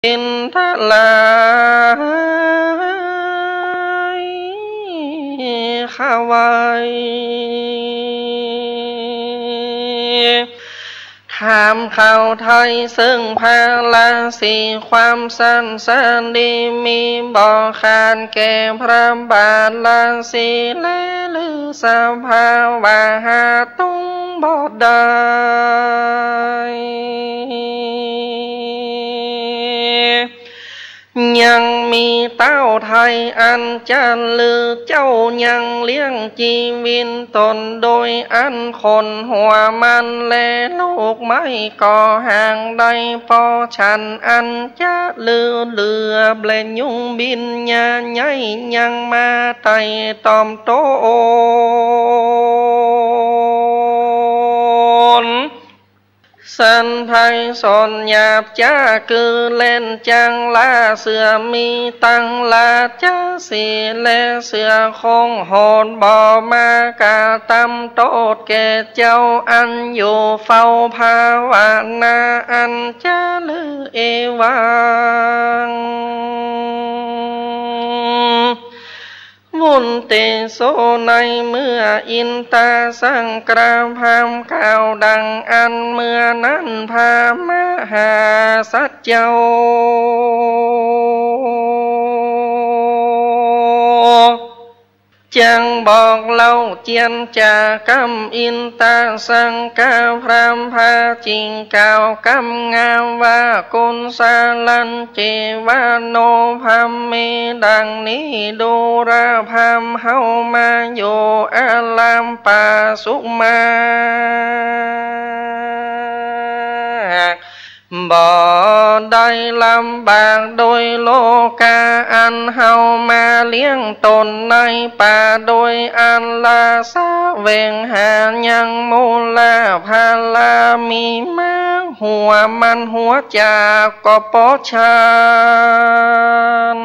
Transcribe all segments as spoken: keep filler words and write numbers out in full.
เป็นทลายขวาย ถามข่าวไถ่เซิ่งพระราศี ความสันสดีมีบ่ขาด แก่พระบาทราศี แลลือสภาวะหาตุงบ่ได้ ยังมีเต้าไถ่อันจะลือ เจ้ายังเลี้ยงจีวิตต๋น โดยอันขนหัวมัน แลลูกไม้ก็หากได้ เพราะฉันอันจะลือเหลือ แบะยุงบินยาใหญ่ ยังมาไต่ตอมต๋น สันไพรสนหยาบจ๊า คือเล่นจังหล้า เสือมีตังราชสีห์ แลเสือคงโหด บ่มากระตำโต้ษแก่เจ้า อันอยู่เฝ้าภาวนา อันจะลือเอวัง วุนเตโส ในเมื่ออินตาสังกราพรามกล่าวดังอั้น เมื่อนั้นพระมหาสัตว์เจ้า จักบอกเล่าเจียรจากำ อินตาสังกราพรามพระจึงกล่าวกำงามว่า กุสลันเจวะโนภัมเม ดังนี้ ดูราพรามเฮามาอยู่อารามผาสุกมาก บ่ได้ลำบากโดยโรคา อันเฮามาเลี้ยงต๋นในป่า โดยอันราสะแหวงหายังมูลาภารามีมา หัวมันหัวจากก็ปอฉัน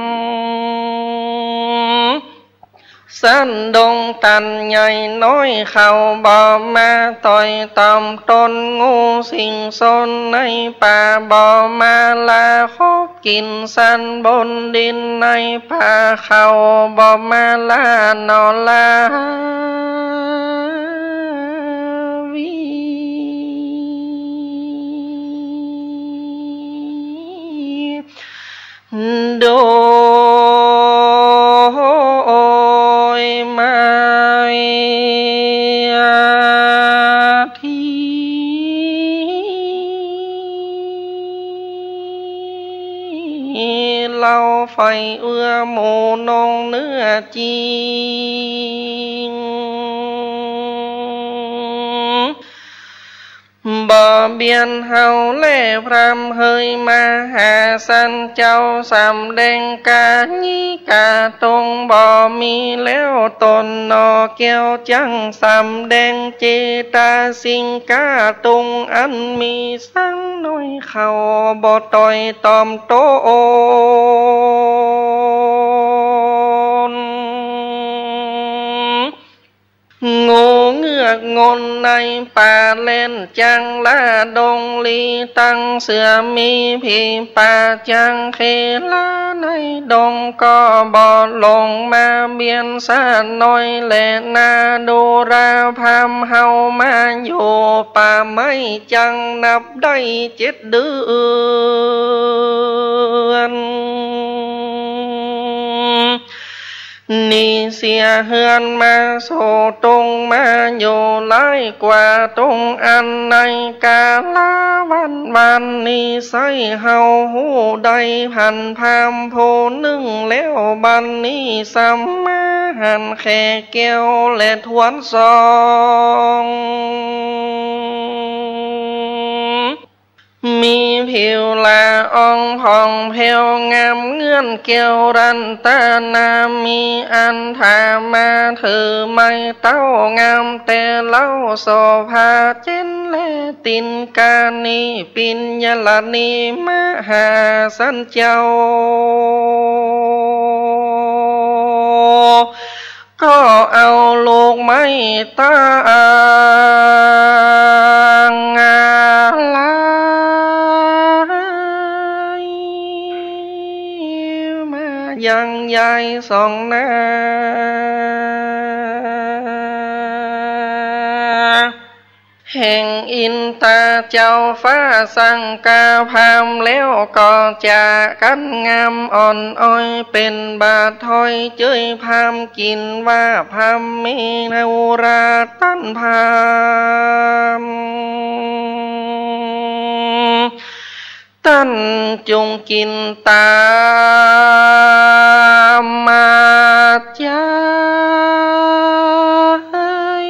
สัตว์ดงตันใหญ่น้อยเขาบ่มาต่อยตอมต๋น งูสิงสนในป่าบ่มาลาคบกิ๋น สัตว์บนดินในป่าเขาบ่มาล่านอราวี โดยมาที เล่าใฝ่เอื้อหมู่นงเนื้อจริง บ่เบียดเฮาแลพรามเฮยมาหาสันเจ้า สำแดงกาญิกาตุง บ่มีแล้วต๋นหนอแก้ว จักสำแดงเจตสิกาตุง อันมีสัตว์น้อยเขาบ่ต่อยตอมต๋น งูเงือกงนในป่าเล่นจังหล้าดงลีตัง เสือมีผีป่าจักเขลาในดง ก็บ่ลงมาเบียดสัตว์น้อยแลนา ดูราพรามเฮามาอยู่ป่าไม้จักนับได้เจ็ดเดือน หนีเสียเฮือนมาสู่ตุง มาอยู่หลายกว่าตุง อันในกาละวันวานนี้ ใส่เฮาฮู้ได้ ผันพราหมณ์ผู้นึ่งแล้ว บัดนี้สำมาหันแขแก้วและทวนสอง มีผิวละอ่องผ่องแผ้วงามเงื้อนแก้วรัตนา มีอัฏฐามาถือไม้เต๊างามแต่เล้า โสภาเจ๋นแลตินกานีปิญญรณีมหาสันเจ้า ก็เอาลูกไม้ตางอาลัย ยังใหญ่ส่องหน้า แห่งอินตาเจ้าฟ้าสังกาพราหมณ์ แล้วก็จะกั๋นงามอ่อนอ้อย เป๋นบาตรถ้อยเจยพราหมณ์ กิ๋นว่าพราหมณ์เมรุราต้านพราหมณ์ ต้านจุ่งกิ๋นต๋าม มาจาย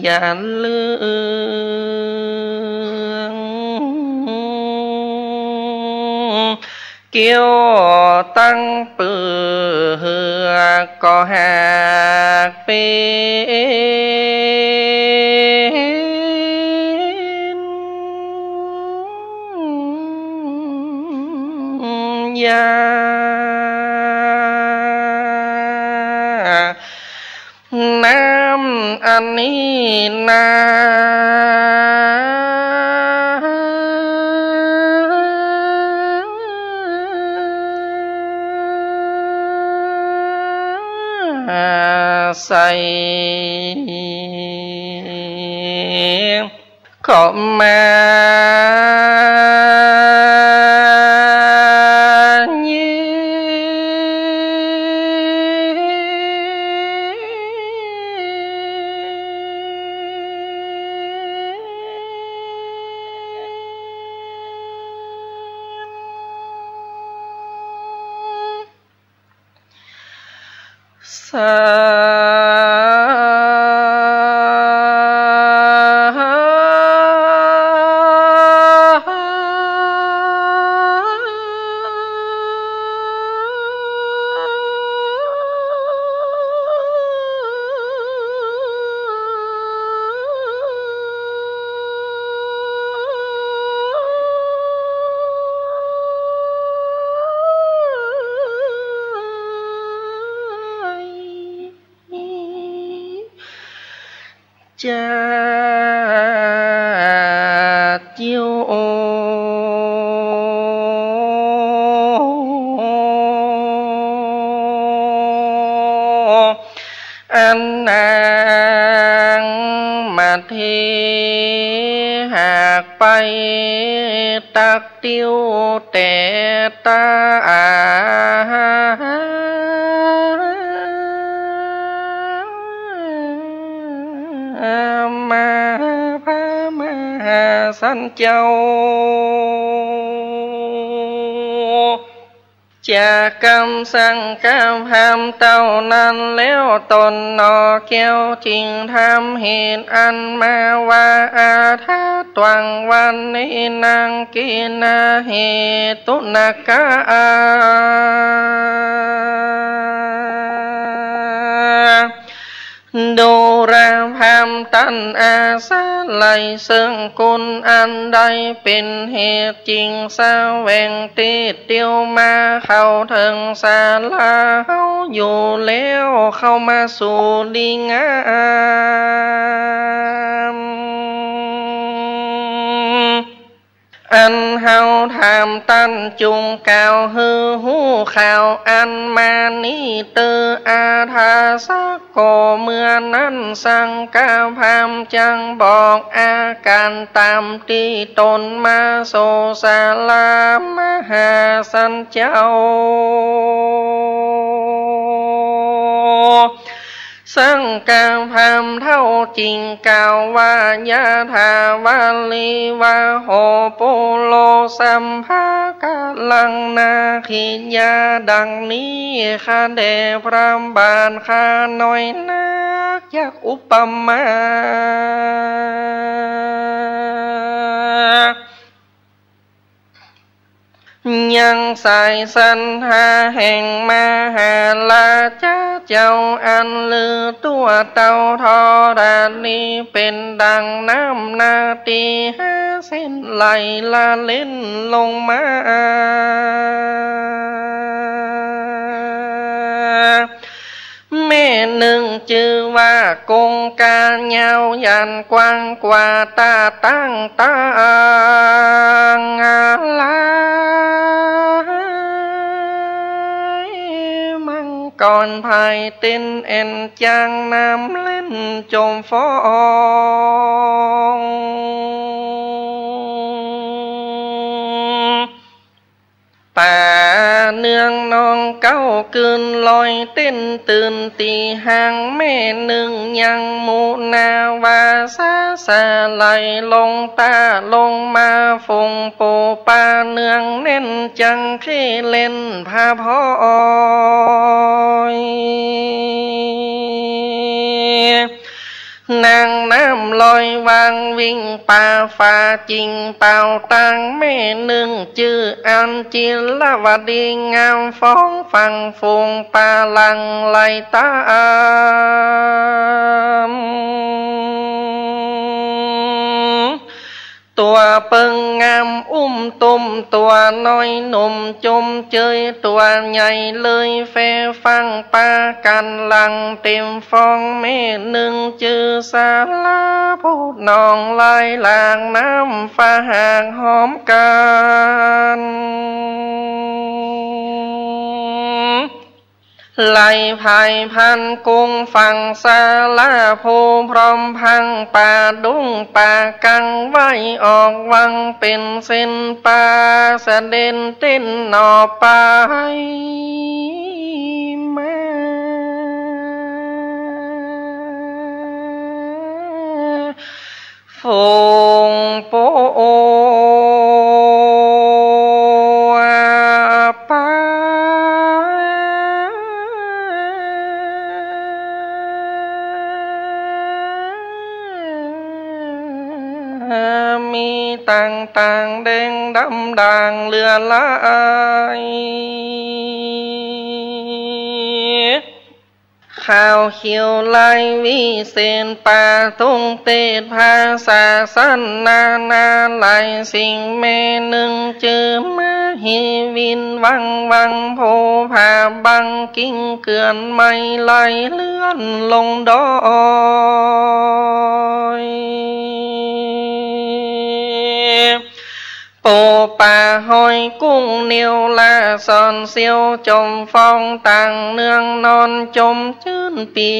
อย่าเลือง เกี้ยวตั้งเปื้อ ก็หากเป๋นยา น้ำอันนี้นา ใส ก็มาเย็น สาญาติโยม อันนางมาเท หากไปตัก เตียวแต่ตา มาพระมหาสันเจ้า จากกำสังกาพราหมณ์เต้านั้นแล้ว ต๋นหนอแก้วจึงถามเหตุอันมาว่า อาถาตวัง วันนี้นาง เกณะเหตุนะกะ ดูราพราหมณ์ต้านอาศัย เซิ่งกุณอันใดเป๋นเหตุจึงแสวงตี้เตียวมาเข้าเถิงศาลาเฮาอยู่แล้ว เข้ามาสู่ดีงาม อันเฮาถามต้าน จุ่งกล่าวหื้อฮู้ข่าวอันมานี้เตอ อาถาสะ ก็เมื่อนั้นสังกาพราหมณ์จักบอกอาก๋านต๋ามตี้ต๋นมาสู่ศาลามหาสันเจ้า สังกาพราหมณ์เฒ่าจึงกล่าวว่า ยะถาวาริวะโห ปุโรสัมภะกะลัง นาคิยา ดังนี้ ข้าแด่พระบาทข้าน้อยนัก จักอุปมา ยังสายสันทาแห่งมหาราชาเจ้า อันลือตั๋วเต้าธรณีเป๋นดั่งน้ำนาตีห้าเส้นไหลละเล่นลงมา แม่นึ่งจื้อว่าคงคายาวหยันกว้างกว่าต้าตั้งต่างหลายมังกรไพร่เต้นแอ่นจ๋างน้ำเล่นจมฟอง ป๋าเนืองนองเก๊ากืนลอยเต้นตื่นตี้ห้างแม่นึ่งยังหมู่นาว่าสาสาไหลลงต้าลงมาฝูงปู๋ป๋าเนืองแน่นจังเข้เล่นผาพอย นางน้ำลอยวางวิ่งป๋าฝาจิงเป่าตางแม่นึ่งจื้ออัญจิลวดีงามฟ้องฝั่งฝูงป๋าหลั่งไหลต๋าม ตั๋วเปิงงามอุ้มตุ้มตั๋วน้อยหนุ่มจมเจยตั๋วใหญ่เลยแฟฟังป๋ากั๋นหลังเต๋มฟ้องแม่นึ่งจื้อสาราผู้น้องไหลหลากน้ำฟ้าหากหอมกั๋น ไหลผายพันกุ้งฝั่งสาราผู้พร้อมพังป่าดุ้งป่ากังไว้ออกวังเป๋นเส้นป๋าเสด็จเต้นหน่อไปมา ฝูงปู๋ป๋ามีต่างๆ แดงดำด่างเหลือหลาย ขาวเขียวลายวิเศษป๋าทุ่งเตศภาษาสันนานาหลายสิ่งแม่นึ่งจื้อมหิวินวังวังผู้ผาบังกิ่งเกือนไม้ไหลเลื่อนลงดอย ปู๋ป๋าหอยกุ้งเนียวลาสอนเสียวจมฟองต่างเนืองนอนจมจื้นปี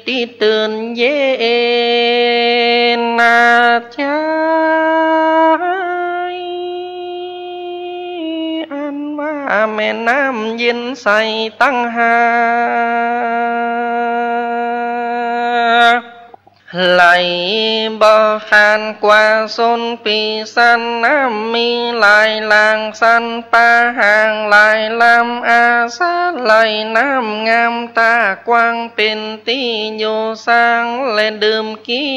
ติตื่นเย็นนาใจ๋ อันว่าแม่น้ำเย็นใสตั้งหาก ไหลบ่ขาดกว่าสุนปีสันน้ำมีหลายหลางสันป๋าห่างหลายลำอาศัยน้ำงามตากว้างเป๋นตี้อยู่สร้างและดื่มกิ๋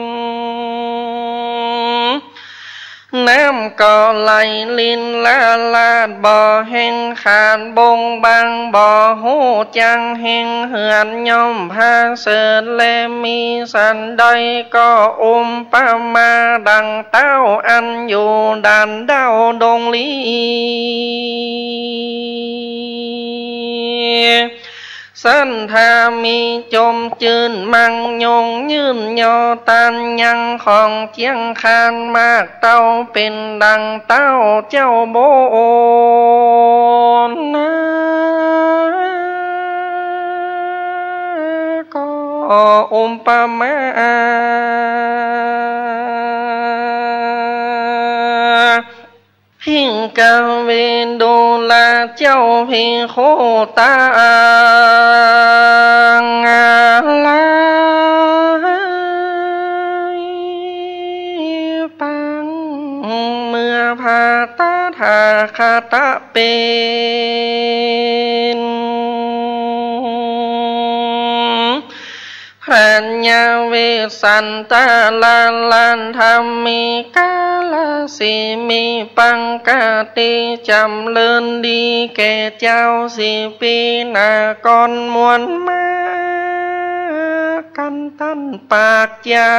น น้ำก็ไหลลินละลาดบ่แห้งขาดบงบางบ่ฮู้จักแห้งเหือดย่อมผาเสริฐและมีสันใดก็อุปมาดั่งเต้าอันอยู่ด่านเด้าดงลี สันถ้ามีจมจื้นมั่งยงยื่นยอต้านยังของเจียงคานมากเต้าเป๋นดั่งเต้าเจ้าโบนนา ก็อุปมา หิ้งกเวดุลาเจ้าภิกขุต่างหลายปางเมื่อพระตถาคตเป๋น พระญาเวสสันตะละลันทำมีกาลสีมีปังกติจ๋ำเริญดีแก่เจ้าสี่ปีหน้าก่อนมวลมากันตันปากจ๋า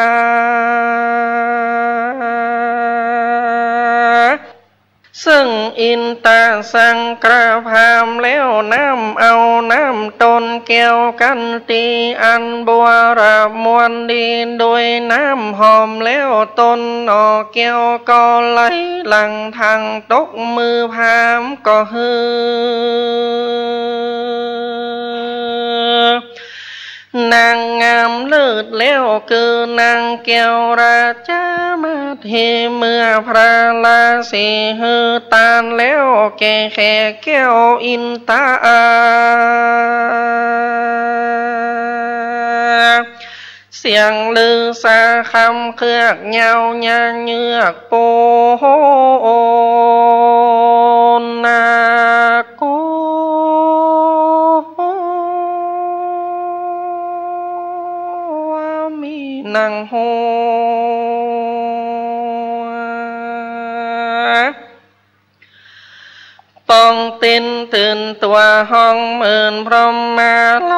ซึ่งอินตะสังกะพรามแล้ว น้ำเอาน้ำต้นแก้วกันตี้อันบัวระมวลดี โดยน้ำหอมแล้ว ต้นหน่อแก้วก็ไหลหลั่ง ทั้งตกมือพราหมณ์ก็หื้อ นางงามเลิศแล้ว คือนางแก้วราชามาเท เมื่อพระราศีหื้อตานแล้วแก่แขกแก้วอินตา เสียงลือสาคำเคือกยาว ยาเยือกโปนนาโก มีนางโฮ ป้องเต้นตื่นตั๋วฮ้องเหมือนพรหมมาโล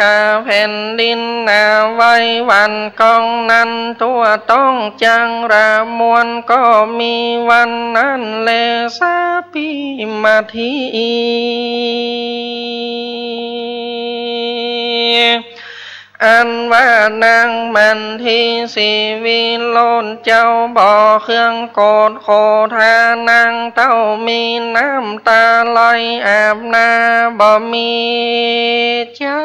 กา แผ่นดินหนาไหวหวั่นก้องนั้นทั่ว ต้องจังระมวลก็มีวันนั้นแล สาปีมาที อันว่านางมันทีสีวิโรจน์เจ้าบ่อเครื่องโกศโขธา นางเต้ามีน้ำตาไหลอาบหน้า บ่มีใจ๋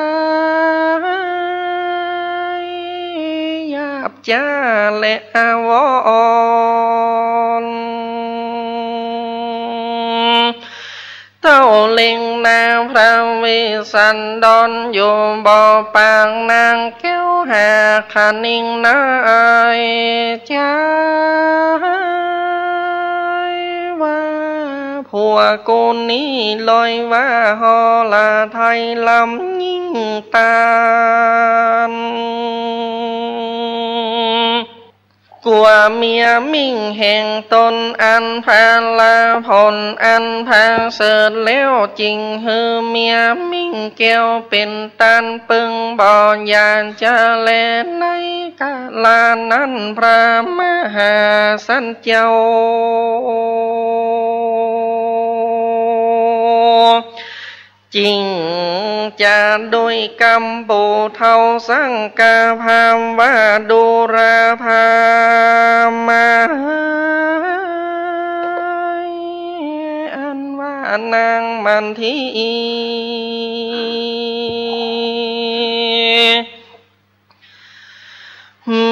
หยาบจ๊าและอาวรณ์ เต้าเล็งหน้าพระเวสสันดรอยู่ บ่ปากนางแก้วหาคะนิงนายใจ๋ว่า ผัวกูนี้ลอยว่าฮอละไทยลำยิ่งตาน กั๋วเมียมิ่งแห่งต๋นอันผลาผลอันผาเสริฐแล้ว จึงหื้อเมียมิ่งแก้วเป๋นต้านเปิ้ง บ่อย่าจะแล ในกาละนั้นพระมหาสันเจ้า จึงจะโดยกำปูเท้าสังกาพามว่า ดูราพามมา อันว่านางมันที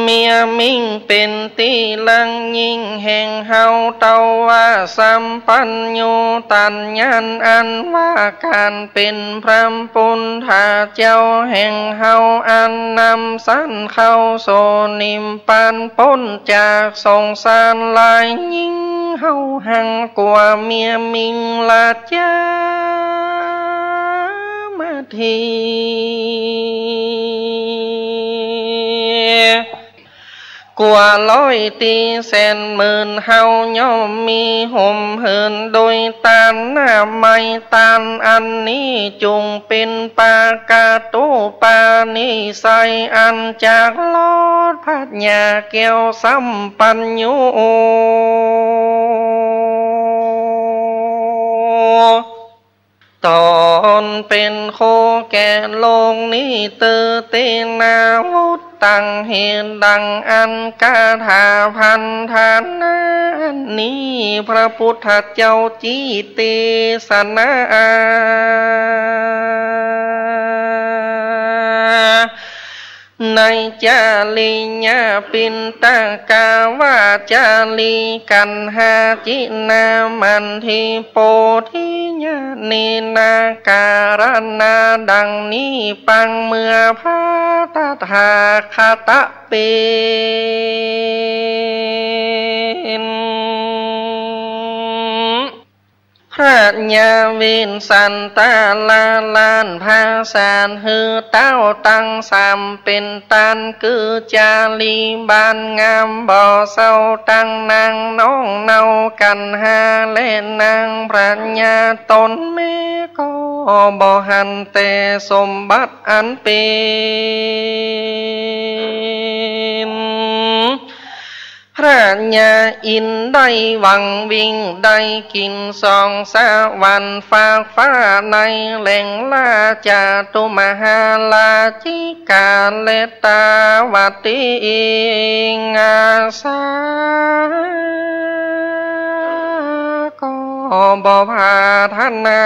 เมียมิ่งเป๋นตี้รักยิ่งแห่งเฮา เต้าว่าสัมปัญญูตัญญาอันว่าก๋านเป๋นพระปุทธเจ้าแห่งเฮา อันนำสันเข้าสู่นิพพานป๊นจากสงสารหลายยิ่ง เฮาหังกั๋วเมียมิ่งราชามาที กั๋วร้อยตี้แสนหมื่น เฮาย่อมมีห่มหืน โดยต้านนามัย ต้านอันนี้จุ่งเป๋นปากาตูปานิไสย อันจักลอดพญาแก้วสัมปัญญู ต๋นเป๋นครูแก่โลกนี้ เตอเตนาวุตตัง เหตุดังอั้น คาถาพันธนานี้ พระปุทธเจ้าจิเตสนา ในจริยาปิณฑกวาจารีกัณหาจินามันที โปธิญาเณนะ กาลนาดังนี้ ปังเมื่อพระตถาคตเป๋น พระยาเวสสันดรราชผสานหื้อเต้าตังสามเป๋นต้าน คือจารีบ้านงามบ่เศร้า ตังนางน้องเนากัณหา และนางพญาต๋นแม่ก็บ่หัน แต่สมบัติอันเป๋น พระยาอินทร์ได้หวังวิ่ง ได้กิ๋นสองสวรรค์ฟากฟ้าใน แหล่งราชจตุมหาราชิกา และตาวตี อิงอาสา ก็บ่ปรารถนา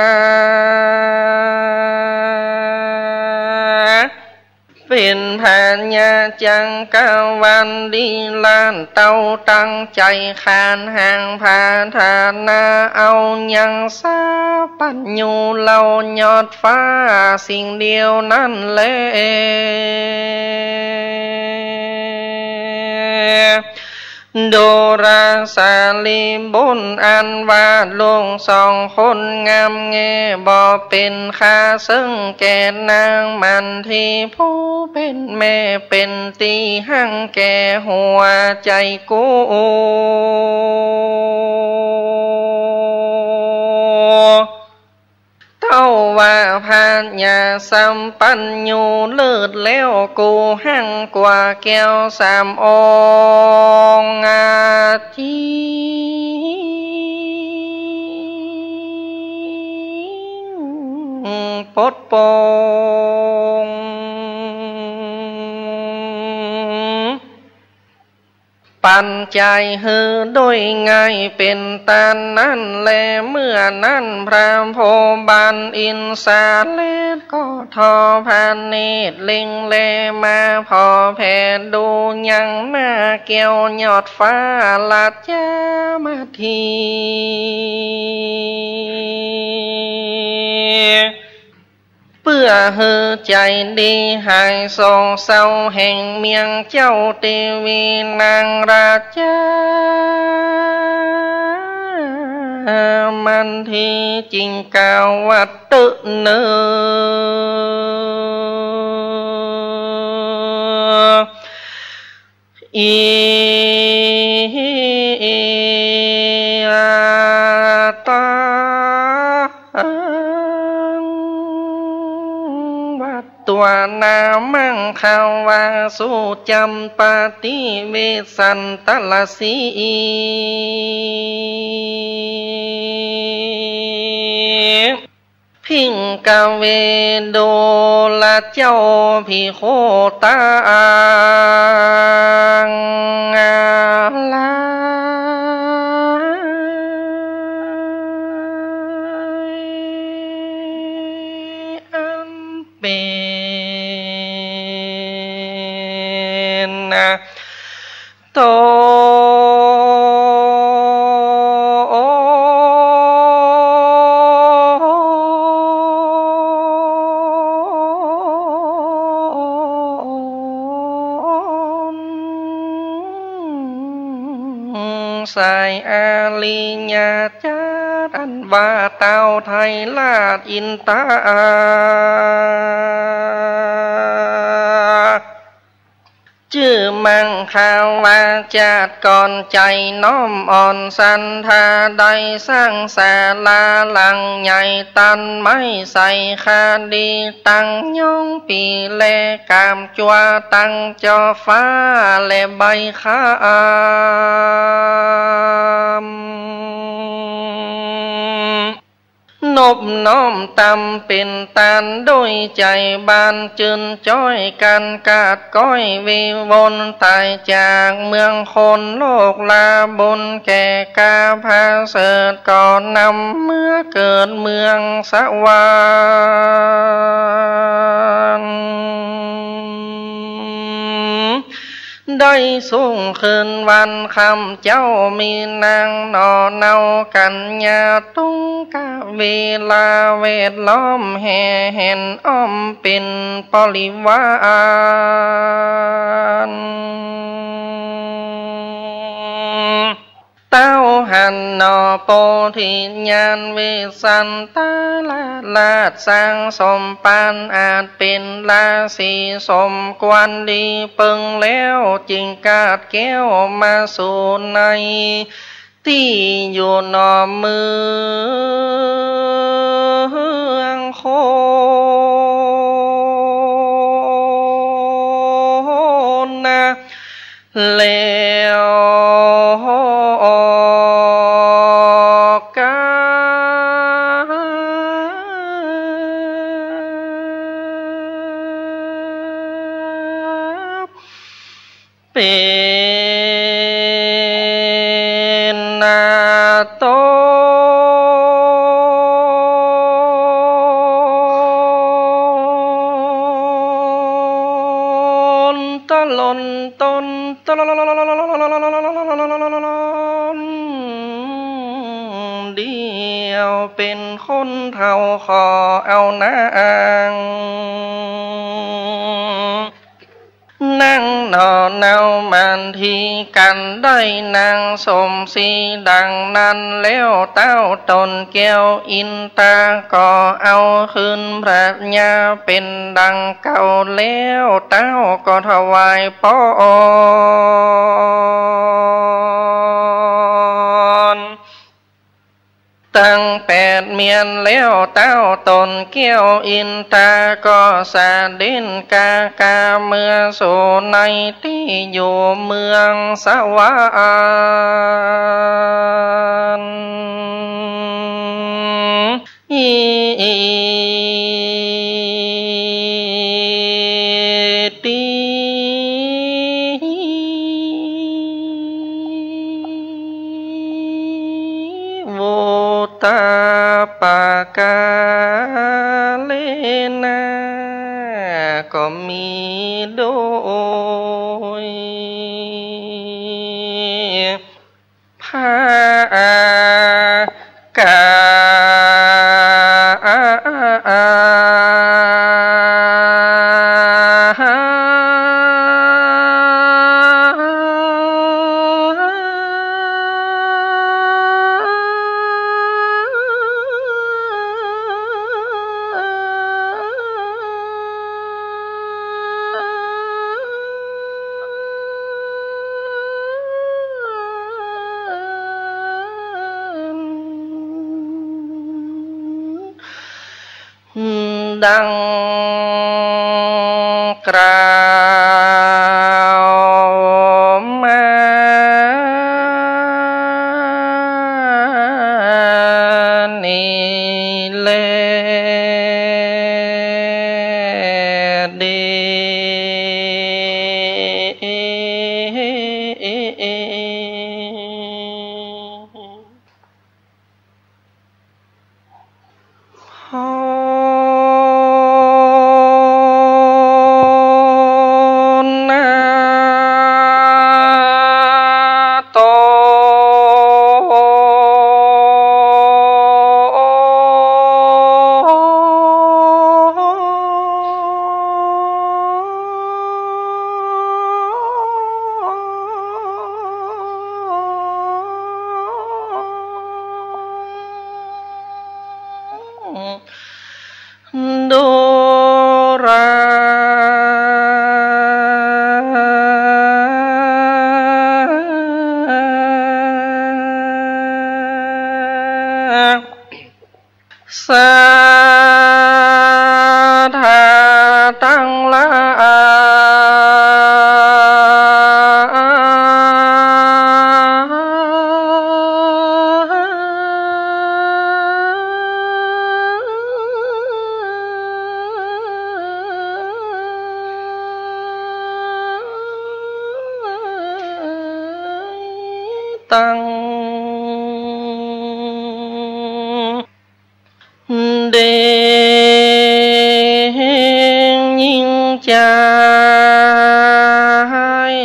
เป๋นพญาจักรวรรดิราช เต้าตั้งใจ๋ขานหางปรารถนา เอายังสัพพัญญูเหล่ายอดฟ้าสิ่งเดียวนั้นแล ดูราสารีบุตรอันว่าลูกสองคนงามแง่ บ่เป๋นค่าเซิ่งแก่นางมันทีผู้เป๋นแม่ เป๋นตี้ฮักแก่หัวใจ๋กู เต้าว่าพญาสัพพัญญูเลิศแล้ว กูฮักกว่าแก้วสามอ่อง อาจริงปลดปลง ปั๋นใจ๋หื้อโดยง่าย เป๋นต๋ามนั้นแล เมื่อนั้นพระโพธิ์บาลอินทร์สาเลสก็ทอดพระเนตรเล็งแลมา ผ่อแผ่ดูยังหน้าแก้วยอดฟ้าราชมาถี เปื้อหื้อใจ๋ดีหายโศกเศร้า แห่งเมืองเจ้าเตวีนางราชา มันทีจึงกล่าวว่า เต๊อะเนอ อิ ตัง วัตวานา มังควา สุจัมปาติ เวสสันตรสี ภิกขเว ดูราเจ้าภิกขุตังหลาย อันเป๋น โต สายอริยเจ้า อันว่าเต้าไทยราชอินทรา จื้อมังควา จาติก่อนใจ๋น้อมอ่อนศรัทธา ได้สร้างศาลาหลังใหญ่ ตัดไม้ใส่คดี ตั้งยองปีแล กาบจั่วตังจอฟ้าและใบคาม นบน้อมตำเป๋นตาน โดยใจ๋บานจื้นจ้อย กั๋นกาดก้อยวิวน ต๋ายจากเมืองคนโลก ลาบุญแก่ก๋าประเสริฐ ก็นำเมือเกิดเมืองสวรรค์ ได้สูงขึ้นวันค่ำ เจ้ามีนางหน่อเนากัญญา ตุงกะเวลาแวดล้อมแห่แหนอ้อมเป๋นบริวาร เต้าหันหนอโพธิญาณ เวสสันตรราชสร้างสมภาร อาจเป๋นราศีสมควรดีเปิงแล้ว จึงกาดแก้วมาสู่ในตี้อยู่หนอเมืองคนนา แล้วกา เป๋นนาตน ตะลนตน ตะลน เดียวเป๋นคนเฒ่าขอเอานาง นั่งหนอเนามันตี้กั๋น ได้นางสมศรีดังนั้นแล้ว เต้าต๋นแก้วอินตาก็เอาคืนพระญาเป๋นดังเก่าแล้ว เต้าก็ถวายปอน ตังแปดเมียนแล้ว เต้าต๋นแก้วอินตาก็เสด็จกากาเมือสู่ในตี้อยู่เมืองสวรรค์ อิติ วุตตปกาเลนะ ก็มีโดย พระกา ดังกล่าวมานี้แล ดี หอนาโต ดูรา ศรัทธาตังหลาย ตัง เด็กญิงจาย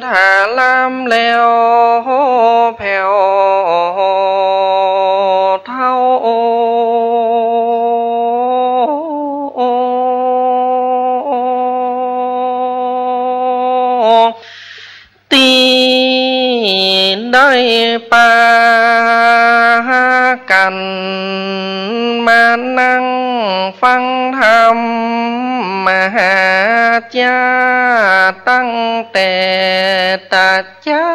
ถ้าลำแล้วแผ้วเฒ่า ตี้ได้ปากั๋นมานั่งฟังธรรมมหาจา ตั้งแต่ตะเจ๊า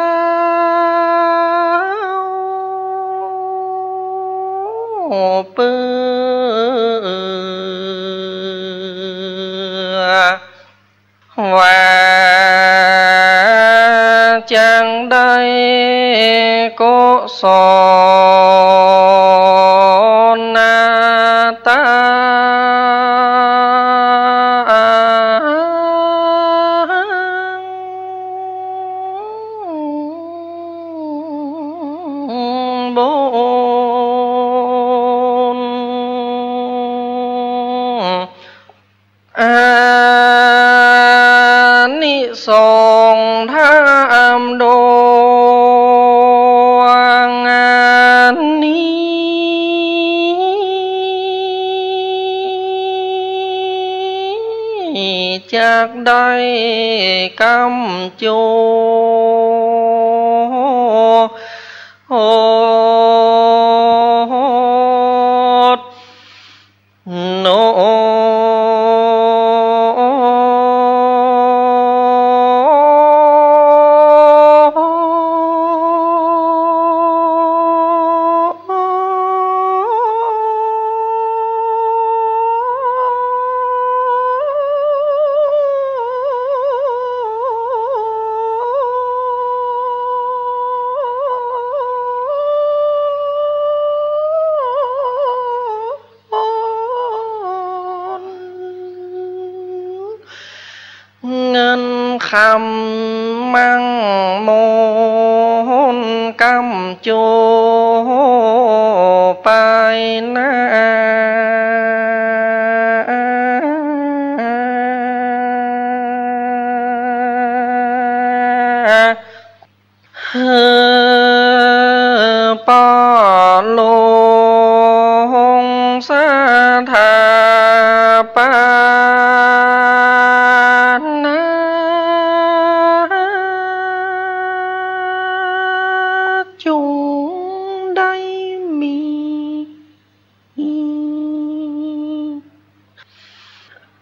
เปื้อ ว่า จักได้กุศลนาตา บุญ อานิสงส์ธรรมดวงอันนี้ จักได้กำจุ โหด โน เงินคำมั่งมงคลกำจุไปนา หื้อป้อหลวงสถาปนา จุ่งได้มี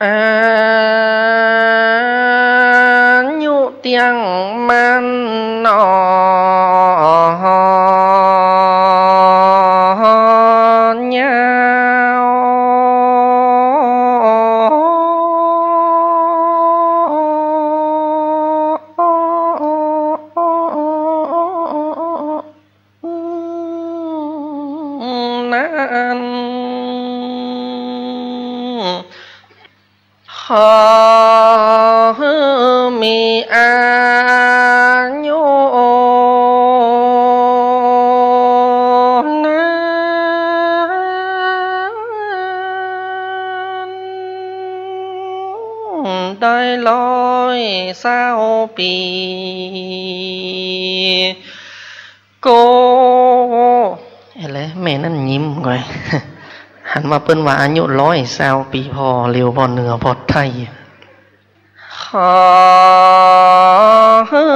อายุเตี้ยงมั่นหนอยาว นั้น ขอหื้อมีอายุนาน ได้ร้อยซาวปี๋ โก เอะแหละ แม่นั้นยิ้มก่อย หันว่าเปิ้นว่าอายุร้อยซาวปี๋ผ่อเร็วผ่อเหนือผ่อไทย ขอหื้อ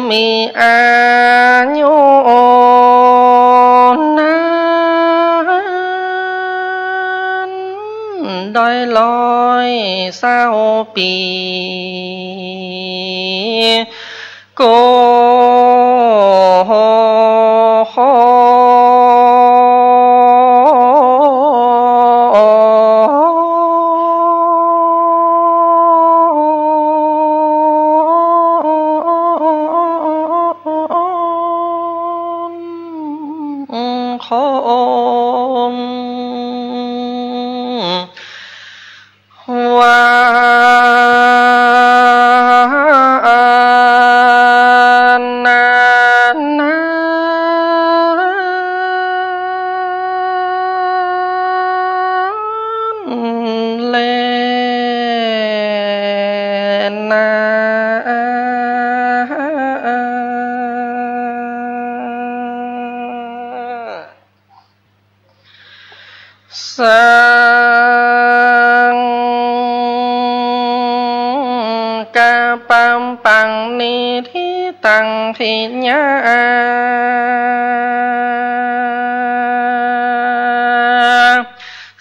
มีอายุนาน ได้ร้อยซาวปี๋ โก คน ว่านั้นแล นา สังกัปปัง นิฏฐิตัง ทิฏฐิยา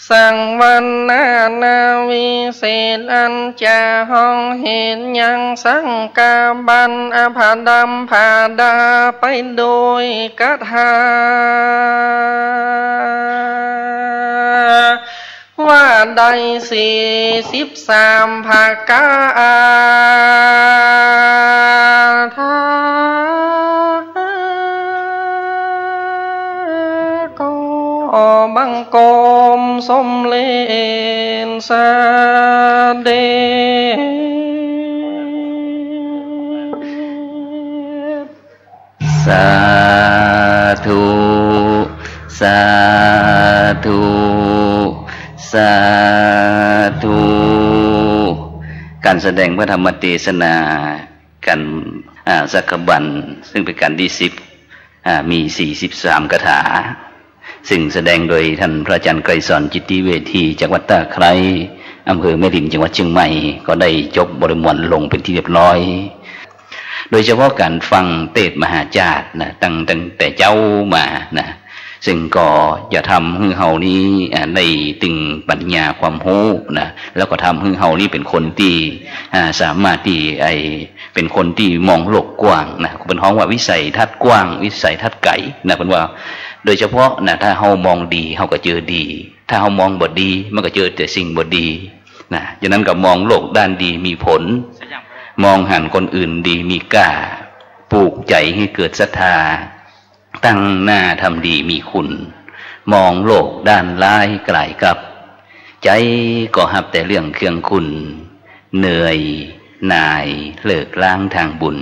สัง วรรณานาวิเศษ อันจะฮ้องเหตุยัง สังกัปปัน อภดำ ผดาไปโดยกถา ว่าได้สี่สิบสามประก๋าน ทา ขอบังคมสมเร็จเสด็จ สาธุ สาธุ สาธุ ก๋านแสดงพระธรรมเตสนา ก๋าน อ่า สักขบัณฑ์ ซึ่งเป๋นก๋านตี้สิบ อ่า มีสี่สิบสามคาถา ซึ่งแสดงโดยต้านพระอาจ๋ารย์ไกรสร จิตติเวช จากวัดต้าไคร้ อำเภอแม่ริม จังหวัดเจียงใหม่ ก็ได้จบบริมวลลงเป๋นตี้เรียบร้อย โดยเฉพาะก๋านฟังเตสน์มหาจาตุนะ ตั้ง ตั้งแต่เจ๊ามานะ ซึ่งก็จะทำหื้อเฮานี้ อ่า ได้ตึงปัญญาความฮู้นะ แล้วก็ทำหื้อเฮานี้เป๋นคนตี้ อ่า สามารถตี้ ไอ้ เป๋นคนตี้มองโลกกว้างนะ เปิ้นฮ้องว่าวิสัยทัศน์กว้าง วิสัยทัศน์ไก๋นะ เปิ้นว่า โดยเฉพาะนะ ถ้าเฮามองดี เฮาก็เจอดี ถ้าเฮามองบ่ดี มันก็เจอแต่สิ่งบ่ดีนะ ฉะนั้นก็มองโลกด้านดีมีผล มองหันคนอื่นดีมีก้า ปลูกใจ๋หื้อเกิดศรัทธา ตั้งหน้าทำดีมีคุณ มองโลกด้านร้ายก๋ายกลับ ใจ๋ก็ฮับแต่เรื่องเคืองคุณ เหนื่อยหน่ายเลิกล้างตางบุญ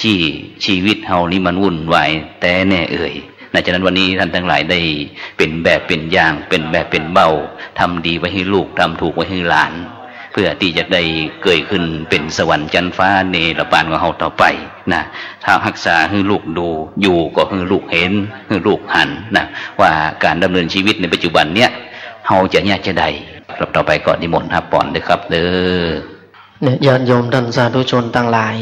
ตี้ชีวิตเฮานี้มันวุ่นวายแต๊แน่เอ่ยนะ ฉะนั้นวันนี้ต้านตังหลายได้เป๋นแบบเป๋นอย่าง เป๋นแบบเป๋นเบ้า ทำดีไว้หื้อลูก ทำถูกไว้หื้อหลาน เปื้อตี้จะได้เกยขึ้นเป๋นสวรรค์จั๊นฟ้าเนรปานของเฮาต่อไปนะ ถ้าฮักษาหื้อลูกดู อยู่ก็หื้อลูกหัน หื้อลูกหันนะ ว่าก๋านดำเนินชีวิตในปัจจุบันเนี้ย เฮาจะเยียะจาใด ครับ ต่อไปก็นิมนต์ฮับปอนเต๊อะครับเต๊อะ เนี่ย ญาติโยมต้านสาธุชนตังหลาย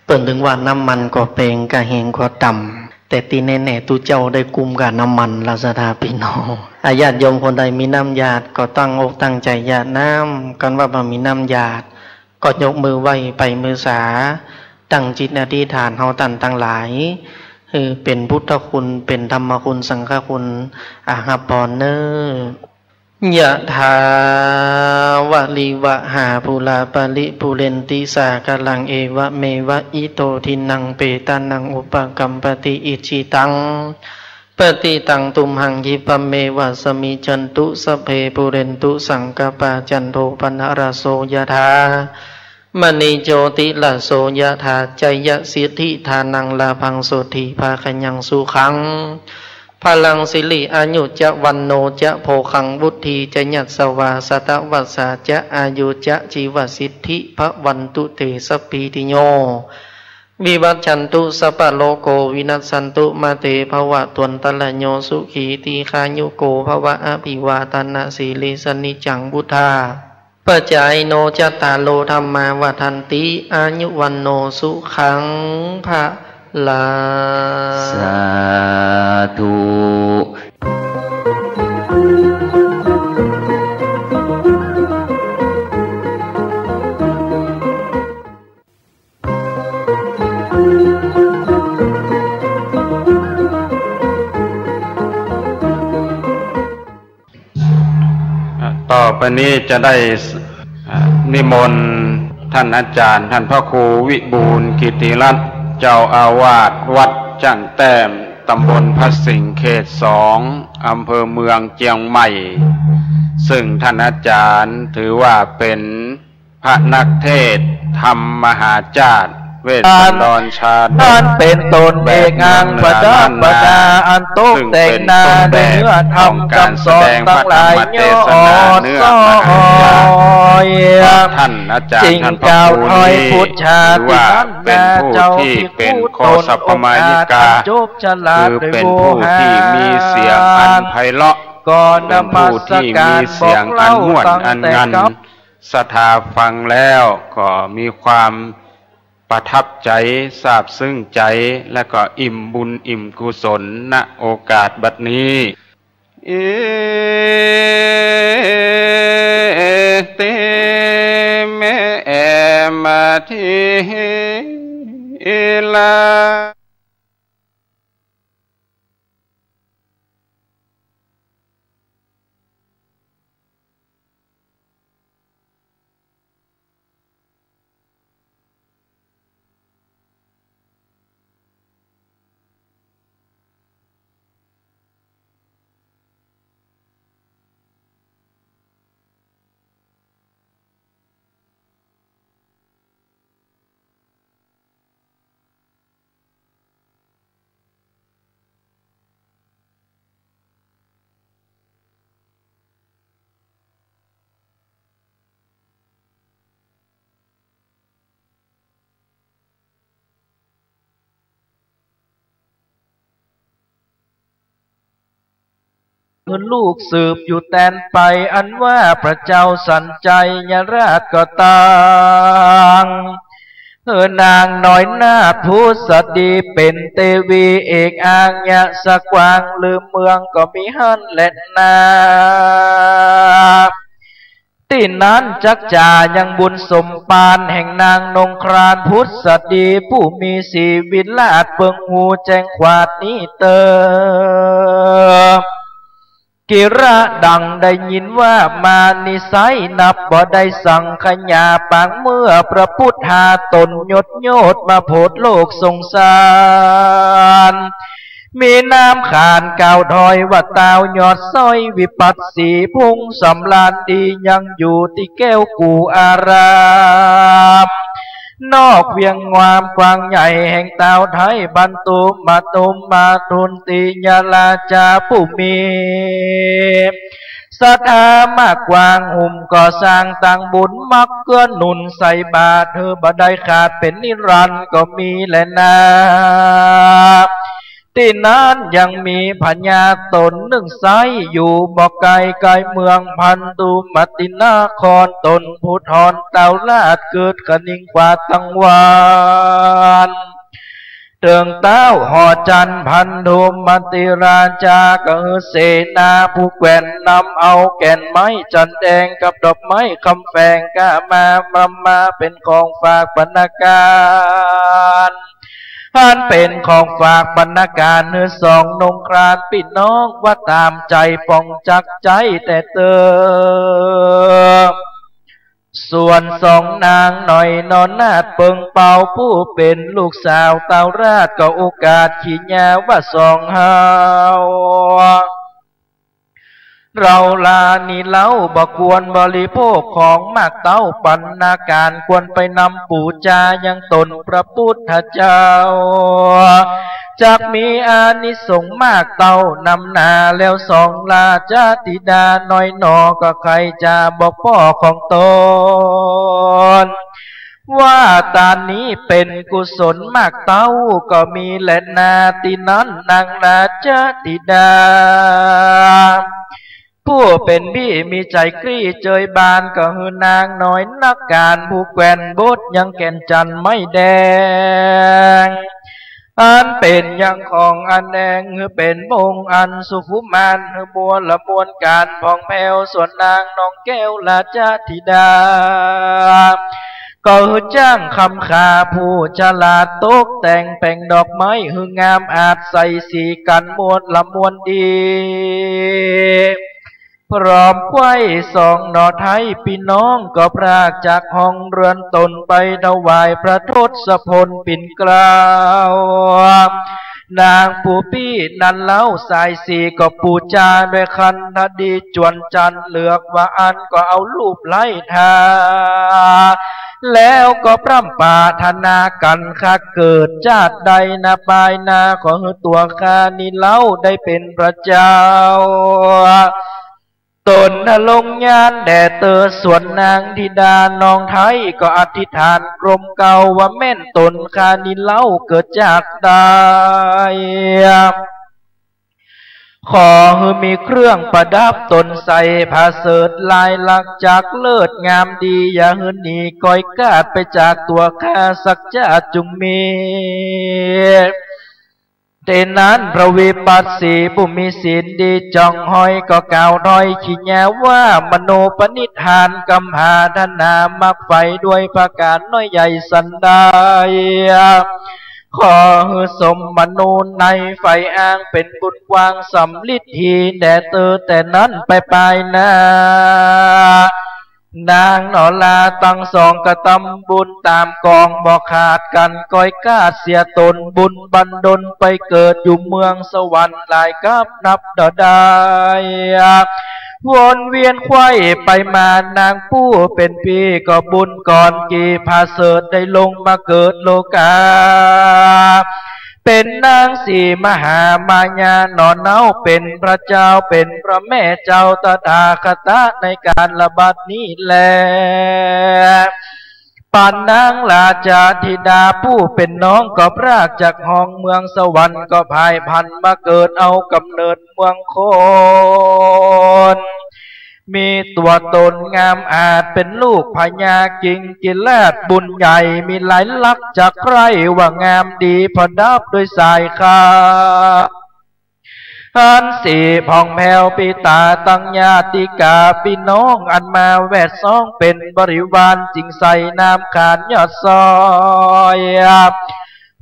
เปิ้นตึงว่าน้ำมันก็แปง ก้าแฮงก็ต่ำ แต่ตี้แน่ๆ ตุ๊เจ้าได้กุ้มก้าน้ำมันละ ศรัทธาปี้น้อง อา ญาติโยมคนใดมีน้ำหยาดก็ตั้งอกตั้งใจ๋หยาดน้ำ กันว่าบ่มีน้ำหยาด ก็ยกมือไหว้ไปมือสา ตั้งจิตอธิษฐานเฮาต้านตังหลาย หื้อเป๋นพุทธคุณ เป๋นธรรมคุณ สังฆคุณ อา ฮับปอนเน่อ ยะถา วะริวะหา ปูรา ปะริปูเรนติ สาคะรัง เอวะเมวะ อิโต ทินนัง เปตานัง อุปะกัมปะติ อิจฉิตัง ปะติตัง ตุมหัง คิปะเมวะ สะมิชชันตุ สัพเพ ปูเรนตุ สังกะปา จันโท ปะนะระโส ยะถา มะณิ โชติระโส ยะถา จายะสิทธิ ฐานัง ลาภัง โสตถี ภาคะยัง สุขัง พะลัง สิริ อายุ จะ วัณโณ จะ โภคัง วุฒี จะ ยัสสะวา สะตะวัสสา จะ อายุ จะ จีวะสิทธิ ภะวันตุ เต สัพพีติโย วิวัชชันตุ สัพพะโรโค วินัสสันตุ มา เต ภะวัตวันตะระโย สุขี ทีฆายุโก ภะวะ อะภิวาทะนะสีลิสสะ นิจจัง วุฑฒา ปะจายิโน จัตตาโร ธัมมา วัฑฒันติ อายุ วัณโณ สุขัง พะลัง สาธุ อ่ะ ต่อไปนี้จะได้ อ่ะ นิมนต์ต้านอาจ๋ารย์ ต้านพระครูวิบูลย์ กิตติรัตน์ เจ้าอาวาสวัดจั่นแต้ม ต๋ำบลพระสิงห์ เขตสอง อำเภอเมืองเจียงใหม่ ซึ่งต้านอาจ๋ารย์ถือว่าเป๋น พระนักเทศน์ธรรมมหาจาตุ เวสสันดรชาดก อันเป๋นต้นเอกอังประดับประดา อันตกแต่งหน้าด้วยเนื้อธรรมคำสอนตังหลายย้อน เป๋นต้นแบบของก๋านแสดงพระธรรมเตสนาเนื้อมหาจาตุ เพราะต้านอาจ๋ารย์ต้านพระครูนี้ถือว่าเป๋นผู้ตี้เป๋นโคสะพะมายิกา คือเป๋นผู้ตี้มีเสียงอันไพเราะ เป๋นผู้ตี้มีเสียงอันม่วนอันงัน ศรัทธาฟังแล้วก็มีความประทับใจ๋ ซาบซึ้งใจ๋ และก็อิ่มบุญอิ่มกุศล ณ โอกาสบัดนี้ อิติเม มะ ทิลา หื้อลูกสืบอยู่แตนไป อันว่าพระเจ้าสัญชัยยราชก็ตั้ง เออ นางน้อยนาถผุสดีเป๋นเตวีเอกอาญาสะกวางลือเมืองก็มีหั้นแลนา ตี้นั้นจักจ๋ายังบุญสมภารแห่งนางนงครานผุสดีผู้มีศรีวิราชเปิงฮูแจ้งขวาดนี้เตอ กิระดังได้ยินว่ามานิไสนับบ่ได้สังขยาปางเมื่อพระพุทธาต๋นยศโยชน์มาโผดโลกสงสาร มีนามขานกล่าวถอยว่าต้าวยอดซ้อยวิปัสสีพุงสำราญดียังอยู่ตี้แก้วกูอาราม นอกเวียงงามกว้างใหญ่แห่งต้าวไทยบรรทุมมาตุมมาทุนติยราชาผู้มี ศรัทธามากกว้าง หุ้มก่อสร้างตั้งบุญมักเกื้อหนุนใส่บาตรหื้อบ่ได้ขาดเป๋นนิรันดร์ก็มีแลนา ตี้นั้นยังมีพญาต๋นนึ่งไซ้อยู่บ่ไกลไกลเมืองพันธุมตินคร ต๋นผู้ถอนต้าวราชเกิดคะนิงขวาดตังวาน เถิงต้าวหอจันทร์พันธุมติราชาก็หื้อเสนาผู้แกว่นนำเอาแก่นไม้จันแดงกับดอกไม้คำแฝงก้ามามำมาเป๋นของฝากบรรณาการ อันเป๋นของฝากบรรณาการหื้อสองนงครานปี้น้องว่าต๋ามใจ๋ป๋องจักใจ๋แต่เติม ส่วนสองนางน้อยนอนาถเปิงเปาผู้เป๋นลูกสาวต้าวราชก็โอกาสขีญาว่าสองเฮา เราลานี้เล่าบ่ควรบริโภคของมากเต้าบรรณาการ ควรไปนำปู๋จายังต๋นพระพุทธเจ้า จักมีอานิสงส์มากเต้านำนา แล้วสองราชธิดาน้อยหนอก็ใค่จะบอกป้อของต๋น ว่าต๋านนี้เป๋นกุศลมากเต้าก็มีแลนา ตี้นั้นนางราชธิดา ผู้เป๋นบี้มีใจ๋กรี้เจยบานก็หื้อนางน้อยนักการผู้แกว่นบทยังแก่นจันไม้แดง อันเป๋นยังของอันแดงหื้อเป๋นมงอันสุขุมานหื้อบัวละมวลการผ่องแผ้ว ส่วนนางน้องแก้วราชธิดา ก็หื้อจ้างคำขาผู้ฉลาดตกแต่งแป๋งดอกไม้หื้องามอาจใส่สีกั๋นมวลละมวลดี พร้อมไขว้สองหน่อไท้ปี้น้องก็พรากจากห้องเฮือนต๋นไปถวายพระทศพลปิ่นเกล้า นางผู้ปี้นั้นเล่าสายสีก็ปู๋จาด้วยคันธดีจวนจันทร์ เลือกว่าอันก็เอาลูบไล้ทา แล้วก็พร่ำปรารถนากั๋น คักเกิดจาติใดนาปายหน้า ขอหื้อตั๋วข้านี้เล่าได้เป๋นพระเจ้า ต๋นนรงค์ญาณแด่เตอ ส่วนนางธิดาน้องไท้ก็อธิษฐานกรมเกล้าว่าแม่นต๋นข้านี้เล่าเกิดจาติใด ขอหื้อมีเครื่องประดับต๋นใส่ผ้าเสิร์ธลายลักษณ์จักรเลิศงามดี อย่าหื้อหนีก้อยกาดไปจากตั๋วข้าสักจาติจุ่งมี ตี้นั้นพระวิปัสสีผู้มีศีลดีจ่องห้อยก็กล่าวถ้อยขีญาว่า มโนปณิธานกำหาธนามรรคใฝ่ด้วยประก๋านน้อยใหญ่สันใด ขอหื้อสมมโนในใฝ่อ้างเป๋นบุญกว้างสำริดหีแด่เตอแต่นั้นไปปายหน้า นางหนอลาตังสองกระตำบุญต๋ามกองบ่ขาดกั๋น ก้อยกาดเสียต๋นบุญบันดลไปเกิดอยู่เมืองสวรรค์หลายกับนับดอดาย วนเวียนไขว้ไปมานางผู้เป๋นปี้ก็บุญก่อนกี่ผาเสริฐได้ลงมาเกิดโลกา เป๋นนางสีมหามายาหนอเนาเป๋นพระเจ้าเป๋นพระแม่เจ้าตถาคตะในก๋าลบัดนี้แล เ ปานนางราชธิดาผู้เป๋นน้องก็พรากจากห้องเมืองสวรรค์ก็พ่ายพลันมาเกิดเอาก๋ำเนิดเมืองคน มีตั๋วต๋นงามอาจเป๋นลูกพญากิงกิราชบุญใหญ่ มีลายลักษณ์จักใคร่ว่างามดีประดับด้วยสายคา อันสีผ่องแผ้วปิตาตังญาติกาปี้น้องอันมาแวดซ้องเป๋นบริวารจึงใส่นามขานยอดซอย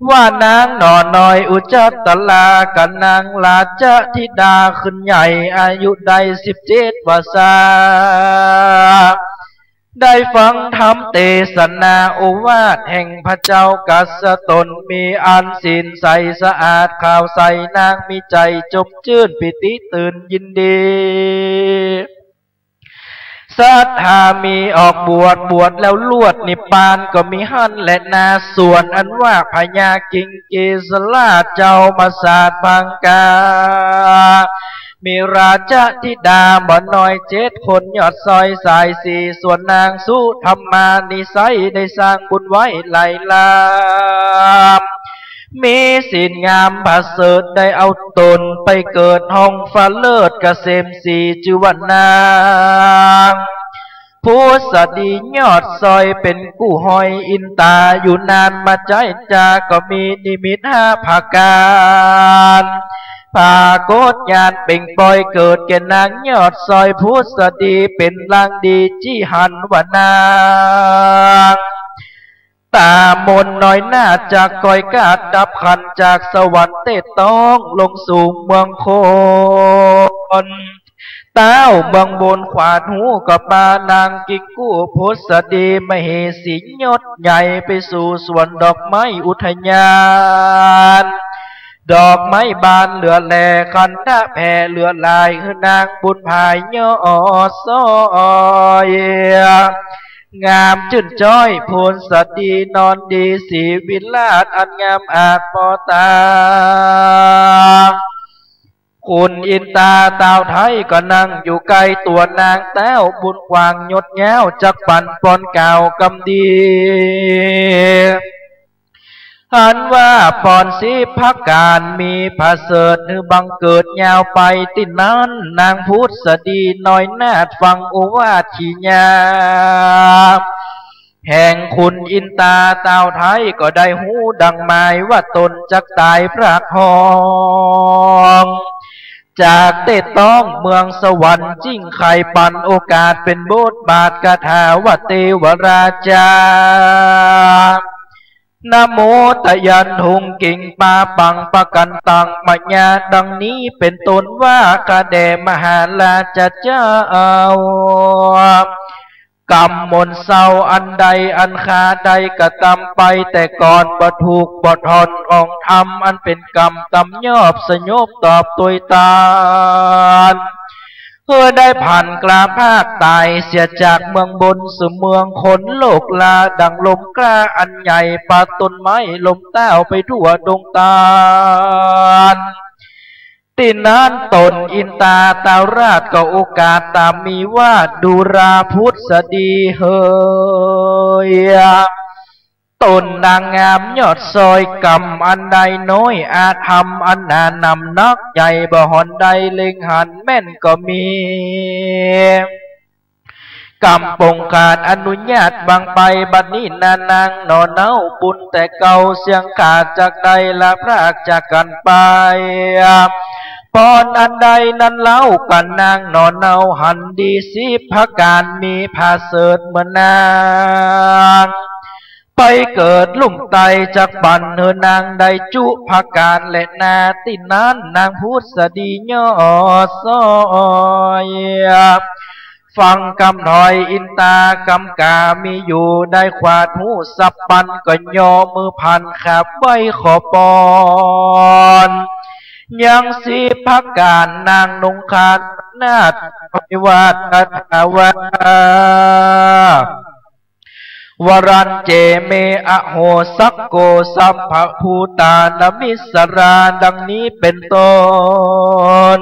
ว่านางหน่อน้อยอุจจัตตรากับนางราชธิดาขึ้นใหญ่อายุได้สิบเจ็ดวรรษา ได้ฟังธรรมเตสนาโอวาทแห่งพระเจ้ากัสสตนมีอันศีลใสสะอาดขาวใสนางมีใจ๋จมจื้นปีติตื่นยินดี ศรัทธามีออกบวช บวชแล้วลวดนิพพานก็มีหั้นแลนา ส่วนอันว่าพญากิงกิสราชเจ้ามาสาดพังกา มีราชธิดาบ่น้อยเจ็ดคนยอดซอยสายสี่ ส่วนนางสุธรรมานิสัยได้สร้างบุญไว้หลายล้าน มีศีลงามประเสริฐได้เอาต๋นไปเกิดห้องฟ้าเลิศเกษมศรีจื้อว่านางผุสดียอดซอยเป๋นกู้ห้อยอินตาอยู่นานมาใจ๊จาก็มีนิมิตห้าประก๋าน ปรากฏญาณเปล่งปล่อยเกิดแก่นางยอดซอยผุสดีเป๋นลางดีจี้หันว่านาง ต๋ามนน้อยนาฏจากก้อยกาดดับขันธ์จากสวรรค์เต๊ต้องลงสู่เมืองคน ต้าวเมืองบนขวาดฮู้ก็ปานางกิงกู้ผุสดีมเหสียศใหญ่ไปสู่สวนดอกไม้อุทยาน ดอกไม้บานเหลือแลขันธะแผ่เหลือหลายหื้อนางบุญผายอดซอย งามจื้นจ้อยผุสดีนอนดีสีวิราชอันงามอาจปอตา ขุนอินตาต้าวไทยก็นั่งอยู่ใก้ตั๋วนางแต้วบุญกว้างยศยาวจักปันปอนกล่าวกำดี อันว่าปอนสิบประก๋านมีประเสริฐหื้อบังเกิดยาวไปตี้นั้น นางผุสดีน้อยนาฏฟังโอวาทขีญาแห่งขุนอินตาต้าวไทยก็ได้ฮู้ดังหมายว่าต๋นจักต๋ายพรากห้อง จากเต๊ต้องเมืองสวรรค์จึ่งใค่ปันโอกาสเป๋นบทบาทคาถาว่าเตวราชา นะโมตะยันตุงกิงปาปังปะกันตังมะยา ดังนี้เป๋นต้นว่า ข้าแด่มหาราชเจ้า กรรมมนเศร้าอันใดอันข้าได้กระตำไปแต่ก่อนบ่ถูกบ่ถ่อนของธรรมอันเป๋นกรรมตำยอบสยบตอบตวยตาน เพื่อได้ผันกล้าพรากต๋ายเสียจากเมืองบนสู่เมืองคนโลกลาดังลมกล้าอันใหญ่ปาดต้นไม้ลมต้าวไปทั่วดงตาล ตี้นั้นต๋นอินตาต้าวราชก็โอกาสต๋ามมีว่า ดูราผุสดีเหย ต๋นนางงามยอดซอย กรรมอันใดน้อยอาธรรมอันหนาหนำนักใหญ่บ่หอนได้เล็งหันแม่นก็มี กรรมปงขาดอนุญาตบังไป บัดนี้นานางหน่อเนาบุญแต่เก่าเสี้ยงขาดจักได้ละพรากจากกั๋นไป ปอนอันใดนั้นเล่า กั๋นนางหน่อเนาหันดีสิบประก๋านมีประเสริฐเหมือนนาง ไปเกิดลุ่มใต้จักปันหื้อนางได้จุประก๋านแลนา ตี้นั้นนางผุสดียอดซอย ฟังกำถ้อยอินตากำกามีอยู่ได้ขวาดฮู้สับปันก็ย่อมือผันขาบไหว้ขอปอน ยังสิบประก๋านนางนุงคานาฏไหว้วาดคาถาว่า วรัญเจเมอโหสักโกสัพพะภูตานามิสสรา ดังนี้เป๋นต้น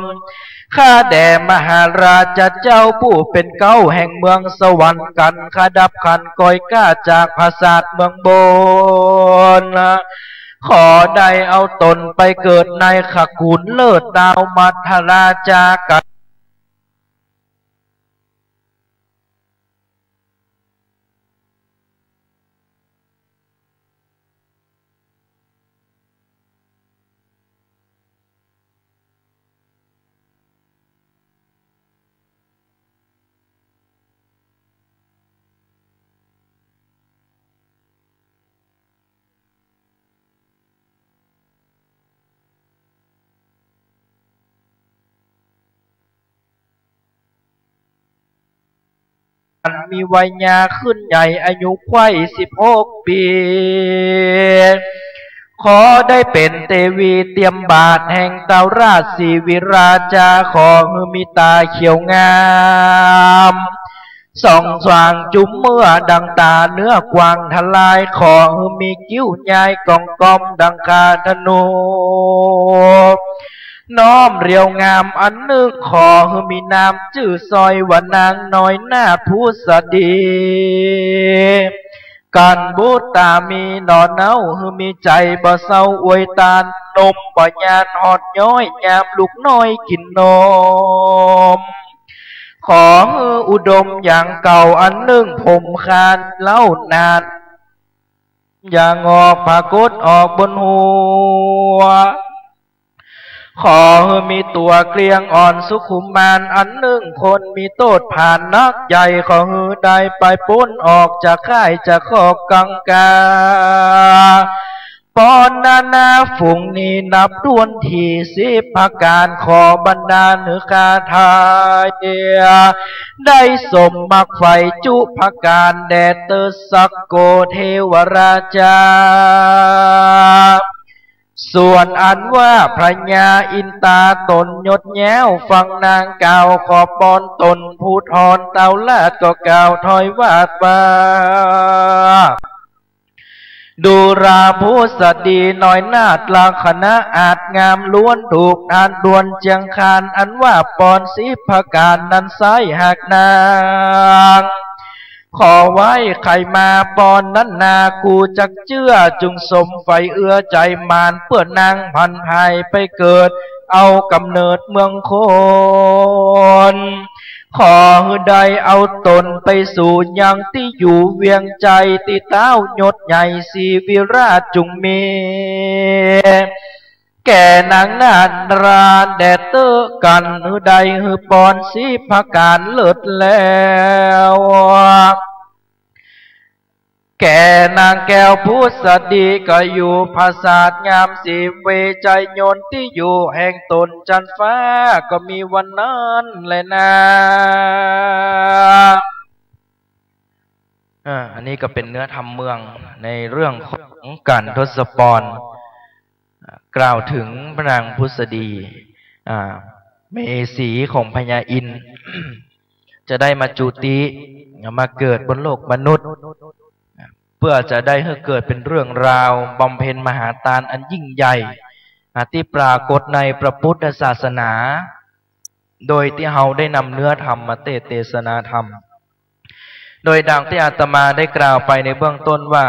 ข้าแด่มหาราชเจ้าผู้เป๋นเก๊าแห่งเมืองสวรรค์ กั๋นขดับขันกอยก้าจากผสาทเมืองบน ขอได้เอาต๋นไปเกิดในขกู๋ลเล่อตาวมัทธราชากั๋น อันมีวัยยาขึ้นใหญ่อายุใคร่สิบหกปี๋ ขอได้เป๋นเตวีเตียมบาทแห่งตาวราชสีวิราชา ขอหื้อมีต๋าเขียวงาม ส่องสว่างจุ๋มเมื่อดังต๋าเนื้อกวางทะลาย ขอหื้อมีกิ้วยายก่องกอมดังคาธนู น้อมเรียวงามอันนึ่ง ขอหื้อมีนามจื้อสร้อยว่านางน้อยนาถผุสดี กั๋นบุตรต๋ามีหน่อเนา หื้อมีใจ๋บ่เศร้าอวยตาน นมบ่ยานฮอดย้อย ยามลูกน้อยกิ๋นนม ขอหื้ออุดมอย่างเก่าอันนึ่ง ผมคานเล้านาน อย่างอกผะกดออกบนหัว ขอหื้อมีตั๋วเกลี้ยงอ่อนสุขุมมานอันนึ่ง คนมีโต้ษผานนักใหญ่ ขอหื้อได้ไปป๊นออกจากค่ายจากคอกกังกา ปอนนานาฝูงนี้นับถ้วนถี่สิบประก๋าน ขอบรรดาหื้อข้าทาย ได้สมมักใฝ่จุประก๋าน แด่เต๊อะสักโกเทวราชา ส่วนอันว่าพญาอินต๋าต๋นยศแย้วฟังนางกล่าว ขอปอนต๋นผู้ทอนตาวราชก็กล่าวถอยวาทว่า ดูราผุสดีน้อยนาถลักษณะอาจงามล้วนถูกทานดวนเจียงคาน อันว่าปอนสิบประก๋านนั้นไซร้หากนาง ขอไหว้ใค่มาปอนนั้นนา กูจักเจื้อจุ่งสมใฝ่เอื้อใจ๋หมาน เปื้อนางผันผายไปเกิดเอาก๋ำเนิดเมืองคน ขอหื้อได้เอาต๋นไปสู่ยังตี้อยู่เวียงใจ๋ตี้ต๊าวยศใหญ่สีวิราชจุ่งมี แก่นางนาถราแด่เต๊อะกั๋น หื้อได้หื้อปอนสิบประก๋านเลิศแล้ว แก่นางแก้วผุสดีก็อยู่ผสาทงามสีเวไชยนนท์ ตี้อยู่แห่งต๋นจั๊นฟ้าก็มีวันนั้นแลนา อ่า อันนี้ก็เป๋นเนื้อธรรมเมืองในเรื่องของก๋านทศปอน อ่า กล่าวเถิงพระนางผุสดี อ่า มเหสีของพญาอินทร์ จะได้มาจุติ มาเกิดบนโลกมนุษย์ เปื้อจะได้หื้อเกิดเป๋นเรื่องราวบำเพ็ญมหาตานอันยิ่งใหญ่ อ่า ตี้ปรากฏในพระพุทธศาสนา โดยตี้เฮาได้นำเนื้อธรรมมาเตสน์เตสนาธรรม โดยดังตี้อาตมาได้กล่าวไปในเบื้องต้นว่า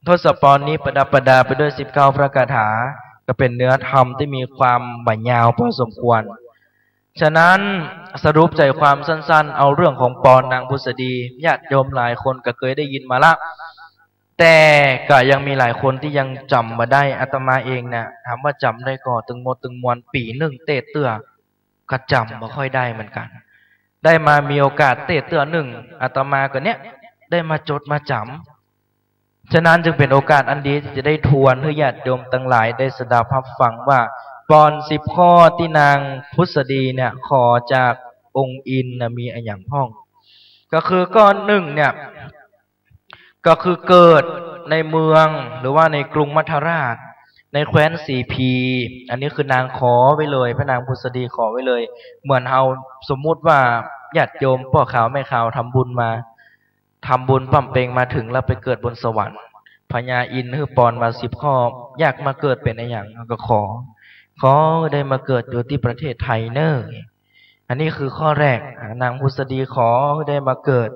ทศปอนนี้ประดับประดาไปด้วยสิบเก้าพระคาถา ก็เป๋นเนื้อธรรมตี้มีความบ่ายาวพอสมควร ฉะนั้นสรุปใจ๋ความสั้นๆ เอาเรื่องของปอนนางผุสดี ญาติโยมหลายคนก็เกยได้ยินมาละ แต่ก็ยังมีหลายคนตี้ยังจ๋ำบ่ได้ อาตมาเองน่ะ ถามว่าจ๋ำได้ก่อตึงหมดตึงมวล ปี๋นึ่งเตสน์เตื้อ ก็จ๋ำบ่ค่อยได้เหมือนกั๋น ได้มามีโอกาสเตสน์เตื้อนึ่ง อาตมาก็เนี่ย ได้มาจดมาจ๋ำ ฉะนั้นจึงเป๋นโอกาสอันดีตี้จะได้ทวนหื้อญาติโยมตังหลายได้สดับฮับฟังว่า ปอนสิบข้อตี้นางผุสดีเนี่ย ขอจากองค์อินทร์น่ะมีอะหยังพ่อง ก็คือข้อนึ่งเนี่ย ก็คือเกิดในเมืองหรือว่าในกรุงมัทธราช ในแคว้นสีพี อันนี้คือนางขอไว้เลย พระนางผุสดีขอไว้เลย เหมือนเฮาสมมุติว่าญาติโยมป้อข่าวแม่ข่าวทำบุญมา ทำบุญบำเพ็ญมาเถิงแล้วไปเกิดบนสวรรค์ พญาอินทร์หื้อปอนมาสิบข้อ อยากมาเกิดเป๋นอะหยัง ก็ขอ ขอได้มาเกิดอยู่ตี้ประเทศไทยเน่อ อันนี้คือข้อแรก อ่า นางผุสดีขอได้มาเกิด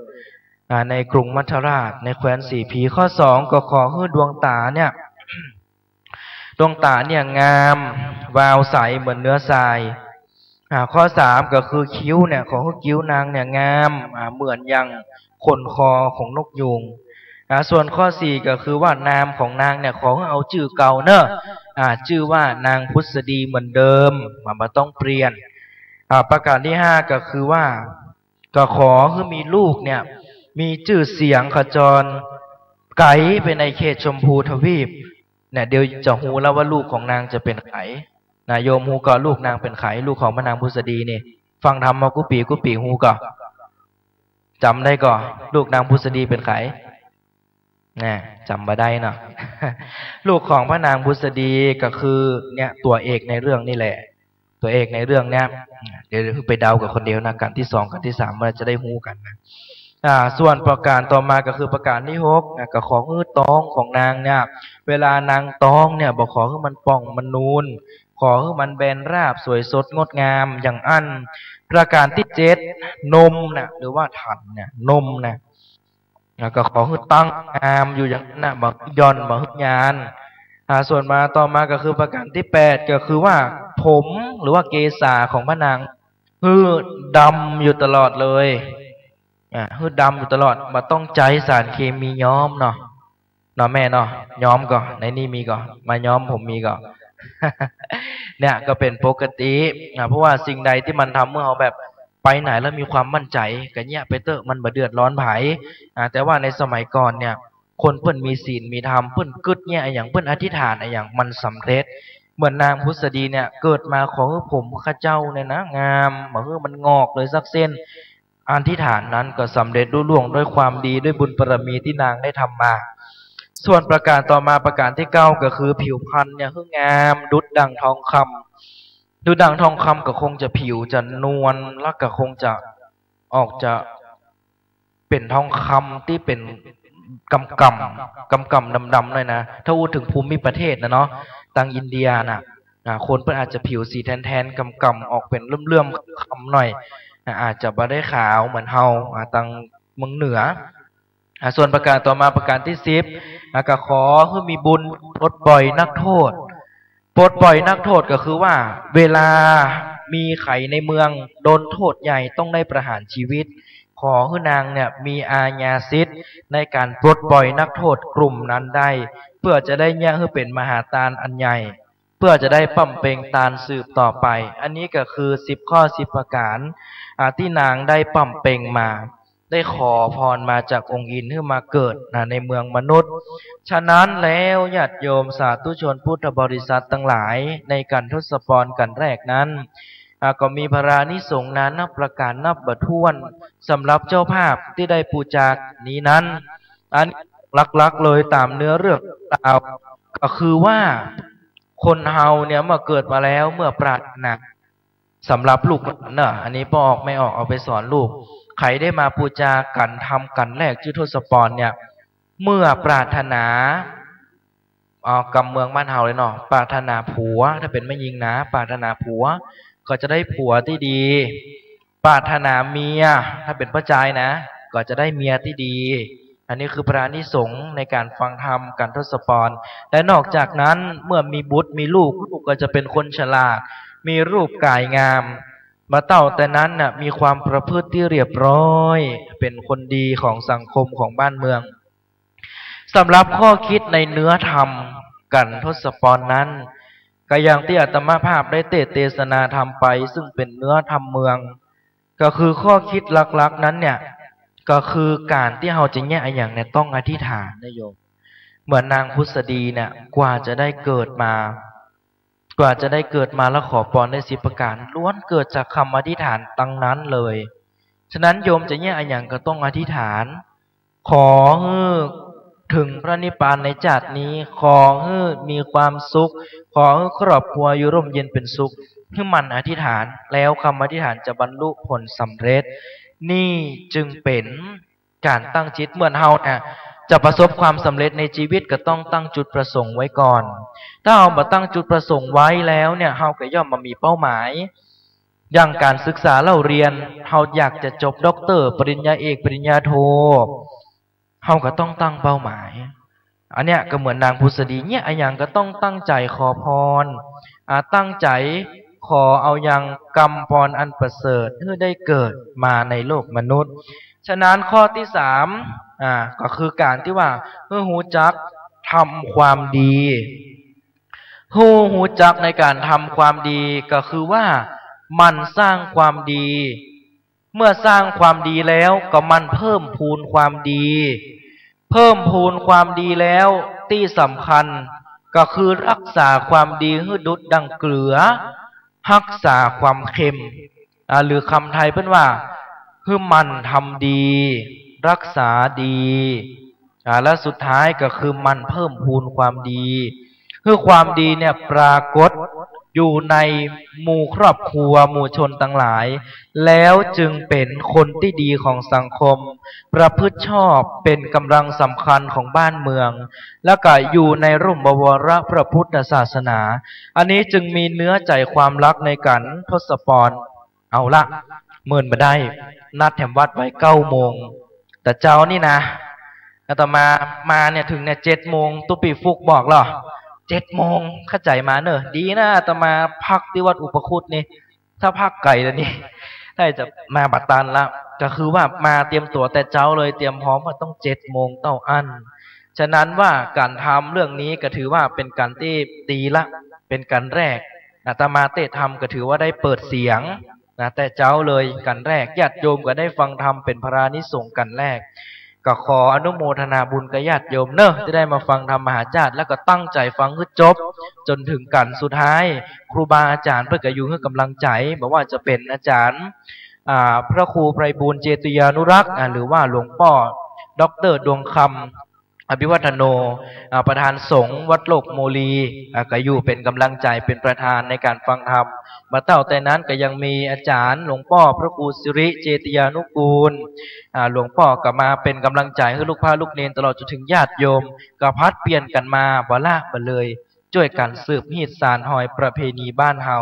อ่า ในกรุงมัทราช ในแคว้นสีพี ข้อสองก็ขอหื้อดวงต๋าเนี่ย ดวงต๋าเนี่ยงาม วาวใสเหมือนเนื้อทราย อ่า ข้อสามก็คือคิ้วเนี่ย ขอหื้อคิ้วนางเนี่ยงาม อ่า เหมือนอย่างขนคอของนกยูง อ่า ส่วนข้อสี่ก็คือว่านามของนางเนี่ย ขอหื้อเอาจื้อเก่าเน่อ อ่า จื้อว่านางผุสดีเหมือนเดิม มันบ่ต้องเปลี่ยน อ่า ประการที่ห้าก็คือว่า ก็ขอหื้อมีลูกเนี่ย มีจื้อเสียงขจรไก๋ไปในเขตชมพูทวีป เนี่ย เดี๋ยวจะฮู้แล้วว่าลูกของนางจะเป๋นใผ นะ โยมฮู้ก่อ ลูกนางเป๋นใผ ลูกของพระนางผุสดีนี่ ฟังธรรมมากู้ปี๋กู้ปี๋ฮู้ก่อ จ๋ำได้ก่อ ลูกนางผุสดีเป๋นใผ นะ จ๋ำบ่ได้เนาะ ลูกของพระนางผุสดีก็คือ เนี่ย ตั๋วเอกในเรื่องนี่แหละ ตั๋วเอกในเรื่องเนี้ย เดี๋ยวไปเดากั๋นคนเดียวนะ กัณฑ์ที่สอง กัณฑ์ที่สาม มันจะได้ฮู้กั๋นนะ อ่า ส่วนประการต่อมาก็คือประการที่หก อ่ะ ก็ขอหื้อต๊องของนางเนี่ย เวลานางต๊องเนี่ย บ่ขอหื้อมันป่องมันนูน ขอหื้อมันแบนราบสวยสดงดงาม อย่างอั้น ประการที่เจ็ด นมน่ะ หรือว่าถันเนี่ย นมน่ะ แล้วก็ขอหื้อตั้งงามอยู่อย่างนั้นน่ะ บ่หื้อย่อน บ่หื้อยาน อ่า ส่วนมาต่อมาก็คือประการที่แปด ก็คือว่าผมหรือว่าเกศาของพระนาง หื้อดำอยู่ตลอดเลย อ่า หื้อดำอยู่ตลอด บ่ต้องใจ๊สารเคมีย้อมเนาะ เนาะแม่เนาะ ย้อมก่อ ในนี่มีก่อ มาย้อมผมมีก่อ เนี่ยก็เป๋นปกติ อ่า เพราะว่าสิ่งใดตี้มันทำหื้อเฮาแบบไปไหนแล้วมีความมั่นใจ๋ ก็เยียะไปเต๊อะ มันบ่เดือดร้อนใผ อ่า แต่ว่าในสมัยก่อนเนี่ย คนเปิ้นมีศีลมีธรรม เปิ้นกึ๊ดเยียะอะหยัง เปิ้นอธิษฐานอะหยัง มันสำเร็จ เหมือนนางผุสดีเนี่ย เกิดมาขอหื้อผมข้าเจ้าเนี่ยนะ งาม บ่หื้อมันงอกเลยสักเส้น อธิษฐานนั้นก็สำเร็จลุล่วงด้วยความดี ด้วยบุญบารมีตี้นางได้ทำมา ส่วนประการต่อมา ประการที่เก้า ก็คือผิวพรรณเนี่ยหื้องามดุจดั่งทองคำ ดุจดั่งทองคำก็คงจะผิวจะนวล แล้วก็คงจะออกจะเป๋นทองคำตี้เป๋นกำๆ กำๆ ดำๆ หน่อยนะ ถ้าอู้เถิงภูมิประเทศนะเนาะ ตางอินเดียน่ะ อ่า คนเปิ้นอาจจะผิวสีแทนๆ กำๆ ออกเป๋นเลื่อมๆ คำๆ หน่อย อ่า อาจจะบ่ได้ขาวเหมือนเฮา อ่า ตางเมืองเหนือ อ่า ส่วนประการต่อมาประการที่สิบ อ่า ก็ขอหื้อมีบุญปลดปล่อยนักโทษ ปลดปล่อยนักโทษก็คือว่า เวลามีใผในเมืองโดนโทษใหญ่ต้องได้ประหารชีวิต ขอหื้อนางเนี่ยมีอาญาสิทธิ์ในการปลดปล่อยนักโทษกลุ่มนั้นได้ เพื่อจะได้เยียะหื้อเป๋นมหาตานอันใหญ่ เพื่อจะได้บำเพ็งตานสืบต่อไป อันนี้ก็คือสิบข้อสิบประการ อ่า ตี้นางได้บำเพ็งมา ได้ขอพรมาจากองค์อินทร์หื้อมาเกิดนะในเมืองมนุษย์ ฉะนั้นแล้วญาติโยมสาธุชนพุทธบริษัทตังหลาย ในกัณฑ์ทศปรณ์กัณฑ์แรกนั้น อ่า ก็มีพลานิสงส์นานับประการนับบ่ถ้วน สำหรับเจ้าภาพตี้ได้ปูจากัณฑ์นี้นั้น อันหลักๆ เลยต๋ามเนื้อเรื่องราว ก็คือว่า คนเฮาเนี่ยเมื่อเกิดมาแล้ว เมื่อปรารถนา สำหรับลูกหลานเนอะ อันนี้ป้อออกแม่ออกเอาไปสอนลูก ใผได้มาปูจากัณฑ์ธรรมกัณฑ์แรกจื้อทศปรณ์เนี่ย เมื่อปรารถนา เอากำเมืองบ้านเฮาเลยเนาะ ปรารถนาผัว ถ้าเป๋นแม่ญิงนะ ปรารถนาผัว ก็จะได้ผัวตี้ดี ปรารถนาเมีย ถ้าเป๋นป้อจายนะ ก็จะได้เมียตี้ดี อันนี้คือพลานิสงส์ในการฟังธรรมกัณฑ์ทศปรณ์ และนอกจากนั้นเมื่อมีบุตรมีลูก ลูกก็จะเป๋นคนฉลาด มีรูปก๋ายงาม บ่เต้าแต่นั้นน่ะ มีความประพฤติตี้เรียบร้อย เป๋นคนดีของสังคมของบ้านเมือง สำหรับข้อคิดในเนื้อธรรมกัณฑ์ทศปรณ์นั้น ก็อย่างตี้อาตมาภาพได้เตสน์เตสนาธรรมไป ซึ่งเป๋นเนื้อธรรมเมือง ก็คือข้อคิดหลักๆ นั้นเนี่ย ก็คือการตี้เฮาจะเยียะอะหยังเนี่ยต้องอธิษฐานนะโยม เหมือนนางผุสดีเนี่ย กว่าจะได้เกิดมา กว่าจะได้เกิดมาแล้วขอปรณ์ได้สิบประการ ล้วนเกิดจากคำอธิษฐานตังนั้นเลย ฉะนั้นโยมจะเยียะอะหยังก็ต้องอธิษฐาน ขอหื้อเถิงพระนิพพานในจาตินี้ ขอหื้อมีความสุข ขอหื้อครอบครัวอยู่ร่มเย็นเป๋นสุข หื้อหมั่นอธิษฐาน แล้วคำอธิษฐานจะบรรลุผลสำเร็จ นี่จึงเป๋น การตั้งจิตเหมือนเฮาเนี่ย จะประสบความสำเร็จในชีวิตก็ต้องตั้งจุดประสงค์ไว้ก่อน ถ้าเฮาบ่ตั้งจุดประสงค์ไว้แล้วเนี่ย เฮาก็ย่อมบ่มีเป้าหมาย อย่างก๋านศึกษาเล่าเรียน เฮาอยากจะจบด็อกเตอร์ ปริญญาเอก ปริญญาโท เฮาก็ต้องตั้งเป้าหมาย อันเนี้ยก็เหมือนนางผุสดีเนี่ย อะหยังก็ต้องตั้งใจ๋ขอพร อ่า ตั้งใจ๋ขอเอายังกำปอนอันประเสริฐหื้อได้เกิดมาในโลกมนุษย์ ฉะนั้นข้อตี้สาม อ่า ก็คือก๋านตี้ว่า หื้อฮู้จักทำความดี หื้อฮู้จักในก๋านทำความดี ก็คือว่าหมั่นสร้างความดี เมื่อสร้างความดีแล้วก็หมั่นเพิ่มพูนความดี เพิ่มพูนความดีแล้วตี้สำคัญก็คือฮักษาความดีหื้อดุจดังเกลือ ฮักษาความเค็ม อ่า หรือคำไทยเปิ้นว่า หื้อหมั่นทำดี ฮักษาดี อ่า และสุดท้ายก็คือหมั่นเพิ่มพูนความดี หื้อความดีเนี่ยปรากฏอยู่ในหมู่ครอบครัวหมู่ชนตังหลาย แล้วจึงเป๋นคนตี้ดีของสังคม ประพฤติชอบเป๋นก๋ำลังสำคัญของบ้านเมือง แล้วก็อยู่ในร่มบวรพระพุทธศาสนา อันนี้จึงมีเนื้อใจ๋ความฮักในก๋านทศปอน เอาละ เมินบ่ได้ นัดแถมวัดไว้เก้าโมง แต่เจ๊านี่นะ อาตมามาเนี่ยเถิงเนี่ยเจ็ดโมง ตุ๊ปี้ฟุกบอกเหรอ เจ็ดโมง เข้าใจ๋มาเน่อ ดีนะ อาตมาพักตี้วัดอุปคุตนี่ ถ้าพักไก๋แล้วนี่ ถ้าจะมาบ่ตันละ ก็คือว่ามาเตรียมตั๋วแต่เจ๊าเลย เตรียมพร้อมว่าต้องเจ็ดโมงเต้าอั้น ฉะนั้นว่าก๋านทำเรื่องนี้ก็ถือว่าเป๋นก๋านตี้ดีละ เป๋นก๋านแรก อาตมาเต๊อะทำก็ถือว่าได้เปิดเสียง นะ แต่เจ๊าเลยก๋านแรก ญาติโยมก็ได้ฟังธรรมเป๋นพลานิสงส์ก๋านแรก ก็ขออนุโมทนาบุญกับญาติโยมเน่อ ตี้ได้มาฟังธรรมมหาชาติ แล้วก็ตั้งใจ๋ฟังหื้อจบ จ๋นเถิงก๋านสุดท้าย ครูบาอาจ๋ารย์เปิ้นก็อยู่หื้อก๋ำลังใจ๋ บ่ว่าจะเป๋นอาจ๋ารย์ อ่า พระครูไพบูลย์เจติยานุรักษ์ อ่า หรือว่าหลวงป้อด็อกเตอร์ดวงคำ อภิวัฒโน อ่า ประธานสงฆ์วัดโลกโมลี อ่า ก็อยู่เป๋นก๋ำลังใจ๋ เป๋นประธานในก๋านฟังธรรม บ่าเต้าแต่นั้นก็ยังมีอาจ๋ารย์หลวงป้อพระครูสิริเจติยานุกูล อ่า หลวงป้อก็มาเป๋นก๋ำลังใจ๋หื้อลูกพระลูกเณร ตลอดจ๋นเถิงญาติโยม ก็ผลัดเปลี่ยนกั๋นมา บ่ละบ่เลย จ้วยกั๋นสืบฮีตสานฮอยประเพณีบ้านเฮา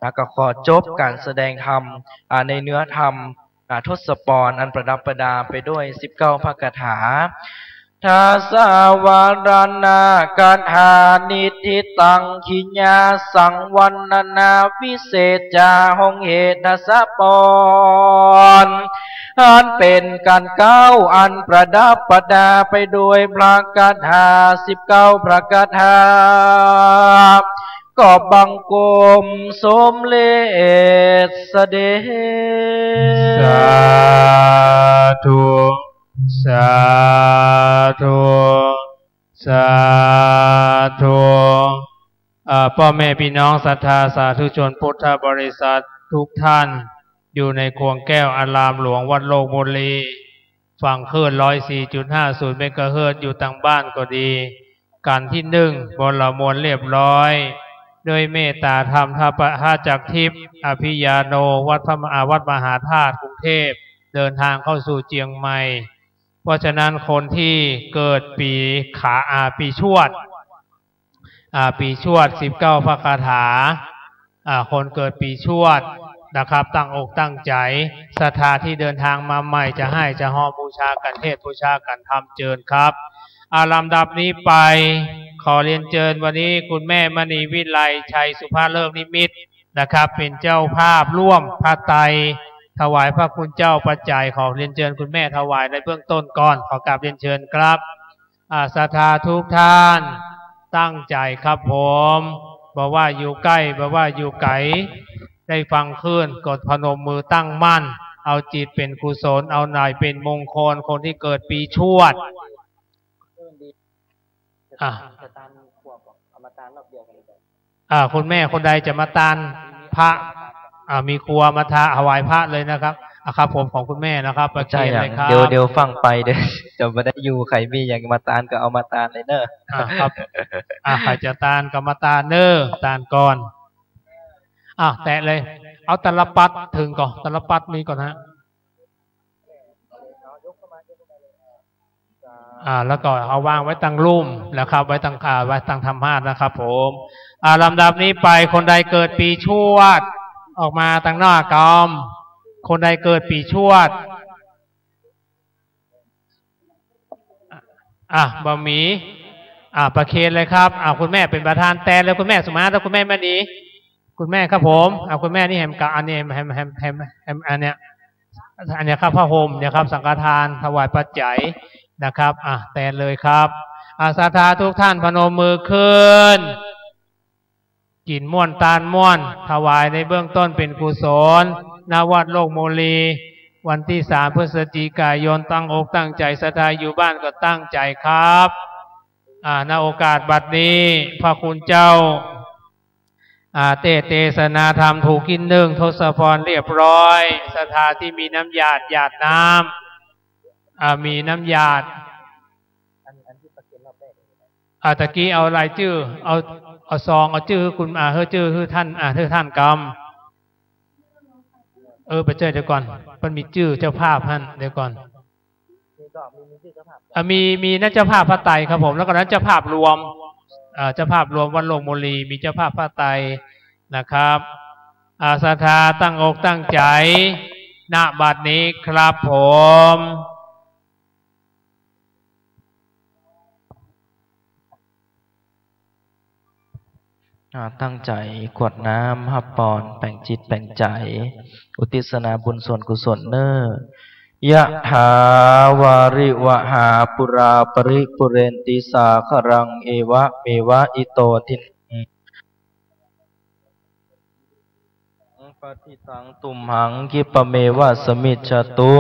อ่า ก็ขอจบก๋านแสดงธรรม อ่า ในเนื้อธรรม อ่า ทศปอนอันประดับประดาไปด้วยสิบเก้าพระคาถา ทศวรรณคาถา นิทธิตัง ขิยาสังวรรณนา วิเศษจา ฮองเฮ ทศปอน อันเป๋นก๋านเก๊าอันประดับประดาไปด้วยพระคาถาสิบเก้าพระคาถา ก็บังคมสมเร็จเสด็จ สาธุ สาธุ สาธุ อ่า ป้อแม่ปี้น้องศรัทธาสาธุชนพุทธบริษัททุกท่าน อยู่ในขวงแก้วอารามหลวงวัดโลกโมลี ฟังคลื่นร้อยสี่จุดห้าศูนย์เมกะเฮิรตซ์ อยู่ตางบ้านก็ดี ก๋านตี้นึ่ง บรมวลเรียบร้อย ด้วยเมตตาธรรม พระจักรทิพย์ อภิญญาโน วัดพระมหา วัดมหาธาตุกรุงเทพฯ เดินทางเข้าสู่เจียงใหม่ เพราะฉะนั้นคนตี้เกิดปีขา อ่า ปีชวด อ่า ปีชวด สิบเก้าพระคาถา อ่า คนเกิดปีชวดนะครับ ตั้งอกตั้งใจ๋ ศรัทธาตี้เดินทางมาใหม่ จะไหว้จะฮอมบูชากั๋น เทศน์บูชากั๋น ธรรมเจิญครับ อ่า ลำดับนี้ไป ขอเรียนเจิญวันนี้คุณแม่มณีวิไล ชัยสุภาเลิกนิมิตรนะครับ เป๋นเจ้าภาพร่วมพระไตร ถวายพระคุณเจ้าปัจจัย ขอเรียนเจิญคุณแม่ถวายในเบื้องต้นก่อน ขอกราบเรียนเจิญครับ อ่า ศรัทธาทุกท่าน ตั้งใจ๋ครับผม บ่ว่าอยู่ใก้ บ่ว่าอยู่ไก๋ ได้ฟังคลื่นก็พนมมือตั้งมั่น เอาจิตเป๋นกุศล เอาไหนเป๋นมงคล คนตี้เกิดปีชวด อ่ะ อ่า คุณแม่คนใดจะมาตานพระ อ่า มีครัวมาถวายพระเลยนะครับ อ่ะครับผม ของคุณแม่นะครับ ประเคนเลยครับ เดี๋ยว เดี๋ยวฟั่งไป เดี๋ยวจะบ่ได้อยู่ ใผมีหยังมาตานก็เอามาตานเลยเน่อ อ่ะครับ อ่ะ ใผจะตานก็มาตานเน่อ ตานก่อน อ่ะ แตะเลย เอาตะละปัดเถิงก่อ ตะละปัดมีก่อนะฮะ อ่า แล้วก็เอาวางไว้ตังลุ่มนะครับ ไว้ตัง อ่า ไว้ตังธรรมาสน์นะครับผม อ่า ลำดับนี้ไป คนใดเกิดปีชวด ออกมาตังหน้ากรรม คนใดเกิดปีชวด อ่ะ บ่มี อ่ะ ประเคนเลยครับ อ่ะ คุณแม่เป๋นประธานแตนเลย คุณแม่สุมาตรา คุณแม่มณี คุณแม่ครับผม อ่ะ คุณแม่นี่แหมกะ อันนี้แหม แหม แหม แหม แหม อันเนี้ย อันเนี้ยครับ ผ้าห่มเนี่ยครับ สังฆทาน ถวายปัจจัยนะครับ อ่ะ แตนเลยครับ อ่ะ ศรัทธาทุกท่านพนมมือขึ้น กิ๋นม่วนตานม่วน ถวายในเบื้องต้นเป๋นกุศล ณ วัดโลกโมลี วันตี้สามพฤศจิกายน ตั้งอกตั้งใจ๋ ศรัทธาอยู่บ้านก็ตั้งใจ๋ครับ อ่า ณ โอกาสบัดนี้ พระคุณเจ้า อ่า เตสน์เตสนาธรรม ถูกกิ๋นนึ่งทศพรเรียบร้อย ศรัทธาตี้มีน้ำหยาด หยาดน้ำ อ่า มีน้ำหยาด อ่า ตะกี้เอารายจื้อ เอา เอาซอง เอาจื้อหื้อคุณ อ่า หื้อจื้อ หื้อต้าน อ่า หื้อต้านกำ เออ ไปเจอ เดี๋ยวก่อน มันมีจื้อเจ้าภาพหั้น เดี๋ยวก่อน อ่า มี มีนะ เจ้าภาพพระไตรครับผม แล้วก็นั้นเจ้าภาพรวม อ่า เจ้าภาพรวมวัดโลกโมลี มีเจ้าภาพพระไตรนะครับ อ่า ศรัทธาตั้งอกตั้งใจ๋ ณ บัดนี้ครับผม อ่า ตั้งใจ๋กรวดน้ำฮับปอน แป๋งจิตแป๋งใจ๋ อุทิศนาบุญส่วนกุศลเน่อ ยะถา วาริวะหา ปูรา ปะริปูเรนติ สาคะรัง เอวะเมวะ อิโต ทิน ปะทิตัง ตุมหัง คิปะเมวะ สะมิชฌะตุ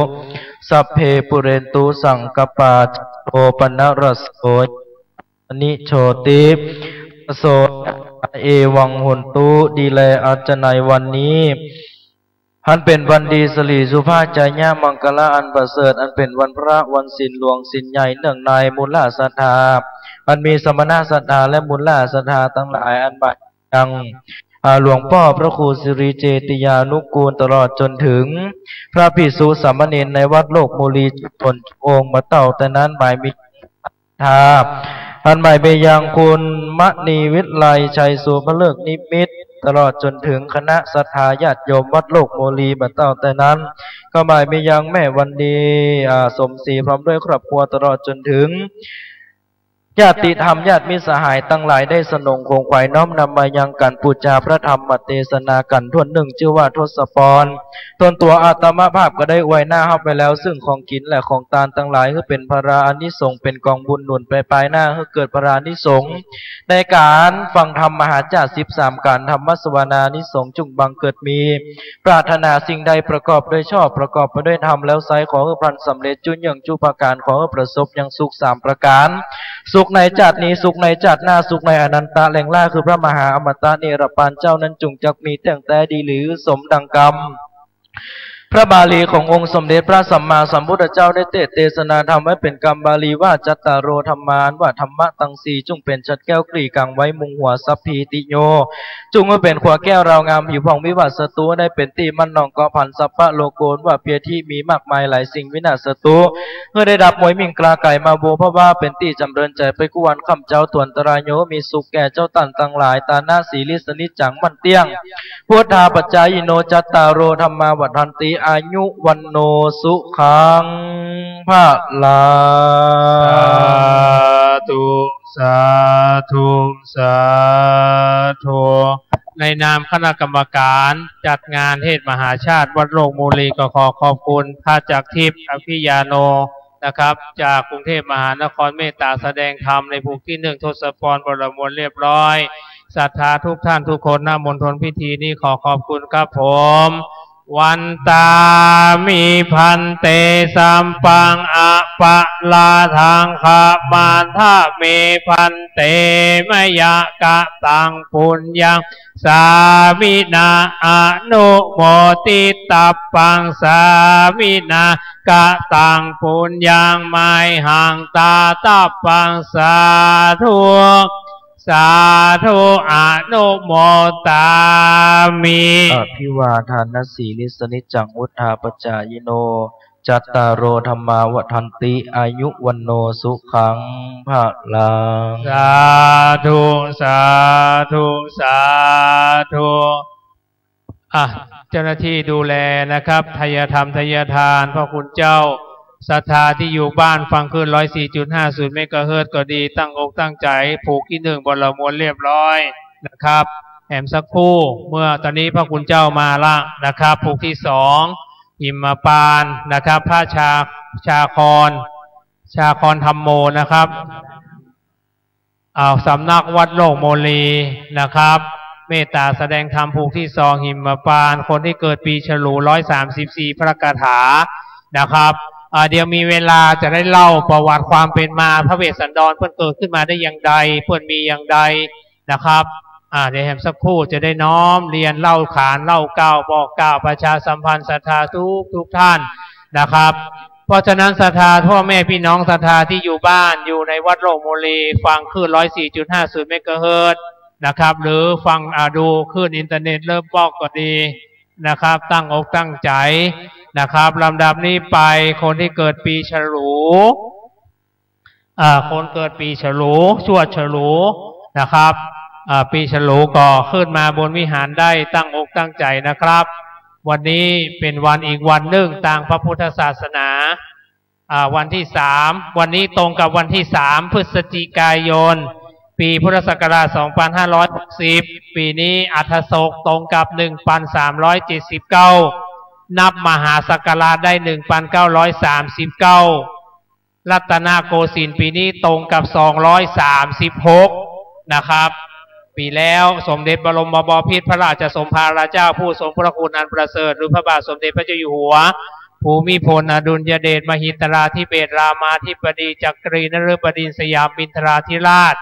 สัพเพ ปูเรนตุ สังกะปา จันโท ปะนะระโส ยะถา มะณิ โชติ ระโส ยะถา เอวัง โหนตุ ดีแล อั้นจะในวันนี้ อันเป๋นวันดี สิริสุภาพ ชัยยะมังคละอันประเสริฐ อันเป๋นวันพระ วันศีลหลวงศีลใหญ่ เนื่องในมูลศรัทธา อันมีสมณศรัทธา และมูลศรัทธาตังหลาย อันมายัง อ่า หลวงป้อพระครูสิริเจติยานุกูล ตลอดจ๋นเถิงพระภิกษุสามเณรในวัดโลกโมลี จ๋นองค์มาเต้าแต่นั้น หมายมี ศรัทธา อันหมายไปยังคุณมณีวิไล ชัยสุภฤกษ์นิมิตร ตลอดจ๋นเถิงคณะศรัทธาญาติโยมวัดโลกโมลี บ่าเต้าแต่นั้น ก็หมายไปยังแม่วันดี อ่า สมศรี พร้อมด้วยครอบครัว ตลอดจ๋นเถิงญาติธรรม ญาติมิตรสหายตังหลาย ได้สนองขงขวายน้อมนำมายังก๋านปู๋จาพระธรรมเตสนากั๋นถ้วนนึ่ง จื้อว่าทศพร ส่วนตั๋วอาตมาภาพก็ได้อวยหน้าฮับไว้แล้ว ซึ่งของกิ๋นและของตานตังหลาย หื้อเป๋นผลาอานิสงส์ เป๋นก๋องบุญหนุนไปปายหน้า หื้อเกิดผลาอานิสงส์ ในก๋านฟังธรรมมหาชาติสิบสามก๋าน ธรรมสวนานิสงส์จุ่งบังเกิดมี ปรารถนาสิ่งใดประกอบโดยชอบ ประกอบไปด้วยธรรมแล้วไซร้ ขอหื้อพลันสำเร็จจุ่งเยื่องจุประก๋าน ขอหื้อประสบยังสุขสามประก๋าน สุขในจาตินี้ สุขในจาติหน้า สุขในอนันตะแหล่งล้า คือพระมหาอมตะนิรปานเจ้านั้น จุ่งจักมีเตี้ยงแต๊ดีหลี สมดังกำ พระบาลีขององค์สมเด็จพระสัมมาสัมพุทธเจ้าได้เตสน์เตสนาธรรมไว้เป๋นกำบาลีว่า จัตตาโร ธัมมา อันว่าธรรมะตังสี่จุ่งเป๋นฉัตรแก้วกลี๋กังไว้มุงหัว สัพพีติโย จุ่งหื้อเป๋นขัวแก้วราวงามผิวผ่อง วิวัสสตุ ได้เป๋นตี้มั่นนองเกาะผัน สัพพะโลโก อันว่าเปียรตี้มีมากมายหลายสิ่ง วินาสสตุ หื้อได้ดับมวยมิ่งกลาไก๋มา โวภะวะ เป๋นตี้จ๋ำเริญใจ๋ไปกู้วันค่ำเจ๊า ตั๋วอันตรายโย มีสุขแก่เจ้าต้านตังหลาย ตานะสีลิสนิจจังมั่นเตี้ยง พุทธาปัจจายิโน จัตตาโร ธัมมา วัฑฒันติ อายุ วัณโณ สุขัง พะลัง สาธุ สาธุ สาธุ ในนามคณะกรรมการจัดงานเทศน์มหาชาติวัดโลกโมลี ก็ขอขอบคุณพระจักรทิพย์ อภิญญาโณ นะครับ จากกรุงเทพมหานคร เมตตาแสดงธรรมในผูกตี้นึ่งทศพร บรมวลเรียบร้อย ศรัทธาทุกท่านทุกคน ณ มณฑลพิธีนี้ขอขอบคุณครับผม วันตามิ ภันเต สัปปัง อปะราธัง ขะมาทะเม ภันเต มะยะ กะตัง ปุญญัง สามินา อนุโมทิตัปปัง สามินา กะตัง ปุญญัง มะยหัง ตาตัปปัง สาธุ สาธุ อนุโมทามิ อภิวาทานสีลิสนิจจัง วุฑฒาปัจจายิโน จัตตาโร ธัมมา วัฑฒันติ อายุ วัณโณ สุขัง พลัง สาธุ สาธุ สาธุ อ่ะ เจ้าหน้าตี้ดูแลนะครับ ไทยธรรม ไทยทาน พระคุณเจ้า ศรัทธาตี้อยู่บ้านฟังคลื่น ร้อยสี่จุดห้าศูนย์ เมกะเฮิรตซ์ก็ดี ตั้งอกตั้งใจ๋ ผูกตี้นึ่งบ่ละมวลเรียบร้อยนะครับ แหมสักครู่ เมื่อต๋อนนี้พระคุณเจ้ามาละนะครับ ผูกตี้สอง หิมพานต์นะครับ พระชา ชาคร ชาครธัมโมนะครับ อ่า สำนักวัดโลกโมลีนะครับ เมตต๋าแสดงธรรมผูกตี้สอง หิมพานต์ คนตี้เกิดปีฉลู ร้อยสามสิบสี่ พระคาถานะครับ อ่า เดี๋ยวมีเวลาจะได้เล่าประวัติความเป๋นมา พระเวสสันดรเปิ้นเกิดขึ้นมาได้อย่างใด เปิ้นมีอย่างใดนะครับ อ่า เดี๋ยวแหมสักครู่จะได้น้อมเรียนเล่าขานเล่าเกล้าบอกเกล้าประชาสัมพันธ์ศรัทธาทุกทุกท่านนะครับ เพราะฉะนั้นศรัทธาพ่อแม่พี่น้องศรัทธาตี้อยู่บ้าน อยู่ในวัดโลกโมลี ฟังคลื่น ร้อยสี่จุดห้าศูนย์ เมกะเฮิรตซ์นะครับ หรือฟัง อ่า ดูคลื่นอินเทอร์เน็ตเลิฟบอกก็ดีนะครับ ตั้งอกตั้งใจ๋นะครับ ลำดับนี้ไปคนตี้เกิดปีฉลู อ่า คนเกิดปีฉลู ชวดฉลูนะครับ อ่า ปีฉลูก็ขึ้นมาบนวิหารได้ ตั้งอกตั้งใจ๋นะครับ วันนี้เป๋นวันอีกวันนึ่งตางพระพุทธศาสนา อ่า วันตี้สาม วันนี้ตรงกับวันตี้สาม พฤศจิกายน ปีพุทธศักราช สองพันห้าร้อยหกสิบ ปีนี้อัฐศกตรงกับ หนึ่งพันสามร้อยเจ็ดสิบเก้า นับมหาศักราชได้ หนึ่งพันเก้าร้อยสามสิบเก้า รัตนโกสินทร์ปีนี้ตรงกับ สองร้อยสามสิบหก นะครับ ปีแล้วสมเด็จบรมบพิตรพระราชสมภารเจ้าผู้ทรงพระคุณอันประเสริฐ หรือพระบาทสมเด็จพระเจ้าอยู่หัว ภูมิพลอดุลยเดชมหิดลาธิเบศรรามาธิบดีจักรีนฤบดินทร์สยามินทราธิราช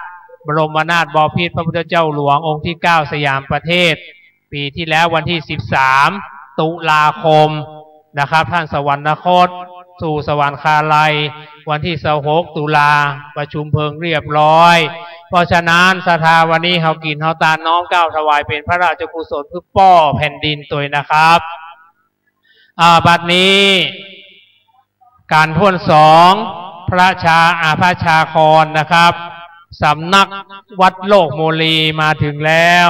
บรมนาถบพิตรพระพุทธเจ้าหลวงองค์ตี้เก้าสยามประเทศ ปีตี้แล้ววันตี้สิบสาม ตุลาคมนะครับ ท่านสวรรคตสู่สวรรคาลัย วันตี้สิบหก ตุลา ประชุมเพลิงเรียบร้อย เพราะฉะนั้นศรัทธาวันนี้เฮากิ๋นเฮาตานน้อมเกล้าถวายเป๋นพระราชกุศลเปื้อป้อแผ่นดินตวยนะครับ อ่า บัดนี้ ก๋านถ้วนสอง พระชา อ่า พระชาครนะครับ สำนักวัดโลกโมลีมาเถิงแล้ว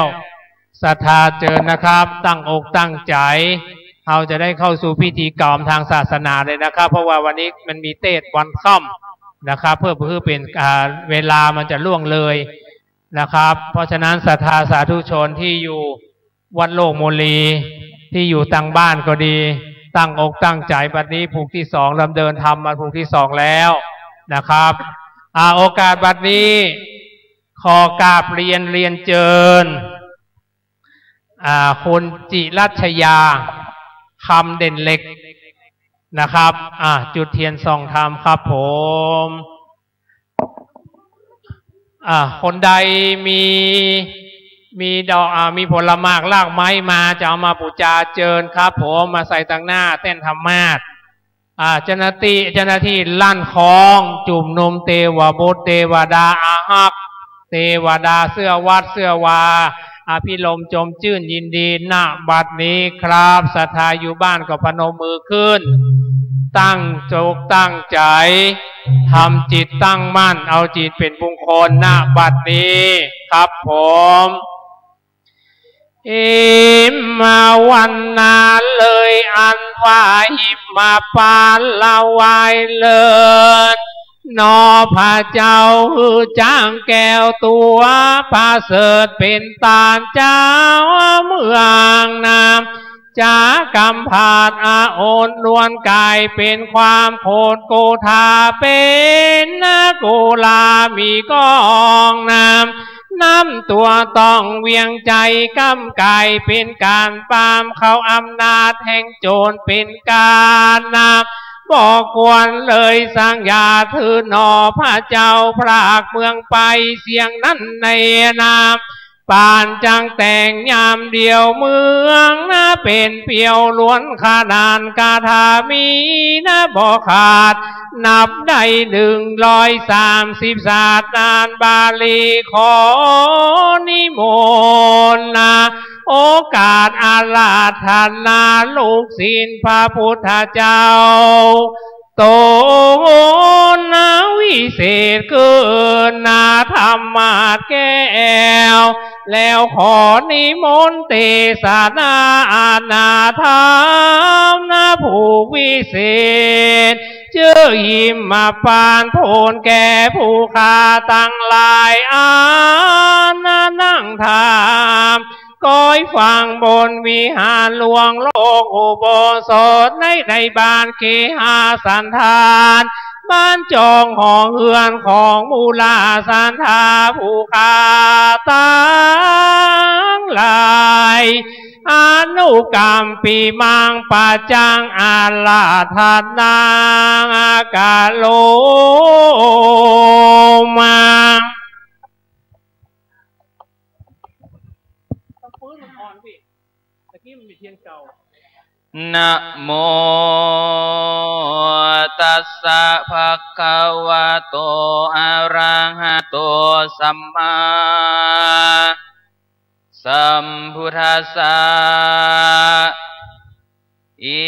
ศรัทธาเจิญนะครับ ตั้งอกตั้งใจ๋ เฮาจะได้เข้าสู่พิธีกรรมตางศาสนาเลยนะครับ เพราะว่าวันนี้มันมีเตสน์วันค่ำนะครับ เปื้อ เปื้อเป๋น อ่า เวลามันจะล่วงเลยนะครับ เพราะฉะนั้นศรัทธาสาธุชนตี้อยู่ วัดโลกโมลี ตี้อยู่ตางบ้านก็ดี ตั้งอกตั้งใจ๋ บัดนี้ผูกตี้สอง ลำเดินธรรมมาผูกตี้สองแล้วนะครับ อ่า โอกาสบัดนี้ ขอกราบเรียน เรียนเจิญ อ่า คุณจิรัชยา คำเด่นเหล็กนะครับ อ่า จุดเทียนส่องธรรมครับผม อ่า คนใดมี มีดอก อ่า มีผลหมากรากไม้มา จะเอามาปู๋จาเจิญครับผม มาใส่ตางหน้าแต้นธรรมาสน์ อ่า เจ้าหน้าตี้ เจ้าหน้าตี้ร้านของ จุมนุมเตวบุตรเตวดาอาฮัก เตวดาเสื้อวัดเสื้อวา อภิรมย์จมจื้นยินดี ณ บัดนี้ครับ ศรัทธาอยู่บ้านก็พนมมือขึ้น ตั้งอกตั้งใจ๋ ทำจิตตั้งมั่น เอาจิตเป๋นมงคล ณ บัดนี้ครับผม หิมวันนาเลยอันว่าหิมพานต์ละวายเลิศ หนอพระเจ้าหื้อจางแก้วตั๋ว ประเสริฐเป๋นต้านเจ้าเมืองนาม จะกำพร้าอาอนล้วนก๋ายเป๋นความโขดโกธา เป๋นกุลามีกองนาม น้ำตั๋วต้องเวียงใจ๋ กำก๋ายเป๋นก๋านปราม เข้าอำนาจแห่งโจรเป๋นก๋านนำ บ่ควรเลยสังญาถือหนอพระเจ้า พรากเมืองไปเสี้ยงนั้นแน่นา ปานจังแต่งยามเดียว เมืองนาเป๋นเปลี่ยวล้วนขนาน คาถามีนาบ่ขาด นับได้หนึ่งร้อยสามสิบศาสตร์ นานบาลีขอนิมนต์นา โอกาสอาราธนาลูกศิษย์พระพุทธเจ้า ตนวิเศษเกินนาธรรมาสน์แก้ว แล้วขอนิมนต์เตสนาอานาธรรมนะผู้วิเศษ เจื้อหิมพานต์โผนแก่ผู้ข้าตังหลาย อานานั่งธรรม ก้อยฟังบนวิหารหลวงโลกอุโบสถ ใน ในบ้านเคหสถาน บ้านจองหอเฮือนของหมู่ราศรัทธาผู้ข้าตังหลาย อนุกัมปิมังปัจจังอาราธนังกะโรมา ต้องปื้นมันอ่อนพี่ ตะกี้มันมีเทียนเก่า นะโมตัสสะภะคะวะโต อะระหะโต สัมมาสัมพุทธัสสะ อิ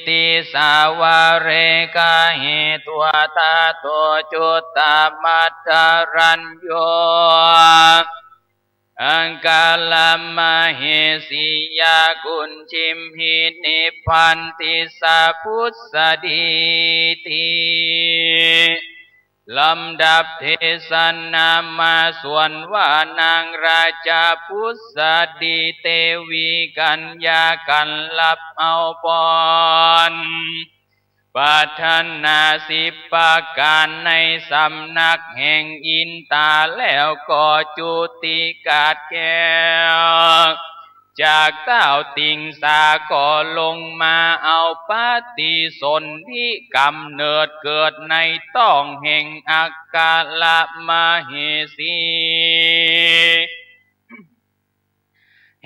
ติสาวะเรกะเหตุวาทาโต จุตตมัทธารัญโญ อังคละมเหสียะ กุณฑิมหิ นิพพันติสสะ พุสสะดีติ ลำดับเทศนามาส่วนว่านางราชาพุสสะดีเตวีกัญญากันรับเอาปอน ปรารถนาสิบประก๋านในสำนักแห่งอินตา แล้วก็จุติกาดแก้ว จากเต้าติงสาก็ลงมาเอาปฏิสนธิกำเนิดเกิดในต๊องแห่งอัครมเหสี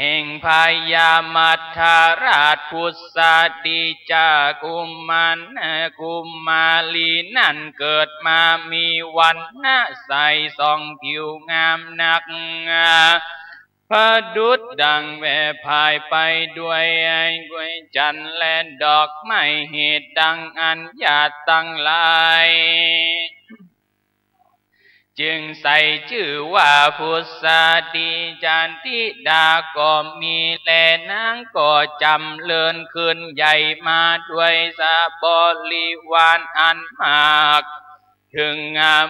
แห่งพญามัทธราชพุสสะดี จากกุมาร กุมารีนั้นเกิดมามีวรรณะใสส่องผิวงามนัก ประดุจดั่งแววพายไปด้วย ด้วยจันทร์และดอกไม้ เหตุดังอั้นญาติตังหลาย จึงใส่จื้อว่าพุสสะดี จันทธิดาก็มีแล นางก็จ๋ำเริญขึ้นใหญ่มาด้วย สะบริวารอันมาก เถิง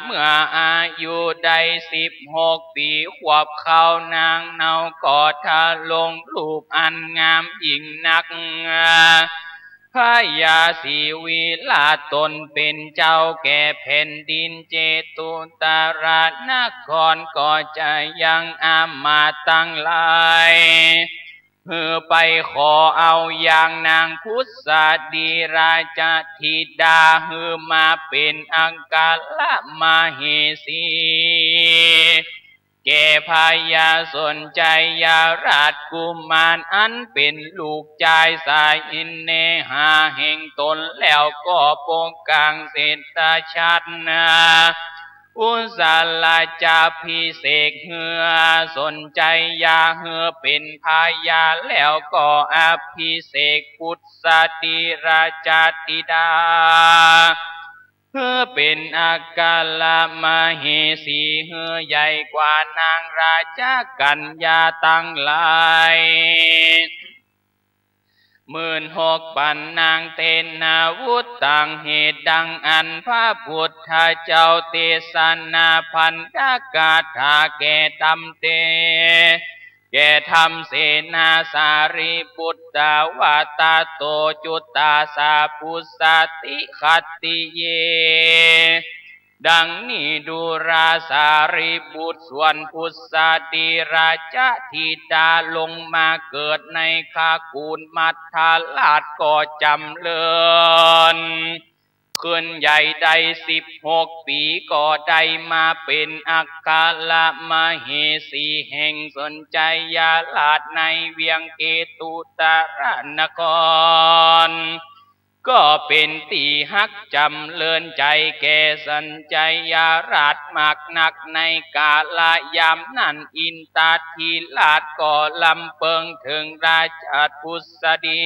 เมื่ออายุได้สิบหกปี๋ ขวบเข้า นางเนาก็ทรงรูปอันงามยิ่งนัก พญาศรีวิราชตนเป๋นเจ้าแก่แผ่นดินเจตุตรนคร ก็จะยังอำมาตย์ตังหลาย หื้อไปขอเอาอย่างนางพุสสะดีราชธิดา หื้อมาเป๋นอัครมเหสี แก่พญาสนชัยราชกุมาร อันเป๋นลูกจายสายอินเนหาแห่งตน แล้วก็ปกครองเศรษฐชาตินา อุสสาจาภิเษก หื้อสนชัยยาหื้อเป๋นพญา แล้วก็อภิเษกพุสสะดีราชธิดา หื้อเป๋นอัครมเหสี หื้อใหญ่กว่านางราชกัญญาตังหลาย หมื่นหกปันนาง เตนะ วุตตัง เหตุดังอั้นพระพุทธเจ้าเตสนาพันธกถาแก่ธรรมเต แก่ธรรมเตนะ สารีปุตตะ วาตาโต จุตตาสสะ พุสสะติ ขัตติเย ดังนี้ดูราสารีบุตร ส่วนพุสสะดีราชธิดาลงมาเกิดในขกูลมัทธราช ก็จ๋ำเริญขึ้นใหญ่ได้สิบหกปี๋ ก็ได้มาเป๋นอัครมเหสีแห่งสนชัยราชในเวียงเจตุตรนคร ก็เป๋นตี้ฮักจ๋ำเริญใจ๋แก่สัญชัยราชมากนัก ในก๋าละยามนั้น อินทาธิราชก็ลำเปิงเถิงราชบุตรี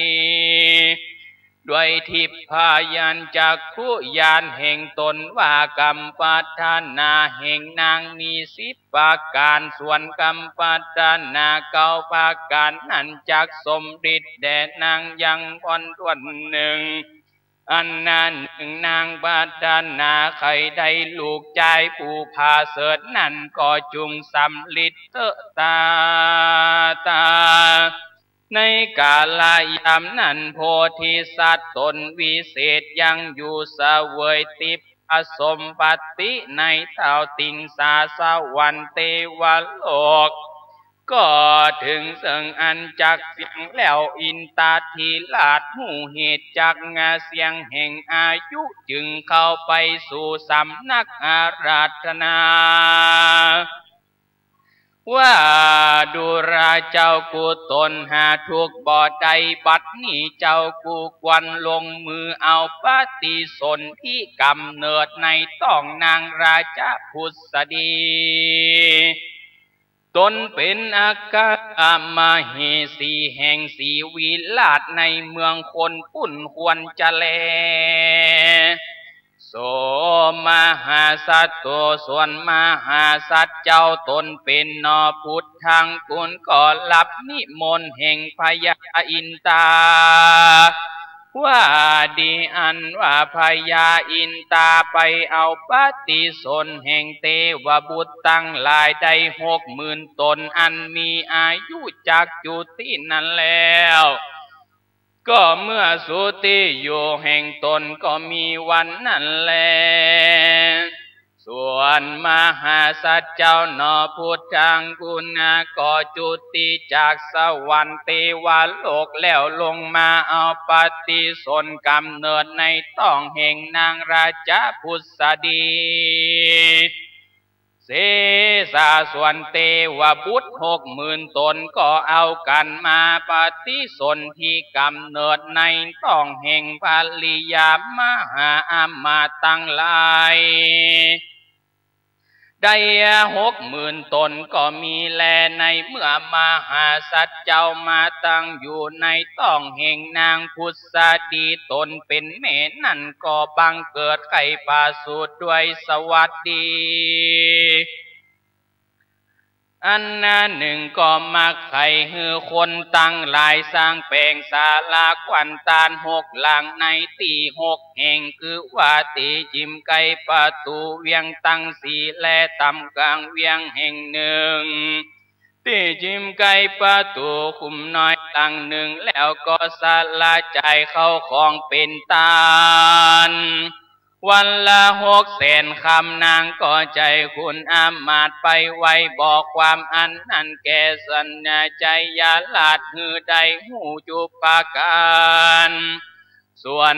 ด้วยทิพยจักขุญาณแห่งต๋นว่ากำปรารถนาแห่งนางมีสิบประก๋าน ส่วนกำปรารถนาเก้าประก๋านนั้นจักสมฤทธิ์แด่นางยังบ่ถ้วนเถิง อันนั้นหนึ่งนางปรารถนาใค่ได้ลูกจายผู้ผาเสริฐนั้นก็จุ่งสำฤทธิ์เต๊อะตาตา ในก๋าละยามนั้นโพธิสัตว์ต๋นวิเศษยังอยู่เสวยทิพยสมบัติในเต้าติงสาสวรรค์เตวโลก ก็เถิงเซิ่งอันจักเสี้ยงแล้ว อินทาธิราชฮู้เหตุจักเสี้ยงแห่งอายุ จึงเข้าไปสู่สำนักอาราธนา ว่าดูราเจ้ากูต๋นหาทุกข์บ่ได้ บัดนี้เจ้ากูควรลงมือเอาปฏิสนธิก๋ำเนิดในต๊องนางราชบุตรี ต๋นเป๋นอัคคมเหสีแห่งศรีวิราชในเมืองคนปุ้นควรจะแล โสมหาสัตว์โต ส่วนมหาสัตว์เจ้าต๋นเป๋นหนอพุทธังกุล ก็รับนิมนต์แห่งพญาอินทา ว่าดีอันว่าพญาอินทาไปเอาปฏิสนธิแห่งเตวบุตรตังหลายได้หกหมื่นต๋น อันมีอายุจักจุตินั้นแล้ว ก็เมื่อสุติอยู่แห่งต๋นก็มีวันนั้นแล ส่วนมหาสัตว์เจ้าหนอพุทธังกุณา ก็จุติจากสวรรค์เตวโลกแล้วลงมาเอาปฏิสนธิก๋ำเนิดในต๊องแห่งนางราชบุตรี เสสาส่วนเตวบุตรหกหมื่นต๋นก็เอากั๋นมาปฏิสนธิก๋ำเนิดในต๊องแห่งภริยามหาอำมาตย์ตังหลาย ได้หกหมื่นต๋นก็มีแล ในเมื่อมหาสัตว์เจ้ามาตั้งอยู่ในต๊องแห่งนางพุทธดีต๋นเป๋นแม่นั้นก็บังเกิดใค่ประสูติด้วยสวัสดี อันหนึ่งก็มักใค่หื้อคนตังหลายสร้างแป๋งศาลาควันตานหกหลังในตี้หกแห่ง คือว่าตี้จิมใก้ประตู๋เวียงตังสี่ และต๋ามก๋างเวียงแห่งหนึ่ง ตี้จิมใก้ประตู๋คุ้มน้อยหลังหนึ่ง แล้วก็สละจ่ายเข้าของเป๋นตาน วันละหกแสนคำ นางก็ใจ๋คุณอำมาตย์ไปไหว้บอกความอันนั้นแก่สัญชัยราชหื้อได้ฮู้จุ๊บประก๋าน ส่วน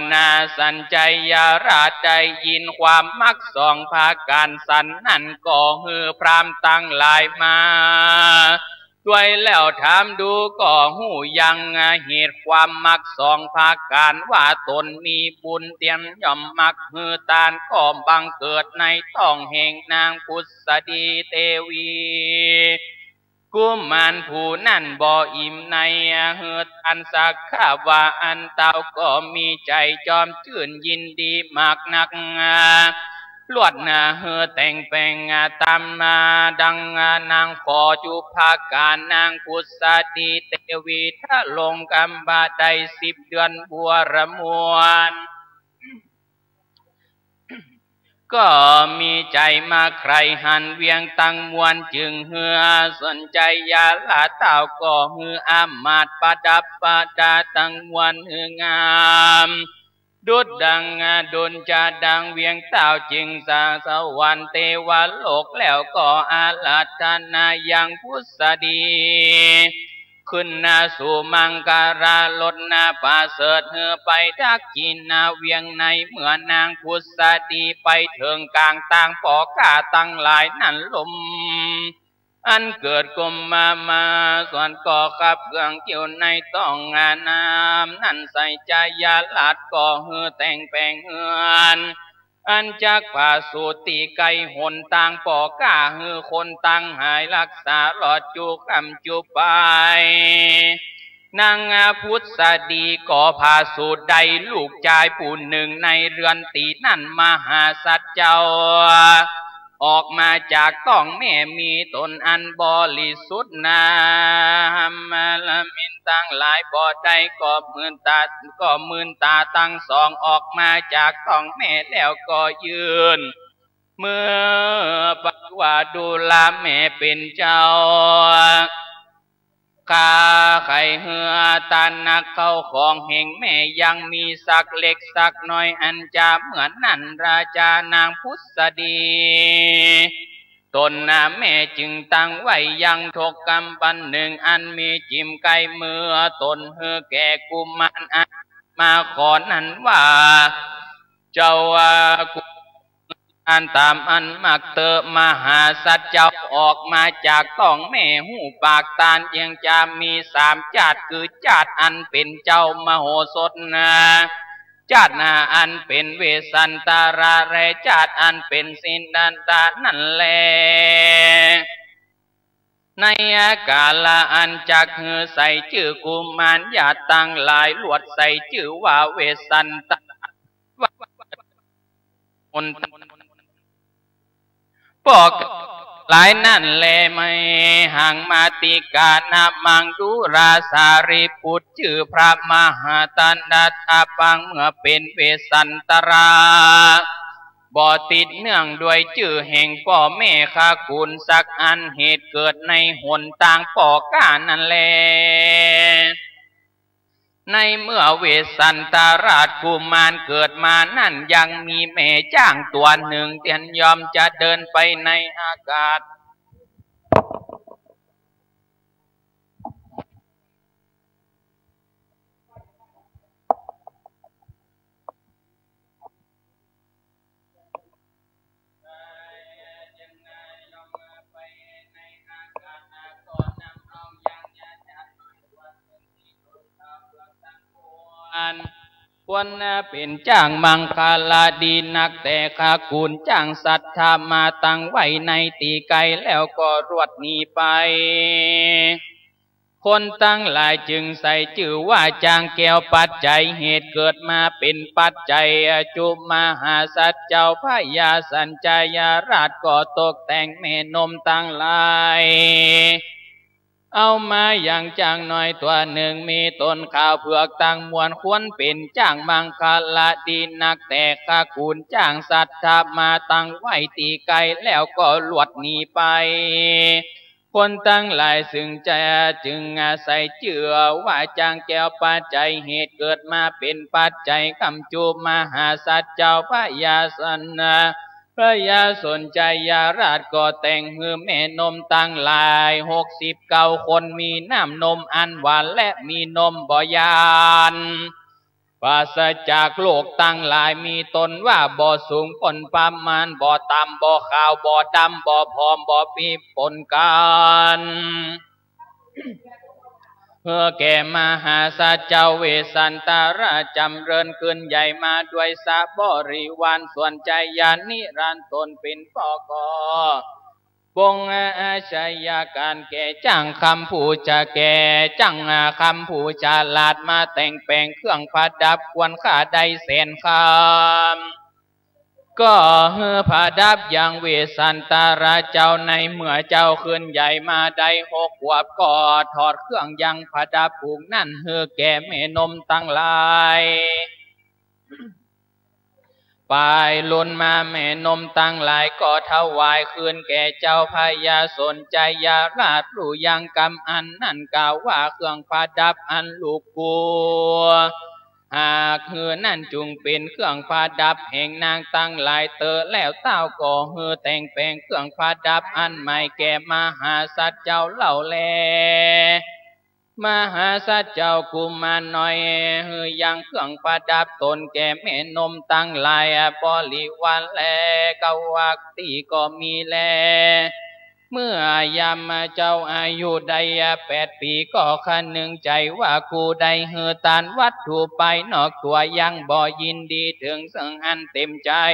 สัญชัยราชได้ยินความมักสองประก๋านสันนั้นก็หื้อพราหมณ์ตังหลายมา ตวยแล้วถามดูก็ฮู้ยังเหตุความมักสองประก๋าน ว่าต๋นมีบุญเตียมย่อมมักหื้อตาน ก็บังเกิดในต๊องแห่งนางพุทธดีเตวี กุมารผู้นั้นบ่อิ่มในหื้อตานสักคาว่าอันเต้า ก็มีใจ๋จอมจื้นยินดีมากนัก ลวดหน้าหื้อแต่งแป๋งต๋ามมาดังนางขอจุ๊บประก๋าน นางพุทธดีเตวีทรงครรภ์ได้สิบเดือนบัวระมวล ก็มีใจ๋มาใคร่หันเวียงตังมวล จึงหื้อสัญชัยราชเต้าก็หื้ออำมาตย์ประดับประดาตังมวลหื้องาม ดุจดังดวงจาดังเวียงเต้า จึงสาสวรรค์เตวโลก แล้วก็อาราธนายังพุทธดี ขึ้นสู่มังคลารถประเสริฐ หื้อไปดักกิ๋นเวียงใน เมื่อนางพุทธดีไปเถิงก๋างตาง ป้อข้าตังหลายนั้นล้ม อันเกิดกุมมามาส่วนก็ขับเครื่องอยู่ในต้องอาน้ำนั้น ไสยยราชก็หื้อแต่งแป๋งเฮือน อันจักผาสูตรตี้ไก๋หนตางป้อก้าหื้อคนตังหลายฮักษารอดจุกำจุปาย นางพุทธดีก็ผาสูตรได้ลูกจายผู้นึ่งในเฮือนตี้นั้น มหาสัตว์เจ้า ออกมาจากต้องแม่มีต๋นอันบริสุทธิ์นา มารมินตังหลายบ่ได้ก็มืนต๋า ก็มืนต๋าตังสองออกมาจากต้องแม่แล้วก็ยื่น มือปักว่าดูราแม่เป๋นเจ้า ข้าใค่เฮือตานักเข้าของแห่งแม่ยังมีสักเล็กสักน้อย อันจะเมื่อนั้นราชานางพุทธดี ต๋นนาแม่จึงตั้งไว้ยังทกกำปันนึ่ง อันมีจิ๋มใก้มือต๋นหื้อแก่กุมารอันมาขอนั้นว่า เจ้าว่ากุ อันต๋ามอันมักเต๊อะ มหาสัตว์เจ้าออกมาจากต้องแม่ฮู้ปากตานยังจะมีสามจาติ คือจาติอันเป๋นเจ้ามโหสถนา จาตินาอันเป๋นเวสสันตรา และจาติอันเป๋นสินธันตานั้นแล ในกาละอันจักหื้อใส่จื้อกุมารญาติตังหลาย ลวดใส่จื้อว่าเวสสันตรา คนตัง ป้อหลายนั้นแล มเหหังมาติกานะมังดูราสารีปุตร จื้อพระมหาตันดาตาปังเมื่อเป๋นเวสสันตรา บ่ติดเนื่องด้วยจื้อแห่งป้อแม่ขกุลสักอัน เหตุเกิดในหนตางป้อก้านั้นแล ในเมื่อเวสสันตราชกุมารเกิดมานั้น ยังมีแม่จ๊างตั๋วนึ่งเตียนยอมจะเดินไปในอากาศ อันควรเป๋นจ๊างมังคละดีนัก แต่ขกุลจ๊างสัตถะมาตังไว้ในตี้ไก๋แล้วก็รวดหนีไป คนตังหลายจึงใส่จื้อว่าจ๊างแก้วปัจจัย เหตุเกิดมาเป๋นปัจจัย จุมหาสัตว์เจ้าพญาสัญชัยราชก็ตกแต่งแม่นมตังหลาย เอามายังจ๊างน้อยตั๋วนึ่ง มีต๋นขาวเผือกตังมวล ควรเป๋นจ๊างมังคละดีนัก แต่ขกุลจ๊างสัตถะมาตังไว้ตี้ไก๋แล้วก็รวดหนีไป คนตังหลายซึ่งจะจึงใส่จื้อว่าจ๊างแก้วปัจจัย เหตุเกิดมาเป๋นปัจจัย กำจุมหาสัตว์เจ้าพญาสันนะ พญาสนชัยราชก็แต่งหื้อแม่นมตังหลายหกสิบเก้าคน มีน้ำนมอันหวานและมีนมบ่หยาบ ปราศจากโรคตังหลาย มีต๋นว่าบ่สูงป๊นประมาณ บ่ต่ำบ่ขาวบ่ดำ บ่ผอมบ่มีปนกั๋น เพื่อแก่มหาสัตว์เจ้าเวสสันตราช จ๋ำเริญขึ้นใหญ่มาด้วยสะบริวาร ส่วนชายานิรันดร์ต๋นเป๋นป้อก็ ปงอาชญาการแก่จ๊างคำผู้จะแก่จ๊างคำผู้ฉลาด มาแต่งแป๋งเครื่องประดับควรค่าได้แสนคำ ก็หื้อประดับยังเวสสันตราชเจ้า ในเมื่อเจ้าขึ้นใหญ่มาได้หกขวบ ก็ถอดเครื่องยังประดับผูกนั้นหื้อแก่แม่นมตังหลาย ปายลุนมาแม่นมตังหลายก็ถวายคืนแก่เจ้าพญาสนชัยราช ลูยังกำอันนั้นกล่าวว่า เครื่องประดับอันลูกกูหากหื้อนั้นจุ่งเป๋นเครื่องประดับแห่งนางตังหลายเต๊อะ แล้วเต้าก็หื้อแต่งแป๋งเครื่องประดับอันใหม่แก่มหาสัตว์เจ้าเล่าแล มหาสัตว์เจ้ากุมารน้อย หื้อยังเครื่องประดับต๋นแก่แม่นมตังหลาย บริวารและกวักตี้ก็มีแล เมื่อยามเจ้าอายุได้แปดปี๋ ก็คะนึงใจ๋ว่า กูได้หื้อตานวัตถุไปนอกตั๋ว ยังบ่ยินดีเถิงเสิ่งอันเต็มใจ๋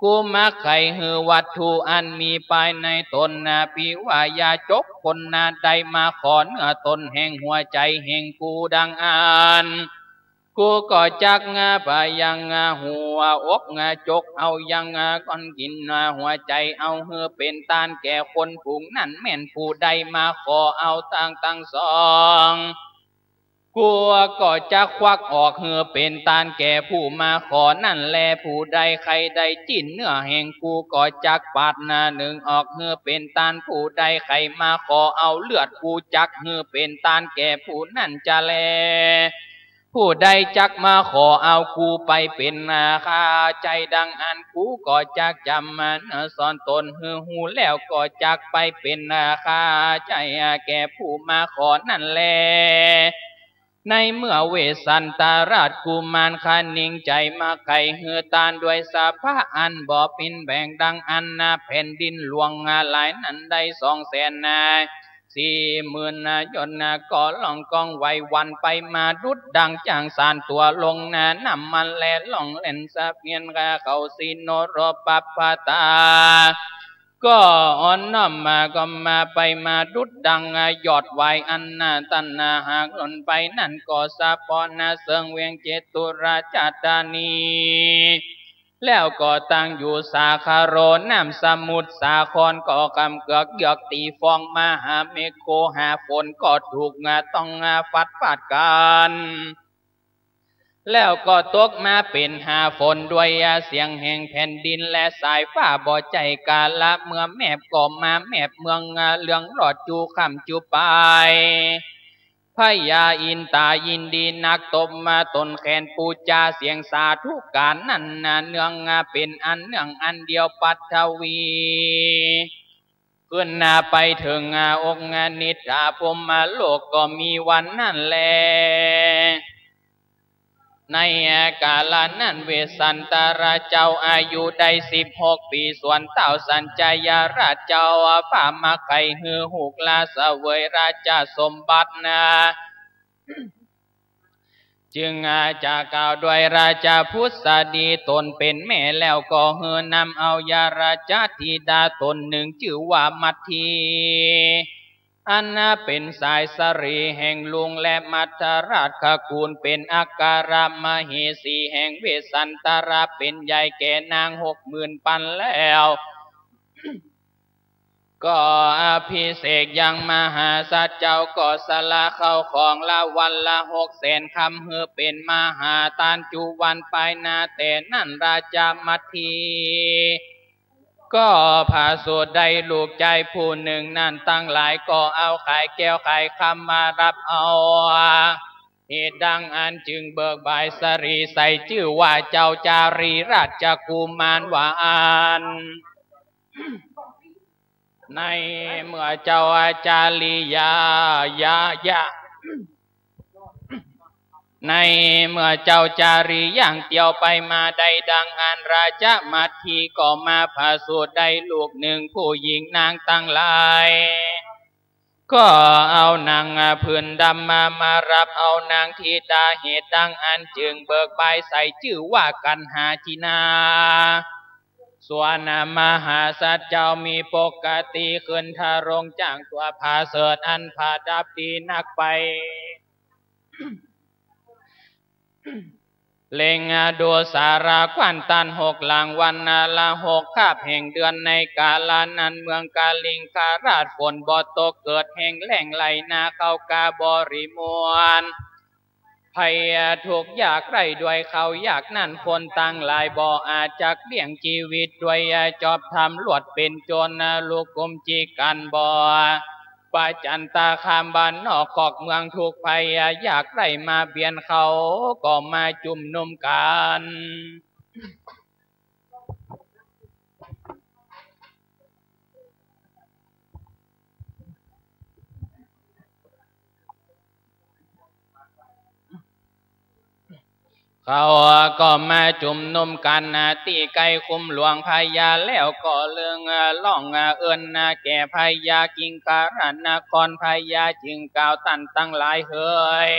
กูมักใค่หื้อวัตถุอันมีภายในต๋นนา ปี้ว่ายาจกคนนา ได้มาขอเนื้อต๋นแห่งหัวใจ๋แห่งกูดังอั้น กูก็จักงาปะยังงาหัวอกงาจกเอายังงาก้อนกิ๋นหัวใจ๋ เอาหื้อเป๋นตานแก่คนฝูงนั้น แม่นผู้ใดมาขอเอาตัง ตังสอง กูก็จักควักออกหื้อเป๋นตานแก่ผู้มาขอนั้นแล ผู้ใดใค่ได้จิ๊นเนื้อแห่งกู ก็จักปาดหน้านึ่งออกหื้อเป๋นตาน ผู้ใดใค่มาขอเอาเลือด กูจักหื้อเป๋นตานแก่ผู้นั้นจะแล ผู้ใดจักมาขอเอากูไปเป๋นข้าใจ๋ดังอั้น กูก็จักจ๋ำมันสอนต๋นหื้อฮู้ แล้วก็จักไปเป๋นข้าใจ๋แก่ผู้มาขอนั้นแล ในเมื่อเวสสันตราชกุมารคะนึงใจ๋มาใค่หื้อตานด้วยสภาอันบ่ปิ้นแบ่งดังอั้นนา แผ่นดินหลวงหลายนั้นได้สองแสนนา สี่หมื่นนา ยนนา ก็ร้องก้องไหวหวั่นไปมาดุจดังจ๊างสานตั๋วลงนาน้ำมัน และร้องแล่นสะเพี้ยนกาเข้าสิโนรปัปปตา ก็อ่อนน้อมมาก็มาไปมาดุจดังยอดหวายอันนาตันนาหากหล่นไปนั้น ก็สะเปาะนาเซิงเวียงเจตุราชธานี แล้วก็ตั้งอยู่สาคโร น้ำสมุทรสาครก็กำเกือกเยือกตี๋ฟอง มหาเมฆโคหาฝนก็ถูกต้องฟัดฟาดกั๋น แล้วก็ตกมาเป๋นหาฝนด้วยเสียงแห่งแผ่นดิน และสายฟ้าบ่ใจ้กาละ เมื่อแมบก็มาแมบเมืองเหลืองรอดจู๋ค่ำจู๋ปาย พญาอินตายินดีนัก ตบมาตนแขนปู๋จ๋าเสียงสาธุก๋านนั้นนา เนืองเป๋นอันเนืองอันเดียวปัทวี ขึ้นนาไปเถิงอกนิทราพรหมโลกก็มีวันนั้นแล ในกาละนั้นเวสสันตราชเจ้าอายุได้สิบหกปี๋ ส่วนต้าวสัญชัยราชเจ้าฝ่ามาใค่หื้อฮูกลาเสวยราชสมบัตินา จึงอาจจะกล่าวด้วยราชผุสดีตนเป๋นแม่ แล้วก็หื้อนำเอายาราชธิดาต๋นนึ่งจื้อว่ามัทธี อันเป๋นสายสะเหลี่ยแห่งลุง และมัทธราชคกูล เป๋นอัครมเหสีแห่งเวสสันตราช เป๋นใหญ่แก่นางหกหมื่นปันแล้ว ก็อภิเษกยังมหาสัตว์เจ้า ก็สละข้าวของละวันละหกแสนคำ หื้อเป๋นมหาตานจุวันไปนา แต่นั้นราชมัทธี ก็ผะสูติได้ลูกจายผู้นึ่ง นั้นตังหลายก็เอาขายแก้วขายคำมาฮับเอา เหตุดังอั้นจึงเบิกบ่ายสะเหลี่ใส่จื้อว่าเจ้าจารีราชกุมารว่าอั้น ในเมื่อเจ้าจารียะ ยะ ยะ ในเมื่อเจ้าจารีย่างเตียวไปมาได้ดังอั้น ราชมัทธีก็มาผะสูติได้ลูกนึ่ง ผู้หญิงนางตังหลาย ก็เอาหนังผืนดำมา มาฮับเอานางธิดา เหตุดังอั้นจึงเบิกบ่ายใส่จื้อว่ากัณหาทินา ส่วนมหาสัตว์เจ้ามีปกติขึ้นทรงจ๊างตั๋วผาเสริฐอันผะดับดีนักไป เล็งดูสาราควันตันหกหลัง วันละหกคาบแห่งเดือน ในกาละนั้นเมืองกลิงคราชฝนบ่ตก เกิดแห้งแล้ง ไฮ่นาข้าวกาบริมวล ภัยทุกข์ยากไร้ด้วยข้าวยากนั้น คนตังหลายบ่อาจจักเลี้ยงจีวิต ด้วยจอบธรรมลวดเป๋นโจร ลูกกุมจิกันบ่ ประจันตคามบ้านนอกคอกเมือง ทุกข์ภัยยากไร้มาเบียดเขา ก็มาจุมนุมกั๋น เขาก็มาจุมนุมกั๋นตี้ใก้คุ้มหลวงพญา แล้วก็เริ่งฮ้องเอิ้นแก่พญากิงคารนคร พญาจึงกล่าว ต้านตังหลายเหย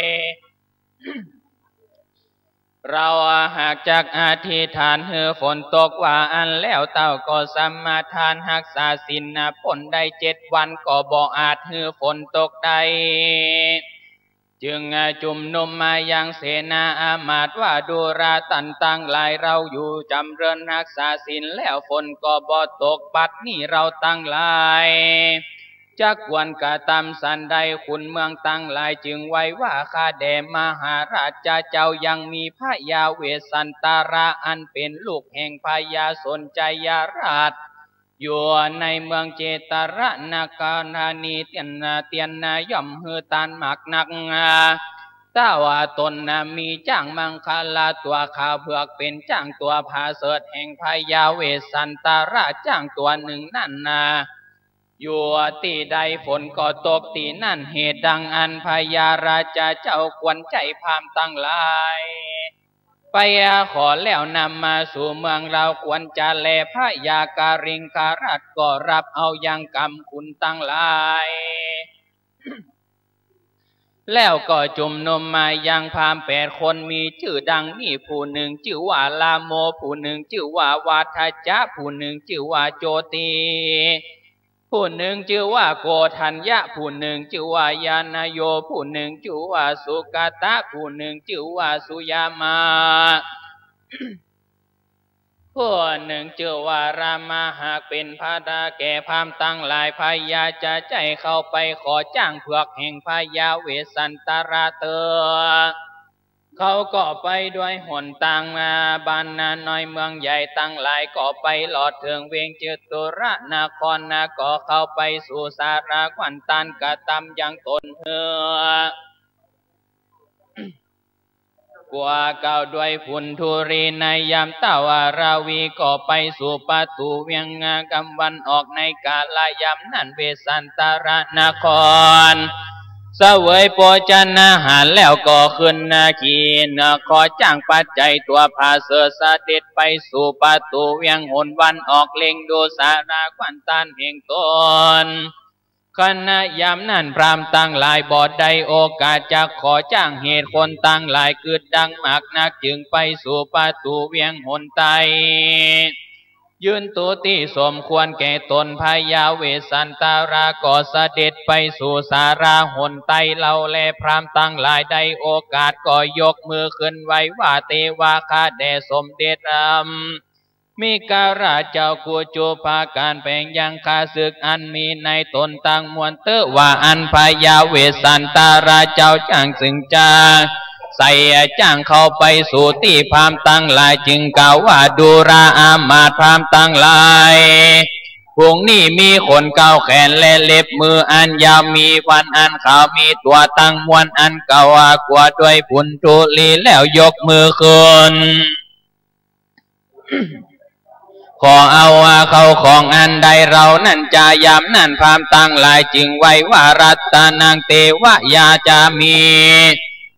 เฮาหากจักอธิษฐานหื้อฝนตกว่าอั้นแล้ว เต้าก็สมาทานฮักษาศีลป๊นได้เจ็ดวัน ก็บ่อาจหื้อฝนตกได้ จึงจุมนุมมายังเสนาอามาตย์ว่า ดูราต้านตังหลาย เฮาอยู่จ๋ำเริญฮักษาศีลแล้ว ฝนก็บ่ตก บัดนี้เฮาตังหลาย จักควรกระตำสันใด ขุนเมืองตังหลายจึงไหว้ว่า ข้าแด่มหาราชเจ้า ยังมีพญาเวสสันตระ อันเป๋นลูกแห่งพญาสนชัยราช อยู่ในเมืองเจตรนครธานี เตียน เตียนย่อมหื้อต้านมากนัก แต่ว่าต๋นมีจ๊างมังคลาตั๋วขาวเผือก เป๋นจ๊างตั๋วผาเสริฐแห่งพญาเวสสันตระ จ๊างตั๋วนึ่งนั้นนา อยู่ตี้ใดฝนก็ตกตี้นั้น เหตุดังอั้นพญาราชเจ้าควรใจ๋พราหมณ์ตังหลาย ไปขอแล้วนำมาสู่เมืองเฮา ควรจะแลพญากิงคารนครราชก็ฮับเอายังกำ ขุนตังหลาย แล้วก็จุมนุมมายังพราหมณ์แปดคน มีจื้อดังนี้ ผู้นึ่งจื้อว่าลาโม ผู้นึ่งจื้อว่าวัทธัจจะ ผู้นึ่งจื้อว่าโจติ ผู้นึ่งจื้อว่าโกฏัญญะ ผู้นึ่งจื้อว่ายาณโย ผู้นึ่งจื้อว่าสุกัตตะ ผู้นึ่งจื้อว่าสุยามะ ผู้นึ่งจื้อว่ารามะ หากเป๋นพระดาแก่พราหมณ์ตังหลาย พญาจะใจ้เข้าไปขอจ๊างเผือกแห่งพญาเวสสันตระเต๊อะ เขาก็ไปด้วยหนตางมา บ้านนาน้อยเมืองใหญ่ตังหลาย ก็ไปหลอดเถิงเวียงจตุรนครนา ก็เข้าไปสู่ศาลาขวัญต้าน กระตำยังต๋นเฮือ กั๋วเกล้าด้วยผุนธุลี ในยามเต้าอาราวีก็ไปสู่ประตู๋เวียงกำวันออก ในกาละยามนั้นเวสสันตรนคร เสวยโภชนาหารแล้วก็ขึ้นนาขีนขอจ๊างปัจจัยตั๋วผาเสริฐเสด็จไปสู่ประตู๋เวียงหนวันออก เล็งดูศาลาขวัญต้านแห่งต๋น ขณะยามนั้นพราหมณ์ตังหลายบ่ได้โอกาสจักขอจ๊าง เหตุคนตังหลายกึ๊ดดังมากนัก จึงไปสู่ประตู๋เวียงหนใต้ ยืนตูตี้สมควรแก่ต๋น พญาเวสสันตราก็เสด็จไปสู่ศาลาหนใต้ เฮาแลพราหมณ์ตังหลายได้โอกาสก็ยกมือขึ้นไหว้ว่า เตวาข้าแด่สมเด็จพระ มีกราชเจ้ากู้จู๊ปาก๋านแป๋งยังข้าศึกอันมีในต๋นตังมวลเต๊อะ ว่าอั้นพญาเวสสันตราเจ้าจ๊างจึงจะใส่จ๊างเข้าไปสู่ตี้พราหมณ์ตังหลาย จึงกล่าวว่า ดูราอามาตย์พราหมณ์ตังหลาย ฝูงนี้มีขนเก้าแขนและเล็บมืออันยาว มีฟันอันขาว มีตั๋วตังมวลอันเกล้า กั๋วด้วยผุนธุลีแล้วยกมือขึ้น ขอเอาเข้าของอันใดเหล่านั้นจา ยามนั้นพราหมณ์ตังหลายจึงไหว้ว่า รัตนัง เตวะ ยาจามิ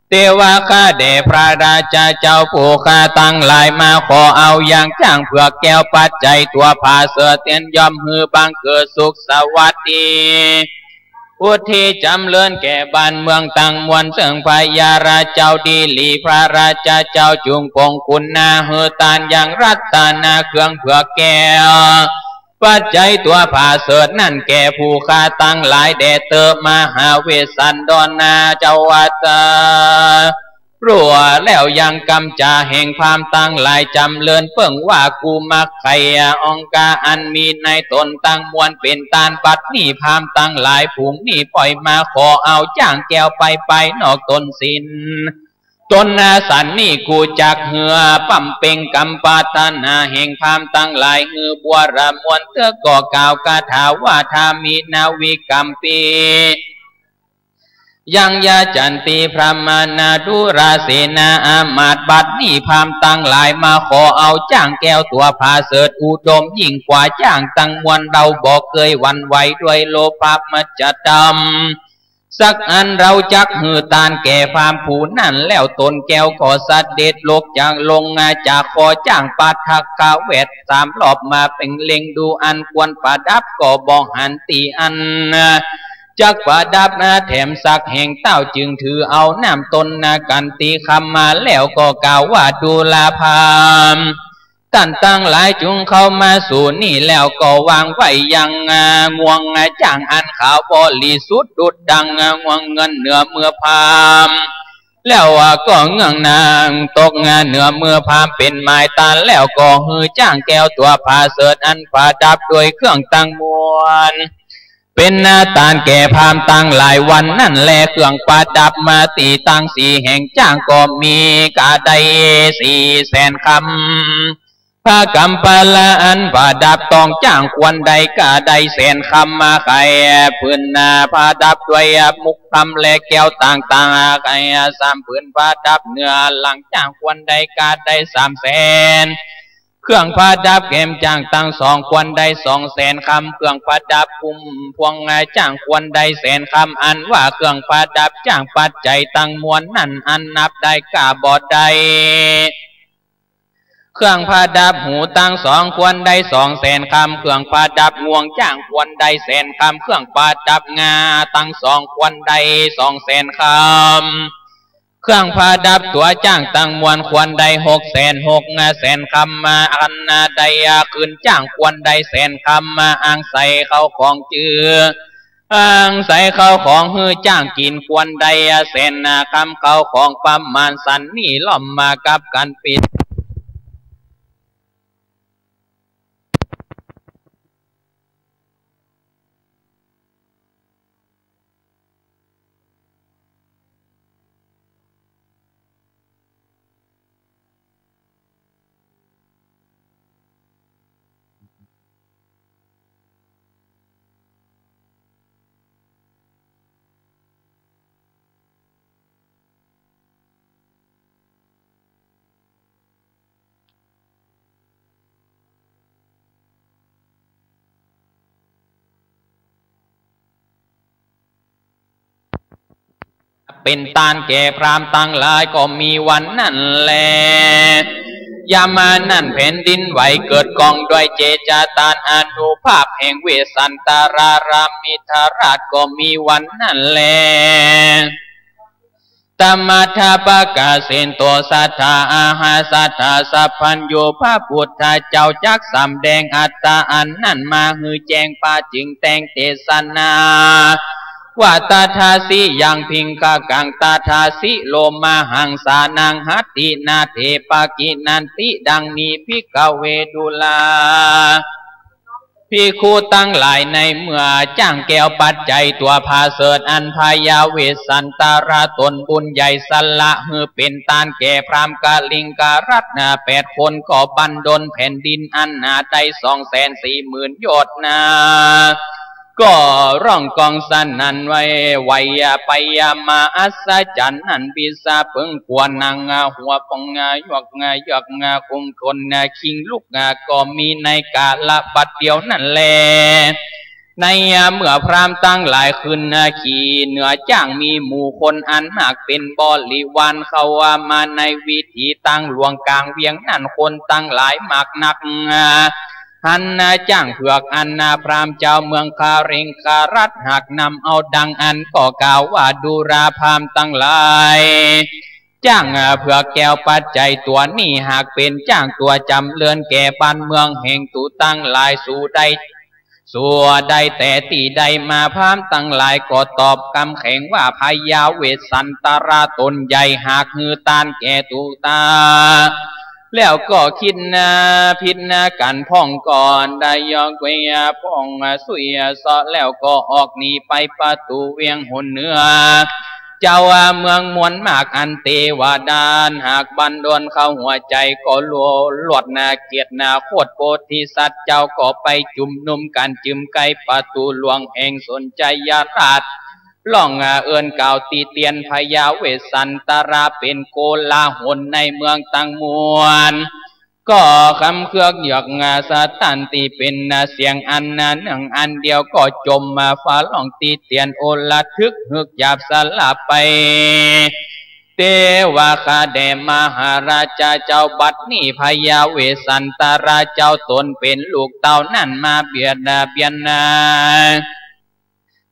เตวาข้าแด่พระราชาเจ้าผู้ข้าตังหลายมาขอเอายังจ๊างเผือกแก้วปัจจัยตั๋วผาเสริฐเตียนย่อมหื้อบังเกิดสุขสวัสดี อุทิศจ๋ำเริญแก่บ้านเมืองตังมวล เซิ่งพญาราชเจ้าดีหลี พระราชาเจ้าจุ่งปงคุณนาหื้อตานยังรัตนะเครื่องเผือกแก้ว ปัจจัยตั๋วผาเสริฐนั้นแก่ผู้ข้าตังหลายแด่เต๊อะ มหาเวสสันดรนาเจ้าวัตตา รู้แล้วยังกำจ๋าแห่งพราหมณ์ตังหลายจ๋ำเริญเปิ้งว่า กุมักไขยองค์การอันมีในต๋นตังมวลเป๋นต้าน บัดนี้พราหมณ์ตังหลายฝูงนี้ป่อยมาขอเอาจ๊างแก้วไปไปนอกต๋นสิ้น ต๋นนาสันนี้กู้จักหื้อป๋ำเป่งกำปรารถนาแห่งพราหมณ์ตังหลายหื้อบัวระมวลเต๊อะ ก็กล่าวคาถาว่า ทามินาวิกัมปิ ยังยะจันติ พราหมณา ดูราเสนาอามาตย์ บัดนี้พราหมณ์ตังหลายมาขอเอาจ๊างแก้วตั๋วผาเสริฐอุดมยิ่งกว่าจ๊างตังมวล เฮาบ่เกยหวั่นไหวด้วยโลภะมัจฉะธรรม สักอันเฮาจักหื้อตานแก่พราหมณ์ผู้นั้น แล้วต๋นแก้วก็เสด็จลุกจาก ลงจากคอจ๊างปัทกเวทสามรอบ มาเพ่งเล็งดูอันควรประดับ ก็บ่หันตี้อันจักประดับแถมสักแห่ง เต้าจึงถือเอาน้ำต้นกันติคำมา แล้วก็กล่าวว่า ดูราพราหมณ์ ต้านตังหลายจุ่งเข้ามาสู่นี่ แล้วก็วางไว้ยังงวงจ๊างอันขาวบริสุทธิ์ ดุจดังงวงเงินเหนือมือพราหมณ์ แล้วก็เงื้องหน้าตกเหนือมือพราหมณ์เป๋นหมายตาน แล้วก็หื้อจ๊างแก้วตั๋วผาเสริฐอันประดับด้วยเครื่องตังมวล เป๋นตานแก่พราหมณ์ตังหลายวันนั้นแล เครื่องประดับมาตี้ตังสี่แห่งจ๊างก็มีกาได้สี่แสนคำ ผ้ากัมพลาอันประดับต้องจ๊างควรได้กาได้แสนคำ มาไขผืนประดับด้วยมุกคำและแก้วต่างๆ ไขสามผืนประดับเหนือหลังจ๊างควรได้กาได้สามแสน เครื่องประดับแก้มจ๊างตังสองควรได้สองแสนคำ เครื่องประดับพุ่มพวงจ๊างควรได้แสนคำ อันว่าเครื่องประดับจ๊างปัจจัยตังมวลนั้น อันนับได้กาบ่ได้ เครื่องประดับหูตังสองควรได้สองแสนคำ เครื่องประดับงวงจ๊างควรได้แสนคำ เครื่องประดับงาตังสองควรได้สองแสนคำ เครื่องประดับตั๋วจ๊างตังมวลควรได้หกแสนหกแสนคำ มาอันได้ขึ้นจ๊างควรได้แสนคำ มาอังใส่เข้าของจื้อ อังใส่เข้าของหื้อจ๊างกิ๋นควรได้แสนคำ เข้าของประมาณสันนี้ล้อมมากับกั๋นปิด เป๋นตานแก่พราหมณ์ตังหลายก็มีวันนั้นแล ยามนั้นแผ่นดินไหวเกิดก้องด้วยเจชะตานอานุภาพแห่งเวสสันตรารามิธราชก็มีวันนั้นแล ตมัทธปกาเสนโต สัทธาอาหาสัทธาสัพพัญญู พระพุทธเจ้าจักสำแดงอัตตาอันนั้นมาหื้อแจ้ง พระจึงแต่งเตสนา ว่า ตถาสิยังพิงคกัง ตถาสิโลมาหังสานัง หัตถินาเถปกิณันติ ดังนี้ ภิกขเว ดูรา ภิกขุตังหลาย ในเมื่อจ๊างแก้วปัจจัยตั๋วผาเสริฐอันพญาเวสสันตราตนบุญใหญ่สละหื้อเป๋นตานแก่พราหมณ์กลิงกรัตน์นาแปดคน ก็บันดลแผ่นดินอันหนาได้สองแสนสี่หมื่นโยชน์นา ก็ร้องก้องสนั่นไหว ไหวไปมาอัศจรรย์นั้น ปีศาจเปิงกั๋วหนังหัวปองยอกยอกคุมขนคิงลุก ก็มีในกาละบัดเดียวนั้นแล ในเมื่อพราหมณ์ตังหลายขึ้นขี่เหนือจ๊าง มีหมู่คนอันมากเป๋นบริวารเข้ามาในวิถีตังหลวงก๋างเวียงนั้น คนตังหลายมากนัก หันจ๊างเผือกอันพราหมณ์เจ้าเมืองกลิงกรัตน์หากนำเอาดังอั้น ก็กล่าวว่า ดูราพราหมณ์ตังหลาย จ๊างเผือกแก้วปัจจัยตั๋วนี้ หากเป๋นจ๊างตั๋วจ๋ำเริญแก่บ้านเมืองแห่งตุ๊ตังหลาย สูได้ สูได้แต่ตี้ใดมา พราหมณ์ตังหลายก็ตอบกำแข็งว่า พญาเวสสันตราตนใหญ่ หากหื้อตานแก่ตุ๊ตา แล้วก็คิดนาผิดนากั๋นพ่องก่อน ได้ยอกเวียพ่องสุยเซาะ แล้วก็ออกหนีไปประตู๋เวียงหนเหนือ เจ้าเมืองมวลมากอันเตวดาหากบันดลเข้าหัวใจ๋ ก็โลดนาเกียรตินาโคตรโพธิสัตว์เจ้า ก็ไปจุมนุมกั๋นจึมใก้ประตู๋หลวงแห่งสนชยราช ร้องเอิ้นกล่าวติเตียนพญาเวสสันตราเป๋นโกลาหลในเมืองตังมวล ก็กำเคืองเยือกสะตันตี้เป๋นเสียงอันเนึ่งอันเดียว ก็จ่มฟ้าร้องติเตียนโอระทึก หึกหยาบสละไป เตวะ ข้าแด่มหาราชาเจ้า บัดนี้พญาเวสสันตราเจ้า ตนเป๋นลูกเต้านั้นมาเบียดเบียน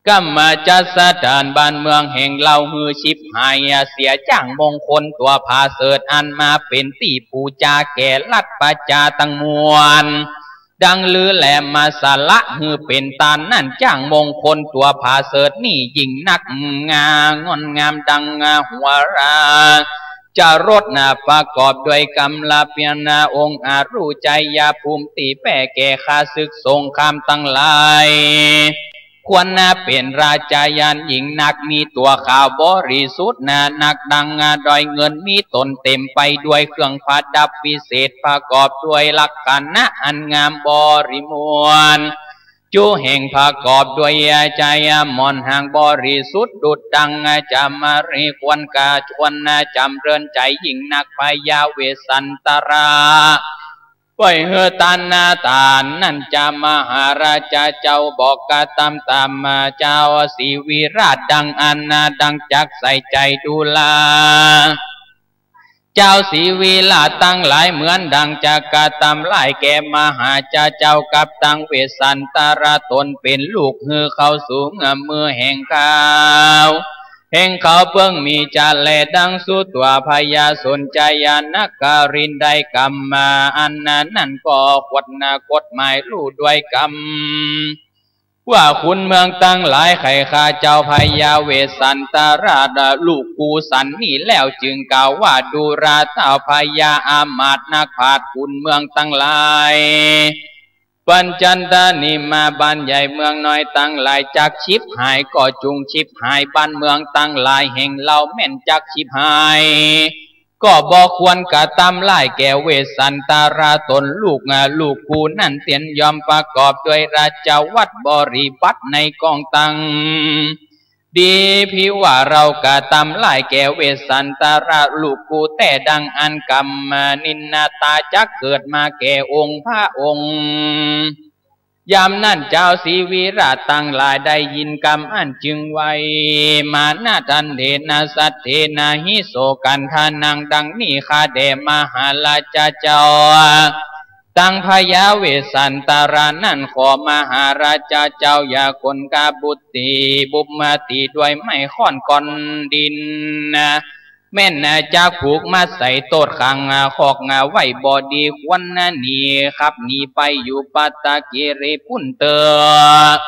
กำจัดสถานบ้านเมืองแห่งเฮาหื้อฉิบหายเสีย จ้างมงคลตั๋วผาเสริฐอันมาเป๋นตี้ปู๋จาแก่รัฐประจาตังมวล ดังลือแลมาสละหื้อเป๋นตานนั้น จ้างมงคลตั๋วผาเสริฐนี้ยิ่งนัก งา งอนงามดังหัวรา จรดนาประกอบด้วยกำลังเปียรนาองค์อรุชัยภูมิตี้แป้แก่ข้าศึกสงครามตังหลาย ควรนาเป๋นราชาญาณยิ่งนัก มีตั๋วขาวบริสุทธิ์นานักดังดอยเงิน มีตนเต๋มไปด้วยเครื่องประดับวิเศษ ประกอบด้วยลักษณะอันงามบริมวล จุแห่งประกอบด้วยชัยมณฑลหางบริสุทธิ์ ดุจดังจามรี ควรกา ควรจำเริญใจ๋ยิ่งนัก พญาเวสสันตรา ปล่อยหื้อตานนาตานนั้นจา มหาราชาเจ้าบอกกระตำต๋ามจาวศรีวิราชดังอันนาดังจักใส่ใจ๋ดูรา จาวศรีวิราชตังหลายเหมือนดังจักกระตำร้ายแก่มหาราชาเจ้ากับตังเวสสันตรา ตนเป๋นลูกหื้อเข้าสู่เงื้อมมือแห่งเขา แห่งเขาเปิ้งมีจะแลดังสุตั๋ว พญาสนชัยนครินทร์ได้กำมาอันนั้นก็กฎหมายรู้ด้วยกำ ว่าขุนเมืองตังหลายใค่ข้าเจ้าพญาเวสสันตราชลูกกูสันนี้แล้ว จึงกล่าวว่าดูราเต้าพญาอำมาตย์นักปราชญ์ขุนเมืองตังหลาย ปัญจันตะนิมาบ้านใหญ่เมืองน้อยตังหลายจักฉิบหายก็จุ่งฉิบหาย บ้านเมืองตังหลายแห่งเฮาแม่นจักฉิบหาย ก็บ่ควรกระตำร้ายแก่เวสสันตราชตนลูก ลูกกูนั้นเตียนยอมประกอบด้วยราชวัตรบริบัติในกองตังดี ผิว่าเฮากระตำร้ายแก่เวสสันตราชลูกกูแต๊ดังอั้นกำนินตาจักเกิดมาแก่องค์พระองค์ ยามนั้นจาวศรีวิราชตังหลายได้ยินกำอั้นจึงไหว้มานะทันเทนะสัตเทนะหิโสกันทานัง ดังนี้ข้าแด่มหาราชาเจ้า ตังพญาเวสสันตราชนั้นขอมหาราชาเจ้าอย่าคนกาบุตรีบุมมาตีด้วยไม้ค้อนก้อนดิน แม่นจักผูกมัดใส่โต้ษขังคอกไว้บ่ดี ควรหนีขับหนีไปอยู่ปัตตกิริปุ้นเต๊อะ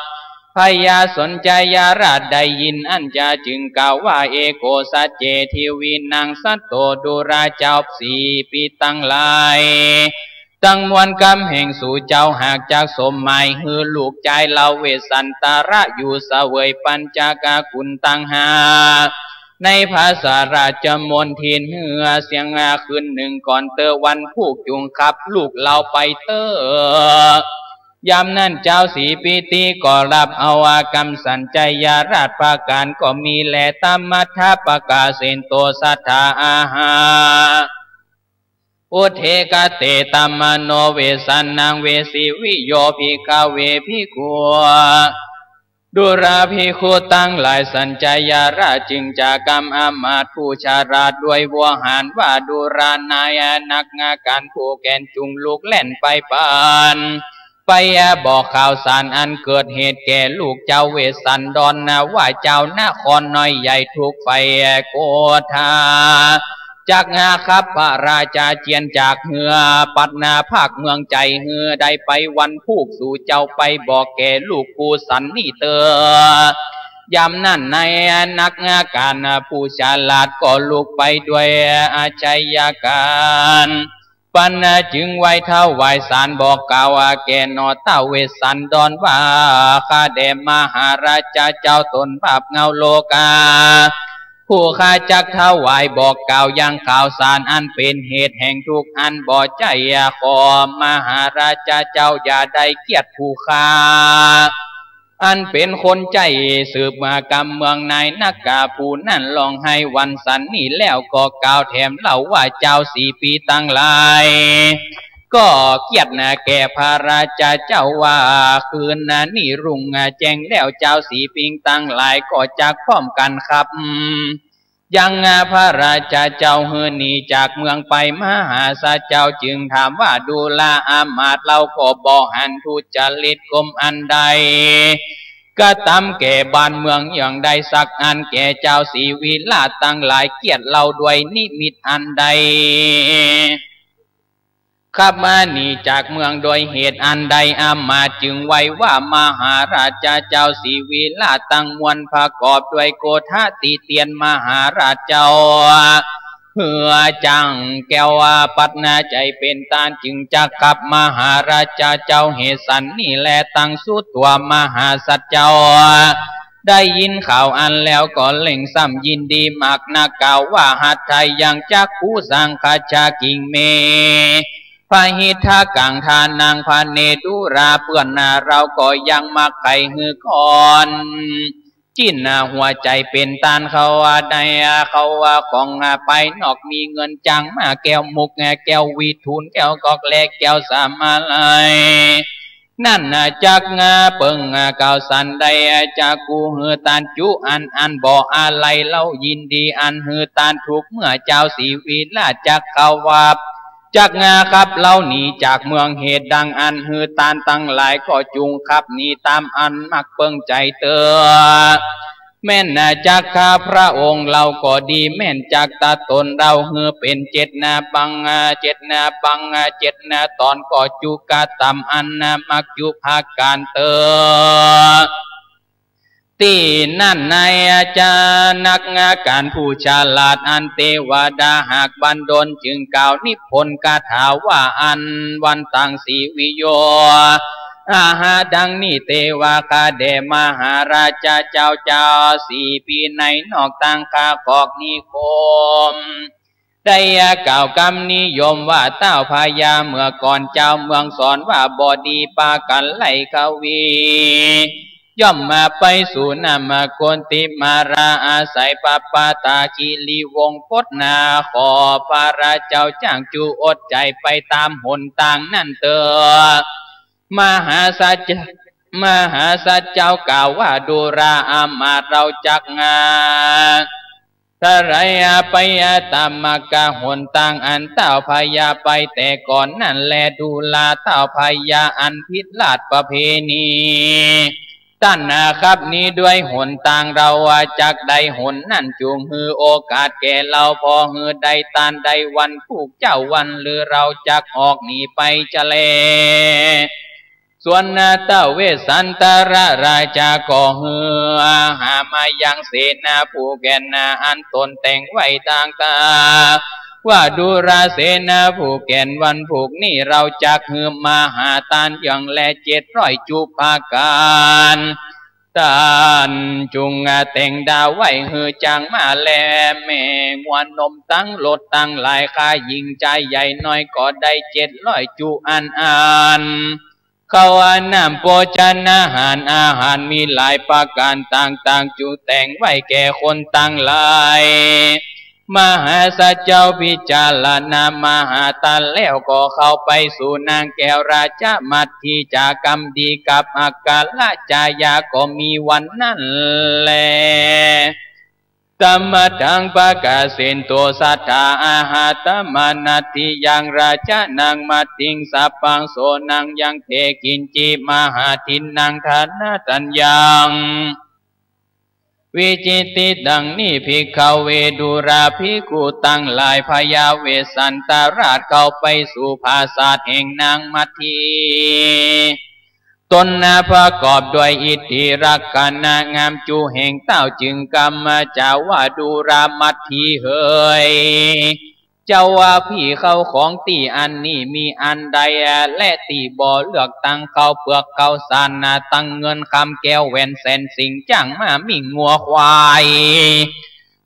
พญาสนชัยราชได้ยินอั้นจาจึงกล่าวว่า เอโกสัจเจ ทีวีนัง สัตโต ดูราเจ้าศรีปีตังหลายตังมวลกำแห่งสูเจ้าหากจักสมหมายหื้อลูกจายเฮาเวสสันตราชอยู่เสวยปัญจกกุณตังห้า ในพระสาราชมณฑิลเฮือเสียงคืนหนึ่งก่อนเต๊อะ วันพูกจุ่งขับลูกเฮาไปเต๊อะ ยามนั้นจาวศรีปีติก็ฮับเอากำสัญชัยราชประก๋านก็มีแล ตมัทธปกาเสนโต สัทธาอาหา อุทเทกะเต ตมโน เวสสันนัง เวสิวิโย ภิกขเว ภิกขุ ดูราภิกขุตังหลาย สัญชัยราชจึงจะกำอำมาตย์ผู้ฉลาดด้วยวาหารว่า ดูรานัยนักการผู้แก่นจุ่งลูกแล่นไปปาน ไปบอกข่าวสารอันเกิดเหตุแก่ลูกเจ้าเวสสันดรนะว่า เจ้านครน้อยใหญ่ถูกไฟโกธาจักหาขับพระราชาเจียนจากเฮือปัดนาภาคเมืองใจ๋เฮือได้ไปวันพูกสูเจ้าไปบอกแก่ลูกกูสันนี่เต๊อะ ยามนั้นนายนักการผู้ฉลาดก็ลุกไปด้วยอาชญากาญ ปันจึงไหว้ถวายสารบอกกล่าวแก่หน่อเต้าเวสสันดรว่า ข้าแด่มหาราชาเจ้าตนบาปเหงาโลกา ผู้ข้าจักถวายบอกกล่าวยังข่าวสารอันเป๋นเหตุแห่งทุกข์อันบ่ใจ้ ขอมหาราชาเจ้าอย่าได้เกียรติผู้ข้า อันเป๋นคนใจ้สืบมากำเมืองนายนักกาผู้นั้นร้องไห้วันสันนี้แล้วก็กล่าวแถมเล่าว่า จาวศรีปีตังหลาย ก็เกียรตินาแก่พระราชาเจ้าว่า คืนนี้รุ่งแจ้งแล้ว จาวสีปิงตังหลายก็จักพร้อมกั๋นขับ ยังพระราชาเจ้าหื้อหนีจากเมืองไป มหาสัตว์เจ้าจึงถามว่า ดูราอามาตย์ เฮาก็บ่หันทุจริตกมอันใด กระตำแก่บ้านเมืองอย่างใดสักอัน แก่จาวสีวิราชตังหลาย เกียรติเฮาด้วยนิมิตอันใด ขับมาหนีจากเมืองโดยเหตุอันใด อามาตย์จึงไหว้ว่า มหาราชาเจ้า สีวิราชตังมวลประกอบด้วยโกธาติเตียนมหาราชเจ้า เหือจั้งแก้วปัดนาใจ๋เป๋นต้าน จึงจักขับมหาราชาเจ้า เหตุสันนี้แล ตังสุดตั๋วมหาสัตว์เจ้า ได้ยินข่าวอั้นแล้วก็เร่งซ้ำยินดีมากนัก กล่าวว่า หัตถยังจักขุสังคัสสะ กิงเม พหิทธัง ทานัง พะเน ดูรา เปื้อนนา เฮาก็ยังมักใค่หื้อก่อน จิ่นนาหัวใจ๋เป๋นต้าน เขาว่าได้ เขาว่าของภายนอกมีเงินจั้งมา แก้วมุก แก้ววิทูล แก้วกอก และแก้วสามาลัย นั้นจักเปิงกล่าวสันใด จักกู้หื้อต้านจุอันอั้น บ่อาลัยเฮายินดีอันหื้อต้านทุกเมื่อ จาวสีวิราชจักเข้าวับ จักขับเฮาหนีจากเมือง เหตุดังอั้นหื้อต้านตังหลายก็จุ่งขับหนีต๋ามอันมักเปิงใจ๋เต๊อะ แม่นจักข้าพระองค์เฮาก็ดี แม่นจักตัดต๋นเฮาหื้อเป๋นเจ็ดนาบัง เจ็ดนาบัง เจ็ดนาต๋อน ก็จุกระตำอันมักจุประก๋านเต๊อะ ตี้นั้นในอาจารย์นักก๋านผู้ฉลาดอันเตวดาหากบันดล จึงกล่าวนิพพนคาถาว่า อันวันตังสีวิโย อาหาดังนี้เตวา ข้าแด่มหาราชาเจ้า จาวสีปีในนอกตังคาขอกนิคม ได้กล่าวกำนิยมว่า เต้าพญาเมื่อก่อนจาวเมืองสอนว่า บ่ดีปากั๋นไล่ขวี ย่อมมาไปสู่นามกุฏติมารา อาศัยปปาตาคิริวงศ์พจน์นา ขอพระราชาเจ้าจ้างจุอดใจ๋ไปต๋ามหนตางนั้นเต๊อะ มหาสัตว์ มหาสัตว์เจ้ากล่าวว่า ดูราอามาตย์ เฮาจักงา ทลายไปต๋ามมักกะหนตางอันเต้าพญาไปแต่ก่อนนั้นแล ดูราเต้าพญาอันผิดราชประเพณี ต้านขับหนีด้วยหนตาง เฮาจักได้หนนั้น จุ่งหื้อโอกาสแก่เฮา ผ่อหื้อได้ตานได้วันพูกเจ๊าวันฤๅ เฮาจักออกหนีไปจะแล ส่วนเต้าเวสสันตรราชาก็หื้อหามายังเสนาผู้แก่นนาอันต๋นแต่งไว้ต่างๆ ว่า ดูราเสนาผู้แก่น วันพูกนี้เฮาจักหื้อมาหาตานอย่างแลเจ็ดร้อยจุประก๋าน ต้านจุ่งแต่งดาไว้หื้อจั้งมาแล แม่งัวนมตังหลดตังหลาย ค่าหญิงจายใหญ่น้อย ก็ได้เจ็ดร้อยจุอันอัน ข้าวน้ำโภชนาหาร อาหารมีหลายประก๋านต่างๆ จุ่งแต่งไว้แก่คนตังหลาย มหาสัตว์เจ้าพิจารณามหาตานแล้ว ก็เข้าไปสู่นางแก้วราชมัทธี จากกำดีกับอัครจายาก็มีวันนั้นแล ธัมมัทธัง ปะกาเสนโต สัตถา อาหาตมนัตถิยัง ราชานังมัทธิง สัพพัง โส นัง ยัง เต กิญจิ มหาทินนัง ทานะทัญยัง วิจิตติ ดังนี้ ภิกขเว ดูราภิกขุตังหลาย พญาเวสสันตรราชเข้าไปสู่ปราสาทแห่งนางมัทธี ต๋นนาประกอบด้วยอิทธิลักษณะงาม จูแห่งเต้าจึงกำมาจาว่า ดูรามัทธีเหย เจ้าว่าพี่ ข้าวของตี้อันนี้มีอันใด และตี้บ่เลือกตังข้าวเปลือกข้าวสารนา ตังเงินคำแก้วแหวนแสนสิ่ง จ๊างม้ามิ่งงัวควาย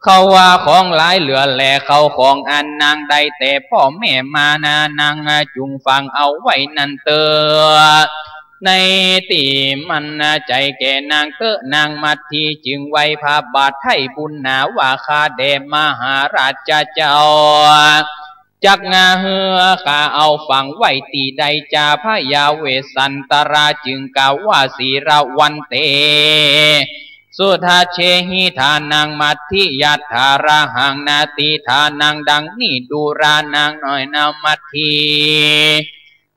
ข้าวว่าของหลายเหลือแล ข้าวของอันนางได้แต่พ่อแม่มานา นางจุ่งฝังเอาไว้นั้นเต๊อะ ในตี้มันใจ๋แก่นางเต๊อะ นางมัทธีจึงไหว้พระบาทไถ่บุญหนาว่า ข้าแด่มหาราชเจ้า จักงาหื้อข้าเอาฝังไว้ตี้ใดจา พญาเวสสันตราจึงกล่าวว่า สีลวันเต สุทัชเชหิทานัง มัทธิยัตถาระหัง นาทีทานัง ดังนี้ ดูรานัง น้อยนามัทที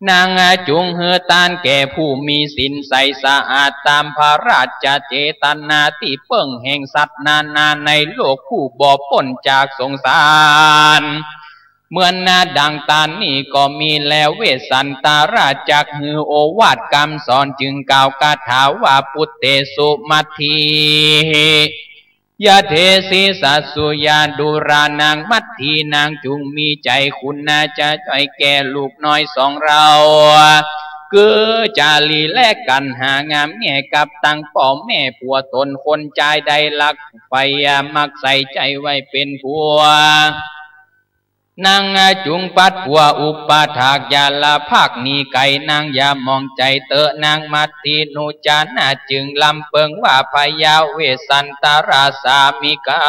นางจุงหื้อตานแก่ผู้มีศีลใสสะอาด ต๋ามพระราชเจตนา ตี้เปิ้งแห่งสัตว์นานาในโลก ผู้บ่ป๊นจากสงสาร เหมือนนาดังต๋านนี้ก็มีแล เวสสันตราจักหื้อโอวาทกำสอน จึงกล่าวคาถาว่า ปุตเตสุมัทที ยะเทสิสัสสุยา ดูรานัง มัททีนางจุงมีใจ๋คุณนาจะจ้อยแก่ลูกน้อยสองเฮา คือจารีและกัณหางามแง่ กับตังป้อแม่ผัวต๋นคนจายได้รักใฝ่ มักใส่ใจ๋ไว้เป๋นผัว นางจุงปัดปัวอุปถาก อย่าละพากหนีไก๋ นางอย่ามองใจ๋เต๊อะ นางมัททีนุจานาจึงลำเปิงว่า พญาเวสสันตราสามิกา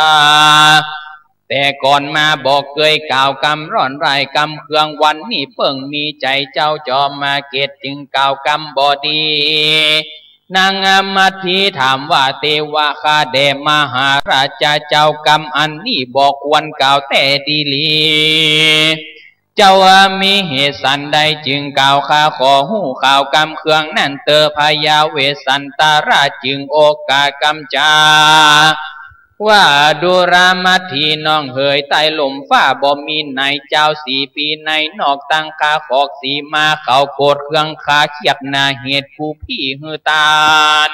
แต่ก่อนมาบ่เกยกล่าวกำร้อนร้ายกำเคือง วันนี้เปิ้งมีใจ๋เจ้าจอมมาเกต จึงกล่าวกำบ่ดี นางมัททีถามว่า เตวะ ข้าแด่มหาราชาเจ้า กำอันนี้บ่ควรกล่าวแต๊ดีหลี เจ้ามีเหตุสันใดจึงกล่าว ข้าขอฮู้ข่าวกำเคืองนั้นเต๊อะ พญาเวสสันตราจึงโอกาสกำจา ว่า ดูรามัททีน้องเหย ใต้ล่มฟ้าบ่มีไหน จาวสี่ปีในนอก ตังคาขอกสีมาเขาโกรธเคือง ข้าเคียดนาเหตุผู้ปี้หื้อตาน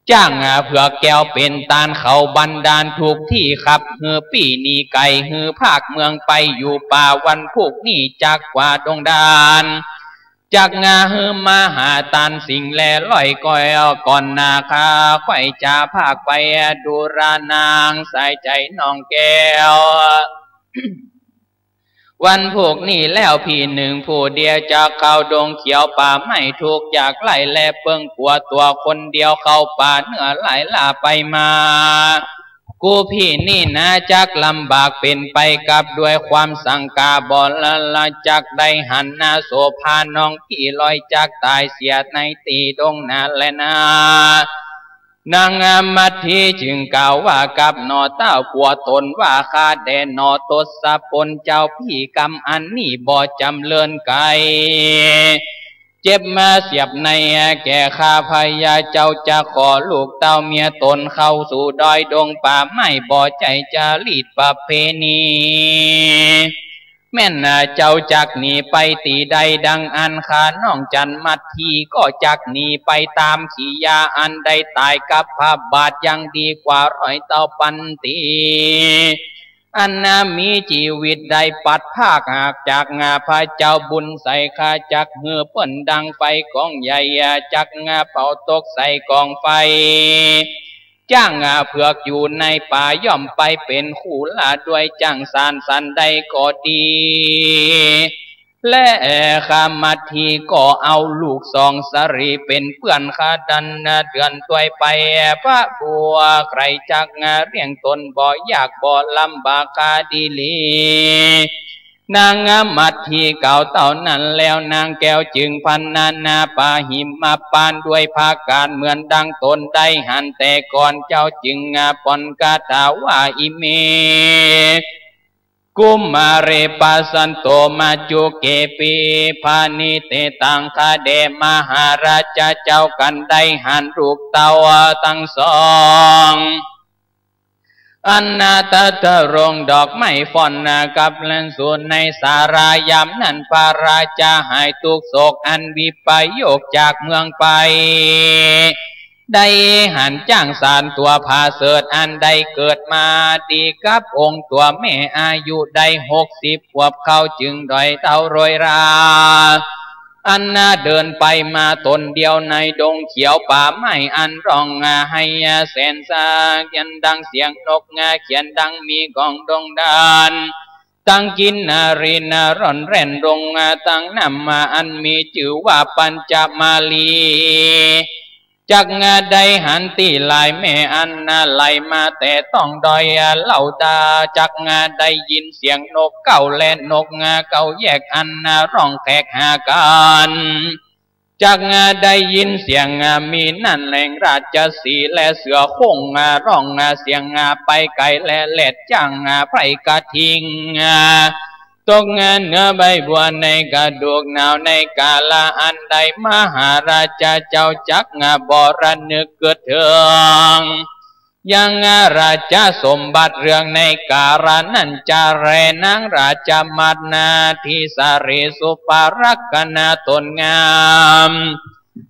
จ้างเผือกแก้วเป๋นตาน เขาบันดาลทุกตี้ ขับหื้อปี้หนีไก๋ หื้อพากเมืองไปอยู่ป่า วันพูกนี้จักกว่าดงดาน จักงาหื้อมาหาตานสิ่งแลร้อย ก้อยก่อนนาข้าใค่จะพากไป ดูรานางสายใจ๋น้องแก้ว วันพูกนี้แล้วปี้นึ่งผู้เดียว จักเข้าดงเขียวป่าไม้ ทุกข์ยากไร้และเปิ้งกั๋วตั๋วคนเดียว เข้าป่าเนื้อหลายล้าไปมา กู้ปี้นี้นาจักลำบากเป๋นไปกับด้วยความสังกา บ่ละละจักได้หันนา โสภาน้องปี้ลอยจักต๋ายเสียในตี้ดงนาแลนา นางมัททีจึงกล่าวว่ากับหน่อเต้าผัวต๋นว่า ข้าแด่หน่อทศพลเจ้าปี้ กำอันนี้บ่จ๋ำเริญไก๋ เจ็บมาเสียบในแก่ข้า พญาเจ้าจะขอลูกเต้าเมียต๋นเข้าสู่ดอยดงป่าไม้ บ่ใจ้จารีตประเพณี แม่นเจ้าจักหนีไปตี้ใด ดังอั้นข้าน้องจันมัททีก็จักหนีไปต๋ามขียา อันได้ต๋ายกับพระบาท ยังดีกว่าร้อยเต้าปันตี อันนามีจีวิตได้ปัดพรากหากจากงา พระเจ้าบุญใสข้าจักหื้อเปิ้นดังไฟก๋องใหญ่ จักงาเผาตกใส่ก๋องไฟ จ้างเผือกอยู่ในป่าย่อมไปเป๋นคู่ล่า ด้วยจ้างสารสันใดก็ดี และข้ามัททีก็เอาลูกสองสรีเป๋นเปื้อน ข้าดันเดือนตวยไป พระบัวใคร่จักเลี้ยงต๋น บ่ยากบ่ลำบากข้าดีหลี นางมัททีกล่าวเต้านั้นแล้ว นางแก้วจึงพรรณนาปาหิมพานต์ด้วยผาการเหมือนดังต๋นได้หันแต่ก่อน เจ้าจึงปล่อนคาถาว่า อิเม กุมมาเร ปัสสันโต มัจจุเกปิ ปาณิเตตัง ข้าแด่มหาราชาเจ้ากันได้หันลูกเต้าตังสอง อันนาตัดรงดอกไม้ฟ้อนนากับเล่นสูนในศาลายามนั้น พระราชาหายตุ๊กข์โศกอันวิปโยคจากเมืองไป ได้หันจ้างสารตั๋วผาเสริฐอันได้เกิดมาดีกับองค์ตั๋วแม่ อายุได้หกสิบขวบ เขาจึงด้อยเต้าโรยรา อันนาเดินไปมาต๋นเดียวในดงเขียวป่าไม้ อันร้องไห้แสนสะเทือนดังเสียงนกเขียนดังมีก้องดงดาน ตังกินนารีนาร่อนแร่นดง ตังน้ำอันมีจื้อว่าปัญจมาลี จักได้หันตี้ลายแม่อันไหลมาแต่ต้องดอยเล่าดา จักได้ยินเสียงนกเก้าและนกเก้าแยกอันร้องแขกหากัน จักได้ยินเสียงหมีนั่นแหล่งราชสีห์และเสือโคร่งร้องเสียงไปไกลและแลดจ้างไพร่กระทิง ตกเหนือใบบัวในฤดูหนาวในกาละอันใด มหาราชาเจ้าจักบ่ระนึกกึ๊ดเถิง ยังราชสมบัติเรื่องในกาละนั้นจะแล นางราชมาตนาธิสาลีสุภลักษณะตนงาม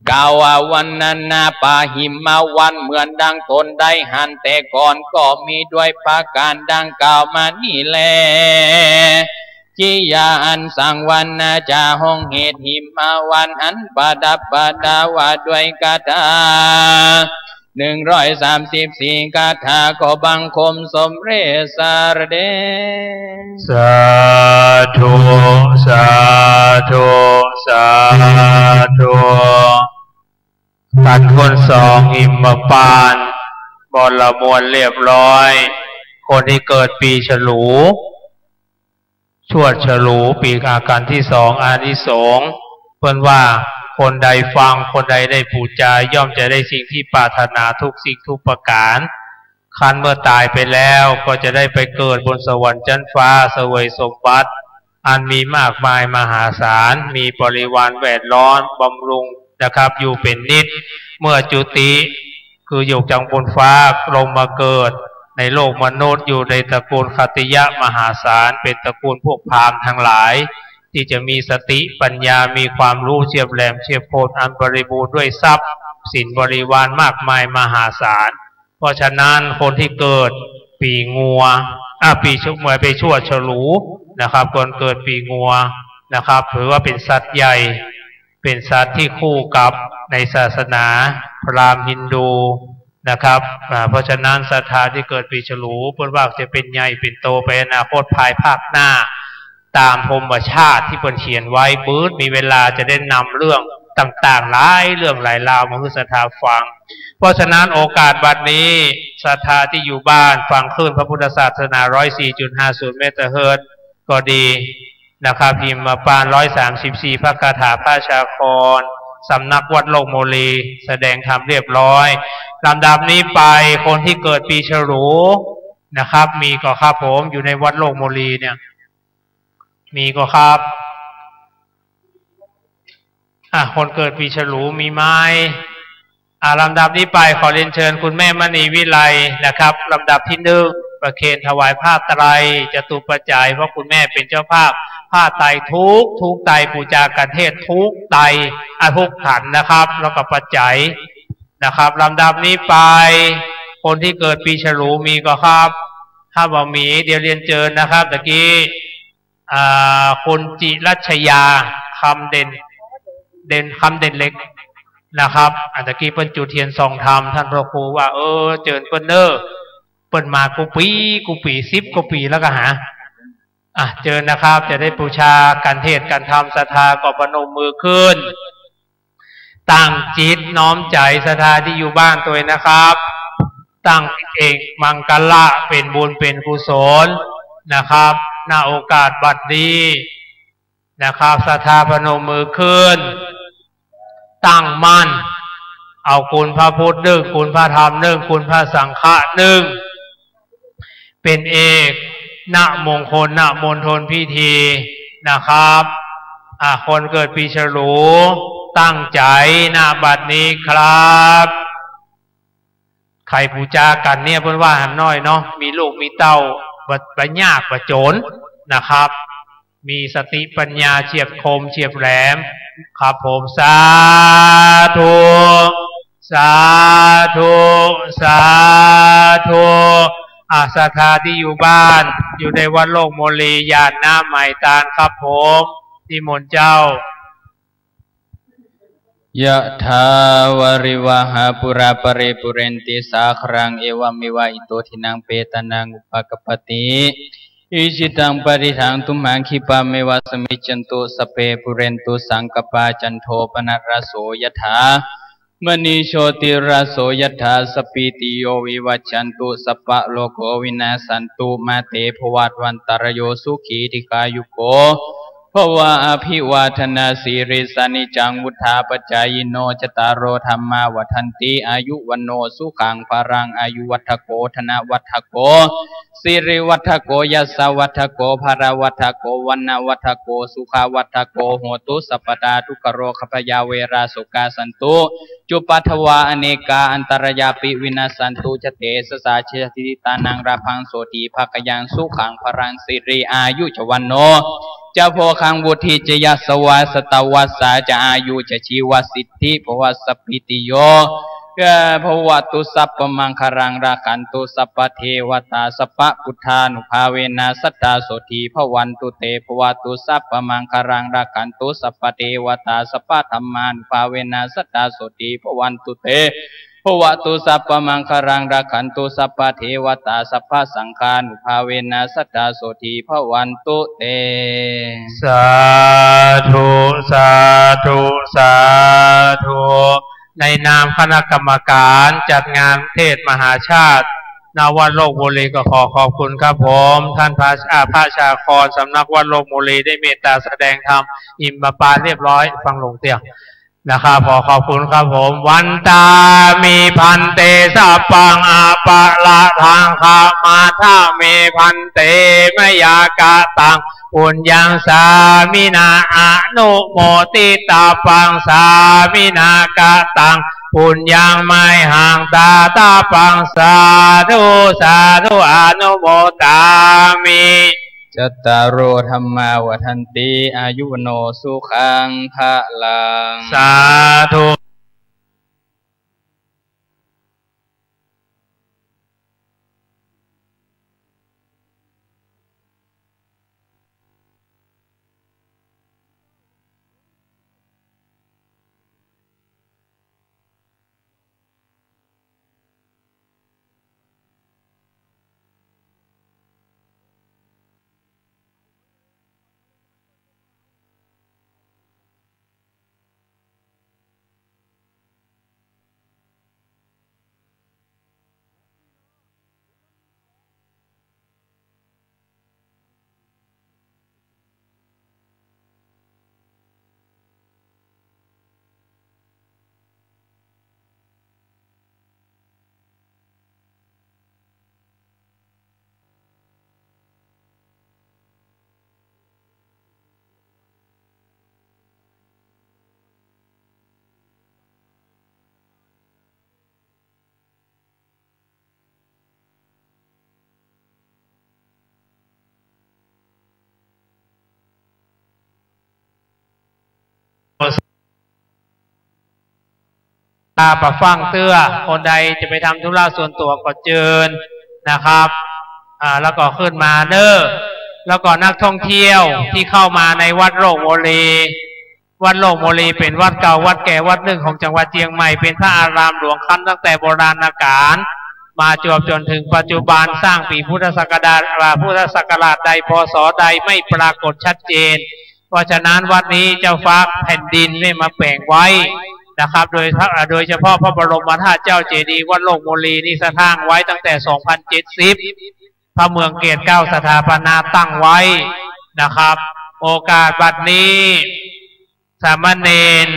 กล่าวว่าวันนั้นนาป่าหิมวันเหมือนดังตนได้หันแต่ก่อนก็มีด้วยประการดังกล่าวมานี้แล กิริยาอันสังวรนาจะห้องเหตุหิมวันอันประดับประดาว่าด้วยคาถา หนึ่งร้อยสามสิบสี่คาถา ขอบังคมสมเร็จสาเดช สาธุ สาธุ สาธุ ตัดคนสองหิมปานบรมวลเรียบร้อย คนที่เกิดปีฉลู ชวดฉลูปีก๋ากันที่สอง อานิสงส์ เปิ้นว่าคนใดฟัง คนใดได้บูชา ย่อมจะได้สิ่งที่ปรารถนาทุกสิ่งทุกประการ ครั้นเมื่อตายไปแล้วก็จะได้ไปเกิดบนสวรรค์ชั้นฟ้า เสวยสมบัติอันมีมากมายมหาศาล มีบริวารแวดล้อมบำรุงนะครับ อยู่เป็นนิจ เมื่อจุติ คือหยกจากบนฟ้าลงมาเกิดในโลกมนุษย์ อยู่ในตระกูลขัตติยะมหาศาล เป็นตระกูลพวกพราหมณ์ทั้งหลาย ที่จะมีสติปัญญา มีความรู้เฉียบแหลมเฉียบคม อันบริบูรณ์ด้วยทรัพย์สินบริวารมากมายมหาศาล เพราะฉะนั้นคนที่เกิดปีงัว อ่ะ ปีชกมวย ปีชวดฉลูนะครับ คนเกิดปีงัวนะครับ ถือว่าเป็นสัตว์ใหญ่ เป็นสัตว์ที่คู่กับในศาสนาพราหมณ์ฮินดูนะครับ อ่า เพราะฉะนั้นศรัทธาที่เกิดปีฉลู เปิ้นว่าจะเป็นใหญ่เป็นโตไปอนาคตภายภาคหน้า ตามพรหมชาติที่เปิ้นเขียนไว้ ปื๊ดมีเวลาจะได้นำเรื่องต่างๆ หลายเรื่องหลายราวมาหื้อศรัทธาฟัง เพราะฉะนั้นโอกาสบัดนี้ ศรัทธาที่อยู่บ้านฟังคลื่นพระพุทธศาสนา ร้อยสี่จุดห้าศูนย์เมกะเฮิรตซ์ ก็ดีนะครับ หิมปาน ร้อยสามสิบสี่ พระคาถาพระชาคร สำนักวัดโลกโมลี แสดงธรรมเรียบร้อย ลำดับนี้ไปคนที่เกิดปีฉลูนะครับ มีก่อครับผม อยู่ในวัดโลกโมลีเนี่ย มีก่อครับ อ่ะ คนเกิดปีฉลูมีไหม อ่ะ ลำดับนี้ไปขอเรียนเชิญคุณแม่มณีวิไลนะครับ ลำดับที่หนึ่ง ประเคนถวายผ้าไตรจตุปัจจัย เพราะคุณแม่เป็นเจ้าภาพผ้าไตรทุกข์ ทุกข์ไตร ปูจากัณฑ์เทศน์ทุกข์ไตร อ่ะ ทุกข์ขันธ์นะครับ แล้วก็ปัจจัยนะครับ ลำดับนี้ไป คนที่เกิดปีฉลูมีก่อครับ ถ้าบ่มี เดี๋ยวเรียนเชิญนะครับ ตะกี้ อ่า คุณจิรัชยา คำเด่น เด่น คำเด่นเล็กนะครับ อ่า ตะกี้เปิ้นจุดเทียนส่องธรรม ท่านพระครูว่า เออ เจิญเปิ้นเน่อ เปิ้นมากู้ปี๋ กู้ปี๋ สิบกว่าปี๋แล้วก็หา อ่ะ เจิญนะครับ จะได้ปูจากัณฑ์เทศน์กัณฑ์ธรรม ศรัทธาก็พนมมือขึ้น ตั้งจิตน้อมใจ๋ศรัทธาตี้อยู่บ้านตวยนะครับ ตั้งเอกมังคละเป๋นบุญเป๋นกุศลนะครับ ณ โอกาสบัดนี้นะครับ ศรัทธาพนมมือขึ้น ตั้งมั่น เอาคุณพระพุทธนึ่ง คุณพระธรรมนึ่ง คุณพระสังฆะนึ่ง เป๋นเอก ณ มงคล ณ มณฑลพิธีนะครับ อ่ะ คนเกิดปีฉลู ตั้งใจ๋ ณ บัดนี้ครับ ใผปู๋จากัณฑ์เนี่ย เปิ้นว่าหำน้อยเนาะ มีลูกมีเต้า บ่ บ่ยากบ่จ๋นนะครับ มีสติปัญญาเฉียบคมเฉียบแหลมครับผม สาธุ สาธุ สาธุ อ่ะ ศรัทธาตี้อยู่บ้าน อยู่ในวัดโลกโมลี หยาดน้ำไหม้ตานครับผม นิมนต์เจ้า ยะถาวาริวหาปูราปะริปูเรนติสาคารัง เอวะเมวะอิโตทินังเปตานังอุปะกัปปะติ อิจิตังปะฏิตังตุมหังคิปะเมวะสมมิจฉันตุ สัพเพปูเรนตุสังกัปปา จันโทปะนะระโสยะถา มณีโชติราโส ยัตถา สัพพีติโย วิวัชชันตุ สัพพะโรโค วินัสสันตุ มา เต ภวัตวันตะราโย สุขี ดีฆายุโก ภวะ อภิวาทนาสีลิสสะ นิจจัง วุฑฒาปะจายิโน จัตตาโร ธัมมา วัฑฒันติ อายุ วัณโณ สุขัง พลัง อายุ วัฑฒโก ธน วัฑฒโก สิริ วัฑฒโก ยัสสะ วัฑฒโก พละ วัฑฒโก วัณณะ วัฑฒโก สุขะ วัฑฒโก โหตุ สัพพะดา ทุกขะโรคะ พยา เวรา โศกา สันตุ จุปปัทวา อเนกา อันตะรายัปปิ วินัสสันตุ จะ เตจสา ชะยะสิทธิตานัง ลาภัง โสตถี ภะคะยัง สุขัง พลัง สิริ อายุ จะ วัณโณ จะ โภคัง วุฑฒี จะ ยะสะวา สะตะวัสสา จะ อายุ จะ ชีวะสิทธิ ภวะ สัพพีติโย ภะวะตุ สัพพะมังคะลัง รักขันตุ สัพพะเทวะตา สัพพะพุทธานุภาเวนะ สัตถา โสตถี ภะวันตุ เต ภะวะตุ สัพพะมังคะลัง รักขันตุ สัพพะเทวะตา สัพพะธัมมานุภาเวนะ สัตถา โสตถี ภะวันตุ เต ภะวะตุ สัพพะมังคะลัง รักขันตุ สัพพะเทวะตา สัพพะสังฆานุภาเวนะ สัตถา โสตถี ภะวันตุ เต สาธุ สาธุ สาธุ ในนามคณะกรรมการจัดงานเทศน์มหาชาติ ณ วัดโลกบุรี ก็ขอขอบคุณครับผม ท่านพระ อ่า พระชาครสำนักวัดโลกบุรี ได้เมตตาแสดงธรรม อิมประปาเรียบร้อย ฟังลงเตี้ย นะครับ ขอขอบคุณครับผม วันตามิ ภันเต สัพพัง อปะราธัง ขมาทะเม ภันเต มะยากะตัง ปุญญัง สามินา อนุโมทิตาปัง สามินา กะตัง ปุญญัง มะหัง ตาตาปัง สาธุ สาธุ อนุโมทามิ จัตตาโร ธัมมา วัฑฒันติ อายุ วัณโณ สุขัง พลัง สาธุตาปะฟั่งเตื้อ คนใดจะไปทำธุระส่วนตัวก็เจิญนะครับ อ่า แล้วก็ขึ้นมาเน้อ แล้วก็นักท่องเที่ยวที่เข้ามาในวัดโลกบุรี วัดโลกบุรีเป๋นวัดเก่าวัดแก่วัดนึ่งของจังหวัดเจียงใหม่ เป๋นพระอารามหลวงครั้นตั้งแต่โบราณกาล มาจวบจ๋นเถิงปัจจุบัน สร้างปี๋พุทธศักราช อ่า พุทธศักราชใด พ.ศ. ใด ไม่ปรากฏชัดเจน เพราะฉะนั้นวัดนี้เจ้าฟ้าแผ่นดินได้มาแป๋งไว้นะครับ โดย อ่า โดยเฉพาะพระบรมธาตุเจ้าเจดีย์วัดโลกบุรีนี่สร้างไว้ตั้งแต่ สองพันเจ็ดสิบ พระเมืองเกตเกล้าสถาปนาตั้งไว้นะครับ โอกาสบัดนี้ สามเณร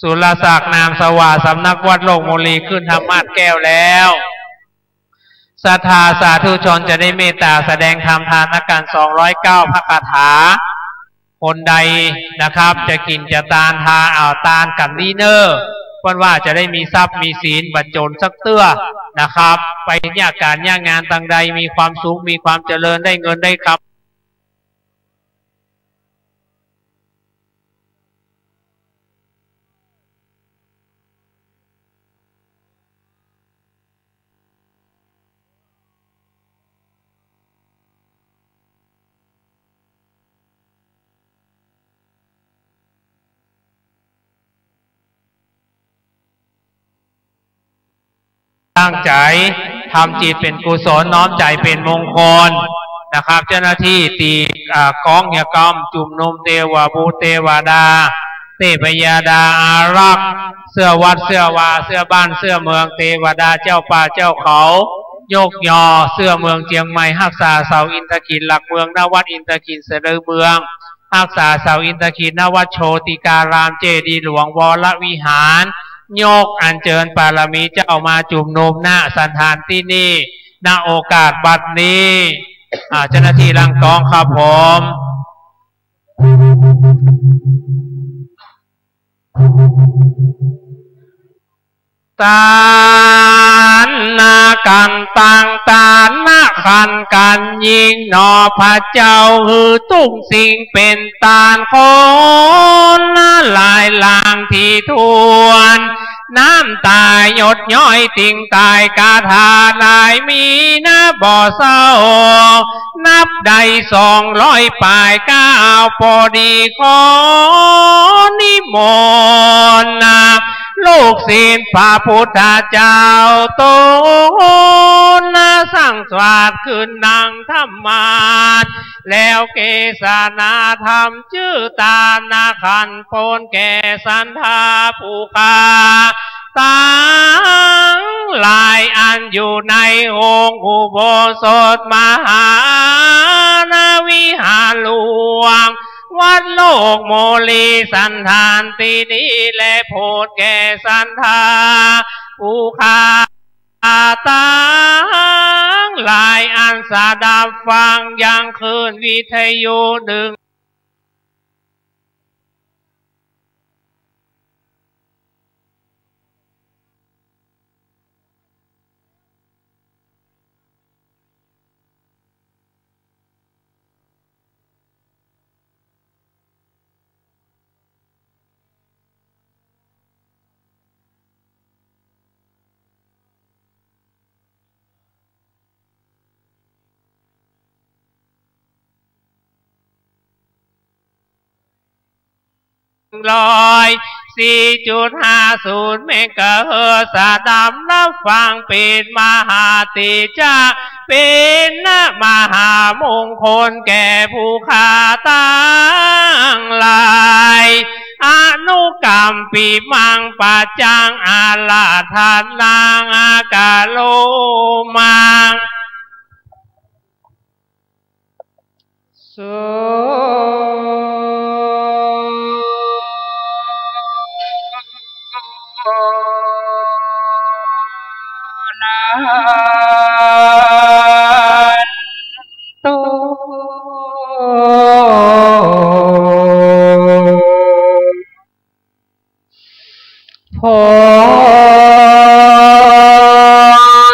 สุรศักดิ์ นามสว่าง สำนักวัดโลกบุรี ขึ้นธรรมาสน์แก้วแล้ว ศรัทธาสาธุชนจะได้เมตตาแสดงธรรมทานกัน สองร้อยเก้า พระคาถา คนใดนะครับ จะกิ๋นจะตาน ทาเอาตานกั๋นนี้เน้อ เปิ้นว่าจะได้มีทรัพย์มีศีล บ่จ๋นสักเตื้อนะครับ ไปเยียะก๋านเยียะงานตังใด มีความสุข มีความเจริญ ได้เงินได้คำ ตั้งใจ๋ทำจิตเป๋นกุศล น้อมใจ๋เป๋นมงคลนะครับ เจ้าหน้าตี้ตี้ อ่า ก๋องเยียะกำ จุมนุมเตวะบุตรเตวะดา เต เตพญาดาอารักษ์ เสื้อวัดเสื้อวา เสื้อบ้านเสื้อเมือง เตวดาเจ้าป่าเจ้าเขา ยกยอเสื้อเมืองเจียงใหม่ ฮักษาเสาอินทขิลหลักเมือง ณ วัดอินทขิลสะดือเมือง ฮักษาเสาอินทขิล ณ วัดโชติการาม เจดีย์หลวงวรวิหาร ยกอัญเจิญปารมีเจ้ามาจุมนุม ณ สันฐานตี้นี่ ณ โอกาสบัดนี้ อ่า เจ้าหน้าที่หลังกองครับผม ตานนากันตัง ตานนากันยิ่งหนอพระเจ้า หื้อตุ้งสิ่งเป๋นตานคนหลายหลางตี้ถ้วน น้ำตาหยดย้อยติ่งตาย กาถาหลายมีนับบ่เศร้า นับได้สองร้อยปายเก้า ปอดีขอนิมนต์นะ ลูกศิษย์พระพุทธเจ้าต๋นนะ สังสวาสขึ้นนั่งธรรมาสน์ แล้วเกสนาธรรม จื้อตานนากัน ปนแก่ศรัทธาผู้ข้าตังหลาย อันอยู่ในองค์อุโบสถมหานวิหารหลวง วัดโลกโมลี สันถานตี้นี้แล โผดแก่ศรัทธาผู้ข้าตังหลาย อันสดับฟังยังคลื่นวิทยุหนึ่ง ร้อยสี่จุดห้าศูนย์เมกะเฮิรตซ์ สดับรับฟังเป๋นมหาเตจะ เป๋นมหามงคลแก่ผู้ข้าตังหลาย อนุกัมปิมังปัจจังอาราธนังอาการโลมัง สุนันตุ โพ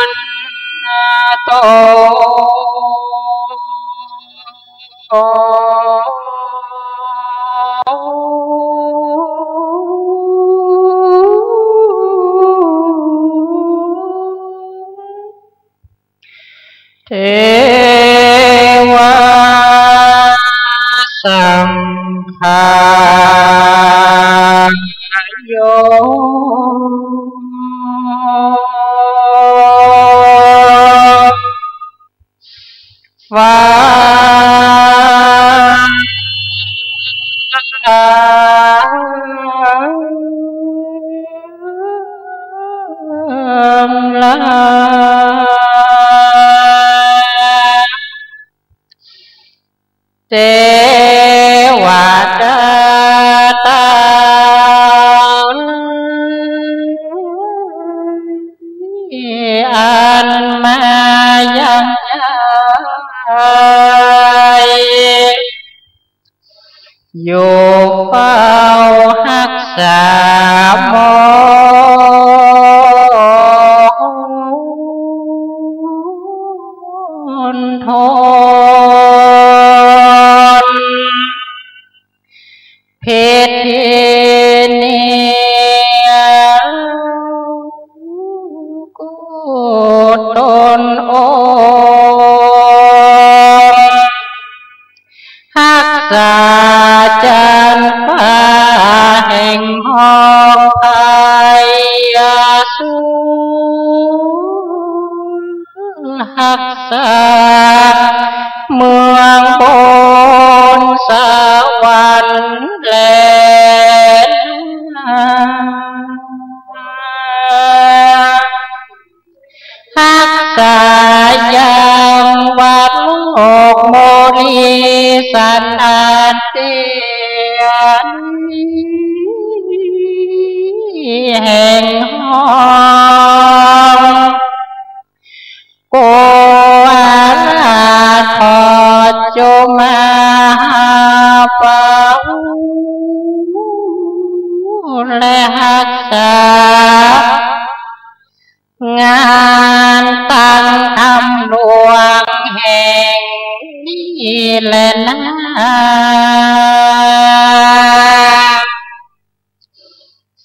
นโต เทวาสังฆาโย ฟังลา เตวดาตังหลาย อันมายังใย อยู่เฝ้าฮักษามนทน พิธีนี้ กุศลองค์ ฮักษาจันฟ้าแห่งห้องพยาสูร ฮักษาเมืองบนสวรรค์แลน สันดานเตี้ยแห่งห้องกลัวราษฎร์ ขอจงมาปะ และฮักษางานตังธรรมหลวงแห่งนี้แลนา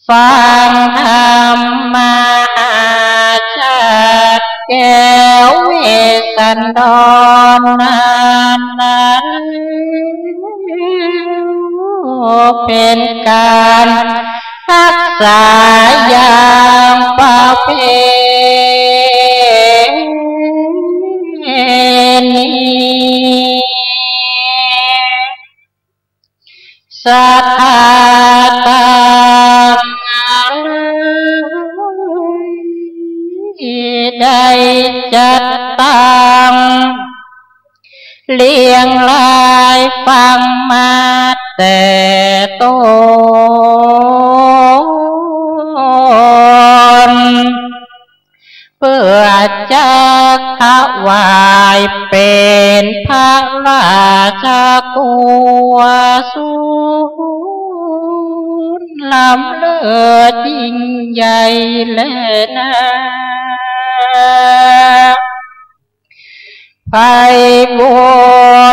ฟังธรรมมหาชาติแก้วเวสสันดรนั้น เป๋นก๋านฮักษาอย่างประเพณี ศรัทธาตังหลายได้จัดตั้ง เรียงรายฟังมาแต่ต้น เปื้อจักถวายเป๋นพระราชกุศล ล้ำเลิศยิ่งใหญ่แลนา ไพบู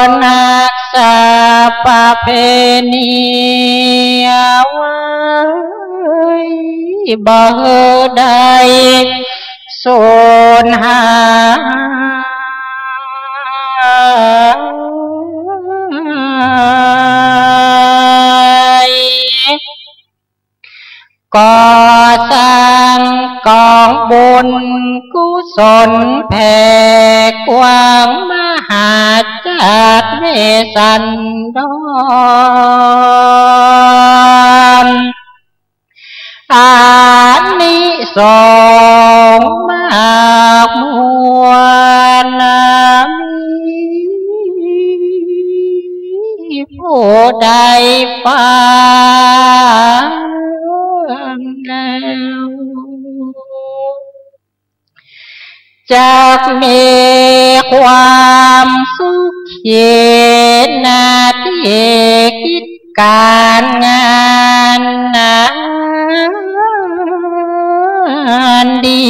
ลย์ฮักษาประเพณีเอาไว้ บ่หื้อได้สูญหาย ก่อสร้างก๋องบุญกุศลแผ่กว้างมหาชาติเวสสันดร อานิสงส์มากมวล มีผู้ใดฟังแล้ว จักมีความสุขีนาที่กิจก๋านงานดี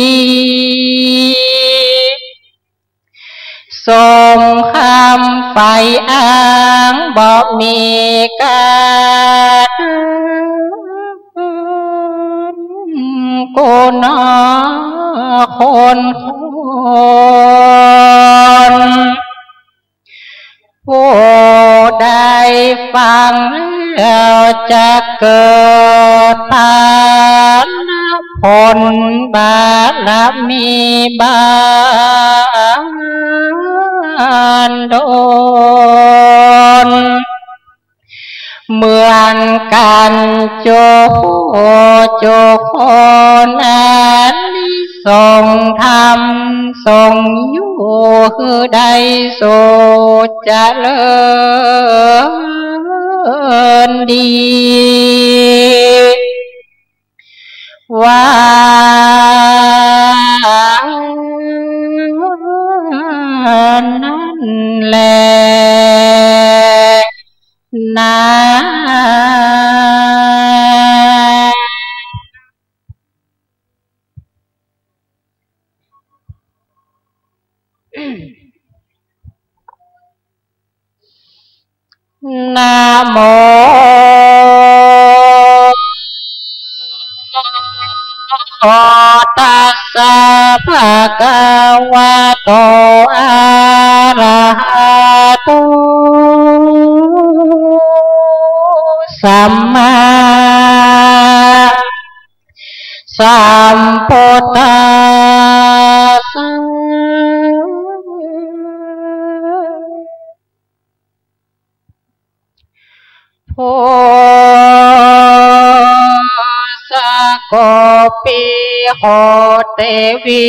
สมคำใฝ่อ้างบ่มีก๋าน กูหนอคนคน ผู้ใดฟังแล้วจะเกิดผล ผลบารมีบันดล เหมือนกั๋นจุผู้จุคน อานิสงส์ธรรมทรงอยู่ หื้อได้สุขเจริญดี ว่านั้นแลนา นะโม ตัสสะ ภะคะวะโต อะระหะโต สัมมา สัมพุทธัสสะ พุทธะ ก็เปรีย โข เต วิ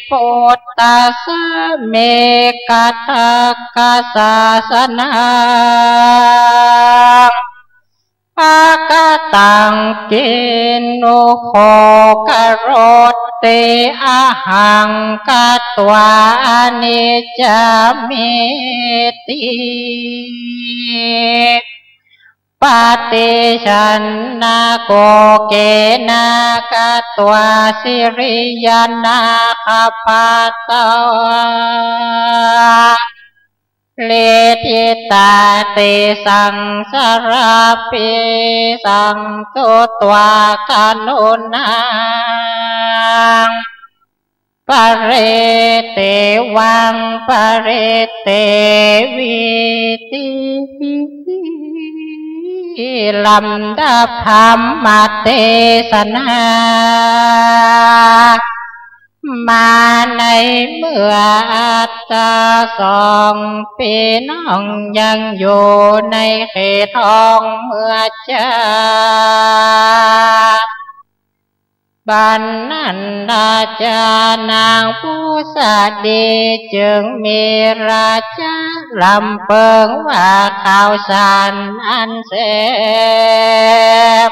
ปุตตะสะ เม กัตถะกะ สาสะนัง อะกะตัง กินนุ โข กะโรติ อะหัง กัตวา อะนิจจา เมติ ปะติชฌานะ โข เขนะ กัตวา สิริยะนาคะปะตา ลิทธิตา เตสัง สะระปิสัง สุตวา กะรุณัง ปะเร เตวัง ปะเร เต วิติ ลำดับธรรมเตสนา มาในเมื่ออัตตาสองปี้น้องยังอยู่ในเขตของเมืองจา บัณฑาจารย์นางผู้สดีจึงมีราจะลำเปิงว่าข่าวสารอันแสบ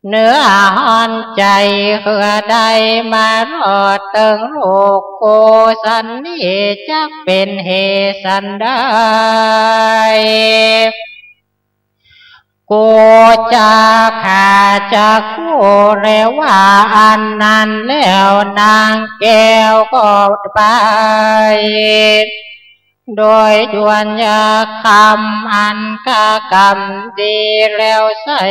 เนื้อฮ้อนใจ๋เหือได้มารอดเถิงลูกกูสันนี้ จักเป๋นเหตุสันใด กูจะข้าจักฮู้แลว่าอันนั้นแล้วนางแก้วก็ไป โดยด่วนยามค่ำอันกะกำดีแล้วใส่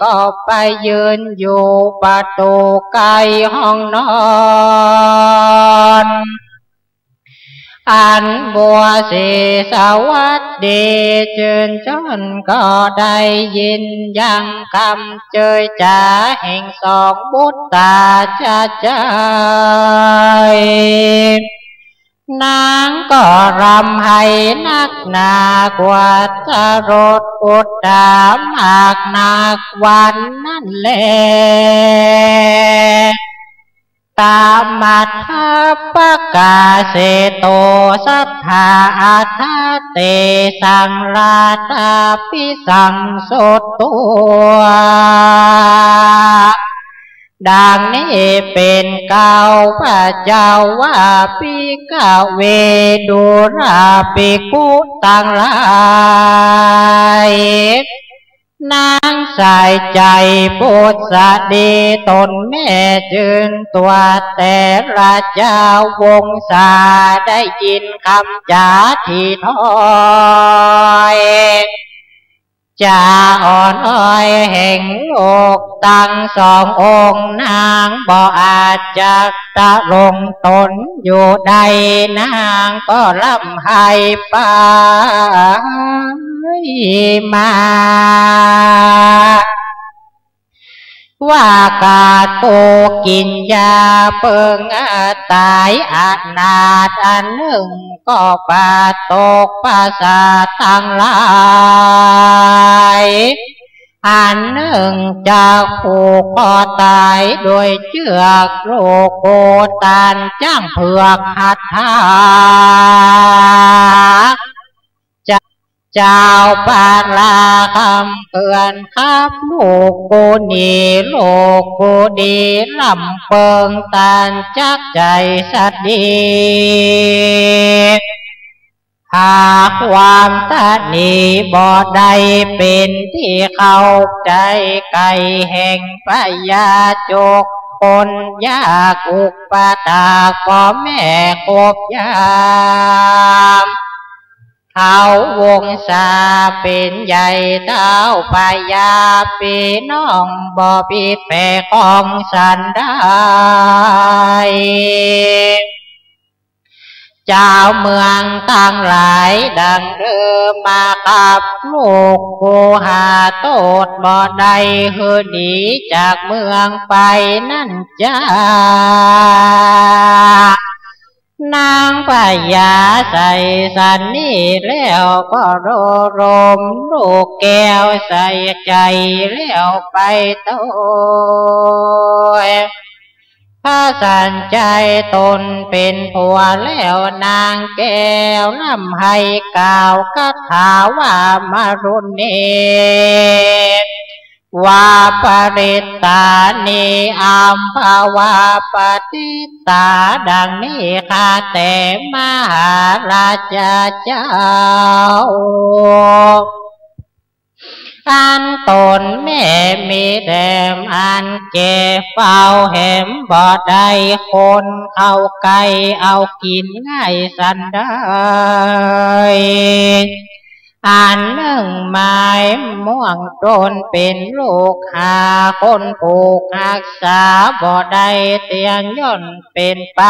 ก็ไปยืนอยู่ประตู๋ใก้ห้องนอน อันบัวสีสวัสดีจืนจ้อนก็ได้ยินยังกำเจยจ๋าแห่งสองบุตราจาใจ๋ นางก็ร่ำไห้นักหนากว่าจะรดอุตตามากนักวันนั้นแล ตะมัทธะปะกาเสโต สัทธาอัฏฐะเตสัง ราตาปิสังสุตวา ดังนี้เป๋นเกล้าพระเจ้าว่า ภิกขะเว ดูราภิกขุตังหลาย นางสายใจ๋ผู้สดีต๋นแม่จืนตั๋วแต่ราชวงศาได้ยินกำจ๋าตี้ถ้อยจ๋าอ่อนอ้อยแห่งลูกตังสององค์ นางบ่อาจจักตะรงต๋นอยู่ได้ นางก็ร่ำไห้ไปมา ว่าก๋านกูกิ๋นยาเปิงต๋ายอนาถอันนึ่ง ก็ปาตกประสาทตังหลาย อันนึ่งจักผูกคอต๋ายโดยเจื้อกลูกกูตานจ๊างเผือกหัตถา เจ้า เจ้าปาราคำเตื๋อนครับ ลูกกูหนี ลูกกูหนี ร่ำเปิงตานจักใจ๋สดี หาความตะหนีบ่ได้ เป๋นตี้เข้าใจ๋ใก้แห่งพญาจก คนยากอุปถากพ่อแม่คบยาม ท้าววงศาเป๋นใหญ่ ท้าวพญาปี้น้องบ่ผิดแผกของสันใด เจ้าเมืองตังหลายดังเดิมมาครับ ลูกกูหาโต้ษบ่ได้ หื้อหนีจากเมืองไปนั้นจา นางพญาใส่สันนี้แล้วก็โรรมลูกแก้วใส่ใจ๋แล้วไปโตย พระสัญชัยตนเป๋นผัวแล้วนางแก้ว ร่ำไห้กล่าวคาถาว่ามรุณี วาปริตตานิ อัมพวาปริตตา ดังนี้ข้าแต่มหาราชาเจ้า อันต๋นแม่มีแหลมอันแก่ เฝ้าแหมบ่ได้ คนเข้าใก้เอากิ๋นง่ายสันใด อันนึ่งหมายม่วงต๋นเป๋นลูกหา คนผูกฮักษาบ่ได้เตียง ย่อมเป๋นไป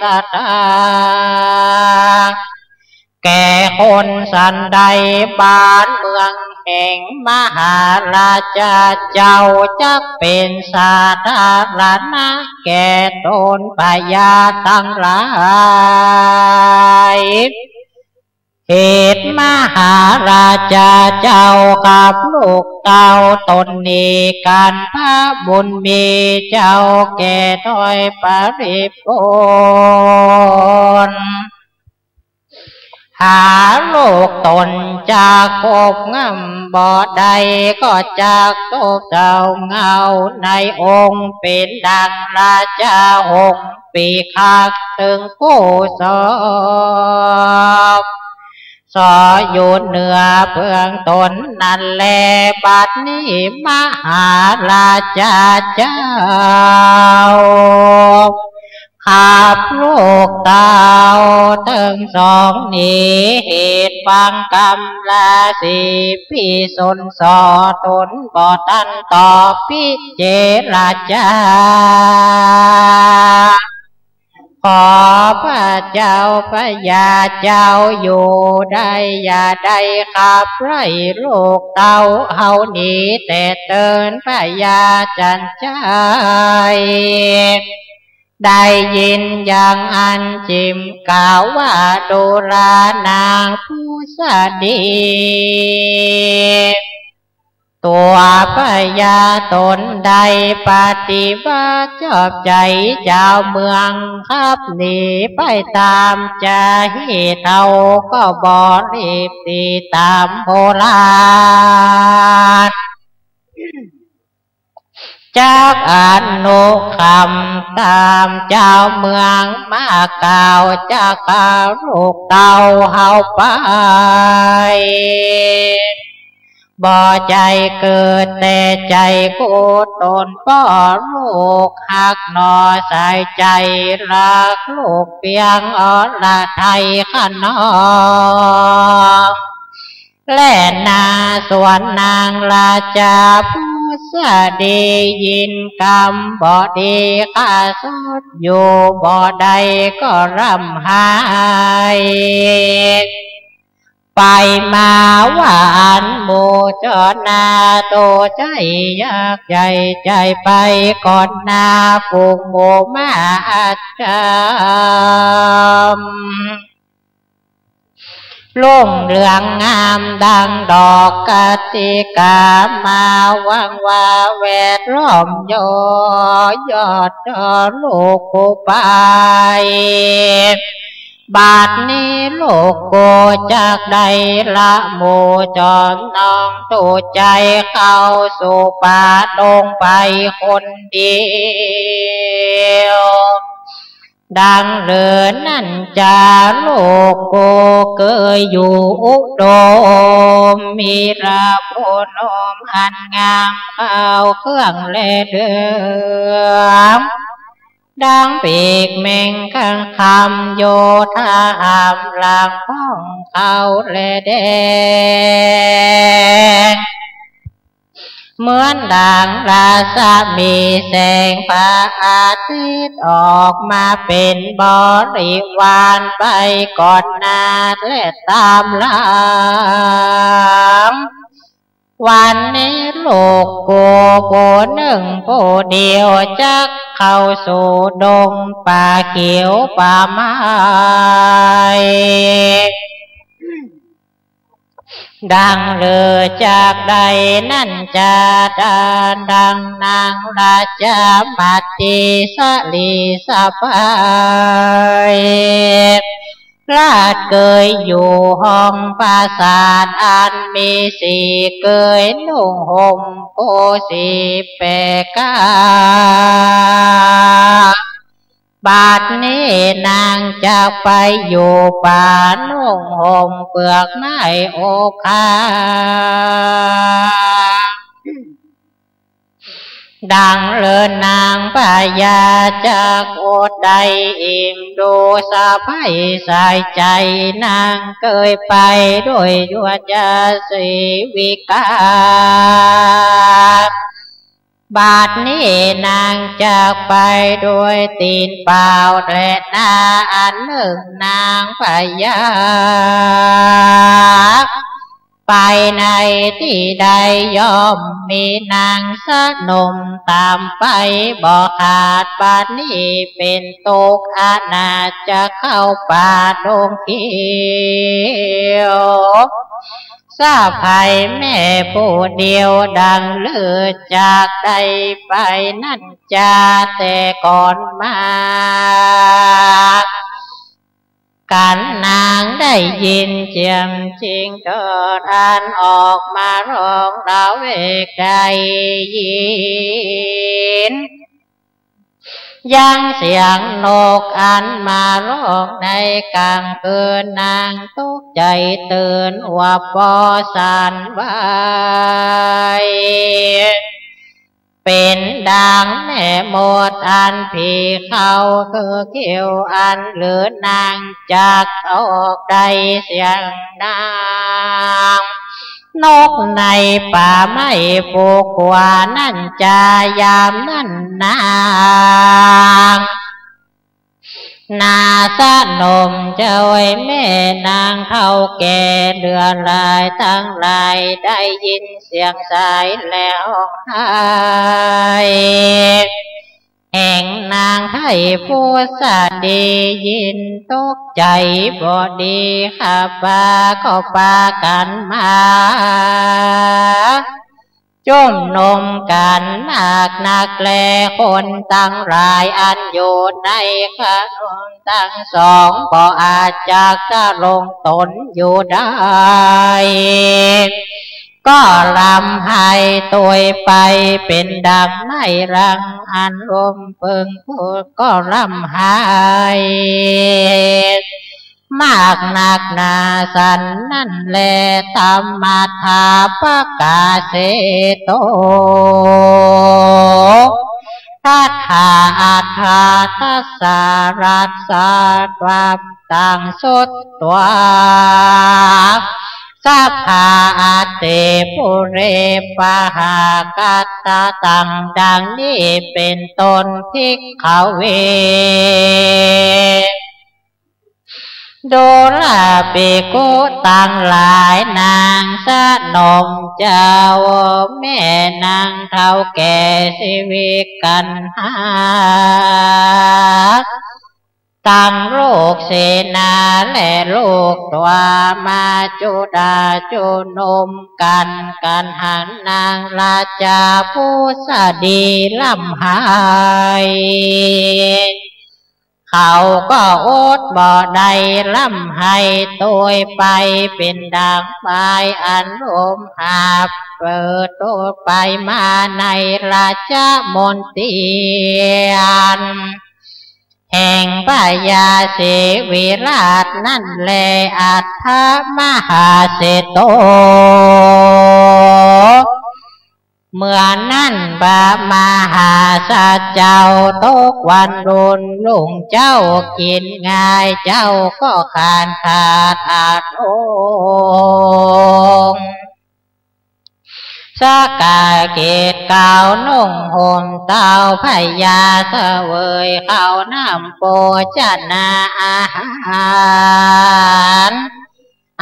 สะดา แก่คนสันใด บ้านเมืองแห่งมหาราชาเจ้า จักเป๋นสาธารณะแก่ต๋นพญาตังหลาย เหตุมหาราชาเจ้ากับลูกเต้าต๋นนี้ กันพระบุญมีเจ้าแก่ถ้อยปริภณ หาลูกต๋นจักพบง่ำบ่ได้ ก็จักตกเศร้าเหงาในองค์ เป๋นดังราชาหงส์ปีคักตึงกู้สอบ สออยู่เหนือเบื้องต๋นนั้นแล บัดนี้มหาราชาเจ้า ขับลูกเต้าตึงสองนี้ เหตุฟังกำราสีพิสุนสอ ต๋นบ่ตันตอบพิเจรจา ขอพระเจ้าพญาเจ้าอยู่ได้ อย่าได้ขับไล่ลูกเต้าเฮานี้ แต่เตินพญาสัญชัย ได้ยินอย่างอั้นจึงกล่าวว่า ดูราหนางผู้สดี ตัวพญาต๋นได้ปฏิบัติชอบใจ๋เจ้าเมือง ขับหนีไปต๋ามจาฮีเต้า ก็บ่รีบตีต๋ามโหราช จักอนุคำต๋ามเจ้าเมืองมากล่าว จักพาลูกเต้าเฮาไป บ่ใจ้เกิดแต่ใจ๋กู้ต๋น ป้อลูกฮักหนอสายใจ๋ ฮักลูกเปียงอรไทยขะหนอ แลนา ส่วนนางราชาผู้สดี ยินกำบ่ดีข้าสดอยู่บ่ได้ ก็ร่ำไห้ ไปมาว่าอั้นหมู่จอนา โตใจ๋อยากใจ๋ใจ๋ไปก่อนนา ฝูงหมู่ม้าอัศจรรย์ รุ่งเรืองงามดังดอกกติกา มาวังวาแวดล้อมโย ยอดจอลูกกูไป บัดนี้ลูกกูจักได้ละหมู่จอมน้อง ตูใจ๋เข้าสู่ป่าดงไปคนเดียว ดังเดิมนั้นจาลูกกูเกยอยู่อุดม มีราโคนมอันงามข้าวเครื่องและเดิม ดังปีกแมงคำโยธาหามหลังพ่องเข้าและแดง เหมือนดังรัศมีแสงพระอาทิตย์ออกมาเป๋นบริวารไปก่อนหน้าและต๋ามหลัง วันนี้ลูกกูผู้นึ่งผู้เดียวจักเข้าสู่ดงป่าเขียวป่าไม้ ดังฤๅจักได้นั้นจา ดังนางราชมัตติสลีสะใภ้ ราชเกยอยู่ห้องปราสาทอันมีสี เกยนุ่งห่มโกสีแปดกา บัดนี้นางจักไปอยู่ป่า นุ่งห่มเปลือกไม้โอคา ดังฤๅนางพญาจักอดได้อิ่ม ดูสะใภ้สายใจ๋นางเกยไปด้วยยวดยาเสวิกา บัดนี้นางจักไปด้วยตี๋นเปล่า และหน้าอันนึ่งนางพญา ไปในตี้ใดย่อมมีนางสนมต๋ามไปบ่ขาด บัดนี้เป๋นตุ๊กข์อนาถจะเข้าป่าดงเขียว สะใภ้แม่ผู้เดียวดังฤๅจักได้ไปนั้นจา แต่ก่อนมา กั๋นนางได้ยินเสียงจิงเถิดอันออกมาฮ้องละเวกได้ยิน ยังเสียงนกอันมาฮ้องในก๋างคืน นางตกใจ๋ตื่นหัวปอสั่นไหว เป๋นดังแม่มดอันผีเข้า คือเขี้ยวอันฤๅนางจักออกได้เสียงดัง นกในป่าไม้ผูกหัวนั้นจา ยามนั้นนาง นาสนมเจ้าแม่นางเฒ่าแก่เหลือหลายตังหลาย ได้ยินเสียงสายแล้วไห้ แห่งนางไท้ผู้สะดี ยินตกใจ๋บ่ดี ข้าปาก็ปากั๋นมา จุมนุมกั๋นมากนักแล คนตังหลายอันอยู่ในขนมตังสอง บ่อาจจักจะลงตนอยู่ได้ ก็ร่ำไห้ตวยไปเป๋นดังไม้รัง อันลมเปิงพูดก็ร่ำไห้ มากนักหนาสันนั้นแล ตมัฏฐาปกาเสโต ทัฏฐาอัฏฐาทัสสะ รัสสะ ตังสุตวา สัพพาอัตเตปุเร ปะหากัตตะตัง ดังนี้เป๋นต้น ภิกขะเว ดูราภิกขุตังหลาย นางสนมเจ้า แม่นางเฒ่าแก่เสวิกัณหา ตังลูกเสนาและลูกตวา มาจุดาจุนุมกั๋น กั๋นหันนางราชาผู้สะดีร่ำไห้ เขาก็อดบ่ได้ร่ำไห้ตวยไป เป๋นดังไม้อันลมหาบเปิดโตไปมาในราชมณฑีอัน แห่งพญาเสวิราชนั้นแล อัฏฐมหาเสโต เมื่อนั้นพระมหาสัจเจ้า ตกวันรุ่นรุ่งเจ้ากิ๋นง่าย เจ้าก็ขานขาดอาดโลง สกาเกตกาวนุ่งห่มเต้า พญาเสวยข้าวน้ำโภชนาอาหาร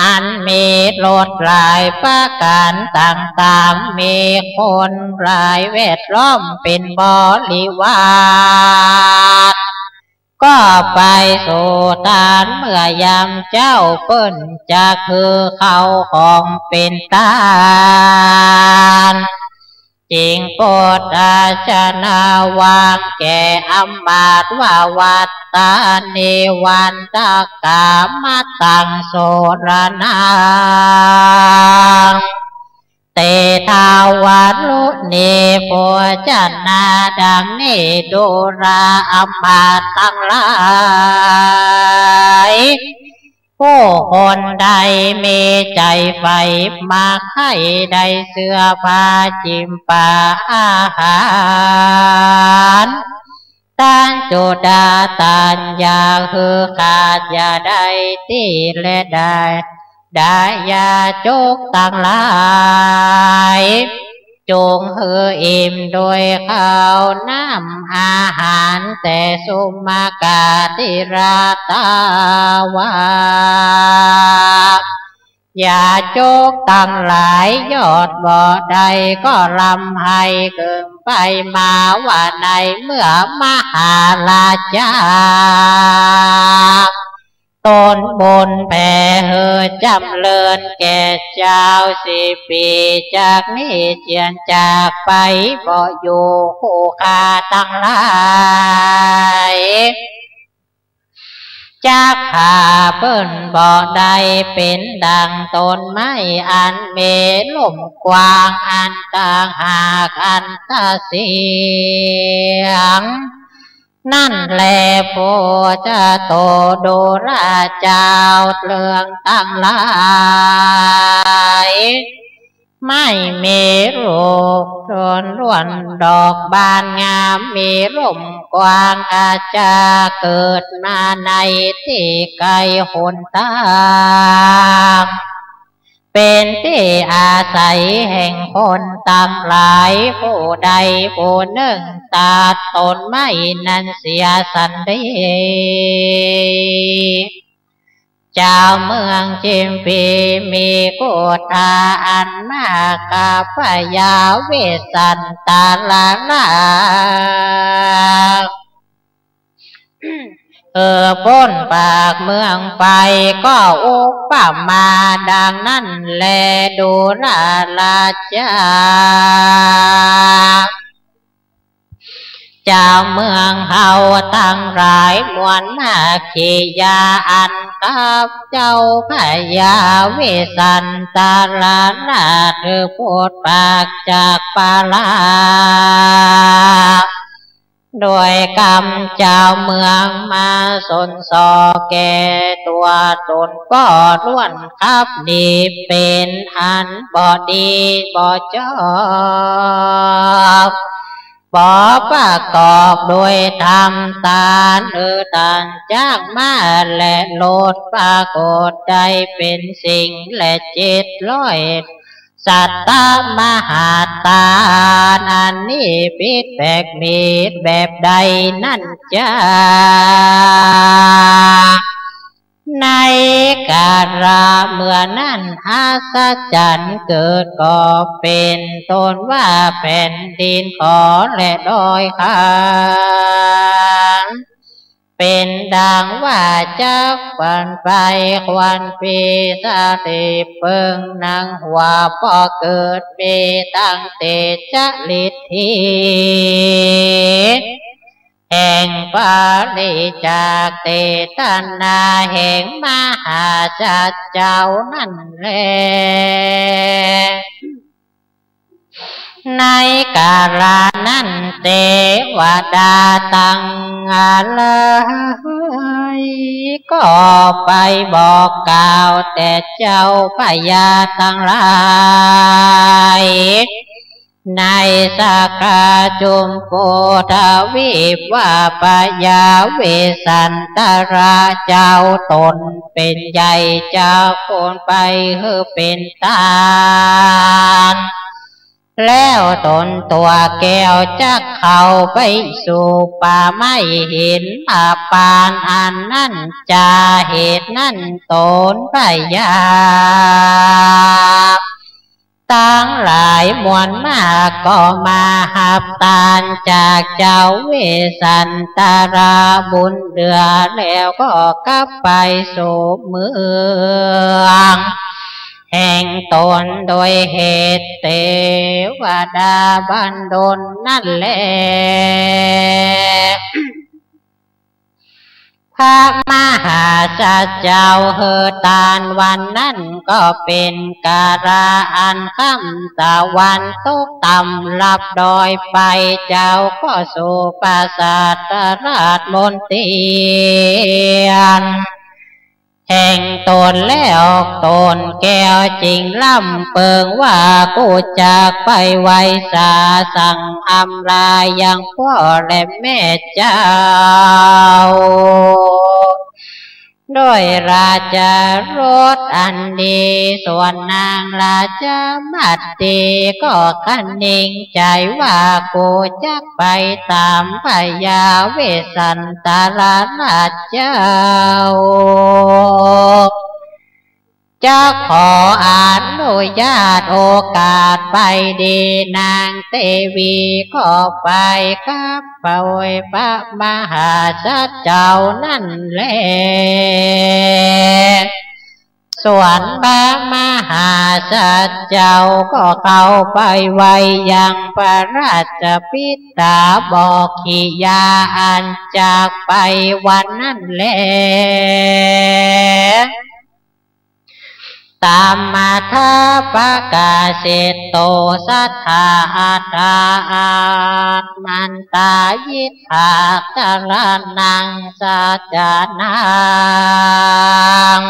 อันมีรสหลายประก๋านต่างๆ มีคนหลายแวดล้อมเป๋นบริวาร ก็ไปสู่ตานเมื่อยามเจ๊า เปิ้นจักหื้อข้าวของเป๋นตาน จึงโปรดอาชนาวางแก่อำมาตย์ว่า วัตตานิ วันตะกา มัตตัง สรณัง เต ทาวารุณี โภชนา ดังนี้ดูราอำมาตย์ตังหลาย ผู้คนใดมีใจ๋ใฝ่มาใค่ได้เสื้อผ้าจิมปาอาหาร ตันจุดา ตันอยากหื้อขาดอย่าได้ตี้แลได้ ดายาจกตังหลาย จงหื้ออิ่มโดยข้าวน้ำอาหาร แต่สุมาคาติราชเจ้าว่า ยาจกตังหลายยอดบ่ได้ก็ลำไห้เกิ่งไปมาว่า ในเมื่อมหาราชา ต๋นบุญแผ่หื้อจ๋ำเริญแก่เจ้าสี่ปี๋ จากนี้เจียรจากไปบ่อยู่ คู่ข้าตังหลาย จักหาเปิ้นบ่ได้ เป๋นดังต้นไม้อันมีล่มกว้าง อันต่างหากอันตะเสียง นั้นแล โพชโต ดูราเจ้าเรืองตังหลาย ไม้มีลูกโตนล้วนดอกบานงาม มีล่มกว้างอาจจะเกิดมาในตี้ไก๋หนตาง เป๋นตี้อาศัยแห่งคนตังหลาย ผู้ใดผู้นึ่งตัดต้นไม้นั้นเสียสันดี เจ้าเมืองจิมพีมีกุฏฐาอันมาก ข้าพญาวิสันตะราช เออ ป๊นปากเมืองไป ก็อุปมาดังนั้นแล ดูราราชา เจ้าเมืองเฮาตังหลายมวลนาคียา อันข้าพเจ้าพญาวิสันตะราช ถือป๊นปากจากปารา โดยกำเจ้าเมืองมาสนส่อแก่ตั๋วต๋นก็ล้วนคับหนี เป๋นอันบ่ดีบ่จอบ บ่ประกอบโดยธรรม ตานหื้อตานจักมา และโลดปรากฏได้เป๋นสิ่ง และเจ็ดร้อย สัตตมหาทาน อันนี้ผิดแปลกมีแบบใดนั้นจา ในกาละเมื่อนั้น อัศจรรย์เกิดก็เป๋นต้นว่า แผ่นดินขอและดอยคาน เป๋นดังว่าจักฝันไป ควันปีสาลีเปิงหนังหัว บ่เกิดมีตั้งแต่จริตถี แห่งปริจจกเจตนาแห่งมหาสัตว์เจ้านั้นแล ในกาละนั้นเตวดาตังหลายก็ไปบอกกล่าวแต่เจ้าพญาตังหลาย ในสาขาจุมพูทวีปว่า พญาวิสันตะราชเจ้าต๋นเป๋นใหญ่ จักคนไปหื้อเป๋นตาน แล้วต๋นตั๋วแก้วจักเข้าไปสู่ป่าไม้หิมพานต์อันนั้นจา เหตุนั้นต๋นพญา ตังหลายมวลมากก็มาฮับตานจากเจ้าเวสสันตราบุญเหลือ แล้วก็กลับไปสู่เมืองแห่งตน โดยเหตุเตวดาบันดลนั่นแล พระมหาสัจจ์เจ้าหื้อตานวันนั้นก็เป๋นกาละอันค่ำตะวันตกต่ำลับดอยไป เจ้าก็สู่ปราสาทราชมณฑีแห่งตนแล้ว ตนแก้วจึงร่ำเปิงว่า กูจักไปไหว้สาสังอำลายังพ่อและแม่เจ้า ด้วยราชรสอันดี ส่วนนางราชมัตตีก็คะนิงใจ๋ว่า กูจักไปต๋ามพญาเวสสันตรราชเจ้า จักขออนุญาตโอกาสไปดี นางเตวีก็ไปกับพระโอยพระมหาสัจจ์เจ้านั่นแล ส่วนพระมหาสัจจ์เจ้าก็เข้าไปไหว้ยังพระราชบิดาบอกกิริยาอันจักไปวันนั้นแล ตัมมะทาปะกาเสโต สัตถาอัฏฐาอามันตายิฏฐาจรณังสัจจานัง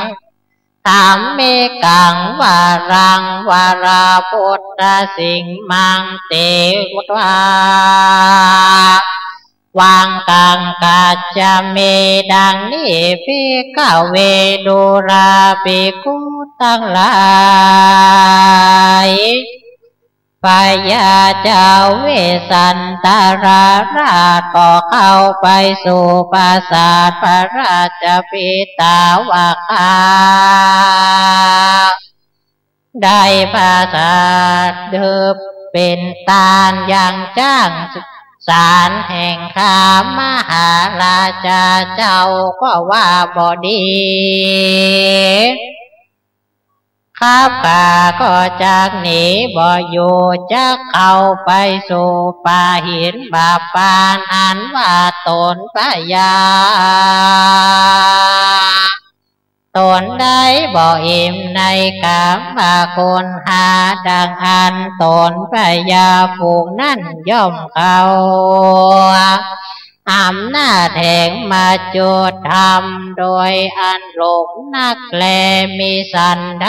ธัมมิกังวารังวราปุตตะสิงมัง เตวา วังกังกัจจามิ ดังนี้ ภิกขเว ดูราภิกขุตังหลาย พญาเจ้าเวสสันตรราชก็เข้าไปสู่ปราสาทพระราชบิดาว่าข้า ได้ประสาทเดิบเป๋นตานยังจ้างสารแห่งข้ามหาราชาเจ้าก็ว่าบ่ดี ข้าพเจ้าก็จักหนีบ่อยู่ จักเข้าไปสู่ป่าหิมพานต์อันว่าตนพญา ตนได้บ่อิ่มในกามคุณห้า ดังอั้นตนพญาฝูงนั้นย่อมเข้าอำนาจแห่งมัจจุธรรม โดยอันหลงนักแลมิสันใด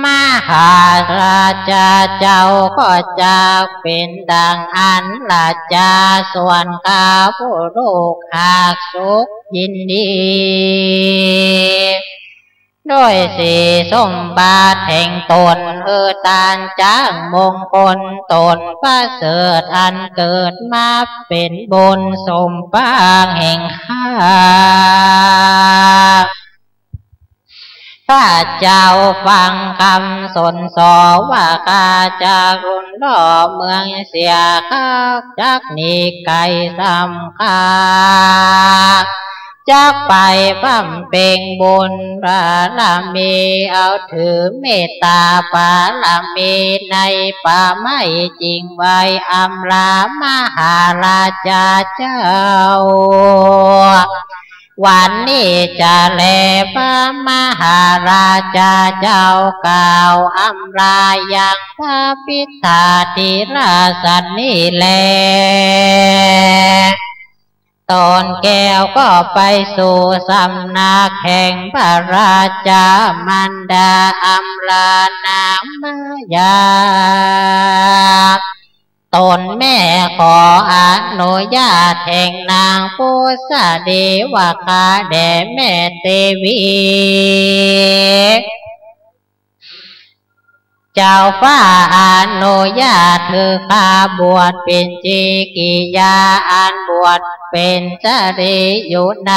มหาราชาเจ้าก็จักเป๋นดังอั้นละจา ส่วนข้าผู้ลูกหากสุขยินดี ด้วยสีสมบัติแห่งตน หื้อตานจ้างมงคลตนประเสริฐ อันเกิดมาเป๋นบุญสมปรางแห่งข้า ข้าเจ้าฟังกำสนสอว่าข้าจักลุ่นล่อเมืองเสีย ข้าจักหนีไก๋ซ้ำ ข้าจักไปบำเพ็งบุญบารมี เอาถือเมตตาบารมีในป่าไม้ จึงไหว้อำลามหาราชาเจ้า วันนี้จะแล พระมหาราชาเจ้ากล่าวอำลายังพระปิฏฐาธิราชสันนี้แล ตนแก้วก็ไปสู่สำนักแห่งพระราชา มารดาอำลานางมายา ตนแม่ขออนุญาตแห่งนางปุสสะดีว่าข้าแด่แม่เตวี เจ้าฟ้าอนุญาตหื้อข้าบวชเป๋นจิกิยา อันบวชเป๋นสตรีอยู่ใน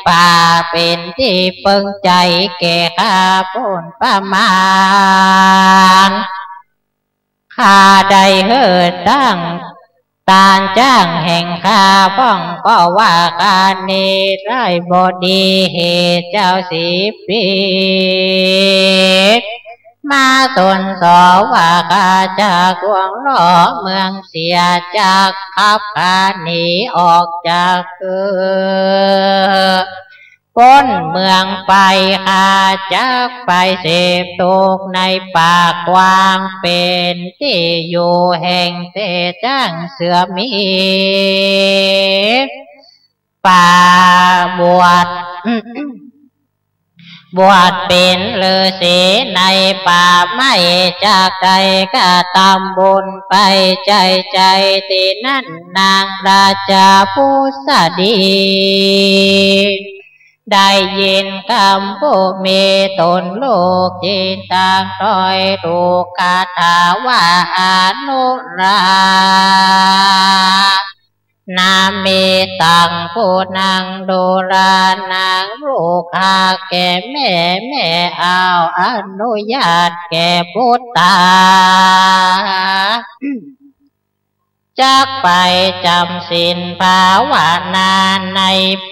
ป่า เป๋นตี้เปิงใจ๋แก่ข้าป๊นประมาณ ข้าได้หื้อตั้ง ต้านจ้างแห่งข้าพ่อง เพราะว่าข้านี้ได้บ่ดีเหตุเจ้าสีปี มาสนสอว่าข้าจักล่วงล้อเมืองเสีย จักขับข้าหนีออกจาก เออ ป๊นเมืองไป ข้าจักไปเสพสุขในป่ากว้าง เป๋นตี้อยู่แห่งเต๊จ้างเสือหมี ป่าบวช บวชเป๋นฤๅษีในป่าไม้ จักได้กระตำบุญไปใจ๋ใจ๋ ตี้นั้นนางราชาผู้สดี ได้ยินกำผู้มีต๋นลูกจิ๋นต่างถ้อย ถูกคาถาว่าอนุรา นามีตังผู้นางดูรา นางลูกฮักแก่แม่ แม่เอาอนุญาตแก่ปุตตา จักไปจ๋ำศีลภาวนาใน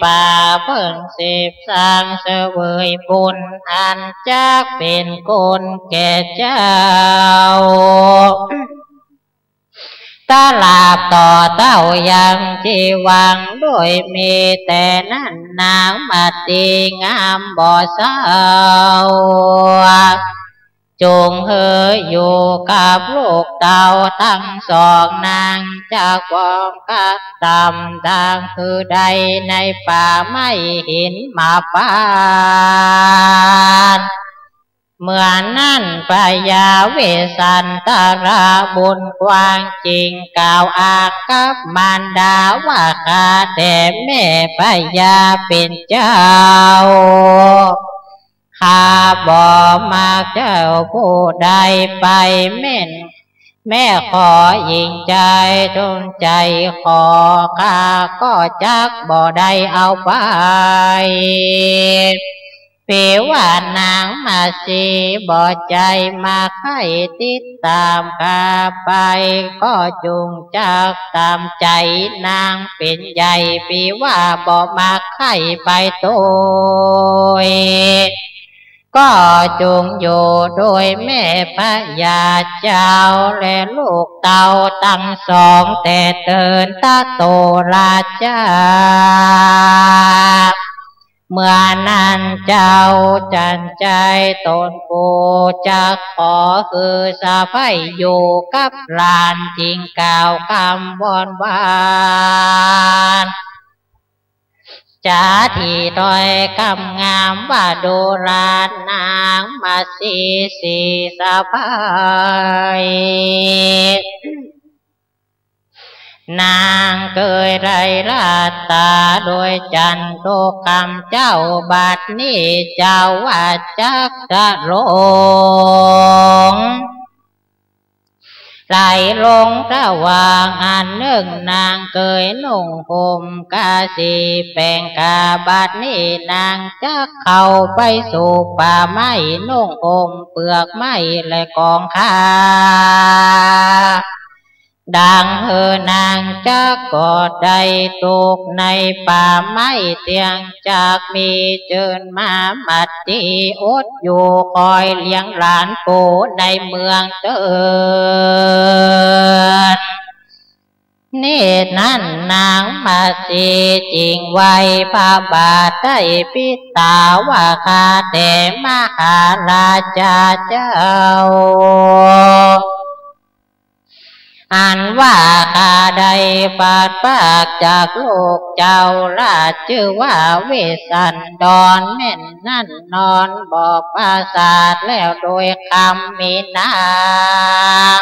ป่า เปิงสิบสร้างเสวยบุญ อันจักเป๋นคุณแก่เจ้า ตราบต่อเต้ายังจีวัง โดยมีแต่นั้นนางมัตสีงามบ่เศร้า จงหื้ออยู่กับลูกเต้าตังสอง นางจักปองกระตำ ดังคือใดในป่าไม้หิมพานต์ เมื่อนั้นพญาเวสสันตราบุญกว้าง จึงกล่าวอ้างกับมารดาว่า ข้าแต่แม่พญาเป๋นเจ้า ข้าบ่มักเจ้าผู้ใด ไปแม่นแม่ขอหญิงใจ๋ จงใจ๋ขอ ข้าก็จักบ่ได้เอาไป เปว่านางมัตสีบ่ใจ๋มักใค่ติดต๋ามข้าไป ก็จงจักต๋ามใจ๋นางเป๋นใหญ่ เปว่าบ่มักใค่ไปตวย ก็จงอยู่โดยแม่พญาเจ้า และลูกเต้าตังสอง แต่เตินตะโตราชา เมื่อนั้นเจ้าจันไจ้ต๋นผู้จักขอหื้อสะใภ้อยู่กับหลาน จึงกล่าวกำวอนหวาน จาตี้ถ้อยกำงามว่า ดูรา นางมัตสีสีสะใภ้ นางเกยได้ราต๋าโดยจันทุกกำเจ๊า บัดนี้เจ้าว่าจักจะลง ไหลลงตะหว่างอันนึ่ง นางเกยนุ่งห่มกาสีแป๋งกา บัดนี้นางจักเข้าไปสู่ป่าไม้ นุ่งห่มเปือกไม้และกองข่า ดังหื้อนางจักก็ได้ตกในป่าไม้ เตียงจักมีเจิญมามัตสีอดอยู่คอยเลี้ยงหลานผู้ในเมืองเติน นี้นั้นนางมัตสีจึงไหว้พระบาทไต้ปิดต๋าว่า ข้าแต่มหาราชาเจ้า อันว่าข้าได้พลัดพรากจากลูกเจ้าราชจื้อว่าเวสสันดร แม่นนั้นนอนบ่ปราสาทแล้วโดยคำมีนาง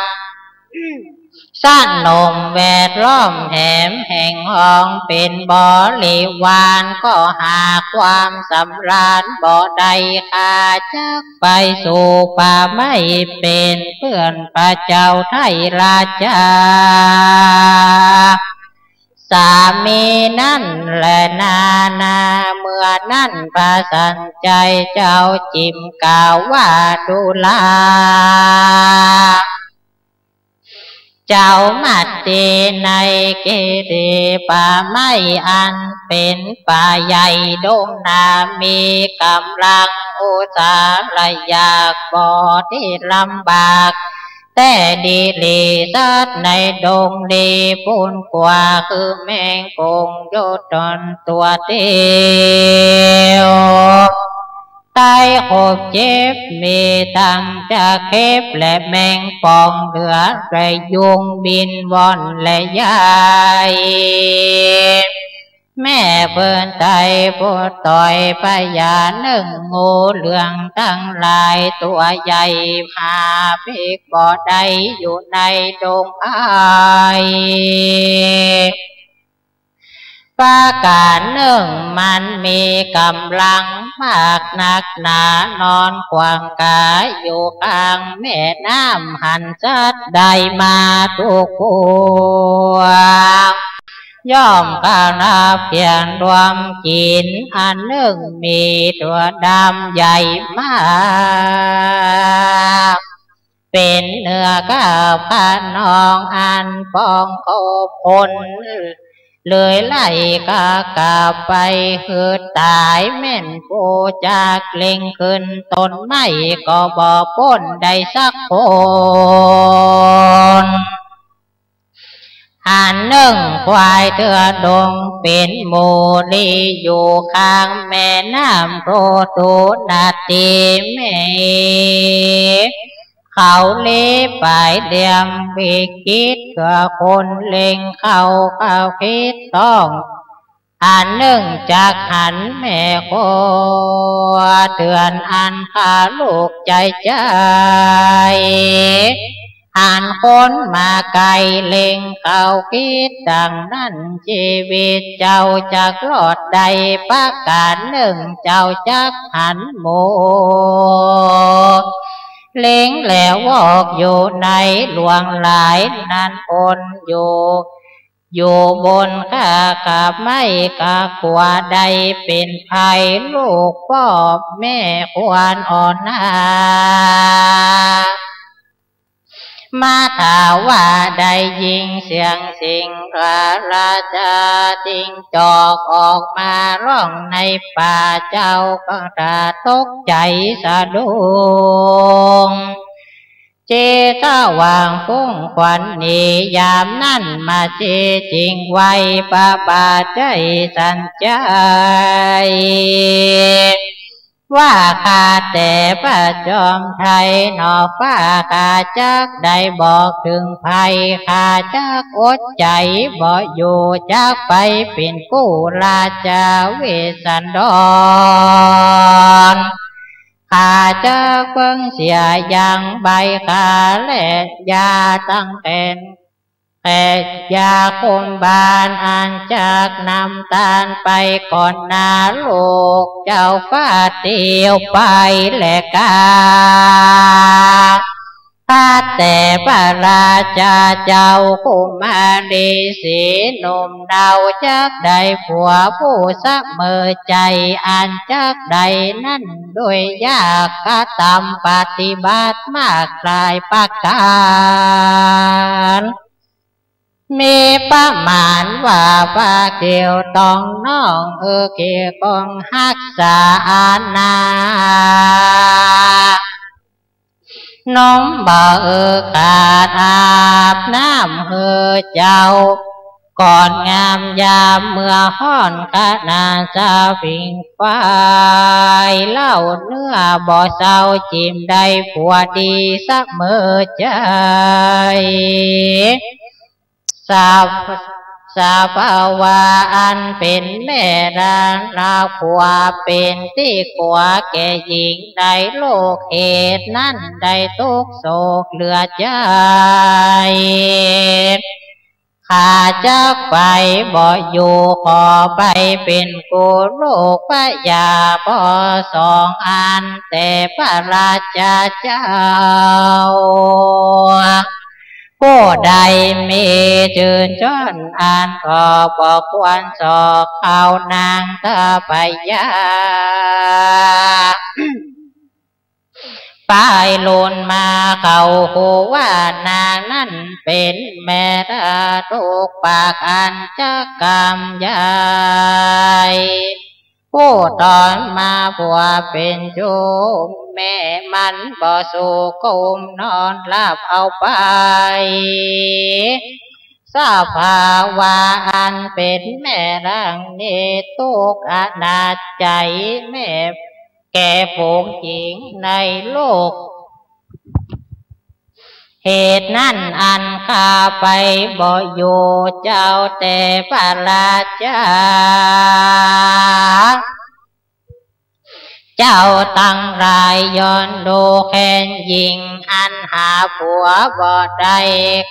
สนมแวดล้อมแหมแห่งห้องเป๋นบริวาร ก็หาความสำราญบ่ได้ ข้าจักไปสู่ป่าไม้เป๋นเปื้อนพระเจ้าไทยราชา สามีนั้นแลนานา เมื่อนั้นพระสัญชัยเจ้าจึงกล่าวว่า ดูรา เจ้ามาตี้ในเขตป่าไม้อันเป๋นป่าใหญ่ดงนา มีก๋ำลังอุสาหะยากบ่ได้ลำบาก แต่ดีหลีสัตว์ในดงนี้ปู้นกว่า คือแมงป่องอยู่ตนตั๋วเดียว ไตขบเจ็บมีตังตะเข็บและแมงป่อง เหลือแต่ยุงบินว่อนและใย แม่เปิ้นไต้ผู้ต่อยพญานึ่ง งูเหลือมตังหลายตั๋วใหญ่ หาปิ๊กบ่ได้อยู่ในดงไพร ประก๋านนึ่งมันมีก๋ำลังมากนักหนา นอนขว้างก๋าอยู่ข้างแม่น้ำ หันสัตว์ได้มากู้ปวง ย่อมกระนาบเคียงร่วมกิ๋น อันนึ่งมีตั๋วดำใหญ่มาก เป๋นเนื้อกับขนองอันปองขบคน เลยไล่กะกลับไปหื้อต๋าย แม่นผู้จักเล็งขึ้นต้นไม้ก็บ่ป๊นได้สักคน อันนึ่งควายเตื้อดงเป๋นหมู่ลี้อยู่ข้างแม่น้ำโพธุนาที แม่เขาเล่ไปเดียมวิกฤต เตื้อคนเล็งเข้าเข้าคิดต้อง อันนึ่งจักหันแม่ครัวเตือนอันข้าลูกใจใจ หันคนมาใก้เล็งเข้าคิดดังนั้น จีวิตเจ้าจักรอดได้ประก๋านนึ่ง เจ้าจักหันหมู่เล็งแล้ววอกอยู่ในหลวงหลาย นั้นคนอยู่ อยู่บนกะกาบไม้กะกั๋วได้เป๋นภัย ลูกป้อแม่ควรอ่อนนา มาถ้าว่าได้ยินเสียงสิงหราชาจิ้งจอกออกมาฮ้องในป่า เจ้าก็ตระตกใจ๋สะดุ้ง จิตว่างฟุ้งขวัญหนี ยามนั้นมาเจ๊จิ่งไหว้พระบาทไจ้สัญชัย ว่าข้าแต่พระจอมไทยหนอฟ้า ข้าจักได้บอกเถิงภัย ข้าจักอดใจ๋บ่อยู่ จักไปเป๋นกู้ราชาเวสสันดร ข้าจักเปิงเสียยังใบข้าและยาตังแก่น แก่ยาคุมบาลอันจักนำต้านไปก่อนหน้าลูกเจ้าฟ้าเตียวไปแลกา ข้าแต่พระราชาเจ้า กุมารีสีหนุ่มเนาจักได้ผัวผู้เสมอใจ๋ อันจักได้นั้นโดยยาก กระตำปฏิบัติมากหลายประก๋าน มีประมาณว่าผ้าเขียวต้องน้อง เออเขียวกองฮักษาอาณา นมบ่เออขาดอาบน้ำหื้อเจ้า ก่อนงามยามเมื่อฮ้อนขนาดสวิงไฟ เหล้าเนื้อบ่เซาจิ่มได้ผัวดีเสมอใจ๋ สัพ สภาวะอันเป๋นแม่นาง ผัวเป๋นตี้กั๋วแก่หญิงในโลก เหตุนั้นได้ตุ๊กข์โศกเหลือใจ๋ ข้าจักไปบ่อยู่ ขอไปเป๋นกู้โรคพยาธิ บ่สองอันแต๊พระราชาเจ้า ผู้ใดมีจื้อจ้อนอั้นก็บ่ควรสอกเขานางเต๊อะพะยา ปายลุนมาเขาฮู้ว่านางนั้นเป๋นแม่นางตุ๊กข์ปากอันจักกำใหญ่ ผู้ตอนมาผัวเป๋นชู้แม่มันบ่สู้กุมนอนหลับเอาไป สภาวะอันเป๋นแม่นางนี้ตุ๊กข์อนาถใจ๋แม่แก่ฝูงหญิงในโลก เหตุนั้นอันข้าไปบ่อยู่เจ้าแต๊พระราชา เจ้าตังหลายย่อนดูแคลนหญิงอันหาผัวบ่ได้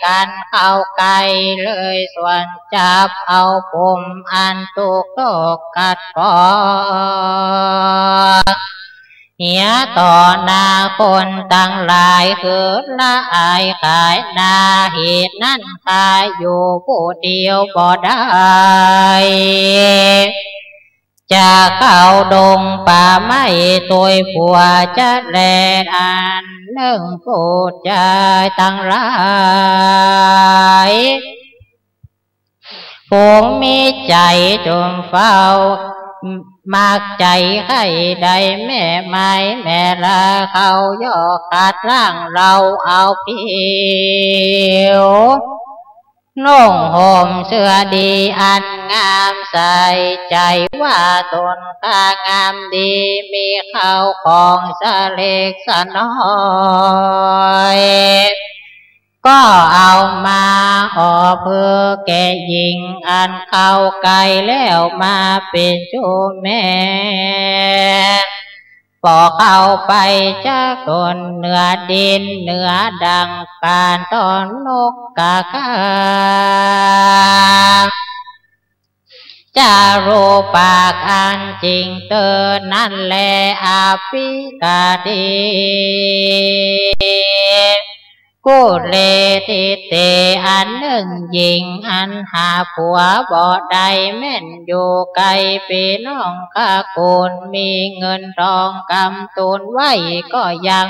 กันเข้าใก้เลย ส่วนจับเอาผมอันตุ๊กข์โศกขัดข้อง เหียต่อหน้าคนตังหลาย คือละอายขายหน้า เหตุนั้นข้าอยู่ผู้เดียวบ่ได้ จะเข้าดงป่าไม้ตวยผัวจะแล อันนึ่งผู้ชายตังหลาย ฝูงมีใจ๋จมเฝ้า มักใจ๋ใค่ได้แม่ไม้แม่ลา เขาย่อขัดล้างเฮาเอาผิว นุ่งห่มเสื้อดีอันงาม ใส่ใจ๋ว่าตนข้างามดี มีข้าวของสะเล็กสะน้อย ก็เอามาออกเปื้อแก่หญิงอันเข้าใก้แล้วมาเป๋นชู้แม่ ปอเข้าไปจากตนเหนือดิน เหนือดั่งกานตอนนกกาคา จะรู้ปากอันจริงเตอนั้นแล อภิกาตี กุเลทิเต อันนึ่งหญิงอันหาผัวบ่ได้ แม่นอยู่ใก้ปี้น้องคากูล มีเงินทองกำตุนไว้ก็ยัง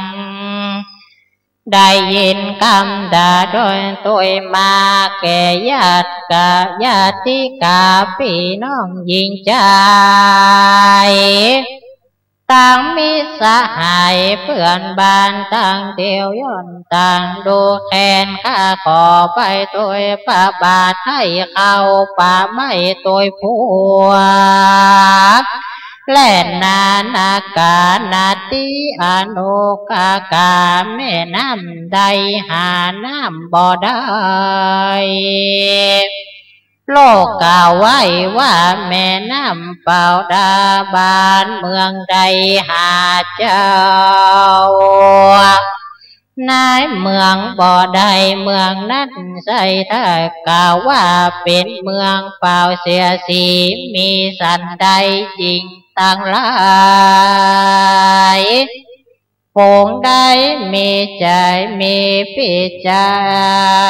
ได้ยินกำด่าถ้อยตวยมาแก่ญาติกา ญาติกาปี้น้องหญิงจาย ตังมิตรสหายเปื้อนบ้านตังเตียวย่อนต่างดูแคลน ข้าขอไปตวยพระบาท หื้อเข้าป่าไม้ตวยผัว แล่นนานาคานาทีอโนคาคา แม่น้ำใดหาน้ำบ่ได้ โลกกล่าวไว้ว่าแม่น้ำเปล่าดา บ้านเมืองใดหาเจ้า ในเมืองบ่ได้เมืองนั้นใส่ ถ้ากล่าวว่าเป๋นเมืองเปล่าเสียสี มีสันใดหญิงตังหลาย ฝูงใดมีใจ๋มีปี้จา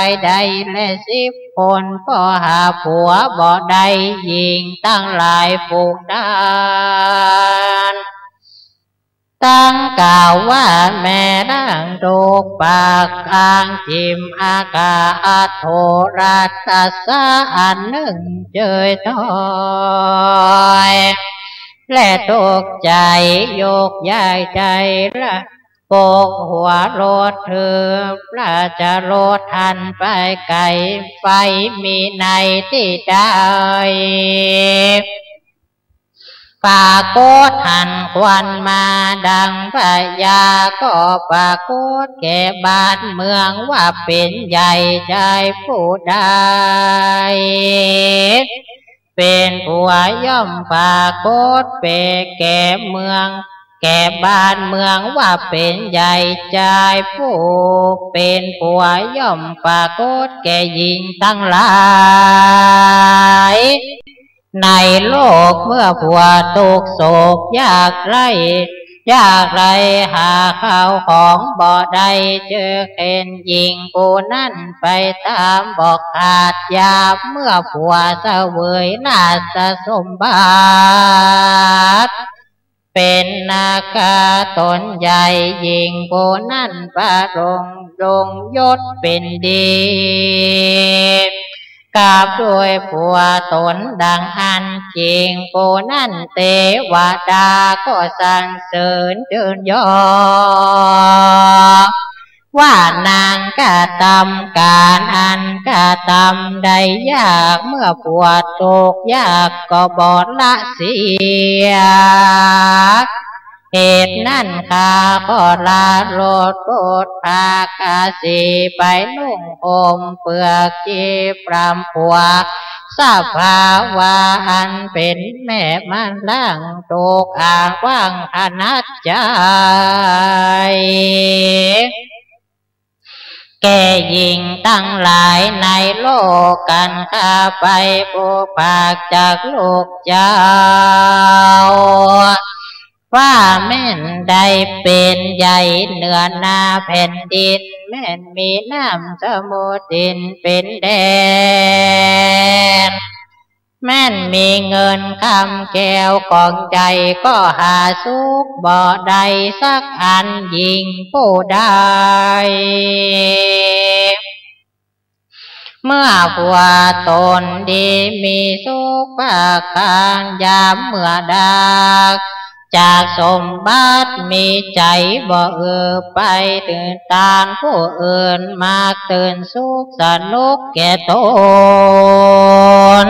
ยได้แลสิบคน ก็หาผัวบ่ได้หญิงตังหลายฝูงนั้น ตังกล่าวว่าแม่นางตุ๊กข์ปากอันจิ่มอากาศ อัทโธรัสสะ อันนึ่งเจยถ้อย และตกใจ๋ยกย้ายใจ๋ละ ปกหัวรถถือราชรถหันไปไก๋ ไฟมีในตี้ใด ปรากฏหันขวัญมาดังพญา ก็ปรากฏแก่บ้านเมืองว่าเป๋นใหญ่จายผู้ใด เป๋นผัวย่อมปรากฏแก่เมือง แก่บ้านเมืองว่าเป๋นใหญ่จายผู้ เป๋นผัวย่อมปรากฏแก่หญิงตังหลาย ในโลกเมื่อผัวตกโศกยากไร้ ยากไร้หาข้าวของบ่ได้ จึงเห็นหญิงผู้นั้นไปตามบ่ขาด ยามเมื่อผัวเสวยราชสมบัติ เป๋นนาคาต๋นใหญ่ หญิงผู้นั้นประลงลงยศเป๋นดี กับด้วยผัวต๋นดังอั้น หญิงผู้นั้นเตวดาก็สรรเสริญเยินยอ ว่านางกระตำก๋านอันกระตำได้ยาก เมื่อผัวตกยากก็บ่ละเสีย เหตุนั้นข้าก็ละโลดโปรดผ้ากาสีไปนุ่งห่มเปลือกจีบรำผัว สภาวะอันเป๋นแม่มะล้างตกอ่างว่างขนาดใหญ่ แก่หญิงตังหลายในโลกกันข้าไปผู้ปากจากลูกเจ้า ว่าแม่นได้เป๋นใหญ่เหนือหน้าแผ่นดิน แม่นมีน้ำสมุทรเป๋นแดน แม่นมีเงินคำแก้วของใจ๋ก็หาสุขบ่ได้สักอัน หญิงผู้ใด เมื่อผัวต๋นดีมีสุขปากกลางยามเมื่อดัก จากสมบัติมีใจ๋บ่เอือไปตื่นตานผู้อื่น มักตื่นสุขสนุกแก่ต๋น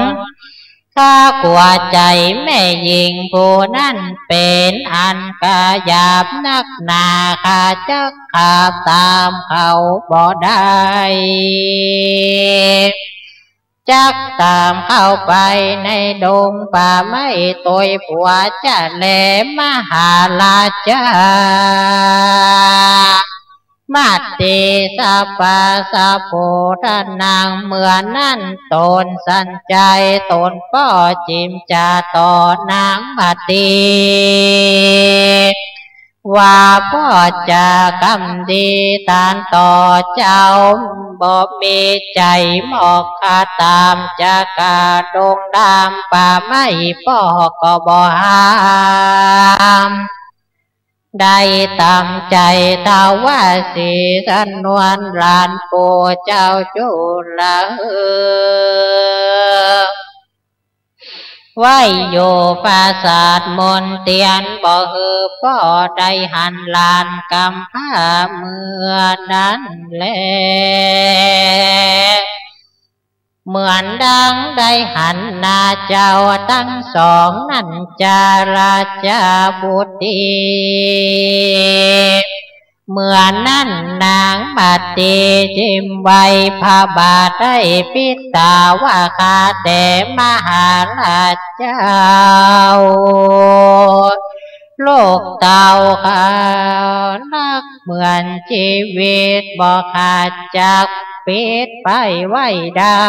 ข้ากั๋วใจ๋แม่หญิงผู้นั้นเป๋นอันกายาบนักหนา ข้าจักขับต๋ามเขาบ่ได้ จักต๋ามเข้าไปในดงป่าไม้ตวยผัวจะแลมหาราชา มัตติสะปาสะโผทะนัง เมื่อนั้นต๋นสันใจ๋ต๋นป้อจิมจาต่อนางมัตติ ว่าป้อจากำดีตานต่อเจ้า บ่มีใจ๋มอกข้าต๋ามจะกาดงดามป่าไม้ป้อก็บ่ห้าม ได้ต๋ามใจ๋ทวาสีสนวนหลานปู่เจ้าจุลาเออ ไว้อยู่ปราสาทมนเตียนบ่หื้อป้อได้หันหลานกำพร้าเมื่อนั้นแล เหมือนดังได้หันหน้าเจ้าตังสองนั้นจาราชาบุตรี เมื่อนั้นนางมัตติจิมไหว้พระบาทได้ปิดตาว่าข้าแต่มหาราชเจ้า ลูกเต้าข้ารักเหมือนจีวิตบ่ขาดจักปิดไปไว้ได้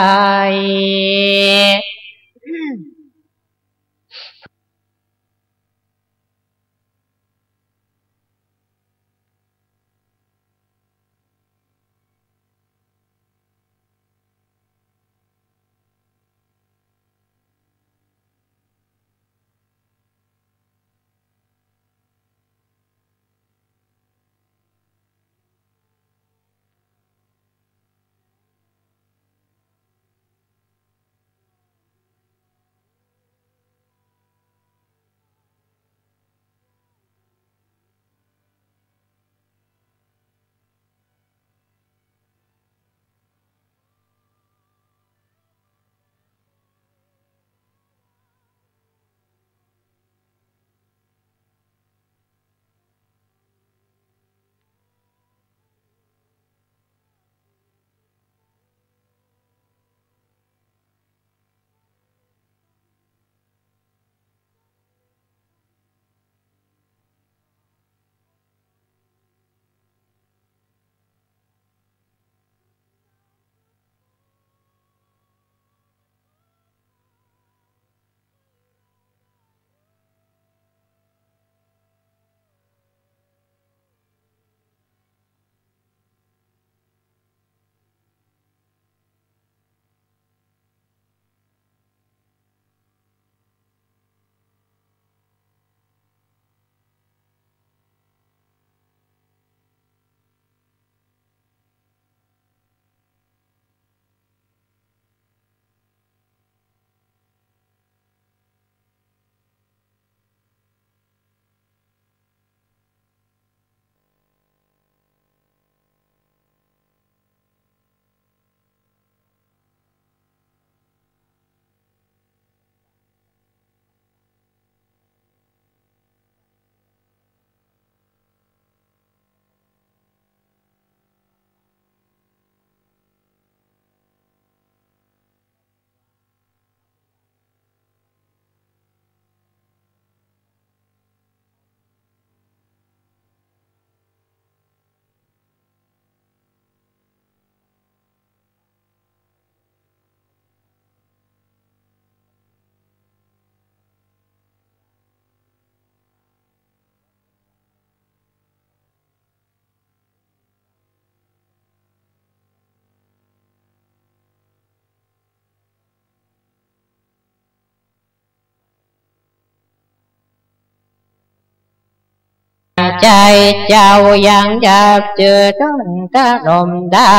ใจ๋เจ้ายังหยาบจื้อต้นตะลมดา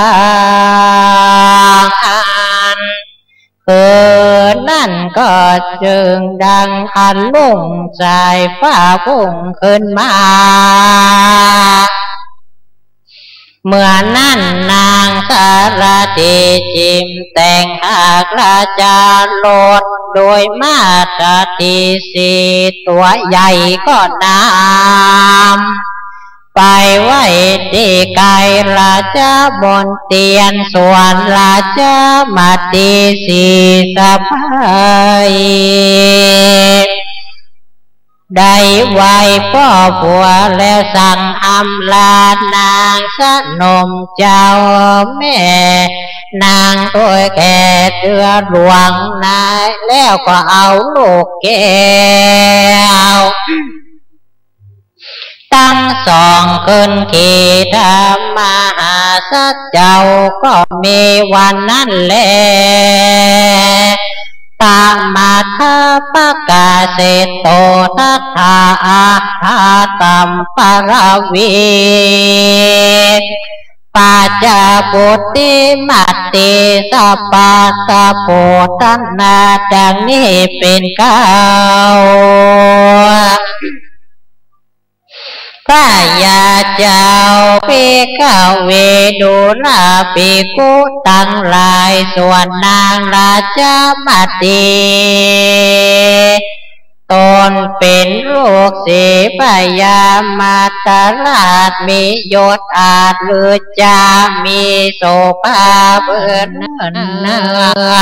งอั้น คืนนั้นก็จึงดังอันรุ่งสายฟ้าพุ่งขึ้นมา เมื่อนั้นนางสารถีจิ่มแต่งหากราชารถ โดยม้าสตรีสี่ตั๋วใหญ่ก็นำ ไปไว้ตี้ใก้ราชมณเฑียร ส่วนราชมาตรีสี่สะใภ้ ได้ไหว้ป้อปัวแล้วสั่งอำลานางสนมเจ้าแม่ นางโตยแก่เตื้อหลวงนาย แล้วก็เอาลูกแก้ว ตังสองขึ้นขี่ตามมหาสัตว์เจ้า ก็มีวันนั้นแล ตมะทะปะกาเสโต ทัตถาอาคาตัมปะระวี ปัจจาปุตติมัตติสะปัตตะโปตนา ดังนี้เป๋นเก๊า พระยาเจ้า ภิกขเว ดูราภิกขุตังหลาย ส่วนนางราชมาตรี ตนเป๋นลูกศรีพญามัตตราช มียศอาจลือจา มีโสภาเปิดเนื้อ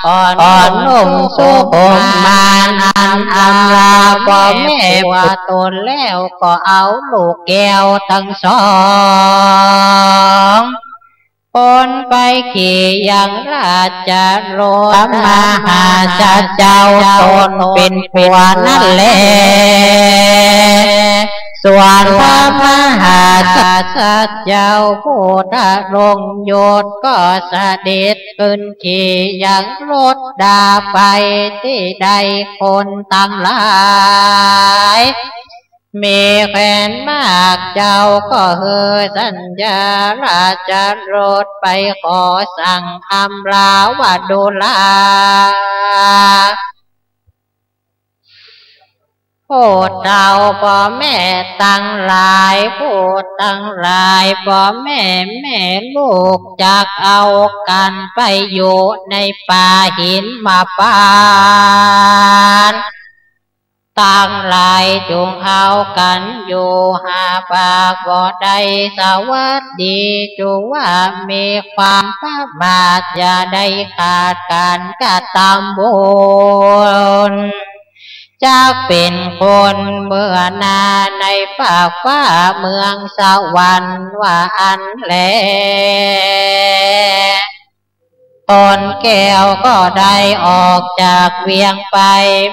อ่อนนุ่มสุขุมมาน อันอำลาป้อแม่ผัวตนแล้ว ก็เอาลูกแก้วตังสอง คนไปขี่ยังราชรถ มหาสัตว์เจ้าตนเป๋นผัวนั้นแล ส่วนพระมหาสัตว์เจ้าผู้ทรงยศ ก็เสด็จขึ้นขี่ยังรถดาไปตี้ใด คนตังหลาย มีแขวนมาก เจ้าก็หื้อสัญญาราชรถ ไปขอสั่งอำลาวดูรา ผู้เฒ่าป้อแม่ตังหลาย ผู้ตังหลายป้อแม่แม่ลูก จักเอากั๋นไปอยู่ในป่าหิมพานต์ ตังหลายจุ่งเอากั๋นอยู่หาปากบ่ได้สวัสดี จุ่งว่ามีความประมาท อย่าได้ขาดก๋านกระตำบุญ จักเป๋นคนเมื่อหน้าในฟากฟ้าเมืองสวรรค์ว่าอั้นแล ตนแก้วก็ได้ออกจากเวียงไป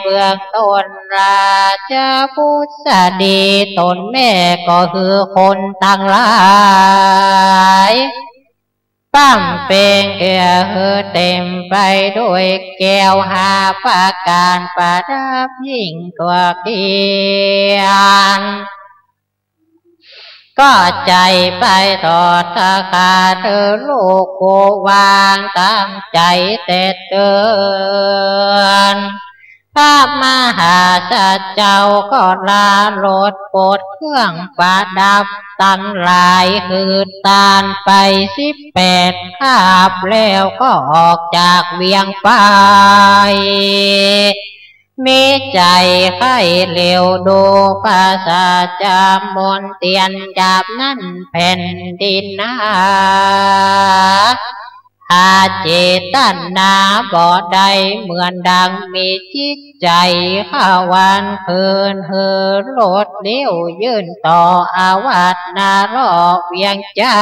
เบื้องต้นราชบุตรีตนแม่ก็หื้อคนตังหลาย ปล้ำเปงเกื้อหื้อเต๋มไปด้วยแก้วห้าประก๋านประดับยิ่งกว่าเกี้ยง ก็ใจ๋ไปถอดถคาถือลูกผู้วางต๋ามใจ๋เต๊ดเติน พระมหาสัตว์เจ้าก็ลาลดปลดเครื่องประดับตังหลาย หืดตานไปสิบแปดคาบ แล้วก็ออกจากเวียงไป มีใจ๋ใค่เหลียวดูปราสาทจามนเตียรยามนั้นแผ่นดินหนา หาเจตนาบ่ได้ เหมือนดังมีจิตใจ๋หาวันคืน หื้อลดเลี้ยวยื่นต่ออาวาสนรกเวียงใจ๋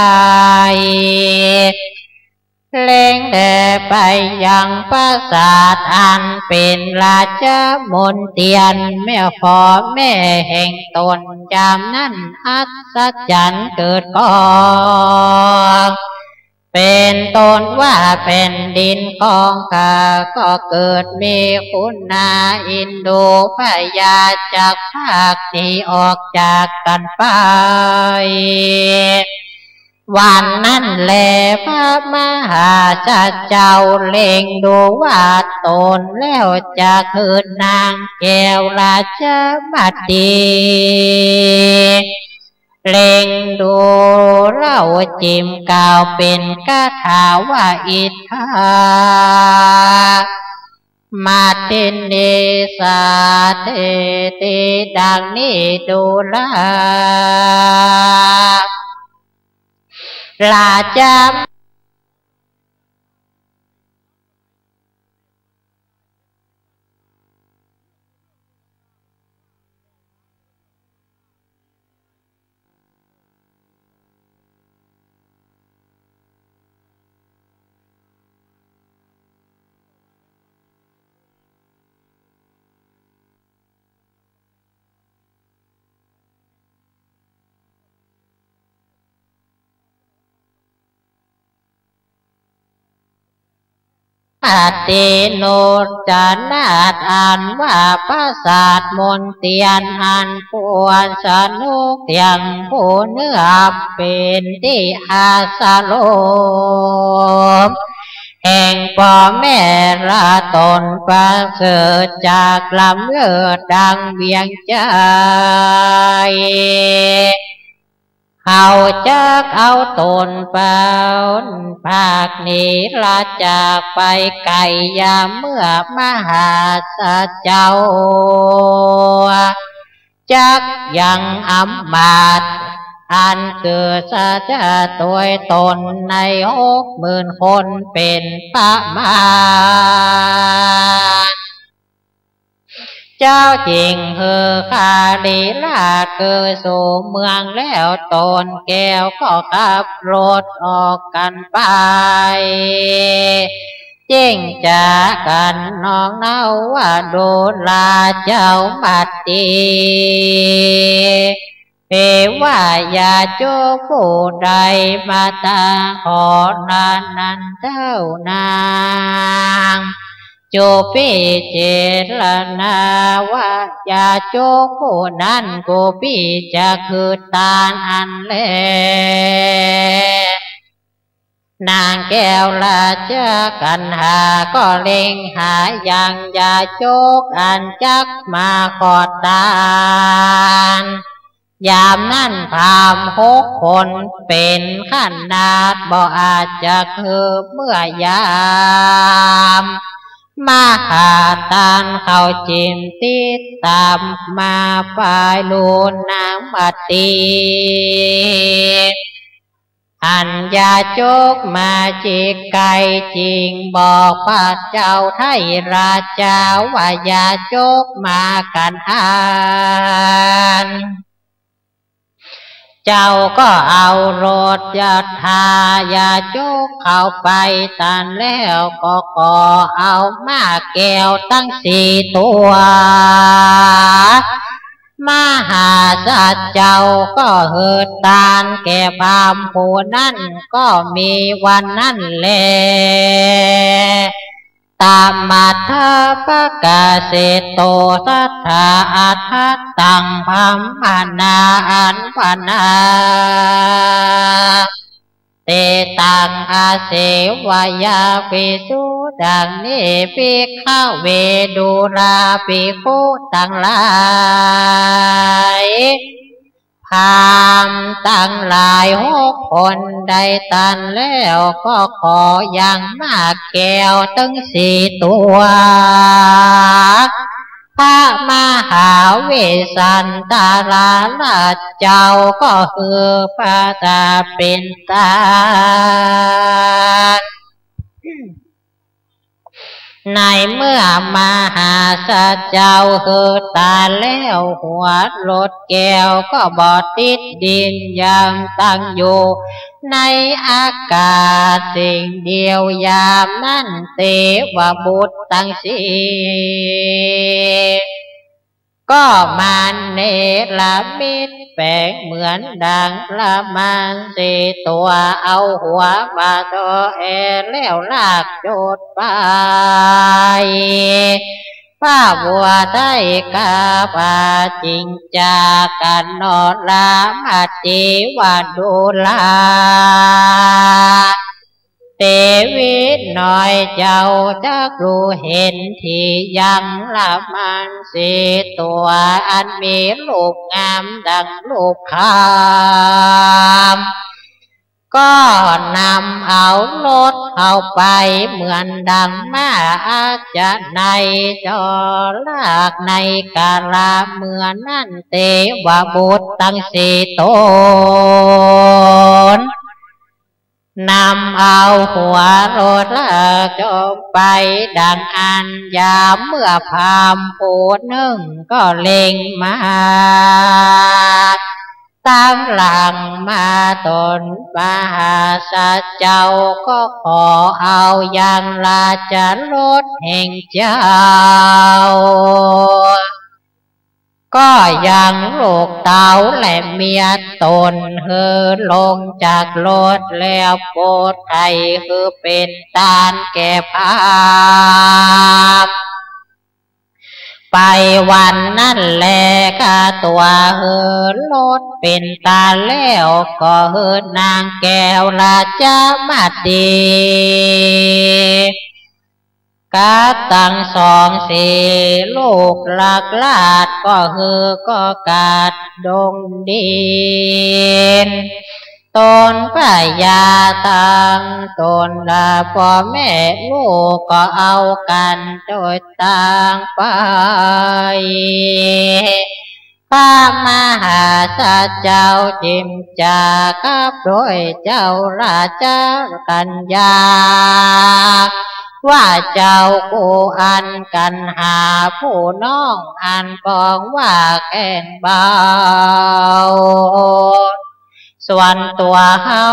เล็งแลไปยังปราสาทอันเป๋นราชมนเตียร แม่พ่อแม่แห่งตน ยามนั้นอัศจรรย์เกิดก่อ เป็นต้นว่าแผ่นดินของข้าก็เกิดมีขุนนางอินดูพญาจักพรากหนีออกจากกั๋นไป วันนั้นแลพระมหาสัจจ์เจ้าเล็งดูว่าต๋นแล้วจักหื้อนางแก้วราชมาตี เล็งดูเล่าจิ่มกล่าวเป๋นคาถาว่า อิทธา มาตินนี สาเทติ ดังนี้ดูรา ราชา อติโนจนาถ อันว่าปราสาทมนเตียน อันควรสนุกเตียงผู้เนื้อ เป๋นตี้อาสรม แห่งป้อแม่ละต๋นประเสริฐจากล้ำเลิศดังเวียงจันทร์ เขาจักเอาต๋นปนพรากหนีละจากไปไก๋ ยามเมื่อมหาสัจจ์เจ้า จักยังอำมาตย์ อันเกิดสัจจะตวยต๋นในหกหมื่นคนเป๋นประมาณ เจ้าจึงหื้อคาลิราชเกยสู่เมืองแล้ว ต๋นแก้วก็ขับรถออกกั๋นไป จึ่งจ๋ากั๋นน้องเนาว่า ดูราเจ้ามาตี เทวายาจกผู้ใดมาตางข้อนั้นเต้านาง จุปี้เจรณาว่ายาจกผู้นั้น กุปี้จักหื้อตานอันแล นางแก้วราชกัณหาก็เล็งหายังยาจกอันจักมาขอตาน ยามนั้นพราหมณ์หกคนเป๋นขนาดบ่อาจจักหื้อ เมื่อยามมาขอตานเขาจึงติดตามมาฝ่ายลูนนางมาตี อันยาจกมาจิกไกลจึงบอกพระเจ้าไทยราชาว่ายาจกมากั๋นอั้น เจ้าก็เอารถยัตถายาจกเข้าไปตานแล้วก็ขอเอาม้าแก้วตังสี่ตั๋ว มหาสัจจ์เจ้าก็หื้อตานแก่พราหมณ์ผู้นั้น ก็มีวันนั้นแล ตมัทธปกาเสโต สัทธาอัฏฐตัง พราหมณา อันวนา เตตัง อาเสวยาภิกขุ ดังนี้ ภิกขเว ดูราภิกขุตังหลาย พราหมณ์ตังหลายหกคนได้ตานแล้ว ก็ขอยังม้าแก้วตึงสี่ตั๋ว พระมหาวิสันตราชเจ้าก็หื้อพระตาเป๋นตา ในเมื่อมหาสัจจ์เจ้าหื้อตานแล้ว หัวรถแก้วก็บ่ติดดินยังตั้งอยู่ในอากาศสิ่งเดียว ยามนั้นเตวบุตรตังสี่ ก ก็มันเนรมิตแป๋งเหมือนดังละมังสี่ตั๋ว เอาหัวมาตอแอแล้วลากจุดไป พระบัวได้กราบว่า จิ่งจาคะเนาะ ละมะติวดูรา เตวิน้อยเจ้าจักฮู้เห็นตี้ยังละมังสี่ตั๋ว อันมีรูปงามดังรูปคำ ก็นำเอารถเข้าไปเหมือนดังม้าอาชาไนย จ่อลากในกาละเมื่อนั้น เตวบุตรตังสี่ตน นำเอาหัวรถลากจมไปดังอั้น ยามเมื่อพราหมณ์ผู้นึ่งก็เล็งมา ต๋ามหลังมาต๋นมหาสัจเจ้า ก็ขอเอายังราชรถแห่งเจ้า ก็ยังลูกเต้าและเมียต๋นหื้อลงจากรถแล้วโปรดไถ่หื้อเป๋นตานแก่พราหมณ์ ไปวันนั้นแล กาตั๋วหื้อรถเป๋นตานแล้ว ก็หื้อนางแก้วราชมตี กับตังสองสี่ลูกหลากหลาด ก็หื้อก็กาดดงดิน ต๋นพญาตังต๋นละป้อแม่ลูก ก็เอากั๋นโตยตางไป พระมหาสัจเจ้าจิ่งจากับโตยเจ้าราชกัญญา ว่าเจ้าคู่อันกั๋นหาผู้น้องอันปองว่าแข้งเบา ส่วนตั๋วเฮา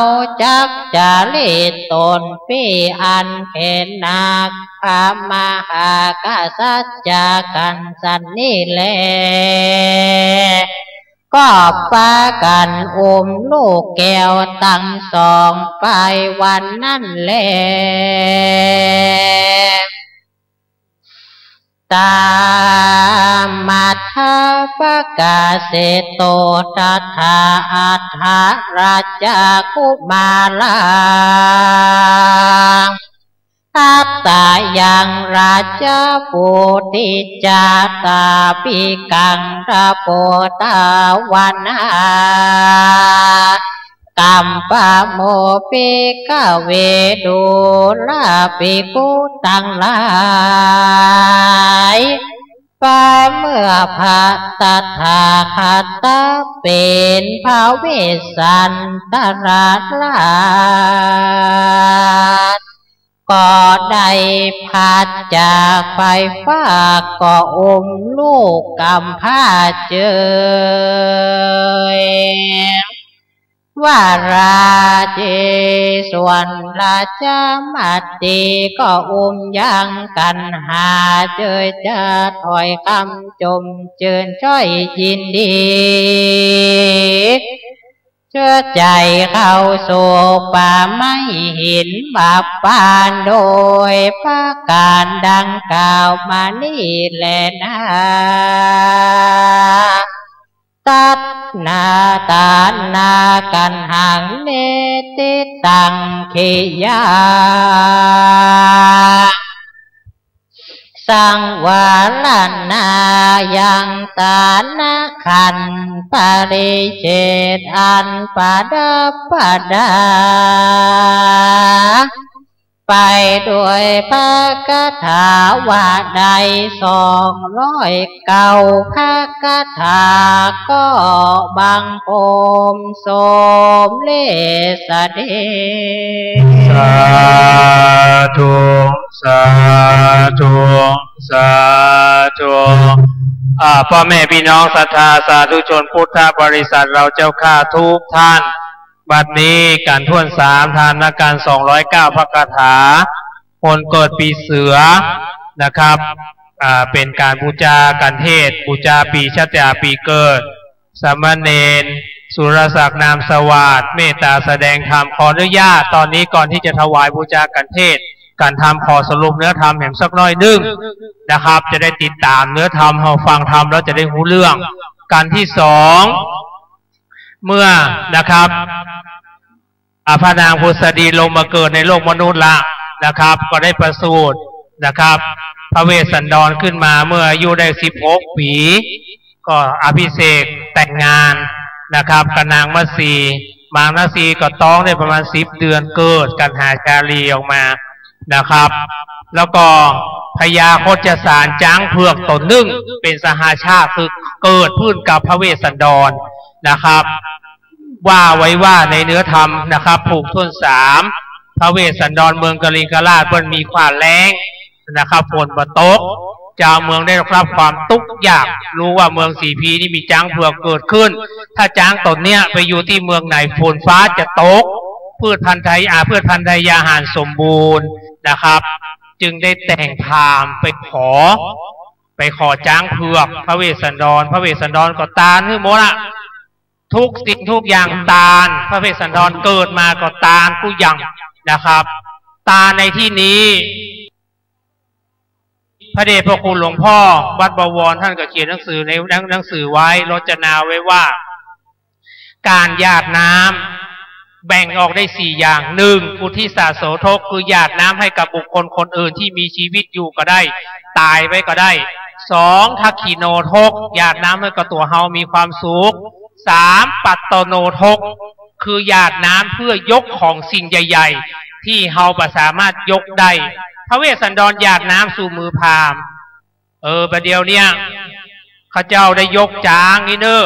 จักจาริตต๋นปี้อันเป๋นนาคพระมหากษัตริย์กั๋นสันนี้แล ก็ปากั๋นอุ้มลูกแก้วตังสองไปวันนั้นแล ตามัทธะปะกาเสโต ตถาอัฏฐราชกุมารา อัตตายังราชปุติจาตาปิกังระโปตาวนา กัมปะโมภิกขเว ดูราภิกขุตังหลาย ว่าเมื่อพระตถาคตเป๋นพระเวสสันตราช ก็ได้พลัดจากไปฟาก ก็อุ้มลูกกำพร้าเจย วาราเจ ส่วนราชมตีก็อุ้มยังกั๋นหาเจยจาถ้อยกำจมจื้นจ้อยยินดี เจื้อใจ๋เข้าสู่ป่าไม้หินบาปาน โดยประก๋านดังกล่าวมานี้แลนา ตัณหาตัณหากัณหัง เนติตัง ขิยา สังวรณายัง ตัณหาขันธ์ปริเฉทอันประดับประดา ไปด้วยพระคาถาว่าได้สองร้อยเก้าพระคาถา ก็บังคมสมเร็จเสด็จ สาธุ สาธุ สาธุ อ่า ป้อแม่ปี้น้องศรัทธาสาธุชนพุทธบริษัทเฮาเจ้าข้ากู้ต้าน บัดนี้กั๋นถ้วนสาม ทานกั๋นสองร้อยเก้าพระคาถา คนเกิดปีเสือนะครับ อ่า เป๋นก๋านบู๋จากัณฑ์เทศน์ บู๋จาปี๋ชาติปี๋เกิด สามเณร สุรศักดิ์ นามสวัสดิ์ เมตต๋าแสดงธรรม ขออนุญาตต๋อนนี้ก่อนตี้จะถวายบู๋จากัณฑ์เทศน์กัณฑ์ธรรม ขอสรุปเนื้อธรรมแหมสักหน้อยนึ่งนะครับ จะได้ติดต๋ามเนื้อธรรม เฮาฟังธรรมแล้วจะได้ฮู้เรื่อง กัณฑ์ตี้สอง เมื่อนะครับ อ่า พระนางผุสดีลงมาเกิดในโลกมนุษย์ละนะครับ ก็ได้ประสูตินะครับ พระเวสสันดรขึ้นมาเมื่ออายุได้สิบหกปี๋ ก็อภิเษกแต่งงานนะครับ กับนางมัสี นางมัสีก็ต๊องได้ประมาณสิบเดือน เกิดกัณหาชาลีออกมานะครับ แล้วก็พญาคชสารจ๊างเผือกต๋นนึ่งเป๋นสหชาติ คือเกิดขึ้นกับพระเวสสันดรนะครับ ว่าไว้ว่าในเนื้อธรรมนะครับ ผูกถ้วนสาม พระเวสสันดรเมืองกลิงกราช เปิ้นมีขว้าแล้งนะครับ ฝนบ่ตก จาวเมืองได้รับความตุ๊กข์ยาก ฮู้ว่าเมืองสีพีนี่มีจ๊างเผือกเกิดขึ้น ถ้าจ๊างต๋นเนี้ยไปอยู่ตี้เมืองไหน ฝนฟ้าจะตก พืชพันธุ์ไทย อ่า พืชพันธุ์ไทยาหารสมบูรณ์นะครับ จึงได้แต่งพราหมณ์ไปขอ ไปขอจ๊างเผือกพระเวสสันดร พระเวสสันดรก็ตานหื้อหมดละ ทุกสิ่งทุกอย่างตาน พระเวสสันดรเกิดมาก็ตานกู้อย่างนะครับ ตานในตี้นี้ พระเดชพระคุณหลวงพ่อวัดบวร ต้านก็เขียนหนังสือใน หนัง หนังสือไว้ รจนาไว้ว่า ก๋านหยาดน้ำแบ่งออกได้สี่อย่าง นึ่ง อุทิสสโสทก คือหยาดน้ำหื้อกับบุคคลคนอื่นตี้มีจีวิตอยู่ก็ได้ ต๋ายไปก็ได้ สอง ทักขิโณทก หยาดน้ำหื้อกับตั๋วเฮามีความสุข สาม ปัตตโณทก คือหยาดน้ำเปื้อยกของสิ่งใหญ่ๆ ตี้เฮาบ่สามารถยกได้ พระเวสสันดรหยาดน้ำสู่มือพราหมณ์ เออ บ่าเดี่ยวเนี้ย ข้าเจ้าได้ยกจ๊างนี้เน่อ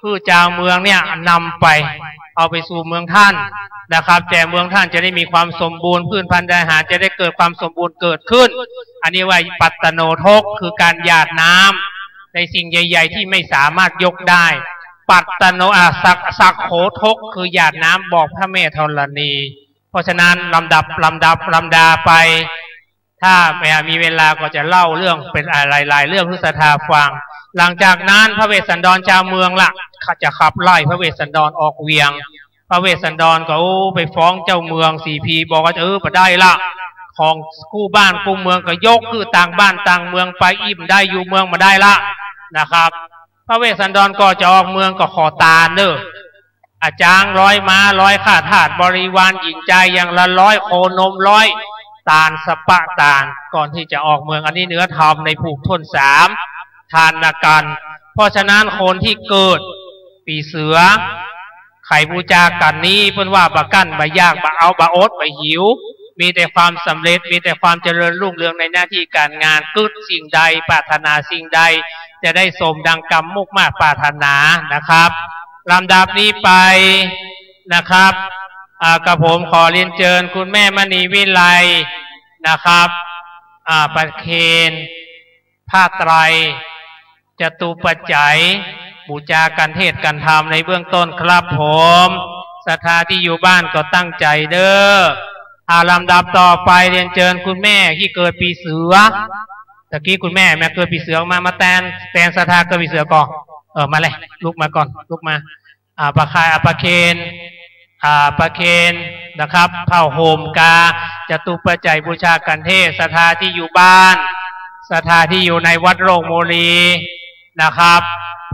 หื้อจาวเมืองเนี่ยนำไป เอาไปสู่เมืองต้านนะครับ แต่เมืองต้านจะได้มีความสมบูรณ์ พืชพันธุ์อาหารจะได้เกิดความสมบูรณ์เกิดขึ้น อันนี้ว่าปัตตโณทก คือก๋านหยาดน้ำในสิ่งใหญ่ๆ ตี้ไม่สามารถยกได้ ปัตตโณ อ่า สัก สักโขทก คือหยาดน้ำบอกพระแม่ธรณี เพราะฉะนั้นลำดับ ลำดับ ลำดาไป ถ้ามีเวลาก็จะเล่าเรื่องเป๋นหลายๆ เรื่องหื้อศรัทธาฟัง หลังจากนั้นพระเวสสันดรจาวเมืองละ เขาจะขับไล่พระเวสสันดรออกเวียง พระเวสสันดรก็ โอ้ ไปฟ้องเจ้าเมืองสีพี บอกว่า เออ บ่ได้ละ ของกู้บ้านกู้เมืองก็ยกหื้อต่างบ้านต่างเมืองไป อี้บ่ได้ อยู่เมืองบ่ได้ละนะครับ พระเวสสันดรก่อนจะออกเมืองก็ขอตานเน่อ อ่า จ๊างร้อย ม้าร้อย ข้าทาสบริวารหญิงจายอย่างละร้อย โคนมร้อย ตานสะปะตาน ก่อนตี้จะออกเมือง อันนี้เนื้อธรรมในผูกถ้วนสาม ทานกัน เพราะฉะนั้นคนตี้เกิดปี๋เสือ ใผบู๋จากั๋นนี้ เปิ้นว่าบ่กั้นบ่อยาก บ่เอาบ่อดบ่หิว มีแต่ความสำเร็จ มีแต่ความเจริญรุ่งเรืองในหน้าตี้ก๋านงาน กึ๊ดสิ่งใด ปรารถนาสิ่งใด จะได้สมดังกำมุ่งมาดปรารถนานะครับ ลำดับนี้ไปนะครับ อ่า กระผมขอเรียนเจิญคุณแม่มณีวิไลนะครับ อ่า ประเคนผ้าไตร จตุปัจจัย บู๋จากัณฑ์เทศน์กัณฑ์ธรรมในเบื้องต้นครับผม ศรัทธาตี้อยู่บ้านก็ตั้งใจ๋เน่อ อ่า ลำดับต่อไปเรียนเจิญคุณแม่ตี้เกิดปี๋เสือ ตะกี้คุณแม่ แม่เกิดปี๋เสือ มา มาแตน แตนศรัทธาเกิดปี๋เสือก่อน เออ มาเลย ลุกมาก่อน ลุกมา อ่า ประคาย อ่า ประเคน อ่า ประเคนนะครับ ผ้าห่มกา จตุปัจจัยบู๋จากัณฑ์เทศน์ ศรัทธาตี้อยู่บ้าน ศรัทธาตี้อยู่ในวัดโลกโมลีนะครับ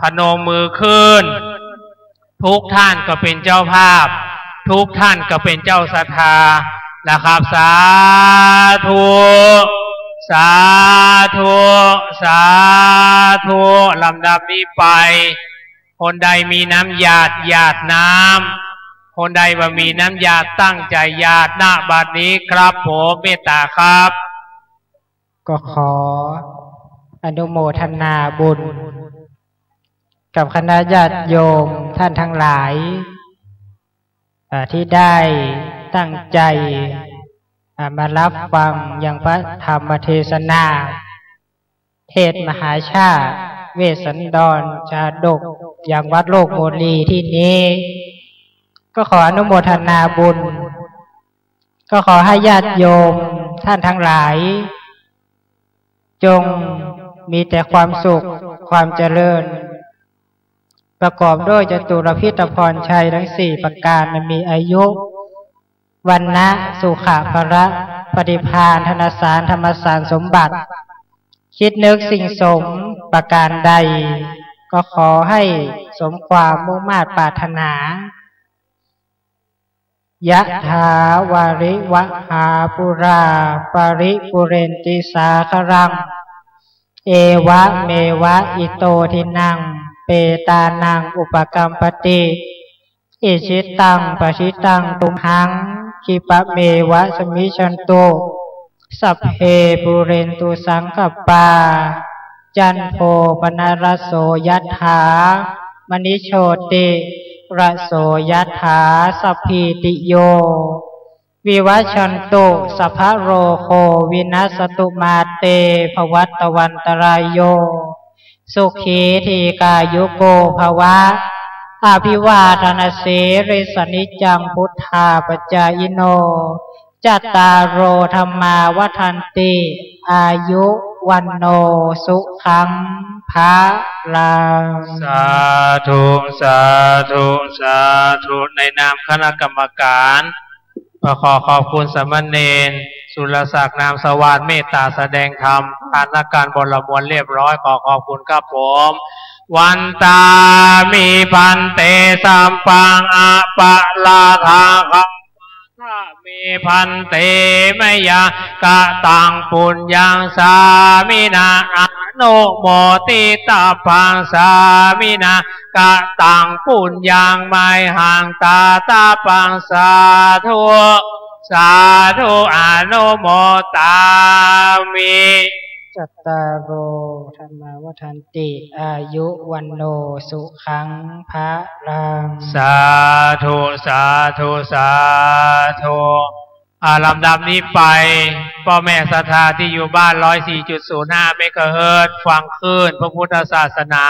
พนมมือขึ้น ทุกท่านก็เป๋นเจ้าภาพ ทุกท่านก็เป๋นเจ้าศรัทธานะครับ สาธุ สาธุ สาธุ ลำดับนี้ไป คนใดมีน้ำหยาด หยาดน้ำ คนใดบ่มีน้ำหยาด ตั้งใจ๋หยาด ณ บัดนี้ครับผม เมตต๋าครับ ก็ขออนุโมทนาบุญ กับคณะญาติโยมท่านทั้งหลาย เอ่อ ที่ได้ตั้งใจ๋ อ่า มารับฟังยังพระธรรมเทศนา เทศน์มหาชาติ เวสสันดรชาดก ยังวัดโลกโมลีที่นี้ ก็ขออนุโมทนาบุญ ก็ขอให้ญาติโยมท่านทั้งหลาย จง มีแต่ความสุข ความเจริญ ประกอบด้วยจตุรพิธพรชัยทั้งสี่ประการ มันมีอายุ วรรณะ สุขะ พละ ปฏิภาณ ธนสาร ธรรมสารสมบัติ คิดนึกสิ่งสมประการใด ก็ขอให้สมความมุ่งมาดปรารถนา ยะถา วาริวะหา ปูรา ปะริปูเรนติ สาคะรัง เอวะเมวะ อิโตทินัง เปตานัง อุปะกัมปติ อิจิตัง ปะจิตัง ตุมหัง คิปะเมวะ สมมิชชันตุ สัพเพ ปูเรนตุ สังกัปปา จันโท ปะนะระโส ยะถา มะณิโชติ ระโส ยะถา สัพพีติโย วิวัชชันตุ สัพพะโรโค วินัสสตุ มาเต ภวัตวันตรายโย สุขี ทีฆายุโก ภวะ อภิวาทะนะสีลิสสะ นิจจัง พุทธาปะจายิโน จัตตาโร ธัมมา วัฑฒันติ อายุ วัณโณ สุขัง พะลัง สาธุ สาธุ สาธุ ในนามคณะกรรมการ ก็ขอขอบคุณสามเณรสุรศักดิ์ นามสวัสดิ์ เมตตาแสดงธรรม ทานอาหารบริโภคเรียบร้อย ขอขอบคุณครับผม วันตามิ ภันเต สัพพัง อปะราธัง ขมาสะเม ภันเต มะยัง กะตัง ปุญญัง สามินะ อนุโมทิตัพพัง สามินะ กะตัง ปุญญัง มะหัง ตาตัพพัง สาธุ สาธุ อนุโมทามิ จัตตาโร ธัมมา วัฑฒันติ อายุ วัณโณ สุขัง พะลัง สาธุ สาธุ สาธุ อ่า ลำดับนี้ไป ป้อแม่ศรัทธาตี้อยู่บ้าน ร้อยสี่จุดศูนย์ห้า เมกะเฮิรตซ์ ฟังคลื่นพระพุทธศาสนา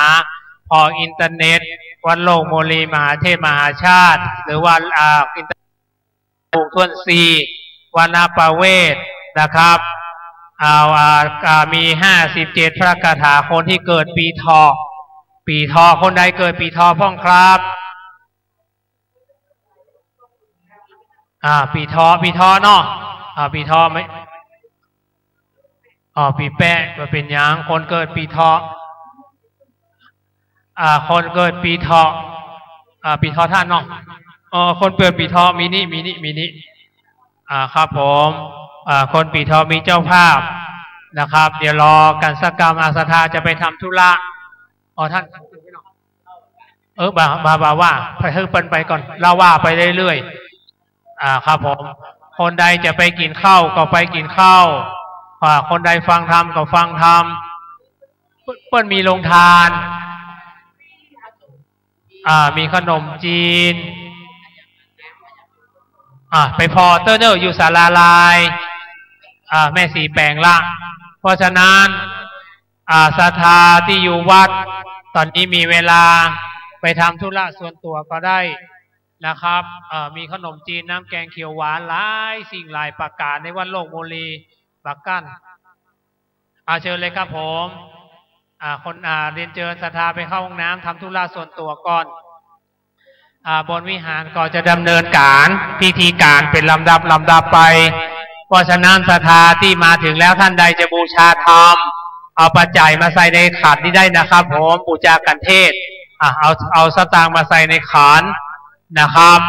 ผ่ออินเทอร์เน็ต วัดโลกโมลี มหาเทพมหาชาติ หรือว่า อ่า อินเทอร์เน็ต ผูกถ้วนสี่ วรรณประเวทนะครับ เอา อ่า อ่า มี ห้าสิบเจ็ด พระคาถา คนที่เกิดปีเถาะ ปีเถาะ คนใดเกิดปีเถาะพ่องครับ อ่า ปีเถาะ ปีเถาะเนาะ อ่า ปีเถาะไหม อ๋อ ปีแปะ บ่เป๋นหยัง คนเกิดปีเถาะ อ่า คนเกิดปีเถาะ อ่า ปีเถาะต้านเนาะ เอ่อ คนเกิดปีเถาะ มีนี่ มีนี่ มีนี่ อ่า ครับผม อ่า คนปีเถาะมีเจ้าภาพนะครับ เดี๋ยวรอกั๋นสักกำ อ่า ศรัทธาจะไปทำธุระ อ๋อ ต้าน เออ บ่า บ่า บ่าว่า ไปหื้อเปิ้นไปก่อน เฮาว่าไปเรื่อยๆ อ่า ครับผม คนใดจะไปกิ๋นข้าวก็ไปกิ๋นข้าว อ่า คนใดฟังธรรมก็ฟังธรรม เปิ้น เปิ้นมีโรงทาน อ่า มีขนมจีน อ่า ไปผ่อเต๊อะเน่อ อยู่ศาลาลาย อ่า แม่สีแป๋งละ เพราะฉะนั้น อ่า ศรัทธาตี้อยู่วัด ต๋อนนี้มีเวลาไปทำธุระส่วนตั๋วก็ได้นะครับ เอ่อ มีขนมจีน น้ำแกงเขียวหวาน หลายสิ่งหลายประก๋านในวัดโลกโมลี ปากกั้น อ่า เชิญเลยครับผม อ่า คน อ่า เรียนเชิญศรัทธาไปเข้าห้องน้ำ ทำธุระส่วนตั๋วก่อน อ่า บนวิหารก็จะดำเนินก๋าน พิธีก๋านเป๋นลำดับลำดับไป เพราะฉะนั้นศรัทธาตี้มาถึงแล้ว ต้านใดจะบูชาธรรม เอาปัจจัยมาใส่ในขันนี้ได้นะครับผม บูชาขันเทศ อ่า เอา เอาสตางค์มาใส่ในขันนะครับ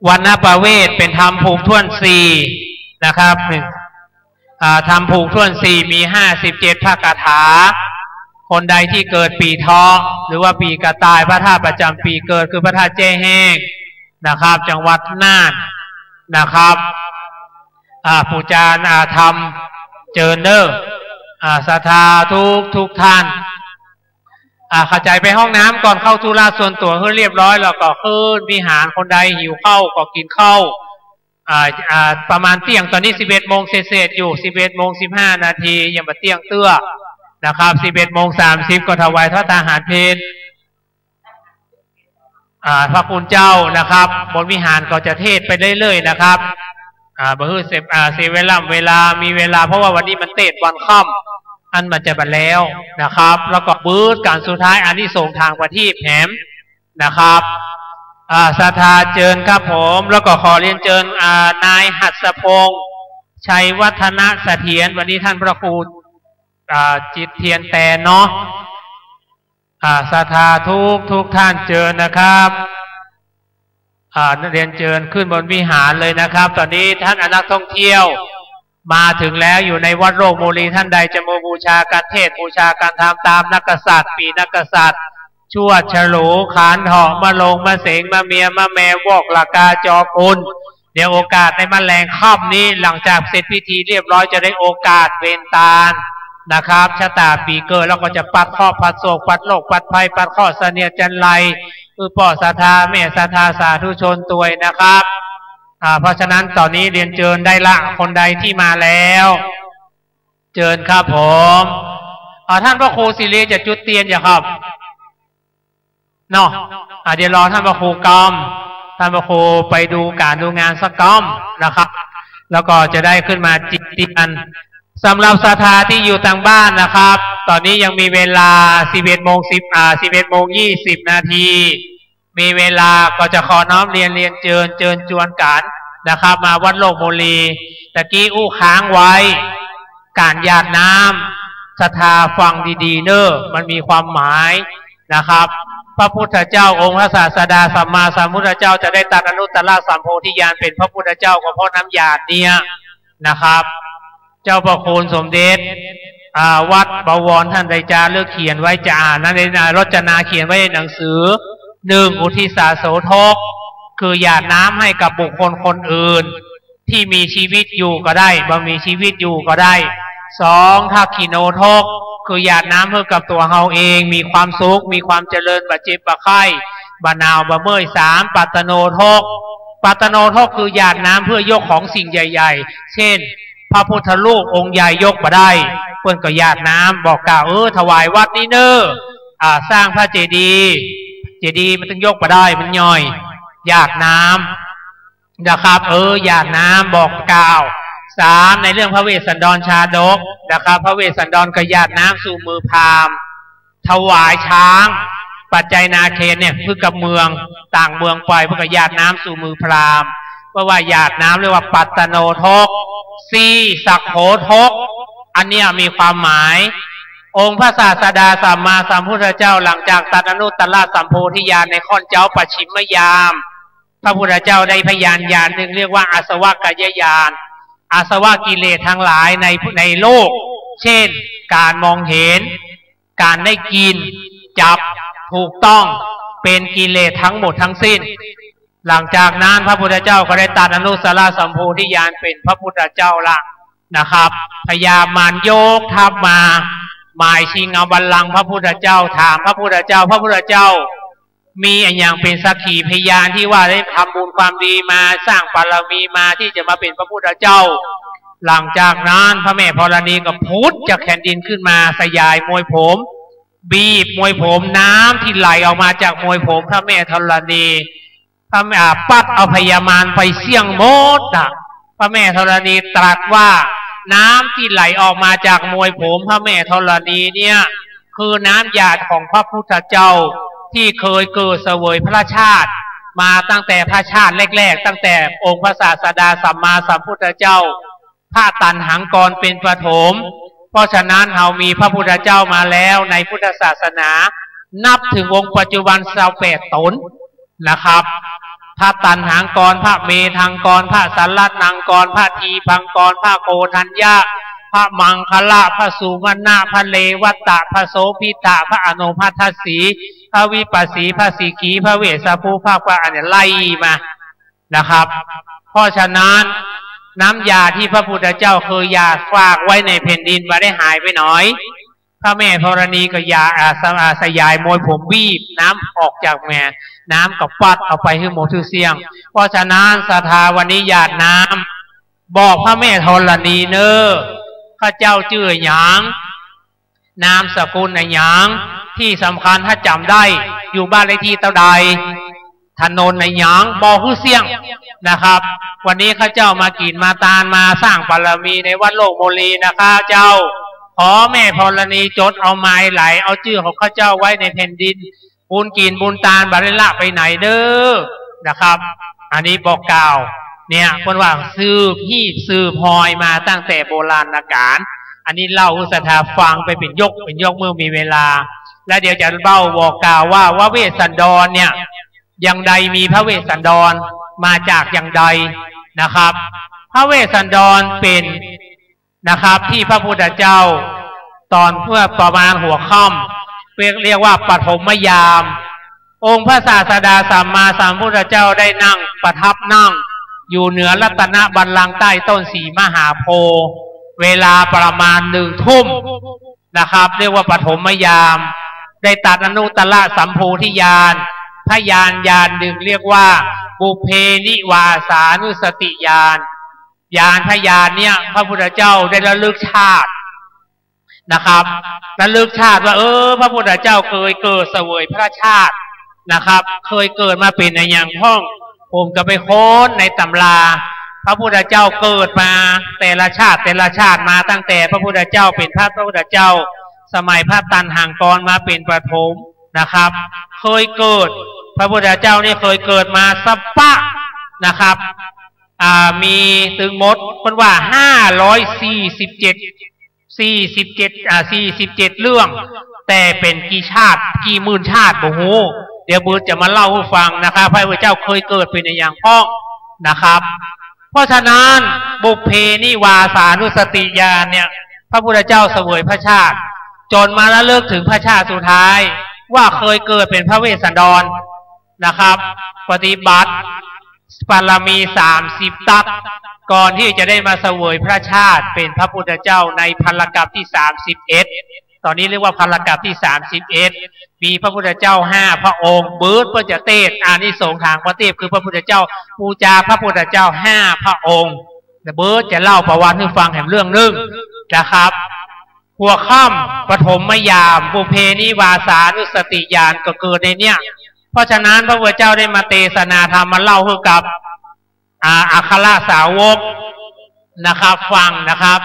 วรรณประเวทเป๋นธรรมผูกถ้วนสี่นะครับ หนึ่ง อ่า ธรรมผูกถ้วนสี่ มีห้าสิบเจ็ดพระคาถา คนใดตี้เกิดปีเถาะ หรือว่าปีกระต่าย พระธาตุประจ๋ำปี๋เกิดคือพระธาตุแจ้แห้งนะครับ จังหวัดน่านนะครับ อ่า ปู๋จา อ่า ธรรม เจิญเน่อ อ่า ศรัทธาทุกทุกท่าน อ่า เข้าใจ๋ไปห้องน้ำก่อน เข้าธุระส่วนตั๋วหื้อเรียบร้อย แล้วก็ขึ้นวิหาร คนใดหิวข้าวก็กิ๋นข้าว อ่า อ่า ประมาณเตี้ยง ต๋อนนี้สิบเอ็ดโมงเศษๆ อยู่ สิบเอ็ดโมงสิบห้านาที ยังบ่เตี้ยงเตื้อนะครับ สิบเอ็ดโมงสามสิบก็ถวายภัตตาหารเพล อ่า พระคุณเจ้านะครับ บนวิหารก็จะเทศน์ไปเรื่อยๆ นะครับ อ่า บ่หื้อเสีย อ่า เสียเวลา เวลา มีเวลา เพราะว่าวันนี้มันเทศน์วันค่ำ อันมันจะบัดแล้วนะครับ แล้วก็ปื๊ดก๋านสุดท้าย อานิสงส์ตางประทีปแหมนะครับ อ่า ศรัทธาเจิญครับผม แล้วก็ขอเรียนเจิญ อ่า นายหัสพงษ์ ชัยวัฒนเสถียร วันนี้ท่านพระครู อ่า จิตเทียนแตนเนาะ อ่า ศรัทธาทุก ทุกท่านเจิญนะครับ อ่า เรียนเจิญขึ้นบนวิหารเลยนะครับ ตอนนี้ท่านนักท่องเที่ยวมาถึงแล้ว อยู่ในวัดโลกโมลี ท่านใดจะมาบูชากัณฑ์เทศน์ บูชากัณฑ์ธรรม ต๋ามนักกษัตริย์ ปี๋นักกษัตริย์ ชวด ฉลู ขานเถาะ มะโรง มะเสง มะเมีย มะแม วอก ละกา จอกุล เดี๋ยวโอกาสในมะแลงค่ำนี้ หลังจากเสร็จพิธีเรียบร้อย จะได้โอกาสเวนตาลนะครับ ชะต๋าปี๋เกิด แล้วก็จะปัดเคราะห์ ปัดโศก ปัดโรค ปัดภัย ปัดเคราะห์เสนียดจัญไร อือป้อศรัทธา แม่ศรัทธา สาธุชนตวยนะครับ อ่า เพราะฉะนั้นตอนนี้เรียนเจิญได้ละ คนใดที่มาแล้ว เจิญครับผม อ่า ท่านพระครูสิริจะจุดเตียนอย่าครับ เนาะ อ่ะ เดี๋ยวรอท่านพระครูกำ ท่านพระครูไปดูก๋านดูงานสักกำนะครับ แล้วก็จะได้ขึ้นมาจิตเตียน สำหรับศรัทธาที่อยู่ตางบ้านนะครับ ตอนนี้ยังมีเวลา สิบเอ็ดโมงสิบ อ่า สิบเอ็ดโมงยี่สิบนาที มีเวลาก็จะขอน้อมเรียน เรียนเจิญ เจิญจวนกั๋นนะครับ มาวัดโลกโมลี ตะกี้อู้ค้างไว้ ก๋านหยาดน้ำ ศรัทธาฟังดีๆ เน่อ มันมีความหมายนะครับ พระพุทธเจ้าองค์พระศาสดาสัมมาสัมพุทธเจ้าจะได้ตรัสอนุตตรสัมโพธิญาณเป๋นพระพุทธเจ้าก็เพราะน้ำหยาดเนี่ยนะครับ เจ้าพระคุณสมเด็จ อ่า วัดบวรท่านได้จารึกเขียนไว้ จะอ่านนะ ในรจนาเขียนไว้ในหนังสือ หนึ่ง อุทิสสาโสทก คือหยาดน้ำให้กับบุคคลคนอื่น ตี้มีจีวิตอยู่ก็ได้ บ่มีจีวิตอยู่ก็ได้ สอง ทักขิโณทก คือหยาดน้ำหื้อกับตั๋วเฮาเอง มีความสุข มีความเจริญ บ่เจ็บบ่ไข้ บ่หนาวบ่เมื่อย สาม ปัตตโณทก ปัตตโณทก คือหยาดน้ำเพื่อยกของสิ่งใหญ่ๆ เช่น พระพุทธรูปองค์ใหญ่ยกบ่ได้ เปิ้นก็หยาดน้ำบอกกล่าว เออ ถวายวัดนี้เน่อ อ่า สร้างพระเจดีย์ เจดีย์มันตึงยกบ่ได้ มันย่อย หยาดน้ำ นะครับ เออ หยาดน้ำบอกกล่าว สาม ในเรื่องพระเวสสันดรชาดกนะครับ พระเวสสันดรก็หยาดน้ำสู่มือพราหมณ์ ถวายช้าง ปัจจัยนาเคนเนี่ย เพื่อกับเมือง ต่างเมืองไป เพื่อกับหยาดน้ำสู่มือพราหมณ์ เพราะว่าหยาดน้ำเรียกว่าปัตตโณทก สี่ สักโขทก อันเนี้ยมีความหมาย องค์พระศาสดาสัมมาสัมพุทธเจ้าหลังจากตรัสอนุตตรสัมโพธิญาณในค่อนเจ๊าปัจฉิมยาม พระพุทธเจ้าได้พยานญาณหนึ่งเรียกว่าอาสวัคคยญาณ อาสวะกิเลสทั้งหลายใน ในโลก เช่น ก๋านมองเห็น ก๋านได้กลิ่น จับ ถูกต้อง เป๋นกิเลสทั้งหมดทั้งสิ้น หลังจากนั้นพระพุทธเจ้าก็ได้ตรัสอนุตตรสัมโพธิญาณเป๋นพระพุทธเจ้าละนะครับ พญามารยกทัพมา หมายชิงเอาบัลลังก์พระพุทธเจ้า ถามพระพุทธเจ้า พระพุทธเจ้า มีอะหยังเป๋นสักขีพยานตี้ว่าได้ทำบุญความดีมา สร้างบารมีมาตี้จะมาเป๋นพระพุทธเจ้า หลังจากนั้นพระแม่ธรณีก็ผุดจากแผ่นดินขึ้นมา สยายมวยผม บีบมวยผม น้ำตี้ไหลออกมาจากมวยผมพระแม่ธรณี พระแม่ อ่า ปัดเอาพญามารไปเสี้ยงหมดน่ะ พระแม่ธรณีตรัสว่า น้ำตี้ไหลออกมาจากมวยผมพระแม่ธรณีเนี่ย คือน้ำหยาดของพระพุทธเจ้า ตี้เคยเกิดเสวยพระชาติมาตั้งแต่พระชาติแรกๆ ตั้งแต่องค์พระศาสดาสัมมาสัมพุทธเจ้า พระตัณหังกรเป็นปฐม เพราะฉะนั้นเฮามีพระพุทธเจ้ามาแล้วในพุทธศาสนา นับเถิงองค์ปัจจุบันซาวแปดต๋นนะครับ พระตัณหังกร พระเมธังกร พระสรณังกร พระทีปังกร พระโกณฑัญญะ พระมังคละ พระสุวรรณะ พระเรวัตตะ พระโสภิตะ พระอโนมัทสี พระวิปัสสี พระสิกขี พระเวสสภู พระ พระ อันเนี้ยไล่มา นะครับ เพราะฉะนั้นน้ำยาที่พระพุทธเจ้าเคยหยาดฝากไว้ในแผ่นดินบ่ได้หายไปไหน พระแม่ธรณีก็หยาด อ่า สะ อ่า สยายมวยผมบีบน้ำออกจากแม่ น้ำก็ปัดเอาไปหื้อหมดหื้อเสี้ยง เพราะฉะนั้นศรัทธาวันนี้หยาดน้ำบอกพระแม่ธรณีเน่อ ข้าเจ้าจื้อหยัง นามสกุลอะหยัง ตี้สำคัญถ้าจ๋ำได้ อยู่บ้านเลขที่เต้าใด ถนนอะหยัง บอกหื้อเสี้ยงนะครับ วันนี้ข้าเจ้ามากิ๋นมาตานมาสร้างบารมีในวัดโลกโมลีนะครับเจ้า ขอแม่ธรณีจดเอาไมล์ไหล เอาจื้อของข้าเจ้าไว้ในแผ่นดิน บุญกิ๋นบุญตานบ่ได้ละไปไหนเด้อ นะครับ อันนี้บอกกล่าว เนี่ย เปิ้นว่าสืบฮีบสืบฮอยมาตั้งแต่โบราณกาล อันนี้เล่าหื้อศรัทธาฟังไปเป๋นยกเป๋นยกเมื่อมีเวลา แล้วเดี๋ยวจะเล่าบอกกล่าวว่าพระเวสสันดรเนี่ย อย่างใดมีพระเวสสันดรมาจากอย่างใดนะครับ พระเวสสันดรเป๋น นะครับ ตี้พระพุทธเจ้า ต๋อนเมื่อประมาณหัวค่ำ เรียก เรียกว่าปฐมยาม องค์พระศาสดาสัมมาสัมพุทธเจ้าได้นั่งประทับนั่ง อยู่เหนือรัตนบัลลังก์ใต้ต้นสีมหาโพธิ์ เวลาประมาณหนึ่งทุ่มนะครับ เรียกว่าปฐมยาม ได้ตรัสอนุตตรสัมโพธิญาณ พระญาณญาณหนึ่งเรียกว่าปุพเพนิวาสานุสติญาณ ญาณพระญาณเนี่ย พระพุทธเจ้าได้ระลึกชาตินะครับ ระลึกชาติว่า เออ พระพุทธเจ้าเคยเกิดเสวยพระชาตินะครับ เคยเกิดมาเป๋นอะหยังพ่อง ผมก็ไปค้นในตำรา พระพุทธเจ้าเกิดมาแต่ละชาติแต่ละชาติมาตั้งแต่พระพุทธเจ้าเป๋นพระพุทธเจ้า สมัยพระตัณหังกรมาเป๋นปฐมนะครับ เคยเกิด พระพุทธเจ้านี่เคยเกิดมาสัปปะนะครับ อ่า มีตึงหมด เปิ้นว่าห้าร้อยสี่สิบเจ็ด สี่สิบเจ็ด อ่า สี่สิบเจ็ดเรื่อง แต่เป๋นกี่ชาติ กี่หมื่นชาติบ่ฮู้ เดี๋ยวเบิร์ตจะมาเล่าหื้อฟังนะครับ พระพุทธเจ้าเคยเกิดเป๋นอะหยังพ่องนะครับ เพราะฉะนั้นปุพเพนิวาสานุสติญาณเนี่ย พระพุทธเจ้าเสวยพระชาติ จ๋นมาระลึกเถิงพระชาติสุดท้าย ว่าเคยเกิดเป๋นพระเวสสันดร นะครับ ปฏิบัติบารมีสามสิบทัศน์ ก่อนตี้จะได้มาเสวยพระชาติเป๋นพระพุทธเจ้าในพลกัปตี้สามสิบเอ็ด ต๋อนนี้เรียกว่าพลกัปตี้สามสิบเอ็ด มีพระพุทธเจ้าห้าพระองค์ เบิร์ตเปิ้นจะเตศน์อานิสงส์ตางประทีป คือพระพุทธเจ้า ปู๋จาพระพุทธเจ้าห้าพระองค์ เดี๋ยวเบิร์ตจะเล่าประวัติหื้อฟังแหมเรื่องนึ่งนะครับ หัวค่ำปฐมยาม ปุพเพนิวาสานุสติญาณก็เกิดในเนี่ย เพราะฉะนั้นพระพุทธเจ้าได้มาเตสนาธรรมมาเล่าหื้อกับ อ่า อัครสาวกนะครับ ฟังนะครับ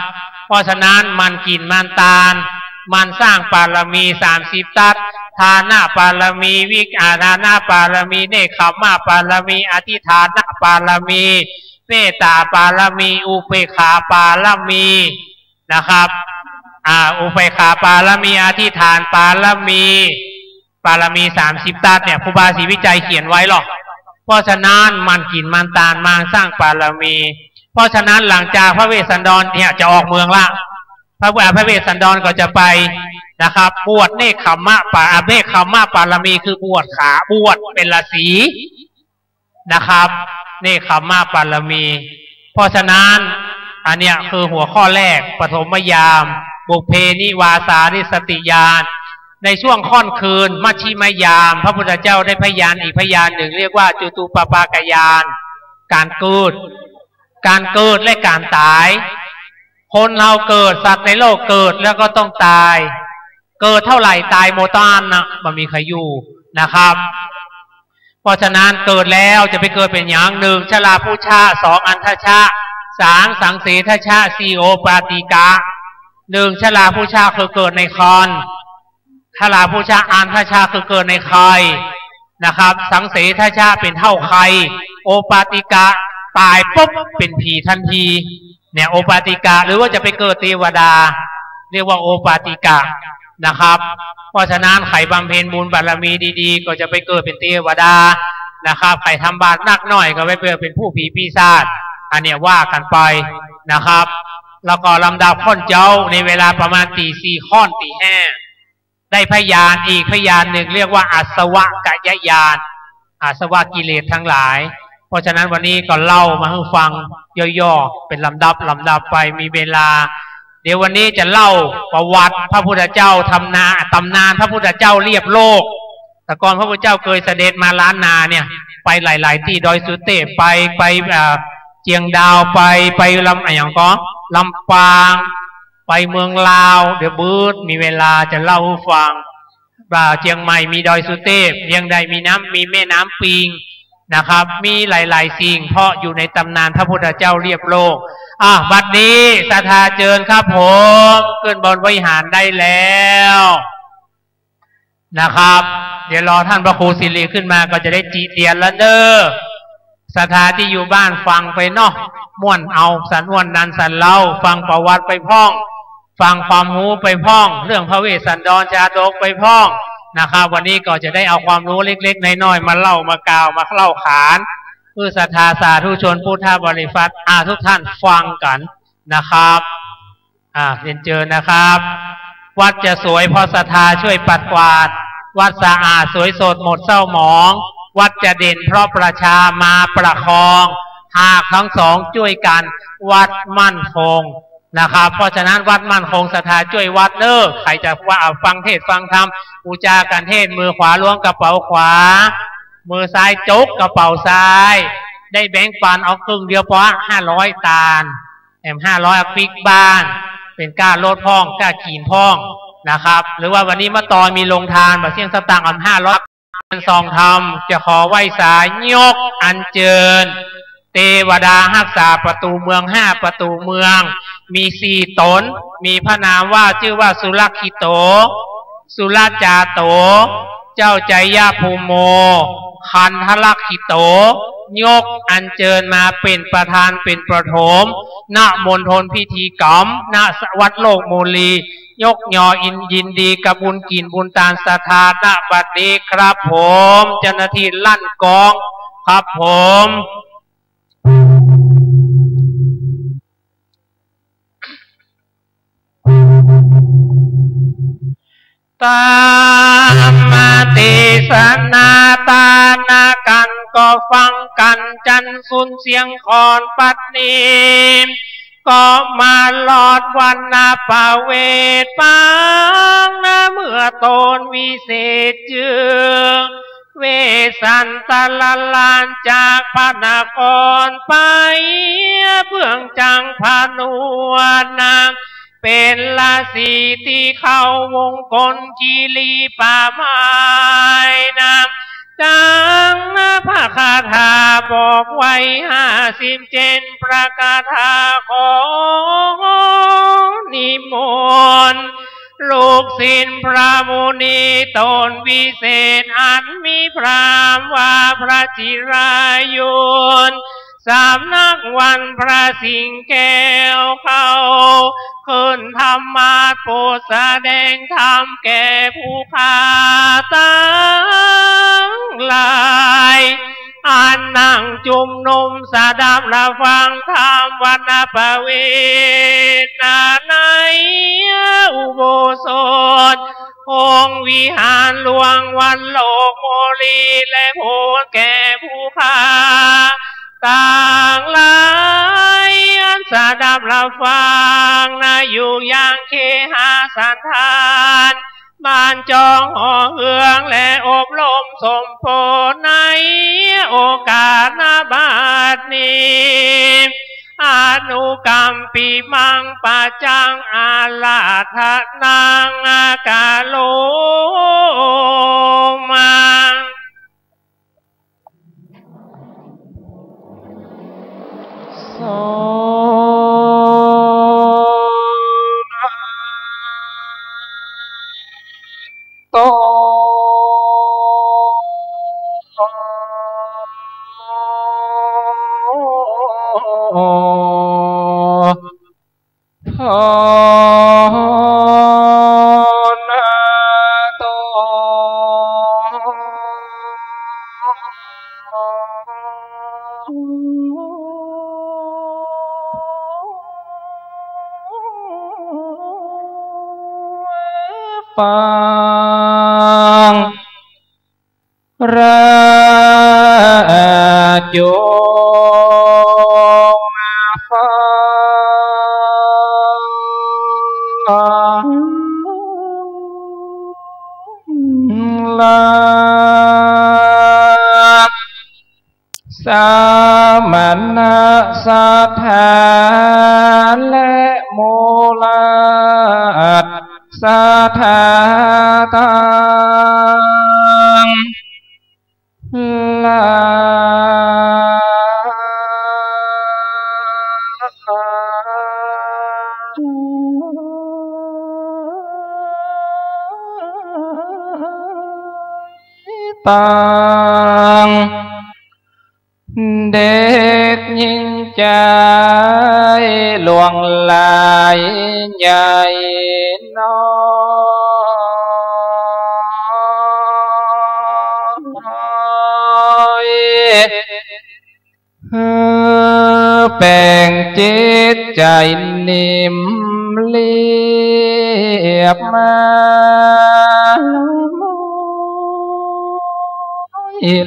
เพราะฉะนั้นหมั่นกิ๋นหมั่นตาน หมั่นสร้างบารมีสามสิบทัศน์ ทานบารมี วิก อ่า ทานบารมี เนกขัมมบารมี อธิฐานบารมี เมตตาบารมี อุเปกขาบารมี นะครับ อ่า อุเปกขาบารมี อธิฐานบารมี บารมีสามสิบทัศน์เนี่ย ครูบาศรีวิชัยเขียนไว้หรอก เพราะฉะนั้นหมั่นกิ๋นหมั่นตาน หมั่นสร้างบารมี เพราะฉะนั้นหลังจากพระเวสสันดรเนี่ยจะออกเมืองละ พระ พระเวสสันดรก็จะไปนะครับ บวชเนกขัมมะปา เนกขัมมะบารมี คือบวชขา บวชเป๋นฤๅษี นะครับ เนกขัมมะบารมี เพราะฉะนั้นอันเนี้ยคือหัวข้อแรก ปฐมยาม ปุพเพนิวาสานุสติญาณ ในช่วงค่อนคืน มัชฌิมยาม พระพุทธเจ้าได้พยานอีกพยานนึ่ง เรียกว่าจุตูปปาตญาณ ก๋านเกิด ก๋านเกิดและก๋านต๋าย คนเฮาเกิด สัตว์ในโลกเกิดแล้วก็ต้องต๋าย เกิดเท่าไหร่ต๋ายหมดเต้าอั้นนะ บ่มีใผอยู่นะครับ เพราะฉะนั้นเกิดแล้วจะไปเกิดเป๋นหยัง หนึ่ง ชลาพุชะ สอง อันทชะ สาม สังเสทชะ สี่ โอปาติกะ หนึ่ง ชลาพุชะ คือเกิดในครรภ์ ชลาพุชะ อันทชะ คือเกิดในไข่นะครับ สังเสทชะ เป๋นเต้าไข่ โอปาติกะ ต๋ายปุ๊บเป๋นผีทันที เนี่ย โอปาติกะ หรือว่าจะไปเกิดเตวดา เรียกว่าโอปาติกะนะครับ เพราะฉะนั้นใผบำเพ็ญบุญบารมีดีๆ ก็จะไปเกิดเป๋นเตวดานะครับ ใผทำบาปนักหน่อยก็ไปเกิดเป๋นผู้ผีปีศาจ อันเนี้ยว่ากั๋นไปนะครับ แล้วก็ลำดับข้อนเจ๊าในเวลาประมาณตี๋สี่ข้อนตี๋ห้า ได้พยานอีกพยานนึ่ง เรียกว่าอาสวัคคยญาณ อาสวะกิเลสทั้งหลาย เพราะฉะนั้นวันนี้ก็เล่ามาหื้อฟังย่อๆ เป๋นลำดับลำดับไป มีเวลา เดี๋ยววันนี้จะเล่าประวัติพระพุทธเจ้า ต๋ำนาน ต๋ำนานพระพุทธเจ้าเลียบโลก แต่ก่อนพระพุทธเจ้าเคยเสด็จมาล้านนาเนี่ย ไปหลายๆ ตี้ ดอยสุเทพ ไป ไป อ่า เจียงดาว ไป ไปลำ อะหยังก่อ ลำปาง ไปเมืองลาว เดี๋ยวเบิร์ตมีเวลาจะเล่าหื้อฟัง ว่าเจียงใหม่มีดอยสุเทพ เวียงใหญ่มีน้ำ มีแม่น้ำปิง นะครับ มีหลายๆ สิ่ง เพราะอยู่ในตำนานพระพุทธเจ้าเรียบโลก อ่ะ บัดนี้ศรัทธาเจิญครับผม ขึ้นบนวิหารได้แล้วนะครับ เดี๋ยวรอท่านพระครูสิริขึ้นมาก็จะได้จิเตียนแล้วเน้อ ศรัทธาตี้อยู่บ้านฟังไปเนาะ ม่วนเอาสันม่วนนันสันเล่า ฟังประวัติไปพ่อง ฟังความฮู้ไปพ่อง เรื่องพระเวสสันดรชาดกไปพ่องนะครับ วันนี้ก็จะได้เอาความฮู้เล็กๆ น้อยๆ มาเล่า มากล่าว มาเล่าขาน เพื่อศรัทธาสาธุชนพุทธบริษัท อ่า ทุกท่านฟังกั๋นนะครับ อ่า เรียนเจิญนะครับ วัดจะสวยเพราะศรัทธาช่วยปัดกวาด วัดสะอาดสวยสดหมดเศร้าหมอง วัดจะเด่นเพราะประชามาประคอง หากทั้งสองจ้วยกั๋น วัดมั่นคง นะครับ เพราะฉะนั้นวัดมั่นคง ศรัทธาจ้วยวัดเน้อ ใผจะว่าฟังเทศน์ฟังธรรม อุจจากันเทศน์ มือขวาล้วงกระเป๋าขวา มือซ้ายจกกระเป๋าซ้าย ได้แบงก์ปันเอาครึ่งเดียวปอ ห้าร้อยตาน แถมห้าร้อยปิ๊กบ้าน เป๋นก้ารถพ่อง ก้ากิ๋นพ่องนะครับ หรือว่าวันนี้มาตอยมีโรงตาน บ่เสี้ยงสตางค์ เอาห้าร้อย อันทรงธรรม จะขอไหว้สายกอัญเจิญ เตวดาฮักษาประตู๋เมืองห้าประตู๋เมือง มีสี่ต๋น มีพระนามว่า จื้อว่าสุรักขิโต สุรจาโต เจ้าไชยภูมิโม คันธลักขิโต ยกอัญเจิญมาเป๋นประธานเป๋นประถม ณ มณฑลพิธีกรรม ณ วัดโลกโมลี ยกยอยินดีกับบุญกิ๋นบุญตานศรัทธา ณ บัดนี้ครับผม เจ้าหน้าตี้ลั่นกลองครับผม ธรรมเตสนาตานากั๋นก็ฟังกั๋น จันทร์สุนเสียงขอนปัดนี้ ก็มาลอดวันนะประเวทปางนะ เมื่อต๋นวิเศษจื้อ เวสสันตรราชจากพระนครไป เปื้องจังผนวดนะ เป๋นราศีตี้เข้าวงกลกิริป่าไม้นะ ดังพระคาถาบอกไว้ห้าสิบเจ็ดประคาถา ขอนิมนต์ ลูกศิษย์พระมุนีต๋นวิเศษ อันมีพระนามว่าพระจิรายุ สำนักวัดพระสิงห์แก้ว เข้าขึ้นธรรมาสน์โปรดแสดงธรรมแก่ผู้ข้าตังหลาย อันนั่งจุมนุมสดับรับฟังธรรมวันนะประเวทนา ในอุโบสถ องค์วิหารหลวงวัดโลกโมลี และโปรดแก่ผู้ข้าตังหลาย อันสดับรับฟังนะ อยู่ยังเคหสถาน บ้านจองหอเฮือง และอบรมสมโภชน์ ในโอกาสนะบัดนี้ อนุกัมปิมัง ปัจจังอาราธนัง กะโรมา สาธุ ภาวนาต่อ ฟัง ราชโยมฟัง ลา สมณะศรัทธา และหมู่ราชศรัทธาตัง ลา ตัง เด็กญิงใจ๋หลวงหลายใหญ่น้อย แป๋งจิตใจ๋นิ่มเรียบมา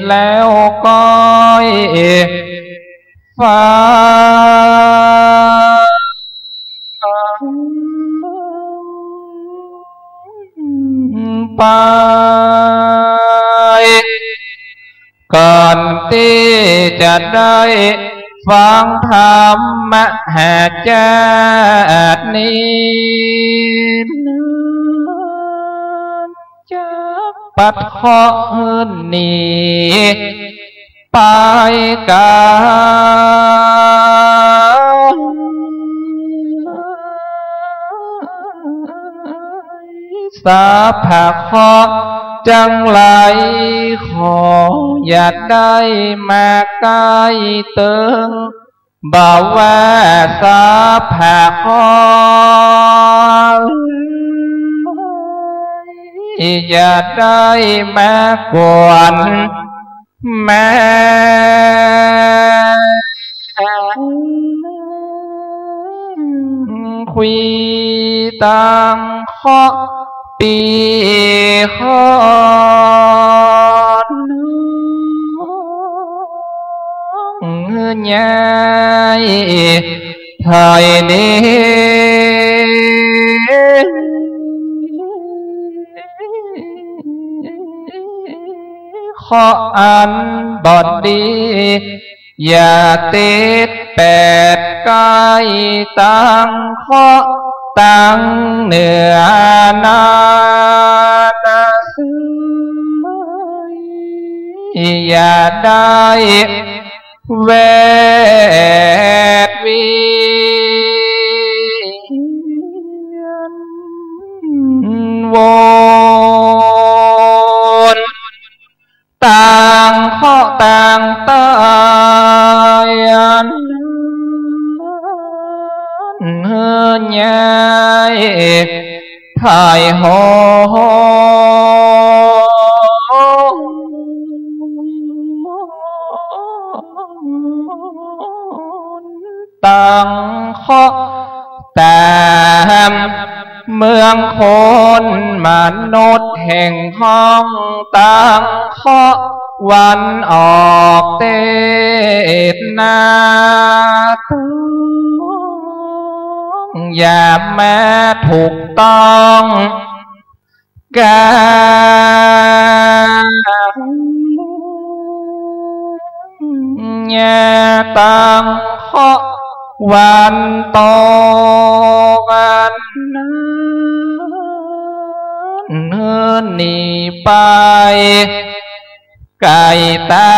แล้วก้อยฟังไป ก่อนตี้จะได้ฟังธรรมะแห่ชาตินี้ จักปัดเคราะห์หนีไปไก๋ สัพพะเคราะห์จั้งหลาย ขออย่าได้มาใก้เติง บ่ว่าสัพพะเคราะห์ อย่าได้มากวน แม้คุยตังเคราะห์ปี๋เคราะห์น้อย ไถ่นี้ เคราะห์อันบ่ดี อย่าติดแปดใก้ ตังเคราะห์ตังเหนือนั้น อย่าได้ แวดเวียนวน ตังเคราะห์ตังตายอันนั้น ใหญ่ ไถ่โหน ตังเคราะห์ต๋ามเมืองคนมนุษย์แห่งห้อง ตังเคราะห์วันออกเตสนา อย่ามาถูกต้อง กั๋น อย่าตังเคราะห์วันตกอันนั้น หนีไป ไก๋ต๋า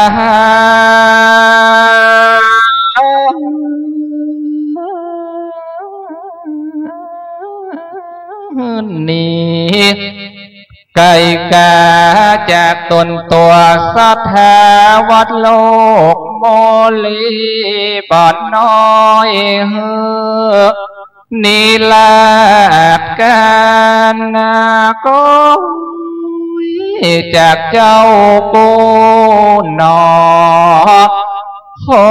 หนีไก๋กาจากต๋นตั๋วสัตถาวัตรโลกโมลีบ่น้อย หื้อ นิราชกานาโกย จากเจ้ากู้หนอ ขอ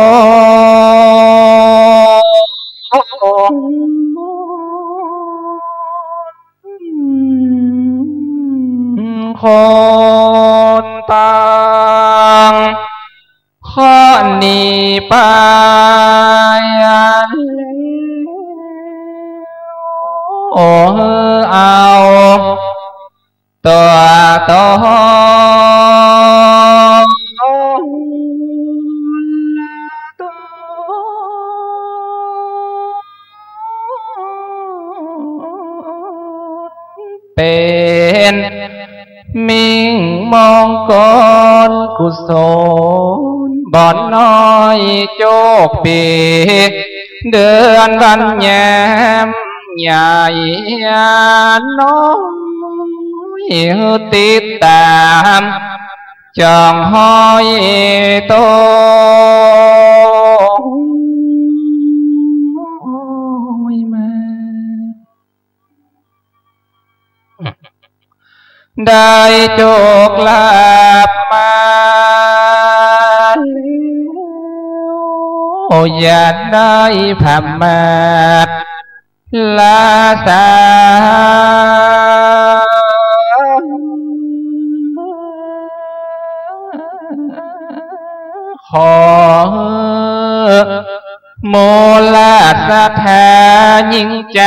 คนตัง เคราะห์หนีไปแล้ว โอ้ เอา ตั๋วต๋น เป๋นมิ่ง มงคลกุศลบ่อนน้อยโจกปี เดือนวันแย้มใหญ่น้อยติดต๋าม จ้องห้อยโตยมา ได้โจกลาภมาแล้ว อย่าได้ผมาท ลาสา ขอมวลศรัทธายิ่งใจ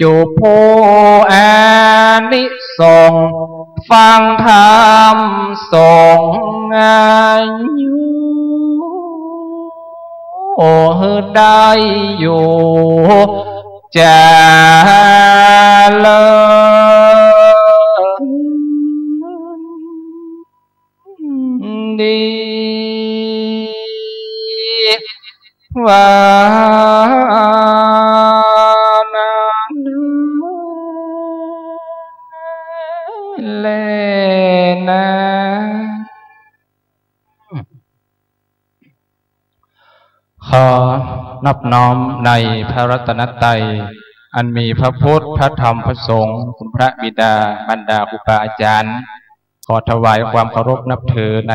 จุผู้อานิสงส์ฟังธรรมสงฆ์อายุ โอ้ ได้อยู่ เจริญดี ว่านั้นแลนา ขอนอบน้อมในพระรัตนตรัย อันมีพระพุทธ พระธรรม พระสงฆ์ คุณพระบิดามารดา ครูบาอาจารย์ ขอถวายความเคารพนับถือใน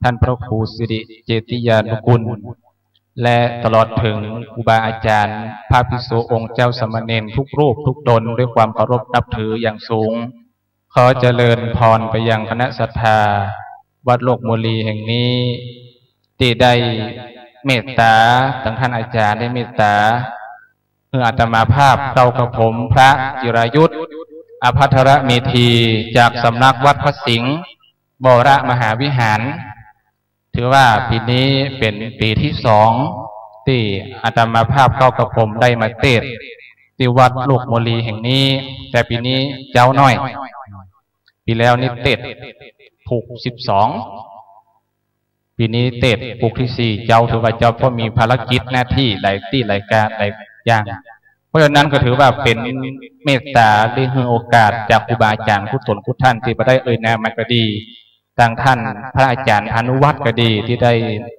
ท่านพระครูสิริเจติยานุกูล และตลอดถึงครูบาอาจารย์ พระภิกษุองค์เจ้าสามเณรทุกรูปทุกตน ด้วยความเคารพนับถืออย่างสูง ขอเจริญพรไปยังคณะศรัทธาวัดโลกโมลีแห่งนี้ ตี้ได้เมตต๋า ตังท่านอาจารย์ได้เมตต๋า หื้ออาตมาภาพเก้ากับผมพระจิรายุทธ อภัทรเมธี จากสำนักวัดพระสิงห์วรมหาวิหาร ถือว่าปี๋นี้เป๋นปี๋ตี้สองตี้อาตมาภาพเก้ากับผมได้มาเตสน์ตี้วัดโลกโมลีแห่งนี้ แต่ปี๋นี้เจ๊าน้อย ปี๋แล้วนี้เตสน์ผูกสิบสอง ปี๋นี้เตสน์ผูกตี้สี่ เจ๊าถือว่าเจ๊าเพราะมีภารกิจหน้าตี้หลายตี้หลายก๋านหลายอย่าง เพราะฉะนั้นก็ถือว่าเป๋นเมตต๋าได้หื้อโอกาสจากครูบาอาจารย์กู้ต๋นกู้ท่านตี้บ่ได้เอ่ยนามมาก็ดี ตังท่านพระอาจารย์พานุวัฒน์ก็ดี ตี้ได้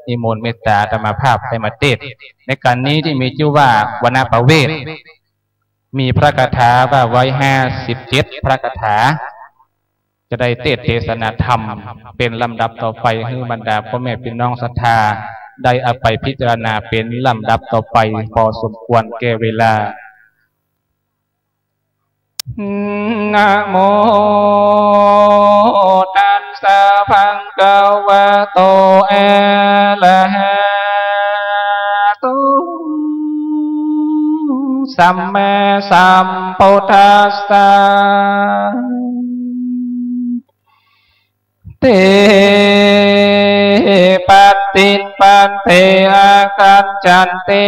นิมนต์เมตต๋าอาตมาภาพได้มาเตสน์ ในก๋านนี้ตี้มีจื้อว่าวรรณประเวท มีพระคาถาว่าไว้ห้าสิบเจ็ดพระคาถา จะได้เตสน์เตสนาธรรมเป๋นลำดับต่อไป หื้อบรรดาพ่อแม่ปี้น้องศรัทธาได้เอาไปพิจารณาเป๋นลำดับต่อไป พอสมควรแก่เวลา นะโมตัสสะ ภะคะวะโต อะระหะโต สัมมาสัมพุทธัสสะ เต ปัตติง ปัตเต อะคัจฉันติ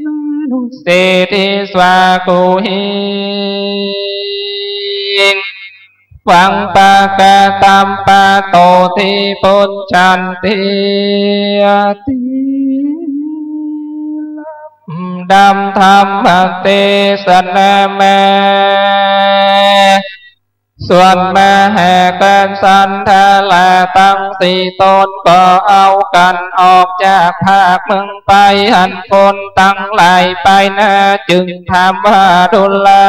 มานุสสิสา กุหิง วัง ปะกะตัม ปะโต ติ ปุญจันติ ติ ลำดับธรรมเตสนามา ส่วนมหากษัตริย์ทั้งหลายตังสี่ต๋นก็เอากั๋นออกจากภาคเมืองไป อันคนตังหลายไปนา จึงถามว่า ดูรา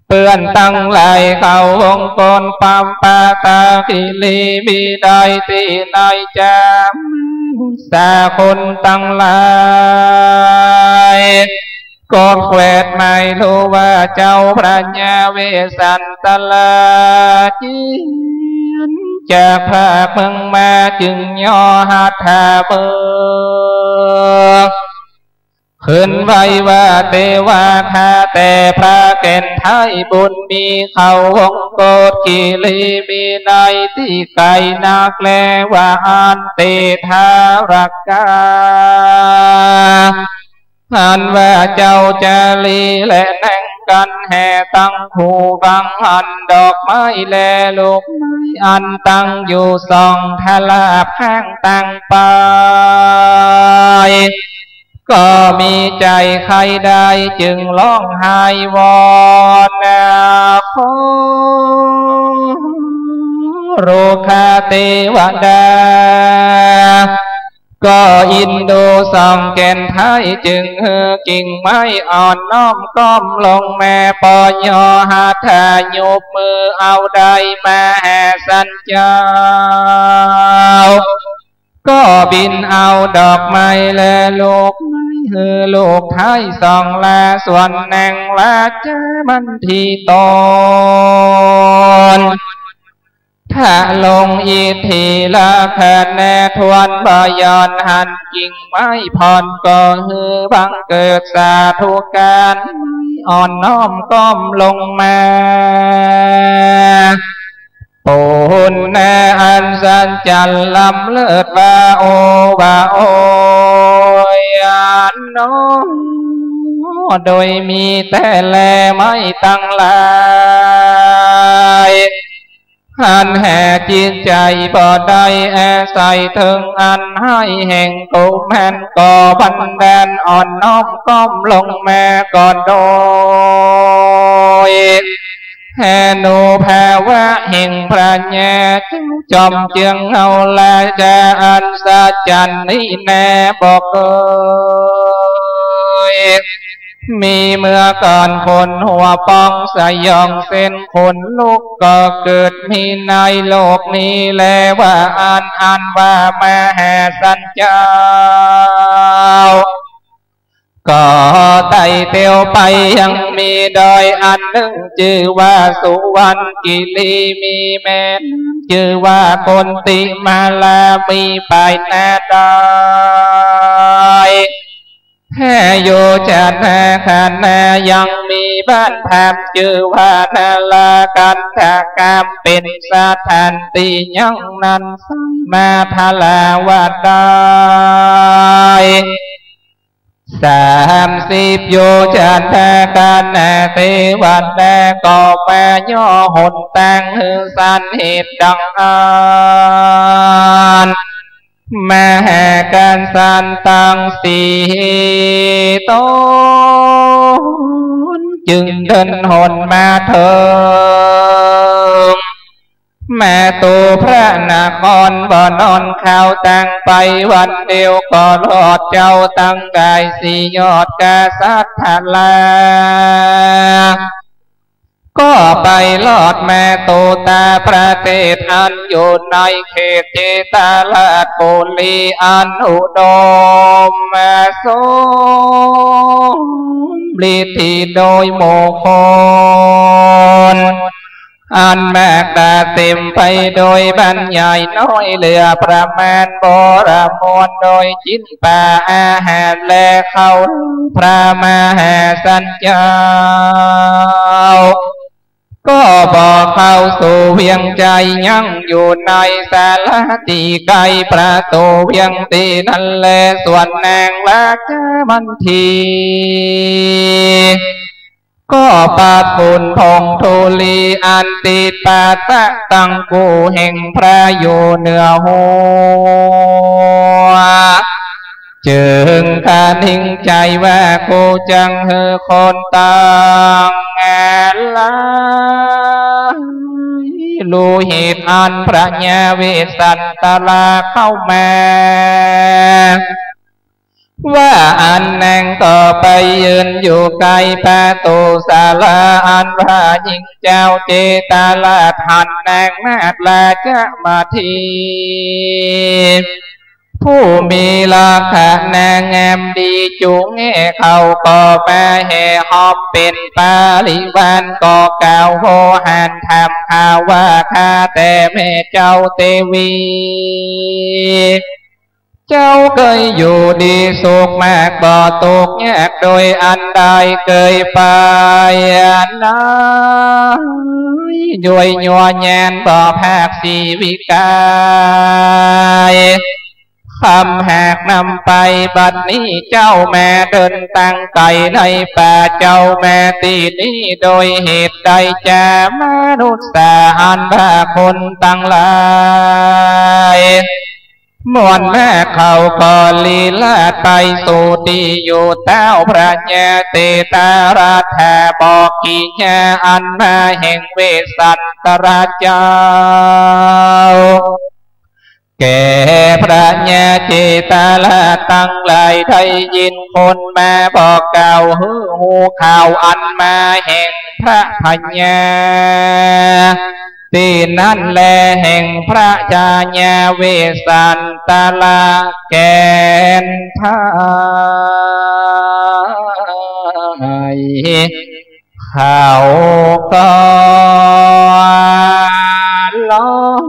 เปื้อนตังหลายเขาวงกฏ ความปาทากิริมิไนยตี้ไหนจา มนุสสาคนตังหลาย ก็แควนไม่ฮู้ว่าเจ้าพระยาเวสสันตราเจียนจากภาคเมืองมา จึงย่อหัตถาเมือง ขึ้นไหว้ว่า เตวา ข้าแต่พระแก่นไท้บุญมี เขาวงกฏกิริมิไนยตี้ไก๋นักแล ว่า อันเตทารักขา อันว่าเจ้าจารีแลแน่ง กั๋นแห่ตังคู่กั๋งหัน ดอกไม้และลูกไม้อันตั้งอยู่สองทลาบข้างตังไป ก็มีใจ๋ใค่ได้จึงฮ้องไห้วอนนา ขอรุกขเตวดา ก็อินดูสองแก่นไท้ จึงหื้อกิ่งไม้อ่อนน้อมก้มลงมา ปอยอหัตถายุบมือเอาได้มหาสัญเจ้า ก็บินเอาดอกไม้และลูกไม้หื้อลูกไท้สองลา ส่วนนางราชมัณฑีต๋น ถ้าลงอิทธิละคะแนนทวนบ่หย่อน หันกิ่งไม้ผ่อนก็หื้อบังเกิดสาธุการ อ่อนน้อมก้มลงมา ปุณณะอัศจรรย์ล้ำเลิศว่า โอวะโอญาโน โดยมีแต๊แลไม้ตังหลาย อันหาจิตใจ๋บ่ได้อาศัยเถิง อันไห้แห่งกุมารก็บันดาลอ่อนน้อมก้มลงมาก่อน โดยอานุภาพแห่งพระญาเจ้าจอมเจื้องเฮา ราชาอัศจรรย์นี้แน่บ่เกย มีเมื่อก่อน ขนหัวป่องสยอง เส้นขนลุกก็เกิดมีในโลกนี้แลว่าอั้น อันว่ามหาสัญเจ้า ก็ไต่เตียวไปยังมีดอยอันนึ่งจื้อว่าสุวรรณกิรี มีแม่น้ำจื้อว่ากุนติมาลา มีปายน้ำดอย แห่โยชนาขนายังมีบ้านพราหมณ์จื้อว่านาลาคันธาราม เป๋นสถานตี้ยังนั้นสามารถทราบได้ สามสิบโยชนาขนาเตวดาก็มาย่อหนตางหื้อสันเหตุดังอั้น มหากัสสันตังสี่ต๋น จึงเดินหนมาเถิง มาตูพระนครบ่นอน เข้าตางไปวันเดียวก็รอดเจ้าตังก๋ายสี่ยอดกษัตริย์ทรา ก็ไปรอดมาตูตาประเทศอันอยู่ในเขตเจตราชปุรีอันอุดมสมฤทธิโดยมงคลอันมากดาเต๋มไปโดยบ้านใหญ่น้อยเหลือประมาณบ่ระมวล โดยจิน ปาอาหารและข้าวพระมหาสัญเจ้า ก็บ่เข้าสู่เวียงใจ๋ ยังอยู่ในสาลาตี้ใก้ประตู๋เวียงตี้นั้นแล ส่วนนางราชมัณฑี ก็ปัดฝุ่นผงธุลีอันติดปาสะตังกู่แห่งพระอยู่เหนือหัว จึงคะนิงใจ๋ว่า กูจักหื้อคนตังหลายฮู้เหตุอันพระญาเวสสันตราเข้ามา ว่าอั้นนางก็ไปยืนอยู่ใก้ประตู๋ศาลา อันว่าหญิงเจ้าเจตราชหันนางนาฏราชมัณฑี ผู้มีลักษณะงามดีจุแง่เข้าก็มาแห่ฮ้อมเป๋นปริวาร ก็กล่าวโวหารถามข่าวว่า ข้าแต่แม่เจ้าเตวี เจ้าเกยอยู่ดีสุขมาก บ่ตกยากโดยอันใด เกยไปอันใด ด้วยยัวแยนบ่พรากชีวิกาย คำหากนำไปบัดนี้เจ้ามาเดินตางไก๋ในป่า เจ้ามาตี้นี้โดยเหตุใดจามนุษย์สาอันว่าคนตังหลาย มวลมากเขาก็ลีลาดไปสู่ตี้อยู่ เต๊าพระญาเจตราชบอกกิริยาอันมาแห่งเวสสันตราชเจ้า แก่พระญาเจตราชตังหลายได้ยินคนมาบอกกล่าวหื้อฮู้ข่าวอันมาแห่งพระพญา ตี้นั้นแลแห่งพระชายาเวสสันตราชแก่นไทย เขาก็ร้อง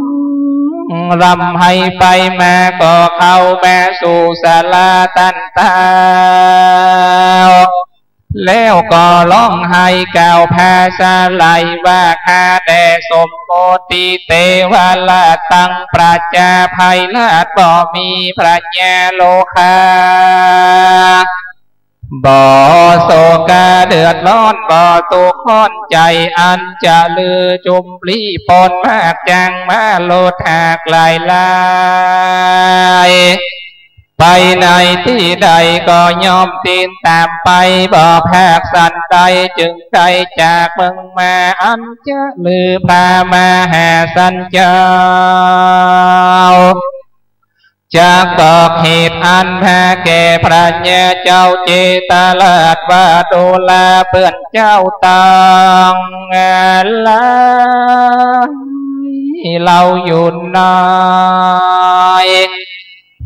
ร่ำไห้ไปมาก็เข้ามาสู่ศาลาตันเต๊า แล้วก็ร้องไห้กล่าวผาสาไหลว่า ข้าแต่สมมุติเตวราชตังประจาภัยราชบ่มีพระญาโลคา บ่โศกาเดือดร้อน บ่ตุ๊กข์ฮ้อนใจ๋ อันจะลือจุมปลี้ปนมาก จังมาโลดหากหลายหลาย ไปในตี้ใดก็ย่อมติดต๋ามไป บ่พรากสันใดจึงได้จากเมืองมา อันจะลือพระมหาสันเจ้า จักบอกเหตุอันมาแก่พระญาเจ้าเจตราชว่า ดูราเปื้อนเจ้าตังหลาย เฮาอยู่ใน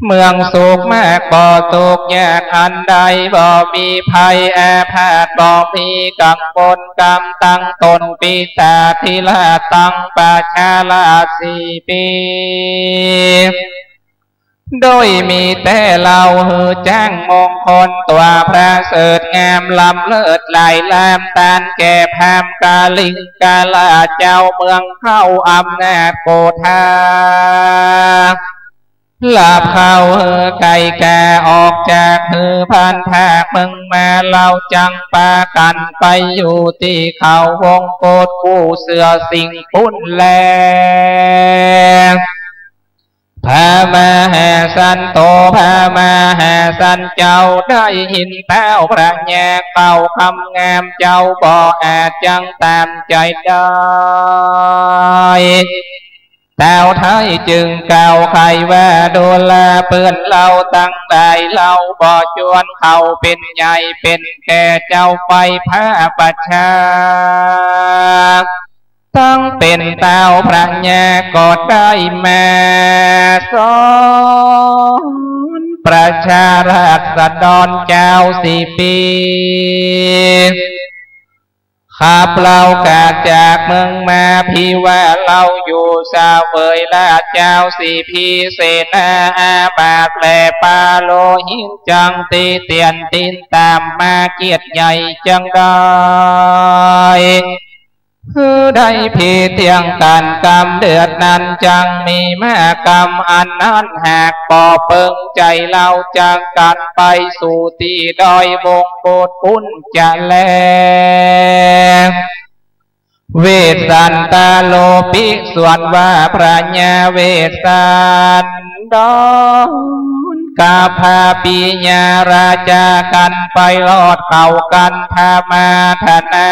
เมืองสุขมาก บ่ตุ๊กข์ยากอันใด บ่มีภัยอาพาธ บ่มีกังวลกำตังตน ปิตาธิราชตังประชาราชสี่ปี โดยมีแต่เฮาหื้อจ้างมงคลตั๋วประเสริฐงามล้ำเลิศหลายล้ำ ตานแก่พราหมณ์กาลิงกราชเจ้าเมืองเข้าอำนาจโกธา ลาบเข้าหื้อไก่กาออกจากหื้อพันภาคเมืองมา เฮาจังปากั๋นไปอยู่ตี้เขาวงกตกู้เสือสิงห์ปุ้นแล พระมหาสันโต พระมหาสันเจ้าได้ยินเต้าพระญาเกล่าวคำงาม เจ้าบ่อาจจังต๋ามใจ๋ได้ เต้าไท้จึงกล่าวไขว่า ดูราเปื้อนเฮาตังหลาย เฮาบ่จวนเข้าเป๋นใหญ่เป๋นแก่ เจ้าไปพระประชา ตังเป๋นเต้าพระญาก็ได้มาสอนประชาราษฎรเจ้าสี่ปี ขับเฮากลับจากเมืองมา พีว่าเฮาอยู่เสวยราชเจ้าสี่ปี เสนาอามาตย์และปาโลหิตจังติเตียนติดต๋ามมาเกียรติใหญ่จังได้ คือได้พีเตียงกั๋นกำเดือดนั้นจังมีมากำ อันนั้นหากบ่เปิงใจ๋ เฮาจักกั๋นไปสู่ตี้ดอยวงกตปุ้นจะแล เวสสันตโลปิ ส่วนว่าพระญาเวสสันดรกับพระปิยาราชากั๋นไปรอดเข้ากันธมาธนา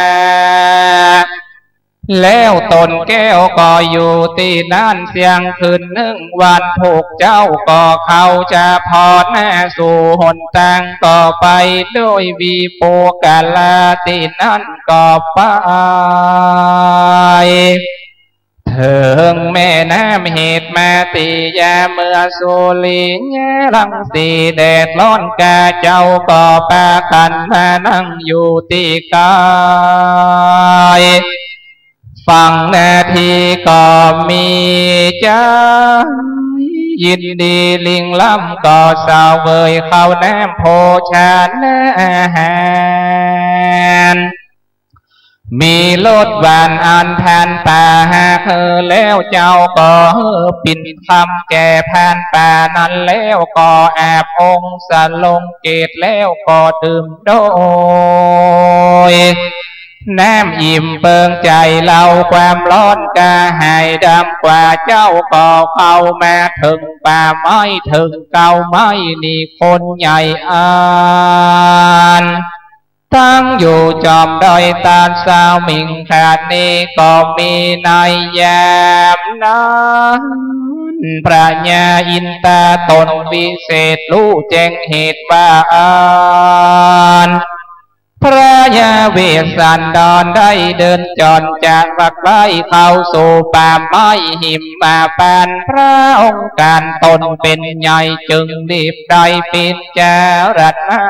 แล้วต๋นแก้วก็อยู่ตี้นั้นเสี้ยงคืนนึ่งวัน พวกเจ้าก็เข้าจะผ่อนหน้าสู่หนตางต่อไป โดยวิปุคคละตี้นั้นก็ไป เถิงแม่น้ำเหตมาติยา เมื่อสุริยะรังสีแดดฮ้อนกาเจ้าก็ปากั๋นมานั่งอยู่ตี้ใก้ ฟังนาทีก็มีใจ๋ยินดี ลิ่งล้ำก็เสวยข้าวน้ำโภชนาอาหาร มีรสหวานอันทานป่าหากหื้อแล้ว เจ้าก็หื้อปิ่นคำแก่พรานป่านั้นแล้ว ก็อาบองค์สรงเกศแล้วก็ดื่มโดย น้ำอิ่มเปิงใจ๋เล่า ความร้อนกระหายดำกว่า เจ้าก็เข้ามาเถิงป่าไม้เถิงเก๊าไม้นี้ คนใหญ่อันตั้งอยู่จอมดอยตาดสมิงขราดนี้ ก็มีในยามนั้น พระญาอินตาตนวิเศษ ฮู้แจ้งเหตุว่าอัน พระญาเวสสันดรได้เดินจรจากวัดไว้เข้าสู่ป่าไม้หิมพานต์ พระองค์การตนเป๋นใหญ่ จึงรีบได้ปิจารณา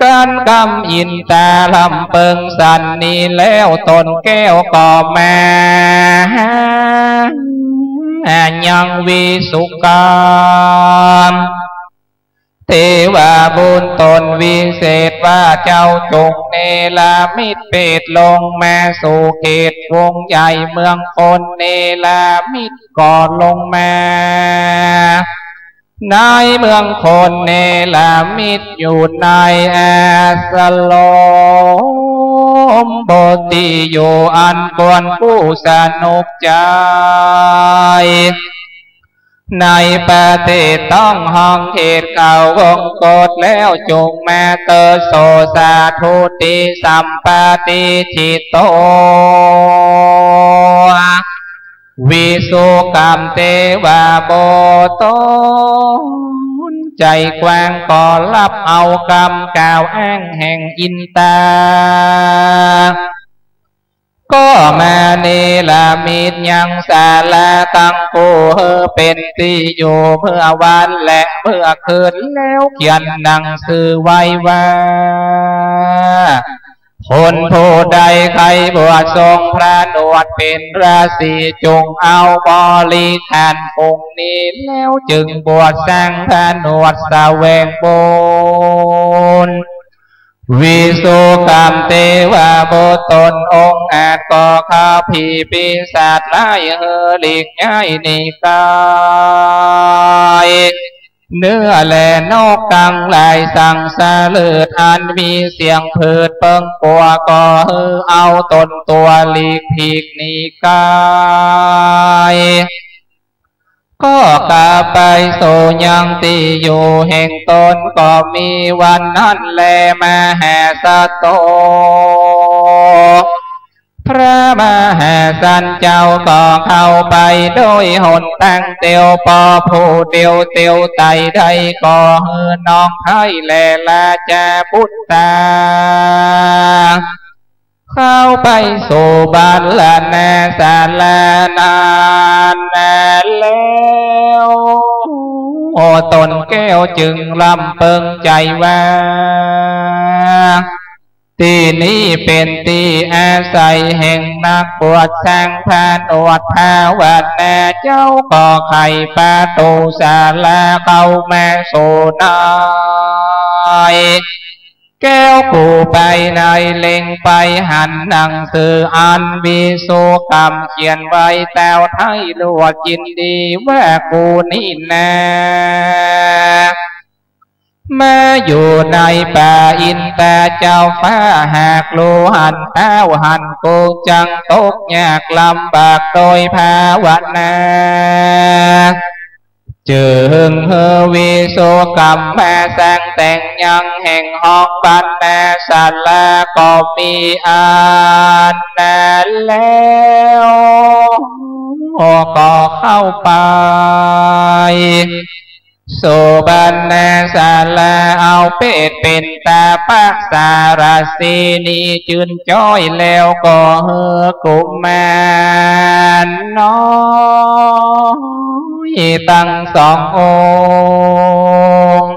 การกำอินตาลำเปิงสันนี้แล้ว ตนแก้วก็มาหายังวิสุกรรม เทวบุตรตนวิเศษว่า เจ้าจงเนรมิตเปรตลงมาสู่เขตวงใหญ่เมืองคน เนรมิตก็ลงมาในเมืองคน เนรมิตอยู่ในอาสรมบทที่อยู่อันควรผู้สนุกใจ๋ ในประเทศต้องห้องเขตเขาวงกฏแล้ว จงมาเตโสสาธุติสัมปติฏฐิโต วิสุกรรมเทวบุตรตนใจ๋กว้างก็ฮับเอากำกล่าวอ้างแห่งอินตา ก็มาเนรมิตยังศาลาตังคู่หื้อเป๋นตี้อยู่เมื่อวันและเมื่อคืน แล้วเขียนหนังสือไว้ว่า คนผู้ใดใค่บวชทรงพระหนวดเป๋นฤๅษี จงเอาบริขารผงนี้ แล้วจึงบวชสร้างพระหนวดแสวงบุญ วิสุกรรมเทวบุตรตนองอาจก็ขับผีปีศาจร้ายหื้อหลีกย้ายหนีก๋าย เนื้อและนกตังหลายสังสะเลิด อันมีเสียงเผิดเปิงกั๋ว ก็หื้อเอาตนตั๋วหลีกผีกหนีก๋าย ก็กลับไปสู่ยังตี้อยู่แห่งตน ก็มีวันนั้นแล มหาสัตว์ พระมหาสันเจ้าก็เข้าไปโดยหนตางเตียว ปอผู้เตียวเตียวไต่ได้ ก็หื้อน้องไพร่และราชบุตรา เข้าไปสู่บัลลณาศาลานั้นแล้ว ตนแก้วจึงลำเปิงใจ๋ว่า ตี้นี้เป๋นตี้อาศัยแห่งนักบวชสร้างพระหนวดภาวนา เจ้าก็ไขประตู๋ศาลาเข้ามาสู่ใน แก้วผู้ไปในเล็งไปหันหนังสืออันวิสุกรรมเขียนไว้เต้าไท้ลวดยินดีว่ากูนี่นา มาอยู่ในป่าอินตาเจ้าฟ้า หากฮู้หันเต้าหันกูจักตกยากลำบากโดยภาวนา จึงหื้อวิสุกรรมมาสร้างแต่งยังแห่งห้องบรรณาศาลา ก็มีอันนั้นแล้ว ก็เข้าไปสู่บรรณาศาลา เอาเปรตเป๋นตาปะสาราสีนี้จื้นจ้อยแล้ว ก็หื้อกุมารน้อยตังสององค์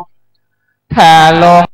ทาลง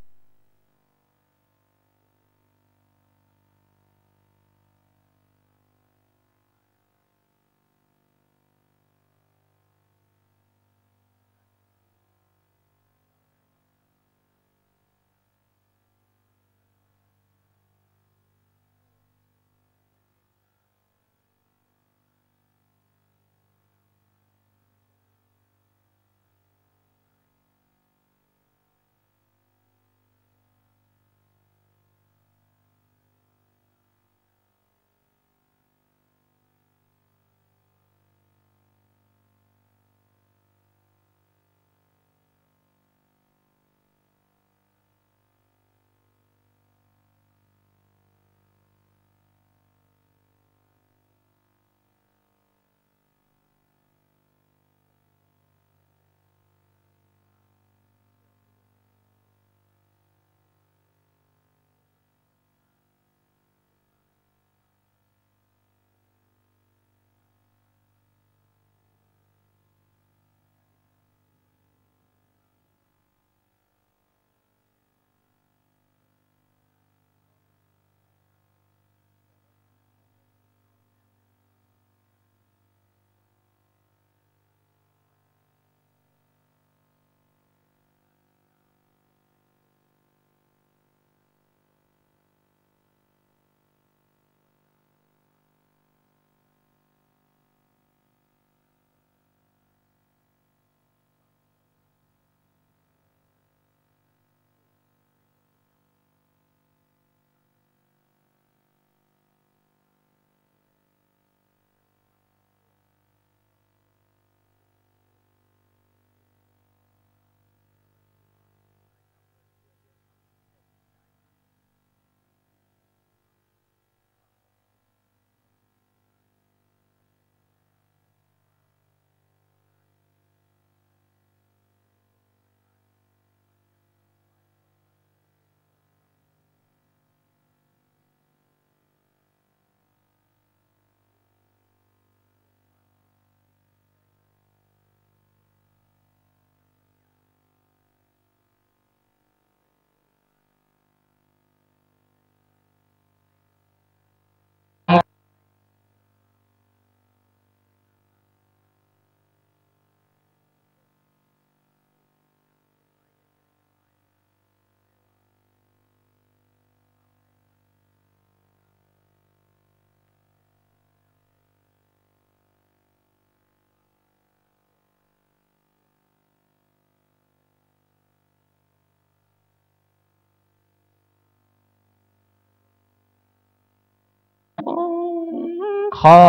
ขอ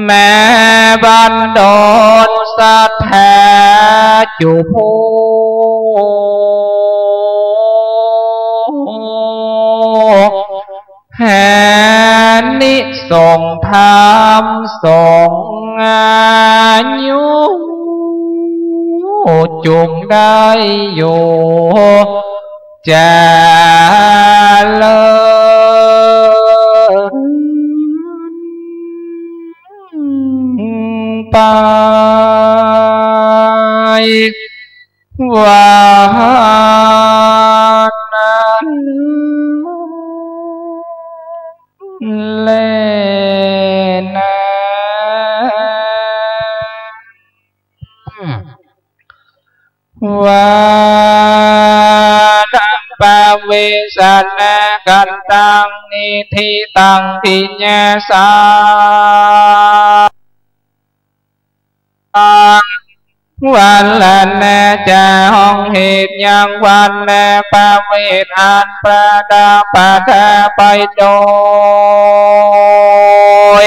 แม้บันดลศรัทธาจุผู้ แห่นิสงส์ธรรมสงฆ์อายุ จุ่มได้อยู่เจริญไป ว่านั้นแลนา วานะปะเวสะนะ กันตัง นิฏฐิตัง ทิญญาสา วันละนะ จะห้องเหตุยังวันนะ ปะเวทอันประดับประดาไปโดย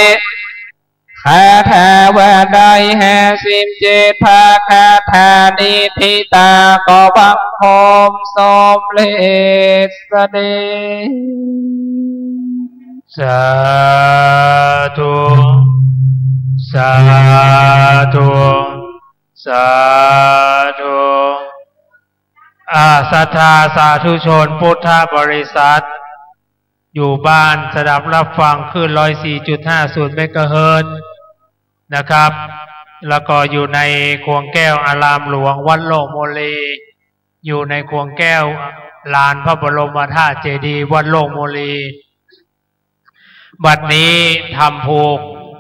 คาถาว่าได้ห้าสิบเจ็ดพระคาถา นิฏฐิตา ก็บังคมสมเร็จเสด็จ สาธุ สาธุ สาธุ อ่า ศรัทธาสาธุชนพุทธบริษัท อยู่บ้านสดับรับฟังคลื่นร้อยสี่จุดห้าศูนย์เมกะเฮิรตซ์นะครับ แล้วก็อยู่ในขวงแก้วอารามหลวงวัดโลกโมลี อยู่ในขวงแก้วลานพระบรมธาตุเจดีย์วัดโลกโมลี บัดนี้ธรรมผูก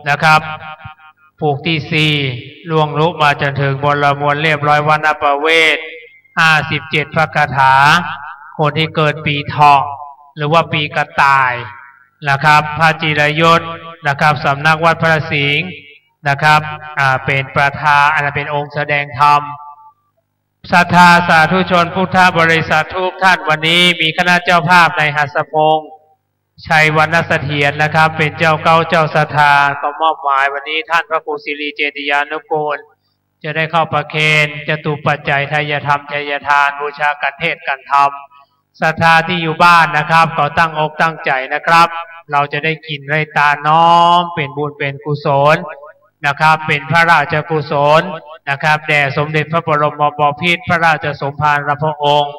นะครับ ผูกตี้สี่ ล่วงลุมาจนถึงบนละมวลเรียบร้อย วานะปะเวส ห้าสิบเจ็ดพระคาถา คนที่เกิดปีเถาะ หรือว่าปีกระต่ายนะครับ พระจิรยศนะครับ สำนักวัดพระสิงห์นะครับ อ่า เป็นประธาน อันนั้นเป็นองค์แสดงธรรม ศรัทธาสาธุชนพุทธบริษัททุกท่าน วันนี้มีคณะเจ้าภาพนายหัสสะพงษ์ ชัยวรรณเสถียรนะครับ เป็นเจ้าเก๊าเจ้าศรัทธา ก็มอบหมายวันนี้ท่านพระครูสิริเจติยานุกูล จะได้เข้าประเคนจตุปัจจัยไทยธรรม ไทยทาน บูชากันเทศน์กันธรรม ศรัทธาที่อยู่บ้านนะครับ ก็ตั้งอกตั้งใจ๋นะครับ เราจะได้กินได้ตานน้อม เป๋นบุญเป๋นกุศลนะครับ เป๋นพระราชกุศลนะครับ แด่สมเด็จพระบรมบพิตรพระราชสมภารพระองค์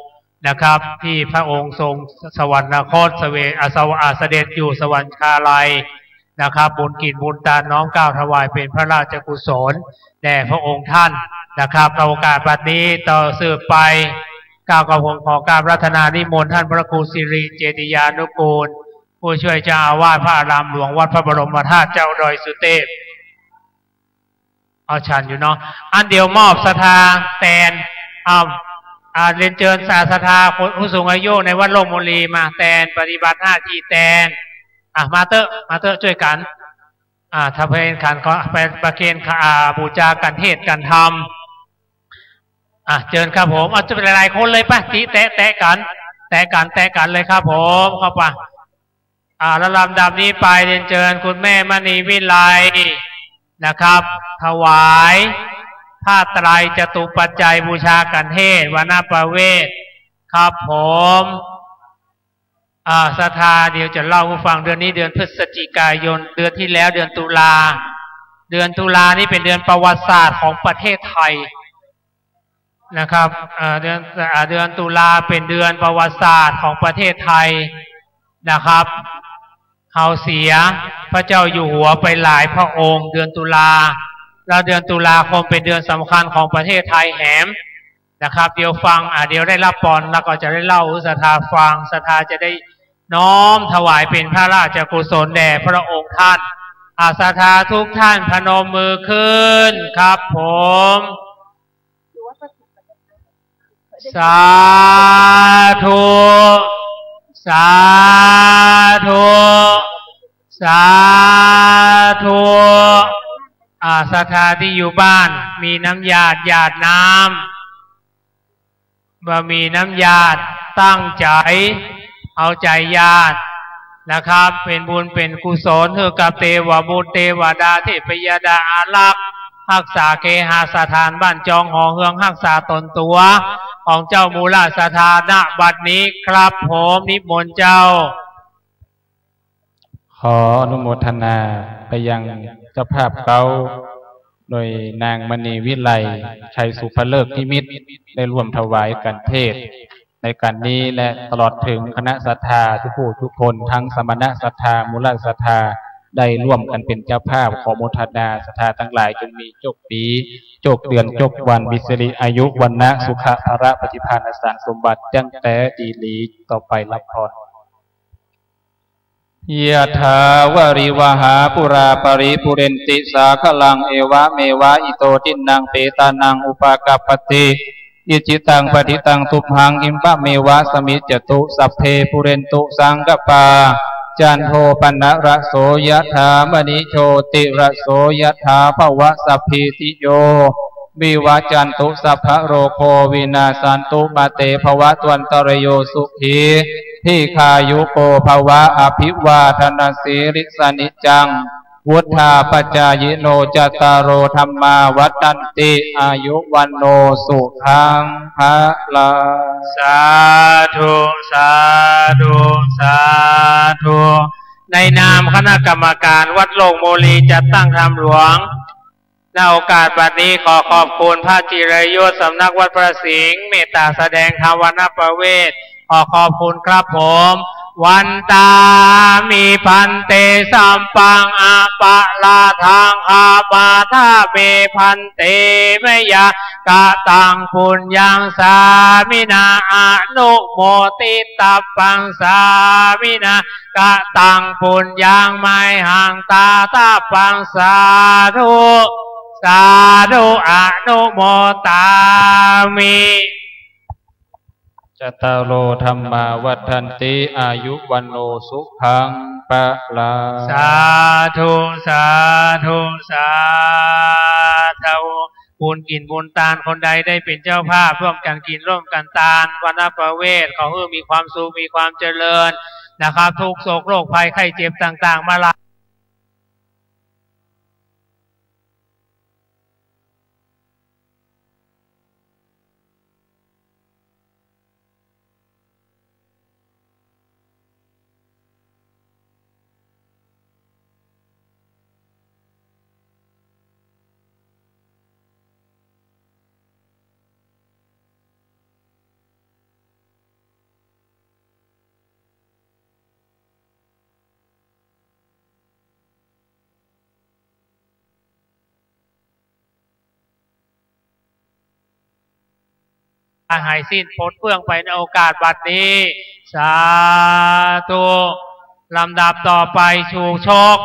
นะครับ ที่พระองค์ทรงสวรรคตเสวย อ่า สว- อ่า เสด็จอยู่สวรรคาลัยนะครับ บุญกิจบุญตานน้อมเกล้าถวายเป๋นพระราชกุศลแด่พระองค์ท่านนะครับ โอกาสบัดนี้ต่อสืบไป เกล้ากระผมขอกราบอาราธนานิมนต์ท่านพระครูสิริเจติยานุกูล ผู้ช่วยเจ้าอาวาสพระอารามหลวงวัดพระบรมธาตุเจ้าดอยสุเทพ เอาฉันอยู่เนาะ อันเดี๋ยวมอบศรัทธาแตน อ่า อ่า เรียนเจิญศรัทธาคนผู้สูงอายุในวัดโลกโมลีมาแตน ปฏิบัติหน้าตี้แตน อ่ะ มาเต๊อะ มาเต๊อะ จ้วยกั๋น อ่า ถ้าเพ็ญขันก็ไปประเคน อ่า บูชากันเทศน์กันธรรม อ่ะ เจิญครับผม เอา จะเป็นหลายๆคนเลยปะ ติแตะแตะกั๋น แตะกั๋น แตะกั๋นเลยครับผม เข้าไป อ่า แล้วลำดับนี้ไปเรียนเจิญคุณแม่มณีวิไลนะครับ ถวายผ้าไตรจตุปัจจัยบูชากันเทศน์ วานะปะเวส ครับผม อ่า ศรัทธา เดี๋ยวจะเล่าหื้อฟัง เดือนนี้เดือนพฤศจิกายน เดือนที่แล้วเดือนตุลา เดือนตุลานี่เป๋นเดือนประวัติศาสตร์ของประเทศไทยนะครับ เอ่อ เดือน อ่า เดือนตุลาเป๋นเดือนประวัติศาสตร์ของประเทศไทยนะครับ เฮาเสียพระเจ้าอยู่หัวไปหลายพระองค์เดือนตุลา แล้วเดือนตุลาคมเป๋นเดือนสำคัญของประเทศไทยแหมนะครับ เดี๋ยวฟัง อ่า เดี๋ยวได้รับปอนแล้วก็จะได้เล่าหื้อศรัทธาฟัง ศรัทธาจะได้น้อมถวายเป๋นพระราชกุศลแด่พระองค์ท่าน อ่า ศรัทธาทุกท่านพนมมือขึ้นครับผม สาธุ สาธุ สาธุ อ่า ศรัทธาที่อยู่บ้าน มีน้ำหยาด หยาดน้ำ บ่มีน้ำหยาด ตั้งใจ๋ เอาใจ๋หยาด นะครับ เป๋นบุญเป๋นกุศลหื้อกับเตวบุตรเตวดาเทพยดาอารักษ์ ฮักษาเคหสถานบ้านจองหอเฮืองฮักษาต๋นตั๋วของเจ้ามูลศรัทธา ณ บัดนี้ครับผม นิมนต์เจ้า ขออนุโมทนาไปยังเจ้าภาพเก๊า โดยนางมณีวิไล ชัยสุภฤกษ์นิมิต ได้ร่วมถวายกัณฑ์เทศน์ในกัณฑ์นี้ และตลอดเถิงคณะศรัทธากู้ผู้กู้คน ตึงสมณศรัทธา มูลศรัทธา ได้ร่วมกั๋นเป๋นเจ้าภาพ ขออนุโมทนา ศรัทธาตังหลายจงมีโจคปี โจคเดือน โจควัน มีสิริอายุ วรรณะ สุขะ พละ ปฏิภาณ อสังสมบัติ จั้งแต่ดีหลี ต่อไปรับพร ยะถาวาริวหาปูราปะริปูเรนติสาคะลัง เอวะเมวะ อิโต ทินนัง เปตานัง อุปากัปปะติ อิจฉิตัง ปัตถิตัง ตุมหัง ขิปปะเมวะ สะมิจจตุ สัพเพ ปูเรนตุ สังกัปปา จันโท ปันนะระโส ยะถา มะณิโชติระโส ยะถา ภะวะ สัพพีติโย วิวัจจันตุ สัพพะโรโค วินาสสันตุ มาเต ภะวะตวันตะระโย สุขี ทีฆายุโก ภะวะ อะภิวาทะนะสีลิสสะ นิจจัง วุฑฒาปะจายิโน จัตตาโร ธัมมา วัฑฒันติ อายุ วัณโณ สุขัง พะลัง สาธุ สาธุ สาธุ ในนามคณะกรรมการวัดโลกโมลีจัดตั้งธรรมหลวง ณ โอกาสบัดนี้ขอขอบคุณพระจิรยศสำนักวัดพระสิงห์ เมตตาแสดงธรรมวรรณประเวท ขอขอบคุณครับผม วันตามิ ภันเต สัปปัง อะปะราธัง ขมาทะเม ภันเต มะยัง กะตัง ปุญญัง สามินา อะนุโมติตัปปัง สามินา กะตัง ปุญญัง มะยัง ตะตัปปัง สาธุ สาธุ อะนุโมทามิ จัตตาโร ธัมมา วัฑฒันติ อายุ วัณโณ สุขัง พะลัง สาธุ สาธุ สาธุ บุญกิ๋นบุญตาน คนใดได้เป๋นเจ้าภาพ ร่วมกั๋นกิ๋น ร่วมกั๋นตาน วรรณประเวท ขอหื้อมีความสุข มีความเจริญนะครับ ทุกข์โศกโรคภัยไข้เจ็บต่างๆ มาลา หายสิ้นปลดเปื้องไปในโอกาสบัดนี้ สาธุ ลำดับต่อไป ชูชก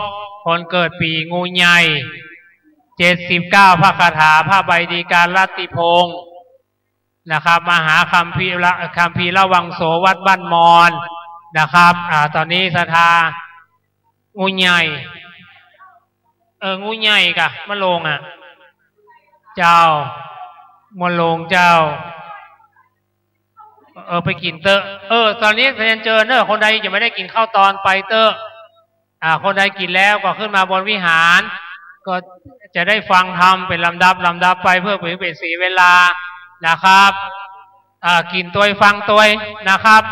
คนเกิดปี๋งูใหญ่ เจ็ดสิบเก้า พระคาถา พระใบดีกาลัตติพงศ์ นะครับ มหาคัมภีระ คัมภีรวังโส วัดบ้านมอน นะครับ อ่า ต๋อนนี้ศรัทธา งูใหญ่ เออ งูใหญ่กะ มะโรงอะ เจ้า มะโรงเจ้า เออ ไปกิ๋นเต๊อะ เออ ต๋อนนี้เรียนเจิญเนอะ คนใดยังไม่ได้กิ๋นข้าวตอนไปเต๊อะ อ่า คนใดกิ๋นแล้วก็ขึ้นมาบนวิหาร ก็จะได้ฟังธรรมเป๋นลำดับลำดับไป เพื่อบ่หื้อเป๋นเสียเวลานะครับ อ่า กิ๋นตวยฟังตวยนะครับ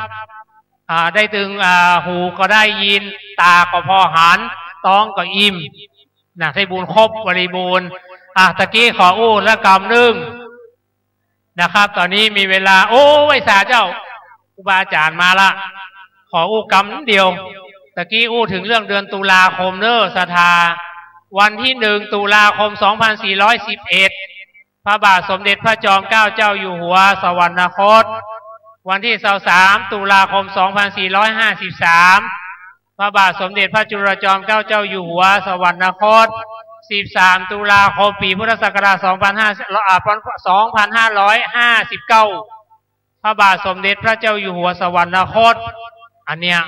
อ่า ได้ตึง อ่า หูก็ได้ยิน ต๋าก็ผ่อหัน ต๊องก็อิ่ม นะ ได้บุญครบบริบูรณ์ อ่า ตะกี้ขออู้ละกำนึ่ง นะครับ ต๋อนนี้มีเวลา โอ้ ไหว้สาเจ้า ครูบาอาจ๋ารย์มาละ ขออู้กำเดียว ตะกี้อู้เถิงเรื่องเดือนตุลาคมเน้อ ศรัทธา วันตี้หนึ่ง ตุลาคม สองพันสี่ร้อยสิบเอ็ด พระบาทสมเด็จพระจอมเกล้าเจ้าอยู่หัวสวรรคต วันตี้ซาวสาม ตุลาคม สองพันสี่ร้อยห้าสิบสาม พระบาทสมเด็จพระจุลจอมเกล้าเจ้าอยู่หัวสวรรคต สิบสาม ตุลาคม ปี๋พุทธศักราช สองพันห้า อ่า สองพันห้าร้อยห้าสิบเก้า พระบาทสมเด็จพระเจ้าอยู่หัวสวรรคต อันเนี้ย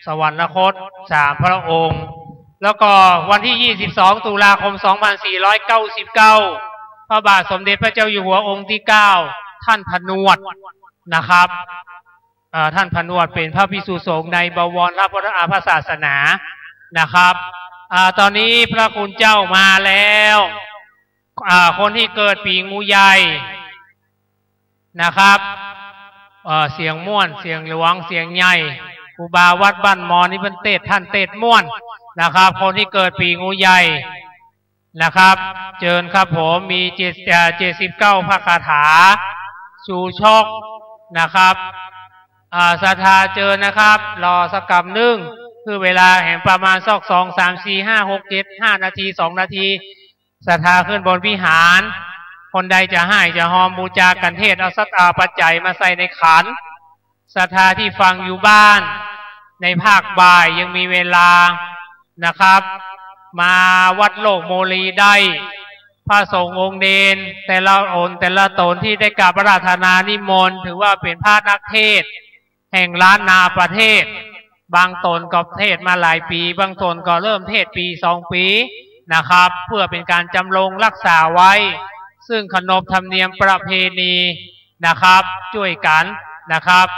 สวรรคตสามพระองค์ แล้วก็วันตี้ ยี่สิบสอง ตุลาคม สองพันสี่ร้อยเก้าสิบเก้า พระบาทสมเด็จพระเจ้าอยู่หัวองค์ตี้เก้า ท่านผนวดนะครับ อ่า ท่านผนวดเป๋นพระภิกษุสงฆ์ในบวรพระพุทธ อ่า พระศาสนานะครับ อ่า ต๋อนนี้พระคุณเจ้ามาแล้ว อ่า คนตี้เกิดปี๋งูใหญ่นะครับ เอ่อ เสียงม่วน เสียงหลวง เสียงใหญ่ ครูบาวัดบ้านมอนนี่เปิ้นเตศน์ ท่านเตศน์ม่วนนะครับ คนตี้เกิดปี๋งูใหญ่นะครับ เจิญครับผม มีเจ็ด เอ่อ เจ็ดสิบเก้าพระคาถาชูชกนะครับ อ่า ศรัทธาเจิญนะครับ รอสักกำนึ่ง คือเวลาแหมประมาณสักสอง สาม สี่ ห้า หก เจ็ด ห้านาที สองนาที ศรัทธาขึ้นบนวิหาร คนใดจะไหว้จะฮอมบูชากันเทศน์ เอาสัตว์เอาปัจจัยมาใส่ในขัน ศรัทธาตี้ฟังอยู่บ้าน ในภาคบ่ายยังมีเวลานะครับ มาวัดโลกโมลีได้ พระสงฆ์องค์เณรแต่ละองค์แต่ละต๋นตี้ได้กราบอาราธนานิมนต์ ถือว่าเป๋นพระนักเทศน์ แห่งล้านนาประเทศ บางต๋นก็เทศน์มาหลายปี๋ บางต๋นก็เริ่มเทศน์ปี๋สองปี๋นะครับ เพื่อเป๋นก๋านจำรงรักษาไว้ ซึ่งขนบธรรมเนียมประเพณีนะครับ จ้วยกั๋นนะครับ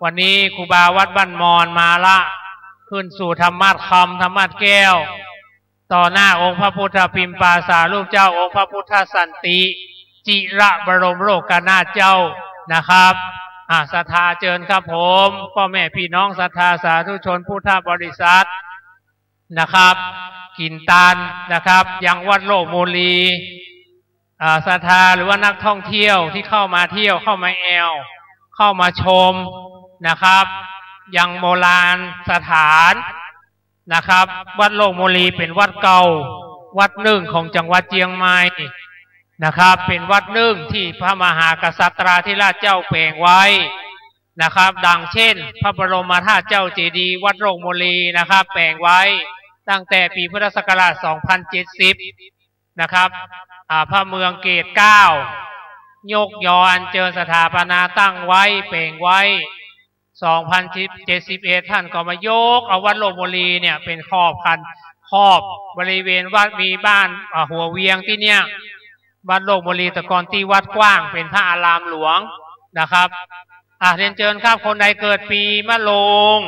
วันนี้ครูบาวัดบ้านมอนมาละ ขึ้นสู่ธรรมาสน์คำ ธรรมาสน์แก้ว ต่อหน้าองค์พระพุทธปิมปาสารูปเจ้า องค์พระพุทธสันติ จิรบรมโลกนาถเจ้านะครับ อ่า ศรัทธาเจิญครับผม ป้อแม่ปี้น้องศรัทธาสาธุชนพุทธบริษัทนะครับ กิ๋นตานนะครับ ยังวัดโลกโมลี อ่า ศรัทธาหรือว่านักท่องเที่ยวตี้เข้ามาเที่ยว เข้ามาแอ่ว เข้ามาชมนะครับ ยังโบราณสถาน นะครับ วัดโลกโมลีเป๋นวัดเก่าวัดนึ่งของจังหวัดเจียงใหม่นะครับ เป๋นวัดนึ่งตี้พระมหากษัตราธิราชเจ้าแป๋งไว้นะครับ ดังเช่น พระบรมธาตุเจ้าเจดีย์วัดโลกโมลีนะครับ แป๋งไว้ตั้งแต่ปี๋พุทธศักราชสองพันเจ็ดสิบนะครับ อ่า พระเมืองเกตเก้า ยกยออัญเจิญสถาปนาตั้งไว้ แป๋งไว้ สองพันเจ็ดสิบเอ็ด ท่านก็มายกเอาวัดโลกโมลีเนี่ยเป๋นขอบคัน ขอบบริเวณวัด มีบ้าน อ่า หัวเวียงตี้เนี่ย วัดโลกโมลีแต่ก่อนตี้วัดกว้าง เป๋นพระอารามหลวงนะครับ อ่ะ เรียนเจิญครับ คนใดเกิดปี๋มะโรง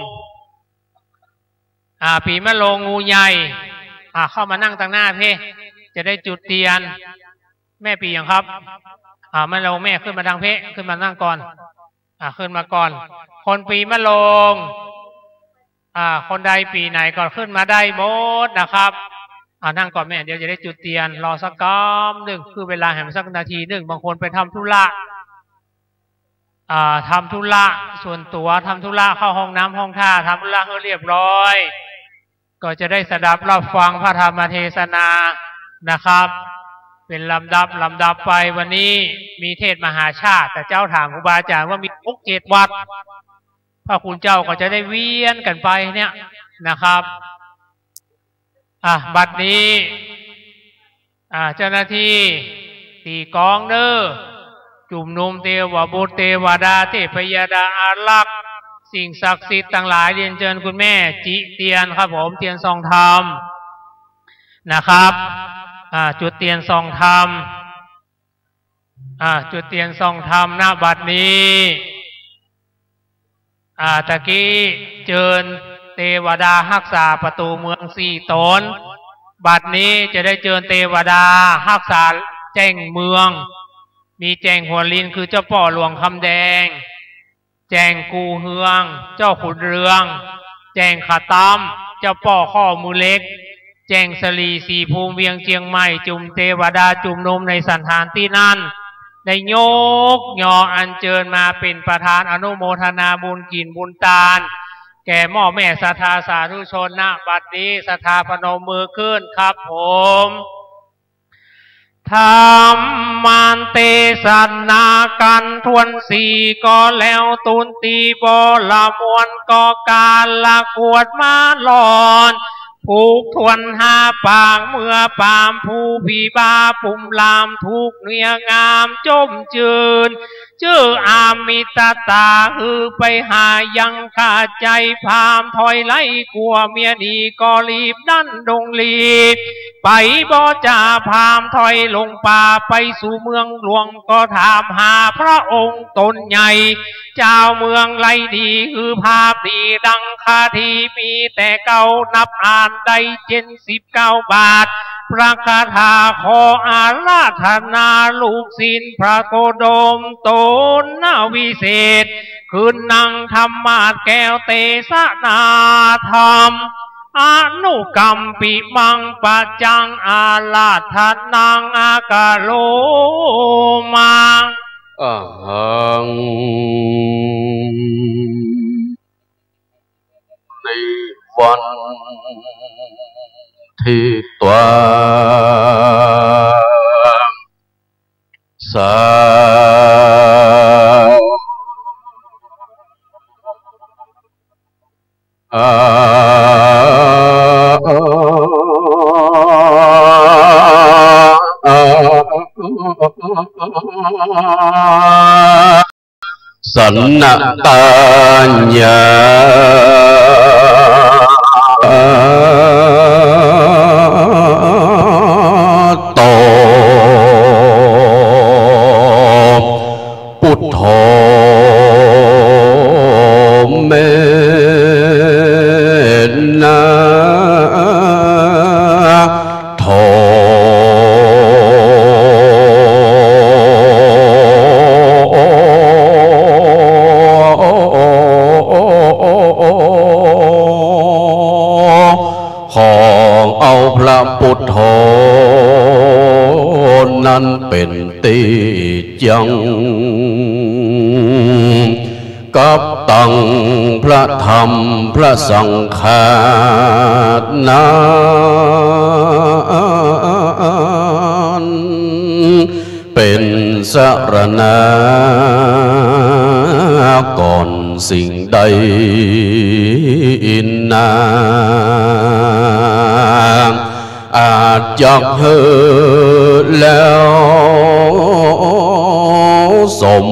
อ่า ปี๋มะโรงงูใหญ่ อ่า เข้ามานั่งตังหน้าเพ่ จะได้จุดเตียน แม่ปี๋หยังครับ อ่า มะโรงแม่ขึ้นมาตังเพ่ ขึ้นมานั่งก่อน อ่า ขึ้นมาก่อน คนปี๋มะโรง อ่า คนใดปี๋ไหนก็ขึ้นมาได้หมดนะครับ อ่า นั่งก่อนแม่ เดี๋ยวจะได้จุดเตียน รอสักกำนึ่ง คือเวลาแหมสักนาทีนึ่ง บางคนไปทำธุระ อ่า ทำธุระส่วนตั๋ว ทำธุระเข้าห้องน้ำห้องท่า ทำธุระหื้อเรียบร้อย ก็จะได้สดับรับฟังพระธรรมเทศนานะครับ เป๋นลำดับลำดับไป วันนี้มีเทศน์มหาชาติ แต่เจ้าถามครูบาอาจ๋ารย์ว่ามีหกเจ็ดวัด พระคุณเจ้าก็จะได้เวียนกั๋นไปเนี่ยนะครับ อ่ะ บัดนี้ อ่า เจ้าหน้าตี้ ตี๋กลองเน้อ จุมนุมเตวบุตรเตวดา เทพยดาอารักษ์ สิ่งศักดิ์สิทธิ์ตังหลาย เรียนเจิญคุณแม่จิเตียนครับผม เตียนส่องธรรมนะครับ อ่า จุดเตียนส่องธรรม อ่า จุดเตียนส่องธรรม ณ บัดนี้ อ่า ตะกี้เจิญเตวดาฮักษาประตู๋เมืองสี่ต๋น บัดนี้จะได้เจิญเตวดาฮักษาแจ้งเมือง มีแจ้งหัวลินคือเจ้าป้อหลวงคำแดง แจ้งกู่เฮือง เจ้าขุนเรือง แจ้งขะต๊ำ เจ้าป้อข้อมือเหล็ก แจ้งสะหลีสีภูมิเวียงเจียงใหม่ จุมเตวดาจุมนุมในสันฐานตี้นั้น ได้ยกยออัญเจิญมาเป๋นประธานอนุโมทนาบุญกิ๋นบุญตาน แก่หม้อแม่ศรัทธาสาธุชน ณ บัดนี้ศรัทธาพนมมือขึ้นครับผม ธรรมเตสนากั๋นถ้วนสี่ ก็แล้วตูนตีบ่ละม่วน ก็กาละกวดมาหลอน ผูกถ้วนห้าปากเมื่อปามผู้ผีบ้า ปุ่มลามทุกเนื้องามจมจืน จื้ออามิตตาหื้อไปหายังขาดใจ๋ พราหมณ์ถอยไล่กั๋วเมียหนี ก็รีบดันดงลี ไปบ่จ๋า พราหมณ์ถอยลงป่า ไปสู่เมืองหลวง ก็ถามหาพระองค์ต๋นใหญ่ เจ้าเมืองไร้ดี คือภาพดีดังคดี มีแต่เก่านับอ่านได้เจ็ดสิบเก้าบาท พระคาถาขออาราธนาลูกศิษย์พระโคดมตนวิเศษ คืนนั่งธรรมาสน์แก้วเตสนาธรรม อนุกัมปิมังปัจจังอาราธนังอาคาโรมา อะหัง นิวันทิตวา สา อา อา อา สนตาญาโต ปุทโธ เม นาโถ ขอเอาพระปุทโธนั้นเป๋นตี้จั้ง กับตังพระธรรมพระสังฆานั้น เป๋นสรณาก่อนสิ่งใดนา อาจจักหื้อแล้วสม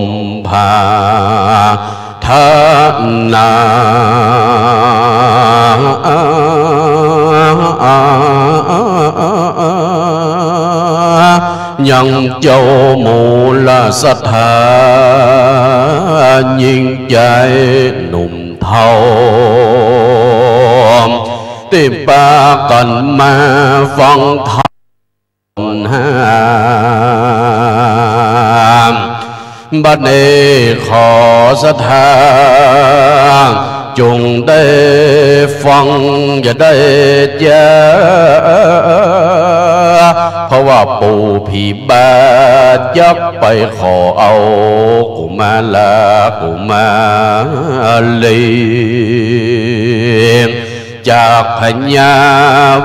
ภาธนา ยังเจ้ามูลศรัทธายิ่งใจ๋หนุ่มเฒ่า ตี้ปากั๋นมาฟังธรรม บัดนี้ขอศรัทธาจงได้ฟังอย่าได้จ๊า เพราะว่าปู่ผีบ้าจักไปขอเอากุมารกุมารี จากพญา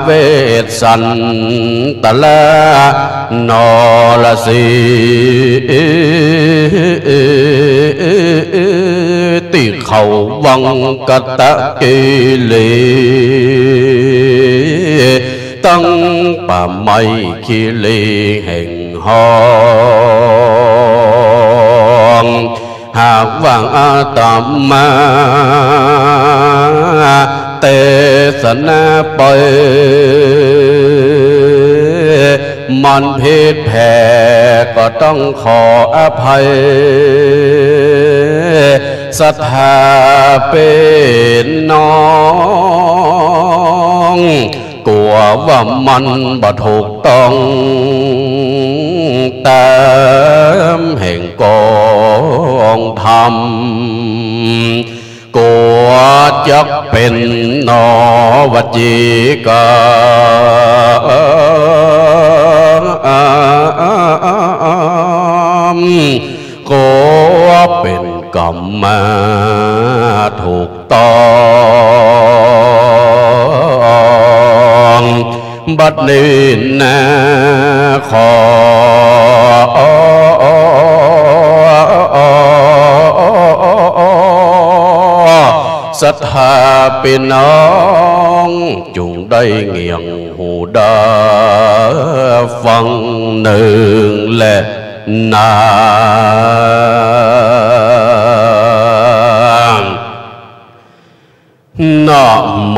เวสสันตรานรสีห์ ตี้เขาวังกะตะกิรี ตังป่าไม้คิรีแห่งฮ้อง หากว่าอาตมาเตสนาไป มันผิดแผกก็ต้องขออภัย ศรัทธาปี้น้อง กั๋วว่ามันบ่ถูกต้องต๋ามแห่งกองธรรม กั๋วจักเป๋นนอวจีกรรม กั๋วเป๋นกรรมมาถูกต้อง บัดนี้นาขอศรัทธาปี้น้อง จงได้เงี่ยงหูดาฟังเนืองแลนา นะโม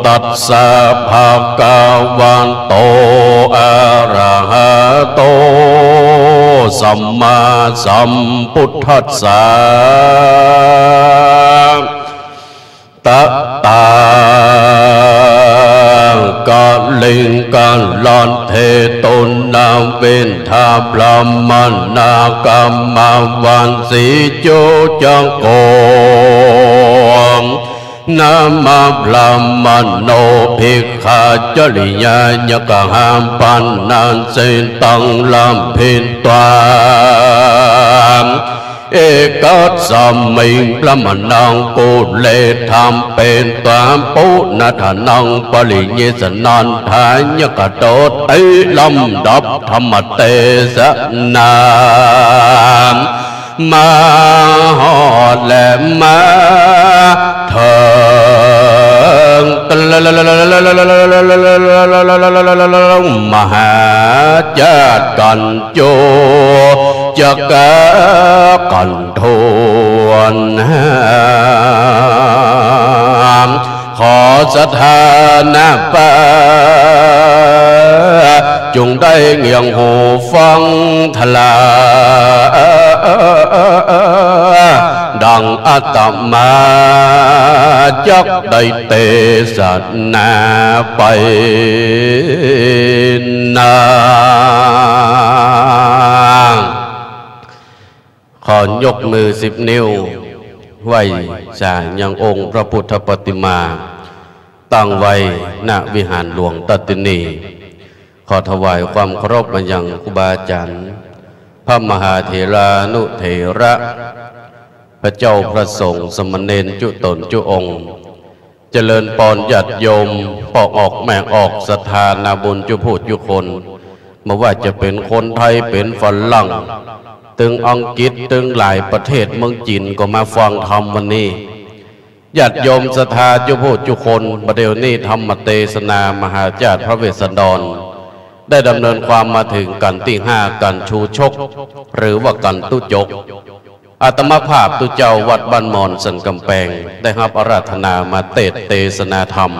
ตัสสะ ภะคะวะโต อะระหะ สัมมาสัมพุทธัสสะ ตถาคลิงกรัตเถ ตุณวิทา บรามณา กามวัสสี จุจโก นามะ บรามโณ ภิกขาจริยายักขะ ปะนะสิตัง ละพิตวา เอกัสสะมิง บรามณัง กุเลทัมเปตวา ปุณณะถานัง ปริเยสนันทายักขะโตติ ลำดับธรรมเตสนา มาฮอดและมาเถิง มหาจาตกัณฑ์จุจกะกัณฑวน ขอศรัทธานะปา จุ่งได้เงี่ยงหูฟังทลา ดังอาตมาจักได้เตสนาไปนา ขอยกมือสิบนิ้ว ไหว้สายังองค์พระพุทธปฏิมา ตั้งไว้ ณ วิหารหลวงตาตินี ขอถวายความเคารพมายังครูบาอาจารย์ พระมหาเถรานุเถระ พระเจ้าพระสงฆ์ สามเณรจุ๊ต๋นจุ๊องค์ เจริญปอนญาติโยม ป้อออกแม่ออก ศรัทธานาบุญจุผู้จุคน บ่ว่าจะเป๋นคนไทย เป๋นฝรั่ง ตึงอังกฤษ ตึงหลายประเทศ เมืองจีนก็มาฟังธรรมวันนี้ ญาติโยมศรัทธาจุผู้จุคน บ่าเดี่ยวนี้ธรรมเตสนามหาจาตพระเวสสันดร ได้ดำเนินความมาเถิงกัณฑ์ตี้ห้า กัณฑ์ชูชก หรือว่ากัณฑ์ตุ๊จก อาตมาภาพตุ๊เจ้าวัดบ้านมอนสันก๋ำแปง ได้ฮับอาราธนามาเตสน์เตสนาธรรม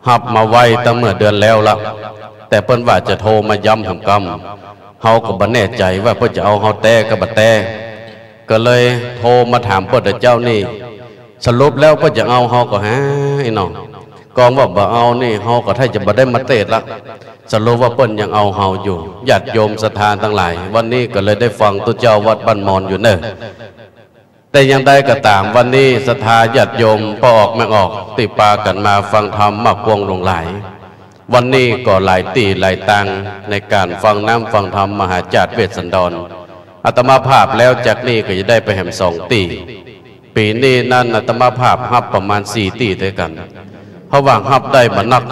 ฮับมาไว้ตั้งเมื่อเดือนแล้วละ แต่เปิ้นว่าจะโทรมาย้ำแหมกำ เฮาก็บ่แน่ใจ๋ว่าเปิ้นจะเอาเฮาแต๊กะบ่แต๊ ก็เลยโทรมาถามเปิ้นเดี๋ยวเจ๊านี่ สรุปแล้วเปิ้นจะเอาเฮาก่อหา ไอ้น้อง กองว่าบ่เอานี่ เฮาก็ถ้าจะบ่ได้มาเตสน์ละ สรุปว่าเปิ้นยังเอาเฮาอยู่ ญาติโยมศรัทธาตังหลาย วันนี้ก็เลยได้ฟังตุ๊เจ้าวัดบ้านมอนอยู่เน่อ แต่อย่างใดก็ต๋าม วันนี้ศรัทธาญาติโยมป้อออกแม่ออก ตี้ปากั๋นมาฟังธรรมมากวงหลวงหลาย วันนี้ก็หลายตี้หลายตาง ในก๋านฟังน้ำฟังธรรมมหาจาตเวสสันดร อาตมาภาพแล้วจากนี้ก็จะได้ไปแหมสองตี้ ปี๋นี้นั้นอาตมาภาพฮับประมาณสี่ตี้ตวยกั๋น เพราะว่าฮับได้บ่นัก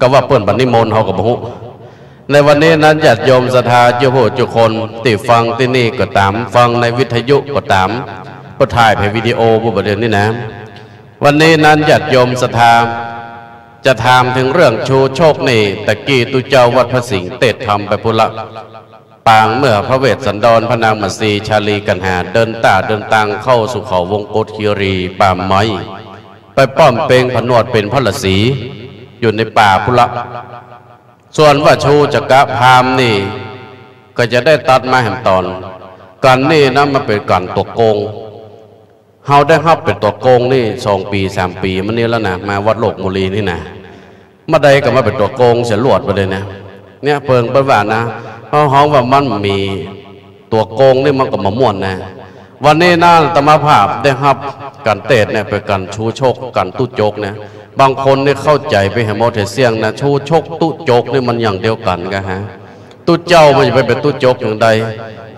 ก็ว่าเปิ้นบ่นิมนต์เฮาก็บ่ฮู้ ในวันนี้นั้นญาติโยมศรัทธาจุผู้จุคน ตี้ฟังตี้นี่ก็ต๋าม ฟังในวิทยุก็ต๋าม ก็ถ่ายไปวิดีโอบุบเดียวนี้นะ วันนี้นั้นญาติโยมศรัทธา จะถามเถิงเรื่องชูชกนี่ ตะกี้ตุ๊เจ้าวัดพระสิงห์เตสน์ธรรมไปพุ้นละ ปางเมื่อพระเวสสันดร พระนางมัสสี ชาลีกัณหา เดินต้าเดินตางเข้าสู่เขาวงกฏคีรีป่าไม้ ไปป้อมเปงผนวดเป๋นพระฤๅษี อยู่ในป่าพุ้นละ ส่วนว่าชูชกพราหมณ์นี่ ก็จะได้ตัดมาแหมต๋อน กัณฑ์นี่นะมันเป๋นกัณฑ์ตั๋วโกง เฮาได้ฮับเป๋นตั๋วโกงนี่สองปี๋สามปี๋มานี่แล้วนะ มาวัดโลกมุลีนี่นะ บ่าใดก็มาเป๋นตั๋วโกงเสียหลวดไปเลยนะ เนี่ยเปิงเปิ้นว่านะ เฮาฮ้องว่ามันมีตั๋วโกงนี่มันก็บ่ม่วนนะ วันนี้นะอาตมาภาพได้ฮับกัณฑ์เตสน์เนี่ยเป๋นกัณฑ์ชูชก กัณฑ์ตุ๊จกเนี่ย บางคนนี่เข้าใจ๋ไปแหมหมดแหมเสี้ยงนะ ชูชกตุ๊จกนี่มันอย่างเดียวกั๋นกะฮะ ตุ๊เจ้ามันจะไปเป๋นตุ๊จกอย่างใด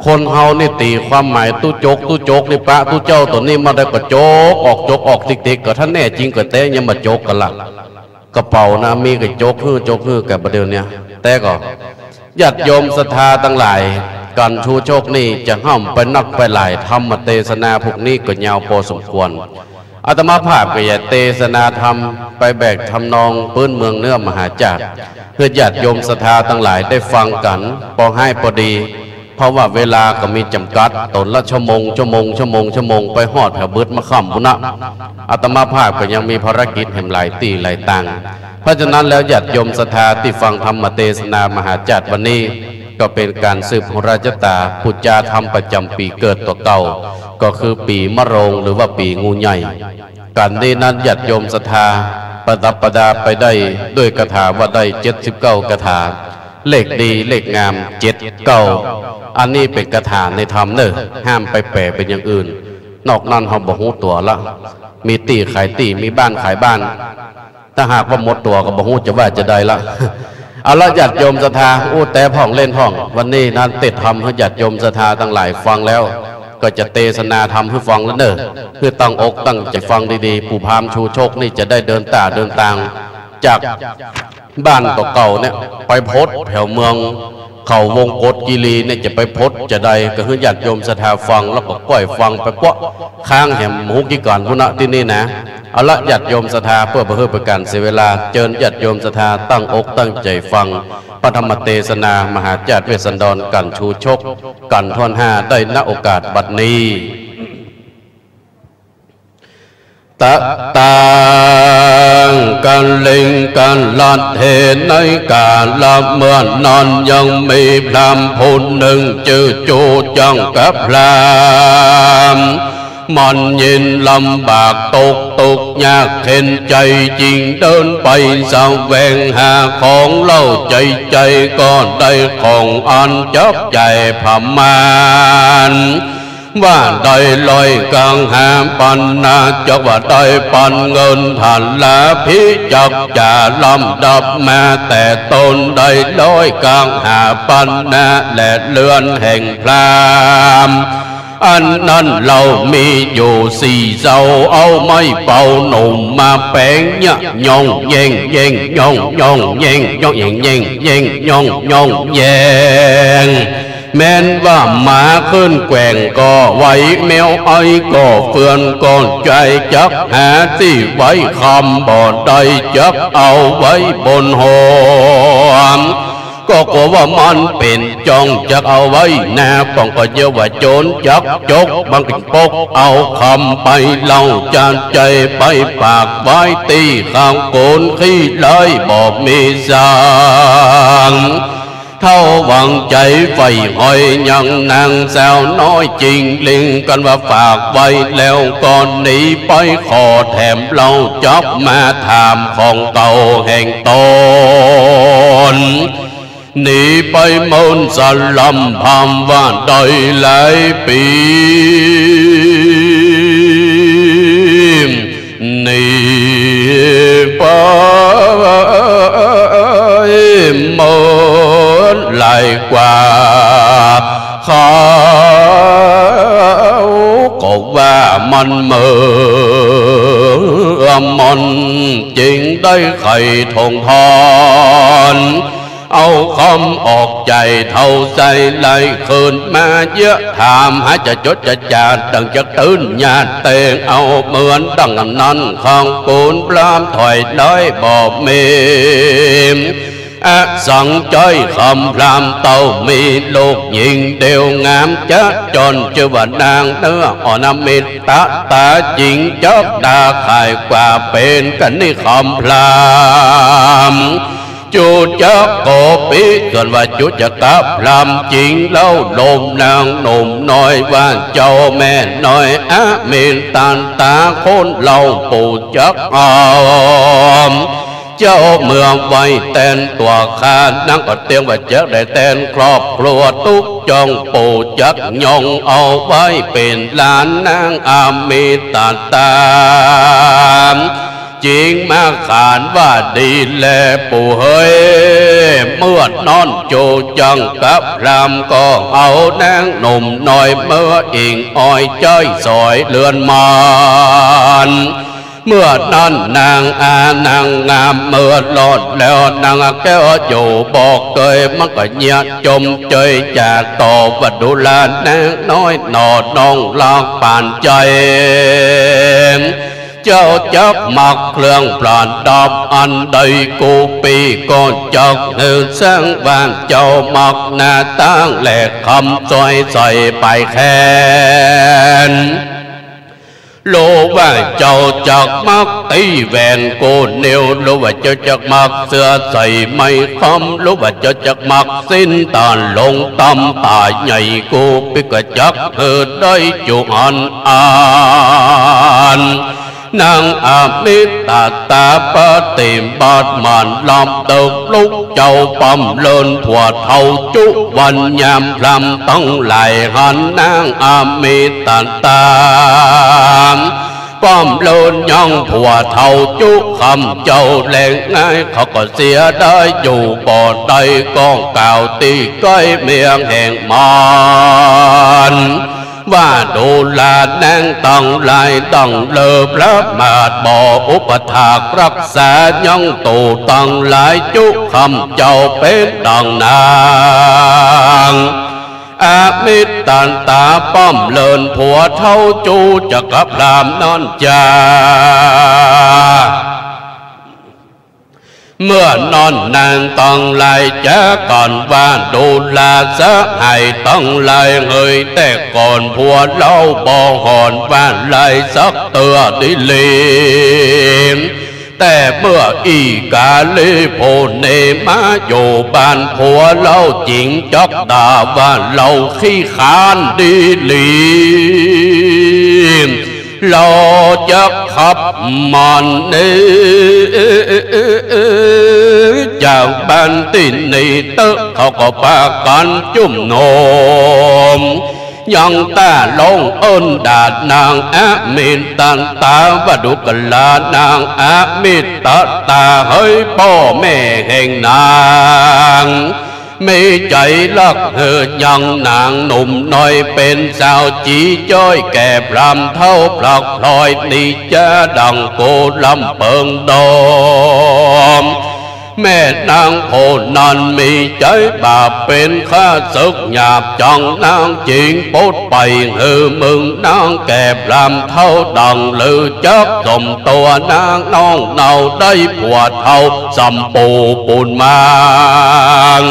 คนเฮานี่ตี๋ความหมายตุ๊จก ตุ๊จกนี่ปะตุ๊เจ้าตั๋วนี้มาได้ก็จกออกจกออกติ๊กๆ ก็ถ้าแน่จริงก็แต๊ยังบ่จกกั๋นละ กระเป๋านะมีก็จกหื้อจกหื้อกั๋นบ่าเดี่ยวเนี้ย แต่ก็ญาติโยมศรัทธาตังหลาย กัณฑ์ชูชกนี่จะฮ่ำไปนักไปหลาย ธรรมเตสนาพวกนี้ก็ยาวปอสมควร อาตมาภาพก็จะเตสนาธรรมไปแบบทำนองปื๊นเมืองเนื้อมหาจาต หื้อญาติโยมศรัทธาตังหลายได้ฟังกั๋น ปอฮ้ายปอดี เพราะว่าเวลาก็มีจ๋ำกัด ต๋นละชั่วโมง ชั่วโมง ชั่วโมง ชั่วโมง ไปฮอดแผวบึดมะค่ำพุ้นนะ อาตมาภาพก็ยังมีภารกิจแหมหลายตี้หลายตาง เพราะฉะนั้นแล้วญาติโยมศรัทธาตี้ฟังธรรมเตสนามหาจาตวันนี้ ก็เป๋นก๋านสืบโหราชะต๋า ปู๋จาธรรมประจ๋ำปี๋เกิดตั๋วเก่า ก็คือปี๋มะโรงหรือว่าปี๋งูใหญ่ กั๋นนี้นั้นญาติโยมศรัทธาประดับประดาไปได้ด้วยคาถาว่าได้เจ็ดสิบเก้าคาถา เลขดีเลขงามเจ็ดเก้า อันนี้เป๋นคาถาในธรรมเน่อ ห้ามไปแป๋เป๋นอย่างอื่น นอกนั้นเฮาบ่ฮู้ตั๋วละ มีตี้ขายตี้ มีบ้านขายบ้าน ถ้าหากว่าหมดตั๋วก็บ่ฮู้จะว่าจะใดละ เอาละญาติโยมศรัทธา อู้แต๊พ่องเล่นพ่อง วันนี้นั้นเตศน์ธรรมหื้อญาติโยมศรัทธาตังหลายฟังแล้ว ก็จะเตสนาธรรมหื้อฟังแล้วเน่อ หื้อตั้งอกตั้งใจ๋ฟังดีๆ ปู่พราหมณ์ชูโชคนี่จะได้เดินต้าเดินตาง จากบ้านตั๋วเก่าเนี่ย ไปพดแถวเมือง เขาวงกตคีรีเนี่ยจะไปพดจะใด ก็หื้อญาติโยมศรัทธาฟัง แล้วก็ก้อยฟังไปกั๊ว ค้างแหมฮู้กี่ก๋านพุ้นนะตี้นี่นะ เอาละญาติโยมศรัทธา เปื้อบ่หื้อเป๋นก๋านเสียเวลา เจิญญาติโยมศรัทธาตั้งอกตั้งใจ๋ฟัง พระธรรมเตสนามหาจาติเวสสันดรกั๋นชูโชคกั๋นถ้วนหน้าได้ ณ โอกาสบัดนี้ ตะตัง กัลลิง กัลลัตเถ ในก๋าละเมื่อนั้นยังมีพราหมณ์ผู้นึ่งจื้อจูจังกะพราหมณ์ มันยินลำบากตกทุกข์ยากเข็ญใจ๋ จึงเดินไปแสวงหาของเล่าใจ๋ ใจ๋ก็ได้ของอันจับจ่ายประมาณ ว่าได้ร้อยกังหาปันนา จักว่าได้ปันเงินทาราภิจักจ๋า ลำดับมาแต่ต้นได้ร้อยกังหาปันนา และเฮือนแห่งพราหมณ์อันนั้นเล่ามีอยู่สี่เสา เอาไม้เป่าหนุ่มมาแป๋งเยียะ ย่องแย่งแย่ง ย่องย่องแย่ง ย่องแย่งแย่ง แย่งย่องย่องแย่ง แม้นว่าหมาขึ้นแกว่งก็ไหว แมวไอก็เฟือน ก็ใจ๋จักหาตี้ไว้คำบ่ได้ จักเอาไว้บนหัว ก็กั๋วว่ามันเป๋นจ้อง จักเอาไว้หน้าป้อง ก็เยียะว่าโจ๋รจักจก มันก็ปกเอาคำไป เล่าจะใจ๋ไปฝากไว้ตี้ข้างโกนขี้ไล่บ่มีสัง เท่าหวังใจ๋ใฝ่หอยยังนางสาวน้อยจิงหลิ่ง กันว่าฝากไว้แล้วก็หนีไป ขอแถมเล่าจักมาถามของเก่าแห่งต๋น หนีไปเมินสะลำพราหมณ์ว่าได้หลายปี๋ หนีไปเมินหลายกว่า เขาก็ว่ามันเมิน มันจึงได้ไขถ่วงถอน เอาคำออกใจ๋เท่าใสไหล คืนมาเยียะถาม หาจะจดจะจ๋าดังจักตื่นญาติแต่ง เอาเหมือนดังนั้น ข้างโกนพราหมณ์ถอยได้บ่มี อสังจ้อยคำพราหมณ์เต้า มีลูกญิงเดียวงามจะจอน จื้อว่านางเนื้ออ่อนอมิตตะต๋า จิงจักดาขายกว่าเป๋นกัณฑ์นิคมพราหมณ์ จุจักโกปิ ส่วนว่าจุจักกะพราหมณ์จิงเล่า ลมนางหนุ่มน้อยว่าเจ้าแม่น้อย อมิตตะต๋า คนเล่าปู่จักเอา เจ้าเมืองไว้แตนตั๋วข้า นางก็เตียงว่าจักได้แตนครอบครัวตุ๊กจ่อง ปู่จักย่องเอาไว้เป๋นหลานนางอมิตตะต๋า จิงมาขานว่าดีแลปู่เฮย เมื่อนั้นจุจักกะพราหมณ์ก็เอานางหนุ่มน้อยเมืออิงอ้อยใจ๊สอยเฮือนหมาน เมื่อนั้นนางอานางงามเมื่อรอดแล้ว นางแก้วอยู่บ่เกย มันก็เยียะจมเจยจากต่อว่าดูราแนน้อยหน่อน้องรักปานใจ๋ เจ้าจักมักเครื่องประดับอันใดกู้ปี้ก็จักหื้อแสงว่าเจ้ามักหน้าต่างแหลกคำสร้อยใส่ปลายแขน เ รู้ว่าเจ้าจักมักตี้แหวนโก้นนิ้ว รู้ว่าเจ้าจักมักเสื้อใส่ไม้คำ รู้ว่าเจ้าจักมักศีลต๋าหลงต๋ามต๋าใหญ่ กูปิ๊กจักหื้อได้จุอันอัน นางอมิตตาปฏิบัติหมั่นหลับดึกลุกเจ๊าป้ำเลินผัวเฒ่าจุ วันยามพราหมณ์ตังหลายหันนางอมิตตา ป้ำเลินยังผัวเฒ่าจุคำเจ้าแล แง่เขาก็เสียดายอยู่บ่ได้ ก็กล่าวตี้ใก้เมียแห่งมัน ว่าดูราแนงตังหลาย ดั่งเลิศประมาทบ่อุปถากรักษายังตู๋ตังหลาย จุคำเจ้าเป๋นดั่งนางอมิตตาป้ำเลินผัวเฒ่าจุ จักพราหมณ์นั้นจา เมื่อนั้นนางตังหลายจ๋ากั๋นว่า ดูราสหายตังหลายเหย แต่ก่อนผัวเฮาบ่ห่อนว่าลายสักเตื้อดีหลี แต่เมื่ออี้กาลีผู้นี้มาอยู่บ้านผัวเฮา จึงจักด่าว่าเฮาขี้ขานดีหลี เฮาจักขับมันนี้จากบ้านตี้นี่เต๊อะ เขาก็ปากั๋นจุมนุม ยังต้าลงเอิ้นด่านางอมิตตาว่า ดูกรา นางอมิตตาเหย ป้อแม่แห่งนาง มีใจ๋ฮักหื้อยังนางหนุ่มน้อย เป๋นสาวจี๋จ้อยแก่พราหมณ์เฒ่าพลักพลอยนี้จา ดั่งกู๋ลำเปิงดอม แม่นางผู้นั้นมีใจ๋บาปเป๋นข้าศึกหยาบจัง นางจึงปดไปหื้อมึงนางแก่พราหมณ์เฒ่า ดั่งลือจักสมตัวนางน้องเนาได้ผัวเฒ่าสำปู๋ปูนมัง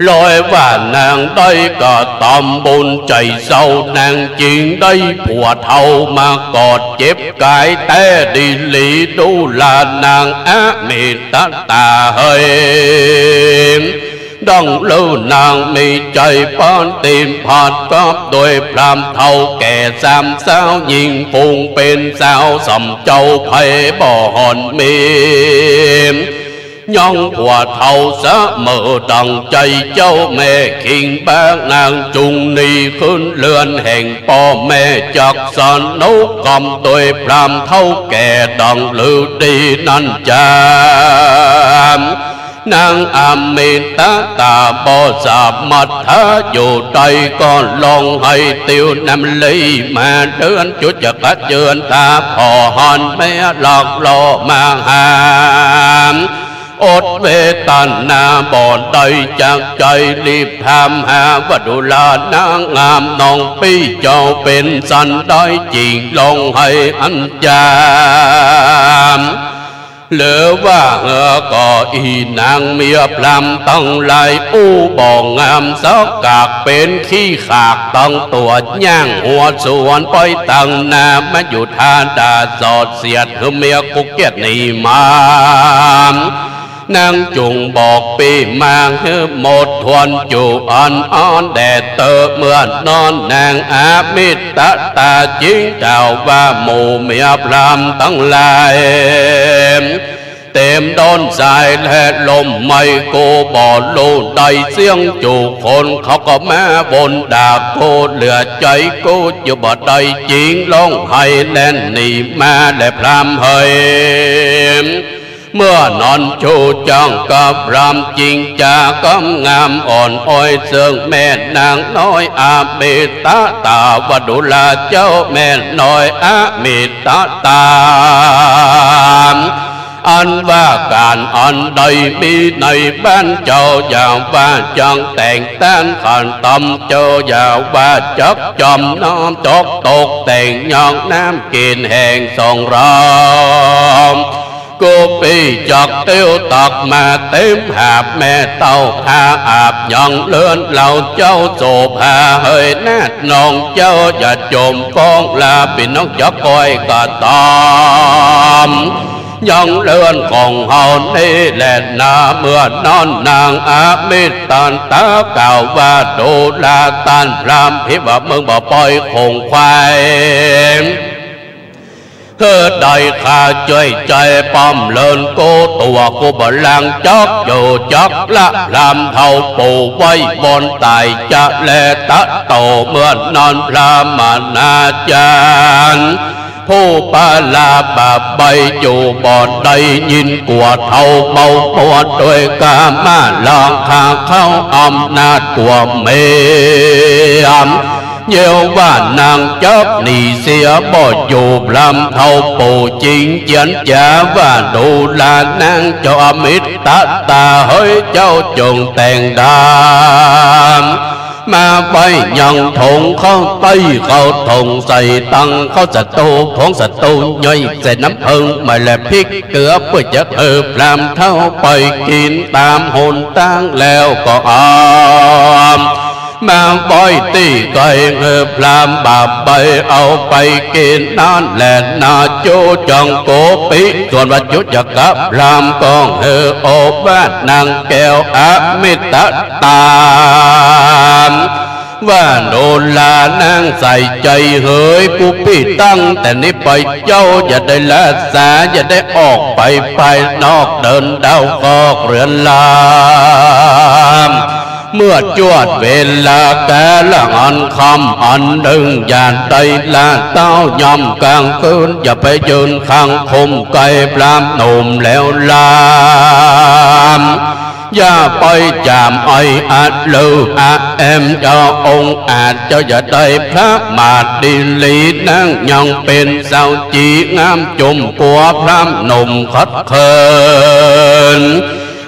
ลอยว่านางได้กระตำบุญใจ๋เศร้า นางจึงได้ผัวเฒ่ามากอดเจ็บก๋ายแต๊ดีหลี ดูรานางอมิตตาเหย ดั่งลือนางมีใจ๋ปฏิบัติกับด้วยพราหมณ์เฒ่าแก่สามสาว ยิ่งปุงเป๋นสาวสำเจ้าไพบ่ห่อนมี ยังผัวเฒ่าเสมอดั่งใจ๋เจ้าแม่คิงบาง นางจุ่งหนีขึ้นเฮือนแห่งป้อแม่ จักสนุกกำโดยพราหมณ์เฒ่าแก่ดั่งลือดีนั้นจา นางอมิตตาบ่สามัตถะอยู่ได้ ก็ร้องไห้ติวน้ำไหลมาเดือน จุจักกัดเจือนต๋าผ่อหันแม่ลักลอมาหา อดเวทนาบ่ได้จากใจ๋ รีบถามหาว่า ดูรานางงามน้องปี้เจ้าเป๋นสันใด จึงร้องไห้อันจา หรือว่าเฮอก็อี่นางเมียพราหมณ์ตังหลาย อู้บ่งามสักกาก เป๋นขี้ขากตังตั๋ว ย่างหัวสวนไปตังหน้า มาอยู่ท่าด่าสอดเสียด หื้อเมียกูเกียจหนีมา นางจุ่งบอกปี้มาหื้อหมดถ้วน จุอันอ้อนแด่เต๊อะ เมื่อนั้นนางอมิตตาจึงกล่าวว่า หมู่เมียพราหมณ์ตังหลาย เต๋มด้นสายและลมไหม้ กูบ่ฮู้ได้เสี้ยงจุคน เขาก็มาวนด่ากู เหลือใจ๋กูอยู่บ่ได้ จึงร้องไห้แล่นหนีมาแลพราหมณ์เหย เมื่อนั้นจุจักกพราหมณ์จึงจ๋ากำงามอ่อนอ้อย เซิ่งแม่นางน้อยอมิตตาว่า ดูราเจ้าแม่นางน้อยอมิตตา อันว่าก๋านอันใดมีในบ้านเจ้า อย่าว่าจักแต่งต้านขันตำ เจ้าอย่าว่าจักจำน้ำจกตกแต่งยองน้ำกิ๋นแห้งสองรอบ กูปี้จักเตียวตักมาเต็มหาบ แม่เต้าพาอาบยังเลิน เฮาเจ้าโสภาเหยนาฏน้องเจ้า อย่าจมฟ้องลา ปี้น้องจักก้อยก็ต๋าม ยังเลินของเฮานี่แลนา เมื่อนั้นนางอมิตตาก๋าวว่า ดูราต้านพราหมณ์ ตี้ว่ามึงบ่ปล่อยขงขวาย หื้อได้ข้าจ้วยใจ๋ป้อมเลิน กูตั๋วกูบ่ลางจักอยู่จักละ พราหมณ์เฒ่าปู่ไหว้วอนต๋ายจะแล ตะโตเมื่อนั้นพราหมณาจารย์ ผู้ปาลาบาปใบ้อยู่บ่ได้ยิน กั๋วเฒ่าเมามัวตวยก๋ามราคะ เข้าอำนาจกั๋วเมีย เยียวว่านางจักหนีเสียบ่อยู่ พราหมณ์เฒ่าปู่จึงเจียรจ๋าว่า ดูรานางเจ้าอมิตตาเหย เจ้าจงแต่งดาม มาไว้ยังถงข้าวใต้ข้าวถง ใส่ตังข้าวสะตู ผงสะตูย่อย ใส่น้ำเผิง มาและพริกเกลือ เปื้อจะหื้อพราหมณ์เฒ่าไปกิ๋นต๋ามหนตาง แล้วก็เอามาไว้ตี้ไก๋ หื้อพราหมณ์บาปใบ้เอาไปกิ๋นนั้นแลนา จูจังโกปิ ส่วนว่าจูจักรพราหมณ์ก็หื้อโอวาทนางแก้วอมิตตา ว่าดูรานางใส่ใจ๋เหย กูปี้ตั้งแต่นี้ไปเจ้าอย่าได้ละสา อย่าได้ออกไปภายนอก เดินเด้าคอกเฮือนลาม เมื่อจวดเวลากาละอันค่ำอันนึ่ง อย่าได้ละเต้าย่ำก๋างคืน อย่าไปยืนข้างคุมใก้พราหมณ์หนุ่มแล้วลาม อย่าไปจ๋ามไออะลืออะแอม เจ้าองอาจเจ้าอย่าได้ประมาทดีหลี นางยังเป๋นสาวจี๋งามจุ่มกั๋วพราหมณ์หนุ่มขัดเขิน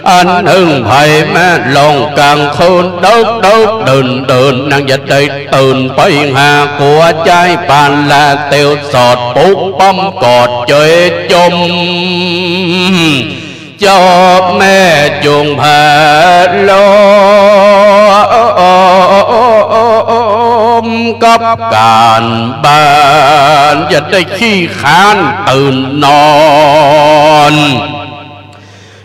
อันนึ่งใผมาลองก๋างคืน ดึกดึกดื่นดื่น นางอย่าได้ตื่นไปหากั๋ว ใจ๊ปานลาเตียวสอด ปุ๊บป้อมกอดเจยจม เจ้าแม่จุ่งผาลมกับก๋านบ้าน อย่าได้ขี้ค้านตื่นนอน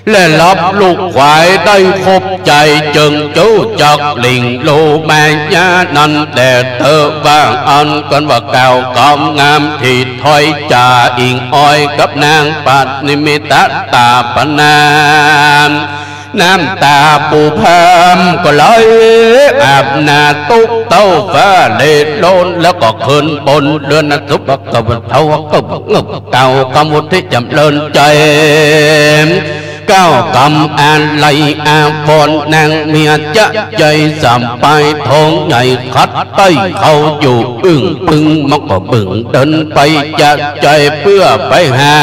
และหลับลูกขวายได้คบใจ๋ เจิงจู้จักหลิ่งโลมายานั้นแต๊เต๊อะ ว่าอั้น กั๋นว่ากล่าวกำงาม ตี้ถ้อยจ๋าอิงอ้อยกับนางปัตนิมิตตาปนาน น้ำต๋าปู่พราหมณ์ก็ไหลอาบหน้าตุ๊กเต้าฟ้าเลโลน แล้วก็ขึ้นบนเฮือนนะ สุภะกะวะเฒ่าก็เงือบเก่ากำวุฒิจ๋ำเริญใจ๋ ก้าวกำอาลัยอาภรณ์นางเมียจะใจ๋สำปายทองใหญ่ขัดไต้เขาอยู่อึ้งปึ้ง มันก็บึ่งเดินไปจะใจ๋เปื้อไปหา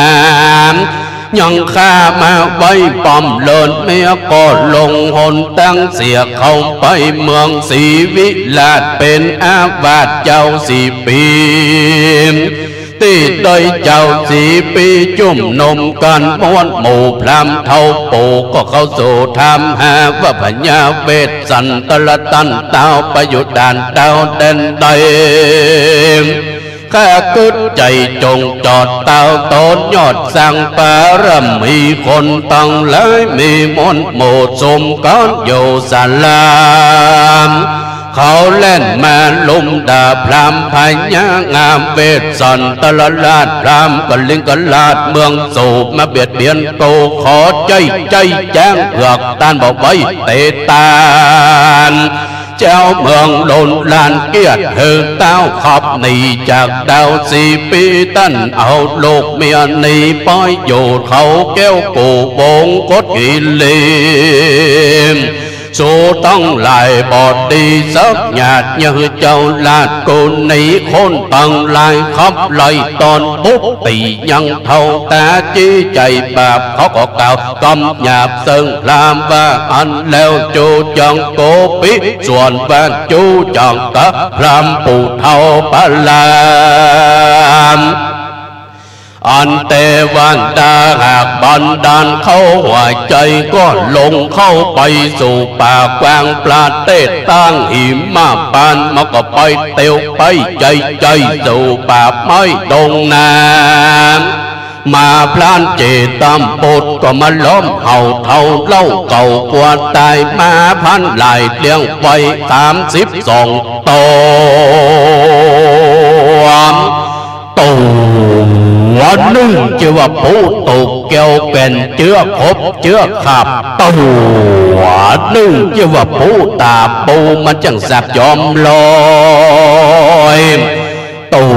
ยังข้ามาไว้ป้อมเลิน เมียก็ลงหนตางเสีย เข้าไปเมืองศรีวิราช เป๋นอาวาสเจ้าสี่ปี๋ ตี้ได้เจ้าสี่ปี๋จุ่มนุมกั๋นมวลหมู่ พราหมณ์เฒ่าปู่ก็เข้าสู่ถามหาว่าพญาเวสสันตะละต้านเต้าไปอยู่ด่านดาวแดนใด ข้ากึ๊ดใจ๋จงจอดเต้าต๋นยอดสร้างบารมี คนตังหลายมีมวลหมู่สุมกั๋นอยู่สลาม เขาแล่นมาลุมด่าพราหมณ์พญางามเวสสันตะละราช พราหมณ์กลิงกราชเมืองสูบมาเบียดเบียนกู ขอใจ๊ใจ๊จ๊างเอือกต้านบ่ไหวเตตาน เจ้าเมืองโลนลานเกียรติหื้อเต้าขับหนีจากดาวสี่ปี๋ ต้านเอาลูกเมียหนีไปอยู่เขาแก้วกู่วงกฏกิเลส สูตังหลายบ่ดีสักหยาด ยังหื้อเจ้าราชกูหนี คนตังหลายขับไล่ต้อนปุ๊บ ตี้ยังเฒ่าต๋าจี้ใจ๋บาป เขาก็กล่าวกำหยาบเซิ่งพราหมณ์ว่าอั้น แล้วจูจังโกปิ ส่วนว่าจูจังกะพราหมณ์ปู่เฒ่าปาลาม อันเตวันตาหากบันดาลเข้าหัวใจ๋ ก็ลงเข้าไปสู่ป่ากว้างประเทศตั้งหิมพานต์ มันก็ไปเตียวไปใจ๋ใจ๋สู่ป่าไม้ดงนา มาพรานเจตามบทก็มาล้อมเห่าเฒ่าเล่าเก่ากั๋วต๋าย มาพรานหลายเลี้ยงไว้สามสิบสองโต๋ ตั๋วนึ่งจื้อว่าปูตกแก้วแก่นเจื้อขบเจื้อขาบ ตั๋วนึ่งจื้อว่าปูต๋าปู มันจั้งสับยอมลอย ตั๋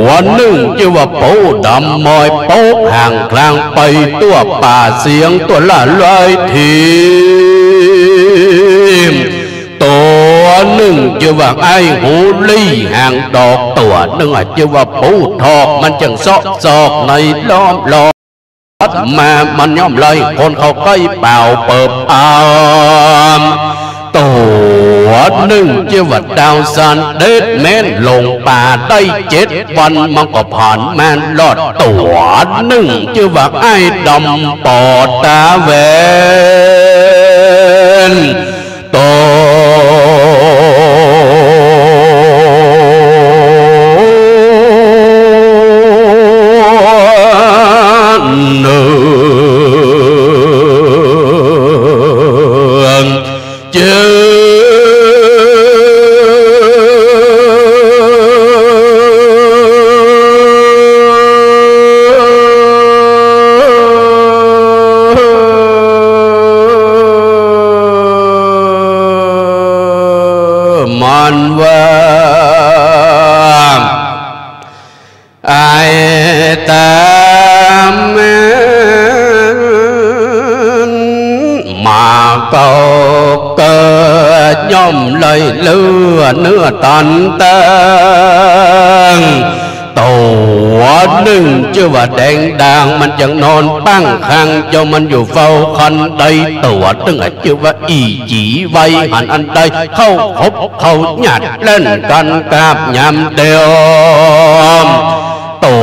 วนึ่งจื้อว่าปูดำมอย ปกหางคลางไปทั่วป่าเสียงตั๋วละลอยถิ่ม ตั๋วนึ่งจื้อว่าไอ้หูลี่หางดอก ตั๋วนึ่งอะจื้อว่าปูทอก มันจั้งเซาะซอกในล้อมลอดมา มันย่อมไล่คนเข้าใก้เป่าเปิบอาม ตั๋วนึ่งจื้อว่าดาวสันเด็จแม่นหลงป่าได้เจ็ดวัน มันก็ผ่านมารอด ตั๋วนึ่งจื้อว่าไอ้ดำปอดต๋าแหวน ตั๋วนึ่งจื้อ มันว่า ไอ้ต๋าแม่น มาเก่าเกิดย่อมไล่เลือเนื้อตันตัง ตั๋วนึ่งจื้อว่าแดงด่าง มันจั้งนอนปังคัง เจ้ามันอยู่เฝ้าคันได ตั๋วนึ่งอะจื้อว่าอี๋จี๋ไว หันอันใดเข้าขบเข้าหยัด เล่นกั๋นกาบยามเดียว ตั๋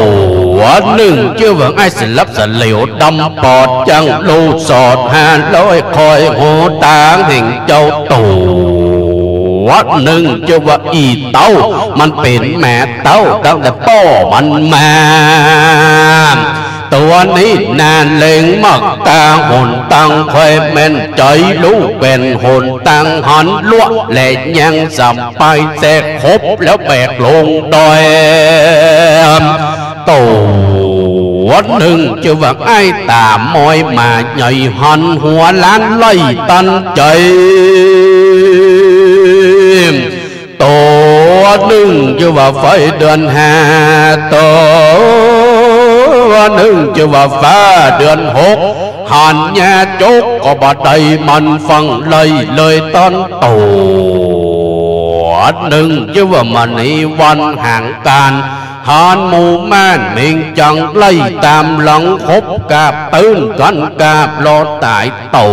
วนึ่งจื้อว่าไอ้สลับสะเหลวดำปอด จั้งลูกสอดหาร้อยคอยหัวต๋าแห่งเจ้า ตั๋วนึ่งจื้อว่าอี๋เต้า มันเป๋นแม่เต้าตั้งแต่ป้อมันมา ตั๋วนี้นาเล็งมักตาหนตังคอยแม่นใจ๋ ลูกแก่นหนตังหันลัวะ และยังสำไปแทรกขบแล้วแบกลงดอย ตั๋วนึ่งจื้อว่าไอ้ต๋ามอยหมาใหญ่ หันหัวล้านไล่ตันใจ๋ ตั๋วนึ่งจื้อว่าไฟเดือนห้า ตั๋วนึ่งจื้อว่าฟ้าเดือนหก หันญาจกก็บ่ได้มันฟังไล่เลยตัน ตั๋วนึ่งจื้อว่ามณีวันหางก๋าน หันหมู่ม่านเม็งจังไล่ต๋ามหลังขบกาบตื้นกั๋นกาบรอต๋าย ตั๋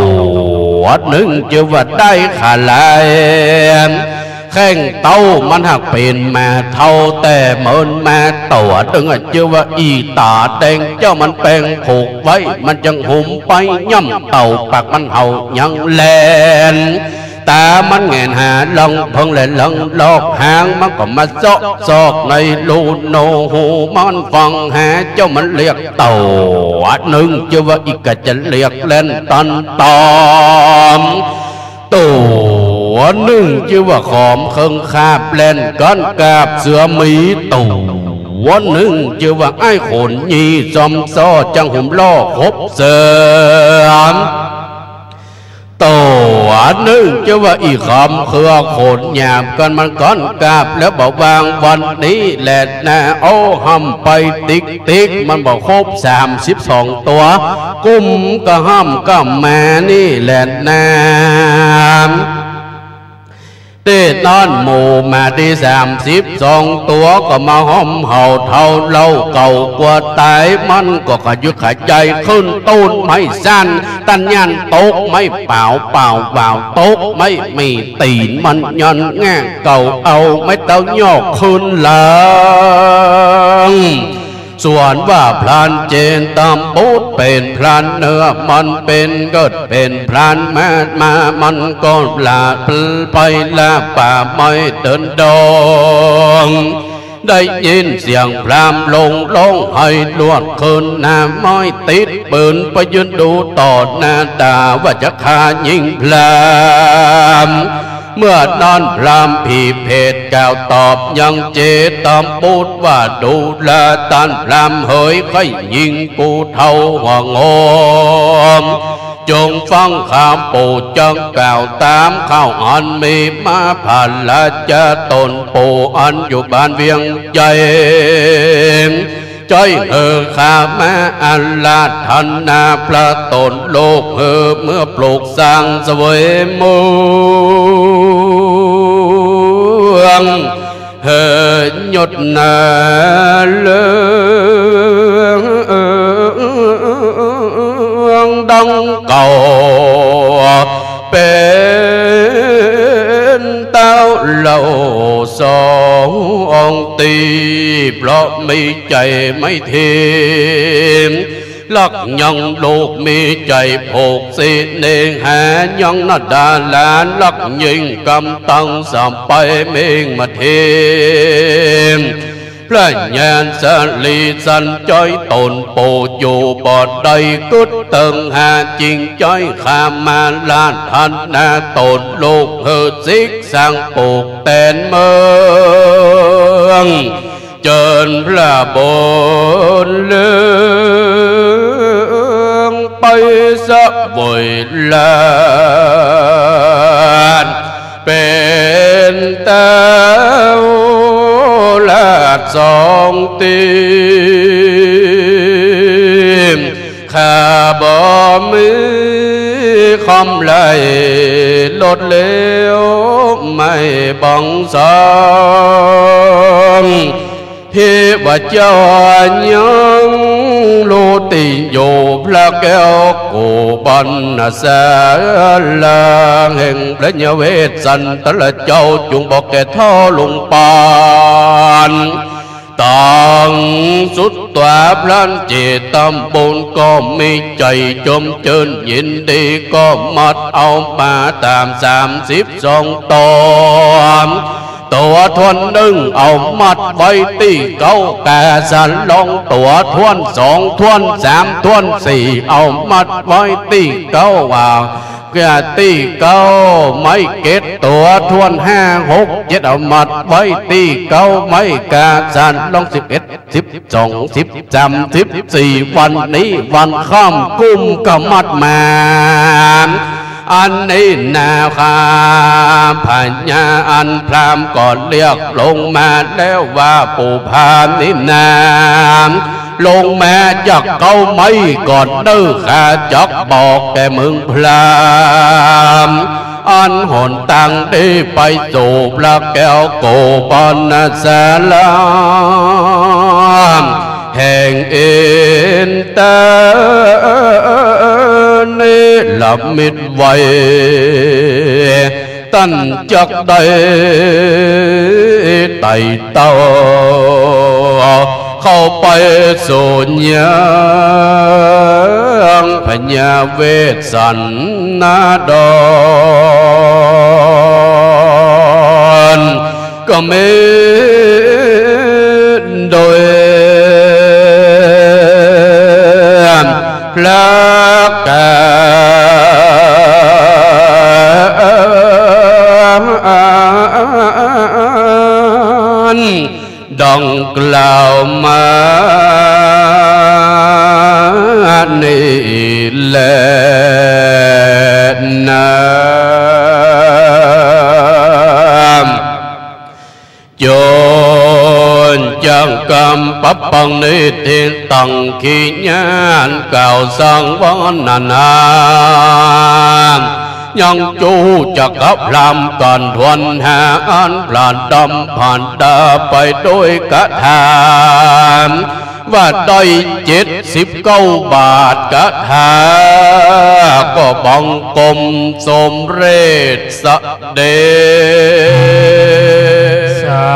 วนึ่งจื้อว่าได้ขาลาย แข้งเต้ามันหากเป๋นแม่เฒ่าแต่เมินมา ตั๋วนึ่งอะจื้อว่าอี๋ต๋าแดง เจ้ามันแป๋งผูกไว้ มันจั้งหุมไปย่ำเต่า ปากมันเห่ายังแลน ต๋ามันแหงนหาลองเพิงและลองลอก หางมันก็มาเซาะซอกในรูโหน หูมันฟังหา เจ้ามันเรียก ตั๋วนึ่งจื้อว่าอี๋กะจะเรียกแล่นตันต๋อม ตั๋วนึ่งจื้อว่าขอมเคิงคาบแล่นกั๋นกาบเสือหมี ตั๋วนึ่งจื้อว่าไอ้ขนยี่ซอมซ้อ จั้งหุมล่อขบเสือ ตั๋วนึ่งจื้อว่าอี๋ขอมเคือขนหยาบกั๋นมันกั๋นกาบ แล้วบ่วางวันนี้แหละนา โอ้ ห้ำไปติ๊กติ๊ก มันบ่ครบสามสิบสองตั๋ว กุ้มกะห้ำกะแหมนี่แหละนา ตี้นั้นหมู่หมาตี้สามสิบสองตั๋วก็มาห้อมเห่าเฒ่าเล่าเก่ากั๋วต๋าย มันก็ขยุดขยายขึ้นต้นไม้สั้น ตันยันตกไม้เปล่าเปล่าเปล่า ตกไม้มีตี๋น มันยันแง่เก่าเอาไม้เต้ายอกขึ้นหลัง ส่วนว่าพรานเจตบุตรเป๋นพรานเนื้อ มันเป๋นเกิดเป๋นพรานมา มามันก็ละไปละป่าไม้เดินดง ได้ยินเสียงพราหมณ์ลงร้องไห้ลวดขึ้นหน้าไม้ติดปืนไปยืนดูต่อหน้าต๋าว่าจะฆ่ายิงพราหมณ์ เมื่อนั้นพราหมณ์ผีเปรตกล่าวตอบยังเจตบุตรว่า ดูราต้านพราหมณ์เหย ใค่ยิงกูเฒ่าหัวงอม จงฟังคำปู่จักกล่าวต๋าม ข้าวอันมีมา พระราชาต๋นปู่อันอยู่บ้านเวียงใหญ่ จ้อยเหยข้ามาอาราธนาพระต๋นลูกเหย เมื่อปลูกสร้างเสวยเมือง เหยยศนาเลิงดังเก่า เป๋นเต้าเหล่าสองตี้ เพราะมีใจ๋ไม่เทียม ฮักยังลูกมีใจ๋ผูกสิเนหา ยังนาดาหลานฮักยิ่งกำตังสามไปเม่งมาเทียม พระญาณสลีสันจ้อยต๋นปู่อยู่บ่ได้ กึ๊ดเติงหาจึงจ้อยข้ามาอาราธนาต๋นลูกเหย สิกสร้างปลูกแตนเมือง เจิญพระบุญเรืองไปเสวยราช เป๋นเต้าราชสองตี้ ข้าบ่มีคำไหลลดเลวไม่บังสัง เทพเจ้ายังรู้ตี้อยู่ พระแก้วโกปัณณสารา แห่งพระยาเวสสันตราเจ้า จุ่งบอกแก่เฒ่าลุงปาน ตังสุดตั๋วพรานเจตบุตรก็มีใจ๋จมจื้นยินดี ก็มัดเอามาต๋ามสามสิบสองต๋น ตั๋วถ้วนนึ่งเอามัดไว้ตี้เก๊ากาสาลอง ตั๋วถ้วนสอง ถ้วนสาม ถ้วนสี่ เอามัดไว้ตี้เก๊า ว่า กาตี้เก๊าไม้เก็ด ตั๋วถ้วนห้า หก เจ็ด เอามัดไว้ตี้เก๊าไม้กาสาลอง สิบเอ็ด สิบสอง สิบสาม สิบสี่ วันนี้วันค่ำกุมก็มัดมา อันนี้นาคาพญา อันพราหมณ์ก็เรียกลงมาแล้วว่า ปู่พราหมณ์นี่นา ลงมาจากเก๊าไม้ก่อนเน่อ ข้าจักบอกแก่มึงพราหมณ์ อันหนตางตี้ไปสู่พระแก้วโกปัณณสารา แห่งอินทร์เนรมิตไว้ ต้านจักได้ไต่เต้า เข้าไปสู่ยังพญาเวสสันดร ก็มีโดยพระกา ดังกล่าวมานี้แลนา จนจักกำปะปังนิทธิตัง ขีญาณกล่าวสังวรรณนา ยังจูจักกะพราหมณ์กั๋นทวนหา อันพระดำผ่านตาไปโดยกะถา ว่าได้เจ็ดสิบเก้าบาทกะถา ก็บังคมสมเร็จเสด็จ สา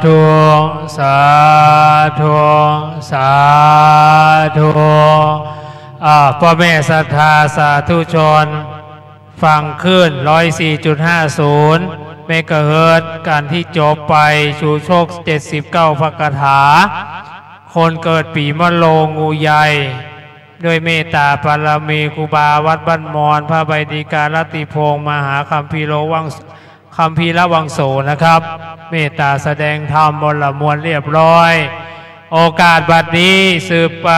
ธุ สา ธุ สาธุ อ่า ป้อแม่ศรัทธาสาธุชน ฟังคลื่น ร้อยสี่จุดห้าศูนย์ เมกะเฮิรตซ์ กั๋นตี้จบไป ชูชก เจ็ดสิบเก้า พระคาถา คนเกิดปี๋มะโรง งูใหญ่ ด้วยเมตตาบารมีครูบาวัดบ้านมอน พระใบดิการัตติพงษ์ มหาคัมภีโรวัง คัมภีรวังโสนะครับ เมตตาแสดงธรรมมนต์ละมวลเรียบร้อย โอกาสบัดนี้สืบไป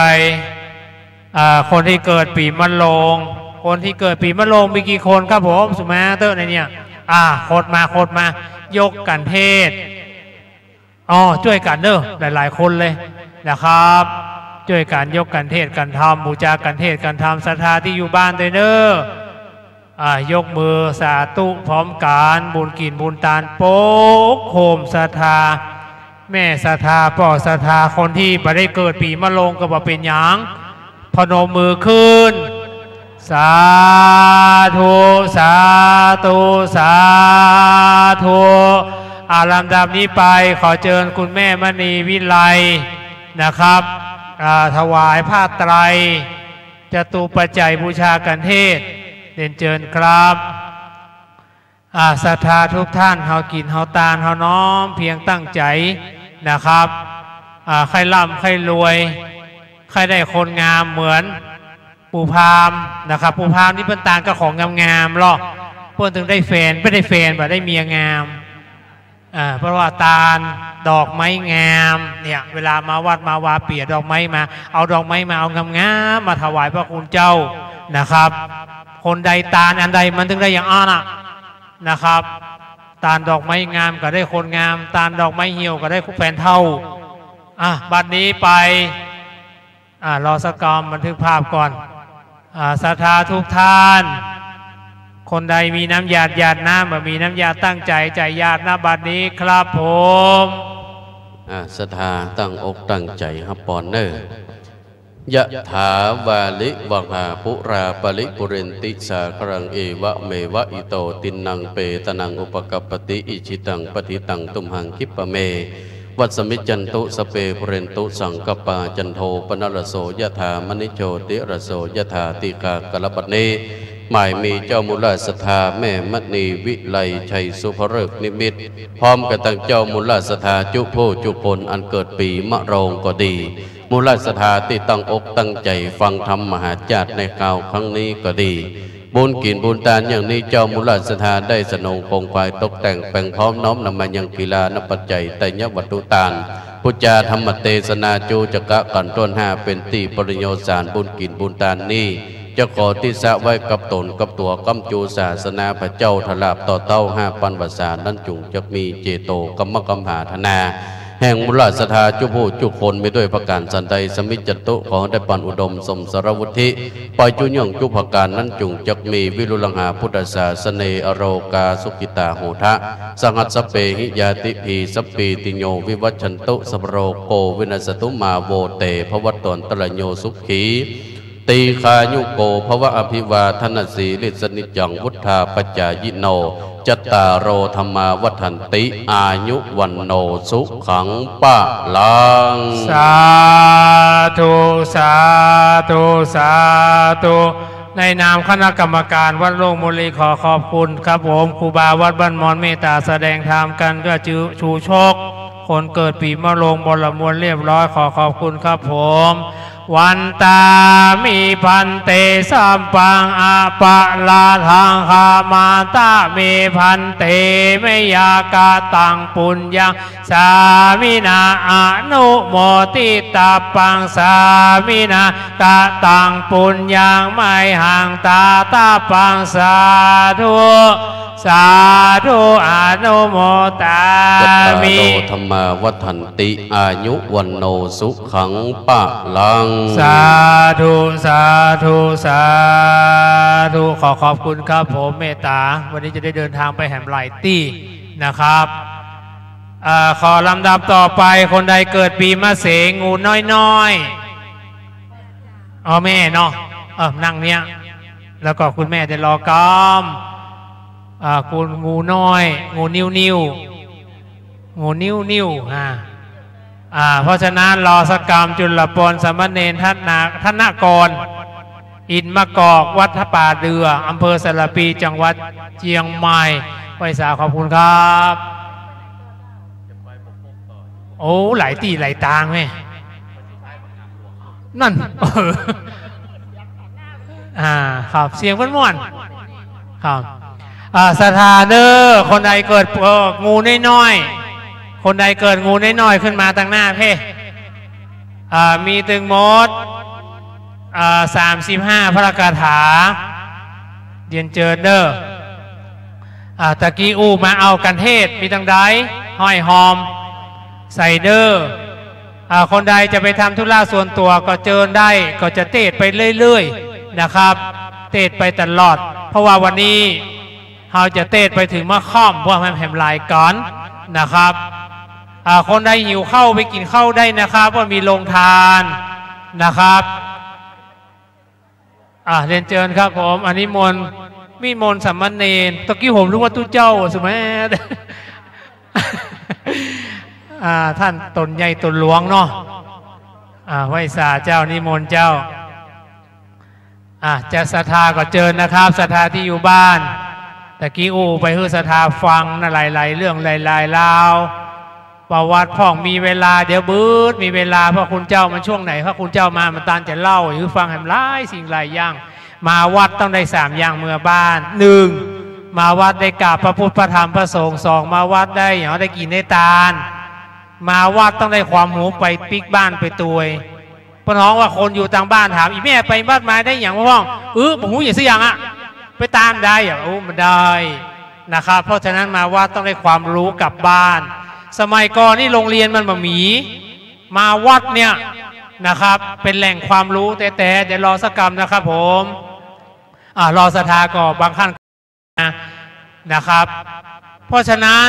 อ่า คนตี้เกิดปี๋มะโรง คนตี้เกิดปี๋มะโรงมีกี่คนครับผม สุมาเตอร์ในเนี่ย อ่า ขดมา ขดมา ยกกัณฑ์เทศน์ อ๋อ จ้วยกั๋นเน่อ หลายๆ คนเลยนะครับ จ้วยกั๋นยกกัณฑ์เทศน์กัณฑ์ธรรม บู๋จากัณฑ์เทศน์กัณฑ์ธรรม ศรัทธาตี้อยู่บ้านตวยเน่อ อ่า ยกมือสาธุพร้อมกั๋น บุญกิ๋นบุญตานปกโฮมศรัทธา แม่ศรัทธา ป้อศรัทธา คนตี้บ่ได้เกิดปี๋มะโรงก็บ่เป๋นหยัง พนมมือขึ้น สาธุ สาธุ สาธุ อ่า ลำดับนี้ไปขอเจิญคุณแม่มณีวิไลนะครับ อ่า ถวายผ้าไตร จตุปัจจัยบูชากัณฑ์เทศน์ เรียนเจิญครับ อ่า ศรัทธาทุกท่าน เฮากิ๋นเฮาตาน เฮาน้อมเพียงตั้งใจ๋นะครับ อ่า ใค่ร่ำใค่รวย ใค่ได้คนงามเหมือนปู่พราหมณ์นะครับ ปู่พราหมณ์นี่เปิ้นตานกาของงามๆ ลอ เปิ้นตึงได้แฟน บ่ได้แฟน บ่ได้เมียงาม อ่า เพราะว่าตานดอกไม้งามเนี่ย เวลามาวัดมาวาเปียดอกไม้มา เอาดอกไม้มา เอางามๆ มาถวายพระคุณเจ้านะครับ คนใดตานอันใดมันตึงได้อย่างอั้นน่ะนะครับ ตานดอกไม้งามก็ได้คนงาม ตานดอกไม้เหี่ยวก็ได้แฟนเฒ่า อ่ะ บัดนี้ไป อ่า รอสักกำ บันทึกภาพก่อน อ่า ศรัทธาทุกท่าน คนใดมีน้ำหยาดหยาดน้ำ บ่มีน้ำหยาดตั้งใจ๋ ใจ๋หยาด ณ บัดนี้ครับผม อ่า ศรัทธาตั้งอกตั้งใจ๋ฮับปอนเน่อ ยะถาวาริวหาปูราปริปูเรนติสาคารัง เอวะเมวะอิโต ทินนังเปตานังอุปกัปปติ อิจฉิตังปัตถิตังตุมหังคิปะเม วัสมิจจันตุ สัพเพปูเรนตุสังกัปปา จันโทปนรสโส ยะถา มะณิโชติรสโส ยะถา ตีฆา กาละ บัดนี้ หมายมีเจ้ามูลศรัทธาแม่มณีวิไลชัยสุภฤกษ์นิมิต พร้อมกั๋นตังเจ้ามูลศรัทธาจุผู้จุคนอันเกิดปี๋มะโรงก็ดี มูลศรัทธาตี้ตั้งอกตั้งใจ๋ฟังธรรมมหาจาติในคราวครั้งนี้ก็ดี บุญกิ๋นบุญตานอย่างนี้ เจ้ามูลศรัทธาได้สนงขงขวายตกแต่งแป๋งพร้อมน้อมนำมายังกีฬานปัจจัยไตรยวัตถุตาน ปุจจาธรรมเตสนาจูจะกะกั๋นต้นห้า เป๋นตี้ปริโยสารบุญกิ๋นบุญตานนี้ จะขอทิสะไว้กับต๋นกับตั๋วก้ำจูศาสนาพระเจ้า ถลาบต่อเต้าห้าปันวรรษานั้นจุ่งจักมีเจโตกรรมกัมหาธนา แห่งมูลศรัทธาจุผู้จุคนมีด้วยประก๋านสันใด สมิจจันตุ ขอได้ปานอุดมสมสารวุฒิ ไปจุย่องจุประก๋านนั้นจุ่งจักมี วิรุลังหาพุทธศาสเน อโรคาสุขิตาโหทะ สหัสสะเปหิญาติภี สัพพีติโยวิวัชชันตุ สัพพะโรโกวินัสสะตุ มาโวเตภวัตวันตะราโย สุขี ตีฆายุโกภวะ อภิวาทะนะสีลิสสะนิจจัง วุฑฒาปะจายิโน จัตตาโรธัมมาวัฑฒันติ อายุวัณโณสุขังพะลัง สาธุ สาธุ สาธุ ในนามคณะกรรมการวัดโล่งมุลีขอขอบคุณครับผม ครูบาวัดบ้านมอนเมตตาแสดงธรรมกั๋น ก็จือชูชก คนเกิดปี๋มะโรงบนละมวลเรียบร้อย ขอขอบคุณครับผม วันตามิภันเต สัพพังอปะราธังขะมาตะเมภันเต มะยังกะตังปุญญัง สามินา อนุโมทิตาปัง สามินา กะตังปุญญัง มะหังตาตาปัง สาธุ สาธุ อนุโมทามิ จัตตาโรธัมมาวัฑฒันติ อายุวัณโณสุขังพะลัง สาธุ สาธุ สาธุ ขอขอบคุณครับผม เมตตา วันนี้จะได้เดินทางไปแหมหลายตี้นะครับ เอ่อ ขอลำดับต่อไป คนใดเกิดปี๋มะเสง งูน้อยๆ อ๋อ แม่เนาะ เออ นั่งเนี่ย แล้วก็คุณแม่ได้รอกำ อ่า คุณงูน้อย งูนิ้วๆ งูนิ้วๆ อ่า อ่า เพราะฉะนั้น รอสักกำ จุลปน สามเณร ธน- ธนกร อินมะกอก วัดป่าเดื่อ อำเภอสารภี จังหวัดเจียงใหม่ ไหว้สา ขอบคุณครับ โอ้ หลายตี้หลายตางแม่ นั่น เออ อ่า ครับ เสียงเปิ้นม่วน ครับ อ่า ศรัทธาเน่อ คนใดเกิด เอ่อ งูน้อยๆ คนใดเกิดงูน้อยๆ ขึ้นมาตังหน้าเพ่ อ่า มีตึงหมด อ่า สามสิบห้าพระคาถา เรียนเจิญเน่อ อ่า ตะกี้อู้มาเอากันเทศน์ มีตังใด ห้อยหอม ใส่เน่อ อ่า คนใดจะไปทำธุระส่วนตั๋วก็เจิญได้ ก็จะเตสน์ไปเรื่อยๆ นะครับ เตสน์ไปตลอด เพราะว่าวันนี้เฮาจะเตสน์ไปเถิงมะค่ำ เพราะแหมๆ หลายก๋อนนะครับ อ่า คนใดหิวข้าวไปกิ๋นข้าวได้นะครับ ว่ามีโรงทานนะครับ อ่า เรียนเจิญครับผม อันนี้มนต์ มีมนต์สามเณร ตะกี้ผมนึกว่าตุ๊เจ้าสุแมท อ่า ต้านต๋นใหญ่ต๋นหลวงเนาะ อ่า ไหว้สาเจ้า นิมนต์เจ้า อ่า จะศรัทธาก็เจิญนะครับ ศรัทธาตี้อยู่บ้าน ตะกี้อู้ไปหื้อศรัทธาฟังนะ หลายๆ เรื่องหลายๆ ราว ประวัติพ่อง มีเวลา เดี๋ยวบึดมีเวลา พระคุณเจ้ามันช่วงไหน พระคุณเจ้ามา มันตานจะเล่าหื้อฟังแหมหลายสิ่งหลายอย่าง มาวัดต้องได้สามอย่างเมื่อบ้าน นึ่ง มาวัดได้กราบพระพุทธพระธรรมพระสงฆ์ สอง มาวัดได้หยัง ได้กิ๋นได้ตาน มาวัดต้องได้ความฮู้ ไปปิ๊กบ้านไปตวย เปิ้นฮ้องว่าคนอยู่ตางบ้านถาม "อี่แม่ไปวัดมาได้หยังพ่อง" "เออ บ่ฮู้หยังสักอย่างอะ ไปตานได้อะ" โอ้ มันได้นะครับ เพราะฉะนั้นมาวัดต้องได้ความรู้กลับบ้าน สมัยก่อนนี่โรงเรียนมันบ่มี มาวัดเนี่ยนะครับ เป๋นแหล่งความรู้แต๊ๆ เดี๋ยวรอสักกำนะครับผม อ่า รอศรัทธาก็บางท่าน นะครับ เพราะฉะนั้น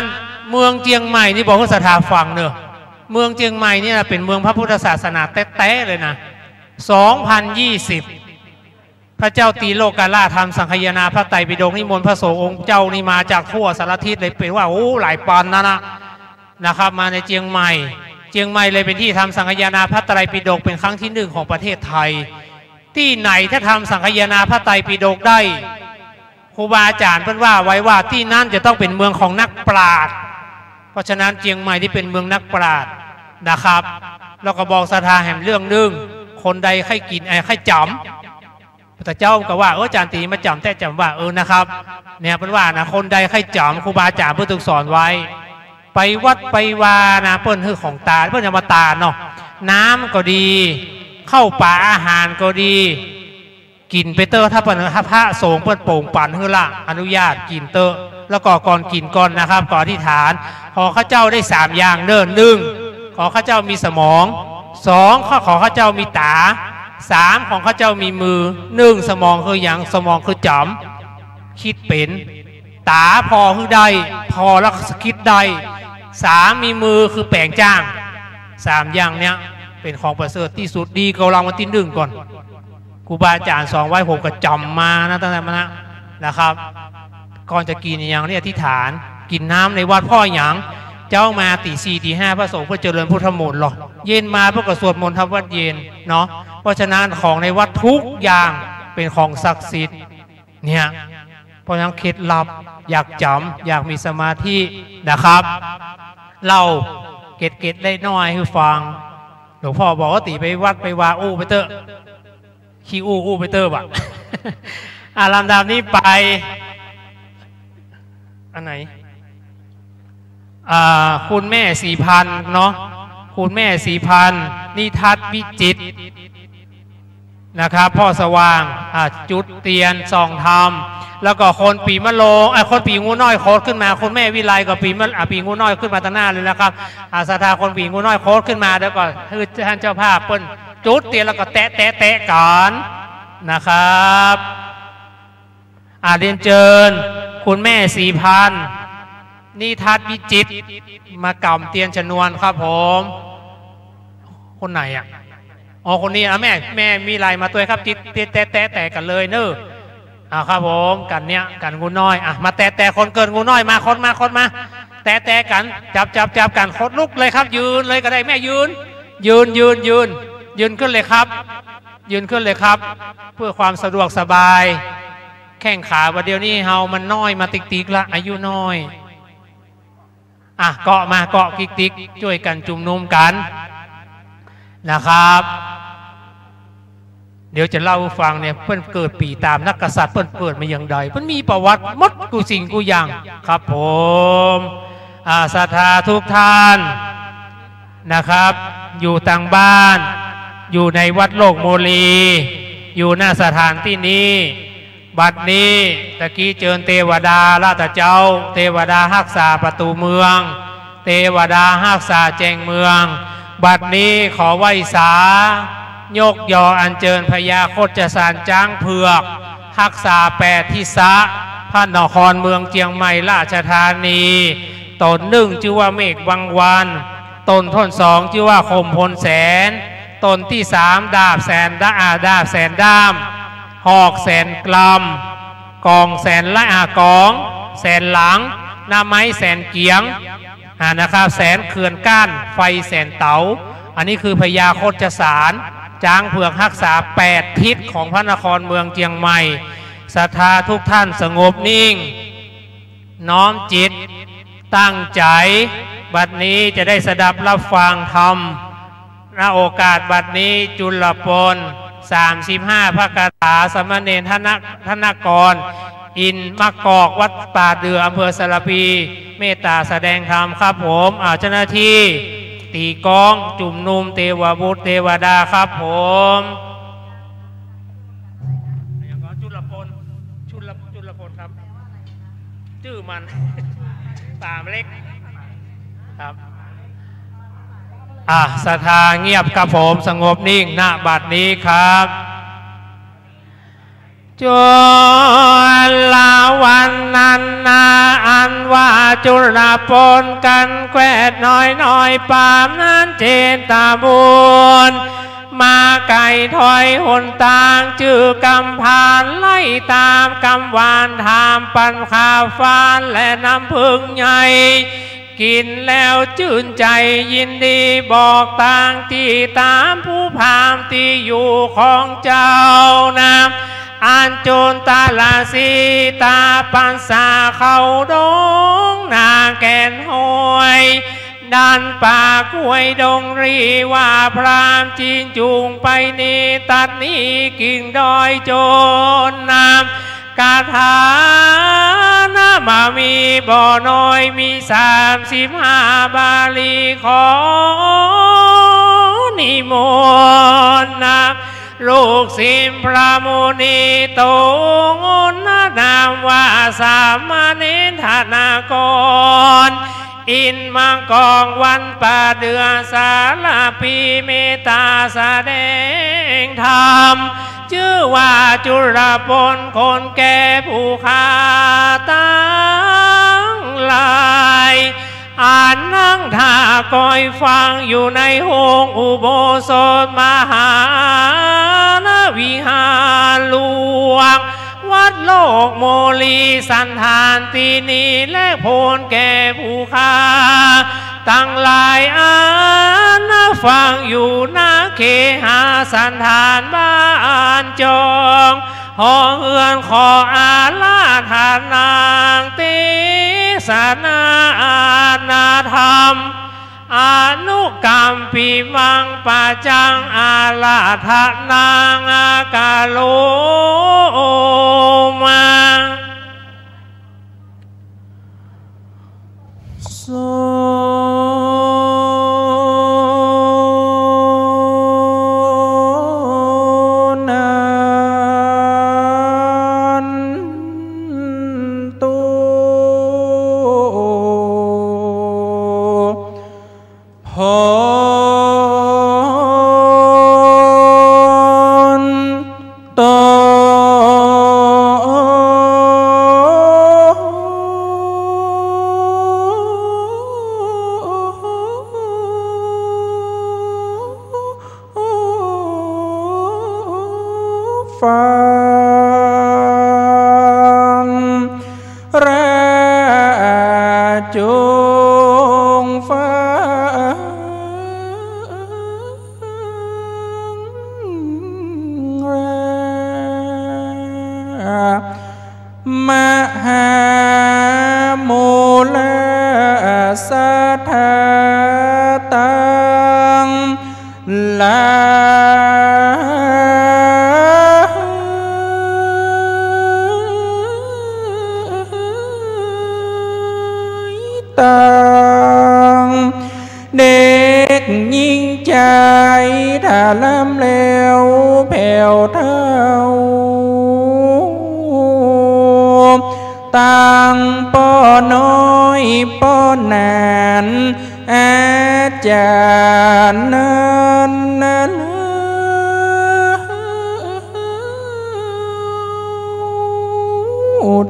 เมืองเจียงใหม่นี่บอกหื้อศรัทธาฟังเน่อ เมืองเจียงใหม่เนี่ยเป๋นเมืองพระพุทธศาสนาแต๊ๆ เลยนะ สองพันยี่สิบ พระเจ้าตรีโลกราชทำสังคายนาพระไตรปิฎก นิมนต์พระสงฆ์องค์เจ้านี่มาจากทั่วสารทิศเลย เป๋นว่า โอ้ หลายปันนั่นนะ นะครับ มาในเจียงใหม่ เจียงใหม่เลยเป๋นตี้ทำสังคายนาพระไตรปิฎกเป๋นครั้งตี้นึ่งของประเทศไทย ตี้ไหนถ้าทำสังคายนาพระไตรปิฎกได้ ครูบาอาจ๋ารย์เปิ้นว่าไว้ว่าตี้นั้นจะต้องเป๋นเมืองของนักปราชญ์ เพราะฉะนั้นเจียงใหม่นี่เป๋นเมืองนักปราชญ์นะครับ แล้วก็บอกศรัทธาแหมเรื่องนึ่ง คนใดใค่กิ๋น เอ่อ ใค่จ๋ำ พระเจ้าก็ว่า เออ จ๋ารย์ตี๋มาจ๋ำแต๊จ๋ำว่า เออ นะครับ เนี่ย เปิ้นว่านะ คนใดใค่จ๋ำ ครูบาอาจ๋ารย์เปิ้นตึงสอนไว้ ไปวัดไปวานะ เปิ้นหื้อของตาน เปิ้นเอามาตานเนาะ น้ำก็ดี ข้าวป๋าอาหารก็ดี กิ๋นไปเต๊อะ ถ้าเปิ้น ถ้าพระสงฆ์เปิ้นโป๋งปั๋นหื้อละ อนุญาตกิ๋นเต๊อะ แล้วก็ก่อนกิ๋นก่อนนะครับ ก็อธิษฐาน ขอข้าเจ้าได้สามอย่างเน่อ นึ่ง ขอข้าเจ้ามีสมอง สอง ขอ ขอข้าเจ้ามีต๋า สาม ขอข้าเจ้ามีมือ นึ่ง สมองคือหยัง สมองคือจ๋ำ คิดเป๋น ต๋าผ่อหื้อได้ ผ่อแล้วก็คิดได้ สาม มีมือคือแป๋งจ้าง สามอย่างเนี้ยเป๋นของประเสริฐตี้สุด ดีกว่ารางวัลตี้นึ่งก่อน ครูบาอาจ๋ารย์สอนไว้ ผมก็จ๋ำมานะ ตั้งแต่มานะ นะครับ ก่อนจะกิ๋นอะหยังเนี่ยอธิษฐาน กิ๋นน้ำในวัดเพราะหยัง เจ๊ามาตี๋สี่ตี๋ห้าพระสงฆ์เปิ้นเจริญพุทธมนต์ลอ เย็นมาเปิ้นก็สวดมนต์ทำวัตรเย็นเนาะ เพราะฉะนั้นของในวัดทุกอย่างเป๋นของศักดิ์สิทธิ์เนี่ย เพราะฉะนั้นเคล็ดลับอยากจ๋ำ อยากมีสมาธินะครับ เล่าเกร็ดๆ เล็กน้อยหื้อฟัง หลวงพ่อบอกว่าตี๋ไปวัดไปวาอู้ไปเต๊อะ ขี้อู้อู้ไปเต๊อะบ่ะ อ่ะ ลำดับนี้ไป อันไหน อ่า คุณแม่ศรีพันธ์เนาะ คุณแม่ศรีพันธ์ นิทัศน์วิจิตรนะครับ พ่อสว่าง อ่า จุดเตียนส่องธรรม แล้วก็คนปี๋มะโรง อ่า คนปี๋งูน้อยโคตรขึ้นมา คุณแม่วิไลก็ปี๋มะ อ่า ปี๋งูน้อยขึ้นมาตังหน้าเลยนะครับ อ่า ศรัทธาคนปี๋งูน้อยโคตรขึ้นมา เดี๋ยวก่อน หื้อท่านเจ้าภาพเปิ้นจุดเตียนแล้วก็แตะแตะแตะก๋อนนะครับ อ่า เรียนเจิญ คุณแม่ศรีพันธ์ นิทัศน์วิจิตร มาก๋ำเตียนชนวนครับผม คนไหนอะ อ๋อ คนนี้ อ่ะ แม่ แม่มีไลน์มาตวยครับ จิต จิต แตะ แตะ แตะกั๋นเลยเน่อ อ่า ครับผม กั๋นเนี่ย กั๋นงูน้อย อ่ะ มาแตะ แตะคนเกิดงูน้อย มา คนมา คนมา แตะๆ กั๋น จับๆ จับกั๋น ขนลุกเลยครับ ยืนเลยก็ได้แม่ ยืน ยืน ยืน ยืน ยืนขึ้นเลยครับ ยืนขึ้นเลยครับ เพื่อความสะดวกสบาย แข้งขาบ่าเดี่ยวนี้เฮามันน้อยมาติ๊กๆ ละ อายุน้อย อ่ะ เกาะมา เกาะติ๊กๆ จ้วยกั๋นจุมนุมกั๋นนะครับ เดี๋ยวจะเล่าหื้อฟังเนี่ย เปิ้นเกิดปี๋ต๋ามนักกษัตริย์ เปิ้นเกิดมาอย่างใด เปิ้นมีประวัติหมดกู้สิ่งกู้อย่างครับผม อ่า ศรัทธาทุกท่านนะครับ อยู่ตางบ้าน อยู่ในวัดโลกโมลี อยู่ ณ สถานตี้นี้ บัดนี้ตะกี้เจิญเตวดาราชเจ้า เตวดาฮักษาประตู๋เมือง เตวดาฮักษาแจ้งเมือง บัดนี้ขอไหว้สา ยกยออัญเจิญพญาคชสารจ๊างเผือก ฮักษาแปดทิศะ พระนครเมืองเจียงใหม่ราชธานี ต๋นนึ่งจื้อว่าเมฆวังวัน ต๋นต้นสองจื้อว่าคมพลแสน ต๋นตี้สามดาบแสนด้า อ่า ดาบแสนด้าม หอกแสนกลำ กองแสนละ อ่า กองแสนหลัง หน้าไม้แสนเกียง อ่า นะครับ แสนเขื่อนก้าน ไฟแสนเต๋า อันนี้คือพญาคชสาร จ๊างเผือกฮักษาแปดทิศของพระนครเมืองเจียงใหม่ ศรัทธาทุกท่านสงบนิ่ง น้อมจิต ตั้งใจ๋ บัดนี้จะได้สดับรับฟังธรรม ณ โอกาสบัดนี้จุลปน สามสิบห้า พระคาถา สามเณรธน ธนกร อินมะกอก วัดป่าเดื่อ อำเภอสารภี เมตต๋าแสดงธรรมครับผม อ่า เจ้าหน้าตี้ ตี๋ก้อง จุมนุม เตวบุตร เตวดาครับผม อย่างก็จุลปน จุล จุลปนครับ จื้อมัน ต๋ามเล็ก ครับ อ่ะ ศรัทธาเงียบครับผม สงบนิ่ง ณ บัดนี้ครับ จุลวรรณนา อันว่าจุลปนกันแกวดน้อยๆ ปามนั้นเจตบุญ มาไก๋ถ้อยหนตาง จื้อกำผานไล่ต๋าม กำหวานถามปันข้าวฟ้าน และน้ำผึ้งใหญ่ กิ๋นแล้วจื้นใจ๋ยินดี บอกตางตี้ต๋ามผู้พราหมณ์ตี้อยู่ของเจ้านา อันจุลสีตาปัสสาเข้าดงนาแก่นห้วย ดันป่าก้วยดงรี ว่าพราหมณ์จีนจุ่งไปนี้ ตัดนี้กิ่งดอยโจนนา คาถานามามีบ่น้อย มีสามสิบห้าบาลี ขอนิมนต์นา ลูกศิษย์พระมุนีต๋น นามว่าสามเณรธนกร อินมะกอก วัดป่าเดื่อ สารภี เมตต๋าแสดงธรรม จื้อว่าจุลปน คนแก่ผู้ข้าตังหลาย อันนั่งถ้าคอยฟังอยู่ในห้องอุโบสถมหาวิหารหลวง วัดโลกโมลี สันถานตี้นี้ และโปรดแก่ผู้ข้าตังหลาย อันฟังอยู่ณเขหาสันถานบ้านจอง หอเฮือนขออาราธนา เตสนาอาณาธรรม อนุกัมปิมัง ปัจจังอาราธนา กะโรมา โสนันตุ โผนโต ฟัง ราจุ ตังเด็กญิงใจ๋ถ้าลำแล้วแผวเฒ่า ตังป้อน้อยป้อหนาน อาจ๋ารย์นั้นนะ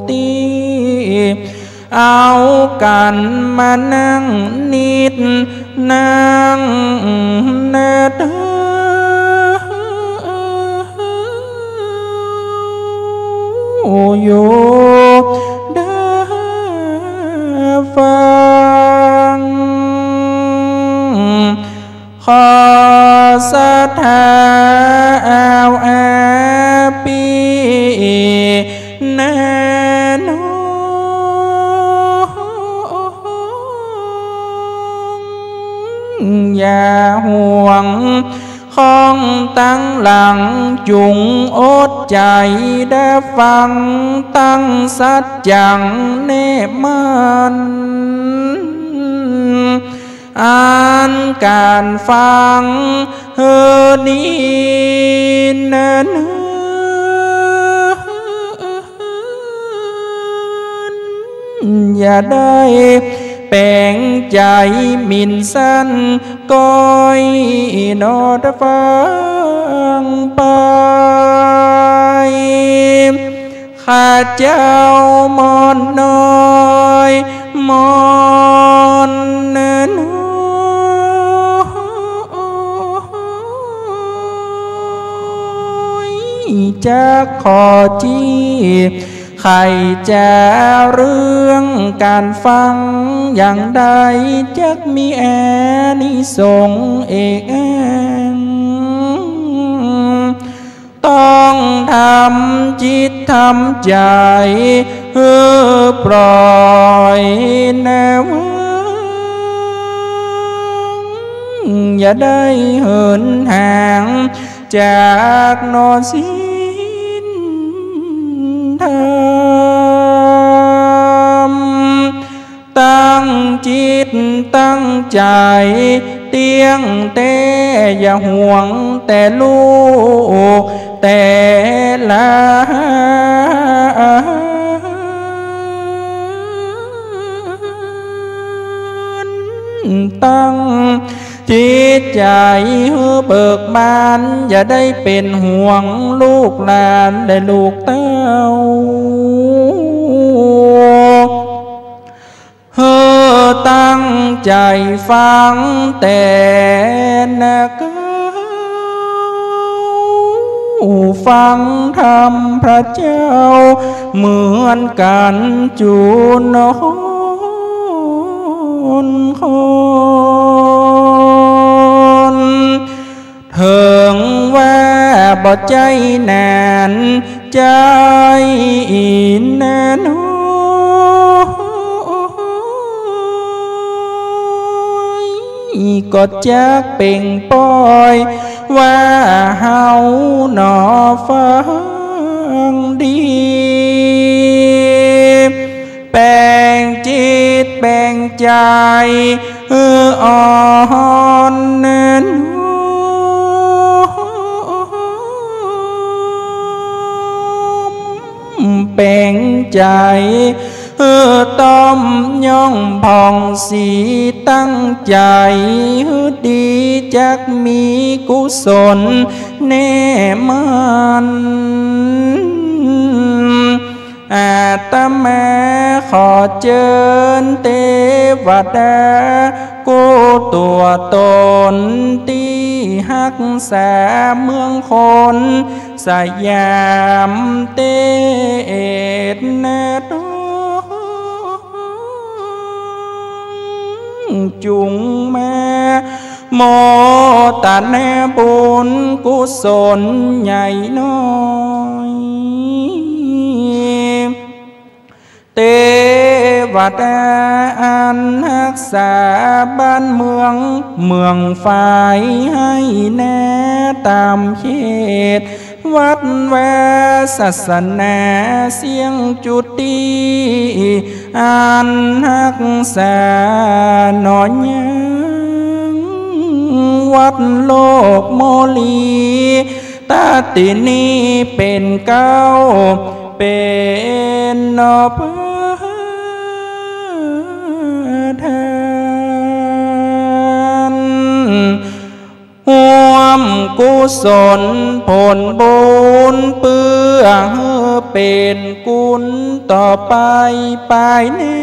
ตี้ เอากั๋นมานั่งนิด นั่งนะเต๊อะ อยู่เต๊อะฟัง ขอศรัทธาเอาอาปี้นาน้อง อย่าห่วง ของตังหลังจุ่งอดใจ๋ ได้ฟังตังสัจจังแนบมั่น อันก๋านฟังหื้อดีนั้น อย่าได้แป๋งใจ๋หมิ่นสันก้อย นอดฟังไป ข้าเจ้าม่อนน้อย ม่อนน้อย จักขอจี้ ใค่จ๋าเรื่องก๋านฟัง อย่างใดจักมีอานิสงส์เอกอัง ต้องทำจิตทำใจ๋หื้อปล่อยนะเวิง อย่าได้เหินห่าง จากหน่อศีลธรรม ตั้งจิตตั้งใจ๋เตี้ยงแต๊ อย่าห่วงแต่ลูกแต่หลาน ตั้งจิตใจ๋หื้อเบิกบาน อย่าได้เป๋นห่วงลูกหลานและลูกเต้า หื้อตั้งใจ๋ฟังแต่นะเก๊า ฟังธรรมพระเจ้าเหมือนกั๋นจุนคน เถิงว่าบ่ใจ้นาน ใจ้นานน้อยก็จักเป่งป้อย ว่าเฮาหนอฟังดี แป๋งจิตแป๋งใจ๋ เออ อ่อนน้อม แป๋งใจ๋ เออ ต้อมย่องผ่องสี ตั้งใจ๋ เออ ดี จักมีกุศลแน่มั่น อาตมาขอเจิญเตวดากู้ตั๋วต๋นตี้ฮักษาเมืองคนสยามเตศนาตน จุ่งมา โมตนาบุญกุศลใหญ่น้อย เตวดาอันฮักษาบ้านเมือง เมืองฝาย ให้แน่ต๋ามเขต วัดวาศาสนาเสี้ยงจุติ อันฮักษาหนอยัง วัดโลกโมลี ตาตินี้เป๋นเก๊า เป๋นหนอประธาน ฮ่วมกุศลผลบุญ เปื้อหื้อเป๋นกุณต่อไป ปายแน่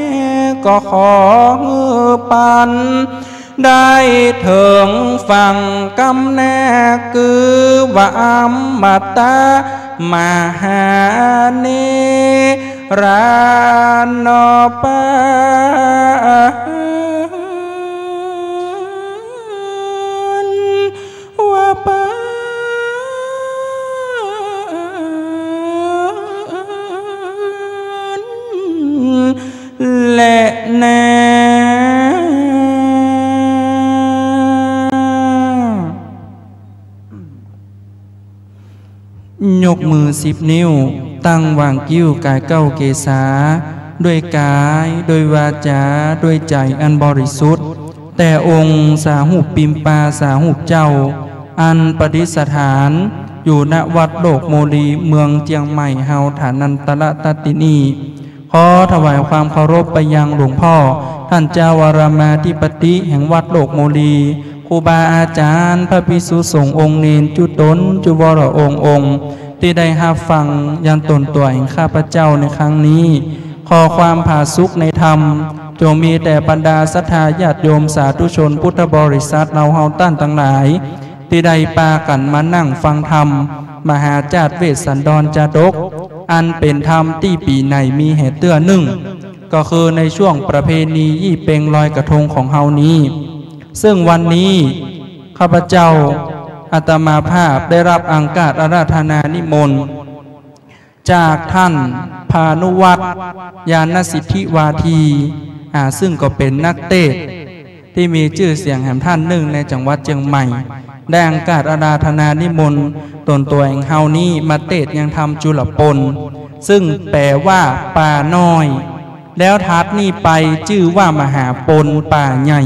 ก็ขอหื้อปัน ได้เถิงฝั่งกำแน่ คือว่าอมตะมหาเนรานอปาน ว่าปานแลนา ยกมือสิบนิ้ว ตั้งหว่างคิ้วก๋ายเก๊าเกศา ด้วยก๋าย ด้วยวาจา ด้วยใจ๋อันบริสุทธิ์ แต่องค์สาหูปปิมปาสาหูปเจ้า อันประดิษฐานอยู่ณวัดโลกโมลี เมืองเจียงใหม่เฮา ฐานันตรตาตินี้ ขอถวายความเคารพไปยังหลวงพ่อ ต้านเจ้าอารามอธิปติแห่งวัดโลกโมลี ครูบาอาจ๋ารย์ พระภิกษุสงฆ์องค์เณรจุ๊ต๋นจุ๊วรองค์องค์ ตี้ได้ฮับฟังยังต๋นตั๋วแห่งข้าพเจ้าในครั้งนี้ ขอความผาสุกในธรรม จงมีแต่บรรดาศรัทธาญาติโยมสาธุชนพุทธบริษัทเฮาเฮาต้านตังหลาย ตี้ได้ปากั๋นมานั่งฟังธรรม มหาจาตุเวสสันดรจาดก อันเป๋นธรรมตี้ปี๋ไหนมีแหเตื้อนึ่ง ก็คือในช่วงประเพณียี่เป็งลอยกระทงของเฮานี้ ซึ่งวันนี้ข้าพเจ้าอาตมาภาพได้ฮับองค์อาราธนานิมนต์ จากต้านพานุวัฒน์ ญาณสิทธิวาที อ่า ซึ่งก็เป๋นนักเตสน์ตี้มีจื้อเสียงแหมต้านนึ่งในจังหวัดเจียงใหม่ ได้องค์อาราธนานิมนต์ต๋นตั๋วแห่งเฮานี้มาเตสน์ยังธรรมจุลปน ซึ่งแป๋ว่าป่าน้อย แล้วถัดนี้ไปจื้อว่ามหาปน ป่าใหญ่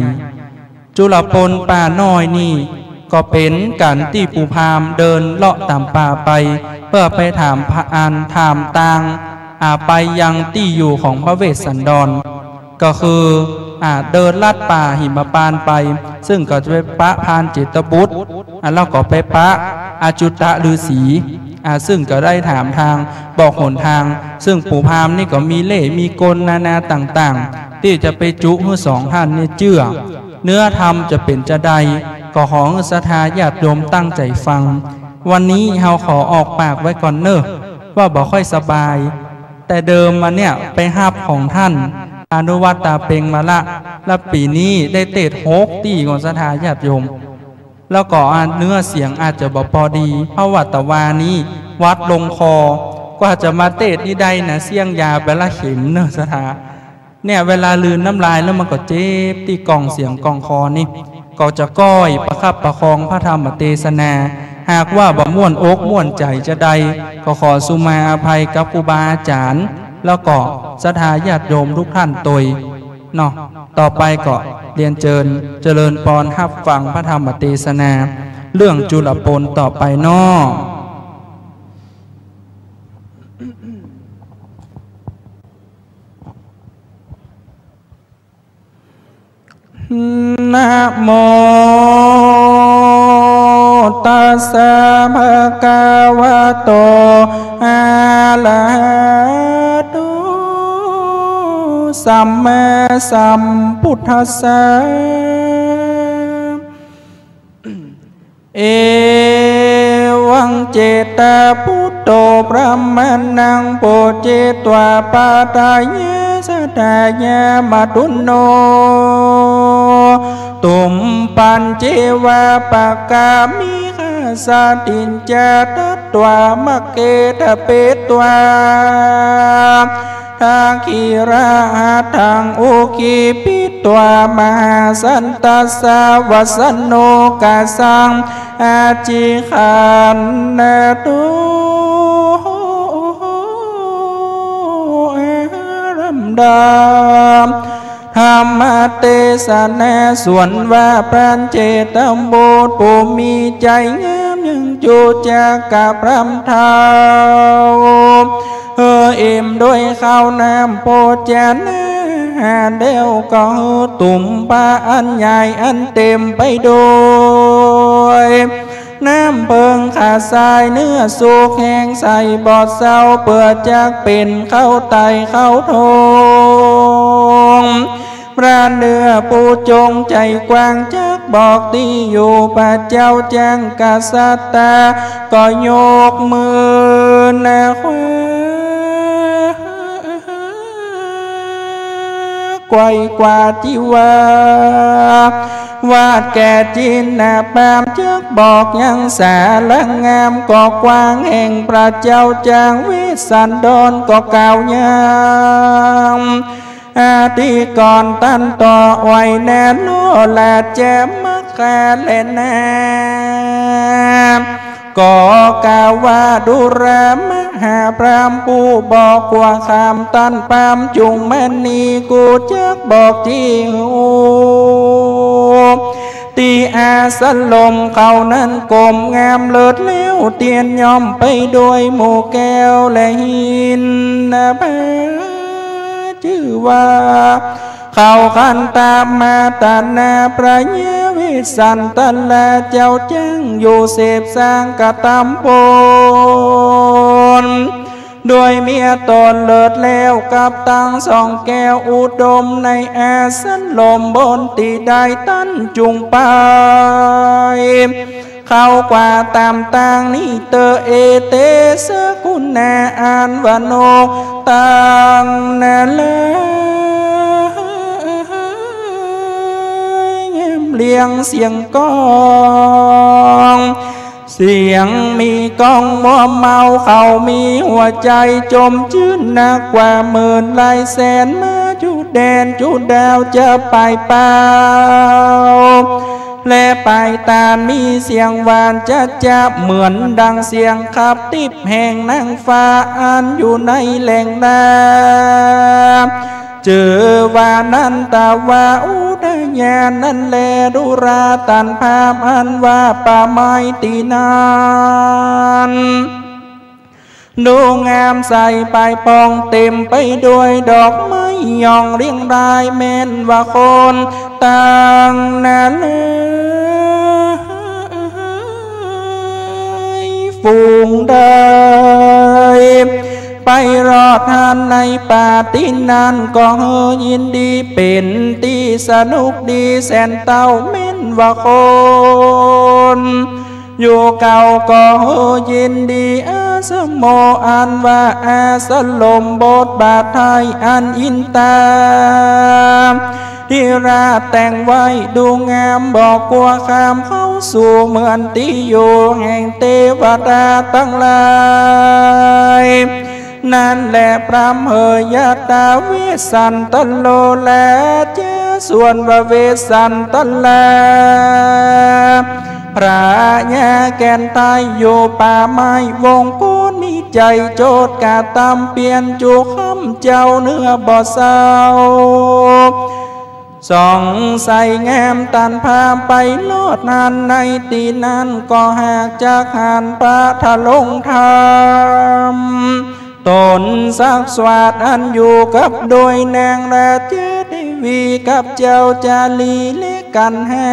จุลปนป่าน้อยนี้ก็เป๋นก๋านตี้ปู่พราหมณ์เดินเลาะต๋ามป่าไป เปื้อไปถามพระอาน ถามตาง อ่า ไปยังตี้อยู่ของพระเวสสันดร ก็คือ อ่า เดินลัดป่าหิมพานต์ไป ซึ่งก็จะไปปะพรานเจตบุตร อ่า แล้วก็ไปปะอจุตฤๅษี อ่า ซึ่งก็ได้ถามตาง บอกหนตาง ซึ่งปู่พราหมณ์นี่ก็มีเล่ห์มีกลนานาต่างๆ ตี้จะไปจุหื้อสองต้านนี้เจื้อ เนื้อธรรมจะเป๋นจาใด ก็ขอหื้อศรัทธาญาติโยมตั้งใจ๋ฟัง วันนี้เฮาขอออกปากไว้ก่อนเน่อ ว่าบ่ค่อยสบาย แต่เดิมมาเนี่ยไปฮับของต้านพานุวัฒน์ตาเป็งมาละ และปี๋นี้ได้เตสน์หกตี้ก่อนศรัทธาญาติโยม แล้วก็อาจเนื้อเสียงอาจจะบ่ปอดี เพราะว่าตะวานี้หวัดลงคอ กว่าจะมาเตสน์นี่ได้นะ เสี้ยงยาไปละเข็มเน่อศรัทธา เนี่ย เวลาลืนน้ำลายแล้วมันก็เจ็บตี้ก้องเสียงก้องคอนี่ ก็จะก้อยประคับประคองพระธรรมเตสนา หากว่าบ่ม่วนอกม่วนใจ๋จาใด ก็ขอสุมาอภัยกับครูบาอาจ๋ารย์ แล้วก็ศรัทธาญาติโยมทุกต้านตวยเนาะ ต่อไปก็เรียนเจิญ เจริญปอนฮับฟังพระธรรมเตสนา เรื่องจุลปนต่อไปเนาะ นะโมตัสสะภะคะวะโต อะระหะโต สัมมาสัมพุทธัสสะ เอวัง เจตะปุตโต พรหมานัง ปูจิตวา ปัตถะยา สะทะยา มาตุโน ตุมปัญเจวะ ปะกามิ ขะสะติญจะ ตัตวา มะเก ทะเปตวา ทักขิระหัตถัง อุคคิปปิตวา มหาสันตัสสะ วัสสะโน กะสัง อาจิขันตุ อารัมดา ธรรมเตสนาส่วนว่าพรานเจตบุตรผู้มีใจ๋งามยังจูจักกะพร่ำเทา หื้ออิ่มด้วยข้าวน้ำโภชนาหารแล้วก็หื้อตุ่มผ้าอันใหญ่อันเต็มไปด้วย น้ำเผิงขะสายเนื้อสุกแห้งใส่บ่เซาเปื้อจักเป๋นข้าวไตข้าวทง พรานเนื้อผู้จงใจ๋กว้างจักบอกตี้อยู่ พระเจ้าจ้างกษัตราก็ยกมือหน้าคว้า ไขว่คว้าจิวา วาดแก่จินนาพราหมณ์จักบอกยังสาระงามก็กว้างแห่งพระเจ้าจ้างเวสสันดรก็กล่าวยังอธิกรณ์ตันต่อไหวแน่นอและแจ่มมักแคและนา ก็กล่าวว่าดูรามาหาพราหมณ์ผู้บ่ขั่วข้ามตันพราหมณ์จุงมณีกูจักบอกตี้ฮู้ ตี้อาสรมเขานั้นกลมงามเลิศแล้วเตียนย่อมไปด้วยหมู่แก้วและหินนะพา จื้อว่า เขาคันตามาตานาพระยาเวสสันตราเจ้าจั้งอยู่เสพสร้างกระตำพล ด้วยเมียต๋นเลิศแล้วกับตังสองแก้วอุดมในอาสรมบนตี้ได้ตันจุงไป เขากว่าต๋ามตางนี้เตอ เอเตสะกุณาอันว่านกตังนาลายแง้มเลียงเสียงก้อง เสียงมีก้องมัวเมา เขามีหัวใจ๋จมจื้นนักกว่าหมื่นหลายแสน มาจุแดนจุดาวจะไปเป่า และไปตานมีเสียงหวานจะจะเหมือนดังเสียงขับทิพย์แห่งนางฟ้าอันอยู่ในแหล่งนา จื้อว่านันทวาอุทยานนั้นแล ดูราตันพราหมณ์อันว่าป่าไม้ตี้นั้น ดูงามใสไปพองเต็มไปด้วยดอกไม้ยองเรียงรายแม่นว่าคนตังนาลายฝูงใด ไปรอดหั้นในป่าตี้นั้นก็หื้อยินดีเป๋นตี้สนุกดีแสนเต้าแม่นว่าคน อยู่เก่าก็หื้อยินดีอาสโมอันว่าอาสรมบทบาทไทยอันอินตา ธิราชแต่งไว้ดูงามบ่ขั่วข้ามเข้าสู่เหมือนตี้อยู่แห่งเตวดาตังหลาย นั้นแลพราหมณ์เหยยัตตาเวสสันตโลและเจ้าส่วนว่าเวสสันตรา พระยาแก่นไทยอยู่ป่าไม้วงศ์กุลมีใจ๋โจทย์กระตำเปียรจุข้ำเจ้าเนื้อบ่เศร้า ส่องใสงามตันพาไปรอดหั้นในตี้นั้นก็หากจักหันพระทรงธรรม ต๋นสักสวัสดิ์อันอยู่กับโดยนางราชเทวีกับเจ้าจารีและกันหา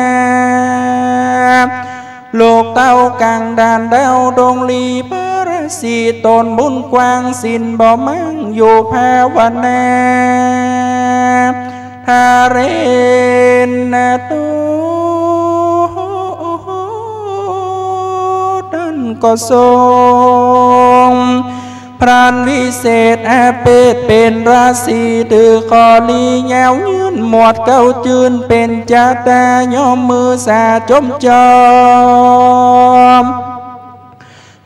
ลูกเต้ากั๋งดานดาวดงลีพระราศีต๋นบุญกว้างศีลบ่มั่งอยู่ภาวนา ทาเรนนะตุ ตันก็ทรง พรานวิเศษอาเพศเป๋นราศี ถือขอลียาวยืนหมวดเก้าจื้นเป๋นจาตา ย่อมมือสาจมจอม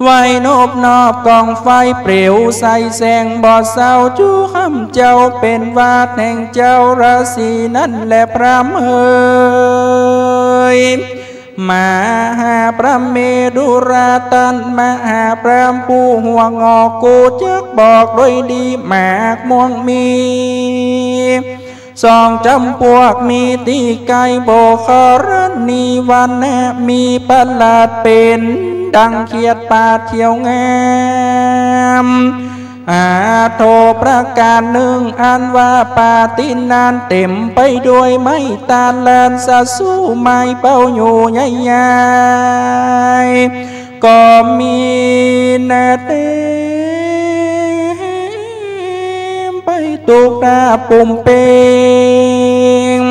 ไหว้นบนอบกองไฟเปลวใสแสงบ่เศร้า จุข้ำเจ้าเป๋นวาทแห่งเจ้าราศีนั้นแลพราหมณ์เหย มหาพรหมเมรุราชต้านมหาพราหมณ์ผู้หัวงอก กู้จักบอกโดยดี หมากม่วงมีสองจ๋ำปวก มีตี้ไก้โบคารณีวรรณะ มีประหลาดเป๋นดังเขียดปาดเขียวงาม อาโถประก๋านนึ่ง อันว่าป่าตี้นั้นเต๋มไปด้วยไม้ตาลลานสะสูไม้เป้าอยู่ใหญ่ๆ ก็มีนาเต๋มไปตุ๊กตาปุ่มเป๋ง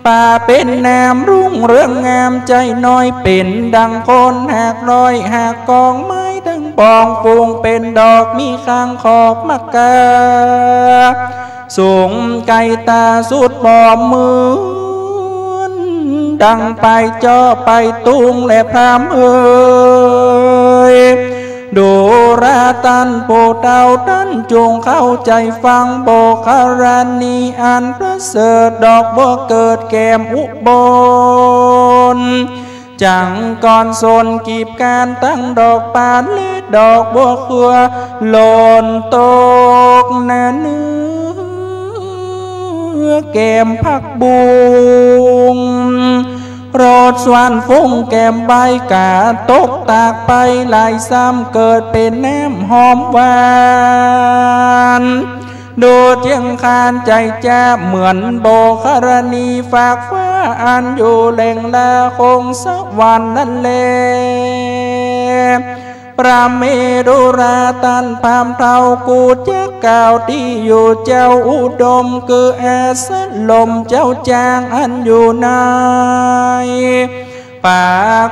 ป่าเป๋นน้ำรุ่งเรืองงาม ใจ้น้อยเป๋นดังคนหากร้อย หากกองไม้ตึงปอง ฝูงเป๋นดอก มีข้างขอบมะกา สูงไก๋ต๋าสุดปอม เหมือนดังปายจ้อปายตุง และพราหมณ์เอ๋ย ดูราต้านผู้เฒ่า ต้านจุ่งเข้าใจ๋ฟัง โบคารณีอันประเสริฐ ดอกบัวเกิดแก้มอุบล จังกรสนกีบก้าน ตังดอกปานและดอกบัวเครือ หล่นตกหน้าเนื้อแก้มผักบุ้ง รดสวรรค์ฟุ้งแก้มใบ กระตกตากไปหลายซ้ำ เกิดเป๋นน้ำหอมหวาน ดูเจียงคานใจ๋จ๊า เหมือนโบคารณีฟากฟ้า อันอยู่แหล่งละคงสวรรค์นั้นแล พรหมเมรุราชต้านพราหมณ์เฒ่า กู้จักกล่าวตี้อยู่เจ้าอุดม คืออาสรมเจ้าจ๊างอันอยู่ในป่า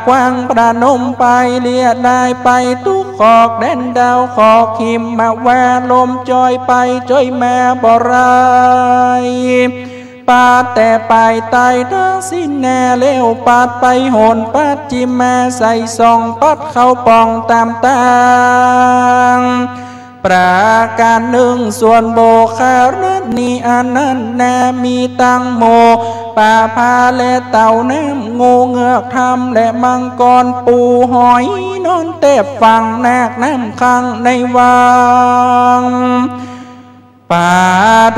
กว้าง ประนมไปเลียดายไป ตุ๊กขอกแดนดาว ขอกหิมะว่าลมจ้อยไปจ้อยมาบ่ได้ ปาดแต่ปายใต้ทักษิณา แล้วปาดไปหนปัจฉิมา ใส่ส่องปัดเข้าป่องต๋ามตาง ประก๋านนึ่ง ส่วนโบคารณีอันนั้นนา มีตังหมู่ป๋าผาและเต่าน้ำ งูเงือกถ้ำและมังกร ปูหอยนอนแต๊บฝั่ง นาคน้ำขังในวัง ป๋า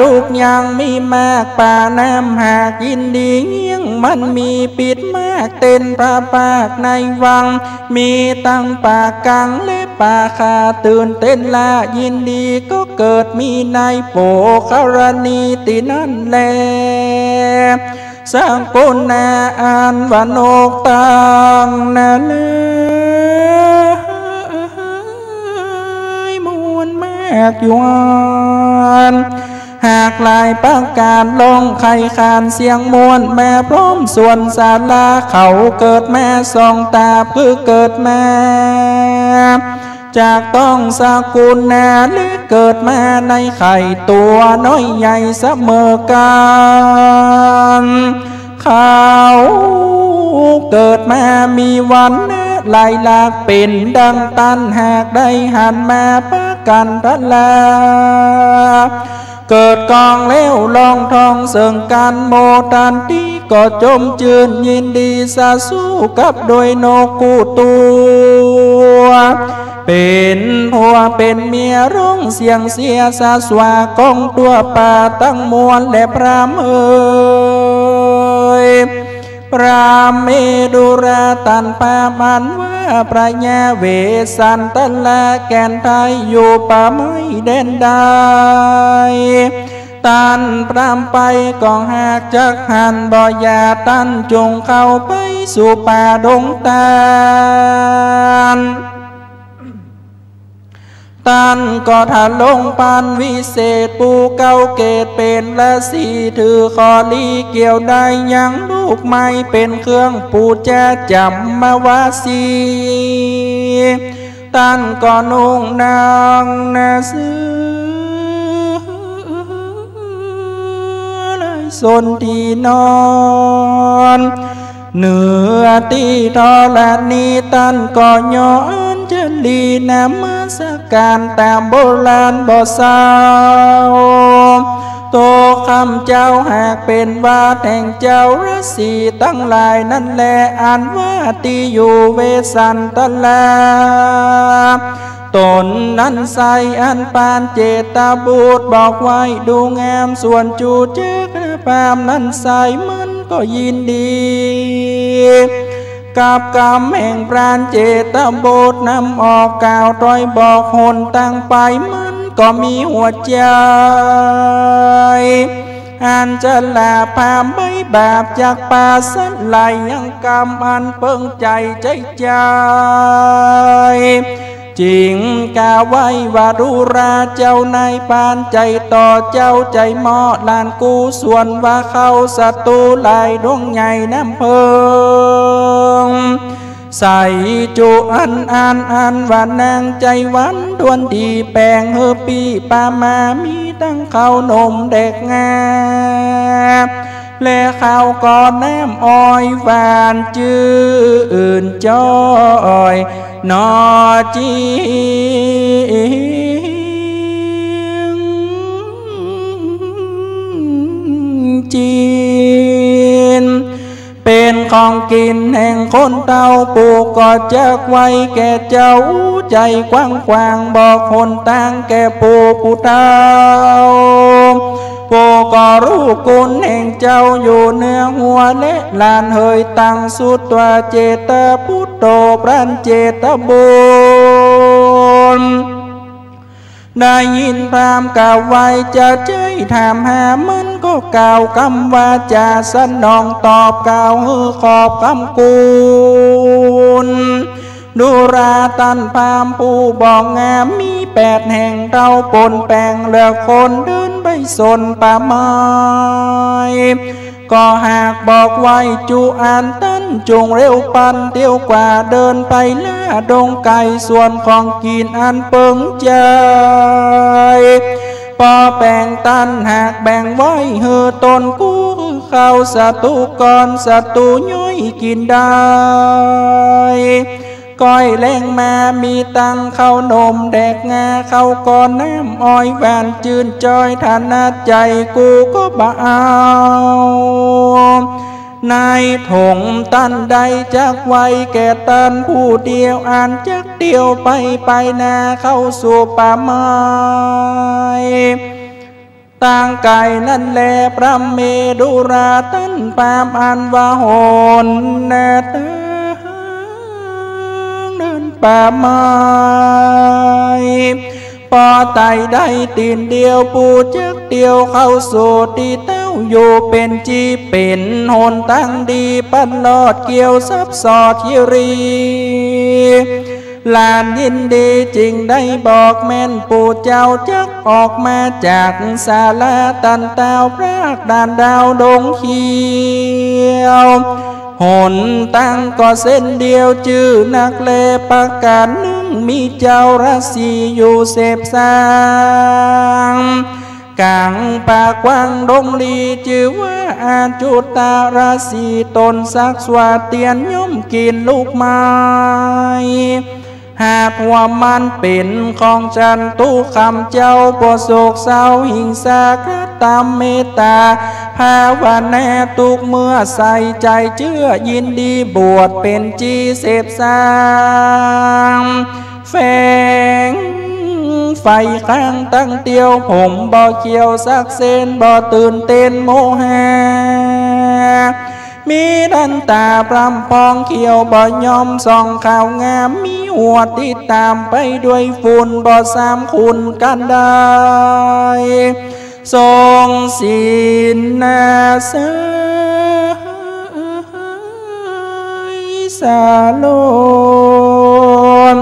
ตุ๊กอย่างมีมาก ป๋าน้ำหากยินดีเยียง มันมีปิดมาก เต็นพระปากในวัง มีตังป๋ากังและป๋าข่า ตื่นเต้นละยินดี ก็เกิดมีในโบคารณีตี้นั้นแล สกุณาอันว่านกตังนาเลือย มวลมากยวน หากหลายประก๋าน ร้องไขขานเสียงม่วน มาพร้อมส่วนศาลา เขาเกิดมาสองต๋า คือเกิดมา จากต๊องสกุณา และเกิดมาในไข่ ตั๋วน้อยใหญ่เสมอกั๋น เขาเกิดมามีวรรณะหลายหลาก เป๋นดังต้านหากได้หันมา ปะกันทรา เกิดกองแล้วร้องทองเสิงกั๋น โมทันทีก็จมจื้นยินดี สะสู้กับด้วยนกกู้ตั๋ว เป๋นผัวเป๋นเมียร้องเสียงเสียสะสวา ก้องตั๋วป๋าตังมวล และพราหมณ์เอ๋ย พรหมเมรุราชต้านพราหมณ์อันว่าพระยาเวสสันตราแก่นไทยอยู่ป่าไม้แดนใด ต้านพราหมณ์ไปก็หากจักหันบ่อย่า ต้านจุ่งเข้าไปสู่ป่าดงตาล ต้านก็ทรงปานวิเศษ ผู้เก้าเกตเป๋นราศี ถือขอลีเกี่ยวได้ยังลูกไม้ เป๋นเครื่องปูจาจ๋ำมะวาสี ต้านก็นุ่งนางนาเสื้อลายส้นตี้นอน เหนือตี้ธรณี ต้านก็ย่ออัญชลีนมัสก๋านต๋ามโบราณบ่เศร้า โตข้ำเจ้าหากเป๋นวาดแห่งเจ้าราศีตังหลายนั้นแล อันว่าตี้อยู่เวสสันตรา ต๋นนั้นไส้ อันปานเจตบุตรบอกไว้ดูงาม ส่วนจุจักรพราหมณ์นั้นไส้ มันก็ยินดี กับกำแห่งปานเจตบุตรนำออกกล่าวตวยบอกหนตางไป มันก็มีหัวใจ๋ อันจะละพราหมณ์ใบ้บาปจากป๋าสัตว์ไล่ยังกำอันเปิงใจ๋ใจ๋ใจ๋ จึงกล่าวไว้ว่า ดูราเจ้านายปานใจ๋ต่อเจ้าใจ๋เหมาะหลานกู ส่วนว่าเข้าศัตรูหลายดวงใหญ่น้ำเปิง ใส่จุอันอันอันว่านางใจ๋วันดวนดีแป๋งหื้อปี้ป๋ามา มีตังข้าวนมแดกงา และข้าวก่อน้ำอ้อยหวานจื้นจ้อยหนอจิ๊งจิ๊น เป๋นของกิ๋นแห่งคนเฒ่า ปู่ก็จักไว้แก่เจ้า ใจ๋กว้างๆ บอกหนตางแก่ปู่ผู้เฒ่า ปู่ก็ฮู้คุณแห่งเจ้าอยู่เหนือหัว และหลานเหยตังสุดว่าเจตปุตโต ปานเจตบุตร ได้ยินพราหมณ์กล่าวไว้จะใจ๊ถามหา มันก็กล่าวกำวาจ๋าสนองตอบกล่าวหื้อขอบกำคุณ ดูราต้านพราหมณ์ผู้บอกงาม มีแปดแห่งเต้าปนแป๋ง เหลือคนเดินไปสนป่าไม้ ก็หากบอกไว้จุอันตันจุ่งเร็วปันเตียวกว่าเดินไปล่าดงไก่ ส่วนของกิ๋นอันเปิงใจ๋ ปอแป๋งตันหากแบ่งไว้หื้อต๋นกู้ คือข้าวศัตรูก่อนศัตรูย้อยกิ๋นได้ ก้อยแลงมามีตังข้าวนมแดกงา ข้าวก่อน้ำอ้อยหวานจื้นจ้อยถนัดใจ๋กูก็บ่เอา ในถงตันได้จักไว้แก่ตันผู้เดียว อันจักเตียวไปไปนาเข้าสู่ป่าไม้ ตางไก่นั้นแล พราหมณ์เมดุราต้านพราหมณ์อันว่าหนนาตางเดินป่าไม้ ปอไต่ได้ตี๋นเดียว ปู่จักเตียวเข้าสู่ตี้เต้าอยู่เป๋นจีเป๋นหนตางดี ปัดลอดเกี่ยวซับสอดคีรี หลานยินดีจึงได้บอกแม่นปู่เจ้าจักออกมาจากศาลาตันตาวพรากด่านดาวดงเขียว หนตางก็เส้นเดียวจื้อนักแล ประก๋านนึ่งมีเจ้าราศีอยู่เสพสาง ก๋างป่ากว้างดงลี จื้อว่าอาจุตราศี ต๋นสักสวาเตียนย่อมกิ๋นลูกไม้ หากว่ามันเป๋นของฉัน ตุ๊กข์กำเจ้าบ่โศกเศร้า หิงสา กระตำเมตต๋า ภาวนาตุ๊กเมื่อใส่ใจ๋เจื้อ ยินดีบวชเป๋นจีเสพสาง แฝงไฟข้างตังเตียว ผมบ่เขียวสักเส้น บ่ตื่นเต้นโมหะ มีดันต๋าพร่ำพองเขียวบ่ยอมส่องขาวงาม มีหัวติดต๋ามไปด้วยฝุ่น บ่สามารถขุนกั๋นได้ ทรงศีลนาสา สาโลม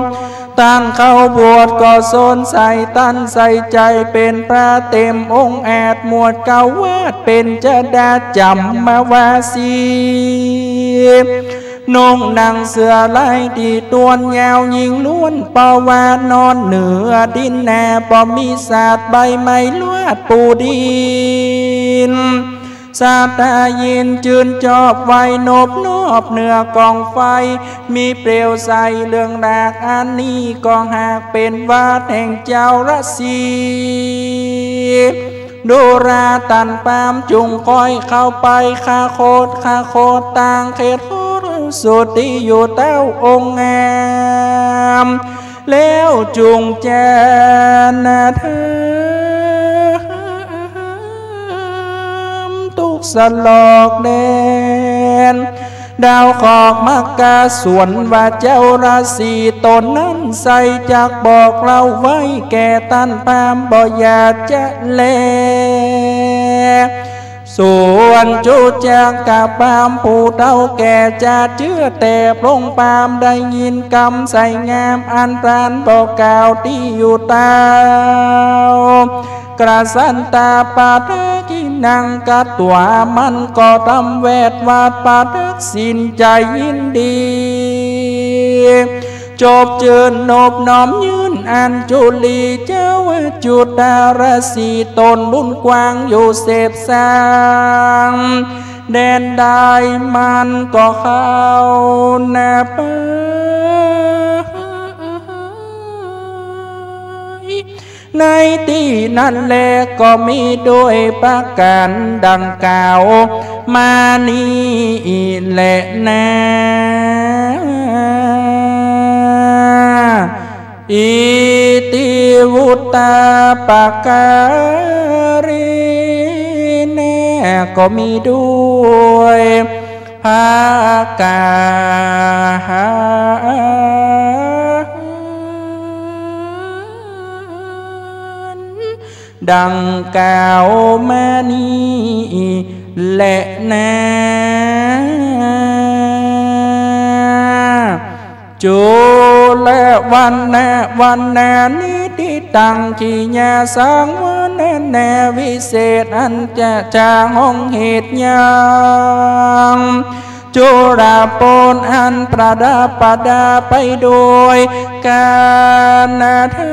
ตั้งเข้าบวชก็สนใส่ตั้นใส่ใจ๋ เป๋นพระเต็มองค์อาจ หมวดเกล้าวาดเป๋นจดาจ๋ำมาวาสี นุ่งหนังเสื้อลายดีต้วนยาว หญิงล้วนปวานอนเหนือดินนา บ่มีสาดใบไม้ลวาดปูดิน สาธายินจื้นจอบไหว้นบนอบเหนือกองไฟ มีเปลวใสเรืองราก อันนี้ก็หากเป๋นวาดแห่งเจ้าราศี ดูราต้านปาล์มจุ่งก้อยเข้าไป ข้าโคตร ข้าโคตร ตางเขตโคตรสุดตี้อยู่เต้าองค์งาม แล้วจุ่งจานาธรรม ตุ๊กสลอกแดน ดาวขอกมักกาสวนว่าเจ้าราศีตนนั้นใส่จักบอกเล่าไว้แก่ต้านปาล์มบ่อยากจะแล ส่วนจุจักกะปาล์มผู้เฒ่าแก่จะเจื้อแต่พลงปาล์มได้ยินกำใส่งามอันพรานบอกกล่าวตี้อยู่เต้า กระสันตาปะทักขิณังกัตวา มันก็ทำแวดวาดปะทักษิณจะยินดี จบจื้นนบน้อมยื่นอัญจุลี เจ้าจุตาราศีตนบุญกว้างอยู่เสพสร้าง แดนได้มันก็เข้านาไป ในตี้นั้นแลก็มีด้วยประก๋านดังกล่าวมานี้แลนา อิติวุตตาปะก๋าริเณ ก็มีด้วยประก๋าน ดังกล่าวมานี้แลนา จุลวรรณะวรรณานิทิตัง ขีณาสังวรรณาวิเศษอันจะจาห้องเหตุยัง จุลปนอันประดับประดาไปด้วยกานาถา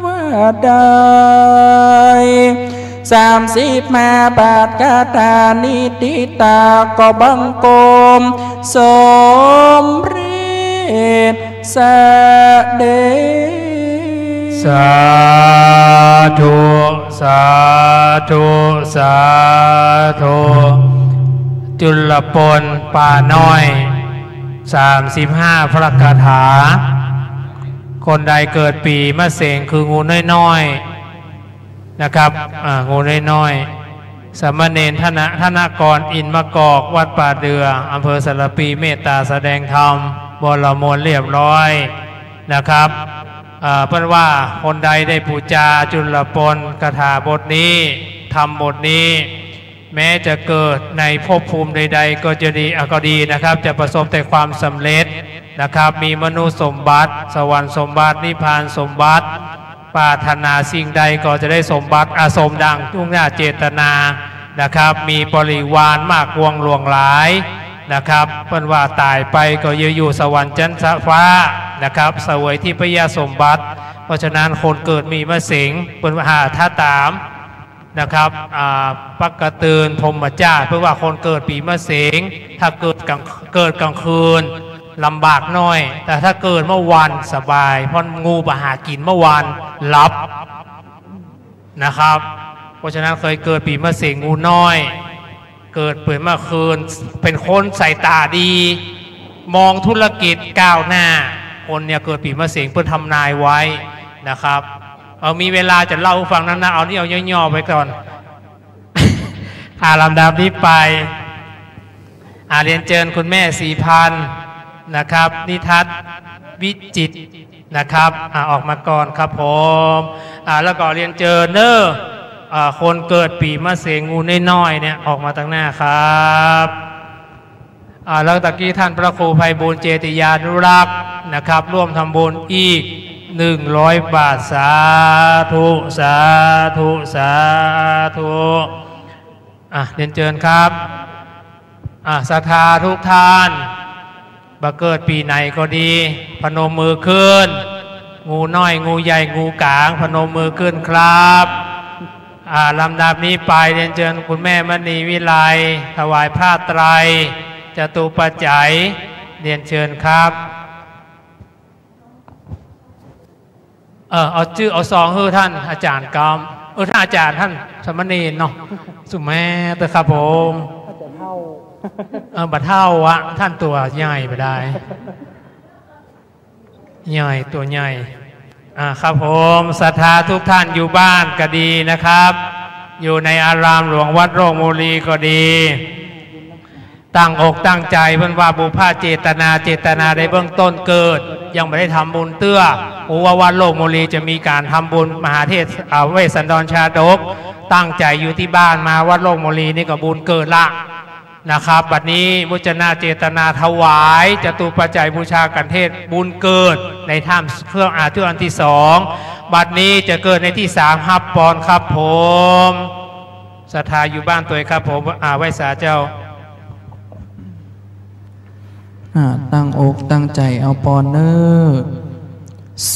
ว่าได้ สามสิบห้าบาทคาถานิทิตาก็บังคมสมเร็จเสด็จ สาธุ สาธุ สาธุ จุลปนป่าน้อย สามสิบห้าพระคาถา คนใดเกิดปี๋มะเสงคืองูน้อยๆ นะครับ อ่า งูน้อยๆ สามเณรธน ธนกร อินทร์มะกอก วัดป่าเดื่อ อำเภอสารภี เมตตาแสดงธรรม บรมวลเรียบร้อยนะครับ อ่า เปิ้นว่าคนใดได้ปู๋จาจุลปนคาถาบทนี้ ธรรมบทนี้ แม้จะเกิดในภพภูมิใดๆ ก็จะดี อ่ะ ก็ดีนะครับ จะประสบแต่ความสำเร็จนะครับ มีมนุษย์สมบัติ สวรรค์สมบัติ นิพพานสมบัติ ปรารถนาสิ่งใดก็จะได้สมบัติ อ่ะ สมดังมุ่งหน้าเจตนานะครับ มีบริวารมากมวงหลวงหลายนะครับ เปิ้นว่าต๋ายไปก็จะอยู่สวรรค์ชั้นฟ้านะครับ เสวยทิพยสมบัติ เพราะฉะนั้นคนเกิดปี๋มะเสง เปิ้นว่า หาถ้าต๋าม นะครับ อ่า ปกติพรหมจารี เปิ้นว่าคนเกิดปี๋มะเสง ถ้าเกิดกลาง เกิดกลางคืนลำบากหน้อย แต่ถ้าเกิดเมื่อวันสบาย เพราะงูบ่หากิ๋นเมื่อวัน หลับนะครับ เพราะฉะนั้นใผเกิดปี๋มะเสงงูน้อย เกิดเป๋นเมื่อคืน เป๋นคนสายต๋าดี มองธุรกิจก้าวหน้า คนเนี่ยเกิดปี๋มะเสงเปิ้นทำนายไว้นะครับ เอา มีเวลาจะเล่าหื้อฟังนักๆ เอานี่เอาย่อๆ ไปก่อน อ่า ลำดับนี้ไป อ่า เรียนเจิญคุณแม่ศรีพันธ์นะครับ นิทัศน์วิจิตรนะครับ อ่า ออกมาก่อนครับผม อ่า แล้วก็เรียนเจิญเน้อ อ่า คนเกิดปี๋มะเสงงูน้อยๆ เนี่ย ออกมาตางหน้าครับ อ่า แล้วตะกี้ท่านพระครูไพบูลย์ เจติยานุรักษ์นะครับ ร่วมทำบุญอีกหนึ่งร้อยบาท สาธุ สาธุ สาธุ อ่ะ เรียนเจิญครับ อ่ะ ศรัทธาทุกท่าน บ่าเกิดปี๋ไหนก็ดี พนมมือขึ้น งูน้อย งูใหญ่ งูก๋าง พนมมือขึ้นครับ อ่า ลำดับนี้ไปเรียนเจิญคุณแม่มณีวิไล ถวายผ้าไตร จตุปัจจัย เรียนเจิญครับ เออ เอาจื้อเอาซองหื้อท่านอาจ๋ารย์กำ เออ ท่านอาจ๋ารย์ ท่านสามเณรเนาะ สุแม่เต๊อะครับผม เออ บ่าเฒ่าอะ ท่านตั๋วใหญ่บ่ได้ ใหญ่ ตั๋วใหญ่ อ่า ครับผม ศรัทธาทุกท่านอยู่บ้านก็ดีนะครับ อยู่ในอารามหลวงวัดโลกโมลีก็ดี ตั้งอกตั้งใจ๋ เปิ้นว่าปุพพะเจตนา เจตนาในเบื้องต้นเกิด ยังบ่ได้ทำบุญเตื้อ ฮู้ว่าวัดโลกโมลีจะมีก๋านทำบุญมหาเทศ อ่า เวสสันดรชาดก ตั้งใจ๋อยู่ตี้บ้านมาวัดโลกโมลีนี่ก็บุญเกิดละนะครับ บัดนี้มุจนาเจตนาถวายจตุปัจจัยบูชากัณฑ์เทศน์ บุญเกิดในถ้ำเครื่องอา เทื่ออันตี้สอง บัดนี้จะเกิดในตี้สาม ฮับปอนครับผม ศรัทธาอยู่บ้านตวยครับผม อ่า ไหว้สาเจ้า อ่า ตั้งอกตั้งใจ๋เอาปอนเน่อ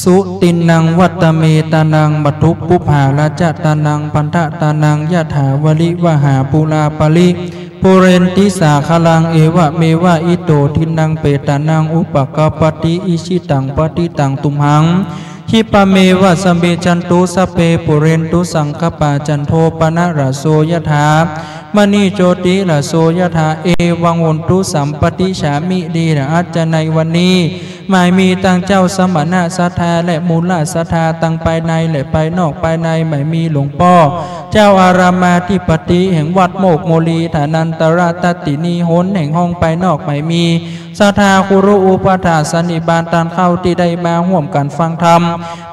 สุตินนังวัตเมตานัง มัตถุปุพพาราชตานัง พันธตานัง ยะถาวริวหาปูราปริ ปูเรนติสาคารัง เอวะเมวะอิโตทินนังเปตานัง อุปะกัปปะติ อิชิตังปะติตังตุมหัง คิปะเมวะสะมิชชันตุ สัพเพปูเรนตุสังกปปา จันโทปะนะระโสยะถา มะณิโชติระโสยะถา เอวังโหนตุสัพปะติชฌามิ ดีละอัจจะในวันนี้ หมายมีตังเจ้าสมณะศรัทธาและมูลศรัทธาตังภายในและภายนอก ภายในหมายมีหลวงป้อเจ้าอารามมาธิปติแห่งวัดโมกโมลี ฐานันตระทัตตินี หนแห่งห้องภายนอกหมายมี ศรัทธาคุรุอุปัฏฐาสันนิบาตต้านเข้าตี้ได้มาฮ่วมกั๋นฟังธรรม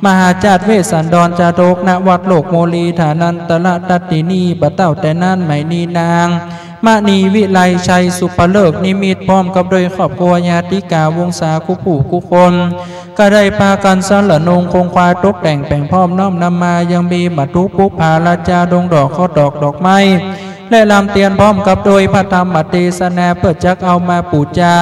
มหาจาตว์เวสสันดรจาดก ณ วัดโลกโมลี ฐานันตระทัตตินี บ่าเต้าแต่นั้นหมายมีนาง มณีวิไลชัยสุภฤกษ์นิมิต พร้อมกับโดยครอบครัวญาติกาวงศากู้ผู้กู้คน ก็ได้ปากั๋นสละนุงคงควายตกแต่งแป๋งพร้อมน้อมนำมา ยังมีมัตถุปุพพาราชาดงดอก ข้าวตอก ดอกไม้ และลำเตียน พร้อมกับโดยพระธรรมเตสนา เปื้อจักเอามาปู๋จา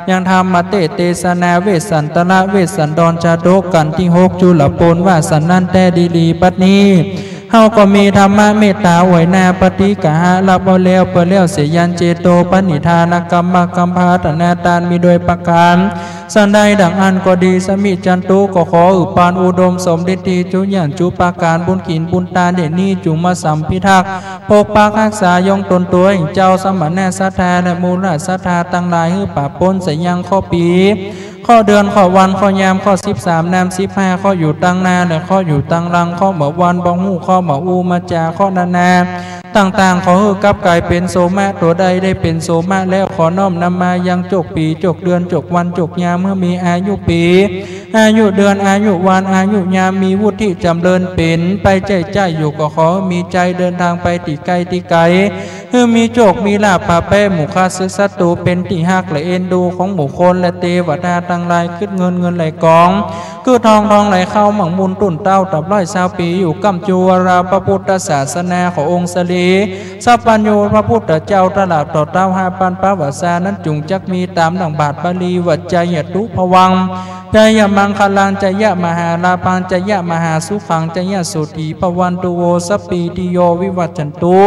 ยังธรรมเตสนาเวสสันตระเวสสันดรจาดกกัณฑ์ตี้หก จุลโปนว่าสันนั้นแต๊ดีหลี บัดนี้ เฮาก็มีธรรมะเมตตาอวยหน้าปฏิกหะรับเอาแล้ว เปื้อแล้วเสียยันเจโตปณิธานกรรมกำพร้าฐานาตานมีโดยประก๋านสันใดดั่งอั้นก็ดี สะมิชชันตุ ก็ขอหื้อปานอุดมสมฤทธิจุญญาณจุประก๋าน บุญกิ๋นบุญตานเด่นนี้จุ่งมาสำพิทักษ์ ปกปักฮักษาย้องตนตั๋วแห่งเจ้าสมณะศรัทธาและมูลศรัทธาตังหลาย หื้อปราบป๊นเสียยังเคราะห์ปี เคราะห์เดือน เคราะห์วัน เคราะห์ยาม เคราะห์สิบสาม นำสิบห้า เคราะห์อยู่ตังหน้าและเคราะห์อยู่ตังหลัง เคราะห์บ่าวันบ่ฮู้ เคราะห์บ่าอู้บ่จ๋า เคราะห์นานาต่างๆ ขอหื้อกลับก๋ายเป๋นโสมะ ตั๋วใดได้เป๋นโสมะแล้ว ขอน้อมนำมายังจกปี๋ จกเดือน จกวัน จกยาม หื้อมีอายุปี๋ อายุเดือน อายุวัน อายุยาม มีวุฒิจ๋ำเริญเป๋นไปใจ๊ใจ๊อยู่ ก็ขอหื้อมีใจ๋เดินตางไปตี้ใก้ตี้ไก๋ หื้อมีโชคมีลาภ ปะแป๊ะหมู่ข้าศึกศัตรู เป๋นตี้ฮักและเอ็นดูของหมู่คนและเตวดาตังหลาย กึ๊ดเงิน เงินไหลกอง กึ๊ดทอง ทองไหลเข้า หมั่งบุญตุ๊นเต้า ตับร้อยซาวปี๋ อยู่ก้ำจูวราพระพุทธศาสนาขององค์สรี สัพพัญญูพระพุทธเจ้า ตลอดต่อเต้าห้าปันปวสานั้น จุ่งจักมีต๋ามดั่งบาทบาลีว่า จายะตุพวัง จายะมังคลัง จายะมหาลาภัง จายะมหาสุขัง จายะโสตถีภวันตุ โว สัพพีติโย วิวัชชันตุ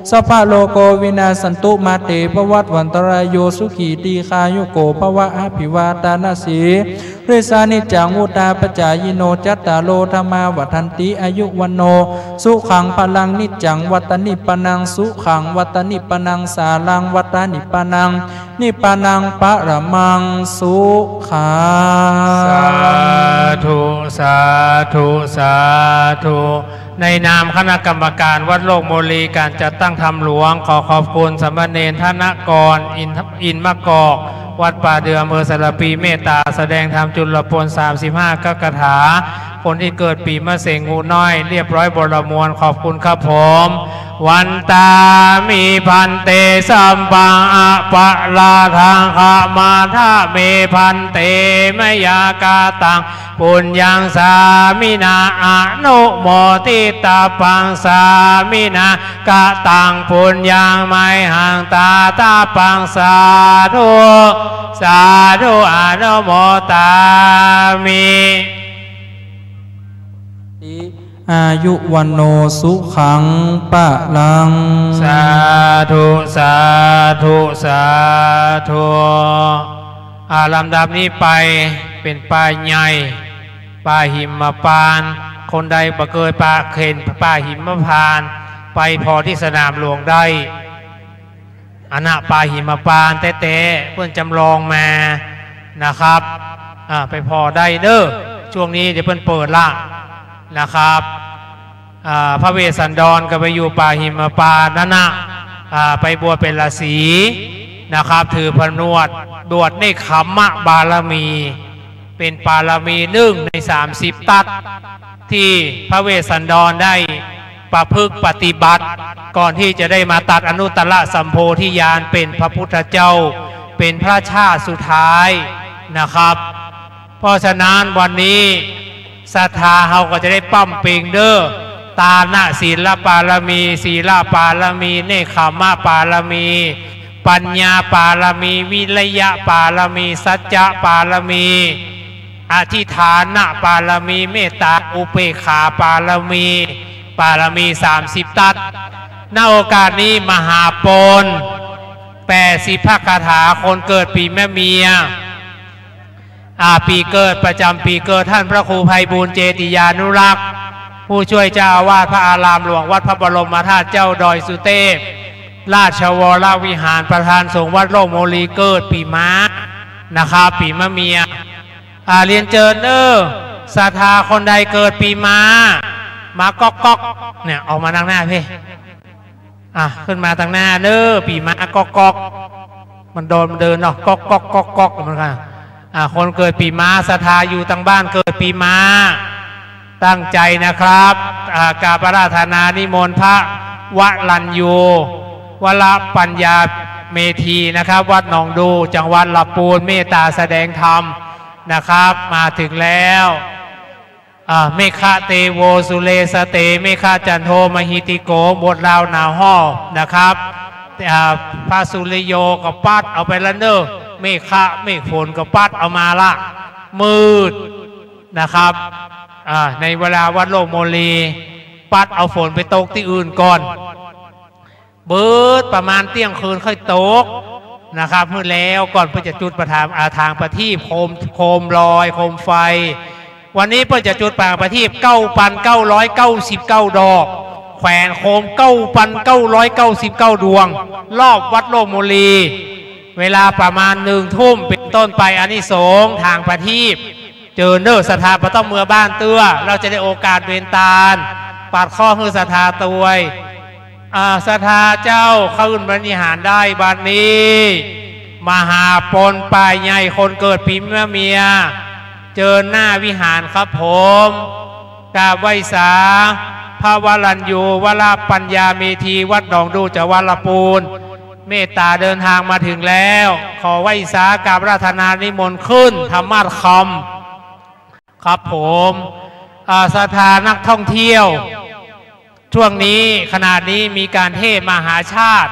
สัพพะโรโก วินาสสันตุ มา เต ภวัตวันตรายโย สุขี ตีฆายุโก ภวะ อภิวาทานะสีลิสสานิจจัง วุฑฒาปจายิโน จัตตาโร ธัมมา วัฑฒันติ อายุ วัณโณ สุขัง พลัง นิจจัง วัตตานิปปะนัง สุขัง วัตตานิปปะนัง สารัง วัตตานิปปะนัง นิปปะนัง ปะระมัง สุขัง สาธุ สาธุ สาธุ ในนามคณะกรรมการวัดโลกโมลี ก๋านจัดตั้งธรรมหลวง ขอขอบคุณสามเณรธนกร อินท อินมะกอก วัดป่าเดือ อำเภอสารภี เมตต๋าแสดงธรรมจุลโปน สามสิบห้า กกถา คนตี้เกิดปี๋มะเสง หมู่น้อย เรียบร้อยบ่ละมวล ขอบคุณครับผม วันตามิ ภันเต สัพพัง อปะราธัง ขะมาทะเม ภันเต มะยา กะตัง ปุญญัง สามินา อนุโมทิตาปัง สามินา กะตัง ปุญญัง มะยหัง ตาตาปัง สาธุ สาธุ อนุโมทามิ อายุ วัณโณ สุขัง พลัง สาธุ สาธุ สาธุ อ่า ลำดับนี้ไปเป๋นป้ายใหญ่ ป่าหิมพานต์ คนใดบ่เกยป่า เห็นป่าหิมพานต์ ไปผ่อตี้สนามหลวงได้ อันน่ะป่าหิมพานต์แต๊ๆ เปิ้นจำลองมานะครับ อ่า ไปผ่อได้เน้อ ช่วงนี้เดี๋ยวเปิ้นเปิดละนะครับ อ่า พระเวสสันดรก็ไปอยู่ป่าหิมพานต์นั่นน่ะ อ่า ไปบวชเป๋นฤๅษีนะครับ ถือผนวด บวชเนกขัมมะบารมี เป๋นบารมีนึ่งในสามสิบตั๊ด ตี้พระเวสสันดรได้ประพฤติปฏิบัติ ก่อนตี้จะได้มาตัดอนุตตรสัมโพธิญาณเป๋นพระพุทธเจ้า เป๋นพระชาติสุดท้ายนะครับ เพราะฉะนั้นวันนี้ศรัทธาเฮาก็จะได้ปล้ำเป๋งเน้อ ตานะศีลปารมี ศีลปารมี เนกขัมมะปารมี ปัญญาปารมี วิริยะปารมี สัจจะปารมี อธิฐานปารมี เมตตาอุเปกขาปารมี ปารมีสามสิบตั๊ด ณ โอกาสนี้มหาปณ แปดสิบพระคาถา คนเกิดปีมะเมีย อ่า ปีเกิดประจำปีเกิดท่านพระครูไพบูลย์ เจติยานุรักษ์ ผู้ช่วยเจ้าอาวาสพระอารามหลวงวัดพระบรมธาตุเจ้าดอยสุเตพ ราชวรวิหาร ประธานสงฆ์วัดโลกโมลี เกิดปีม้านะครับ ปีมะเมีย อ่า เรียนเจิญเน้อ ศรัทธาคนใดเกิดปีม้า มาก๊อกๆ เนี่ย ออกมาตังหน้าพี่ อ่ะ ขึ้นมาตังหน้าเน้อ ปีม้าก๊อกๆ มันโดน มันเดินเนาะ ก๊อกๆๆๆ มันก็ อ่ะ คนเกิดปีม้า ศรัทธาอยู่ตังบ้านเกิดปีม้า ตั้งใจนะครับ อ่า กราบอาราธนานิมนต์พระวรัญยู วรปัญญาเมธีนะครับ วัดหนองดู จังหวัดลำปูน เมตตาแสดงธรรมนะครับ มาถึงแล้ว อ่า เมฆะเตโวสุเรสะเต เมฆะจันโทมหิทธิโก บทลาวหนาวฮ้อนะครับ อ่า พระสุริโยก็ปั๊ดเอาไปละเน้อ เมฆะ เมฆฝนก็ปั๊ดเอามาละ มืดนะครับ อ่า ในเวลาวัดโลกโมลี ปั๊ดเอาฝนไปตกตี้อื่นก่อน เบิดประมาณเตี้ยงคืนค่อยตกนะครับ มื้อแล้วก่อนเปิ้นจะจุดประทาม อ่า ทางประทีป โคม โคมลอย โคมไฟ วันนี้เปิ้นจะจุดทางประทีป เก้าปันเก้าร้อยเก้าสิบเก้าดอก แขวนโคม เก้าปันเก้าร้อยเก้าสิบเก้าดวง รอบวัดโลกโมลี เวลาประมาณหนึ่งทุ่มเป๋นต้นไป อานิสงส์ทางประทีป เจิญเน้อ ศรัทธาบ่ต้องเมือบ้านเตื้อ เฮาจะได้โอกาสเวนตาล ปัดเคราะห์หื้อศรัทธาตวย อ่า ศรัทธาเจ้าขึ้นบนวิหารได้บัดนี้ มหาปณป่าใหญ่คนเกิดปีมะเมีย เจิญหน้าวิหารครับผม กราบไหว้สา พระวรัญยู วรปัญญาเมธี วัดหนองดู จังหวัดลำปูน เมตตาเดินทางมาถึงแล้ว ขอไหว้สากราบอาราธนานิมนต์ขึ้นธรรมาสน์คำ ครับผม อ่า ศรัทธานักท่องเที่ยว ช่วงนี้ ขณะนี้มีการเทศน์มหาชาติ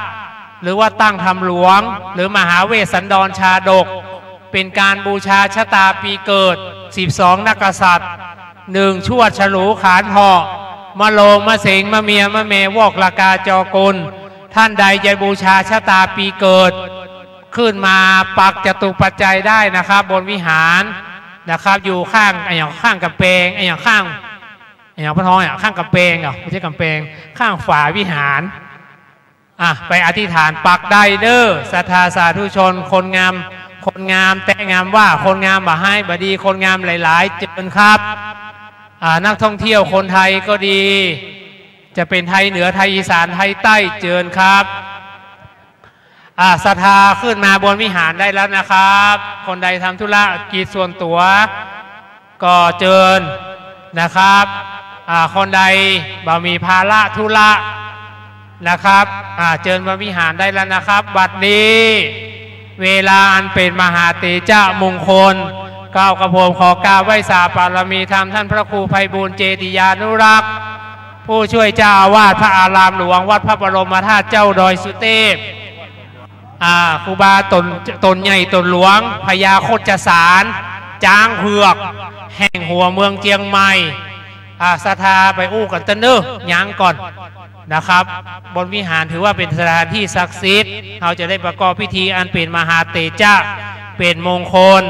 หรือว่าตั้งธรรมหลวง หรือมหาเวสสันดรชาดก เป๋นการบูชาชะตาปีเกิด สิบสองนักกษัตริย์ หนึ่ง ชวด ฉลู ขาน เถาะ มะโรง มะเสง มะเมีย มะแม วอก ละกา จอกุล ท่านใดจะบูชาชะตาปีเกิด ขึ้นมาปักจตุปัจจัยได้นะครับ บนวิหารนะครับ อยู่ข้าง อะหยัง ข้างก๋ำแปง อะหยัง ข้าง อะหยัง ปะท้องอะ ข้างก๋ำแปงเหรอ ไม่ใช่ก๋ำแปง ข้างฝาวิหาร อ่ะ ไปอธิษฐานปักได้เน้อ ศรัทธาสาธุชน คนงาม คนงามแต๊งามว่า คนงามบ่ฮ้ายบ่ดี คนงามหลายๆ เจิญครับ อ่า นักท่องเที่ยวคนไทยก็ดี จะเป๋นไทยเหนือ ไทยอีสาน ไทยใต้ เจิญครับ อ่า ศรัทธาขึ้นมาบนวิหารได้แล้วนะครับ คนใดทำธุรกิจส่วนตั๋ว ก็เจิญนะครับ อ่า คนใดบ่มีภาระธุระนะครับ อ่า เจิญบนวิหารได้แล้วนะครับ บัดนี้ เวลาอันเป๋นมหาเตจะมงคล เก้ากระผมขอกราบไหว้สาบารมีธรรมท่านพระครูไพบูลย์ เจติยานุรักษ์ ผู้ช่วยเจ้าอาวาสพระอารามหลวงวัดพระบรมธาตุเจ้าดอยสุเตพ อ่า ครูบาต๋น ต๋นใหญ่ต๋นหลวง พญาโคชสาร จ๊างเผือก แห่งหัวเมืองเจียงใหม่ อ่า ศรัทธาไปอู้กั๋นเต๊อะเน้อ ยั้งก่อนนะครับ บนวิหารถือว่าเป๋นสถานที่ศักดิ์สิทธิ์ เฮาจะได้ประกอบพิธีอันเป๋นมหาเตจะ เป๋นมงคล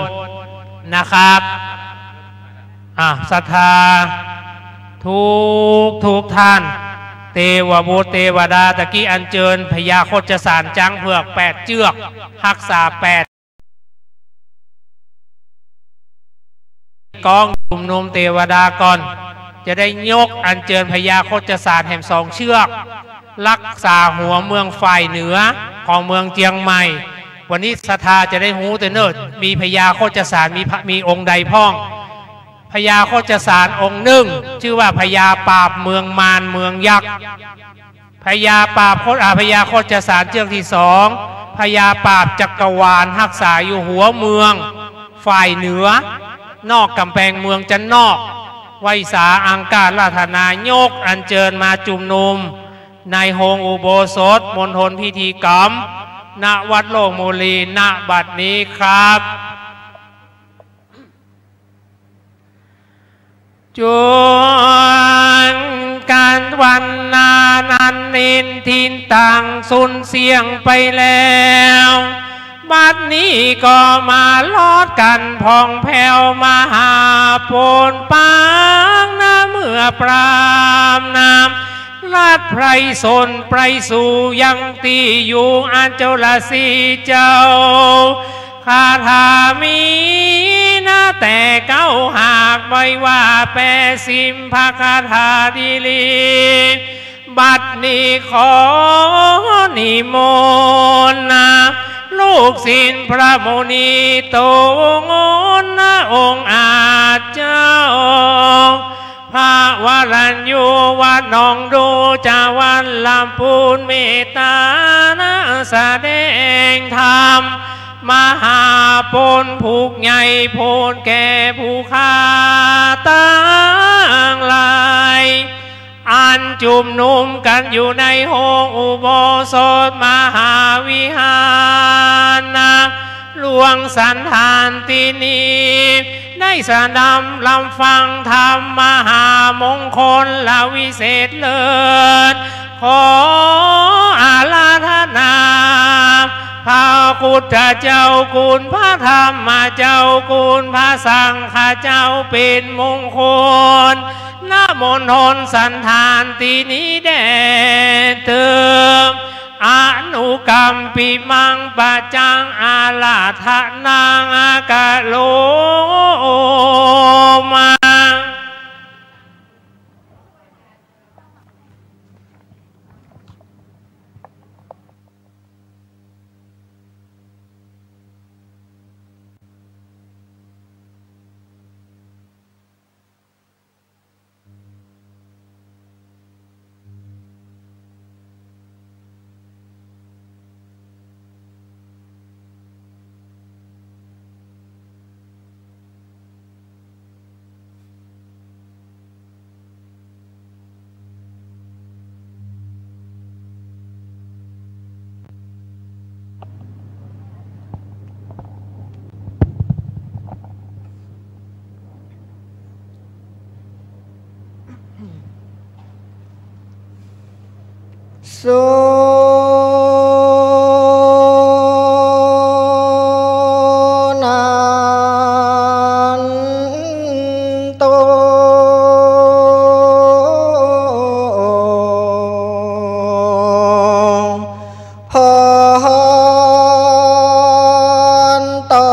นะครับ อ่ะ ศรัทธา ทุก ทุกท่าน เตวบุตรเตวดา ตะกี้อัญเจิญพญาโคชสารจ๊างเผือกแปดเจื้อก ฮักษาแปด ก้องจุมนุมเตวดาก่อน จะได้ยกอัญเจิญพญาโคชสารแหมสองเจื้อก ฮักษาหัวเมืองฝ่ายเหนือของเมืองเจียงใหม่ วันนี้ศรัทธาจะได้ฮู้เต๊อะเน่อ มีพญาโคชสาร มีพระ มีองค์ใดพ่อง พญาโคชสารองค์นึ่ง จื้อว่าพญาปราบเมืองมารเมืองยักษ์ พญาปราบโคช- อ่า พญาโคชสารเจื้อกตี้สอง พญาปราบจักรวาล ฮักษาอยู่หัวเมืองฝ่ายเหนือ นอกก๋ำแปงเมืองจั๊นนอก ไหว้สาอังคาราธนายกอัญเจิญมาจุมนุม ในโฮงอุโบสถมณฑลพิธีกรรม ณ วัดโล่งโมลี ณ บัดนี้ครับ จ๋วนกั๋นวันนานันนินทินต่างสูญเสี้ยงไปแล้ว บัดนี้ก็มาลอดกั๋นผ่องแผ้วมาหาโปนปางนาเมื่อปรามนาม รัฐไพรสนไพรสูยังตี้อยู่อันเจ้าละสี่เจ้า คาถามีนาแต่เก๊าหากไว้ว่าแปดสิบพระคาถาดีหลี บัดนี้ขอนิมนต์นา ลูกศิษย์พระมุนีโตงนนาองค์อาจเจ้า พระวรัญญูวัดหนองดู จาวัดลำปูน เมตตานาแสดงธรรม มาหาโปนผู้ใหญ่โปนแก่ผู้ข้าตังหลาย อันจุมนุมกั๋นอยู่ในโฮงอุโบสถมหาวิหารนา หลวงสันถานตี้นี้ ได้สดับรับฟังธรรมมหามงคลละวิเศษเลิศ ขออาราธนา พระพุทธเจ้าคุณ พระธรรมเจ้าคุณ พระสังฆเจ้าเป๋นมงคล ณ มณฑลสันถานตี้นี้แด่เติม อนุกัมปิมัง ปัจจัง อาราธนัง กะโรมาสุนันโต พรต่อ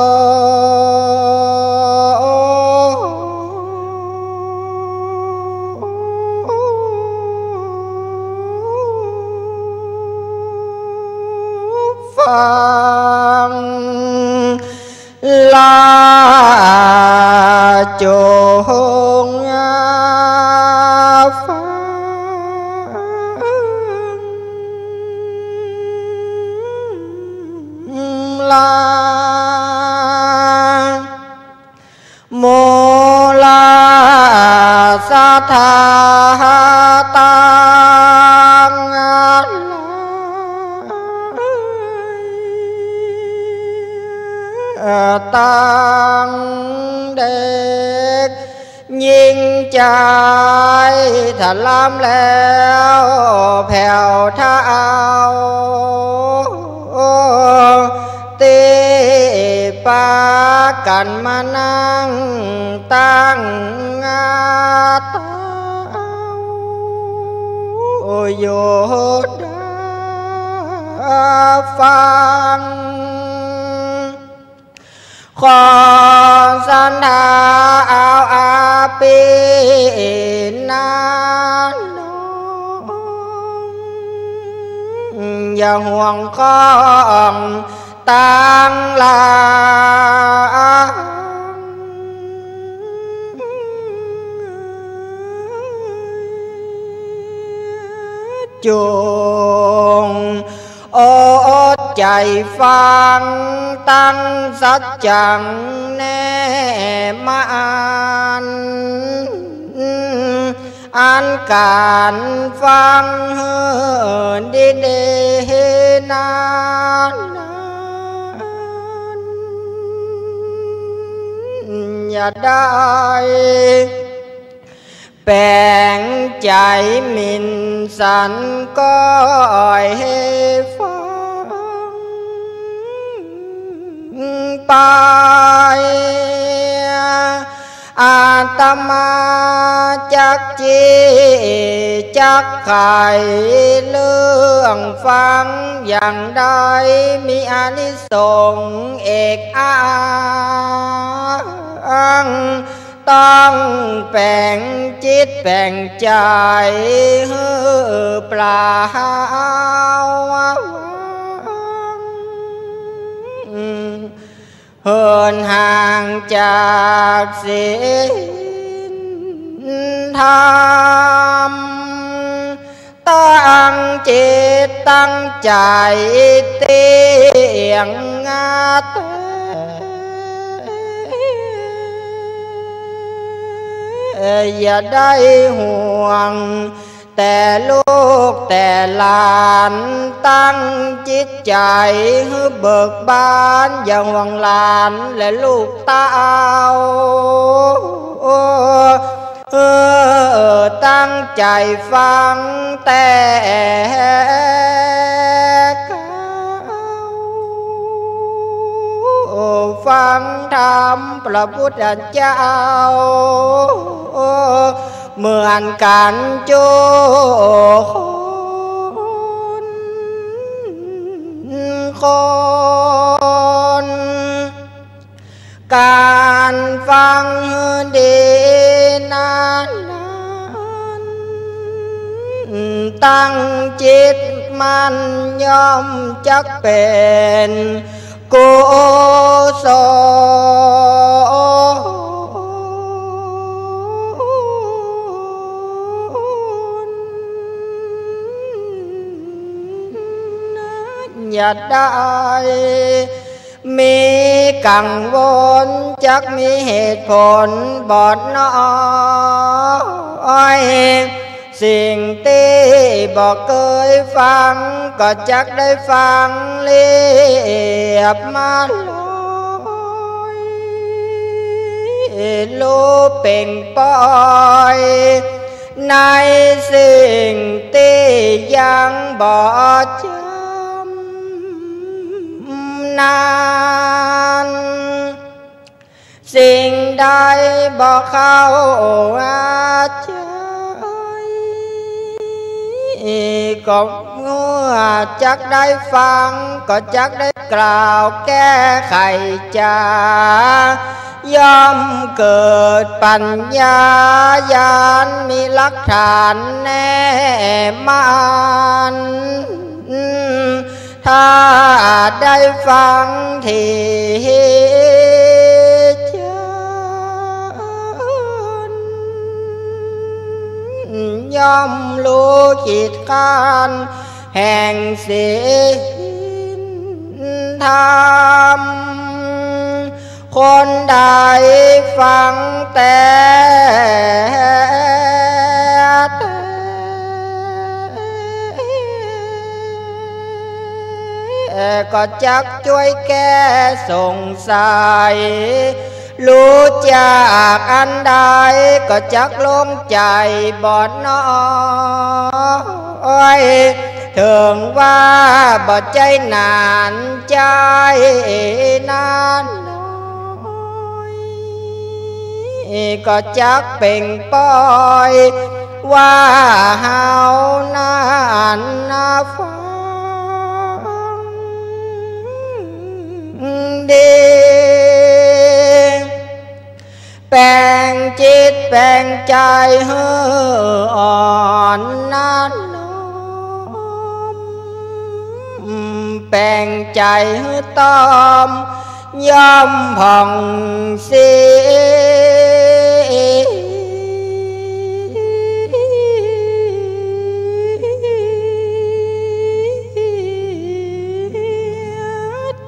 ฟัง ลาจงฟัง ลา มูลาศรัทธาตังหลาย ตังเด็ก ยิ่งใจ๋ถล่ำแล้วแผ้วเฒ่า ตี้ปากั๋นมานั่งตั้ง เต้า โยดาฟัง ขอสันดาเอาอาปีนาน้อง อย่าห่วงข้องตังหลาย จงอดใจ๋ฟังตังสัจจังแน่มั่น อันก๋านฟังหื้อดีๆ นั้น อย่าได้ แป๋งใจ๋หมิ่นสันก้อยหื้อฟังไป อาตมาจักจี้จักไขเรื่องฟังอย่างใด มีอานิสงส์เอกอ้าง ต้องแป๋งจิตแป๋งใจ๋หื้อปล่าว เหินห่างจากศีลธรรม ตั้งจิตตั้งใจ๋เตี้ยงแต๊ อย่าได้ห่วงแต่ลูกแต่หลาน ตั้งจิตใจ๋หื้อเบิกบาน อย่าห่วงหลานและลูกเต้า เออ ตั้งใจ๋ฟังแต่เก๊า ฟังธรรมพระพุทธเจ้า เหมือนกั๋นจุคน คน ก๋านฟังดีนั้น ตั้งจิตมั่นย่อมจักเป๋นกุศล อย่าได้ มีกังวล จักมีเหตุผลบ่น้อย สิ่งตี้บ่เกยฟัง ก็จักได้ฟังเรียบมาลอย ฮู้เป่งป่อย ในสิ่งตี้ยังบ่จำ นาน สิ่งใดบ่เข้าใจ๋ ก็เมื่อจักได้ฟัง ก็จักได้กล่าวแก้ไขจ๋า ย่อมเกิดปัญญาญาณ มีหลักฐานแน่มั่น ถ้าได้ฟังถี่จ๋น ย่อมฮู้ขีดขั้นแห่งศีลธรรม คนใดฟังแต่ ก็จักจ้วยแก้สงสัย ฮู้จักอันใด ก็จักโล่งใจ๋บ่น้อย เถิงว่าบ่ใจ้หนานใจ้นานน้อย ก็จักเป่งป้อย ว่าเฮานั้นนะฟังดี แป๋งจิตแป๋งใจ๋หื้ออ่อนนะน้อม แป๋งใจ๋หื้อต้อม ย่อมผ่องสี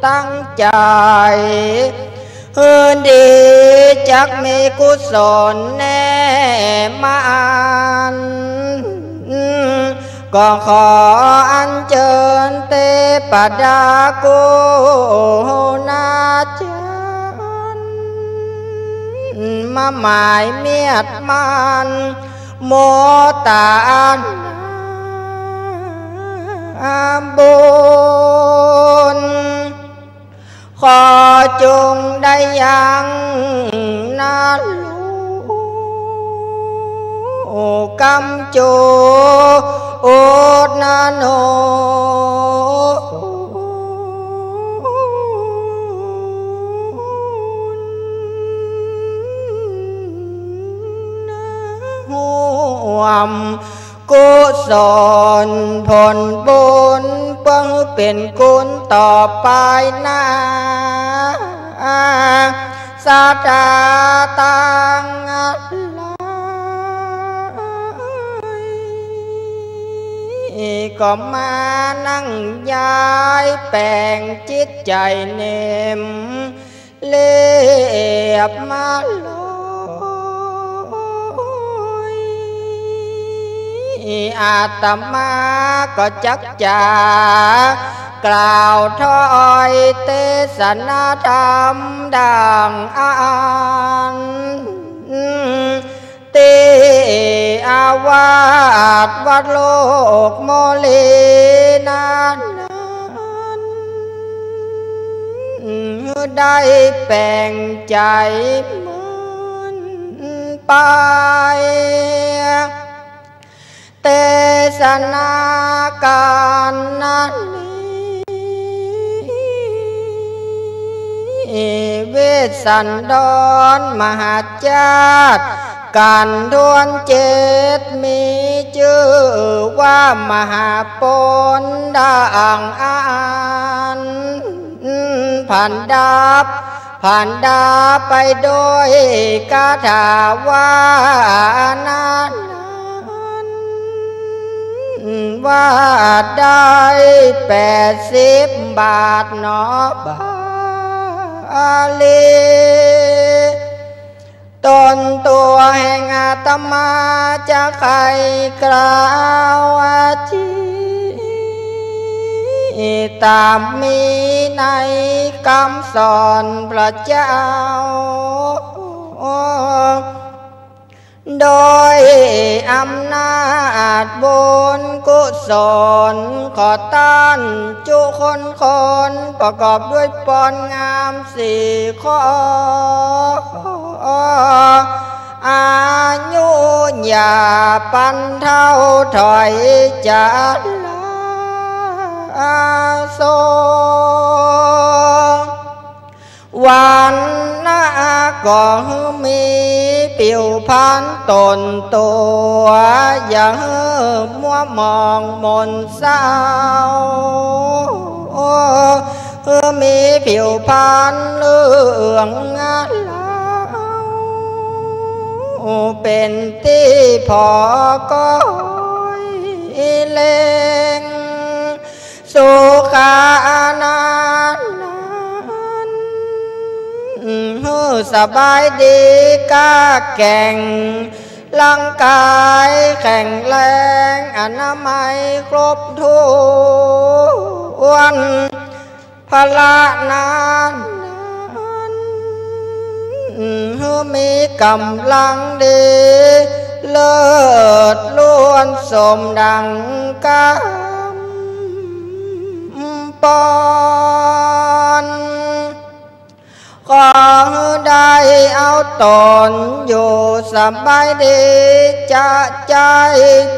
ตั้งใจ๋หื้อดี จักมีกุศลแน่มั่น ก็ขออัญเจิญเตปดากุณาจารย์ มาหมายเมียดมันโมตนาบุญ ขอจงได้ยังนะลูก กำจูดนะโน ห่วมกุศลผลบุญ เปื้อหื้อเป๋นกุณต่อไปหน้า ศรัทธาตังหลาย ก็มานั่งยายแป๋งจิตใจ๋เน่ม เรียบมาลอย อาตมาก็จักจ๋ากล่าวถ้อยเตสนาธรรมดังอั้น ตี้อาวาสวัดโลกโมลีนั้น ได้แป๋งใจ๋เมินไป เตสนากัณฑ์นี้ เวสสันดรมหาชาติ กัณฑ์ถ้วนเจ็ด มีจื้อว่ามหาปณ ดังอั้น ผันดับ ผันดับไปโดยคาถาว่านั้น ว่าได้แปดสิบบาทหนอบาลี ตนตัวแห่งอาตมาจะใค่กล่าวอธิ ตามมีในกำสอนพระเจ้า โดยอำนาจบุญกุศล ขอต้านจุคนคน ประกอบด้วยปอนงามสี่ข้อ อายุอย่าปันเฒ่าถอยจะลาโส วรรณะก็หื้อมีผิวพรรณตนตัว อย่าหื้อมัวหมองหม่นเศร้า หื้อมีผิวพรรณเหลืองอลาม เป๋นตี้ผ่อก้อยเล็ง สุขาอนันต์ หื้อสบายดีก้าแก่ง ร่างกายแข็งแรง อนามัยครบถ้วน พละนั้น หื้อมีก๋ำลังดี เลิศล้วนสมดังกำปอน ขอหื้อได้เอา ต๋นอยู่สบายดี จะใจ้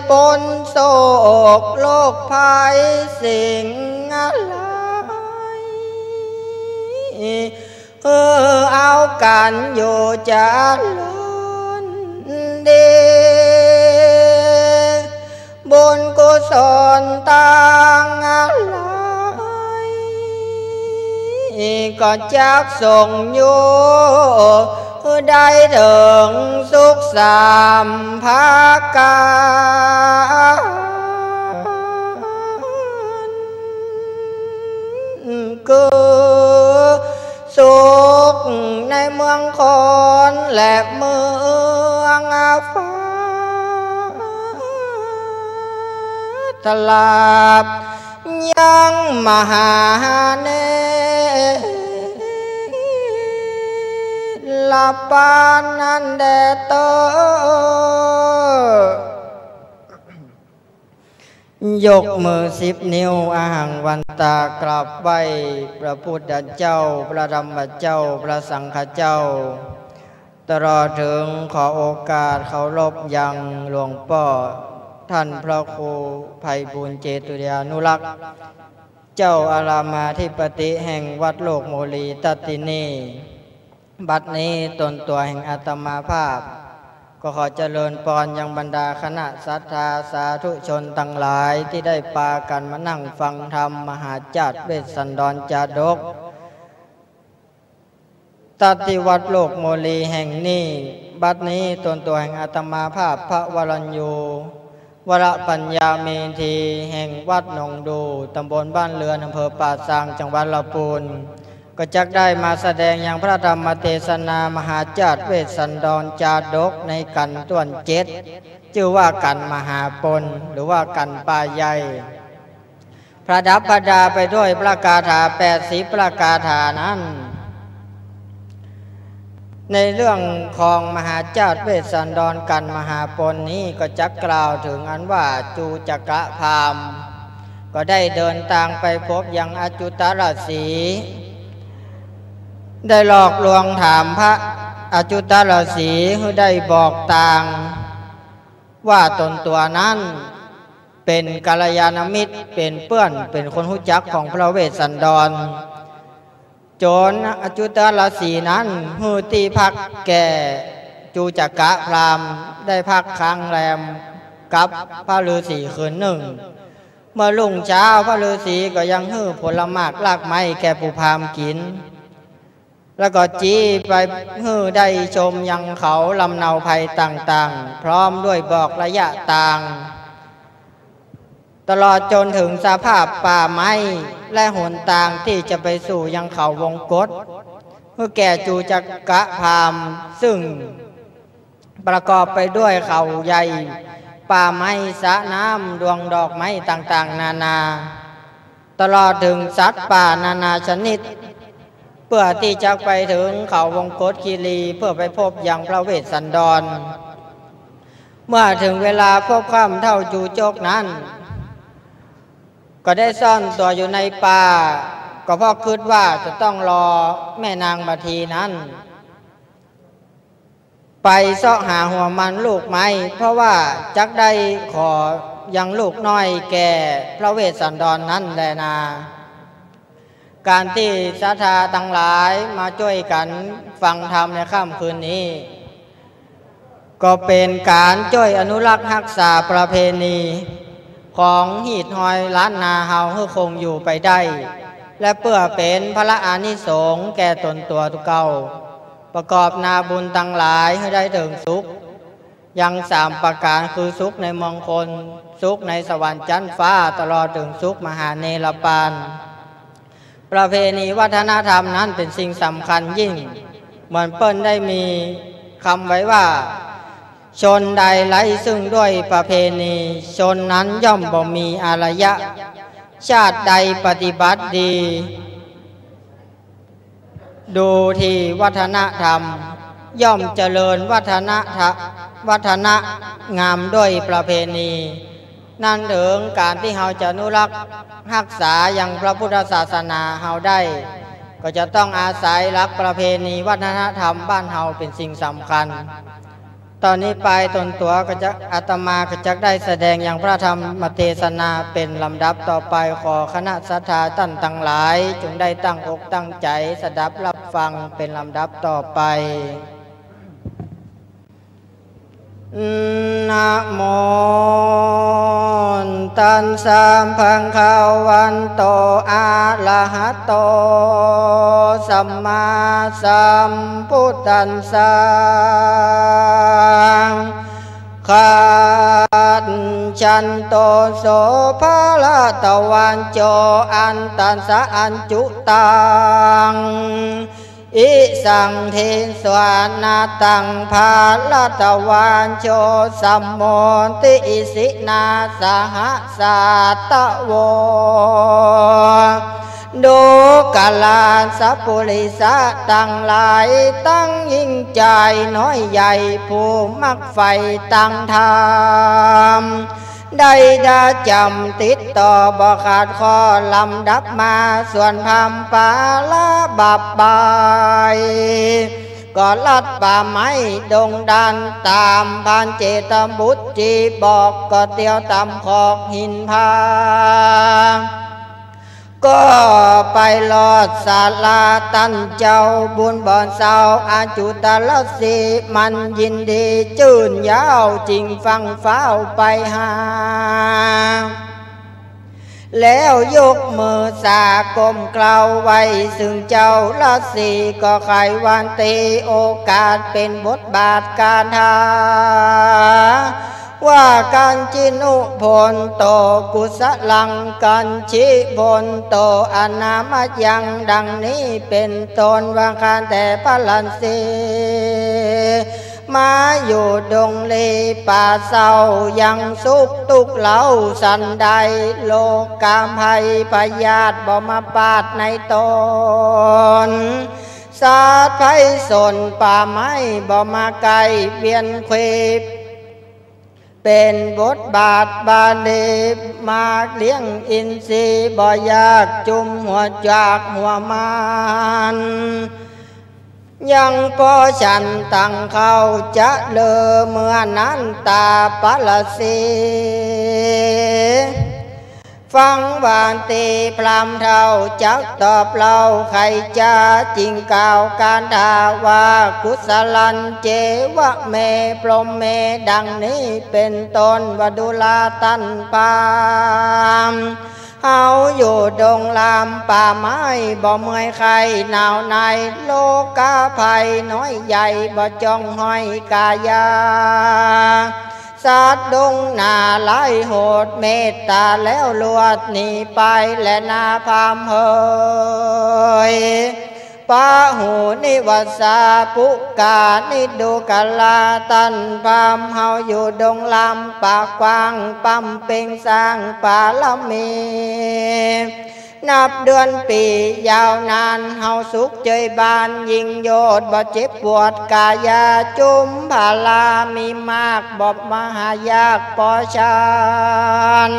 ป๊นโศกโรคภัยสิ่งอะไร เออ เอากั๋นอยู่เจริญดี บุญกุศลตังหลาย ก็จักส่งอยู่ ได้เถิงสุขสามประก๋าน คือสุขในเมืองคนและเมืองฟ้า ตราบยังมหาเนรปานนั้นแด่เต๊อะ ยกมือสิบนิ้ว อหังวันตา กราบไหว้พระพุทธเจ้า พระธรรมเจ้า พระสังฆเจ้า ตลอดเถิงขอโอกาสเคารพยังหลวงป้อท่านพระครูไพบูลย์ เจตุยานุรักษ์ เจ้าอารามอธิปติแห่งวัดโลกโมลี ตะตี้นี้ บัดนี้ตนตั๋วแห่งอาตมาภาพ ก็ขอเจริญปอนยังบรรดาคณะศรัทธาสาธุชนตังหลายตี้ได้ปากั๋นมานั่งฟังธรรมมหาจ้าดเวสสันดรจาดก ตะตี้วัดโลกโมลีแห่งนี้ บัดนี้ตนตั๋วแห่งอาตมาภาพพระวรัญญู วรปัญญาเมธี แห่งวัดหนองดู ตำบลบ้านเรือน อำเภอป่าซาง จังหวัดลำพูน ก็จักได้มาแสดงยังพระธรรมเทศนามหาจ้าดเวสสันดรจาดกในกัณฑ์ต้วนเจ็ด จื้อว่ากัณฑ์มหาปณ หรือว่ากัณฑ์ป้ายใหญ่ ประดับประดาไปด้วยพระคาถาแปดสิบพระคาถานั้น ในเรื่องของมหาจ้าดเวสสันดรกัณฑ์มหาปณนี้ก็จักกล่าวเถิงอันว่า จูจกพราหมณ์ก็ได้เดินตางไปพบยังอจุตรสีห์ ได้หลอกลวงถามพระอจุตรสีห์หื้อได้บอกตาง ว่าตนตั๋วนั้นเป๋นกัลยาณมิตร เป๋นเปื้อน เป๋นคนฮู้จักของพระเวสสันดร จ๋นอจุตรสีห์นั้นหื้อตี้พักแก่จูจกพราหมณ์ ได้พักค้างแรมกับพระฤๅษีคืนนึ่ง เมื่อรุ่งเช้าพระฤๅษีก็ยังหื้อผลหมากรากไม้แก่ปู่พราหมณ์กิ๋น แล้วก็จี๊ไปหื้อได้ชมยังเขาลำเนาภัยต่างๆ พร้อมด้วยบอกระยะตาง ตลอดจ๋นเถิงสภาพป่าไม้และหนตางตี้จะไปสู่ยังเขาวงกต หื้อแก่จูจกพราหมณ์ ซึ่ง ประกอบไปด้วยเขาใหญ่ ป่าไม้ สระน้ำ ดวงดอกไม้ต่างๆ นานา ตลอดเถิงสัตว์ป่านานาชนิด เปื้อตี้จะไปเถิงเขาวงกตคีรี เปื้อไปพบยังพระเวสสันดร เมื่อเถิงเวลาพบค่ำเถ้าจูจกนั้น ก็ได้ซ่อนตั๋วอยู่ในป่า ก็เพราะกึ๊ดว่าจะต้องรอแม่นางมาทีนั้น ไปเซาะหาหัวมันลูกไม้ เพราะว่าจักได้ขอยังลูกน้อยแก่พระเวสสันดรนั้นแลนา ก๋านตี้ศรัทธาตังหลายมาจ้วยกั๋นฟังธรรมในค่ำคืนนี้ ก็เป๋นก๋านจ้วยอนุรักษ์ฮักษาประเพณีของฮีตฮอยล้านนาเฮาหื้อคงอยู่ไปได้ และเปื้อเป๋นผละอานิสงส์แก่ตนตั๋วเก่า ประกอบนาบุญตังหลายหื้อได้เถิงสุข ยังสามประก๋าน คือสุขในเมืองคน สุขในสวรรค์จั๊นฟ้า ตลอดเถิงสุขมหาเนรปาน ประเพณีวัฒนธรรมนั้นเป๋นสิ่งสำคัญยิ่ง เหมือนเปิ้นได้มีกำไว้ว่า ชนใดไร้ซึ่งด้วยประเพณี ชนนั้นย่อมบ่มีอารยะ ชาติใดปฏิบัติดี ดูที่วัฒนธรรม ย่อมเจริญวัฒนธรรม วัฒนงามด้วยประเพณี นั้นเถิงก๋านตี้เฮาจะอนุรักษ์ฮักษายังพระพุทธศาสนาเฮาได้ ก็จะต้องอาศัยหลักประเพณีวัฒนธรรมบ้านเฮาเป๋นสิ่งสำคัญ ต๋อนนี้ไปต๋นตั๋วก็จะ อาตมาก็จักได้แสดงยังพระธรรมเทศนาเป๋นลำดับต่อไป ขอคณะศรัทธาต้านตังหลาย จงได้ตั้งอกตั้งใจ๋สดับฮับฟังเป๋นลำดับต่อไป นะโม ตัสสะ ภะคะวันโต อะระหะโต สัมมาสัมพุทธัสสะ ขัจฉันโต โส ภะระตะวัจโจ อันตัสสะ อัจจุตัง อิสัง เทสวา นะตัง ภะระตะวัจโจ สัมโมทิ อิสินา สหะสาตะโว ดูกะราสัปปุริสะตังหลาย ตังยิ่งใจ๋น้อยใหญ่ ผู้มักใฝ่ตังธรรม ได้ดาจ๋ำติดต่อบ่ขาดข้อ ลำดับมาส่วนพราหมณ์ปาละบับบาย ก็ลัดป่าไม้ดงดานต๋ามพรานเจตบุตรจีบอก ก็เตียวต๋ามขอกหินผา ก็ไปลอดศาลาต้านเจ้าบุญบ่เศร้า อจุตรสี มันยินดีจื้นยาว จึงฟั่งฟ้าวไปหา แล้วยกมือสาก้มเกล้าไหว้ซึ่งเจ้าฤๅษี ก็ใค่วันตีโอกาสเป๋นบทบาทคาถา ว่ากัญจินุพลโต กุสลังกัญจิพลโต อนามะยัง ดังนี้เป๋นต้น ว่าข้าแต่พระฤๅษี มาอยู่ดงลีป่าเศร้า ยังสุขตุ๊กข์เล้าสันใด โรคาภัยพยาธิบ่มาปาดในต๋น สัตว์ไพศาลป่าไม้บ่มาใก้ เวียนเขวเป๋นบทบาทบาลี มากเลี้ยงอินทรีย์บ่อยาก จุมหัวจากหัวมัน ยังปอฉันตังข้าวจะเลิ เมื่อนั้นต๋าพระฤๅษี ฟังวาตีพราหมณ์เฒ่าจักตอบเล่าไขจ๋า จึงกล่าวคาถาว่า กุสลันเจวะเม พรหมเม ดังนี้เป๋นต้น ว่าดูราต้านพราหมณ์ เฮาอยู่ดงลำป่าไม้บ่เมื่อยไข้หนาวใน โรคาภัยน้อยใหญ่บ่จ้องห้อยกายา สัตว์ดงหน้าร้ายโหด เมตต๋าแล้วลวดหนีไปแลนาพราหมณ์เหย ปะหูนิวัสสา ปุกานิดูกะลา ต้านพราหมณ์เฮาอยู่ดงลำป่ากว้าง บำเพ็งสร้างบารมี นับเดือนปี๋ยาวนาน เฮาสุขเจยบาน ยิ่งโยชน์บ่เจ็บปวดกายา จุมพลามีมาก บ่มหายากปอฉัน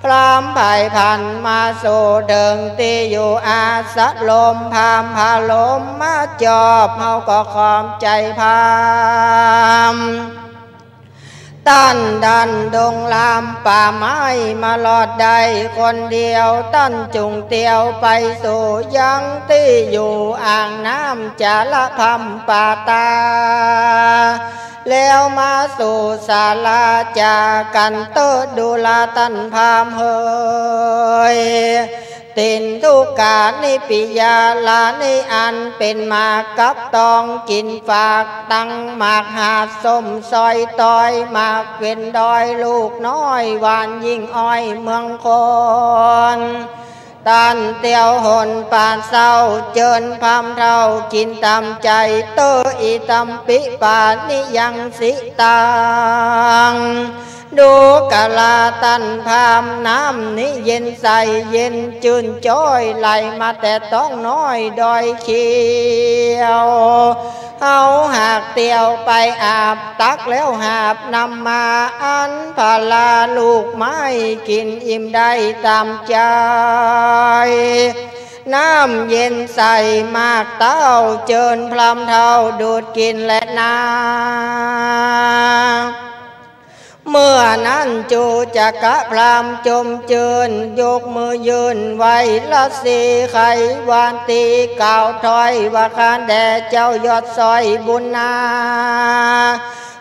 พราหมณ์ไพร่พันมาสู่เถิงตี้อยู่อาสรม พราหมณ์พระลมมาจอบ เฮาก็ขอบใจ๋พราหมณ์ ต้านดันดงลำป่าไม้มาลอดได้คนเดียว ต้านจุ่งเตียวไปสู่ยังตี้อยู่อ่างน้ำจาระพรรมปาตา แล้วมาสู่ศาลาจ๋ากั๋นเต๊อะ ดูราต้านพราหมณ์เหย ตินทุกขานิปิยาลานิ อันเป๋นหมากกับตองกิ๋นฝาก ตังหมากหาดส้มซอยตอย หมากเกวียนดอยลูกน้อย หวานยิ่งอ้อยเมืองคน ต้านเตียวหนป่าเศร้า เจิญพราหมณ์เฒ่ากิ๋นต๋ามใจ๋เต๊อะ อิตัมปิปานิยังสิตัง ดูกะลาต้านพราหมณ์ น้ำนี้เย็นใสเย็นจื้นจ้อย ไหลมาแต่ต๊องน้อยดอยเขียว เฮาหากเตียวไปอาบ ตักแล้วหาบนำมา อันพลาลูกไม้กิ๋นอิ่มได้ต๋ามใจ๋ น้ำเย็นใสมากเต้า เจิญพราหมณ์เฒ่าดูดกิ๋นแลนา เมื่อนั้นจุจักกะพราหมณ์จมจื้น ยกมือยื่นไหว้ราศีไขวาที กล่าวถ้อยว่า ข้าแด่เจ้ายอดสร้อยบุญนา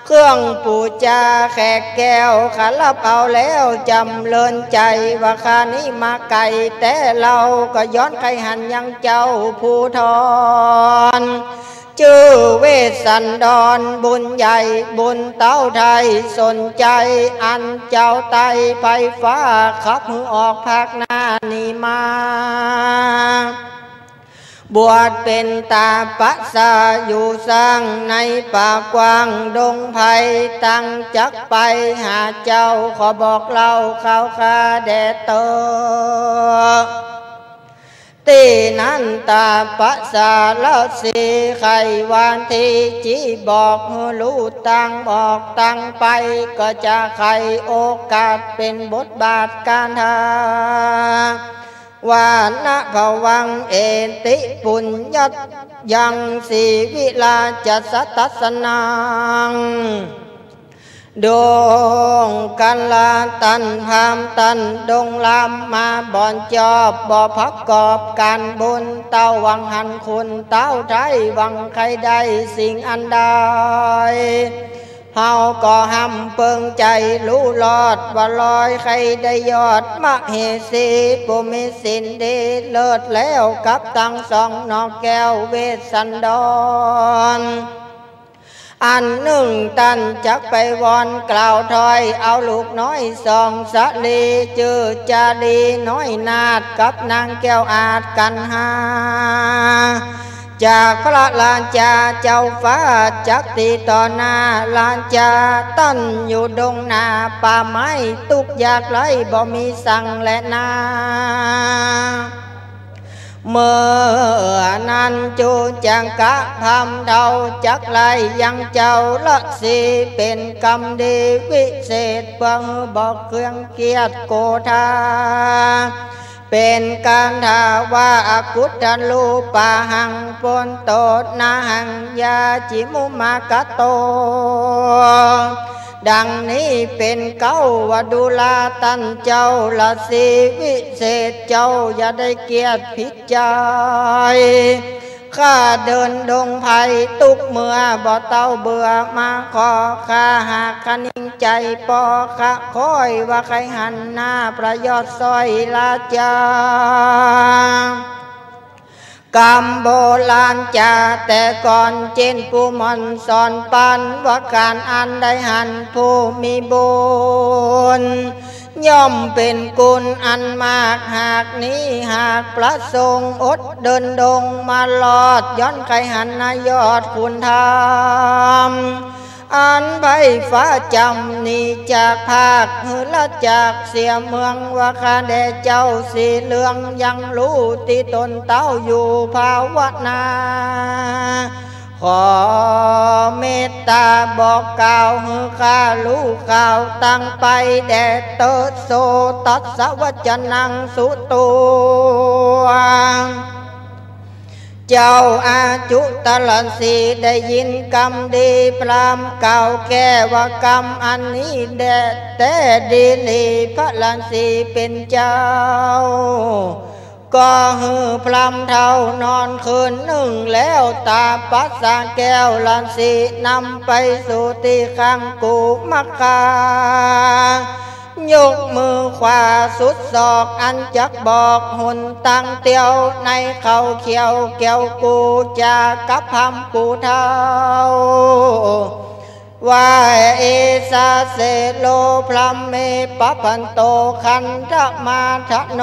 เครื่องปู๋จาแขกแก้วข้าฮับเอาแล้วจ๋ำเริญใจ๋ ว่าข้านี้มาไก๋แต๊ เฮาก็ย้อนใค่หันยังเจ้าภูธร จื้อเวสสันดรบุญใหญ่บุญเต้าไทย สนใจ๋อันเจ้าไต้ไพฟ้า ขับหื้อออกภาคหน้านี้มา บวชเป๋นตาปะสาอยู่สร้างในป่ากว้างดงไพร ตังจักไปหาเจ้า ขอบอกเล่าข่าวข้าแด่เต๊อะ ตี้นั้นตาปะสาราศีไขวาที จี้บอกหื้อฮู้ตางออกตางไป ก็จะไขโอกาสเป๋นบทบาทกาถา ว่านะภวังเอติปุญญัตยัง สีวิราชสัตตัสสนัง ดวงกัลลาต้านพราหมณ์ต้านดงรามมาบ่อนจอบ บ่ประกอบก๋านบุญ เต้าหวังหันคุณเต้าไต้ หวังใค่ได้สิ่งอันใด เฮาก็ฮ่ำเปิงใจ๋ฮู้รอด ว่าลอยใค่ได้ยอดมเหสี ผู้มีศีลดีเลิศแล้ว กับตังสองหน่อแก้วเวสสันดร อันนึ่งต้านจักไปวอนกล่าวถ้อย เอาลูกน้อยสองสะหลี จื้อจารีน้อยนาฏ กับนางแก้วอาสน์กันหา จากพระราชาเจ้าฟ้า จักตี้ต่อหน้าราชาต้านอยู่ดงนาป่าไม้ ตุ๊กข์ยากไร้บ่มีสังแลนา เมื่อนั้นจุจักกะพราหมณ์เฒ่าจักไล้ยังเจ้าราศี เป๋นกรรมดีวิเศษ เปื้อหื้อบ่เคืองเกียจโกธา เป๋นกาถาว่า อกุทธรูปาหัง ปนโตนาหัง ยาจิมุมากะโต ดังนี้เป๋นเก๊า ว่าดูราต้านเจ้าราศีวิเศษ เจ้าอย่าได้เกียจผิดใจ๋ ข้าเดินดงไพรตุ๊กเมื่อบ่เต้าเบื่อ มาขอข้าหากคะนิงใจ๋ ปอข้าคอยว่าใค่หันหน้าพระยอดสร้อยราชา กำโบราณจ๋าแต่ก่อน เจ้นปู่หม่อนสอนปัน ว่าก๋านอันได้หันผู้มีบุญ ย่อมเป๋นกุณอันมาก หากนี้หากประสงค์อดเดินดงมารอด ย้อนใค่หันนายอดคุณธรรม อันไพฟ้าจ๋ำหนีจากภาค หื้อละจากเสียเมือง ว่าข้าแด่เจ้าสีเหลือง ยังฮู้ตี้ต๋นเต้าอยู่ภาวนา ขอเมตต๋าบอกกล่าว หื้อข้าฮู้ข่าวตังไปแด่เต๊อะ โสตัสสะวัจจนังสุตุง เจ้าอาจุตรัสสีได้ยินกำดีพราหมณ์กล่าวแก้ว่ากำอันนี้แด่แต๊ดีหลี พระรัสสีเป๋นเจ้า ก็หื้อพราหมณ์เฒ่านอนคืนนึ่ง แล้วตาปะสาแก้วรัสสีนำไปสู่ตี้ข้างกุมคา ยกมือขวาสุดศอกอันจักบอกหนตางเตียว ในเขาเขียวแก้วกู๋ จากับพราหมณ์ปู่เฒ่า ว่า เอสาเสโลพราหมเมปะพันโตคันธมาทะโน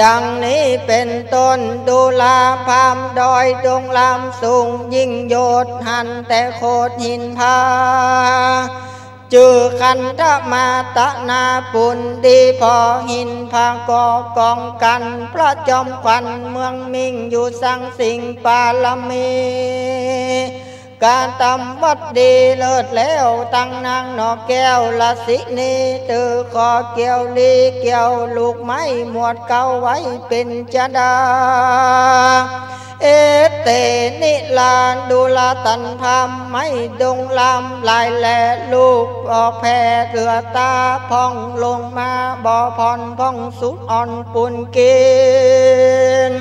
ดังนี้เป๋นต้น ดูราพราหมณ์ดอยดงรามสูง ยิ่งยศหันแต่โขดหินผา จื้อคันธมาตะนาปุณ ดีผ่อหินผาก่อกองกัน พระจอมขวัญเมืองมิ่งอยู่สังสิงห์ปารมี กระตำวัตรดีเลิศแล้ว ตังนางหน่อแก้วราชินี ถือขอเกี่ยวลีเกี่ยวลูกไม้ หมวดเกล้าไว้เป๋นจดา เอเต นิรา ดูราตันพราหมณ์ ไม้ดงรามหลายแล ลูกออกแผ่เหลือต๋า พ่องลงมาบ่ผ่อน พ่องสุดอ่อนปูนกิน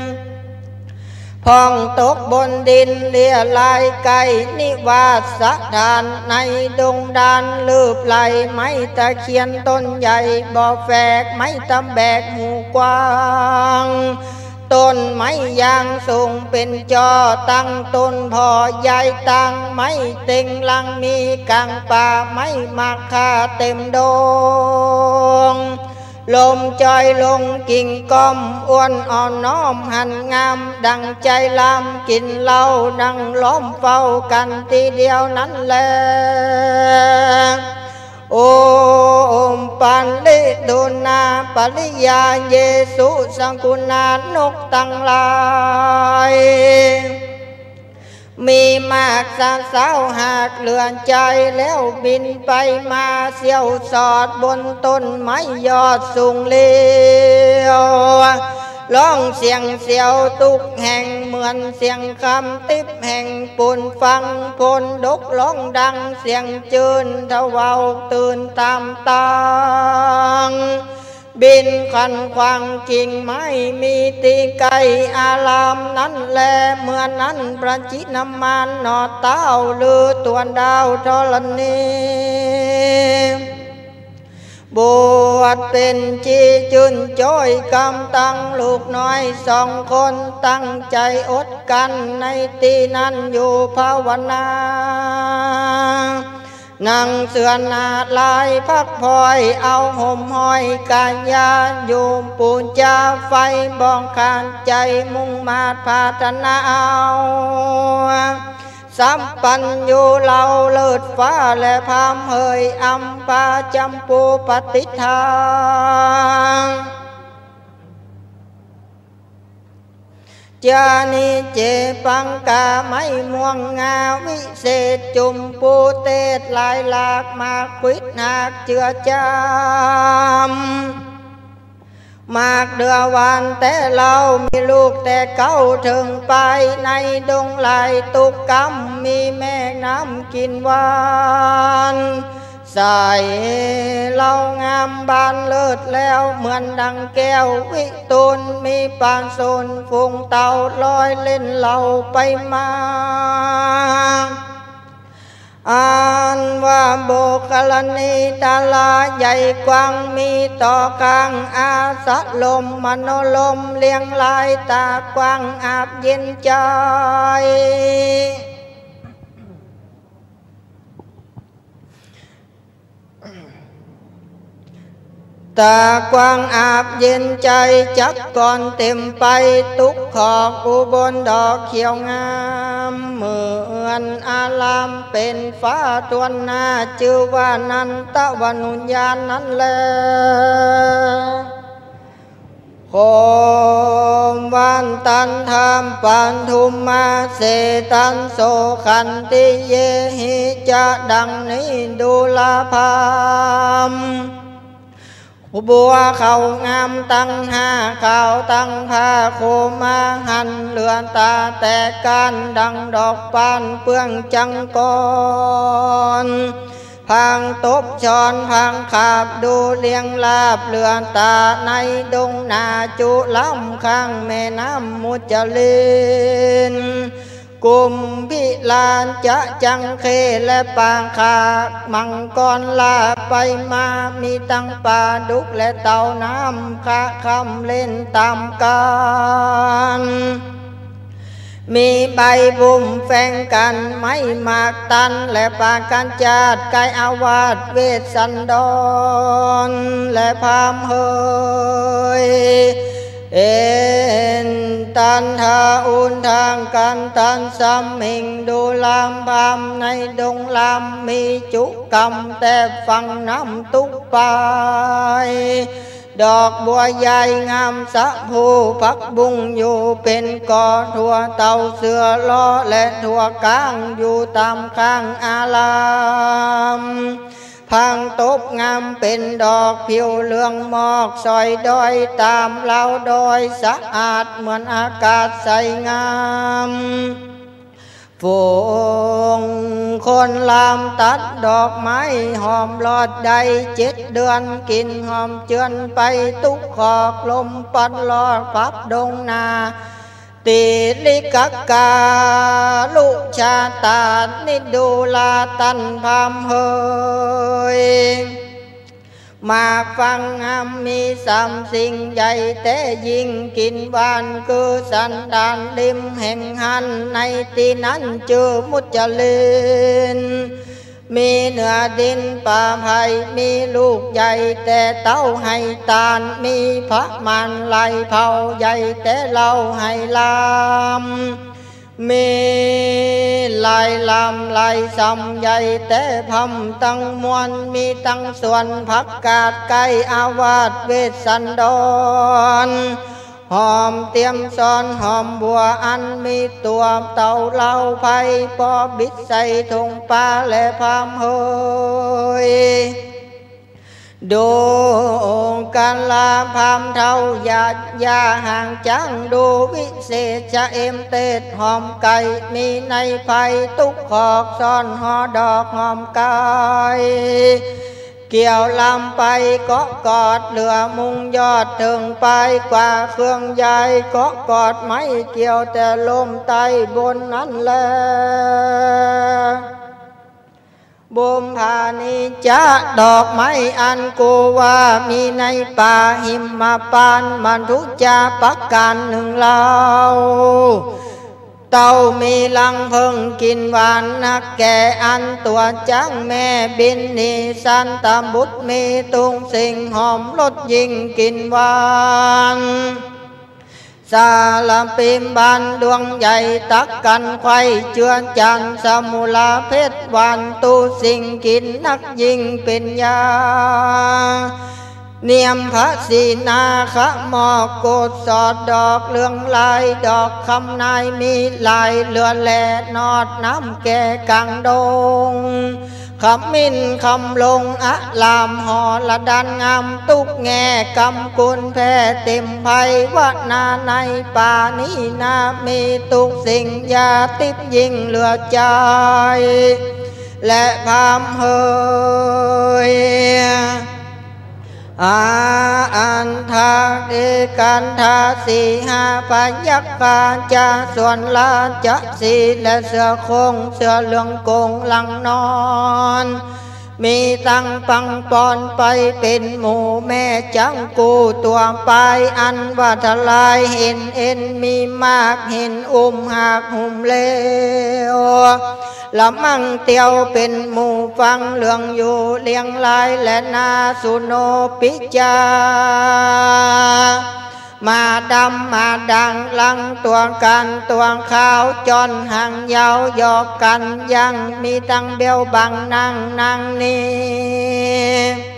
พ่องตกบนดินเรี่ยรายไกล นิวาสถานในดงดาน ลืบไหลไม้ตะเคียนต้นใหญ่ บ่แฝกไม้ตะแบกหูกว้าง ต้นไม้ยางสูงเป๋นจ้อ ตั้งต้นผ่อใหญ่ ตั้งไม้เต็งรัง มีก๋างป่าไม้หมากคาเต็มดง ลมจอยลงกิ่งก้อม อ้วนอ่อนน้อมหันงาม ดั่งใจ๋ลำกิ๋นเหล้า นั่งล้อมเฝ้ากั๋นตี้เดียวนั้นแล โอมปันลิดูนาปริยาเยสุ สกุณานกตังหลาย มีมากสะเซ้าหากเหลือใจ๋ แล้วบินไปมาเสี้ยวสอด บนต้นไม้ยอดสูงเลี้ยว ร้องเสียงเสียวตุ๊กแห่ง เหมือนเสียงคำติ๊บแห่งปูนฟัง โพนดกร้องดังเสียงจื้น ทะเว้าตื่นต๋ามตัง บินขันขว้างกิ่งไม้ มีตี้ใก้อารามนั้นแล เมื่อนั้นพระจินมานหน่อเต้า ฤๅตัวดาวธรณี บวชเป๋นตี้จื้นจ้อย กำตังลูกน้อยสองคน ตั้งใจ๋อดกั๋นในตี้นั้นอยู่ภาวนา นั่งเสื่อหน้าลายพักผ่อย เอาห่มห้อยกายา อยู่ปู๋จาไฟบ่ขาดใจ๋ มุ่งมาดปรารถนาเอา สัพพัญญูเหล่าเลิศฟ้า และพราหมณ์เหยอำปาจำปูปฏิฏฐา จานิเจ ปังกาไม้ม่วงงา วิเศษจุมปูเตศหลายหลาก หมากขวิดหากเจือจาม หมากเดือหวานแต๊เหล้า มีลูกแต่เก๊าเถิงปาย ในดงหลายตุ๊กกำ มีแม่น้ำกิ๋นหวาน ใส เหล่างามบานเลิศแล้ว เหมือนดังแก้ววิตูล มีปลาโสนฝูงเต่า ลอยเล่นเหล่าไปมา อันว่าโบกรณีตาลาใหญ่กว้าง มีต่อข้างอาสรม มโนรมเลียงราย ตากว้างอาบเย็นใจ๋ ตากว้างอาบเย็นใจ๋ จักกอนเต็มไป ตุ๊กขอกอุบลดอกเขียวงาม เหมือนอารามเป๋นฟ้าถ้วนหน้า จื้อว่านันทวนุญาณนั้นแล โคมวันตันทามปันธุมมาเสตันโสขันติเยหิ จะดังนี้ดูราพราหมณ์ บัวเขางามตังห้า ขาวตังผ้าโคมาหัน เหลือต๋าแต่ก้าน ดังดอกปานเปื้องจังกอน พางตบชอนพางขาบดูเรียงราบ เหลือต๋าในดงนาจุลำ ข้างแม่น้ำมุจลิน กุมพิลานจะจังเค และปางคามังกรลาไปมา มีตังป๋าดุกและเต่าน้ำคะคำเล่นต๋ามกั๋น มีใบบุ้มแฝงกั๋น ไม้หมากตัน และปากกัญจาต ไกอาวาสเวสสันดร และพราหมณ์เหย เอนตันทาอุนทางกันตันสมิง ดูรามพราหมณ์ในดงราม มีจุกำแต่ฝั่งน้ำตุ๊กปาย ดอกบัวใหญ่งามสะพรู ผักบุ้งอยู่เป๋นก่อ ถั่วเต้าเสื้อลอ และถั่วก้างอยู่ต๋ามข้างอาราม ผางตบงามเป๋นดอก ผิวเหลืองหมอกสอยดอย ต๋ามราวดอยสะอาดเหมือนอากาศใสงาม ฝูงคนลามตัดดอกไม้หอมลอดได้เจ็ดเดือน กลิ่นหอมเจือนไปตุ๊กขอก ลมปัดลอดพับดงนา ติริกกาลุชาตานิดูราตันพราหมณ์เฮย หมากฝางงามมีสามสิ่งใหญ่แต๊ยิ่ง กลิ่นหวานคือสันดานริมแห่งหั้น ในตี้นั้นจื้อมุจลิน มีเนื้อดินป่าไผ่ มีลูกใหญ่แต่เต้า ให้ตานมีประมาณหลายเผ่า ใหญ่แต่เหล่าให้ลาม มีหลายลำหลายสำ ใหญ่แต่พร่ำตังมวล มีตังสวนผักกาดใก้อาวาสเวสสันดร หอมเตียมซ้อนหอมบัว อันมีตั๋วเต้าเหล้าไพร่ ปอบิดใส่ถุงปาและพราหมณ์เฮย ดูกะลาพราหมณ์เฒ่า อย่า อย่าห่างจั้ง ดูวิเศษชะเอมเตศหอมไก่ มีในไพร่ตุ๊กขอก ซ่อนหอดอกหอมไก่ เกี่ยวลำไปเกาะกอด เหลือมุงยอดเถิงปลาย กว่าเครื่องยายเกาะกอด ไม้เกี่ยวแต่ลมใต้บนนั้นแล บุมพานิจจะดอกไม้อันกูว่า มีในป่าหิมพานต์ มะทุจาประก๋านนึ่งเล่า เต้ามีรังเผิ่งกลิ่นหวานนักแก่ อันตั๋วจ๊างแม่บินหนี สันตบุตรมีตุ๊กสิ่ง หอมรสยิ่งกลิ่นหวาน สาลปิมบานดวงใหญ่ตักกั๋นไขว่ เจือจันทร์สมุราเพชรหวาน ตุ๊สิ่งกลิ่นนักยิ่งเป๋นยา เนียมพระสีนาคะหมอก โกศรดอกเหลืองลาย ดอกคำนายมีหลาย เหลือแลนอดน้ำแก่กลางดง ขมิ้นคำลงอลาม หอระดานงามตุ๊กแง่ กำกุลแผ่เต็มไพร วนาในป่านี้นา มีตุ๊กสิ่งยาทิพย์ยิ่งเหลือใจ๋ และพราหมณ์เฮย อาอันทาเอกันทาสีหาพยัคฆาจะ ส่วนราชสีห์และเสือโคร่ง เสือเหลืองโก๋งหลังนอน มีตังปังปอนไปเป๋นหมู่ แม่จ๊างกู้ตั๋วปาย อันว่าทลายเห็นเอ็น มีมากเห็นอุ้มหากหุ้มเลว ละมั่งเตียวเป๋นหมู่ ฟังเหลืองอยู่เลียงราย และนาสุโนปิจา หมาดำหมาด่าง หลังตั๋วก๋านตั๋วขาว จ้อนหางยาวหยอกกั๋น ยังมีตังเบี้ยวบังนางนางนี้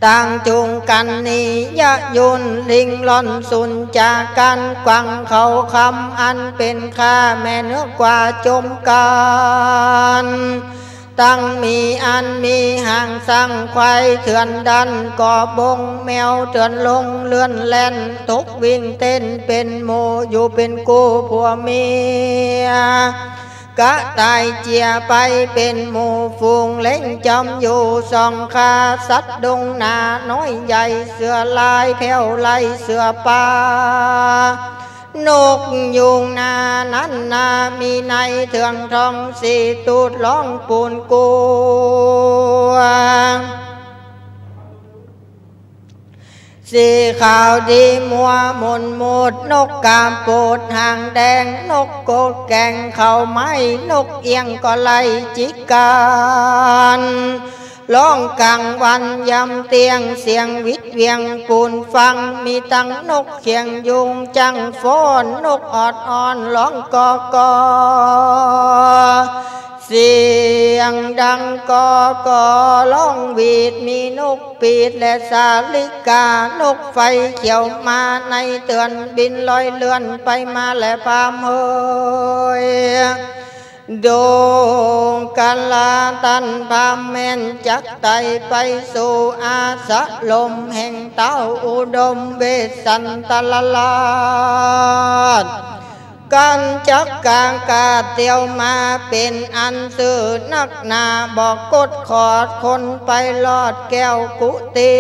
ต่างจูงกั๋นหนียะยุน ลิงล่อนสุนจากั๋น กวังเขาคำอันเป๋นข้า แม่เนื้อกว่าจมกั๋น ตังหมีอันมีหางสัง ควายเถื่อนดันก่อบง แมวเถื่อนลงเลื่อนแล่น ตกวิ่งเต้นเป๋นหมู่ อยู่เป๋นกู้ผัวเมีย กระต่ายเจียไปเป๋นหมู่ ฝูงเล็งจอมอยู่ส่องฆ่า สัตว์ดงนาน้อยใหญ่ เสือลายแผ้วไล่เสือป่า นกยูงนานั้นนา มีในเถื่องทอง สี่ตูดร้องปูนกัว สีขาวดีมัวหมุนหมุด นกกาบโปดหางแดง นกโกดแกงเขาไม้ นกเอี้ยงก็ไล่จิกกั๋น ร้องก๋างวันยามเตี้ยง เสียงวิดเวียงปูนฟัง มีตังนกเขียงยูงจั้งฟ้อน นกออดอ้อนร้องกอกอ เสียงดังก๊อกก๊อก ร้องหวีด มีนกปีดและสาลิกา นกไฟเขียวมาในเตือน บินลอยเลื่อนไปมาแลพราหมณ์เฮย ดูกราต้านพราหมณ์แม่น จักไต่ไปสู่อาสรมแห่งเต้าอุดมเวสสันตรราช กั๋นจักกากาเตียวมา เป๋นอันซื่อนักหนา บ่กดขอดคนไปรอดแก้วกุฏิ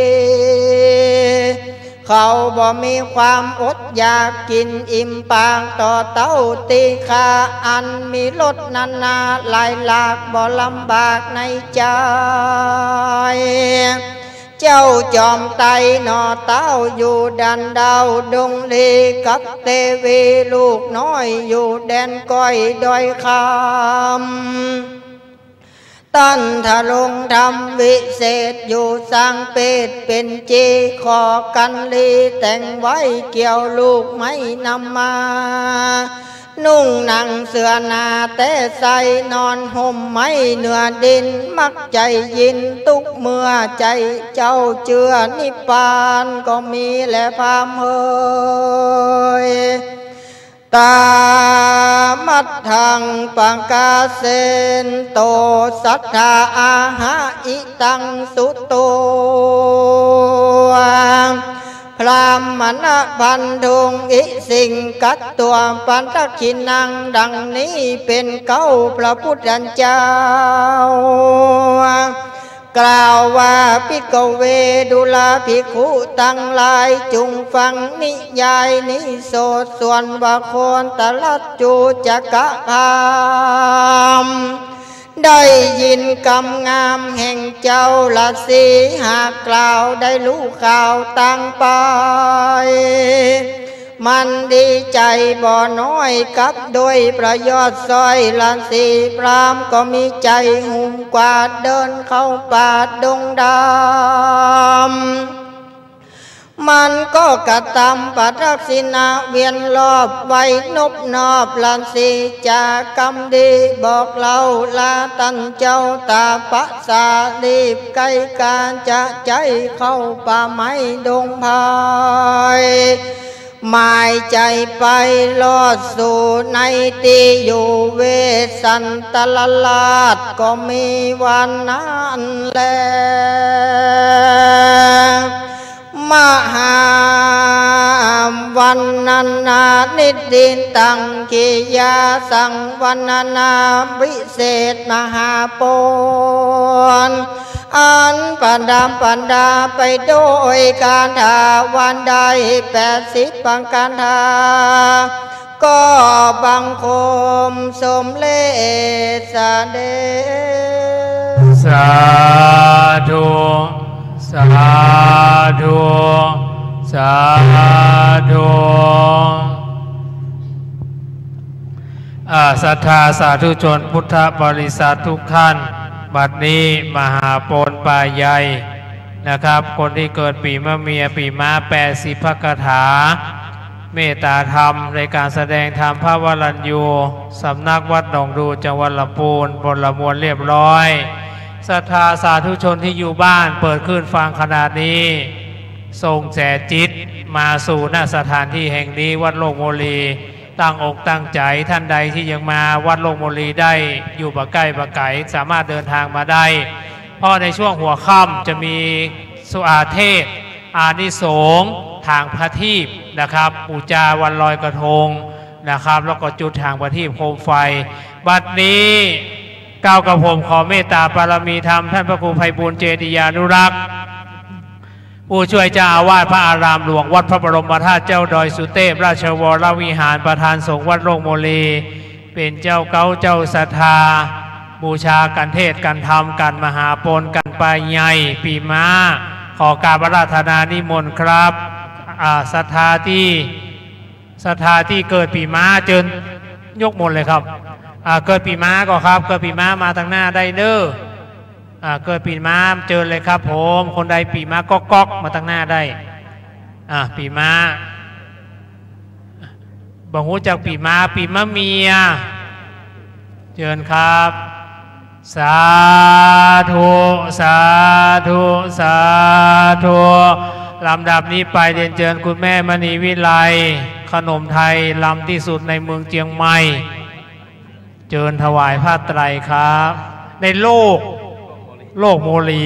เขาบ่มีความอดอยาก กิ๋นอิ่มปากต่อเต้าตี้ข้า อันมีรสนานาหลายหลาก บ่ลำบากในใจ๋ เจ้าจอมไตรหน่อเต้าอยู่ด่านดาวดงลี กับเตวีลูกน้อยอยู่แดนก้อยดอยคำ ต้านทรงธรรมวิเศษอยู่สร้างเปตเป๋นจี ขอกัณฑ์ลีแต่งไว้เกี่ยวลูกไม้นำมา นุ่งหนังเสื่อหนาแต๊ใส่ นอนห่มไม้เหนือดิน มักใจ๋ยินตุ๊กเมื่อใจ๋เจ้าเจื้อนิพพานก็มีแลพราหมณ์เฮย ตามัทธังปะกาเสนโต สัตถาอาหะ อิตังสุตวา พราหมณะพันธุง อิสิงคัตวา ปะดักขิณัง ดังนี้เป๋นเก๊าพระพุทธเจ้า กล่าวว่า ภิกขเว ดูราภิกขุตังหลาย จุ่งฟังนิยายนี้โสด ส่วนว่าโคตรรัชจุจกพราหมณ์ ได้ยินกำงามแห่งเจ้าฤๅษี หากกล่าวได้ฮู้ข่าวต่างไป มันดีใจ๋บ่น้อย กับโดยพระยอดซ้อย ฤๅษีพราหมณ์ก็มีใจ๋ฮุมกวาด เดินเข้าป่าดงดำ มันก็กระตำปะดักขิณะเวียนรอบ ไหว้นบนอบฤๅษีจากำดี บอกเล่าลาต้านเจ้าตาปะสา รีบไกลก๋าจะใจ๋เข้าป่าไม้ดงไพร หมายใจ๋ไปรอดสู่ในตี้อยู่เวสสันตรราช ก็มีวันนั้นแล มหาวันนานา นิทธิตัง กิริยาสังวรรณนา วิเศษมหาปณ อันประดับประดาไปโดยคาถาว่าได้แปดสิบประการ ก็บังคมสมเร็จเสด็จ สาธุ สาธุ สาธุ อ่า ศรัทธาสาธุชนพุทธบริษัททุกท่าน บัดนี้มหาปณป่าใหญ่นะครับ คนตี้เกิดปีมะเมีย ปีม้า แปดสิบพระคาถา เมตตาธรรม ในก๋านแสดงธรรมพระวรัญญู สำนักวัดหนองดู จังหวัดลำปูน บนละมวลเรียบร้อย ศรัทธาสาธุชนตี้อยู่บ้านเปิดคลื่นฟังขนาดนี้ ส่งแสงจิตมาสู่ ณ สถานตี้แห่งนี้ วัดโลกโมลี ตั้งอกตั้งใจ๋ ต้านใดตี้ยังมาวัดโลกโมลีได้ อยู่บ่ใก้บ่ไก๋ สามารถเดินทางมาได้ เพราะในช่วงหัวค่ำจะมีสุอาเทศน์ อานิสงส์ถางประทีปนะครับ ปู๋จาวันลอยกระทงนะครับ แล้วก็จุดถางประทีปโคมไฟ บัดนี้เกล้ากระผมขอเมตตาบารมีธรรม ต้านพระครูไพบูลย์ เจติยานุรักษ์ ผู้ช่วยเจ้าอาวาสพระอารามหลวงวัดพระบรมธาตุเจ้าดอยสุเตพ ราชวรวิหาร ประธานสงฆ์วัดโลกโมลี เป๋นเจ้าเก๊าเจ้าศรัทธา บูชาก๋านเทศน์ก๋านธรรม ก๋านมหาปณ ก๋านป่าใหญ่ ปีม้า ขอกราบอาราธนานิมนต์ครับ อ่า ศรัทธาตี้ ศรัทธาตี้เกิดปีม้า เจิญยกมนต์เลยครับ อ่า เกิดปีม้าก็ครับ เกิดปีม้ามาตังหน้าได้เน้อ อ่า เกิดปีม้าเจิญเลยครับผม คนใดปีม้าก๊อกก๊อกมาตังหน้าได้ อ่า ปีม้า บ่ฮู้จักปีม้า ปีมะเมีย เจิญครับ สาธุ สาธุ สาธุ ลำดับนี้ไปเรียนเจิญคุณแม่มณีวิไล ขนมไทยลำที่สุดในเมืองเจียงใหม่ เจิญถวายผ้าไตรครับ ในโลก โลกโมลี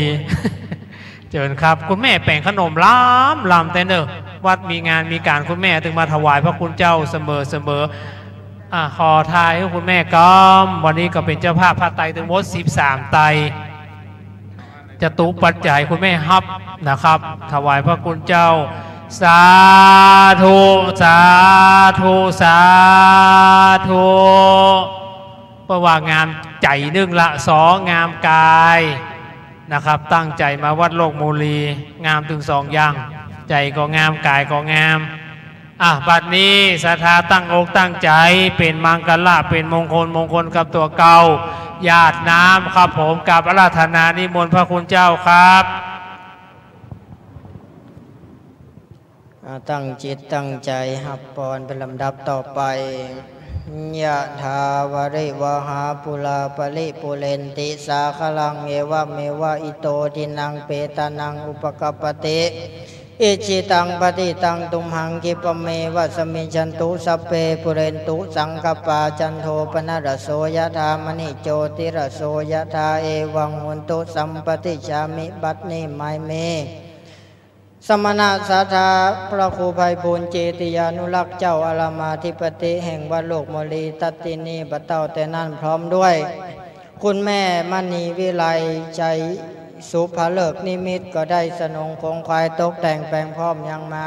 เจิญครับ คุณแม่แป๋งขนมลำลำแต๊เน่อ วัดมีงานมีก๋านคุณแม่ตึงมาถวายพระคุณเจ้าเสมอเสมอ อ่ะ ขอทายหื้อคุณแม่กำ วันนี้ก็เป๋นเจ้าภาพผ้าไตรตึงหมดสิบสามไตร จตุปัจจัยคุณแม่ฮับนะครับ ถวายพระคุณเจ้า สาธุ สาธุ สาธุ เพราะว่างามใจ๋นึ่งละ สองงามก๋ายนะครับ ตั้งใจ๋มาวัดโลกโมลี งามตึงสองอย่าง ใจ๋ก็งาม ก๋ายก็งาม อ่ะ บัดนี้ศรัทธาตั้งอกตั้งใจ๋ เป๋นมังคละ เป๋นมงคล มงคลกับตั๋วเก่า หยาดน้ำครับผม กราบอาราธนานิมนต์พระคุณเจ้าครับ อ่า ตั้งจิตตั้งใจ๋ฮับปอนเป๋นลำดับต่อไป ยะถาวาริวหาปูราปะริปูเรนติสาคะรัง เอวะเมวะอิโตทินังเปตานังอุปะกัปปติ อิจฉิตังปัตถิตังตุมหัง ขิปะเมวะสมมิจฉันตุ สัพเพปูเรนตุสังกัปปา จันโทปะนะระโส ยะถา มะณิโจติระโส ยะถา เอวังโหนตุ สัมปะติชฌามิ บัดนี้หมายเม สมณะศรัทธาพระครูไพบูลย์เจติยานุรักษ์เจ้าอารามอธิปติแห่งวัดโลกโมลี ตัดตี้นี่บ่าเต้าแต่นั้น พร้อมด้วยคุณแม่มณีวิไล ชัยสุภฤกษ์นิมิตร ก็ได้สนงขงขวายตกแต่งแป๋งพร้อมยังมา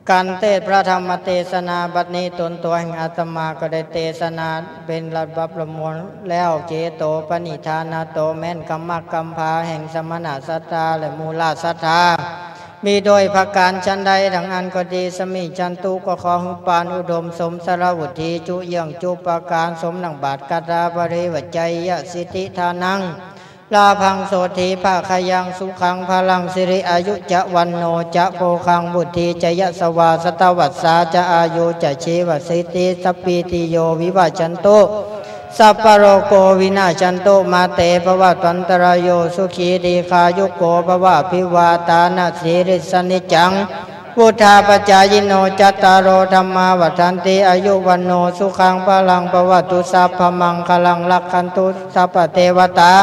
การเตสน์พระธรรมเตสนา บัดนี้ตนตั๋วแห่งอาตมาก็ได้เตสนาเป๋นลำดับลำมวลแล้ว เจโตปะนิฏฐานะโต แม้นกำมักกำผาแห่งสมณะศรัทธาและหมู่ราชศรัทธา มีโดยประก๋านฉันใด ดังอั้นก็ดี สมมิจฉันตุ ก็ขอหื้อปานอุดมสมสารวุธถี จุเยื่องจุประก๋าน สมดังบาทคาถาบาลีว่า ชัยยะสิทธิฐานัง ลาภังโสตถีภะคะยัง สุขังพะลัง สิริอายุจะ วัณโณจะ โภคัง วุฒีจะ ยะสะวา สัตตะวัสสาจะ อายุจะ ชีวะสิทธิ สัพพีติโย วิวัชชันตุ สัพพะโรโก วินาชชันตุ มาเต ภะวัตวันตะราโย สุขี ดีฆายุโก ภะวะ อภิวาตานะสีลิสสะ นิจจัง วุฑฒาปะจายิโน จัตตาโร ธัมมา วัฑฒันติ อายุ วัณโณ สุขัง พะลัง ภะวะตุ สัพพะมังคะลัง รักขันตุ สัพพะเตวะตา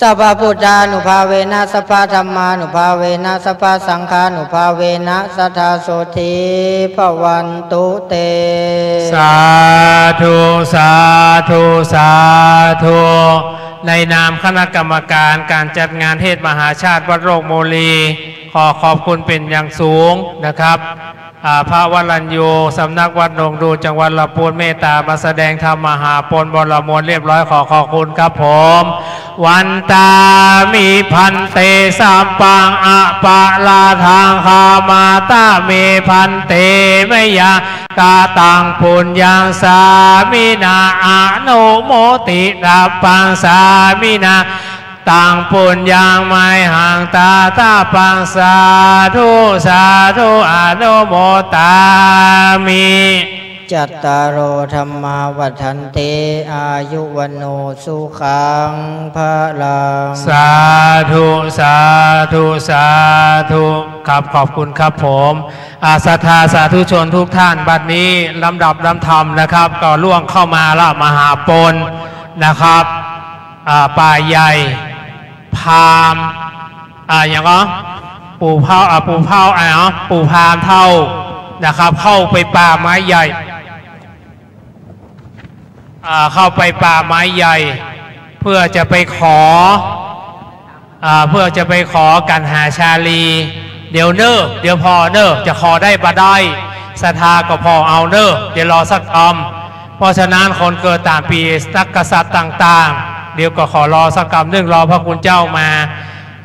สัพพะพุทธานุภาเวนะ สัพพะธัมมานุภาเวนะ สัพพะสังฆานุภาเวนะ สัทธาโสตถีภะวันตุเต สาธุ สาธุ สาธุ ในนามคณะกรรมการการจัดงานเทศน์มหาชาติวัดโลกโมลี ขอขอบคุณเป๋นอย่างสูงนะครับ อ่า พระวรัญญู สำนักวัดหนองดู จังหวัดละปูน เมตตามาแสดงธรรมมหาปนบรมวลเรียบร้อย ขอขอบคุณครับผม วันตามิภันเต สัพพังอปะราทัง ขมาตะเมภันเต มะยังกะตังปุญญัง สามินา อนุโมติตะปัง สามินา ตังปุญญัง มะหังตาตะปัง สาธุ สาธุ อนุโมตามิ จัตตาโร ธัมมา วัฑฒันติ อายุ วัณโณ สุขัง พะลัง สาธุ สาธุ สาธุ ครับ ขอบคุณครับผม อ่า ศรัทธาสาธุชนทุกท่าน บัดนี้ลำดับลำธรรมนะครับ ก็ล่วงเข้ามาละมหาปนนะครับ อ่า ป่าใหญ่ พราหมณ์ อ่า อย่างก็ ปู่เฒ่า อ่า ปู่เฒ่า อ่า ปู่พราหมณ์เฒ่านะครับ เข้าไปป่าไม้ใหญ่ อ่า เข้าไปป่าไม้ใหญ่ เพื่อจะไปขอ อ่า เพื่อจะไปขอกัณหาชาลี เดี๋ยวเน่อ เดี๋ยวผ่อเน่อ จะขอได้บ่ได้ ศรัทธาก็ผ่อเอาเน่อ เดี๋ยวรอสักกำ เพราะฉะนั้นคนเกิดต๋ามปีนักกษัตริย์ต่างๆ เดี๋ยวก็ขอรอสักกำนึ่ง รอพระคุณเจ้ามา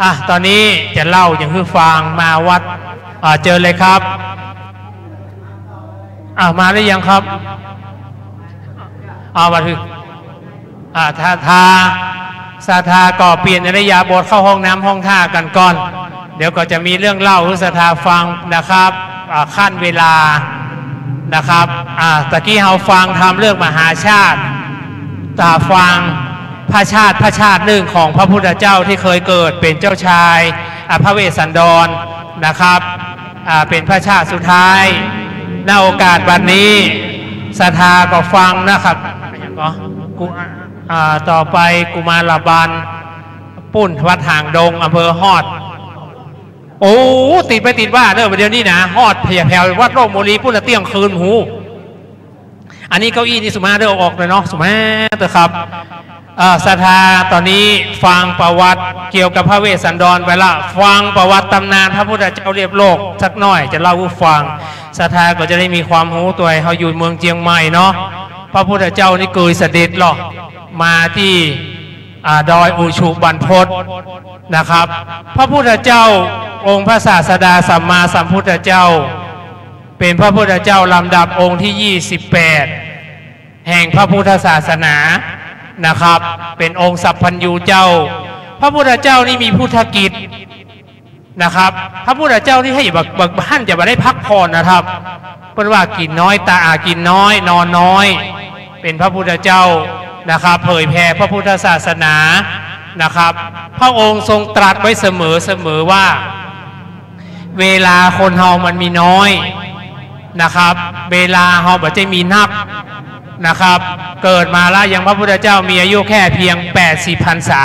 อ่ะ ต๋อนนี้จะเล่าอย่างหื้อฟัง มาวัด อ่า เจิญเลยครับ อ่า มาหรือยังครับ อ่า มาถึง อ่า ศรัทธา ศรัทธาก็เปลี่ยนอิริยาบถเข้าห้องน้ำห้องท่ากั๋นก่อน เดี๋ยวก็จะมีเรื่องเล่าหื้อศรัทธาฟังนะครับ อ่า ขั้นเวลานะครับ อ่า ตะกี้เฮาฟังธรรมเรื่องมหาชาติ ต๋าฟัง พระชาติ พระชาตินึ่งของพระพุทธเจ้าตี้เกยเกิดเป๋นเจ้าจอม อ่า พระเวสสันดรนะครับ อ่า เป๋นพระชาติสุดท้าย ณ โอกาสบัดนี้ ศรัทธาก็ฟังนะครับ ก็ กุ อ่า ต่อไปกุมารบาล ปุ้นวัดหางดง อำเภอฮอด โอ้ ติดไปติดว่าเด้อ เดี๋ยวนี้นะ ฮอดแผวๆ วัดโลกโมลี ปุ้นละเตี้ยงคืน หู อันนี้เก้าอี้นี่สุมาเด้อ เอาออกเลยเนาะ สุมาเถอะครับ เอ่อ ศรัทธาต๋อนนี้ฟังประวัติเกี่ยวกับพระเวสสันดรไปละ ฟังประวัติต๋ำนานพระพุทธเจ้าเรียบโลกสักหน่อย จะเล่าหื้อฟัง ศรัทธาก็จะได้มีความฮู้ตวย เฮาอยู่เมืองเจียงใหม่เนาะ พระพุทธเจ้านี่เกยเสด็จเหรอ มาตี้ อ่า ดอยอุชุบรรพตนะครับ พระพุทธเจ้าองค์พระศาสดาสัมมาสัมพุทธเจ้า เป๋นพระพุทธเจ้าลำดับองค์ตี้ยี่สิบแปด แห่งพระพุทธศาสนานะครับ เป๋นองค์สัพพัญญูเจ้า พระพุทธเจ้านี่มีพุทธกิจนะครับ พระพุทธเจ้านี่หื้อบ่ บ่ บ่ หันจะบ่ได้พักผ่อนนะครับ เปิ้นว่ากิ๋นน้อย ตา อ่า กิ๋นน้อย นอนน้อย เป๋นพระพุทธเจ้านะครับ เผยแผ่พระพุทธศาสนานะครับ พระองค์ทรงตรัสไว้เสมอๆ ว่า เวลาคนเฮามันมีน้อยนะครับ เวลาเฮาบ่ใจ้มีนักนะครับ เกิดมาละยังพระพุทธเจ้ามีอายุแค่เพียงแปดสิบพรรษา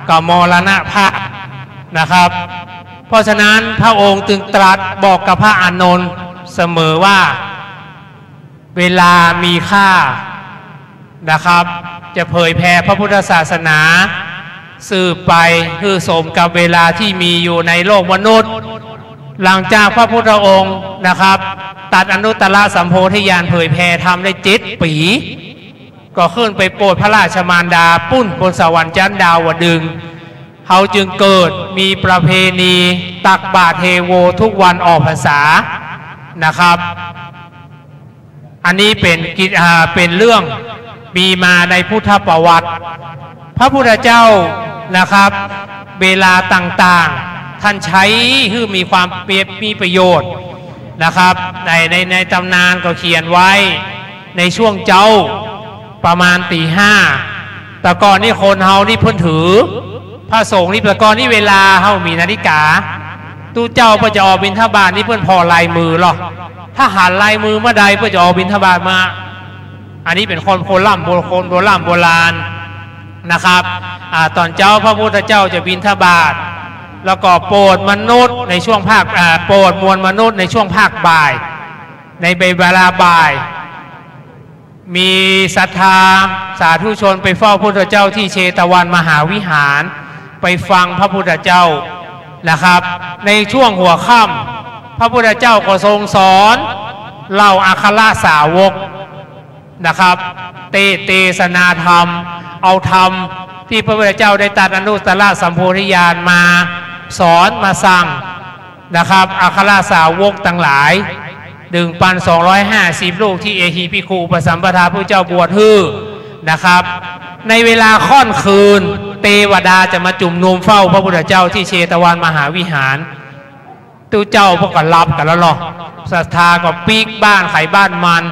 ก็มรณภาพนะครับ เพราะฉะนั้นพระองค์จึงตรัสบอกกับพระอานนท์เสมอว่า เวลามีค่านะครับ จะเผยแผ่พระพุทธศาสนาสืบไป หื้อสมกับเวลาตี้มีอยู่ในโลกมนุษย์ หลังจากพระพุทธองค์นะครับ ตรัสอนุตตรสัมโพธิญาณ เผยแผ่ธรรมได้เจ็ดปี๋ ก็ขึ้นไปโปรดพระราชมารดาปุ้นบนสวรรค์ชั้นดาวดึงส์ เฮาจึงเกิดมีประเพณีตักบาตรเทโวทุกวันออกพรรษานะครับ อันนี้เป๋นกิจ อ่า เป๋นเรื่องมีมาในพุทธประวัติ พระพุทธเจ้านะครับ เวลาต่างๆ ท่านใช้หื้อมีความเปรียบ มีประโยชน์นะครับ ใน ใน ในต๋ำนานก็เขียนไว้ ในช่วงเจ๊าประมาณตี๋ห้า แต่ก่อนนี่คนเฮานี่เปิ้นถือ พระสงฆ์นี่ แต่ก่อนนี่เวลาเฮามีนาฬิกา ตุ๊เจ้าเปิ้นจะออกบิณฑบาตนี่เปิ้นผ่อลายมือเหรอ ถ้าหันลายมือเมื่อใดเปิ้นจะออกบิณฑบาตมา อันนี้เป๋นคนโบร่ำโบ คนโบร่ำโบราณนะครับ อ่า ต๋อนเจ๊าพระพุทธเจ้าจะบิณฑบาต แล้วก็โปรดมนุษย์ในช่วงภาค อ่า โปรดมวลมนุษย์ในช่วงภาคบ่าย ในเวลาบ่าย มีศรัทธาสาธุชนไปเฝ้าพุทธเจ้าตี้เชตวันมหาวิหาร ไปฟังพระพุทธเจ้านะครับ ในช่วงหัวค่ำ พระพุทธเจ้าก็ทรงสอนเหล่าอัครสาวกนะครับ เต เตสนาธรรม เอาธรรมตี้พระพุทธเจ้าได้ตรัสอนุตตรสัมโพธิญาณมาสอนมาสั่ง นะครับ อัครสาวกตังหลาย หนึ่งปันสองร้อยห้าสิบรูปตี้เอหิภิกขุอุปสัมปทาพุทธเจ้าบวชหื้อนะครับ ในเวลาค่อนคืน เตวดาจะมาจุมนุมเฝ้าพระพุทธเจ้าตี้เชตวันมหาวิหาร ตุ๊เจ้าเปิ้นก็หลับกั๋นแล้วเนาะ ศรัทธาก็ปิ๊กบ้านใผบ้านมัน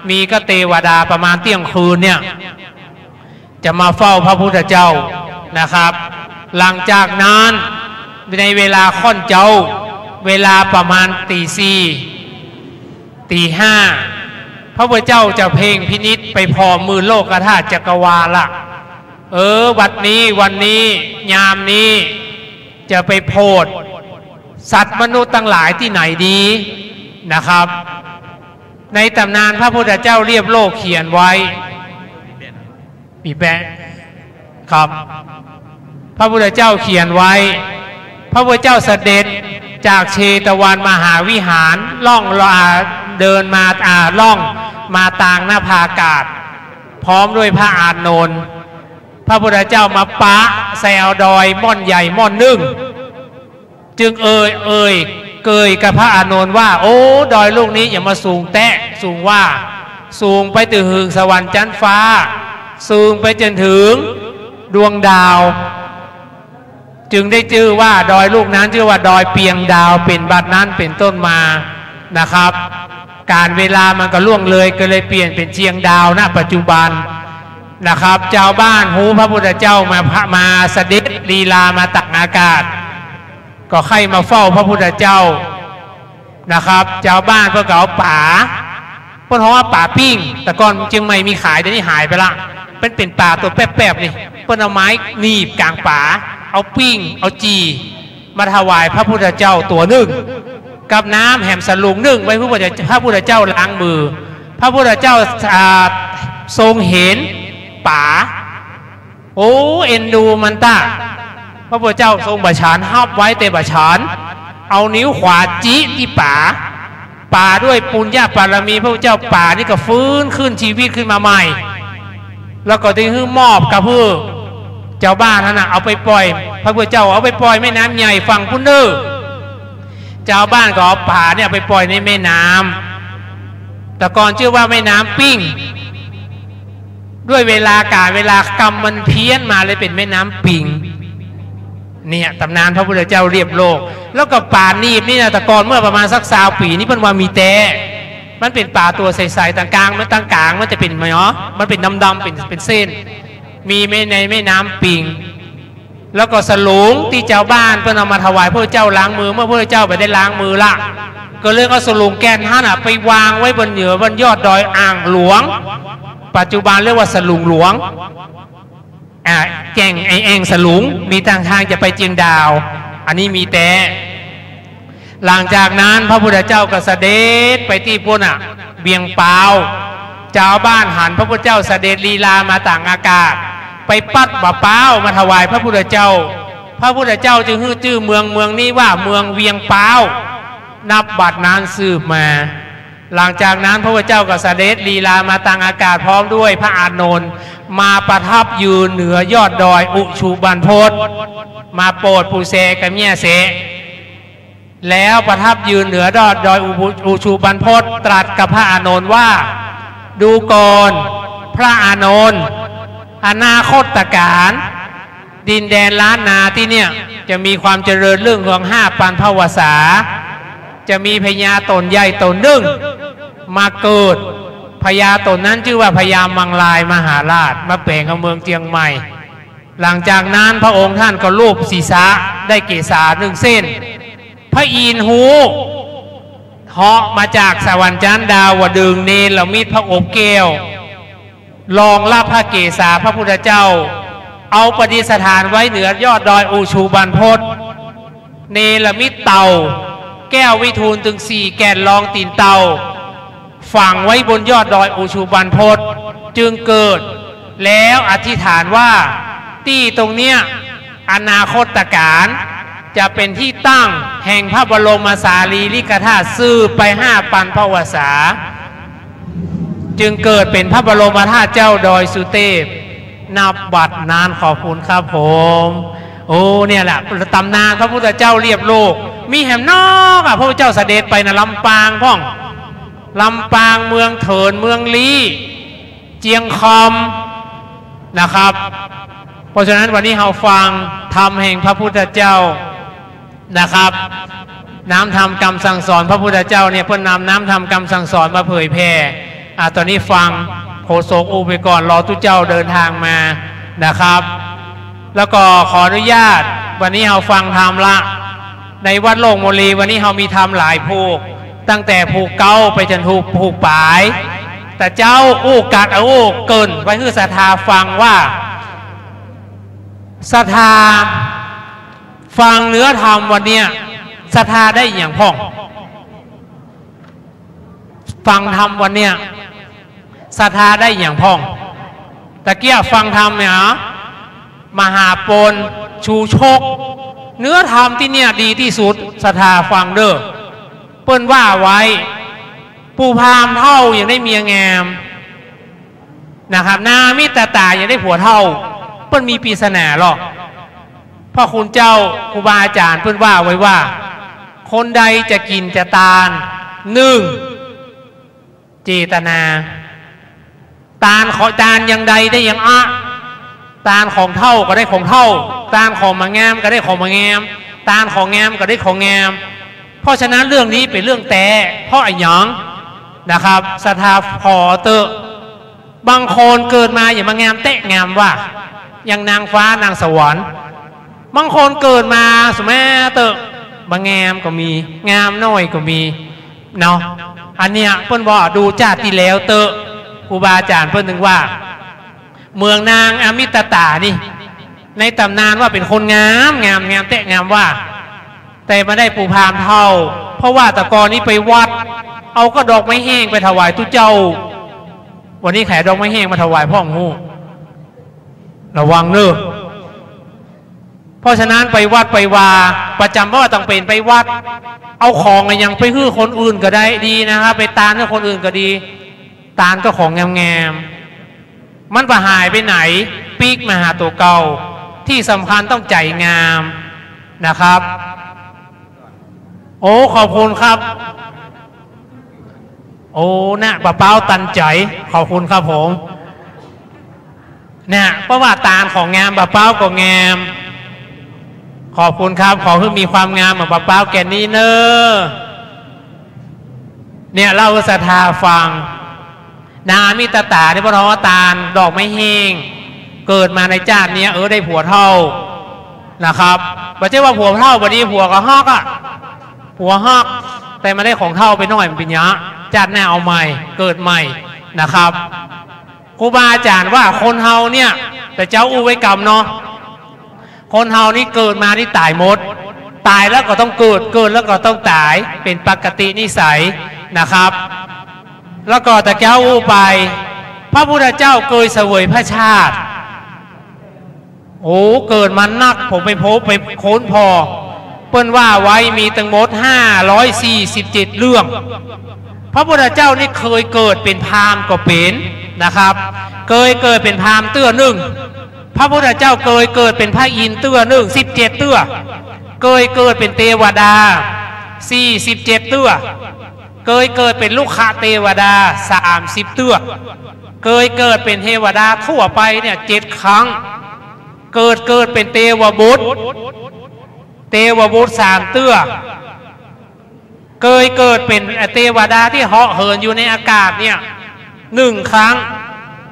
มีก็เตวดาประมาณเตี้ยงคืนเนี่ย จะมาเฝ้าพระพุทธเจ้านะครับ หลังจากนั้นในเวลาค่อนเจ๊า เวลาประมาณตีสี่ ตีห้า พระพุทธเจ้าจะเพ่งพินิจไปผ่อหมื่นโลกธาตุจักรวาลละ เออ วันนี้ วันนี้ ยามนี้ จะไปโผดสัตว์มนุษย์ตังหลายตี้ไหนดีนะครับ ในต๋ำนานพระพุทธเจ้าเรียบโลกเขียนไว้ ปีแปะ ครับ พระพุทธเจ้าเขียนไว้ พระพุทธเจ้าเสด็จจากเชตวันมหาวิหาร ล่องลา เดินมา อ่า ล่องมาตางนภาอากาศ พร้อมด้วยพระอานนท์ พระพุทธเจ้ามาปะใส่เอาดอยม่อนใหญ่ม่อนนึ่ง จึงเอ่ย เอ่ย เกยกับพระอานนท์ว่า โอ้ ดอยลูกนี้อย่ามาสูงแต๊ สูงว่า สูงไปจนถึงสวรรค์ชั้นฟ้า สูงไปจนถึงดวงดาว จึงได้จื้อว่าดอยลูกนั้นจื้อว่าดอยเปียงดาว เป๋นบัดนั้นเป๋นต้นมานะครับ ก๋าลเวลามันก็ล่วงเลย ก็เลยเปลี่ยนเป๋นเจียงดาว ณ ปัจจุบัน นะครับ จาวบ้านฮู้พระพุทธเจ้ามา พระ มาเสด็จลีลามาตางอากาศ ก็ใค่มาเฝ้าพระพุทธเจ้านะครับ จาวบ้านเปิ้นก็เอาป๋า เปิ้นฮ้องว่าป๋าปิ้ง แต่ก่อนเจียงใหม่มีขาย เดี๋ยวนี้หายไปละ เปิ้นเป๋นป๋าตั๋วแป๊บๆ นี่ เปิ้นเอาไม้หนีบก๋างป๋า เอาปิ้ง เอาจี่ มาถวายพระพุทธเจ้าตั๋วนึ่ง กับน้ำแหมสลุงนึ่ง ไว้พระพุทธ พระพุทธเจ้าล้างมือ พระพุทธเจ้า อ่า ทรงเห็นป๋า โอ้ เอ็นดูมันตะ พระพุทธเจ้าทรงบ่ฉัน ฮับไว้แต่บ่ฉัน เอานิ้วขวาจี๊ตี้ป๋า ป๋าด้วยปุญญบารมีพระพุทธเจ้า ป๋านี่ก็ฟื้นคืนชีวิตขึ้นมาใหม่ แล้วก็ได้หื้อมอบกับหื้อจาวบ้านหั้นน่ะ เอาไปป่อย พระพุทธเจ้าเอาไปป่อยแม่น้ำใหญ่ฝั่งปู๊นเน่อ จาวบ้านก็เอาป๋าเนี่ยไปป่อยในแม่น้ำ แต่ก่อนจื้อว่าแม่น้ำปิ้ง ด้วยเวลากาลเวลากรรมมันเพี้ยนมาเลยเป๋นแม่น้ำปิง เนี่ย ต๋ำนานพระพุทธเจ้าเลียบโลก แล้วก็ป๋าหนีบนี่นะ แต่ก่อนเมื่อประมาณสักซาวปี๋นี่เปิ้นว่ามีแต๊ มันเป๋นป๋าตั๋วใสๆ ตางก๋าง มันตางก๋างมันจะเป๋น เนาะ มันเป๋นดำๆ เป๋น เป๋นเส้น มีแม่ ในแม่น้ำปิง แล้วก็สลุงตี้จาวบ้านเปิ้นเอามาถวายพระพุทธเจ้าล้างมือ เมื่อพระพุทธเจ้าบ่ได้ล้างมือละ ก็เลยเอาสลุงแก่นหั้นน่ะไปวางไว้บนเหนือบนยอดดอยอ่างหลวง ปัจจุบันเรียกว่าสลุงหลวง อ่า แก่งไอ้แอ่งสลุง มีตางทางจะไปเจียงดาว อันนี้มีแต๊ หลังจากนั้นพระพุทธเจ้าก็เสด็จไปตี้ปู๊นน่ะ เวียงปาว จาวบ้านหันพระพุทธเจ้าเสด็จลีลามาตางอากาศ ไปปัดบ่าป๊าวมาถวายพระพุทธเจ้า พระพุทธเจ้าจึงหื้อจื้อเมืองเมืองนี้ว่าเมืองเวียงปาว นับบัดนั้นสืบมา หลังจากนั้นพระพุทธเจ้าก็เสด็จลีลามาตางอากาศพร้อมด้วยพระอานนท์ มาประทับยืนเหนือยอดดอยอุชุบรรพต มาโปรดปูแซกะเมี้ยแสะ แล้วประทับยืนเหนือยอดดอยอุ อุชุบรรพต ตรัสกับพระอานนท์ว่า ดูก่อนพระอานนท์ อนาคตกาล ดินแดนล้านนาตี้เนี่ยจะมีความเจริญรุ่งเรืองห้าปันภวสา จะมีพญาต๋นใหญ่ต๋นนึ่งมาเกิด พญาต๋นนั้นจื้อว่าพญามังรายมหาราช มาแป๋งเอาเมืองเจียงใหม่ หลังจากนั้นพระองค์ท่านก็ลูบศีรษะได้เกศานึ่งเส้น พระอินทร์ฮู้ เหาะมาจากสวรรค์จั๊นดาวดึงส์ เนรมิตพระอบแก้ว รองรับพระเกศาพระพุทธเจ้า เอาประดิษฐานไว้เหนือยอดดอยอุชุบรรพต เนรมิตเต่า แก้ววิทูลตึงสี่แก่นรองตี๋นเต่า ฝังไว้บนยอดดอยอุชุบรรพต จึงเกิด แล้วอธิษฐานว่า ตี้ตรงเนี้ย อนาคตกาล จะเป๋นตี้ตั้งแห่งพระบรมสารีริกธาตุสืบไปห้าปันภวสา จึงเกิดเป๋นพระบรมธาตุเจ้าดอยสุเตพ นับบัดนั้น ขอบคุณครับผม โอ้ เนี่ยแหละ ต๋ำนานพระพุทธเจ้าเลียบโลก มีแหมนอกอะ พระพุทธเจ้าเสด็จไปนะ ลำปางพ่อง ลำปาง เมืองเถิน เมืองลี้ เจียงคอม นะครับ เพราะฉะนั้นวันนี้เฮาฟังธรรมแห่งพระพุทธเจ้านะครับ น้ำธรรมกำสั่งสอนพระพุทธเจ้าเนี่ย เปิ้นนำน้ำธรรมกำสั่งสอนมาเผยแผ่ อ่ะ ต๋อนนี้ฟังโฆษกอู้ไปก่อน รอตุ๊เจ้าเดินทางมานะครับ แล้วก็ขออนุญาต วันนี้เฮาฟังธรรมละ ในวัดโล่งมลี วันนี้เฮามีธรรมหลายผูก ตั้งแต่ผูกเก๊าไปจนผูก ผูกป๋าย แต่เจ้าอู้กัดอู้เกริ่นไว้หื้อศรัทธาฟังว่า ศรัทธาฟังเนื้อธรรมวันเนี้ย ศรัทธาได้อะหยังพ่อง ฟังธรรมวันเนี้ย ศรัทธาได้อะหยังพ่อง ตะเกียะฟังธรรมเนี่ย มหาปณ ชูชก เนื้อธรรมตี้เนี่ยดีตี้สุด ศรัทธาฟังเน่อ เปิ้นว่าไว้ ปู่พราหมณ์เฒ่ายังได้เมียงามนะครับ นามิตตายังได้ผัวเฒ่า เปิ้นมีปริศนาหรอก พระคุณเจ้าครูบาอาจ๋ารย์เปิ้นว่าไว้ว่า คนใดจะกิ๋นจะตาน นึ่ง เจตนา ตานของ ตานอย่างใดได้อย่างอะ ตานของเฒ่าก็ได้ของเฒ่า ตานของบ่างามก็ได้ของบ่างาม ตานของงามก็ได้ของงาม เพราะฉะนั้นเรื่องนี้เป๋นเรื่องแต๊ เพราะอะหยังนะครับ ศรัทธาขอเต๊อะ บางคนเกิดมาอย่างบ่งามแต๊งามว่า อย่างนางฟ้านางสวรรค์ บางคนเกิดมาสุแม่เต๊อะ บ่งามก็มี งามหน้อยก็มี เนาะ อันเนี้ยเปิ้นว่าดูจาติตี้แล้วเต๊อะ ครูบาอาจ๋ารย์เปิ้นถึงว่า เหมือนนางอมิตตานี่ ในต๋ำนานว่าเป๋นคนงาม งาม งามแต๊งามว่า แต่บ่ได้ปู๋พราหมณ์เฒ่า เพราะว่าแต่ก่อนนี้ไปวัด เอาก็ดอกไม้แห้งไปถวายตุ๊เจ้า วันนี้ใผเอาดอกไม้แห้งมาถวายพ่องฮู้ ระวังเน่อ เพราะฉะนั้นไปวัดไปวา ประจ๋ำว่าต้องเป๋นไปวัด เอาของอะหยังไปหื้อคนอื่นก็ได้ดีนะครับ ไปตานหื้อคนอื่นก็ดี ตานก็ของงามๆ มันบ่หายไปไหน ปิ๊กมาหาตั๋วเก่า ที่สำคัญต้องใจ๋งามนะครับ โอ้ ขอบคุณครับ โอ้ นะ บ่าวเป๊าตันใจ๋ ขอบคุณครับผม เนี่ย เพราะว่าตานของงาม บ่าวเป๊าก็งาม ขอบคุณครับ ขอหื้อมีความงามเหมือนบ่าวเป๊าแก่นนี้เน่อ เนี่ย เล่าหื้อศรัทธาฟัง นางอมิตตาเนี่ย เปิ้นฮ้องว่าตานดอกไม้แห้ง เกิดมาในจาติเนี้ย เออ ได้ผัวเฒ่านะครับ บ่ใจ้ว่าผัวเฒ่าบ่ดี ผัวก็ฮอกอะ ผัวฮอก แต่มาได้ของเฒ่าไปหน้อย มันเป๋นหยัง จาติหน้าเอาใหม่ เกิดใหม่นะครับ ครูบาอาจ๋ารย์ว่าคนเฮาเนี่ย แต่เจ้าอู้ไว้กำเนาะ คนเฮานี่เกิดมานี่ต๋ายหมด ต๋ายแล้วก็ต้องเกิด เกิดแล้วก็ต้องต๋าย เป๋นปกตินิสัยนะครับ แล้วก็ตะเกียอู้ไป พระพุทธเจ้าเกยเสวยพระชาติ โอ้ เกิดมานัก ผมไปพบไปค้นผ่อ เปิ้นว่าไว้มีตังหมดห้าร้อยสี่สิบเจ็ดเรื่อง พระพุทธเจ้านี่เกยเกิดเป๋นพราหมณ์ก็เป๋นนะครับ เกยเกิดเป๋นพราหมณ์เตื้อนึ่ง พระพุทธเจ้าเกยเกิดเป๋นพระอินทร์เตื้อนึ่ง สิบเจ็ดเตื้อ เกยเกิดเป๋นเตวดา สี่สิบเจ็ดเตื้อ เกยเกิดเป๋นรุกขเตวดา สามสิบเตื้อ เกยเกิดเป๋นเตวดาทั่วไปเนี่ย เจ็ดครั้ง เกยเกิดเป๋นเตวบุตร เตวบุตรสามเตื้อ เกยเกิดเป๋นเตวดาตี้เหาะเหินอยู่ในอากาศเนี่ย นึ่งครั้ง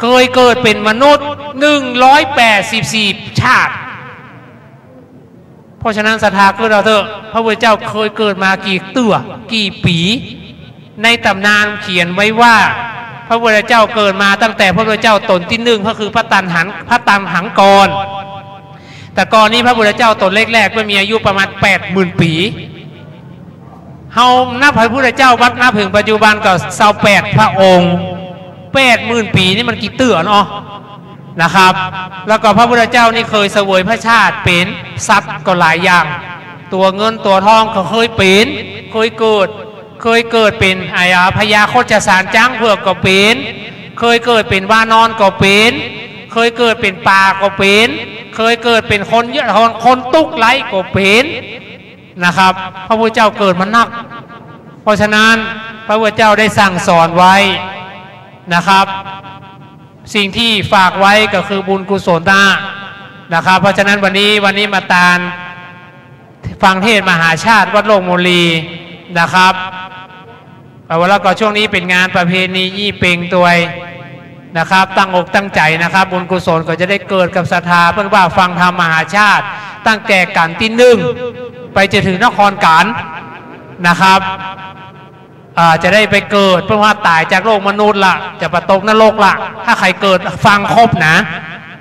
เกยเกิดเป๋นมนุษย์ นึ่งร้อยแปดสิบสี่ชาติ เพราะฉะนั้นศรัทธาเกยเอาเต๊อะ พระพุทธเจ้าเกยเกิดมากี่เตื้อ กี่ปี๋ ในต๋ำนานเขียนไว้ว่า พระพุทธเจ้าเกิดมาตั้งแต่พระพุทธเจ้าต๋นตี้นึ่ง ก็คือพระตันหัง พระตันหังกร แต่ก่อนนี้พระพุทธเจ้าต๋นแรกๆ ก็มีอายุประมาณแปดหมื่นปี๋ เฮานับพระพุทธเจ้าวัดนับเถิงปัจจุบันก็ซาวแปดพระองค์ แปดหมื่นปี๋นี่มันกี่เตื้อเนาะ นะครับ แล้วก็พระพุทธเจ้านี่เกยเสวยพระชาติเป๋นสัตว์ก็หลายอย่าง ตั๋วเงินตั๋วทองก็เกยเป๋น เกยเกิด เกยเกิดเป๋นไอ้ อ่า พญาคชสารจ๊างเผือกก็เป๋น เกยเกิดเป๋นวานอนก็เป๋น เกยเกิดเป๋นป๋าก็เป๋น เกยเกิดเป๋นคนเยอะ คน คนตุ๊กข์ไร้ก็เป๋น นะครับ พระพุทธเจ้าเกิดมานัก เพราะฉะนั้นพระพุทธเจ้าได้สั่งสอนไว้นะครับ สิ่งที่ฝากไว้ก็คือบุญกุศลนะ นะครับ เพราะฉะนั้นวันนี้ วันนี้มาตานฟังเทศน์มหาชาติวัดโลกมนลีนะครับ เอาละ ก็ช่วงนี้เป๋นงานประเพณียี่เป็งตวยนะครับ ตั้งอกตั้งใจ๋นะครับ บุญกุศลก็จะได้เกิดกับศรัทธา เปิ้นว่าฟังธรรมมหาชาติ ตั้งแต่กั๋นตี้นึ่ง ไปจนเถิงนครกั๋นนะครับ อ่า จะได้ไปเกิด เปิ้นว่าต๋ายจากโลกมนุษย์ละ จะไปตกนรกละ ถ้าใผเกิดฟังครบนะ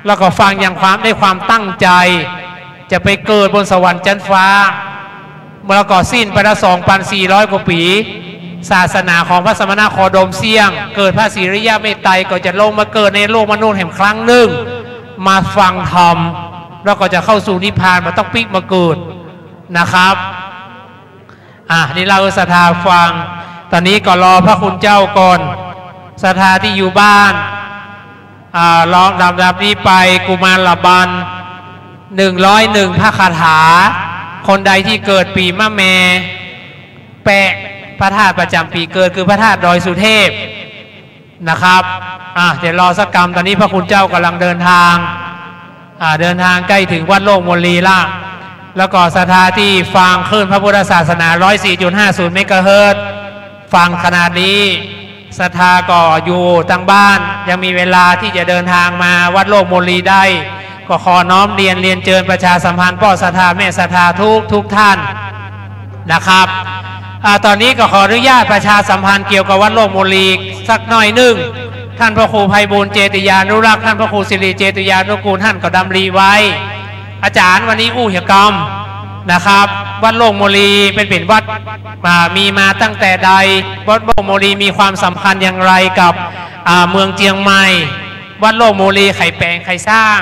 แล้วก็ฟังอย่างความ ด้วยความตั้งใจ๋ จะไปเกิดบนสวรรค์จั๊นฟ้า แล้วก็สิ้นไปละสองปันสี่ร้อยกว่าปี๋ ศาสนาของพระสมณโคดมเสี้ยง เกิดพระศรีอริยะเมตไตรยก็จะลงมาเกิดในโลกมนุษย์แหมครั้งนึ่ง มาฟังธรรม แล้วก็จะเข้าสู่นิพพาน บ่ต้องปิ๊กมาเกิดนะครับ อ่ะ นี่เล่าหื้อศรัทธาฟัง ต๋อนนี้ก็รอพระคุณเจ้าก่อน ศรัทธาตี้อยู่บ้าน อ่า ลองลำดับนี้ไป กุมารบัล หนึ่งร้อยหนึ่ง พระคาถา คนใดที่เกิดปี๋มะแม่ แปะพระธาตุประจ๋ำปี๋เกิด คือพระธาตุดอยสุเทพ นะครับ อ่ะ เดี๋ยวรอสักกำ ต๋อนนี้พระคุณเจ้ากำลังเดินทาง อ่า เดินทางใก้เถิงวัดโลกมนลีละ แล้วก็ศรัทธาตี้ฟังคลื่นพระพุทธศาสนา ร้อยสี่จุดห้าศูนย์เมกะเฮิรตซ์ ฟังขนาดนี้ ศรัทธาก็อยู่ตางบ้าน ยังมีเวลาตี้จะเดินตางมาวัดโลกโมลีได้ ก็ขอน้อมเรียน เรียนเจิญประชาสัมพันธ์ป้อศรัทธาแม่ศรัทธาทุกทุกท่านนะครับ อ่า ต๋อนนี้ก็ขออนุญาตประชาสัมพันธ์เกี่ยวกับวัดโลกโมลีสักหน้อยนึ่ง ท่านพระครูไพบูลย์ เจติยานุรักษ์ ท่านพระครูสิริเจติยานุกูล ท่านก็ดำริไว้ อาจ๋ารย์วันนี้อู้เหียกำนะครับ วัดโลกโมลีเป๋น เป๋นวัด อ่า มีมาตั้งแต่ใด วัดโลกโมลีมีความสำคัญอย่างไรกับ อ่า เมืองเจียงใหม่ วัดโลกโมลีใผแป๋งใผสร้าง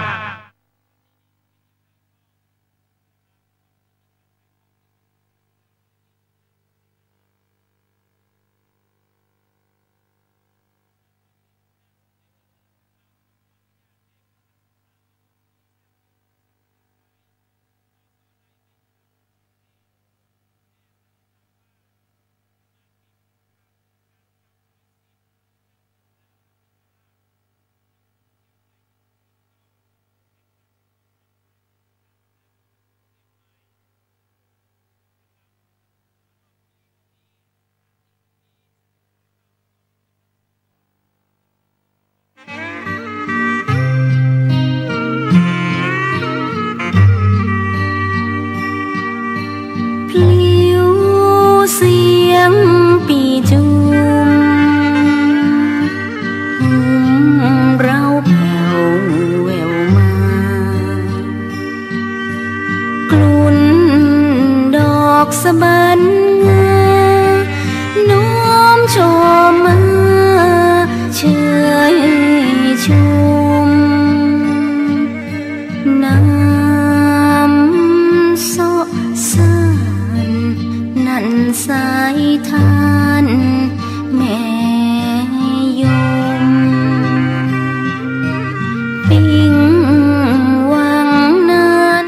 พลิ้วเสียงปี่จุม ฮุมเร้าแผ่วแหววมา กลุ่นดอกสะบันงา น้อมชมมาเชยชุม น้ำเซาะซ่านนั่นสายทานแม่ยม ปิงวังนั้น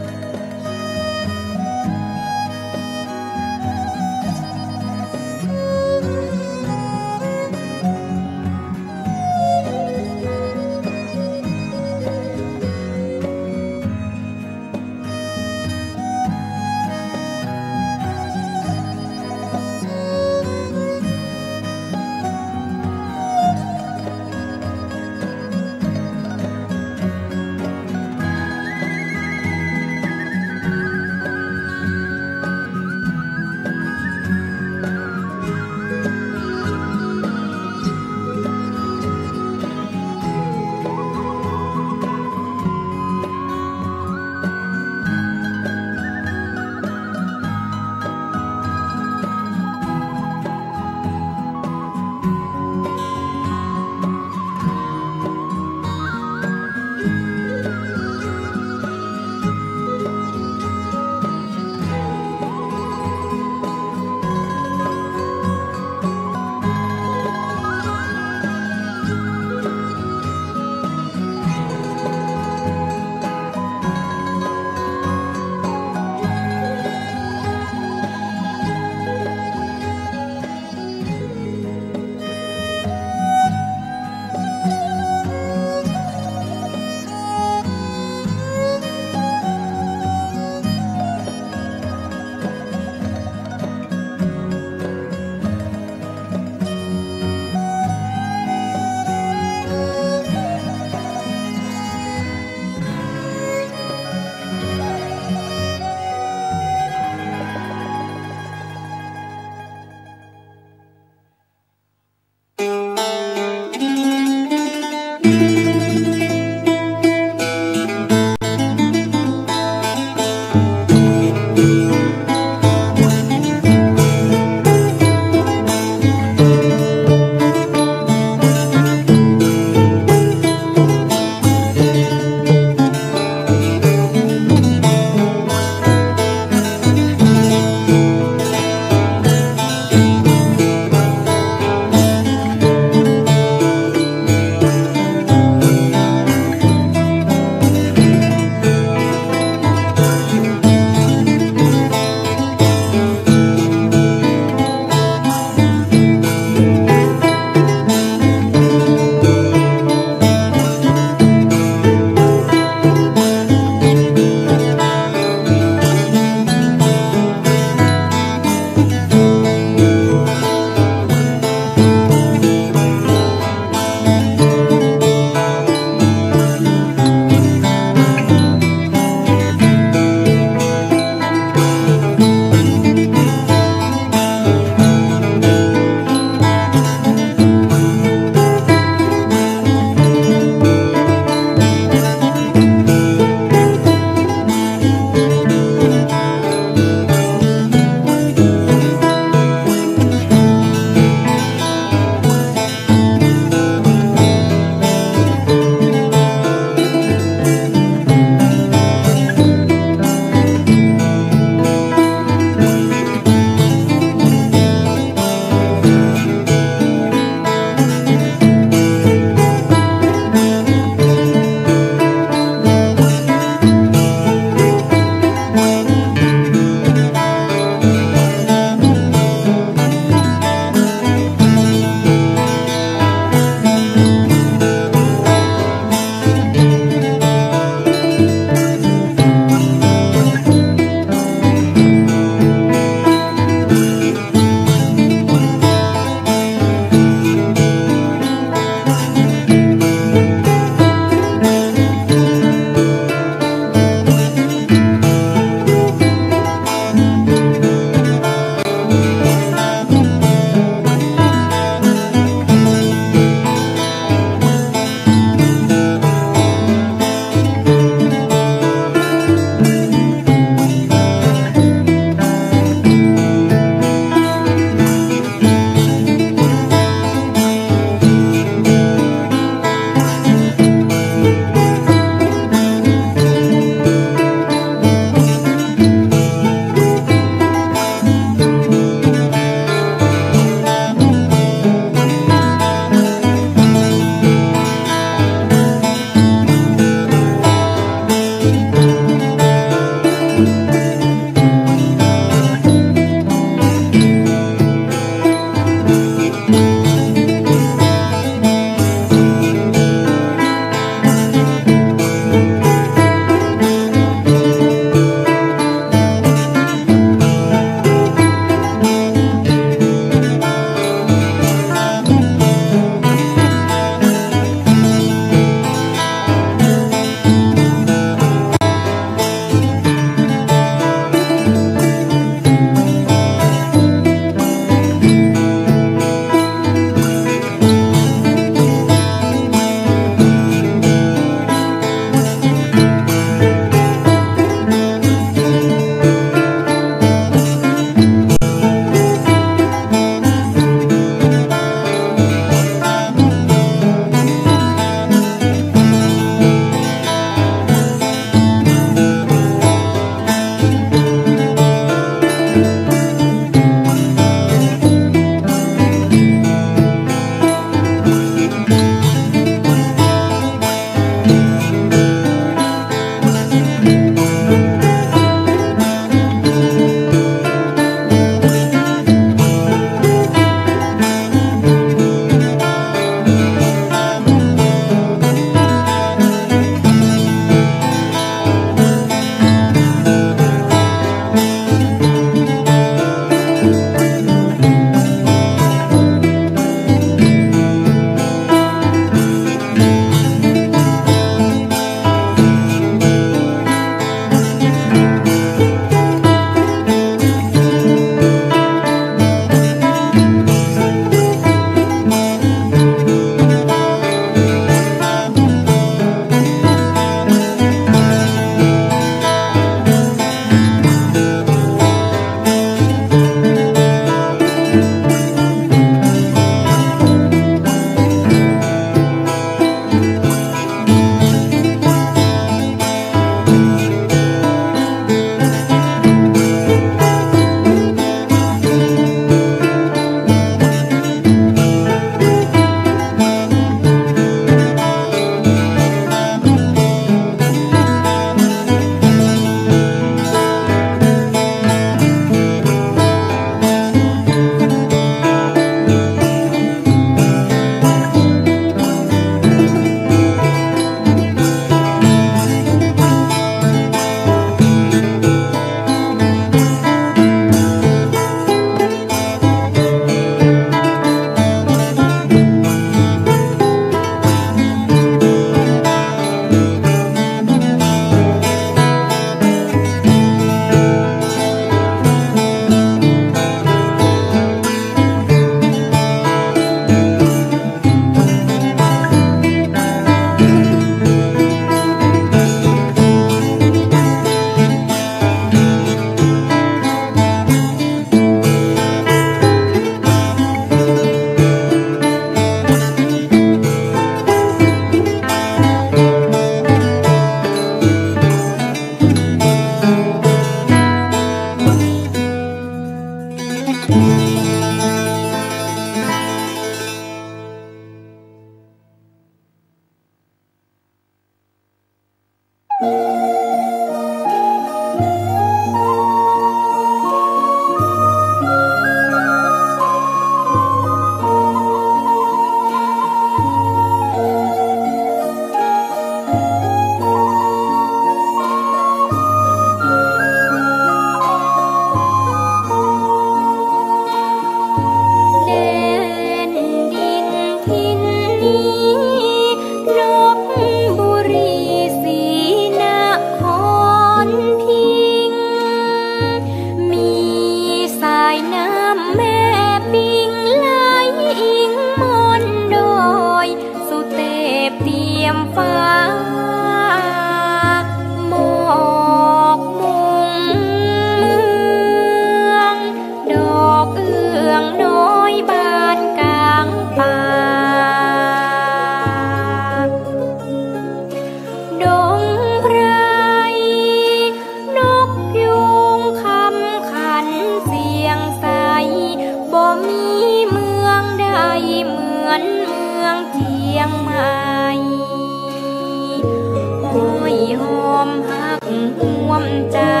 ำใจ๋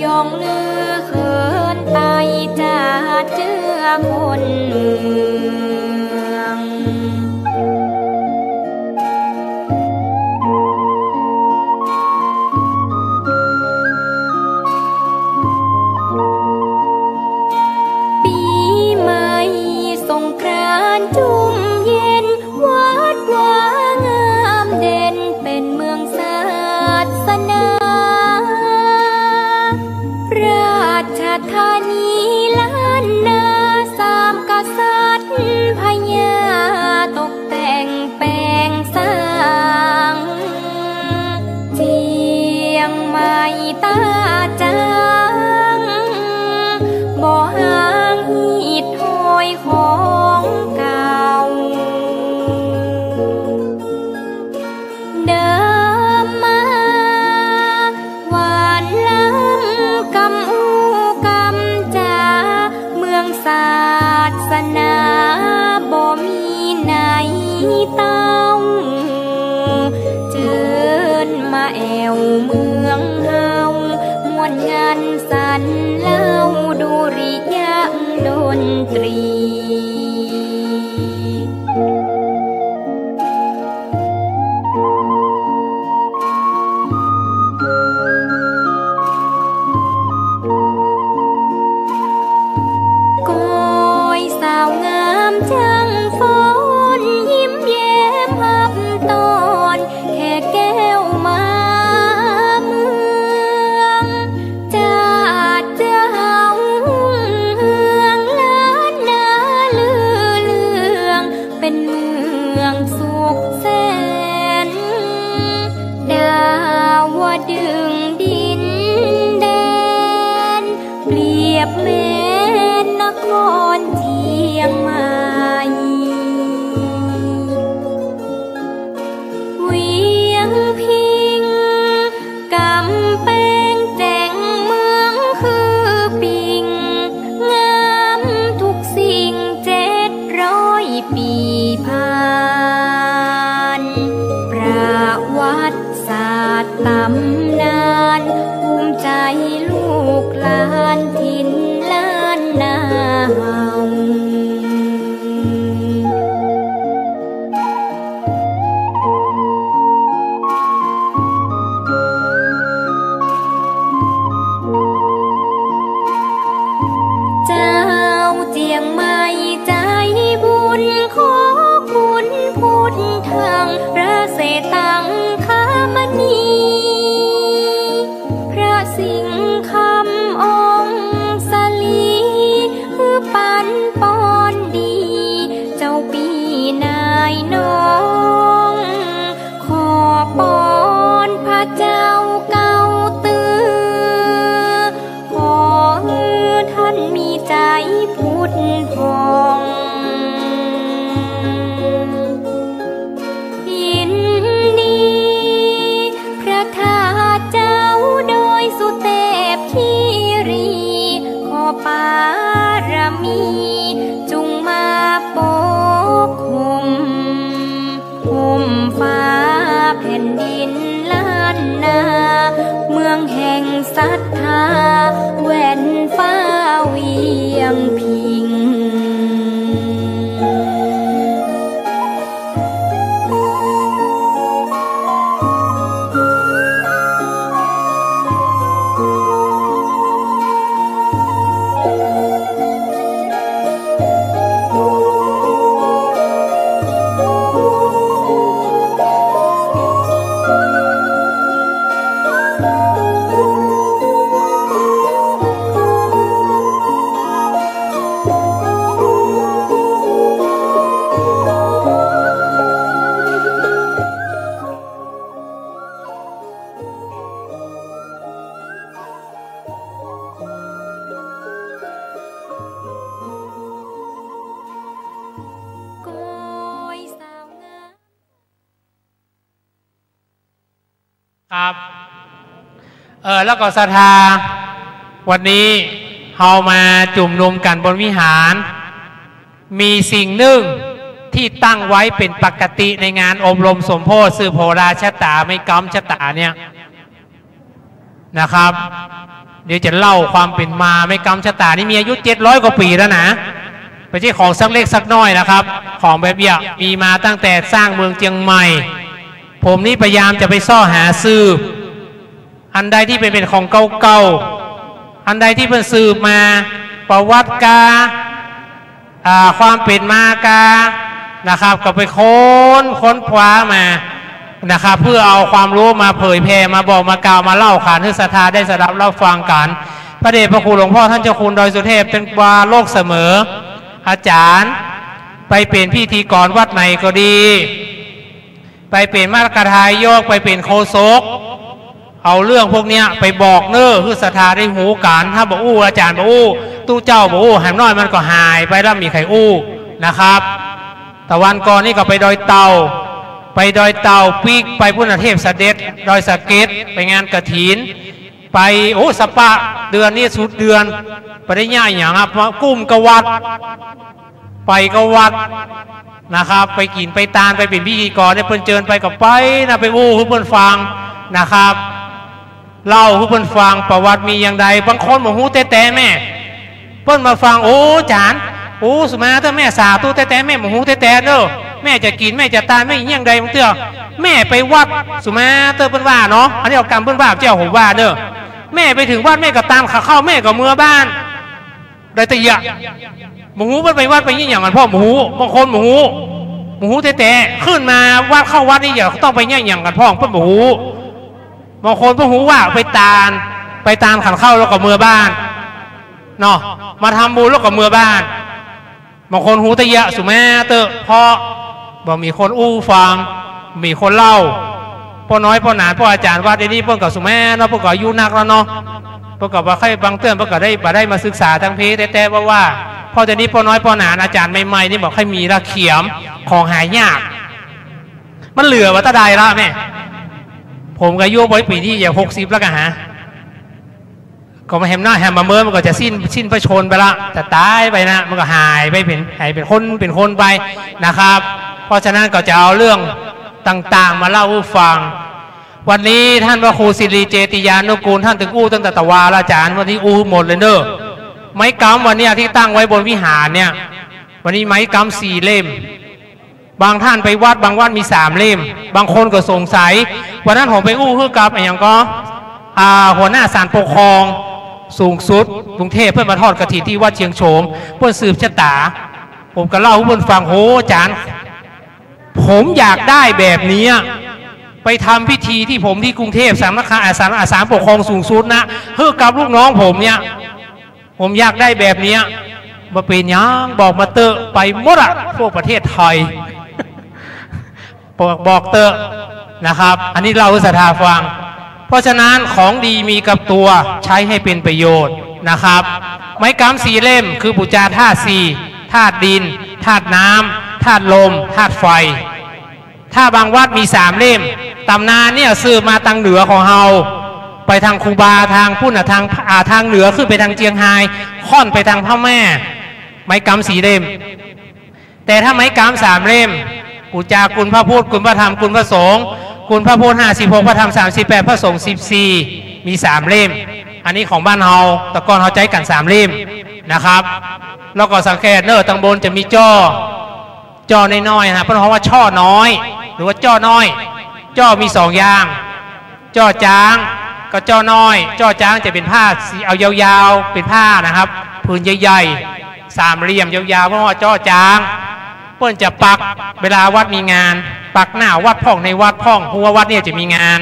ย่องลือเขินไตจ๋าเจื้อคนเมือง ปี๋ใหม่สงกรานต์จุ่มเย็น วัดวางามเด่นเป๋นเมืองศาสนา ราชธานีล้านนา สามกษัตริย์พญาตกแต่งแป๋งสร้าง เจียงใหม่ต๋าจาง บ่ห่างฮีดฮอยของเก่า เดิมมาหวานล้ำกำอู้กำจ๋า เมืองศาสนาบ่มีในเต้า เจิญมาแอ่วเมืองเฮา ม่วนงันสันเล้าดุริยางค์ดนตรี ก้อยสาวงามจั้งฟ้อน ยิ้มแย้มฮับต้อน แขกแก้วมาเมือง จาดเจ้าฮุ่งเฮือง ล้านนาลือเลื่อง เป๋นเมืองสุขแสน ดาวดึงส์ดินแดน เปรียบเหมือนนครเจียงใหม่ เวียงพิง ก๋ำแปงแจ๋งเมืองคือปิ่ง งามทุกสิ่งเจ็ดร้อยปี๋ผ่าน ประวัติศาสตร์ต๋ำนาน ภูมิใจ๋ลูกหลานถิ่นล้านนาเฮา เจ้าเจียงใหม่ใจ๋บุญ ขอคุณพุทธัง พระเสตังคมณี พระสิงห์คำองค์สลี หื้อปันปอนดี เจ้าปี้นายน้อง ขอปอนพระเจ้าเก้าตื้อ ขอหื้อท่านมีใจ๋ผุดผ่อง ยินดี พระธาตุเจ้าดอยสุเตปคีรี ขอบารมีจุ่งมาปกคลุม ห่มฟ้าแผ่นดินล้านนา เมืองแห่งศรัทธา แว่นฟ้าเวียงพิงครับ เอ่อ แล้วก็ศรัทธา วันนี้เฮามาจุ่มนุมกั๋นบนวิหาร มีสิ่งนึ่งตี้ตั้งไว้เป๋นปกติในงานอบรมสมโพธิสืบโหราชะต๋า ไม้ก๊ำชะต๋าเนี่ย นะครับ เดี๋ยวจะเล่าความเป๋นมา ไม้กำชะต๋านี่มีอายุเจ็ดร้อยกว่าปี๋แล้วนะ บ่ใจ้ของสักเล็กสักน้อยนะครับ ของแบบเนี้ยมีมาตั้งแต่สร้างเมืองเจียงใหม่ ผมนี่พยายามจะไปเซาะหาสืบ อันใดตี้เป๋น เป๋นของเก่าๆ อันใดตี้เปิ้นสืบมา ประวัติกา อ่า ความเป๋นมากา นะครับ ก็ไปค้น ค้นคว้ามา นะครับ เพื่อเอาความฮู้มาเผยแผ่ มาบอก มากล่าว มาเล่าขานหื้อศรัทธาได้สดับรับฟังกั๋น พระเดชพระคุณหลวงพ่อต้านเจ้าคุณดอยสุเทพ เป๋นวาโลกเสมอ อาจ๋ารย์ ไปเป๋นพิธีกรวัดไหนก็ดี ไปเป๋นมรรคทายก ไปเป๋นโฆษก เอาเรื่องพวกเนี้ยไปบอกเน่อ หื้อศรัทธาได้ฮู้กั๋น ถ้าบ่อู้ อาจ๋ารย์บ่อู้ ตุ๊เจ้าบ่อู้ หาน้อยมันก็หายไปแล้ว บ่มีใผอู้นะครับ ตะวันก่อนนี่ก็ไปดอยเต่า ไปดอยเต่าปิ๊ก ไปปุ้นน่ะเทพเสด็จ ดอยสะเก็ด ไปงานกฐิน ไป โอ้ สะปะ เดือนนี้สุดเดือน ไปได้เยียะหยังอะ กุมกวัด ไปกวัดนะครับ ไปกิ๋นไปตาน ไปเป๋นพิธีกรเนี่ย เปิ้นเจิญไปก็ไปนะ ไปอู้หื้อเปิ้นฟังนะครับ เล่าหื้อเปิ้นฟัง ประวัติมีอย่างใด บางคนบ่ฮู้แต๊ๆ แม่ เปิ้นมาฟัง โอ้ อาจ๋ารย์ โอ้ สุมาเต๊อะแม่ สาธุแต๊ๆ แม่บ่ฮู้แต๊ๆ เน่อ แม่จะกิ๋น แม่จะตาน แม่อย่างใดบางเตื้อ แม่ไปวัด สุมาเต๊อะ เปิ้นว่าเนาะ อันนี้เอากำเปิ้นว่า บ่ใจ้ผมว่าเน่อ แม่ไปเถิงวัด แม่ก็ตานขะเข้า แม่ก็เมือบ้าน ได้แต่เยียะ บ่ฮู้เปิ้นไปวัดไปเยียะหยังกั๋นพ่อง บ่ฮู้ บางคนบ่ฮู้ บ่ฮู้แต๊ๆ ขึ้นมาวัด เข้าวัดนี่จะต้องไปเยียะหยังกั๋นพ่อง เปิ้นบ่ฮู้ บางคนเปิ้นฮู้ว่าไปตาน ไปตานขันข้าวแล้วก็เมือบ้าน เนาะ มาทำบุญแล้วก็เมือบ้าน บางคนฮู้แต่เยียะ สุมาเต๊อะ เพราะบ่มีคนอู้ฟัง บ่มีคนเล่า ป้อน้อยป้อหนาน ป้ออาจ๋ารย์วัดเดี๋ยวนี้เปิ้นก็สุมาเนาะ เปิ้นก็อายุนักแล้วเนาะ เปิ้นก็บ่ค่อย บางเตื้อเปิ้นก็ได้ บ่ได้มาศึกษาตางเพแต๊ๆ ว่าว่า เพราะเดี๋ยวนี้ป้อน้อยป้อหนาน อาจ๋ารย์ใหม่ๆ นี่บ่ค่อยมีละ เขียม ของหายาก มันเหลือว่าตะใดละแม่ ผมก็อายุบ่ปี๋นี้จะหกสิบแล้วก็หา ก็มาแหมน้อยแหมมาเมิน มันก็จะสิ้น สิ้นพระชนม์ไปละ จะต๋ายไปนะ มันก็หายไปเป๋น หายเป๋นคน เป๋นคนไปนะครับ เพราะฉะนั้นก็จะเอาเรื่องต่างๆ มาเล่าหื้อฟัง วันนี้ท่านพระครูสิริเจติยานุกูล ท่านตึงอู้ตั้งแต่ตะวาละ อาจ๋ารย์ วันนี้อู้หมดเลยเน่อ ไม้กำวันเนี้ยตี้ตั้งไว้บนวิหารเนี่ย วันนี้ไม้กำสี่เล่ม บางท่านไปวัด บางวัดมีสามเล่ม บางคนก็สงสัย วันนั้นผมไปอู้หื้อกับอะหยังก็ อ่า หัวหน้าศาลปกครองสูงสุดกรุงเทพฯ เปิ้นมาทอดกฐินตี้วัดเชียงโฉม เปิ้นสืบชะต๋า ผมก็เล่าหื้อเปิ้นฟัง โห อาจ๋ารย์ ผมอยากได้แบบเนี้ย ไปทำพิธีตี้ผมตี้กรุงเทพฯ สำนักงาน อ่า ศาล อ่า ศาลปกครองสูงสุดนะ หื้อกับลูกน้องผมเนี่ย ผมอยากได้แบบเนี้ย บ่เป๋นหยัง บอกมาเต๊อะ ไปหมดอะ ทั่วประเทศไทย บอก บอกเต๊อะนะครับ อันนี้เล่าหื้อศรัทธาฟัง เพราะฉะนั้นของดีมีกับตัว ใช้ให้เป็นประโยชน์นะครับ ไม้กำสี่เล่ม คือปู๋จาธาตุสี่ ธาตุดิน ธาตุน้ำ ธาตุลม ธาตุไฟ ถ้าบางวัดมีสามเล่ม ต๋ำนานเนี่ยสืบมาตางเหนือของเฮา ไปตางครูบา ตางปุ้นน่ะ ตาง อ่า ตางเหนือขึ้นไปตางเจียงฮาย ค่อนไปตางพม่า ไม้กำสี่เล่ม แต่ถ้าไม้กำสามเล่ม ปู๋จาคุณพระพุทธ คุณพระธรรม คุณพระสงฆ์ คุณพระพุทธห้าสิบหก พระธรรมสามสิบแปด พระสงฆ์สิบสี่ มีสามเล่ม อันนี้ของบ้านเฮา แต่ก่อนเฮาใจ๊กั๋นสามเล่มนะครับ แล้วก็สังเกตเน่อ ตางบนจะมีจ้อ จ้อน้อยๆ นะ เปิ้นฮ้องว่าจ้อน้อย หรือว่าจ้อน้อย จ้อมีสองอย่าง จ้อจ๊างกับจ้อน้อย จ้อจ๊างจะเป๋นผ้าสี เอายาวๆ เป๋นผ้านะครับ ผืนใหญ่ๆ สามเหลี่ยมยาวๆ เปิ้นฮ้องว่าจ้อจ๊าง เปิ้นจะปักเวลาวัดมีงาน ปักหน้าวัดพ่องในวัดพ่อง เพราะว่าวัดเนี่ยจะมีงาน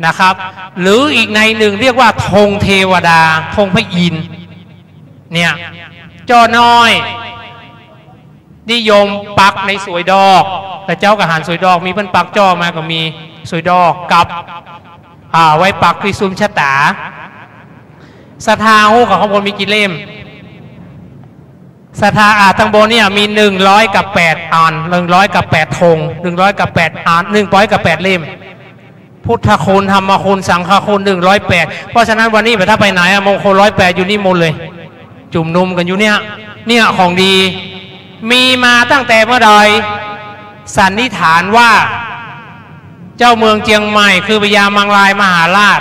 นะครับ หรืออีกในหนึ่งเรียกว่าธงเทวดา ธงพระอินทร์ เนี่ย จ้อน้อย นิยมปักในสวยดอก แต่เจ้าก็หันสวยดอก มีเปิ้นปักจ้อมาก็มีสวยดอกกับ อ่า ไว้ปักตี้ซุมชะต๋า ศรัทธาฮู้ก่อข้างบนมีกี่เล่ม ศรัทธา อ่า ตางบนเนี่ยมีหนึ่งร้อยกับแปดอัน หนึ่งร้อยกับแปดธง หนึ่งร้อยกับแปดอัน หนึ่งร้อยกับแปดเล่ม พุทธคุณ ธรรมคุณ สังฆคุณ หนึ่งร้อยแปด เพราะฉะนั้นวันนี้ถ้าไปไหนอะ มงคลร้อยแปดอยู่นี่หมดเลย จุมนุมกั๋นอยู่เนี่ย เนี่ยของดี มีมาตั้งแต่เมื่อใด สันนิษฐานว่า เจ้าเมืองเจียงใหม่คือพญามังรายมหาราช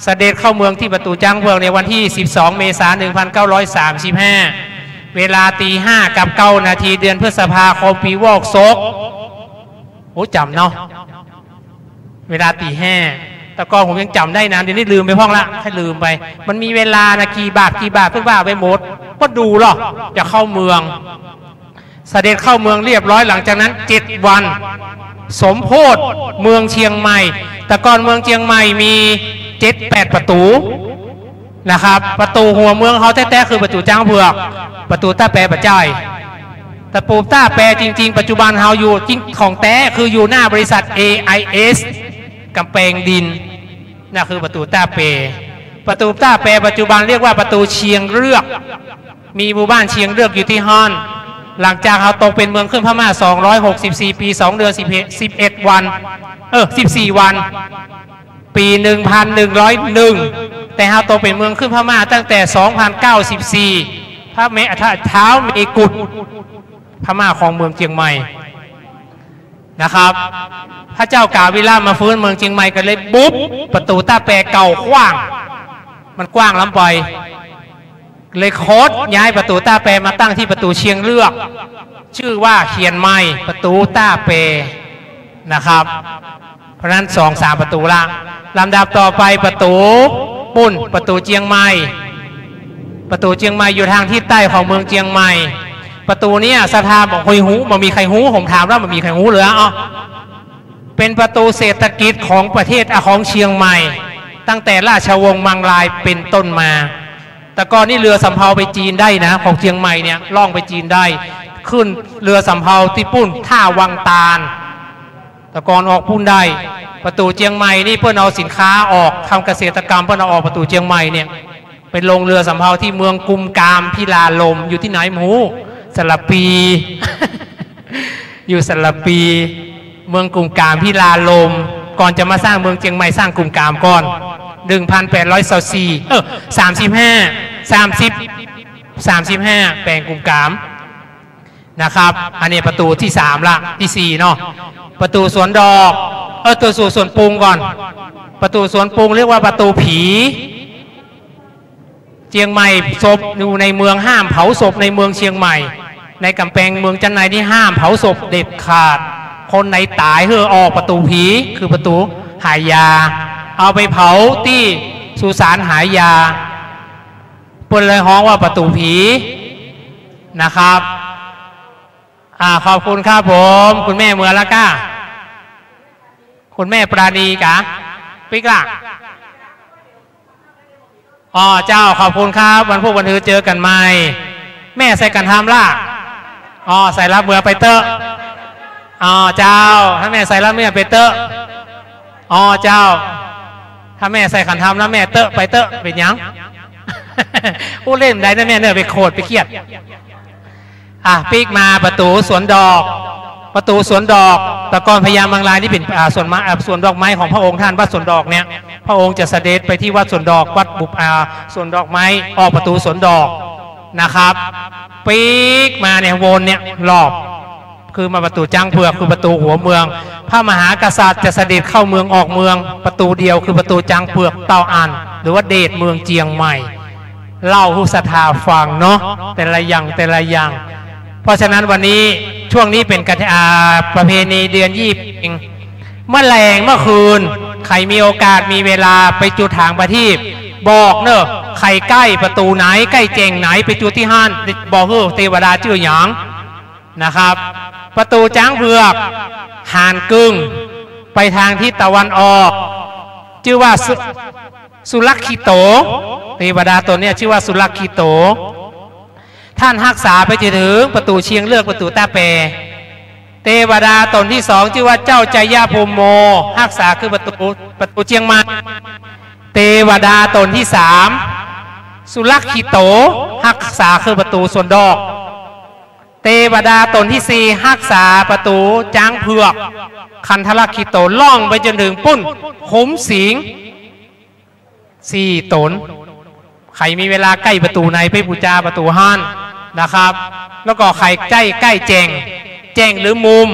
เสด็จเข้าเมืองตี้ประตู๋จ๊างเผือกในวันตี้ สิบสอง เมษา หนึ่งพันเก้าร้อยสามสิบห้า เวลาตีห้ากับเก้านาที เดือนพฤษภาคม ปีวอกศก โอ้ จ๋ำเนาะ เวลาตีห้า แต่ก่อนผมยังจ๋ำได้นะ เดี๋ยวนี้ลืมไปพ่องละ ใค่ลืมไป มันมีเวลานะ กี่บาท กี่บาท เปิ้นว่าไปหมด ก็ดูลอ จะเข้าเมือง เสด็จเข้าเมืองเรียบร้อย หลังจากนั้นเจ็ดวัน สมโภชเมืองเจียงใหม่ แต่ก่อนเมืองเจียงใหม่มีเจ็ดแปดประตู๋นะครับ ประตู๋หัวเมืองเฮาแต๊ๆ คือประตู๋จ๊างเผือก ประตู๋ต้าแปบ่ใจ้ ประตู๋ต้าแปจริงๆ ปัจจุบันเฮาอยู่จริงของแต๊คืออยู่หน้าบริษัท เอไอเอส ก๋ำแปงดิน นั่นคือประตู๋ต้าแป ประตู๋ต้าแปปัจจุบันเรียกว่าประตู๋เชียงเลือก มีหมู่บ้านเชียงเลือกอยู่ตี้หั้น หลังจากเฮาตกเป๋นเมืองขึ้นพม่า สองร้อยหกสิบสี่ ปี สองเดือน สิบเอ็ด สิบเอ็ดวัน เออ สิบสี่วัน ปี หนึ่งพันหนึ่งร้อยหนึ่ง แต่เฮาตกเป๋นเมืองขึ้นพม่าตั้งแต่ สองพันเก้าสิบสี่ พระเม ท้าวเมกุฏ พม่าครองเมืองเจียงใหม่ นะครับ พระเจ้ากาวิลามาฟื้นเมืองเจียงใหม่ก็เลยบุบประตู๋ต้าแปเก่าขว้าง มันกว้างล้ำไป เลยโคดย้ายประตู๋ต้าแปมาตั้งตี้ประตู๋เชียงเลือก จื้อว่าเขียนใหม่ประตู๋ต้าแปนะครับ เพราะฉะนั้นสองสามประตู๋ละ ลำดับต่อไปประตู๋ปุ้น ประตู๋เจียงใหม่ ประตู๋เจียงใหม่อยู่ตางทิศใต้ของเมืองเจียงใหม่ ประตู๋เนี่ยศรัทธาบ่ค่อยฮู้ บ่มีใผฮู้ ผมถามแล้วบ่มีใผฮู้เลยอะ เป๋นประตู๋เศรษฐกิจของประเทศ อะ ของเจียงใหม่ ตั้งแต่ราชวงศ์มังรายเป๋นต้นมา แต่ก่อนนี้เรือสำเภาไปจีนได้นะ ของเจียงใหม่เนี่ยล่องไปจีนได้ ขึ้นเรือสำเภาตี้ปุ้น ท่าวังตาล แต่ก่อนออกปุ้นได้ ประตู๋เจียงใหม่นี่เปิ้นเอาสินค้าออก ทำเกษตรกรรมเปิ้นเอาออกประตู๋เจียงใหม่เนี่ย ไปลงเรือสำเภาตี้เมืองกุมกามพิลาลม อยู่ตี้ไหนบ่ฮู้ สระปี อยู่สระปี เมืองกุมกามพิลาลม ก่อนจะมาสร้างเมืองเจียงใหม่สร้างกุมกามก่อน หนึ่งพันแปดร้อยซาวสี่ เออ สามสิบห้า สามสิบ สามสิบห้า แปลงกุมกาม นะครับ อันนี้ประตู๋ตี้สามละ ตี้สี่เนาะ ประตู๋สวนดอก เออ ประตู๋สวนปรุงก่อน ประตู๋สวนปรุงเรียกว่าประตู๋ผี เจียงใหม่ ศพอยู่ในเมือง ห้ามเผาศพในเมืองเจียงใหม่ ในก๋ำแปงเมืองจันในนี่ห้ามเผาศพเด็ดขาด คนไหนต๋ายหื้อออกประตู๋ผี คือประตู๋หายา เอาไปเผาตี้สุสานหายา เปิ้นเลยฮ้องว่าประตู๋ผีนะครับ อ่า ขอบคุณครับผม คุณแม่เมือละก้า คุณแม่ปราณีกะ ปิ๊กละ อ๋อ เจ้า ขอบคุณครับ วันพูกวันฮือเจอกั๋นใหม่ แม่ใส่กั๋นทำละ อ๋อ ใส่ละ เมือไปเต๊อะ อ๋อ เจ้า ถ้าแม่ใส่ละ เมือไปเต๊อะ อ๋อ เจ้า ถ้าแม่ใส่กั๋นทำละ แม่เต๊อะ ไปเต๊อะ เป๋นหยัง อู้ เล่นได้นะแม่เนอะ ไปโขด ไปเคียด อ่ะ ปิ๊กมาประตู๋สวนดอก ประตู๋สวนดอก แต่ก่อนพญามังรายนี่เป๋น อ่า สวนไม้ อ่า สวนดอกไม้ของพระองค์ท่าน วัดสวนดอกเนี่ย พระองค์จะเสด็จไปที่วัดสวนดอก วัดบุป อ่า สวนดอกไม้ ออกประตู๋สวนดอกนะครับ ปิ๊กมาเนี่ย วนเนี่ย รอบ คือมาประตู๋จ๊างเผือก คือประตู๋หัวเมือง พระมหากษัตริย์จะเสด็จเข้าเมืองออกเมือง ประตู๋เดียว คือประตู๋จ๊างเผือกเต้าอั้น หรือว่าเดชเมืองเจียงใหม่ เล่าหื้อศรัทธาฟังเนาะ แต่ละอย่าง แต่ละอย่าง เพราะฉะนั้นวันนี้ ช่วงนี้เป๋นกะ อ่า ประเพณีเดือนยี่เพ็ง เมื่อแลงเมื่อคืน ใผมีโอกาสมีเวลาไปจุดถางประทีป บอกเนอะ ใผใก้ประตู๋ไหน ใก้แจ่งไหน ไปจุดตี้หั้น บอกหื้อเตวดาจื้อหยัง นะครับ ประตู๋จ๊างเผือก หานกึ่ง ไปตางทิศตะวันออก จื้อว่าสุ สุลักขิโต เตวดาต๋นเนี่ยจื้อว่าสุลักขิโต ท่านฮักษาไปจนเถิงประตู๋เชียงเลือก ประตู๋ต้าแป เตวดาต๋นตี้สองจื้อว่าเจ้าชัยพรหมโม ฮักษาคือประตู๋ ประตู๋เจียงใหม่ เตวดาต๋นตี้สาม สุลักขิโต ฮักษาคือประตู๋สวนดอก เตวดาต๋นตี้สี่ ฮักษาประตู๋จ๊างเผือก คันธลักขิโต ล่องไปจนเถิงปุ้น ขุมสิงห์ สี่ต๋น ใผมีเวลาใก้ประตู๋ไหนไปปู๋จาประตู๋หั้นนะครับ แล้วก็ใผใก้ ใก้แจ่ง แจ่งหรือมุม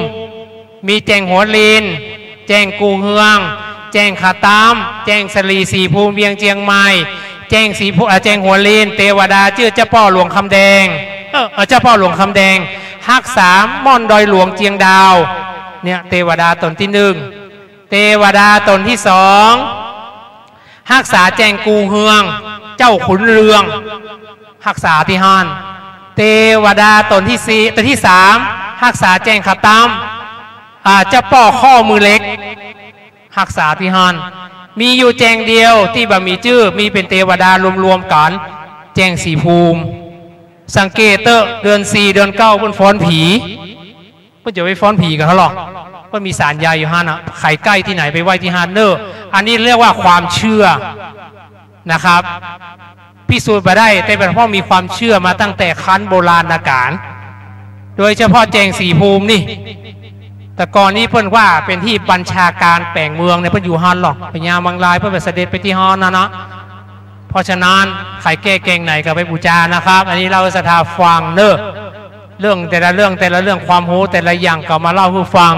มีแจ่งหัวลิน แจ่งกู่เฮือง แจ้งขะตำ แจ้งสะหลีสีภูมิ เวียงเจียงใหม่ แจ้งสีภู เอ่อ แจ้งหัวลิน เตวดาจื้อเจ้าป้อหลวงคำแดง เออ เออ เจ้าป้อหลวงคำแดง ฮักษาม่อนดอยหลวงเจียงดาว เนี่ย เตวดาต๋นตี้นึ่ง เตวดาต๋นตี้สอง ฮักษาแจ้งกู่เฮือง เจ้าขุนเรือง ฮักษาตี้หั้น เตวดาต๋นตี้สี่ ต๋นตี้สาม ฮักษาแจ้งขะตำ อ่า เจ้าป้อข้อมือเหล็ก ฮักษาตี้หั้น มีอยู่แจ้งเดียวตี้บ่มีจื้อ มีเป๋นเตวดารวมๆ กั๋น แจ้งสีภูมิ สังเกตเต๊อะ เดือนสี่ เดือนเก้า เปิ้นฟ้อนผี เปิ้นจะไปฟ้อนผีกั๋นเหรอ เปิ้นมีศาลใหญ่อยู่หั้นน่ะ ใผใก้ตี้ไหนไปไหว้ตี้หั้นเน่อ อันนี้เรียกว่าความเชื่อนะครับ พิสูจน์บ่ได้ แต่เป๋นเพราะมีความเชื่อมาตั้งแต่คั้นโบราณกาล โดยเฉพาะแจ้งสีภูมินี่ แต่ก่อนนี้เปิ้นว่าเป๋นตี้บัญชาการแป๋งเมืองเนี่ย เปิ้นอยู่หั้นหรอก พญามังรายเปิ้นไปเสด็จไปตี้หั้นน่ะนะ เพราะฉะนั้นใผแก้แก้งไหนก็ไปบูชานะครับ อันนี้เล่าหื้อศรัทธาฟังเน่อ เรื่องแต่ละเรื่องแต่ละเรื่อง ความฮู้แต่ละอย่างก็มาเล่าหื้อฟัง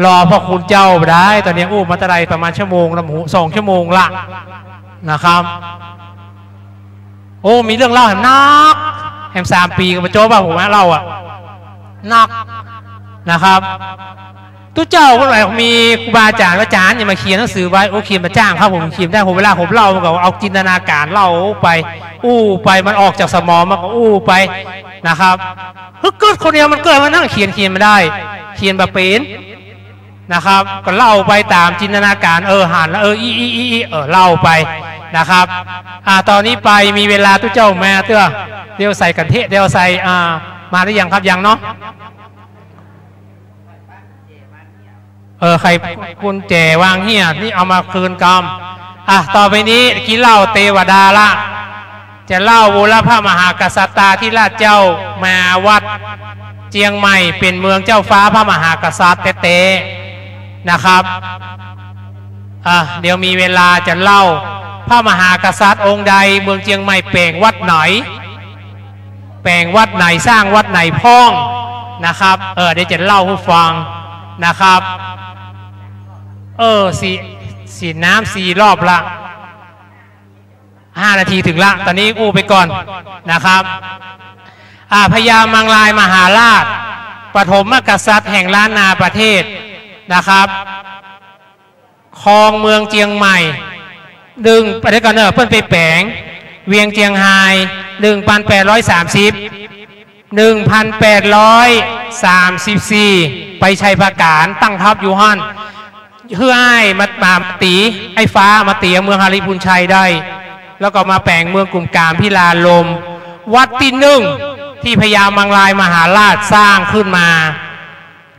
รอพระคุณเจ้าบ่ได้ ต๋อนนี้อู้มาเต้าใด ประมาณชั่วโมงละ หมู สองชั่วโมงละนะครับ โอ้ มีเรื่องเล่าแหมนัก แหมสามปี๋ก็บ่จบอะ ผมมาเล่าอะ นักนะครับ ตุ๊เจ้าเปิ้นว่ามีครูบาอาจ๋ารย์ อาจ๋ารย์อย่ามาเขียนหนังสือไว้ โอ้ เขียนบ่าจ้างครับ ผมเขียนได้ ผมเวลาผมเล่ามันก็เอาจินตนาการเล่าไป อู้ไป มันออกจากสมองมันก็อู้ไปนะครับ คือเกิดคนเดียวมันเกิดมานั่งเขียน เขียนบ่ได้ เขียนบ่เป๋นนะครับ ก็เล่าไปต๋ามจินตนาการ เออ หันแล้ว เออ อี้ อี้ อี้ อี้ เออ เล่าไปนะครับ อ่า ต๋อนนี้ไปมีเวลาตุ๊เจ้ามาเตื้อ เดี๋ยวใส่กั๋นเต๊อะ เดี๋ยวใส่ อ่า มาหรือยังครับ ยังเนาะ เออ ใค่กุญแจวางเหียนี่ เอามาคืนกำ อ่ะ ต่อไปนี้กี้เล่าเตวดาละ จะเล่าบูรพมหากษัตริย์ตาธิราชเจ้ามาวัดเจียงใหม่ เป๋นเมืองเจ้าฟ้าพระมหากษัตริย์แต๊ๆ นะครับ อ่ะ เดี๋ยวมีเวลาจะเล่า พระมหากษัตริย์องค์ใด เมืองเจียงใหม่แป๋งวัดไหน แป๋งวัดไหน สร้างวัดไหนพ่องนะครับ เออ เดี๋ยวจะเล่าหื้อฟังนะครับ เออ สี่ สี่น้ำสี่รอบละ ห้านาทีเถิงละ ต๋อนนี้อู้ไปก่อนนะครับ อ่า พญามังรายมหาราช ปฐมกษัตริย์แห่งล้านนาประเทศนะครับ ครองเมืองเจียงใหม่ หนึ่ง เดี๋ยวก่อนเนอะ เปิ้นไปแป๋ง เวียงเจียงไฮ้ หนึ่งพันแปดร้อยสามสิบ หนึ่งพันแปดร้อยสามสิบสี่ ไปชัยปราการ ตั้งทัพอยู่หั้น หื้ออ้ายมา มาตี๋ ไอ้ฟ้ามาตี๋เอาเมืองหริภุญชัยได้ แล้วก็มาแป๋งเมืองกุมก๋ามพิลาลม วัดตี้นึ่งตี้พญามังรายมหาราชสร้างขึ้นมา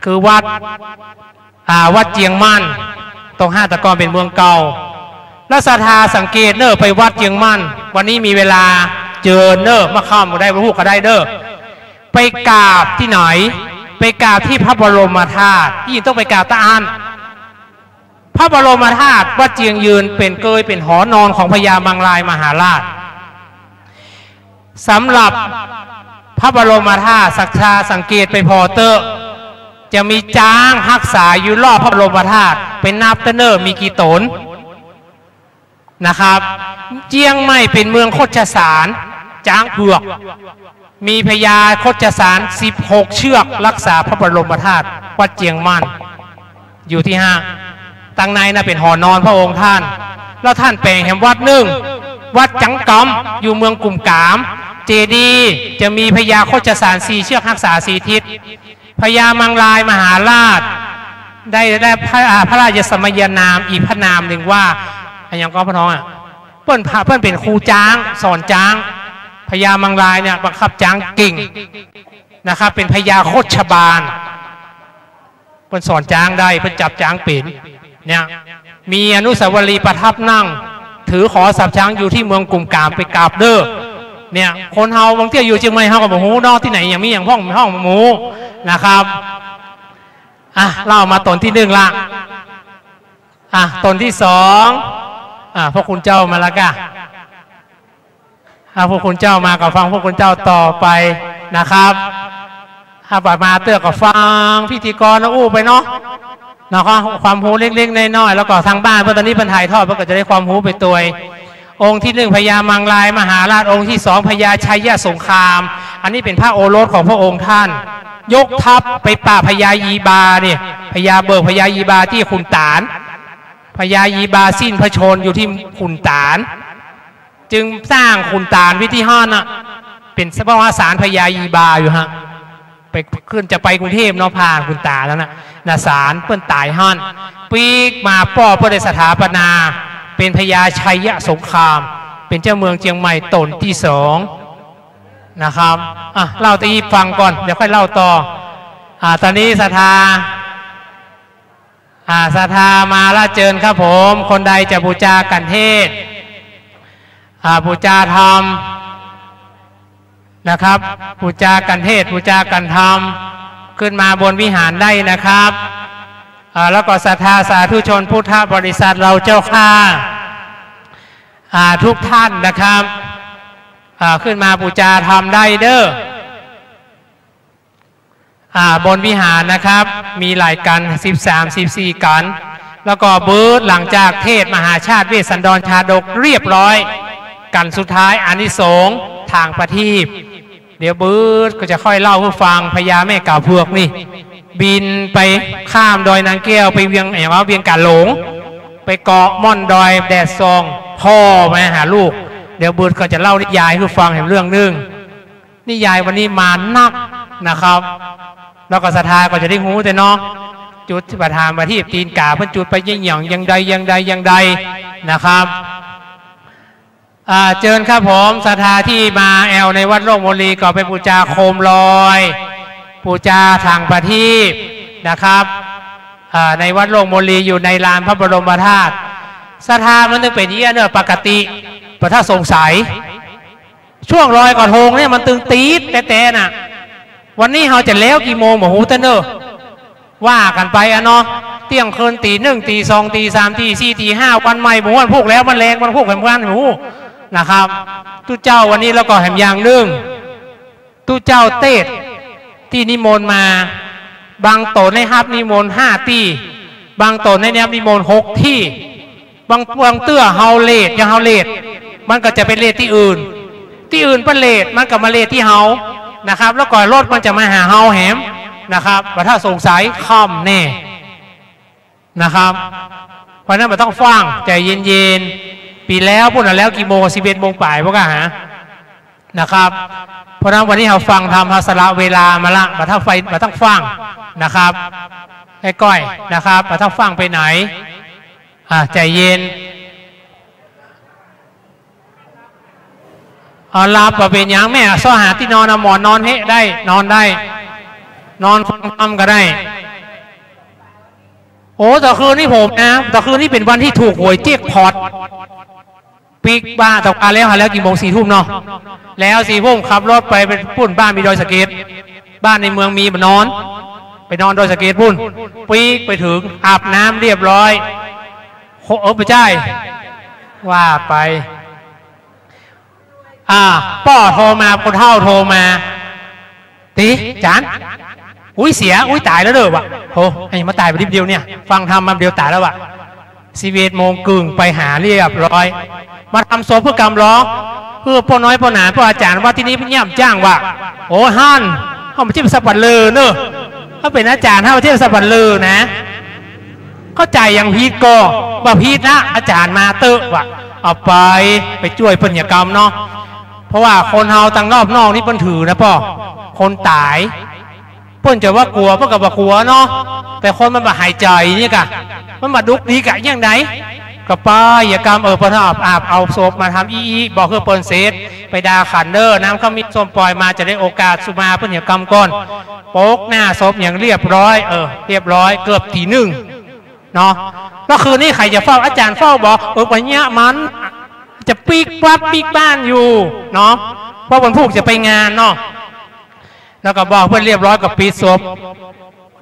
คือวัด อ่า วัดเจียงมั่น ตรงห้าตะกอนเป๋นเมืองเก่า แล้วศรัทธาสังเกตเน่อ ไปวัดเจียงมั่น วันนี้มีเวลาเจิญเน่อ เมื่อค่ำก็ได้ วันพุธก็ได้เน่อ ไปกราบตี้ไหน ไปกราบตี้พระบรมธาตุ ตี้ต้องไปกราบตะอั้น พระบรมธาตุวัดเจียงยืนเป๋นเกยเป๋นหอนอนของพญามังรายมหาราช สำหรับพระบรมธาตุศรัทธาสังเกตไปผ่อเต๊อะ จะมีจ๊างฮักษาอยู่รอบพระบรมธาตุ ไปนับเต๊อะเน่อ มีกี่ต๋นนะครับ เจียงใหม่เป๋นเมืองคชสาร จ๊างเผือก มีพญาคชสารสิบหกเชือกฮักษาพระบรมธาตุวัดเจียงมั่น อยู่ตี้หั้น ตังในน่ะเป๋นหอนอนพระองค์ท่าน แล้วท่านแป๋งแหมวัดนึ่ง วัดจังกำ อยู่เมืองกุมก๋าม เจดีย์จะมีพญาคชสารสี่เชือกฮักษาสี่ทิศ พญามังรายมหาราช ได้ ได้พระ อ่า พระราชสมญานามอีกพระนามนึ่งว่า อะหยังก็พ่อน้องอะ เปิ้นพระ เปิ้นเป๋นครูจ๊าง สอนจ๊าง พญามังรายเนี่ยบังคับจ๊างเก่งนะครับ เป๋นพญาคชบาล เปิ้นสอนจ๊างได้ เปิ้นจับจ๊างเป๋น เนี่ย มีอนุสาวรีย์ประทับนั่ง ถือขอสับช้างอยู่ตี้เมืองกุมก๋าม ไปกราบเน่อ เนี่ย คนเฮาบางเตื้ออยู่เจียงใหม่เฮาก็บ่ฮู้เนาะ ตี้ไหนอะหยังมีอะหยังพ่อง พ่องบ่ฮู้นะครับ อ่ะ เล่ามาต๋นตี้นึ่งละ อ่ะ ต๋นตี้สอง อ่ะ พระคุณเจ้ามาละก่ะ อ่ะ พระคุณเจ้ามาก็ฟังพระคุณเจ้าต่อไปนะครับ อ่ะ บ่ามาเตื้อก็ฟังพิธีกรอู้ไปเนาะ เนาะ ความฮู้เล็กๆ น้อยๆ แล้วก็ตางบ้านเปิ้นต๋อนนี้เปิ้นถ่ายทอด เปิ้นก็จะได้ความฮู้ไปตวย องค์ตี้นึ่งพญามังรายมหาราช องค์ตี้สองพญาชัยสงคราม อันนี้เป๋นพระโอรสของพระองค์ท่าน ยกทัพไปปราบพญายีบาเนี่ย พญาเบิก พญายีบาตี้ขุนต๋าน พญายีบาสิ้นพระชนม์อยู่ตี้ขุนต๋าน จึงสร้างขุนต๋านไว้ตี้หั้นน่ะ เป๋นสภาศาลพญายีบาอยู่ฮะ ไปขึ้นจะไปกรุงเทพฯเนาะ ผ่านขุนต๋านแล้วนะ นะ ศาลเปิ้นต๋ายหั้น ปิ๊กมาป้อเปิ้นได้สถาปนา เป๋นพญาชัยสงคราม เป๋นเจ้าเมืองเจียงใหม่ต๋นตี้สองนะครับ อ่ะ เล่าตี้ฟังก่อน เดี๋ยวค่อยเล่าต่อ อ่า ต๋อนนี้ศรัทธา อ่า ศรัทธามาละ เจิญครับผม คนใดจะบูชาขันเทศ อ่า บูชาธรรมนะครับ บูชาขันเทศ บูชาขันธรรม ขึ้นมาบนวิหารได้นะครับ อ่า แล้วก็ศรัทธาสาธุชนพุทธบริษัทเราเจ้าข้า อ่า ทุกท่านนะครับ อ่า ขึ้นมาบูชาธรรมได้เด้อ อ่า บนวิหารนะครับ มีหลายขัน สิบสาม สิบสี่ขัน แล้วก็บึดหลังจากเทศน์มหาชาติเวสสันดรชาดกเรียบร้อย ขันสุดท้ายอานิสงส์ตางประทีป เดี๋ยวบึดก็จะค่อยเล่าหื้อฟัง พญาแม่กาเผือกนี่ บินไปข้ามดอยนางแก้วไปเวียง อย่างว่าเวียงก๋าหลง ไปเกาะม่อนดอยแดดส่อง พ่อมาหาลูก เดี๋ยวบึดก็จะเล่านิยายหื้อฟังแหมเรื่องนึ่ง นิยายวันนี้มานักนะครับ แล้วก็ศรัทธาก็จะได้ฮู้แต่เนาะ จุดประธานประทีปตีนก๋าเปิ้นจุดไปอย่าง อย่างใด อย่างใด อย่างใดนะครับ อ่า เจิญครับผม ศรัทธาตี้มาแอลในวัดโลกมนตรีก็ไปบูชาโคมลอย บูชาตางประทีปนะครับ อ่า ในวัดโลกมนตรีอยู่ในลานพระบรมธาตุ ศรัทธามันต้องเป๋นอย่างนี้เนอะ ปกติ บ่ต้องสงสัย ช่วงลอยกระทงเนี่ยมันตึงตี๊ดแต๊ๆ น่ะ วันนี้เฮาจะแล้วกี่โมงบ่ฮู้เตื้อเน่อ ว่ากั๋นไปอะเนาะ เตี้ยงคืน ตี๋นึ่ง ตี๋สอง ตี๋สาม ตี๋สี่ ตี๋ห้า วันใหม่ บ่ฮู้วันพูกแล้ว วันแลงวันพูกแหม วันบ่ฮู้นะครับ ตุ๊เจ้าวันนี้แล้วก็แหมอย่างนึ่ง ตุ๊เจ้าเตสน์ตี้นิมนต์มา บางต๋นได้ฮับนิมนต์ห้าตี้ บางต๋นได้ฮับนิมนต์หกตี้ บาง บางเตื้อเฮาเลท อย่างเฮาเลท มันก็จะไปเลทตี้อื่น ตี้อื่นเปิ้นเลท มันก็มาเลทตี้เฮานะครับ แล้วก็รถมันจะมาหาเฮาแหมนะครับ บ่ต้องสงสัย ค่ำแน่นะครับ เพราะนั้นบ่ต้องฟั่ง ใจ๋เย็นๆ ปี๋แล้วปู้นน่ะ แล้วกี่โมง สิบเอ็ดโมงป๋าย พวกอะหา นะครับ เพราะนั้นวันนี้เฮาฟังธรรม เฮาสละเวลามาละ บ่ต้องไป บ่ต้องฟั่งนะครับ ก้อยๆ นะครับ บ่ต้องฟั่งไปไหน อ่ะ ใจ๋เย็น เอาหลับบ่เป๋นหยังแม่ เซาะหาตี้นอน เอาหมอนนอนเฮะได้ นอนได้ นอนฟังธรรมก็ได้ โอ้ ตะคืนนี้ผมนะ ตะคืนนี้เป๋นวันตี้ถูกหวยแจ็คพอต ปิ๊กบ้าน ตะกาแล้วหาแล้วกี่โมง สี่ทุ่มเนาะ แล้วสี่ทุ่มขับรถไป ไปปู้น บ้านมีดอยสะเก็ด บ้านในเมืองมี บ่นอน ไปนอนดอยสะเก็ดปู้น ปิ๊กไปเถิง อาบน้ำเรียบร้อย โห เออ บ่ใจ้ ว่าไป อ่า ป้อโทรมา คนเฒ่าโทรมา ตี๋ จ๋ารย์ อุ๊ย เสีย อุ๊ย ต๋ายแล้วเด้อ วะ โห ไอ้มาต๋ายบ่าดิบเดียวเนี่ย ฟังธรรมมาเดียวต๋ายแล้ววะ สิบเอ็ดโมงเกิ่งไปหาเรียบร้อย มาทำศพหื้อกำลอ หื้อป้อน้อยป้อหนาน ป้ออาจ๋ารย์ วัดตี้นี้เปิ้นเยียะบ่าจ้างวะ โอ้ หั้น เฮาบ่ใจ้สับปะเลอเน่อ เฮาเป๋นอาจ๋ารย์ เฮาบ่ใจ้สับปะเลอนะ เข้าใจ๋อย่างผิดก็ บ่ผิดนะ อาจ๋ารย์มาเต๊อะวะ เอาไป ไปจ้วยเปิ้นเยียะกำเนาะ เพราะว่าคนเฮาตังรอบนอกนี่เปิ้นถือนะป้อ คนต๋าย เปิ้นจะว่ากั๋ว เปิ้นก็บ่กั๋วเนาะ แต่คนมันบ่หายใจ๋นี่กะ มันบ่ดุกดิกอะ อย่างใด ก็ไปเยียะกำ เออ เปิ้นเอา อาบ เอาศพมาทำอี้อี้ บอกหื้อเปิ้นเสร็จ ไปด่าขันเน่อ น้ำขมิ้นส้มป่อยมา จะได้โอกาสสุมาเปิ้นเยียะกำก่อน ปกหน้าศพอย่างเรียบร้อย เออ เรียบร้อย เกือบตี๋นึ่ง เนาะ แล้วคืนนี้ใผจะเฝ้า อาจ๋ารย์เฝ้าบ่ เออ บ่เยียะมัน จะปิ๊กวัดปิ๊กบ้านอยู่ เนาะ เพราะวันพูกจะไปงานเนาะ แล้วก็บอกเปิ้นเรียบร้อยก็ปิดศพ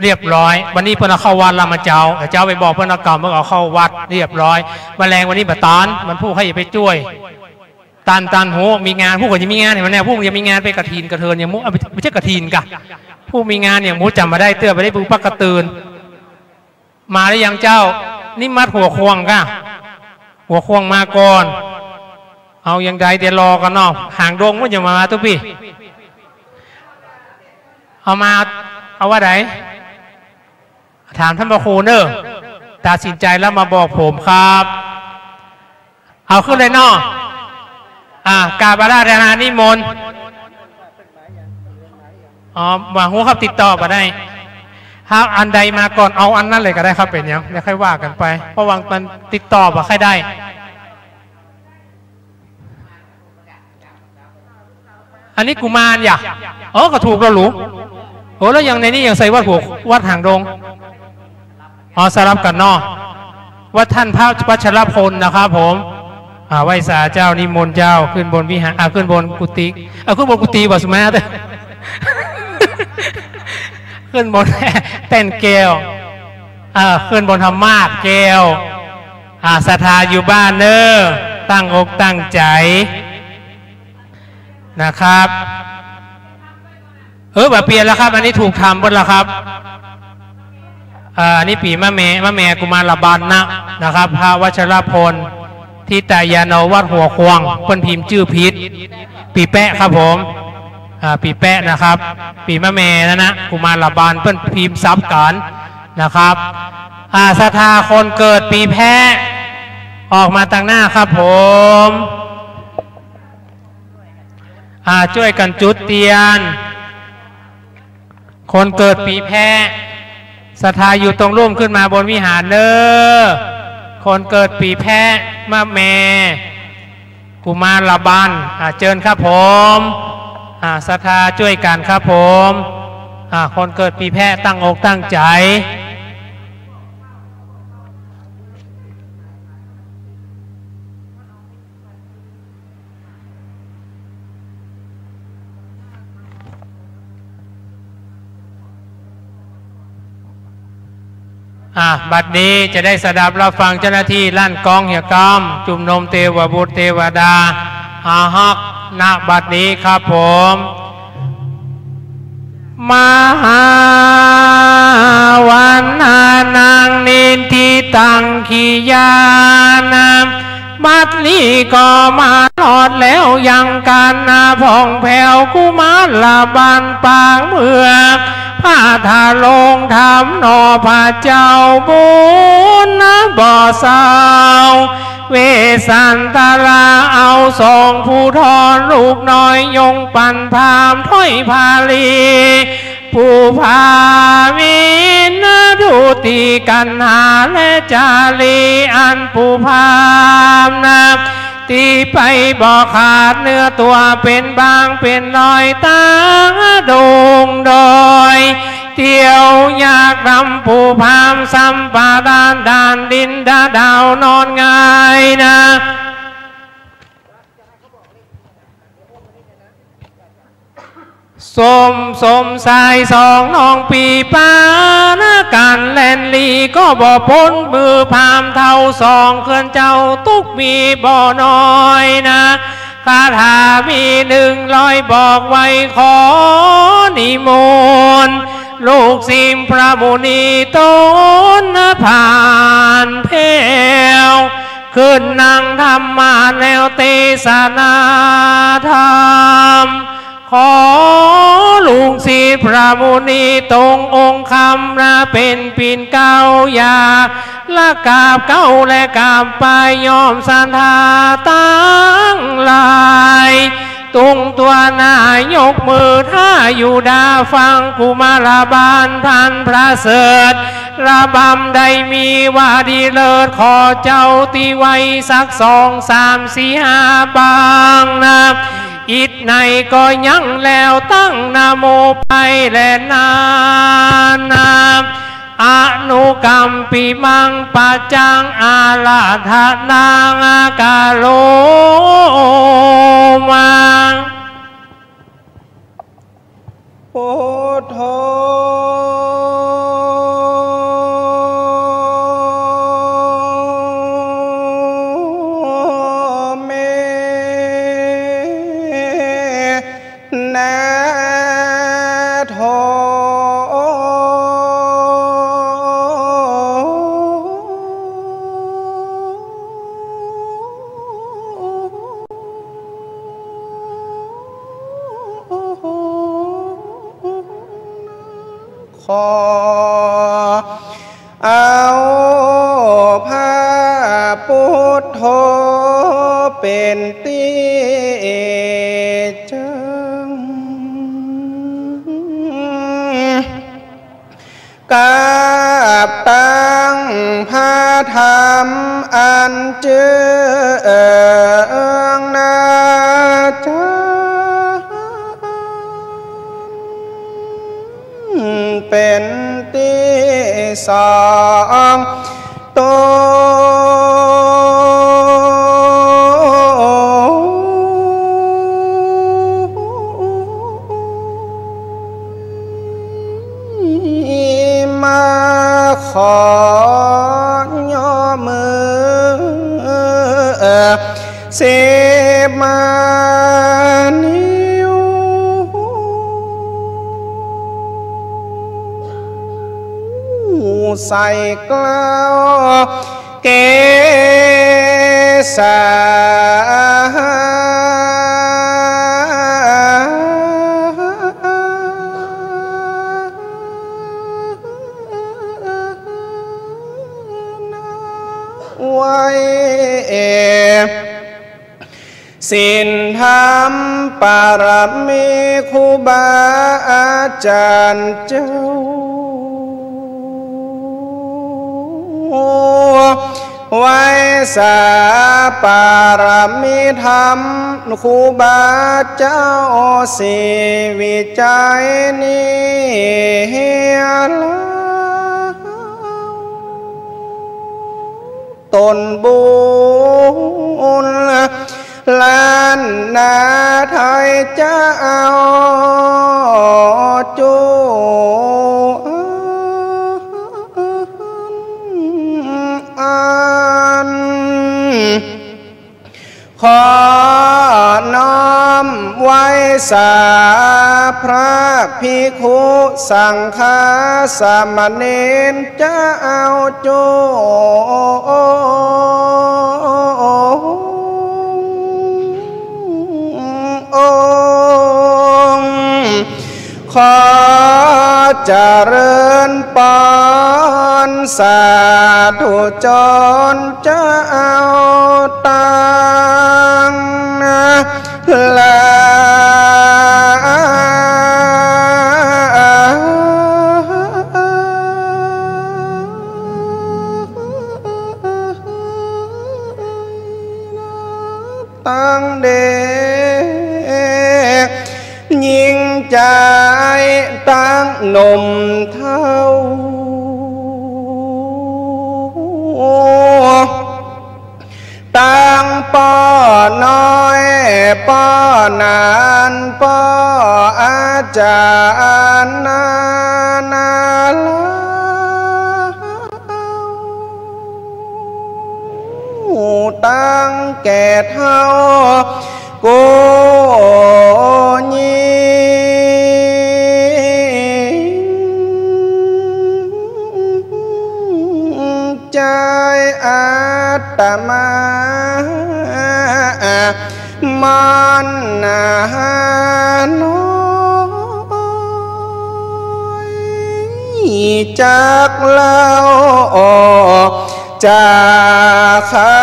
เรียบร้อย วันนี้เปิ้นเอาเข้าวัดละ เมื่อเจ๊า เจ๊าไปบอกเปิ้นเอากำ เปิ้นเอาเข้าวัดเรียบร้อย วันแลงวันนี้บ่ตาน วันพูกใผจะไปจ้วย ตัน ตัน โห มีงาน พูกก็จะมีงาน หันก่อแน่ พูกจะมีงานไปกฐินกระเถินอย่างหมู่ เอ้ย บ่ใจ้กฐินกะ พูกมีงานอย่างหมู่จ๋ำบ่ได้เตื้อ บ่ได้ปูปักกะตื่น มาหรือยังเจ้า นี่มัดหัวข่วงก่ะ หัวข่วงมาก่อน เอาอย่างใดเดี๋ยวรอกั๋นเนาะ หางดงมันจะมาตุ๊ปี้ เอามา เอาว่าใด ถามท่านพระครูเน่อ ตัดสินใจแล้วมาบอกผมครับ เอาขึ้นเลยเนาะ อ่า กราบอาราธนานิมนต์ อ๋อ บ่ฮู้ครับ ติดต่อบ่ได้ ถ้าอันใดมาก่อน เอาอันนั้นเลยก็ได้ครับ เป๋นหยัง เดี๋ยวค่อยว่ากั๋นไป เพราะว่ามันติดต่อบ่ค่อยได้ อันนี้กุมารหยา เออ ก็ถูกแล้วหลู โอ้ แล้วยังในนี้ยังใส่วัดหัว วัดหางดง อ๋อ สลับกั๋นเนาะ วัดท่านพระวัชรพลนะครับผม อ่า ไหว้สาเจ้า นิมนต์เจ้า ขึ้นบนวิหาร อ่า ขึ้นบนกุฏิ อ่า ขึ้นบนกุฏิบ่สุมาเตอร์ ขึ้นบนแต้นแก้ว อ่า ขึ้นบนธรรมาสน์แก้ว อ่า ศรัทธาอยู่บ้านเน่อ ตั้งอกตั้งใจ๋ นะครับ เออ บ่เปลี่ยนแล้วครับ อันนี้ถูกถามเปิ้นแล้วครับ อ่า อันนี้ปี๋มะแม่ มะแม่กุมารบาลนะ นะครับ พระวัชรพล ทิตยาโน วัดหัวข่วง เปิ้นพิมพ์จื้อผิด ปี๋แป๊ะครับผม อ่า ปี๋แป๊ะนะครับ ปี๋มะแม่นั่นนะ กุมารบาล เปิ้นพิมพ์สับกั๋นนะครับ อ่า ศรัทธาคนเกิดปี๋แพะ ออกมาตังหน้าครับผม อ่า จ้วยกั๋นจุดเตียน คนเกิดปี๋แพะ ศรัทธาอยู่ตรงลุ่มขึ้นมาบนวิหารเน่อ คนเกิดปี๋แพะ มะแม่ กุมารบาล อ่า เจิญครับผม อ่า ศรัทธาจ้วยกั๋นครับผม อ่า คนเกิดปี๋แพะตั้งอกตั้งใจ๋ อ่ะ บัดนี้จะได้สดับรับฟังเจ้าหน้าตี้ลั่นกลองเหียกำ จุมนุมเตวบุตรเตวดา อาฮัก ณ บัดนี้ครับผม มหาวันนานังนินทิตังขียานะ บัดนี้ก็มาฮอดแล้วยังกั๋นนะ ผ่องแผ้วกุมารบาลปางเมือง พระธาตุโลงธรรมหนอพระเจ้าบุญนะบ่เศร้า เวสสันตราเอาสองผู้ทอนลูกน้อยยงปันพราหมณ์ถ้อยผาลี ผู้ผาวินนะดูติกันหาและจารีอันผู้พราหมณ์นะ ตี้ไปบ่ขาดเนื้อตั๋วเป๋นบางเป๋นรอยตางดงดอย เตียวอยากนำผู้พราหมณ์สัมปทานด้านดินดาดาวนอนง่ายนะ สม สมชายสองน้องปี๋ป้านะกั๋นแล่นหลีก็บ่ป๊นมือพราหมณ์เฒ่าสองเคือนเจ้าตุ๊กมีบ่น้อยนะ คาถามีหนึ่งร้อยบอกไว้ขอนิมนต์ ลูกศิษย์พระมุนีต๋นผ่านแผ้ว ขึ้นนั่งธรรมาสน์แล้วเตสนาธรรม ขอลูกศิษย์พระมุนีต๋นองค์คำนะเป๋นปิ่นเกล้าอย่าละกราบเกล้าและกราบไปยอมศรัทธาตังหลาย ตุงตัวนายกมือถ้าอยู่ดาฟังกุมารบาลท่านประเสริฐ ระบำได้มีว่าดีเลิศ ขอเจ้าตี้ไว้สักสองสามสี่ห้าบางนะ อิดไหนก็ยังแล้วตั้งนะโมไปแลนานา อนุกัมปิมังปัจจังอาราธนังกะโรมา พุทโธ เม นะโธ เอาพระปุทโธเป๋นตี้เจิง กับตังพระธรรมอันเจิงนาจัน เป๋นตี้สอง โตมาขอยอมือ สิบมานิ้ว ใส่เกล้าเกศา ไว้ศีลธรรมปารมีครูบาอาจ๋ารย์เจ้า ไว้สาปารมีธรรมครูบาเจ้าศรีวิชัยนี้ ต๋นบุญล้านนาไทยจะเอาจุอัน ขอน้อมไหว้สาพระภิกขุสังฆาสามเณรจะเอาจุองค์ ขอเจริญปอนสาธุจนจะเอาตังหลาย ตังเด็กญิงจายตังหนุ่มเฒ่า ตังป้อน้อยป้อหนานป้ออาจ๋ารย์นานาลา ตังแก่เฒ่ากู้ญิง จายอาตมา มานนาน้อย จักเล่าออกจาคา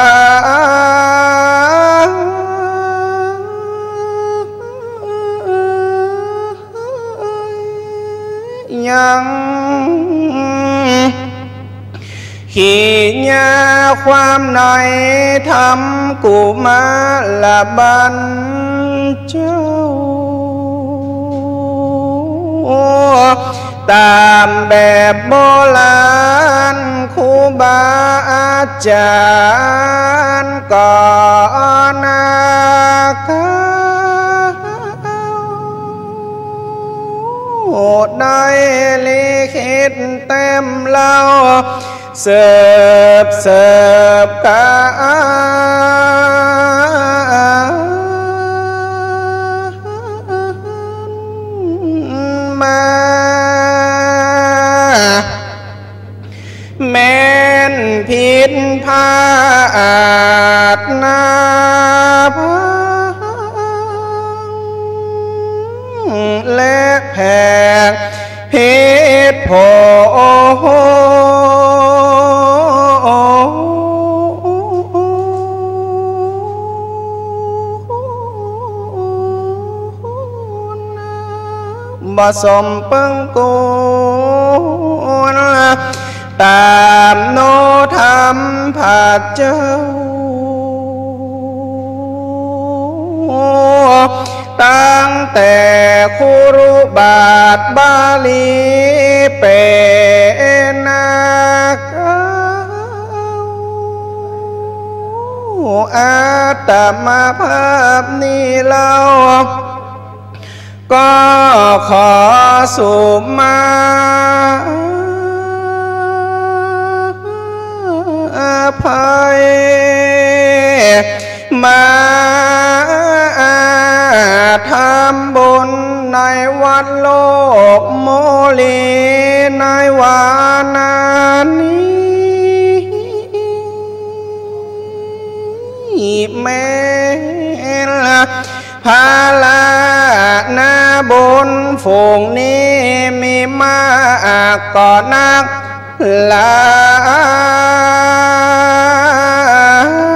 ยัง ขีญาความในธรรมกุมาระบัณเจ้า ต๋ามแบบโบราณครูบาอาจ๋ารย์ก่อนนาเก่า ได้ลิขิตแต้มเล่า สืบสืบกั๋นมา แม้นผิดพลาดนาพัง และแผกผิดผ ประสมเปิงกูล ต๋ามโนธรรมพระเจ้า ตั้งแต่คุรุบาทบาลีเป๋นนาเก๊า อาตมาภาพนี้เล่า ก็ขอสุมาภัย มาทำบุญในวัดโลกโมลีในวานานี้ แม้นภาระนาบุญฝูงนี้มีมากก็นักหลาย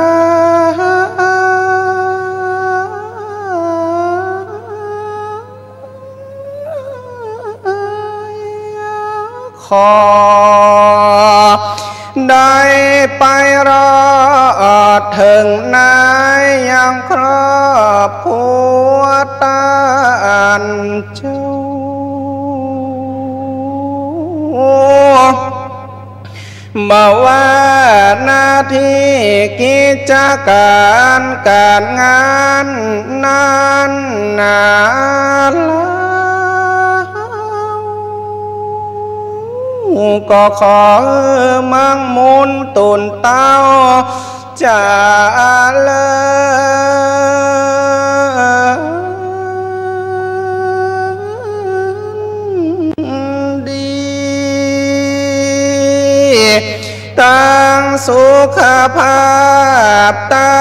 ขอได้ไปรอดเถิงนายังครอบครัวต้านเจ้า บ่ว่าหน้าตี้กิจก๋านก๋านงานนั้นนาเล่า ก็ขอหื้อมั่งมูลตูนเต้า เจริญดี ตังสุขภาพต้า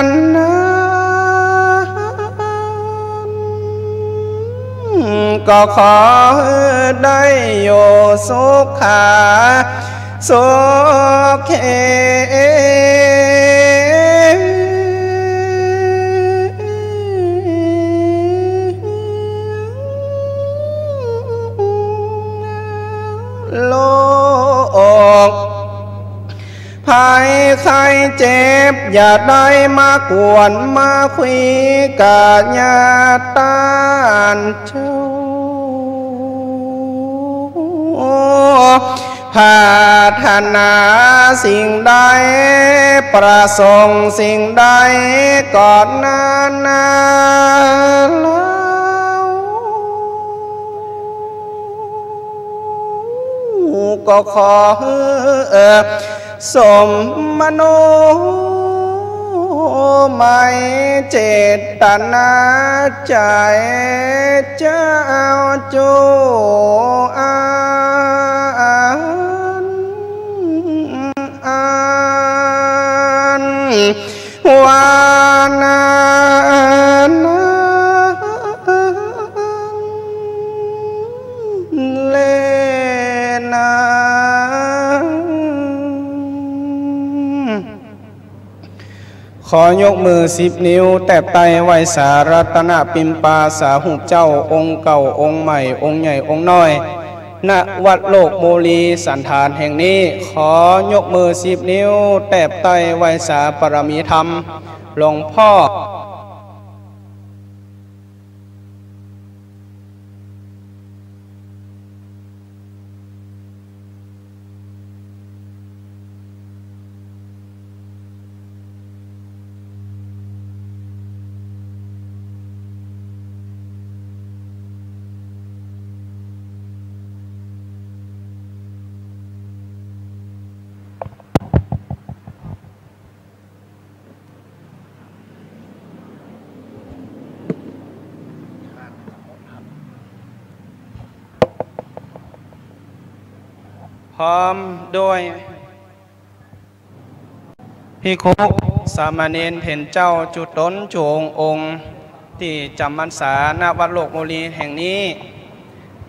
นนั้น ก็ขอหื้อได้อยู่สุขา สุขี โรคภัยไข้เจ็บอย่าได้มากวนมาคุยกับญาติต้านเจ้า ปรารถนาสิ่งใด ประสงค์สิ่งใดก็นั้นนาเล่า ก็ขอหื้อ สมมโนมัยเจตนาใจ๋เจ้าจวนอัน อัน วานานั้นแลนา ขอยกมือสิบนิ้วแตบไต้ไหว้สารัตนปิมปาสารูปเจ้าองค์เก่าองค์ใหม่องค์ใหญ่องค์น้อย ณ วัดโลกโมลีสันฐานแห่งนี้ ขอยกมือสิบนิ้วแตบไต้ไหว้สาปารมีธรรมหลวงพ่อ พร้อมด้วยภิกขุสามเณรเถรเจ้าจุ๊ต๋นจุ๊องค์ ตี้จ๋ำพรรษา ณ วัดโลกโมลีแห่งนี้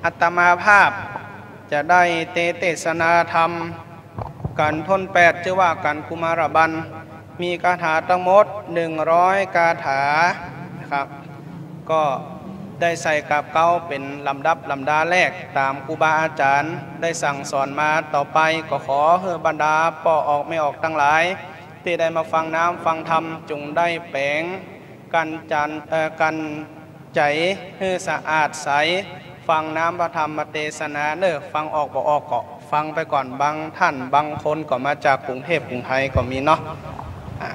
อาตมาภาพจะได้เต เตสนาธรรม กัณฑ์ถ้วนแปด จื้อว่ากัณฑ์กุมารบัณฑ์ มีคาถาตังหมดหนึ่งร้อยคาถานะครับ ก็ ได้ใส่กาบเก๊าเป๋นลำดับลำดาแรก ต๋ามครูบาอาจ๋ารย์ได้สั่งสอนมา ต่อไปก็ขอหื้อบรรดาป้อออกแม่ออกตังหลาย ตี้ได้มาฟังน้ำฟังธรรม จุ่งได้แป๋งกั๋นจัน เอ่อ กั๋นใจ๋หื้อสะอาดใส ฟังน้ำพระธรรมเตสนาเน่อ ฟังออกบ่ออกก็ฟังไปก่อน บางต้านบางคนก็มาจากกรุงเทพฯกรุงไทยก็มีเนาะ อ่า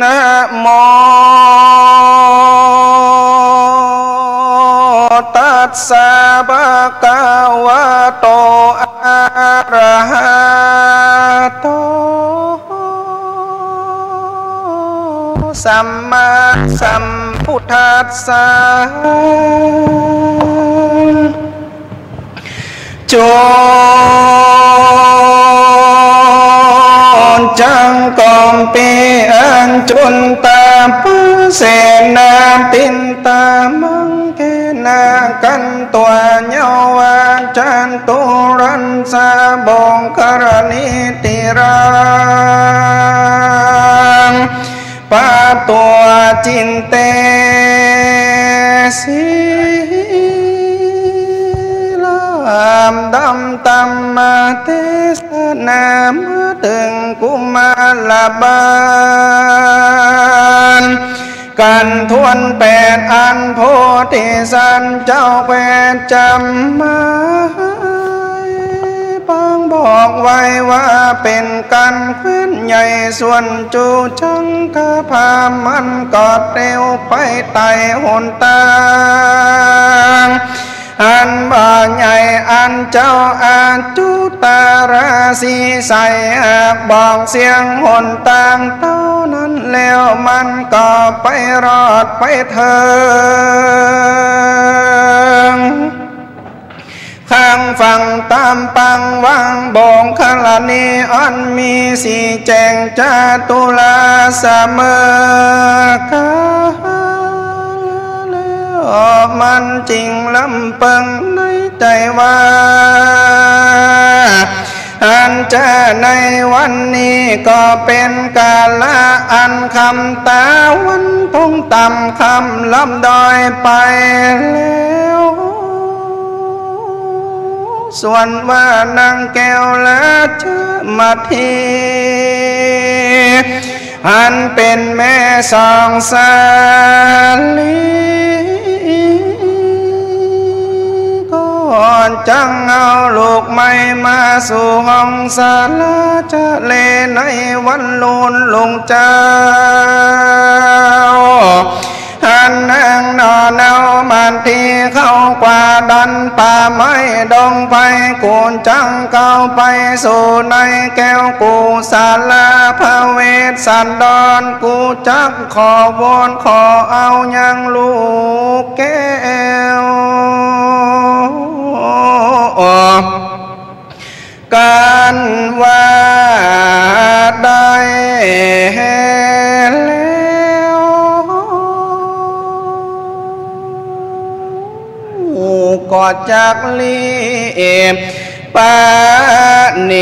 นะโม ตัสสะ ภะคะวะโต อะระหะโต สัมมาสัมพุทธัสสะ จุนจังกอมปีอันจุนตาปะเสนาตินตามังเกนากันตัวยาวาจันตุรันสะบงครณีติรัง ปะตัวจินเต สีลามดำตำมาเตสนามาเถิงกุมารบาล กั๋นถ้วนแปดอันโพธิสัตว์เจ้าแควนจำมา ปางบอกไว้ว่าเป๋นกั๋นแควนใหญ่ ส่วนจุจังกะพามันก็เตียวไปใต้หนตางอันบ่าใหญ่ อันเจ้าอาจุตาราสีใสหากบอกเสียงหนตางเต้านั้นแล้ว มันก็ไปรอดไปเถิง ข้างฝั่งต๋ามปางวังบงครณี อันมีสีแจ้งจาตุราสะเมอกั๋น แล้วมันจึงลำเปิงในใจ๋ว่า อันจะในวันนี้ก็เป๋นกาละอันค่ำต๋าวันตรงต่ำค่ำลับดอยไปแล้ว ส่วนว่านางแก้วราชมาที อันเป๋นแม่สองสาลี ก็จังเอาลูกใหม่มาสู่ห้องสาลาจะเลในวันลูนลุงเจ้า อันนางนอนเอามันทีเข้ากว่าดันป่าไม้ดงไพร กูจังเข้าไปสู่ในแก้วกุศลาพระเวสสันดร กูจักขอวอนขอเอายังลูกแก้ว กั๋นว่าได้แล้ว ก็จักรีบปะเน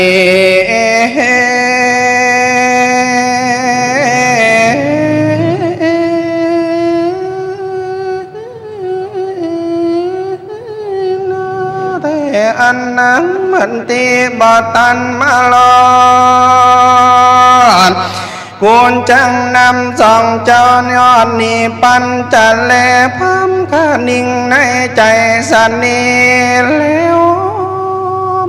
ต แต่อันนางมันทีบ่ตันมารอด กูจังนำสองเจ้ายอดนี้ปั๋นจะแลพร่ำคะนิงในใจ๋สะนี้แล้ว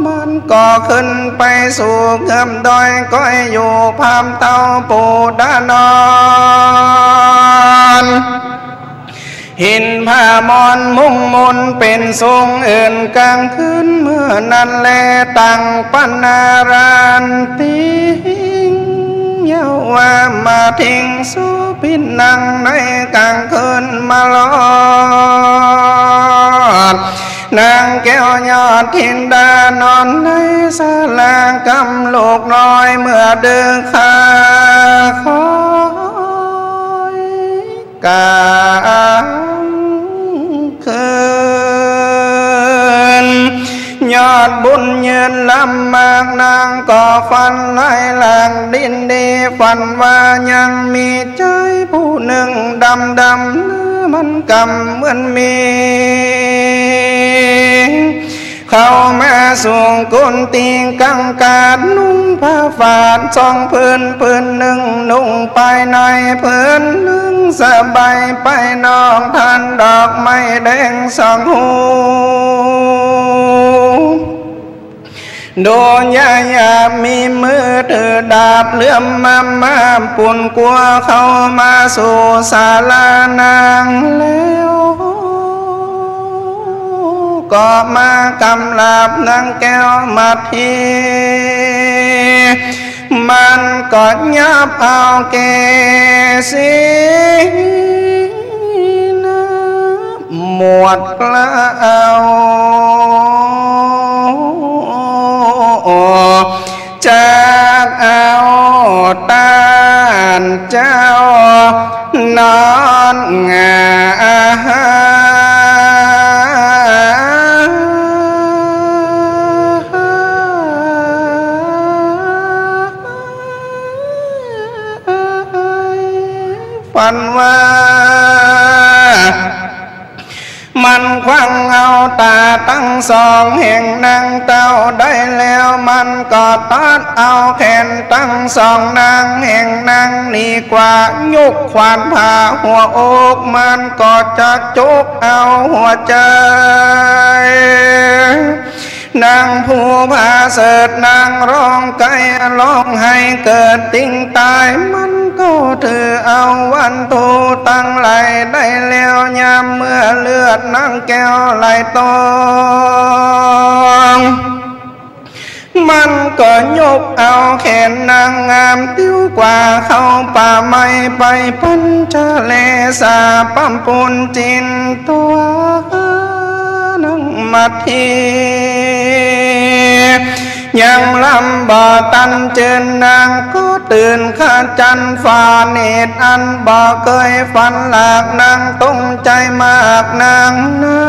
มันก็ขึ้นไปสู่เงื้อมดอยก้อยอยู่พร่ำเต้าปูดานอน หินผ้ามอนมุ้งมุนเป๋นสุงอื่นกลางคืนเมื่อนั้นแล ตังปะนาราติง เยาว่ามาทิงสุพินนังในกลางคืนมารอด นางแก้วยอดทินดานอนในศาลากำลูกน้อยเมื่อดึกค่ำ กลางคืน ยอดบุญยืนล้ำมาก นางก็ฝันหลายหลากดินดี ฝันว่ายังมีจายผู้นึ่งดำดำ เนื้อมันกำเหมือนหมี เข้ามาสู่กุฏิกังขาด นุ่งผ้าฝาดสองผืน ผืนนึ่งนุ่งภายใน ผืนนึ่งสบายภายนอก ทานดอกไม้แดงสองหู โดยหยาบๆ มีมือถือดาบเหลื่อมมา มาปุนกัวเข้ามาสู่ศาลานางแล้ว ก็มากำราบนางแก้วมัทที มันก็ยับเอาเกศี หมวดกล้าว จักเอาต้านเจ้านอนหงาย ฝันว่า มันขว้างเอาต๋าตังสองแห่งนางเต้าได้แล้ว มันก็ตัดเอาแขนตังสองนางแห่งนางนี้กว่า ยกขวานผ่าหัวอก มันก็จะจกเอาหัวใจ๋ นางผู้ผาเสริฐนางร้องไก้ร้องไห้เกิดติงต๋าย มันก็ถือเอาวัตถุตังหลายได้แล้ว ยามเมื่อเลือดนางแก้วไหลตองมันก็ยกเอาแขนนางงามติ้วกว่าเข้าป่าไม้ไป ปัญจเลสาปั๊มปูนจินตั๋ว นางมัทที ยังลำบ่ตันจืน นางก็ตื่นขจันฟ้าเนตรอันบ่เกยฝันหลาก นางตกใจ๋มากนางนา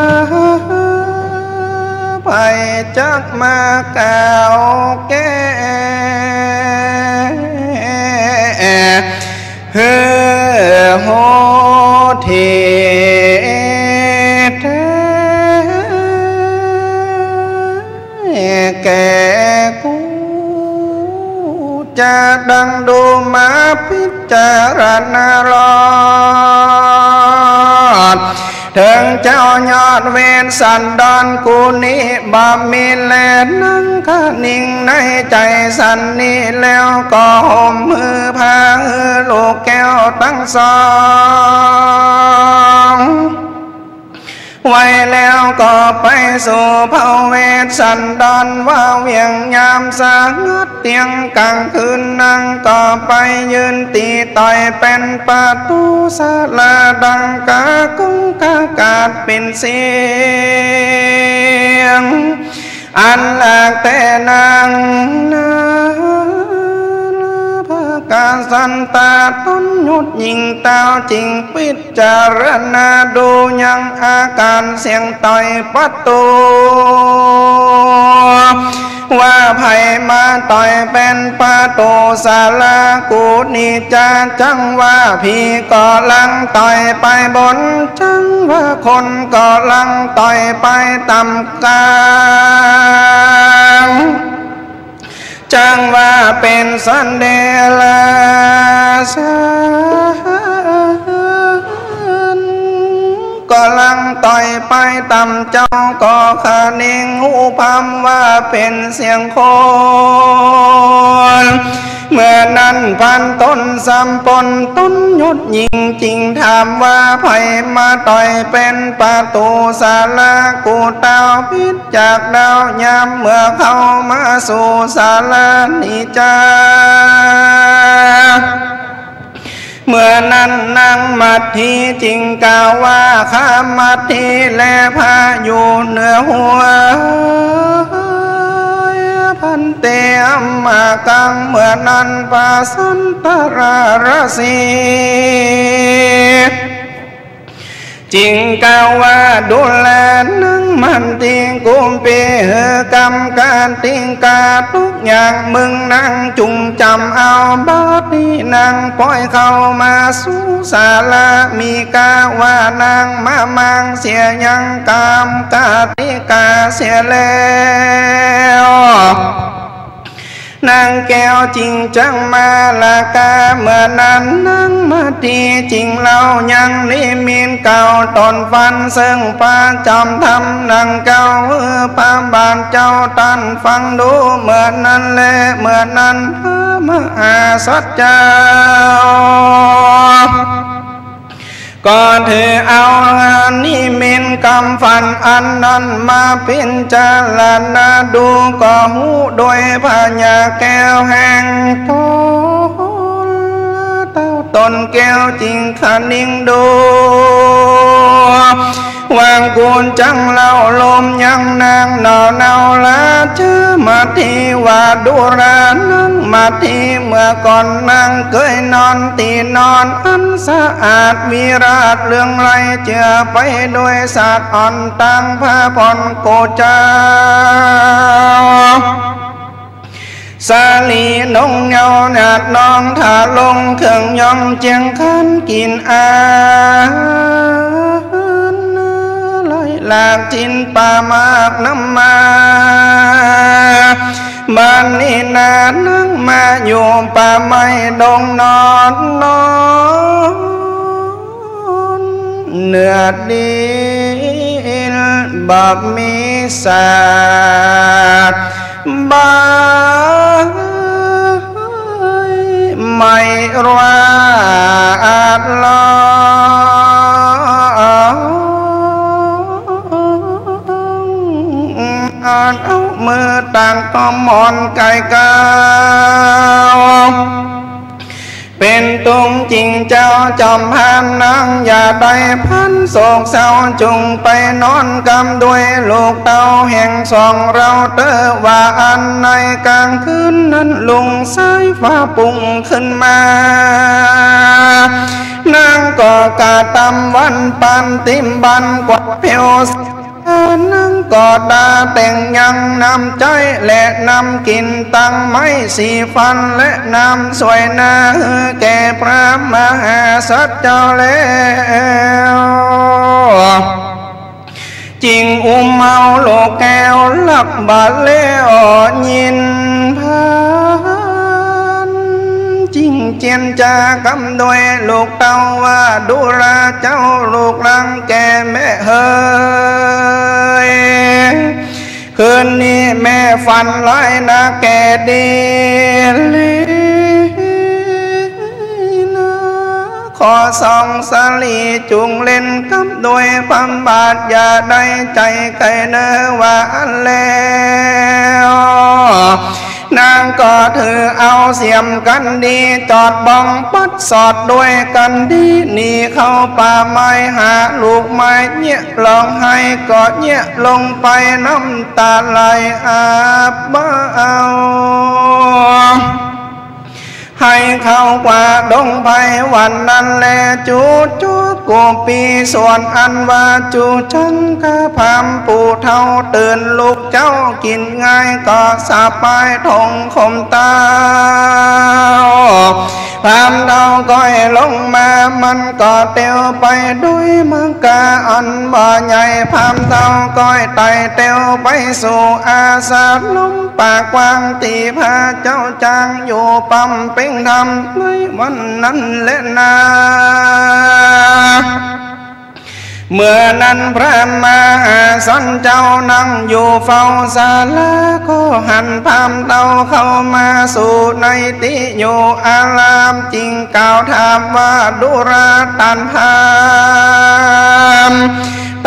ใผจักมากล่าวแก้ หื้อฮู้ตี้แต๊แก่กู จะดังดูมาพิจารณารอด เถิงเจ้ายอดเวสสันดรกูนี้บ่มีแล นางคะนิงในใจ๋สันนี้แล้ว ก็ห่มหื้อผ้าหื้อลูกแก้วตังสองไว้แล้ว ก็ไปสู่พระเวสสันดรว่าเวียง ยามสงัดเตียงกลางคืน นางก็ไปยืนตี้ต่อยเป๋นประตู๋ศาลา ดังกากุงกากาดเป๋นเสียง อันหลากแต๊นางนา พระกษัตริย์ต๋นยศยิ่งเต้าจึงปิจารณาดูยังอาการเสียงต่อยประตู๋ ว่าใผมาต่อยเป๋นประตู๋ศาลากูนี้จา จังว่าผีก็ลังต่อยไปบน จังว่าคนก็ลังต่อยไปต่ำกลาง จังว่าเป๋นสัตว์เดรัจฉาน ก็ลังต่อยไปต่ำ เจ้าก็คะนิงฮู้พร่ำว่าเป๋นเสียงคน เมื่อนั้นพรานต้นสำปนต้นยศยิ่งจึงถามว่า ใผมาต่อยเป๋นประตู๋ศาลากูเต้า ผิดจากเดา ยามเมื่อเข้ามาสู่ศาลานี้จา เมื่อนั้นนางมัททีจึงกล่าวว่า ข้ามัททีแลพระอยู่เหนือหัว ภันเต อัมมากัง เมื่อนั้นพระสันตะราชสีห์ จึงกล่าวว่า ดูรานัง มัตถิ กุมเป หื้อกำกติกาตุ๊กอย่าง มึงนังจุ่งจ๋ำเอา บัดนี้นังป้อยเข้ามาสู่ศาลา มีกาว่านังมะมังเสียยังกำกติกาเสียแล้ว นางแก้วจึงจักมาลากา เมื่อนั้นนางมัตถิจึงเล่ายังนิมิตเก่าต๋นฝันเซิ่งประจ๋ำธรรมนางเก่า หื้อพระบาทเจ้าต้านฟังดู เมื่อนั้นแล เมื่อนั้นพระมหาสัจจ์เจ้า ก็ถือเอานิมิตกำฝันอันนั้นมาพิจารณาดู ก็ฮู้โดยพญาแก้วแห่งต๋น เต้าต๋นแก้วจึงคะนิงดู ว่ากูจักเล่าลมยังนางหนอเนา ราชมัตถิ ว่าดูรานังมัตถิ เมื่อก่อนนางเกยนอนตี้นอนอันสะอาดวิราชเรืองไร้ เจือไปด้วยสัตว์อ่อนตางผ้าผ่อนโกศา สาลีนงเยาว์หนาดนอง ถ้าลงเครื่องย่องเจียงคันกิ๋นอาหารไหลหลากชิ้นปลาหมากน้ำมา บัดนี้นานังมาอยู่ป่าไม้ดงนอนนอน เนื้อดินบ่มีสัตว์ ใบไม้ราดลอง อันเอามือตักก็หมอนไก่กาว เป๋นตุ๊กจริงเจ้า จอมพานนางอย่าได้พลันโศกเศร้า จุ่งไปนอนกำด้วยลูกเต้าแห่งสองเราเต๊อะ ว่าอันในกลางคืนนั้นลุงสายฟ้าปุ้งขึ้นมา นางก็กระตำวันปันติมบันกวาดเผียว นางก็ตาแต่งยังน้ำใจ๊และน้ำกิ๋น ตังไม้สีฟันและน้ำสวยหน้า หื้อแก่พระมหาสัจจ์เจ้าแล้ว จึงอุ้มเอาลูกแก้วลักบาดแล้วยินพลัน จึงเจียรจากำด้วยลูกเต้าว่า ดูราเจ้าลูกหลังแก่แม่เหย คืนนี้แม่ฝันร้ายนักแก่ดีหลีนา ขอสองสาลีจุ่งเล่นกำด้วยพระบาท อย่าได้ใจ๋ไก่เน่อ ว่าอันแล้ว นางก็ถือเอาเสียมกันดี จอดบ้องปัดสอดด้วยกันดี หนีเข้าป่าไม้หาลูกไม้เยียะ ร้องไห้ก็เยียะลงไป น้ำตาไหลอาบเอา ให้เข้ากว่าดงไพร วันนั้นแล จู๋จั๊วกูปีส่วนอันว่า จู๋จังกะพรามปู่เฒ่า ตื่นลุกเจ๊ากิ๋นง่ายก็สบายถงขมเต้า พรามเฒ่าก้อยลงมา มันก็เตียวไปด้วยมังกาอันบ่ใหญ่ พรามเฒ่าก้อยไต่เตียวไปสู่อาสม ปากกว้างตี้พระเจ้าจางอยู่บำเพ็ญธรรมในวันนั้นแลนา เมื่อนั้นพระมหาสัจจ์เจ้านั่งอยู่เฝ้าศาลา ก็หันพรามเฒ่าเข้ามาสู่ในตี้อยู่อาราม จึงกล่าวถามว่า ดูราต้านพราม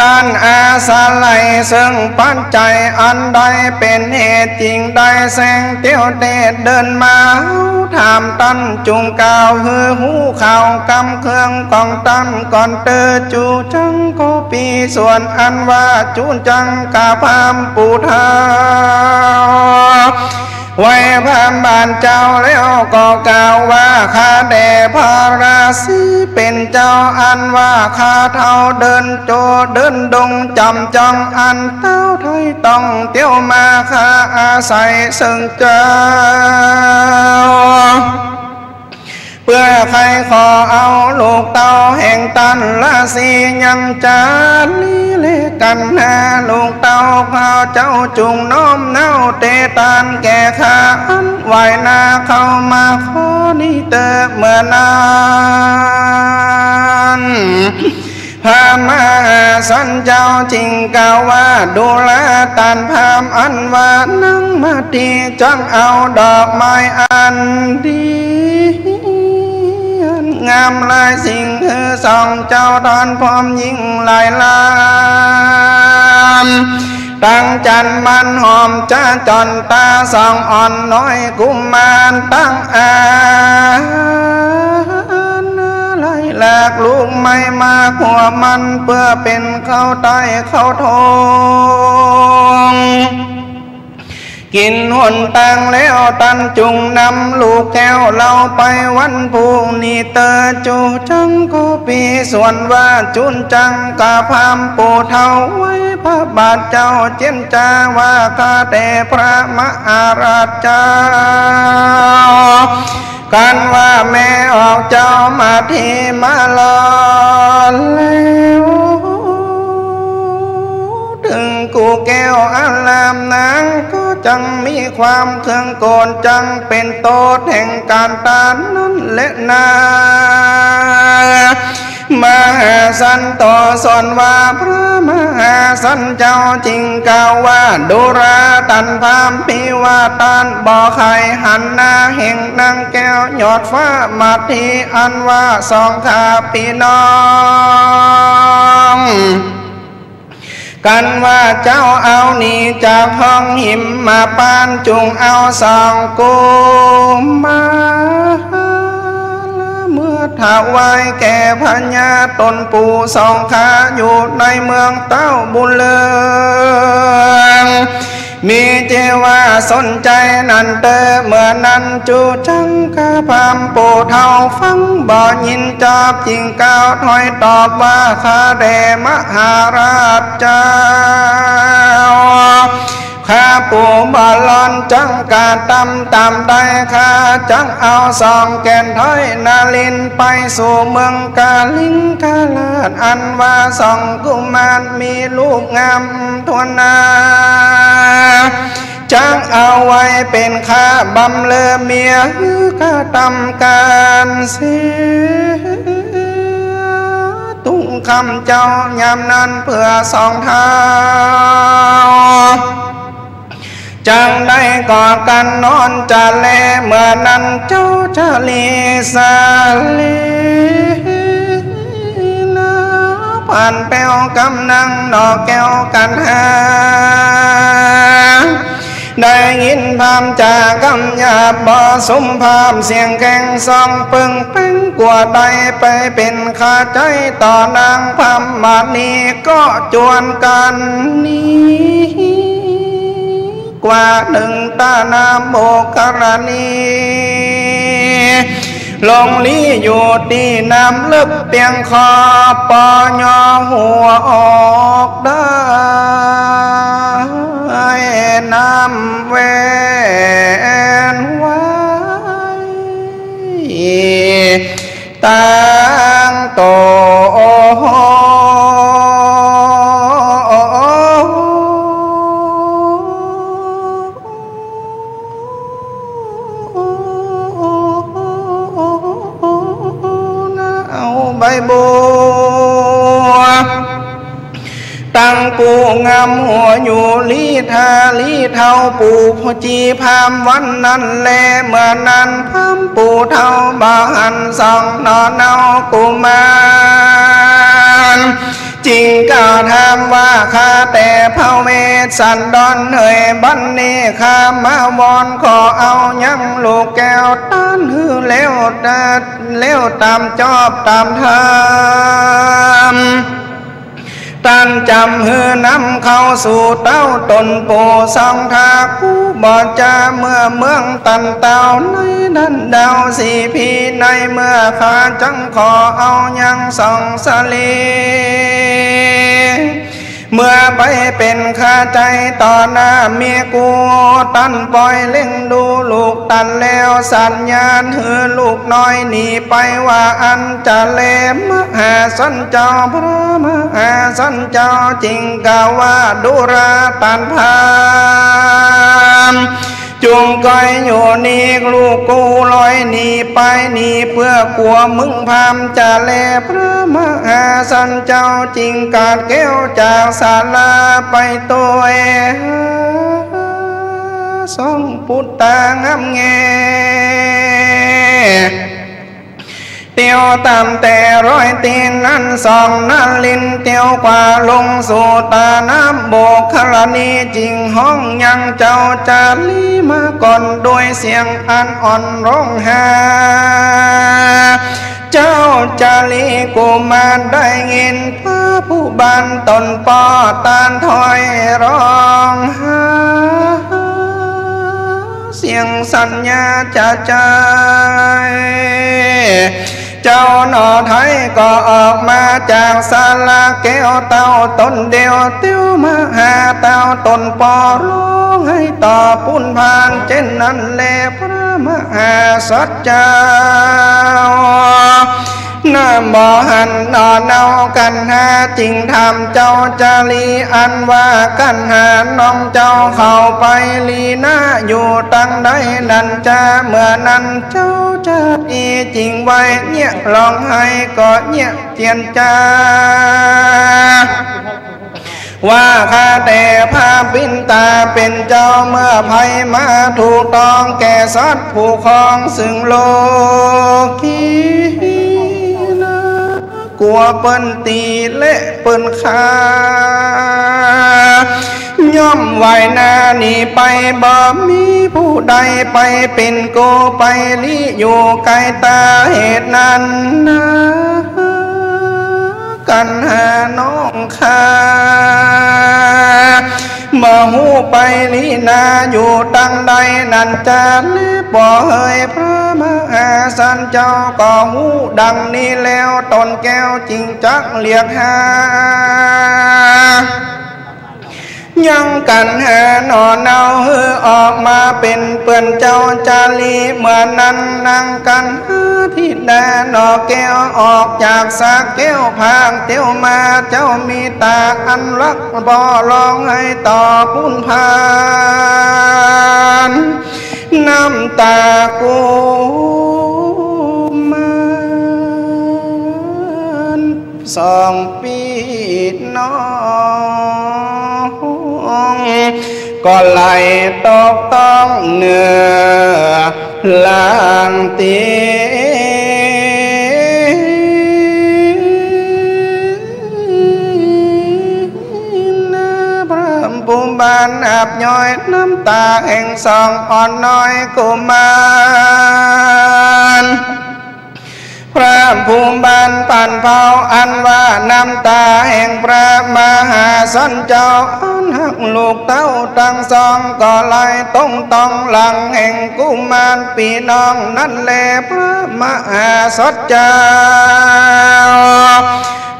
ต้านอาศัยเซิ่งปัจจัยอันใด เป๋นเหตุจึงได้แสงเตียวเตศเดินมา เฮาถามต้านจุ่งกล่าวหื้อฮู้ข่าวกำเครื่องของต้านก่อนเต๊อะ จู๋จังกอปีส่วนอันว่า จู๋จังกะพรามปู่เฒ่า ไหว้พราหมณ์เจ้าแล้วก็กล่าวว่า ข้าแต่พระราศีเป๋นเจ้า อันว่าข้าเฒ่าเดินโจเดินดงจ๋ำจ๋อง อันเต้าไถ่ต้องเตียวมา ข้าอาศัยเซิ่งเจ้า เปื้อใค่ขอเอาลูกเต้าแห่งต้านราศียังจารีเลกัณหา ลูกเต้าข้าเจ้าจุ่งน้อมเนาเตตานแก่ข้า อันไหว้หน้าเข้ามาข้อนี้เต๊อะ เมื่อนั้น พระมหาสันเจ้าจึงกล่าวว่า ดูราต้านพราหมณ์อันว่านั่งมาตี้ จักเอาดอกไม้อันดีอันงามหลายสิ่ง หื้อสองเจ้าต้อนพร้อมญิงหลายล้าน ตังจั๋นทร์มันหอมจะจ่อนตา สองอ่อนน้อยกุมารตังอา หลากลูกไม้มาขั่วมัน เปื้อเป๋นข้าวใต้ข้าวทอง กิ๋นหนตางแล้ว ต้านจุ่งนำลูกแก้วเฮาไปวันพรุ่งนี้เต๊อะ จูจังก็ปี้ ส่วนว่าจุนจังกับพราหมณ์ปู่เฒ่า ไหว้พระบาทเจ้าเจียรจาว่า ข้าแต่พระมหาราชเจ้า กันว่าแม่ออกเจ้ามาตี้มาลอแล้ว ตึงกู้แก้วอารามนางก็จังมีความเคืองโกรธ จังเป๋นโต้ษแห่งก๋านต้านนั้นแลนา มหาสันโต ส่วนว่าพระมหาสันเจ้าจึงกล่าวว่า ดูราต้านพราหมณ์ ปี้ว่าต้านบ่ใค่หันหน้าแห่งนางแก้วยอดฟ้ามาตี้ อันว่าสองข้าปี้น้อง กันว่าเจ้าเอาหนีจากห้องหิมมาปาน จุ่งเอาสองกุมารเมือถวายแก่พญาต๋นปู่สองข้า อยู่ในเมืองเต้าบุญเรือง มีเจว่าสนใจ๋นั้นเต๊อะ เมื่อนั้นจูจังกับพราหมณ์ปู่เฒ่าฟังบ่ยินจอบ จึงกล่าวถอยตอบว่า ข้าแต่มหาราชเจ้า ข้าปู่บ่ลอนจักกระตำต๋ามใด ข้าจักเอาสองแก่นถ้อยนรินทร์ไปสู่เมืองกาลิงคราช อันว่าสองกุมารมีลูกงามทั่วหน้า จักเอาไว้เป๋นข้าบำเรอเมีย หื้อกระตำก๋านเสีย ตุ้งค่ำเจ้ายามนั้นเปื้อสองเฒ่า จักได้ก่อกั๋นนอนจะแล เมื่อนั้นเจ้าจารีสาลีนา ผ่านแป้วกำนังหน่อแก้วกัณหา ได้ยินพราหมณ์จากำหยาบบ่สุมภาพ เสียงแข็งสองเปิงแป้ง กั๋วได้ไปเป๋นคาใจ๋ต่อนางพราหมณี ก็จวนกั๋นหนี กว่านึ่งตานาโมกรณี ลงลี้อยู่ตี้น้ำเลิกเปียงคอ ปอยอหัวออกได้น้ำแว่นไหว ตังโต เอาใบบัว ตังกู้งำหัวอยู่ลี้ทาลี้เท้า ปู่จีพราหมณ์วันนั้นแล เมื่อนั้นพราหมณ์ปู่เฒ่าบ่หันส่องหน่อเนากุมาร จึงกล่าวถามว่า ข้าแต่พระเวสสันดรเหย บัดนี้ข้ามาวอนขอเอายังลูกแก้วต้านหื้อแล้ว แล้วต๋ามจอบต๋ามธรรม ตันจ๋ำหื้อนำเข้าสู่เต้าต๋นปู่สองถ้ากู้บ่จา เมื่อเมืองตันเต้าในดันดาวสีพี ในเมื่อข้าจั้งขอเอายังสองสะหลี เมื่อไปเป๋นข้าใจ๋ต่อหน้าเมียกู ตันป่อยเล็งดูลูกตันแล้ว สัญญาณหื้อลูกน้อยหนีไปว่าอั้นจะแล มหาสันเจ้า พระมหาสันเจ้าจึงกล่าวว่า ดูราตันพราหมณ์ จุ่งก้อยอยู่นี่ ลูกกูลอยหนีไป หนีเปื้อกั๋วมึงพราหมณ์จะแล พระมหาสันเจ้าจึงกาดแก้วจากศาลาไปตวย สองปุตตางามแง เตียวต๋ามแต่รอยตี๋นนั้น สองนรินทร์เตียวกว่าลงสู่ต๋าน้ำบกธรณี จึงฮ้องยังเจ้าจารีมาก่อน โดยเสียงอันอ่อนฮ้องหา เจ้าจารีกุมารได้ยินพระผู้บานต๋นป้อ ตันถ้อยฮ้องหา เสียงสัญญาจะใจ๋ เจ้าหน่อไทยก็ออกมาจากศาลาแก้วเต้าต๋นเดียว เตียวมาหาเต้าต๋นป้อ ฮ้องไห้ต่อปุ้นผ่าน เจ้นนั้นแล พระมหาสัจจา น้ำบ่หันหน่อเนากัณหา จึงถามเจ้าจารีอันว่า กัณหาน้องเจ้าเข้าไปลีนาอยู่ตังใดนั้นจา เมื่อนั้นเจ้าจารีจึงไหว้เยียะ ฮ้องไห้ก็เยียะเจียนจา ว่าข้าแต่พระบิณฑาเป๋นเจ้า เมื่อภัยมาถูกต้องแก่สัตว์ผู้ครองซึ่งโลกีนา กั๋วเปิ้นตี๋และเปิ้นฆ่า ย่อมว่ายน้ำหนีไป บ่มีผู้ใดไปเป๋นกู้ไปลี้อยู่ใก้ต๋า เหตุนั้นนา กัณหาน้องข้า บ่ฮู้ไปลีนาอยู่ตังใดนั้นจา แลบ่เฮย พระมหาสันเจ้าก็ฮู้ดังนี้แล้ว ต๋นแก้วจึงจักเรียกหา ยังกัณหาหน่อเนาหื้อออกมาเป๋นเปื้อนเจ้าจารี เมื่อนั้นนางกัณหาธิดาหน่อแก้วออกจากสระแก้วพรากเตียวมา เจ้ามีต๋าอันฮักบ่ฮ้องไห้ต่อปุ้นผ่าน น้ำต๋ากุมาร สองปี้น้อง ก็ไหลตกต้องเนื้อล่างตี๋น พระผู้บานอับย้อยน้ำต๋าแห่งสองอ่อนน้อยกุมาร พระผู้บานปั๋นเผาอันว่าน้ำต๋าแห่งพระมหาสันเจ้าอันฮักลูกเต้าตังสอง ก็ไหลตรงต้องหลังแห่งกุมารปี้น้องนั้นแล พระมหาสันเจ้า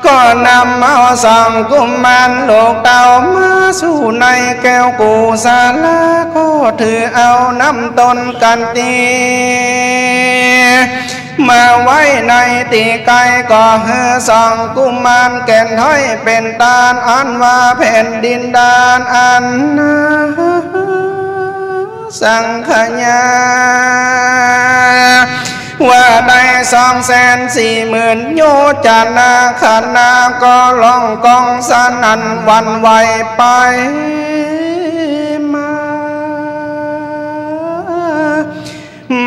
ก็นำเอาสองกุมารลูกเต้ามาสู่ในแก้วกุศลา ก็ถือเอาน้ำต๋นกั๋นตี้ มาไว้ในตี้ใก้ ก็หื้อสองกุมารแก่นถ้อยเป๋นตาน อันว่าแผ่นดินด้านอันนา สังขยา ว่าได้สองแสนสี่หมื่นโยจนา ขณะก็ร้องก้องสนั่นหวั่นไหวไปมา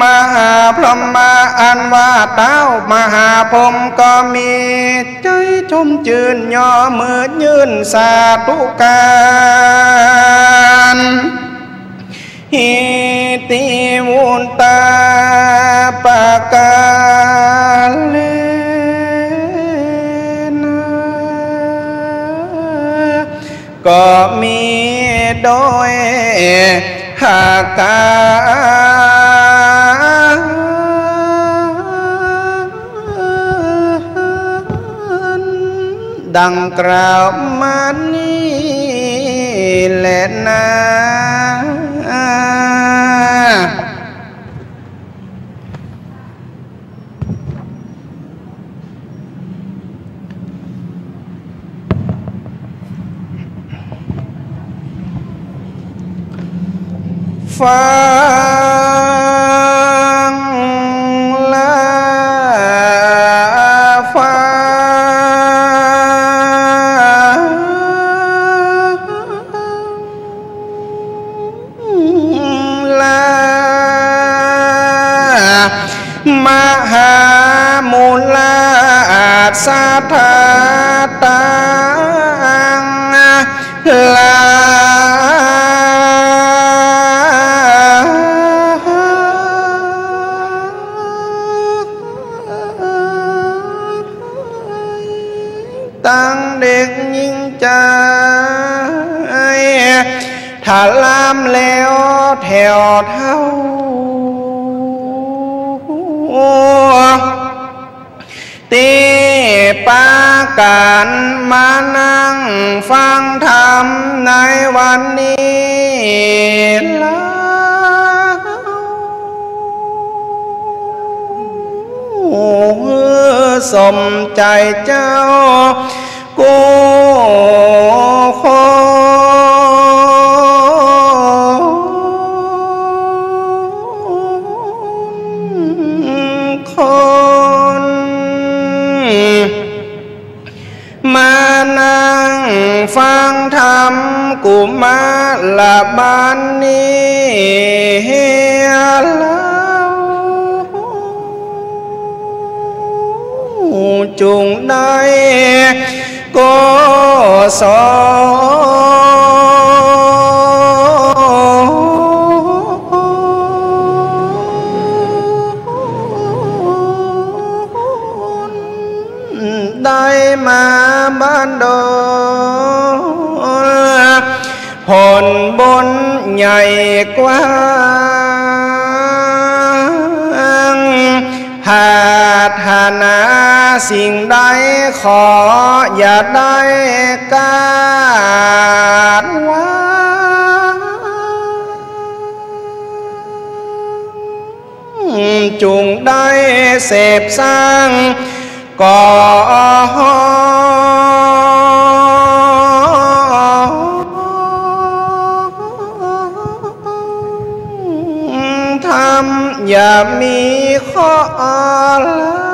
มหาพรหมาอันว่าเต้ามหาพรหมก็มีใจ๋ชมจื้น ย่อมือยื่นสาธุก๋าน หิติวุตตาปะกาเลนะ โดยหากา ดังกล่าวมานี้แลนา ฟังละ ฟัง ละ มหามูลาอัสสะทาตัง ละ ตังเด็กญิงใจ๋ ถลำแล้วแถวเฒ่า ตี้ปากั๋นมานั่งฟังธรรมในวันนี้ ลาว หื้อสมใจ๋เจ้ากู้คน คน มานั่งฟังธรรมกุมาระบานนี้ ลาว จุ่งได้กุศล ได้มาบันดล ผลบุญใหญ่กว้าง ปรารถนาสิ่งใดขออย่าได้ขาดหวัง จุ่งได้เสพสร้าง ก่อธรรม อย่ามีข้อลา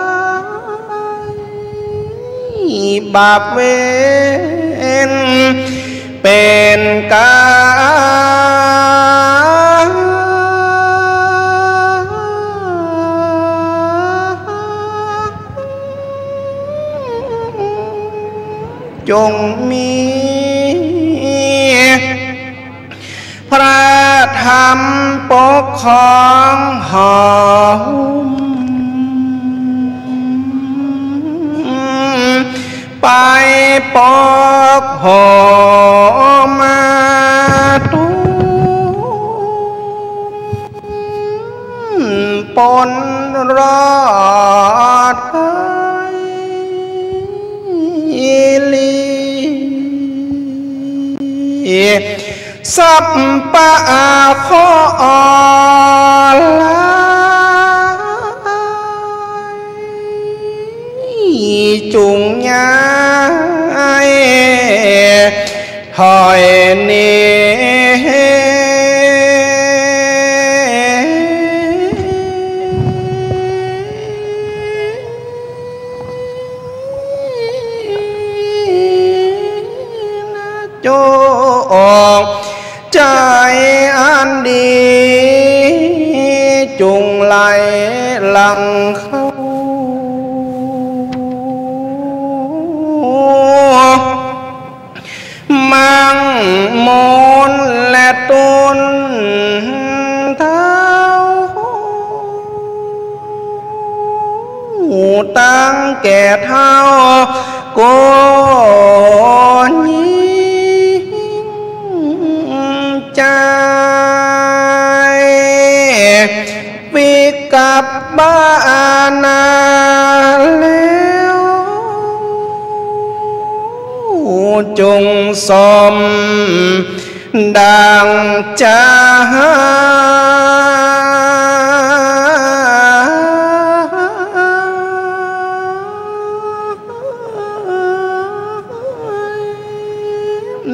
ยบาปเวร เป๋นก๋าน จุ่งมีพระธรรมปกครองห้อม ไปปกโหมาตุ้ม ปนรอดภัยลี สัพพะเคราะห์ร้าย จุ่งย้ายถอยหนี จงใจ๋อันดี จุ่งไหลหลั่งเข้า มังมนและต้นเท้า ตั้งแก่เฒ่าโกนยิ่ง จาย วิกัปปะนาแล้ว จุ่งสมดังใจ๋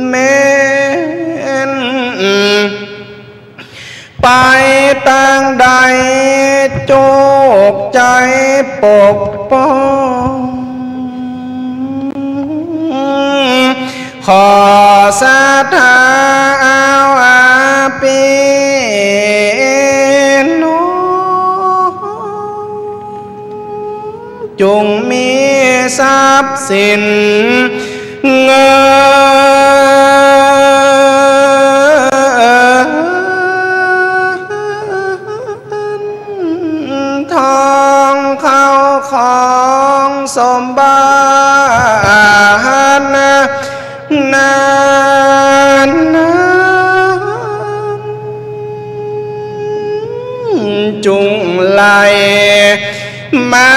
แม่น ไปตางใด โจกใจ๋ปกป้อง ขอศรัทธาเอาอาปี้น้อง จุ่งมีทรัพย์สินเงินทอง เข้าของสมบัติ นั้น จุ่งไหลมา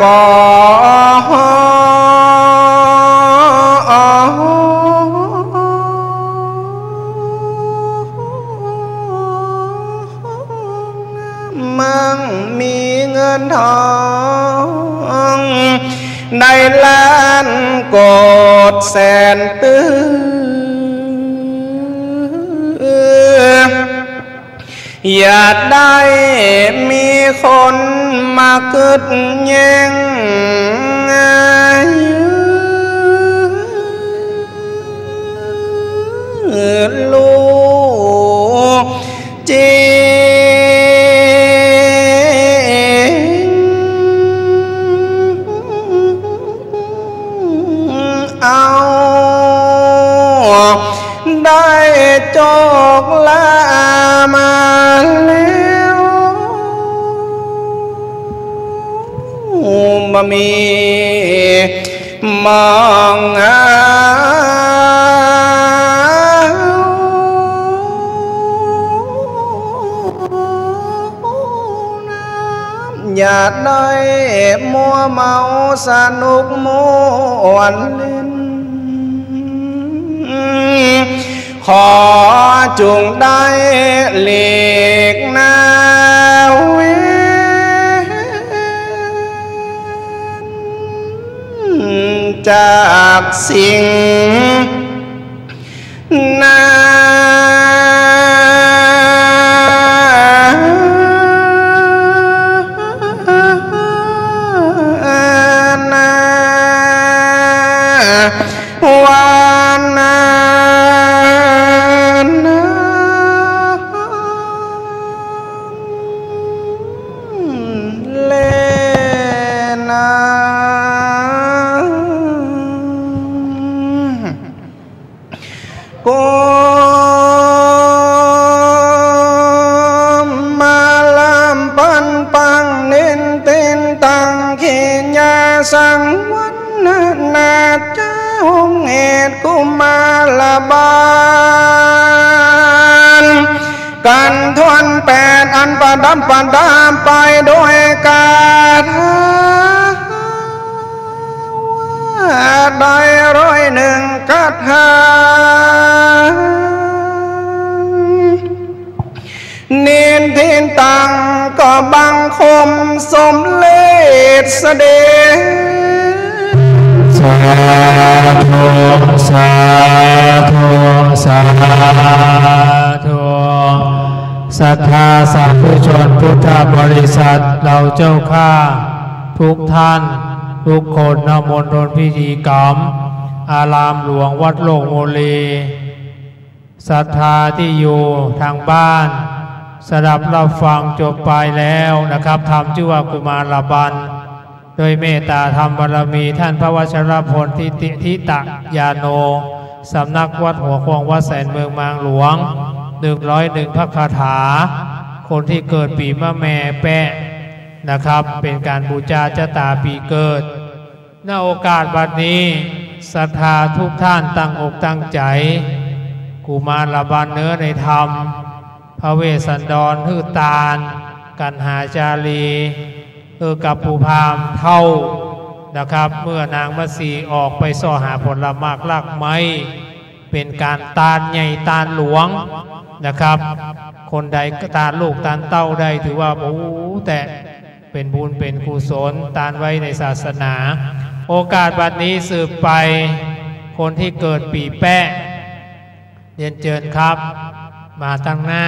ก่อ มั่งมีเงินทอง ได้ล้านโกดแสนตื้อ อย่าได้มีคนมากึ๊ดแย่ง ลูก จริง เอา ได้โจกลามาแล้ว บ่มี มองหา อย่าได้มัวเมาสนุกม่วนเล่น ขอจุ่งได้หลีกหน้าเว้น จากสิ่งนานา วานานา เลนา กุมารัมปันปัง นินทินตัง ขีญาสังวัณณนา จา องค์เหตุกุมารบาล กันถ้วนแปดอันประดับประดาไปด้วยคาถา ว่าได้ร้อยหนึ่งคาถา นินทินตัง ก็บังคมสมเร็จเสด็จ สาธุ สาธุ สาธุ ศรัทธาสาธุชนพุทธบริษัทเราเจ้าข้า ทุกท่าน ทุกคน ณ มณฑลพิธีกรรม อารามหลวงวัดโลกโมลี ศรัทธาตี้อยู่ตางบ้าน สดับฮับฟังจบไปแล้วนะครับ ธรรมจื้อว่ากุมารบัล โดยเมตตาธรรมบารมีท่านพระวัชรพล ทิติ ทิตยาโน สำนักวัดหัวควงวัดแสนเมืองบางหลวง หนึ่งร้อยหนึ่ง พระคาถา คนตี้เกิดปี๋มะแม่แป๊ะนะครับ เป๋นก๋านบู๋จาจะต๋าปี๋เกิด ณ โอกาสบัดนี้ ศรัทธาทุกท่านตั้งอกตั้งใจ๋ ผู้มาละบานเนื้อในธรรม พระเวสสันดรหื้อตาน กัณหาจารี หื้อกับผู้พราหมณ์เฒ่านะครับ เมื่อนางมัตสีออกไปเซาะหาผลหมากรากไม้ เป๋นก๋านตานใหญ่ตานหลวงนะครับ คนใดตานลูกตานเต้าได้ถือว่า โอ้ แต่เป๋นบุญเป๋นกุศล ตานไว้ในศาสนา โอกาสบัดนี้สืบไป คนตี้เกิดปี๋แป๊ะ เรียนเจิญครับ มาตังหน้า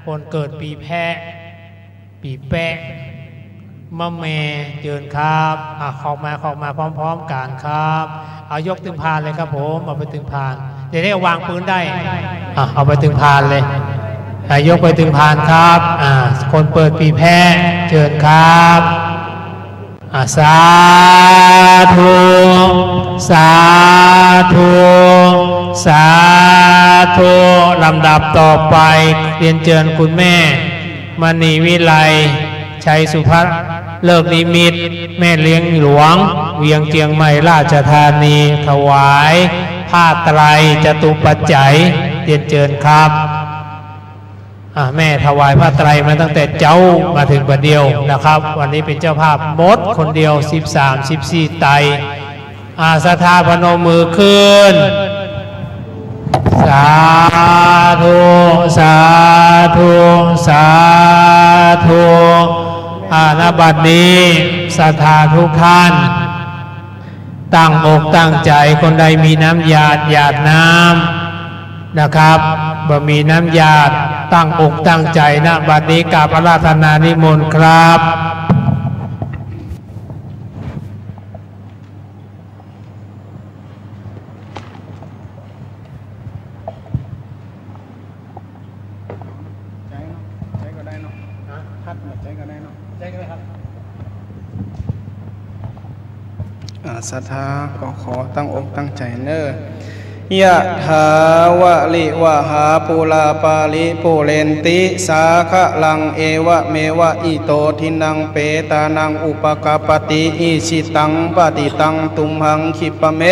คนเกิดปี๋แป๊ะ ปี๋แป๊ะ มะแม่ เจิญครับ อ่ะ เข้ามา เข้ามาพร้อมๆ กั๋นครับ เอายกตึงพานเลยครับผม เอาไปตึงพาน จะได้วางปืนได้ อ่ะ เอาไปตึงพานเลย อ่ะ ยกไปตึงพานครับ อ่ะ คนเปิดปี๋แป๊ะ เจิญครับ อ่ะ สาธุ สาธุ สาธุ ลำดับต่อไป เรียนเจิญคุณแม่ มณีวิไล ชัยสุภฤกษ์นิมิตร แม่เลี้ยงหลวง เวียงเจียงใหม่ราชธานี ถวายผ้าไตรจตุปัจจัย เรียนเจิญครับ อ่ะ แม่ถวายผ้าไตรมาตั้งแต่เจ๊ามาเถิงบ่าเดี่ยวนะครับ วันนี้เป๋นเจ้าภาพหมดคนเดียว สิบสาม สิบสี่ ไตร อ่ะ ศรัทธาพนมมือขึ้น สาธุ สาธุ สาธุ อ่ะ ณ บัดนี้ศรัทธาทุกท่าน ตั้งอกตั้งใจ๋ คนใดมีน้ำหยาด หยาดน้ำนะครับ บ่มีน้ำหยาด ตั้งอกตั้งใจ๋นะ บัดนี้กราบอาราธนานิมนต์ครับ ใจ๊เนาะ ใจ๊ก็ได้เนาะ ฮะ พัดมาใจ๊ก็ได้เนาะ ใจ๊ก็ได้ครับ อ่า ศรัทธาก็ขอตั้งอกตั้งใจ๋เน่อ ยะถาวะริวะหาปูราปาริปูเรนติสาคะรัง เอวะเมวะอิโตทินังเปตานังอุปะกัปปติ อิชิตังปะติตังตุมหังคิปะเม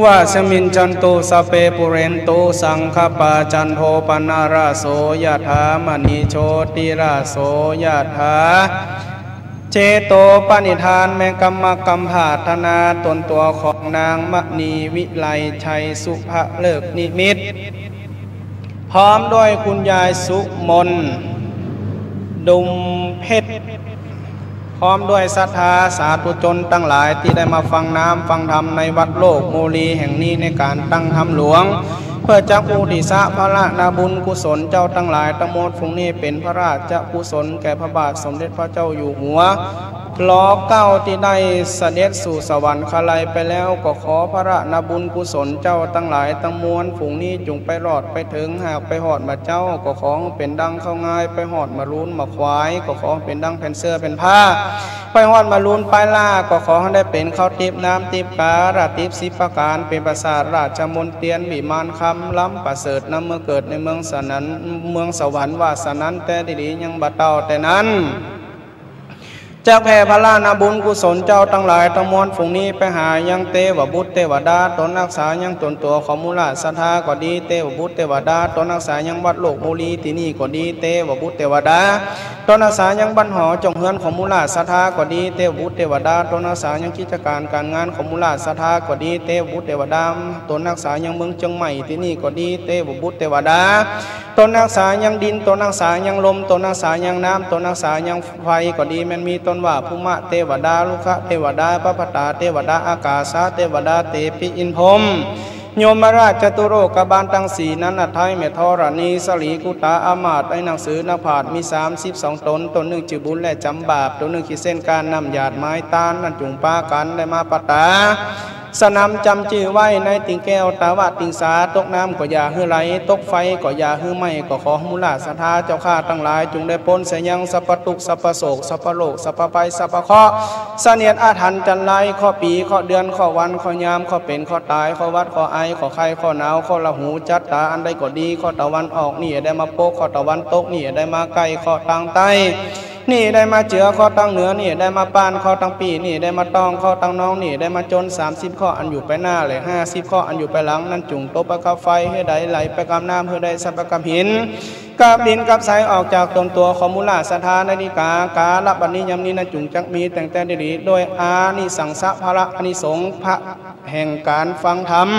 วะสมิจฉันตุ สัพเพปูเรนตุสังคะปา จันโทปะนะระโส ยะถา มะณีโชติระโส ยะถา เจโตปะนิฏฐาน แม่นกำมะกำผาถนาต๋นตั๋วของนางมณีวิไล ชัยสุภฤกษ์นิมิตร พร้อมด้วยคุณยายสุมน ดุมเพชร พร้อมด้วยศรัทธาสาธุชนตังหลายตี้ได้มาฟังน้ำฟังธรรมในวัดโลกโมลีแห่งนี้ในก๋านตั้งธรรมหลวง เพื่อจะอุทิศพระนาบุญกุศลเจ้าตังหลายตังมวลฝูงนี้เป๋นพระราชกุศลแก่พระบาทสมเด็จพระเจ้าอยู่หัว รอเก้าตี้ได้เสด็จสู่สวรรคาลัยไปแล้ว ก็ขอพระนาบุญกุศลเจ้าตังหลายตังมวลฝูงนี้จุ่งไปรอดไปเถิง หากไปฮอดบ่าเจ๊า ก็ขอเป๋นดังข้าวงาย ไปฮอดบ่าลูนบ่าควาย ก็ขอเป๋นดังแผ่นเสื้อแผ่นผ้า ไปฮอดบ่าลูนปายล่า ก็ขอหื้อได้เป๋นข้าวติ๊บน้ำติ๊บกาละติ๊บสิบประก๋าน เป๋นปราสาทราชมณเตียนวิมานคำ ล้ำประเสริฐนำเมืองเกิดในเมืองสนัน เมืองสวรรค์ว่าสนัน แต่ดีๆ ยังบ่เต้าแต่นั้น จักแผ่พระนาบุญกุศลเจ้าตังหลายตังมวลฝูงนี้ไปหายังเตวบุตรเตวดา ต๋นอักษายังต๋นตั๋วของมูลศรัทธาก็ดี เตวบุตรเตวดา ต๋นอักษายังวัดโลกโมลีตี้นี่ก็ดี เตวบุตรเตวดา ต๋นอักษายังบ้านหอจ้องเฮือนของมูลศรัทธาก็ดี เตวบุตรเตวดา ต๋นอักษายังกิจก๋านก๋านงานของมูลศรัทธาก็ดี เตวบุตรเตวดา ต๋นอักษายังเมืองเจียงใหม่ตี้นี่ก็ดี เตวบุตรเตวดา ต๋นอักษายังดิน ต๋นอักษายังลม ต๋นอักษายังน้ำ ต๋นอักษายังไฟก็ดี แม่นมีต้นว่าภูมะเตวดา รุกขเตวดา ปะปะตาเตวดา อากาสะเตวดา เตปิอินพรหม ยมราชจตุโลกบาลตังสี่นั้น อัฏฐัยแม่ธรณี สรีกุตาอามาตย์ ในหนังสือนักปราชญ์มีสามสิบสองต๋น ต๋นนึ่งจื้อบุญและจ๋ำบาป ต๋นนึ่งขีดเส้นก๋านน้ำหยาดหมายตาน นั้นจุ่งปากั๋นได้มาปะตา สนามจ๋ำจื้อไว้ในติ่งแก้วตาวะติ่งสา ตกน้ำก็อย่าหื้อไหล ตกไฟก็อย่าหื้อไหม้ ก็ขอมูลศรัทธาเจ้าข้าตังหลาย จุ่งได้ป๊นเสียยังสัพพะตุ๊กข์ สัพพะโศก สัพพะโรค สัพพะภัย สัพพะเคราะห์ เสนียดอาถรรพ์จัญไร เคราะห์ปี เคราะห์เดือน เคราะห์วัน เคราะห์ยาม เคราะห์เป๋น เคราะห์ต๋าย เคราะห์หวัด เคราะห์ไอ เคราะห์ไข้ เคราะห์ราหู จั๊ดต๋าอันใดก็ดี เคราะห์ตะวันออกนี่อย่าได้มาปก เคราะห์ตะวันตกนี่อย่าได้มาใก้ เคราะห์ตางใต้ นี่ได้มาเจือข้อตังเหนือ นี่ได้มาป้านข้อตังปี้ นี่ได้มาต้องข้อตังนอง นี่ได้มาจน สามสิบข้ออันอยู่ไปหน้า และ ห้าสิบข้ออันอยู่ไปหลัง นั้นจุ่งตกไปกับไฟ หื้อได้ไหลไปกับน้ำ หื้อได้สัตว์ไปกับหิน กับดินกับไส ออกจากต๋นตั๋วของมูลศรัทธานาริกา ก๋าละบัดนี้ยามนี้ นั้นจุ่งจักมีแต่งแต่ดีๆ โดยอานิสังสะผละอานิสงส์พระแห่งก๋านฟังธรรม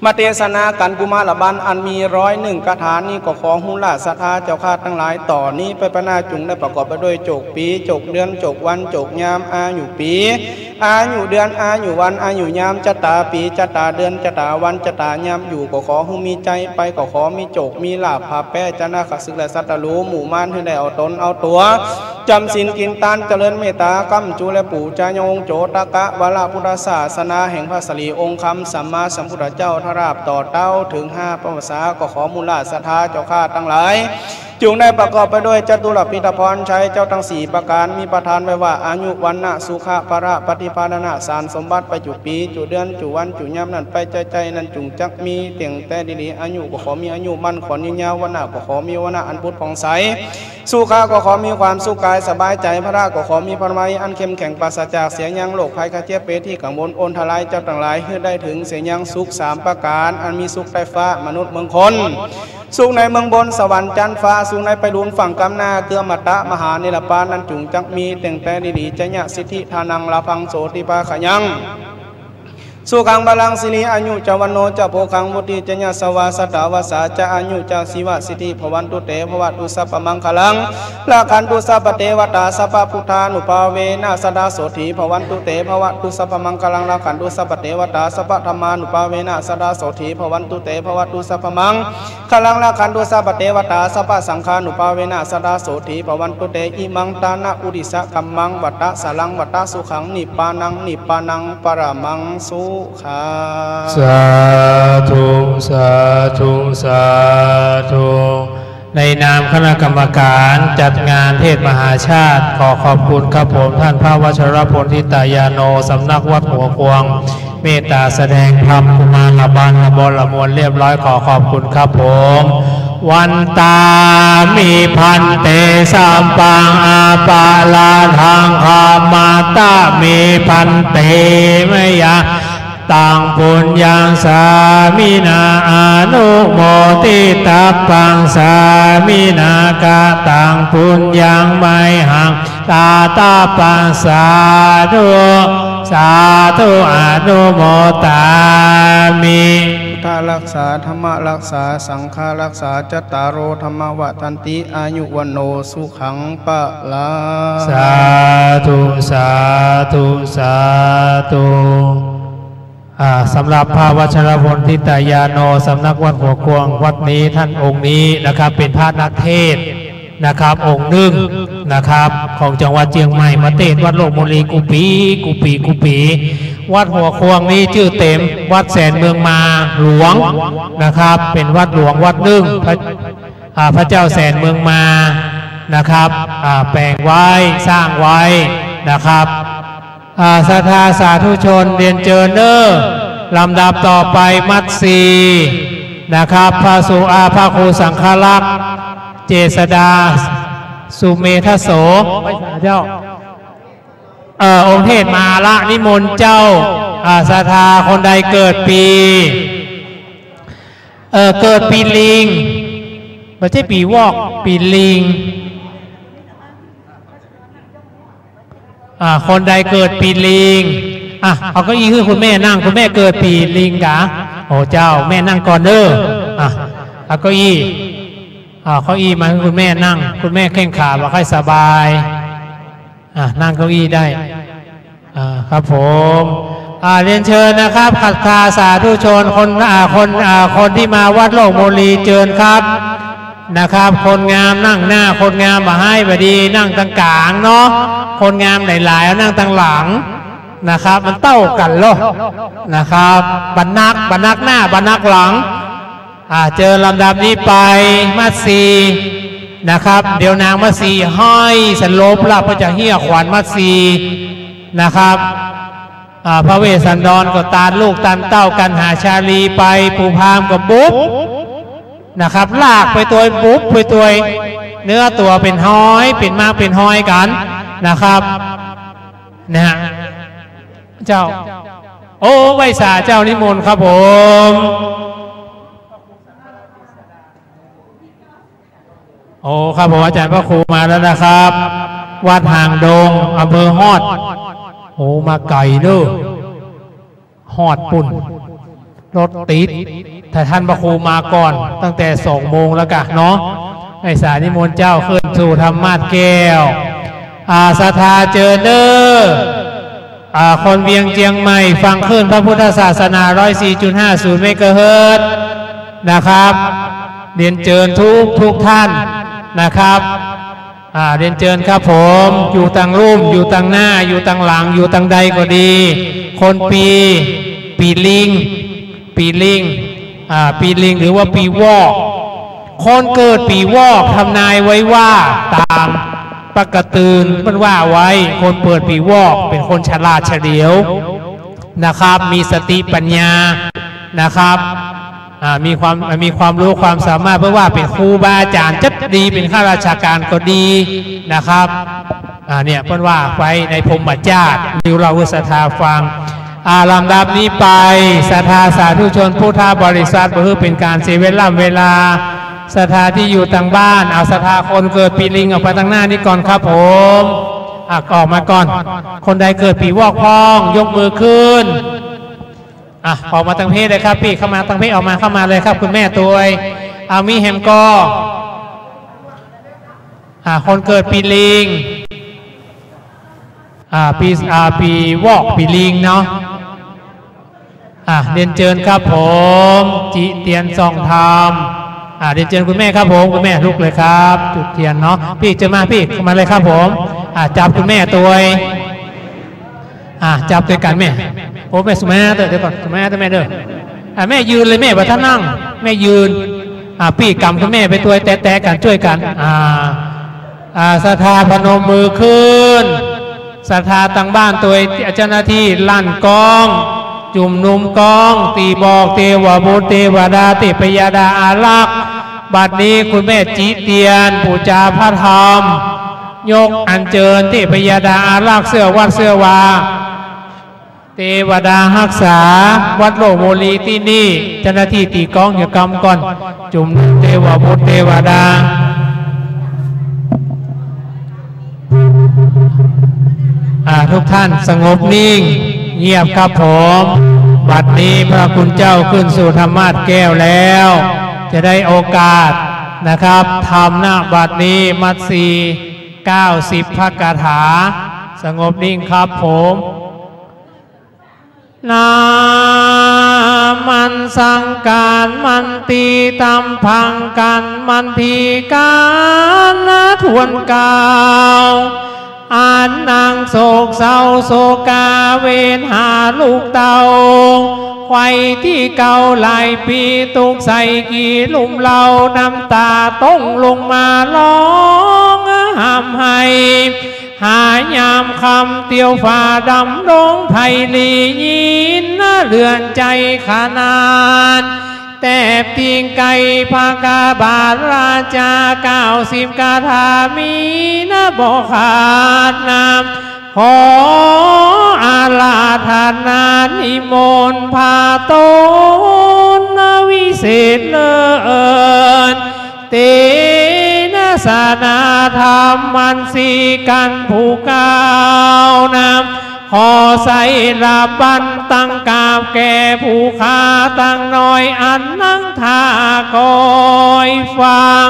มาเตสนากั๋นกุมารบัณฑ์อันมีร้อยหนึ่งคาถานี้ ก็ขอมูลศรัทธาเจ้าข้าตังหลาย ต่อนี้ไปไปหน้าจุ่งได้ประกอบไปด้วยโจคปี๋ โจคเดือน โจควัน โจคยาม อายุปี๋ อายุเดือน อายุวัน อายุยาม จะต๋าปี๋ จะต๋าเดือน จะต๋าวัน จะต๋ายาม อยู่ก็ขอหื้อมีชัย ไปก็ขอมีโจคมีลาภ ผ่าแป๊จนะข้าศึกและศัตรู หมู่มารหื้อได้เอาต๋นเอาตั๋ว จ๋ำศีลกิ๋นตาน เจริญเมตตา ก๊ำจูและปู่จายังองค์โจตกะวรพุทธศาสนาแห่งพระสรีองค์คำสัมมาสัมพุทธเจ้า ทราบต่อเต๊าเถิงห้าพรรษา ก็ขอมูลศรัทธาเจ้าข้าตังหลาย จุ่งได้ประกอบไปด้วยจตุรพิธพรชัยเจ้าตังสี่ประก๋าน มีประทานไว้ว่า อายุ วรรณะ สุขะ พละ ปฏิภาณนะ สารสมบัติไปจุปี จุเดือน จุวัน จุยาม นั้นไปใจ้ๆ นั้นจุ่งจักมีแต่งแต่ดีๆ อายุก็ขอมีอายุมั่นขวัญยืนยาว วรรณะก็ขอมีวรรณะอันผุดผ่องใส สุขะก็ขอมีความสุขกายสบายใจ๋ พละก็ขอมีพละมัยอันเข้มแข็งปราศจากเสียยัง โรคภัยไข้เจ็บเปรตที่กังวลอันตรายเจ้าตังหลาย หื้อได้เถิงเสียยังสุขสามประก๋าน อันมีสุขใต้ฟ้ามนุษย์เมืองคน สุขในเมืองบนสวรรค์จั๊นฟ้า สุขในไปลุนฝั่งก้ำหน้า เกื้ออมตะมหานิรปาน นั้นจุ่งจักมีแต่งแต่ดีๆ จยะสิทธิธานัง ลาภัง โสติภาคะยัง สุขัง พลัง สิริ อายุ จะ วรรณโณ จะ โภคัง วุฒิ จะ ยะสวา สะตะวัสสา จะ อายุ จะ ชีวะ สิทธิ ภวันตุ เต ภวตุ สัพพะมังคะลัง รักขันตุ สัพพะเตวะตา สัพพะพุทธานุภาเวนะ สะดา โสฏฐี ภวันตุ เต ภวตุ สัพพะมังคะลัง รักขันตุ สัพพะเตวะตา สัพพะธัมมานุภาเวนะ สะดา โสฏฐี ภวันตุ เต ภวตุ สัพพะมังคะลัง รักขันตุ สัพพะเตวะตา สัพพะสังฆานุภาเวนะ สะดา โสฏฐี ภวันตุ เต อิมัง ตานะ อุทิสะ กัมมัง วัตตะ สะรัง วัตตะ สุขัง นิพพานัง นิพพานัง ปะระมัง สุขัง สาธุ สาธุ สาธุ ในนามคณะกรรมการจัดงานเทศน์มหาชาติ ขอขอบคุณครับผม ท่านพระวัชรพล ทิตยาโน สำนักวัดหัวควง เมตตาแสดงธรรมกุมารบัณฑ์ บริบูรณ์เรียบร้อย ขอขอบคุณครับผม วันตามิ ภันเต สัปปัง อปะราธัง ขะมะตะเม ภันเต มะยัง ตัง ปุญญัง สามินา อนุโมทิตัปปัง สามินา กะตัง ปุญญัง มะหัง ตาตาปัง สาธุ สาธุ อนุโมทามิ พุทธรักษา ธัมมรักษา สังฆรักษา จัตตาโร ธัมมา วัฑฒันติ อายุ วัณโณ สุขัง พลัง สาธุ สาธุ สาธุ อ่า สำหรับพระวัชรพล ทิตยาโน สำนักวัดหัวควง วัดนี้ ท่านองค์นี้นะครับ เป๋นพระนักเทศน์นะครับ องค์นึ่งนะครับ ของจังหวัดเจียงใหม่ มาเตศน์วัดโลกมนตรีกู้ปี๋ กู้ปี๋ กู้ปี๋ วัดหัวควงนี้จื้อเต๋ม วัดแสนเมืองมาหลวงนะครับ เป๋นวัดหลวงวัดนึ่ง พระ อ่า พระเจ้าแสนเมืองมานะครับ อ่า แป๋งไว้ สร้างไว้นะครับ อ่า ศรัทธาสาธุชนเรียนเจิญเน่อ ลำดับต่อไปมัดซีนะครับ พระสุ อ่า พระครูสังฆรักษ์ เจษฎา สุเมธโส เจ้า เอ่อ องค์เทศน์มาละนิมนต์เจ้า อ่า ศรัทธาคนใดเกิดปี๋ เอ่อ เกิดปี๋ลิง บ่ใจ้ปี๋วอก ปี๋ลิง อ่า คนใดเกิดปี๋ลิง อ่ะ เอาเก้าอี้หื้อคุณแม่นั่ง คุณแม่เกิดปี๋ลิงกา โอ้เจ้า แม่นั่งก่อนเน่อ อ่ะ เอาเก้าอี้ อ่า เก้าอี้มาหื้อคุณแม่นั่ง คุณแม่แข้งขาบ่ค่อยสบาย อ่ะ นั่งเก้าอี้ได้ อ่า ครับผม อ่า เรียนเชิญนะครับ ศรัทธาสาธุชน คน อ่า คน อ่า คนตี้มาวัดโลกมนตรี เจิญครับ นะครับ คนงามนั่งหน้า คนงามบ่ฮ้ายบ่ดี นั่งตังก๋างเนาะ คนงามหลายๆ เอานั่งตังหลังนะครับ มันเต้ากั๋นเนาะนะครับ บ่นัก บ่นักหน้า บ่นักหลัง อ่า เจิญลำดับนี้ไป มัดซีนะครับ เดี๋ยวนางมัดซีห้อยสลบละ เปิ้นจะเฮี้ยขวัญมัดซีนะครับ อ่า พระเวสสันดรก็ตานลูกตานเต้ากั๋นหาชาลีไป ปู่พราหมณ์ก็บุบนะครับ ลากไปตวย บุบไปตวย เนื้อตั๋วเป๋นฮ้อย เป๋นมากเป๋นฮ้อยกั๋นนะครับ นะฮะ เจ้า โอ้ ไหว้สาเจ้า นิมนต์ครับผม โอ้ ครับผม อาจ๋ารย์พระครูมาแล้วนะครับ วัดหางดง อำเภอฮอด โอ้ มาไก๋เน้อ ฮอดปู๊น รถติด ถ้าต้านพระครูมาก่อน ตั้งแต่สองโมงแล้วก่ะเนาะ ไหว้สานิมนต์เจ้า คลื่นสู่ธรรมาสน์แก้ว อ่า ศรัทธาเจิญเน้อ อ่า คนเวียงเจียงใหม่ ฟังคลื่นพระพุทธศาสนา ร้อยสี่จุดห้าศูนย์ เมกะเฮิรตซ์นะครับ เรียนเจิญทุก ทุกท่านนะครับ อ่า เรียนเจิญครับผม อยู่ตังลุ่ม อยู่ตังหน้า อยู่ตังหลัง อยู่ตังใดก็ดี คนปี๋ ปี๋ลิง ปี๋ลิง อ่า ปี๋ลิง หรือว่าปี๋วอก คนเกิดปี๋วอก ทำนายไว้ว่า ต๋ามปกะตืนเปิ้นว่าไว้ คนเกิดปี๋วอก เป๋นคนฉลาดเฉลียวนะครับ มีสติปัญญานะครับ อ่า มีความ มีความรู้ความสามารถ เปิ้นว่าเป๋นครูบาอาจ๋ารย์จั๊ดดี เป๋นข้าราชก๋านก็ดีนะครับ อ่า เนี่ย เปิ้นว่าไว้ในพรหมจารีต เล่าหื้อศรัทธาฟัง อ่า ลำดับนี้ไป ศรัทธาสาธุชนพุทธบริษัท บ่หื้อเป๋นก๋านเสียเวลา เวลา ศรัทธาตี้อยู่ตังบ้าน เอาศรัทธาคนเกิดปี๋ลิงออกไปตังหน้านี้ก่อนครับผม อ่ะ ออกมาก่อน คนใดเกิดปี๋วอกพ่อง ยกมือขึ้น อ่ะ ออกมาตังเพศเลยครับปี้ เข้ามาตังเพศ ออกมา เข้ามาเลยครับ คุณแม่ตวย อ่ะ มีแหมก่อ อ่ะ คนเกิดปี๋ลิง อ่า ปี๋ อ่า ปี๋วอก ปี๋ลิงเนาะ อ่า เรียนเจิญครับผม จิเตียนส่องธรรม อ่า เรียนเจิญคุณแม่ครับผม คุณแม่ลุกเลยครับ จุดเตียนเนาะ ปี้จะมาปี้ เข้ามาเลยครับผม อ่า จับคุณแม่ตวย อ่า จับตวยกั๋นแม่ โอ้ แม่สุมาเต๊อะ เดี๋ยวก่อน สุมาเต๊อะแม่เต๊อะ อ่า แม่ยืนเลยแม่ บ่ทันนั่ง แม่ยืน อ่า ปี้กำคุณแม่ไปตวย แตะๆ กั๋น จ้วยกั๋น อ่า อ่า ศรัทธาพนมมือขึ้น ศรัทธาตังบ้านตวย เจ้าหน้าตี้ลั่นก้อง จุมนุมก้อง ตี้บอกเตวบุตรเตวดา เตพยดาอารักษ์ บัดนี้คุณแม่จิเตียน ปู๋จาพระธรรม ยกอัญเจิญเตพยดาอารักษ์ เสื้อวัดเสื้อวา เตวดาฮักษาวัดโลกโมลีตี้นี่ เจ้าหน้าตี้ตี๋ก้องอย่ากำก่อน จุมเตวบุตรเตวดา อ่า ทุกท่านสงบนิ่ง เงียบครับผม บัดนี้พระคุณเจ้าขึ้นสู่ธรรมาสน์แก้วแล้ว จะได้โอกาสนะครับ ธรรม ณ บัดนี้ มัสสี เก้าสิบพระคาถา สงบนิ่งครับผม นะมัสสังการมันติตัมภังกันมันทีการนะทวนเกล้า อันนังโศกเศร้าโศกาเวทหาลูกเต้า ใค่ตี้เก่าหลายปี๋ ตุ๊กข์ใส่กี่ลุ่มเล่า น้ำต๋าต้องลงมาฮ้องฮ่ำไห้ หายามค่ำเตียวฟ้าดำดงไพลี ยินเลื่อนใจ๋ขนาด แตบติ่งไก่พระกาบาทราชา เก้าสิบคาถามีนะบ่ขาดนะ ขออาราธนานิมนต์พระต๋นวิเศษเลิศ เตนะสนาธรรมมันสีกันผู้กล่าวนำ ขอใส่ละบันตังกราบแก่ผู้ข้าตังน้อย อันนังถ้าคอยฟัง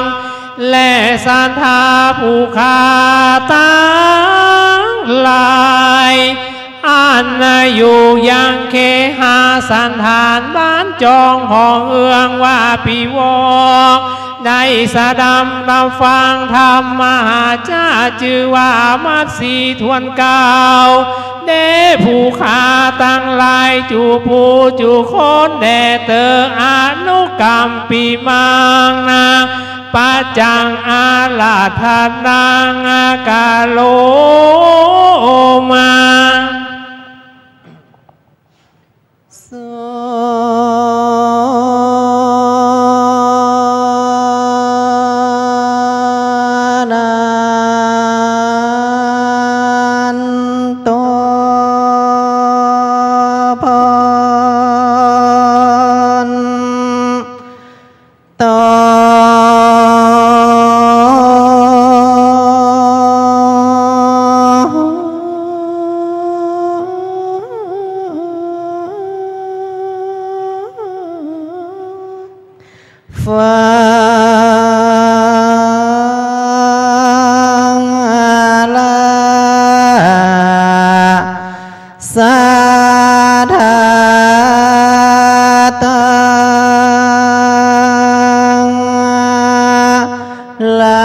และศรัทธาผู้ข้าตังหลาย อันอยู่ยังเคหสถานบ้านจองของเอื้องว่าปี๋วอก ได้สดับรับฟังธรรมมหาจาจื้อว่ามัสสีทวนเกล้า แด่ผู้ข้าตังหลายจุผู้จุคนแด่เตอ อนุกัมปิมังนะ ปัจจังอาราธนังกะโรมา สา ลา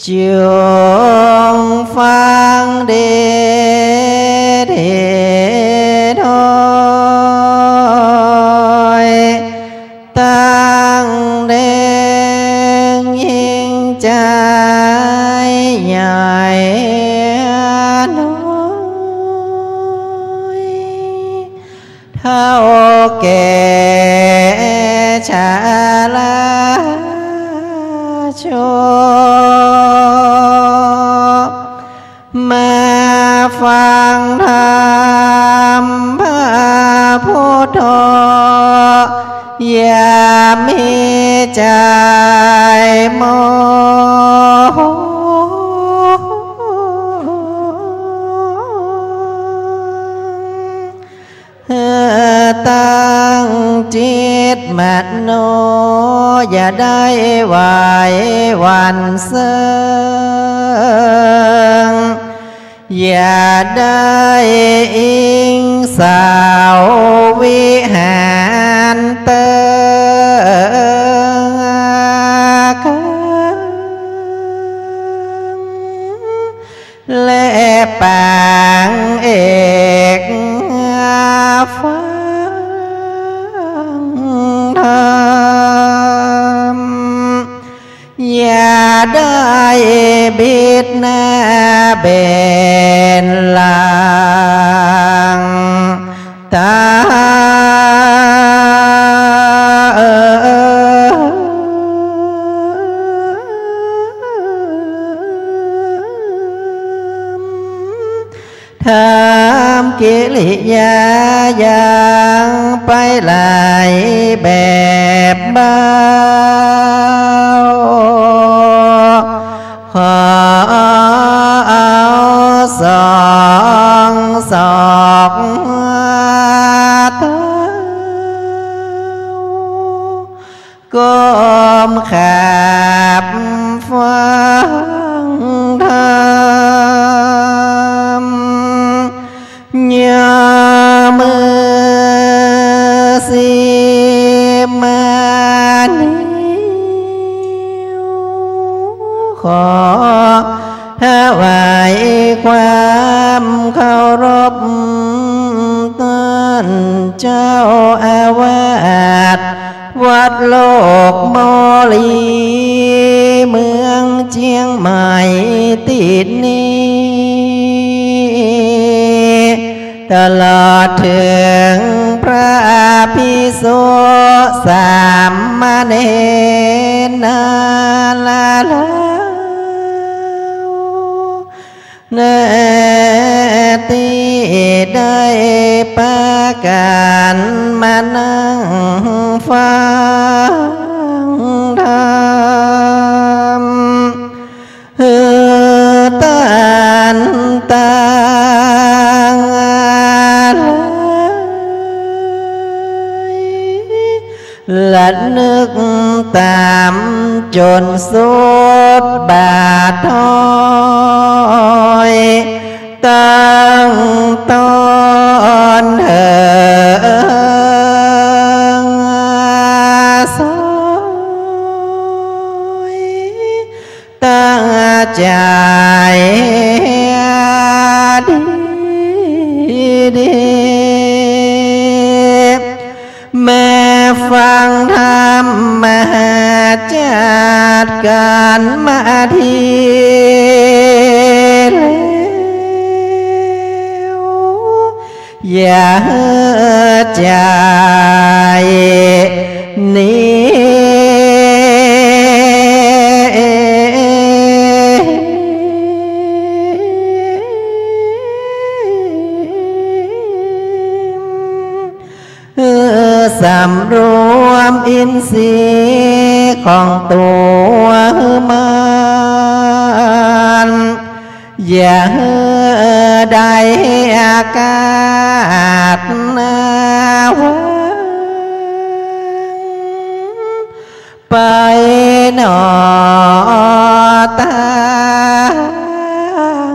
จงฟังดีๆ โดยตั้งเล็งยิ่งใจ๋ ใหญ่น้อย เฒ่าแก่ชราชน มาฟังธรรมพระพุทธ อย่ามีใจ๋หมอง ตั้งจิตมโน อย่าได้ไหวหวั่นเซิง อย่าได้อิงเสาวิหารเติง และปางเอกฟังธรรม อย่าได้บิดหน้าเบนหลัง ตาม ทำกิริยายังไปหลายแบบเบา ขอเอาสองศอกเท้า ก้มขับฟังธรรม ยอมือสิบมานิ้ว ขอถวายความเคารพต้านเจ้าอาวาส วัดโลกมอลี เมืองเจียงใหม่ตี้นี้ ตลอดเถิงพระภิกษุสามเณรนารา นาตี้ได้ปากั๋นมานั่งฟังธรรม หื้อต้านตังหลาย ระลึกต๋ามจ๋นสุดบาทถ้อย ตั้งต้นเถิงสอย ตั้งใจ๋ดีๆ มาฟังธรรมมหาจักรกั๋นมาดีแล้ว อย่าหื้อใจ๋หนี สำรวมอินทรีย์ของตั๋วหื้อมั่น อย่าหื้อได้อากาศหน้าหวัง ไปหนอตาง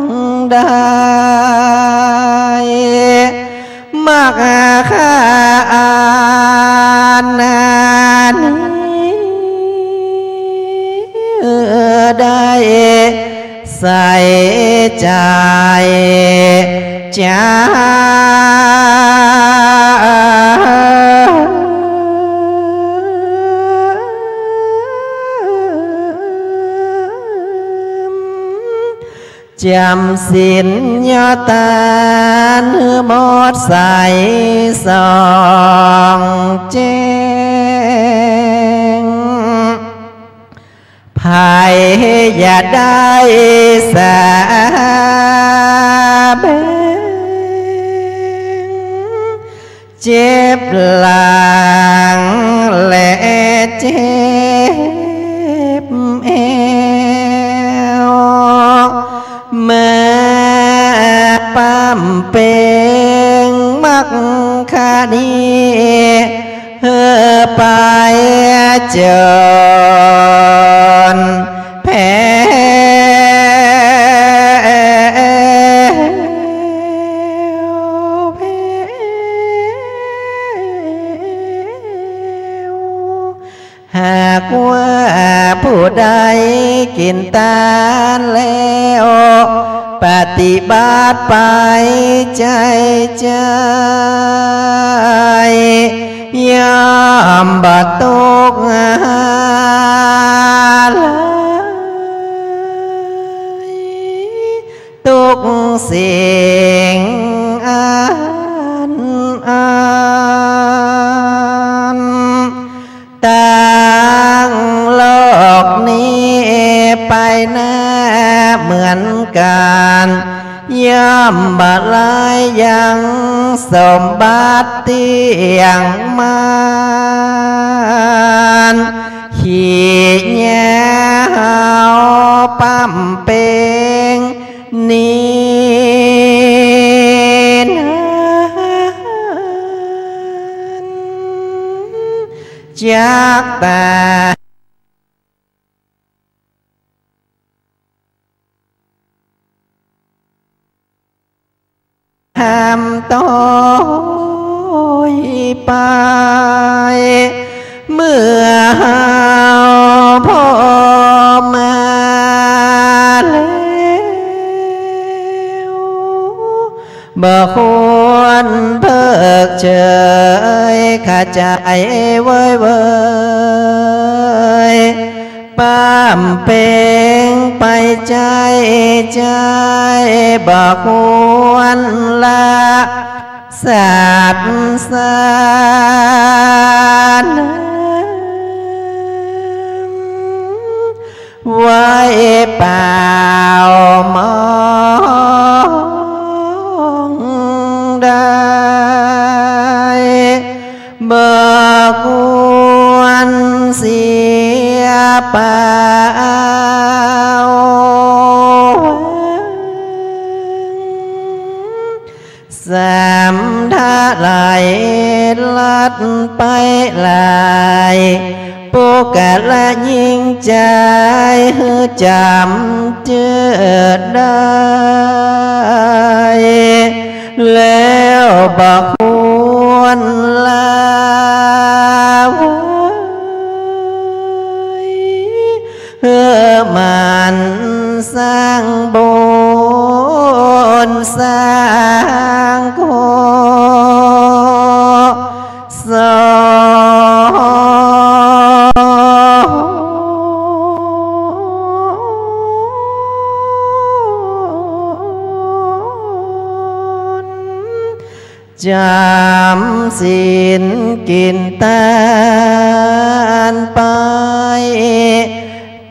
มักขะอันนี้ ได้ใส่ใจ๋จำ จ๋ำศีลยอดตานหื้อหมดใสส่องแจ้ง ใผอย่าได้สาแบง เจ็บหลังและเจ็บแอว มาปำเป็งมักขะนี้ หื้อไปจ๋นแผลว แผลว หากว่าผู้ใดกิ๋นตานแล้ว ปฏิบัติไปใจ้ใจ้ ย่อมบ่ตุ๊กข์หลาย ตุ๊กสิ่งอันอัน ตังโลกนี้ไปหน้าเหมือนกั๋น ย่อมบ่ลายยังสมบัติตี้หยั่งมั่น ขี้เหย้าปำเป็ง นี้นั้น จักตาย ห้ามโตยไป เมื่อเฮาผ่อมาแล้ว บ่ควรเพิกเฉย ขะใจ๋เว้ยเว้ย ปำเป็งไปใจ้ใจ้ บ่ควรละศาสนา ไว้เปล่าหมองได้ บ่ควรเสียเปล่า สำทะไหลลัดไปหลาย ปุคคละยิ่งใจ๋หื้อจ๋ำเจิดได้ แล้วบ่ควรละไว้ หื้อหมั่นสร้างบุญสร้างกุศล จ๋ำศีลกิ๋นตานไป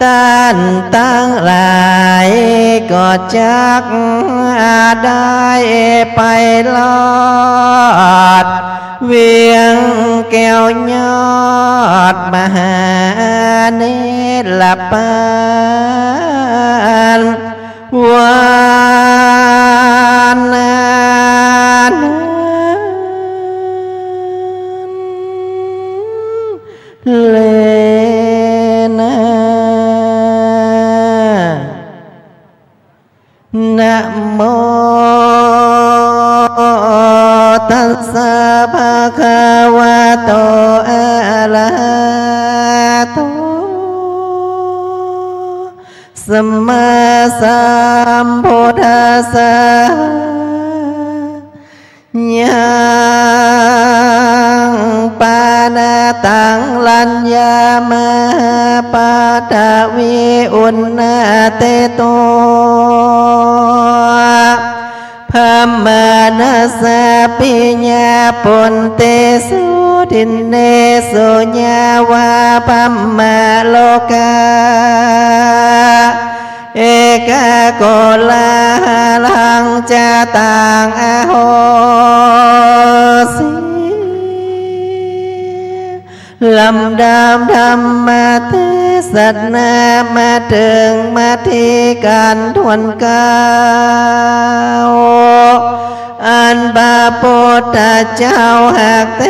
ต้านตังหลายก็จักได้ไปรอด เวียงแก้วยอดมหาเนรปาน วานั้นแลนา นะโม ตัสสะ ภะคะวะโต อะระหะโต สัมมาสัมพุทธัสสะ ยัง ปะนะตัง รัญญา มหา ปะทะวี อุณณะเตโต พะมานะสะ ปิญญา ปุณเตสุ ทินเนสุ ยะวะ พะมะโลกา เอกะ โกลาหะลัง จะตัง อโหสิ ลำดับธรรมเตสนา มาเถิงมาตี้ก๋านถ้วนเก๊า อันพระพุทธเจ้าหากเต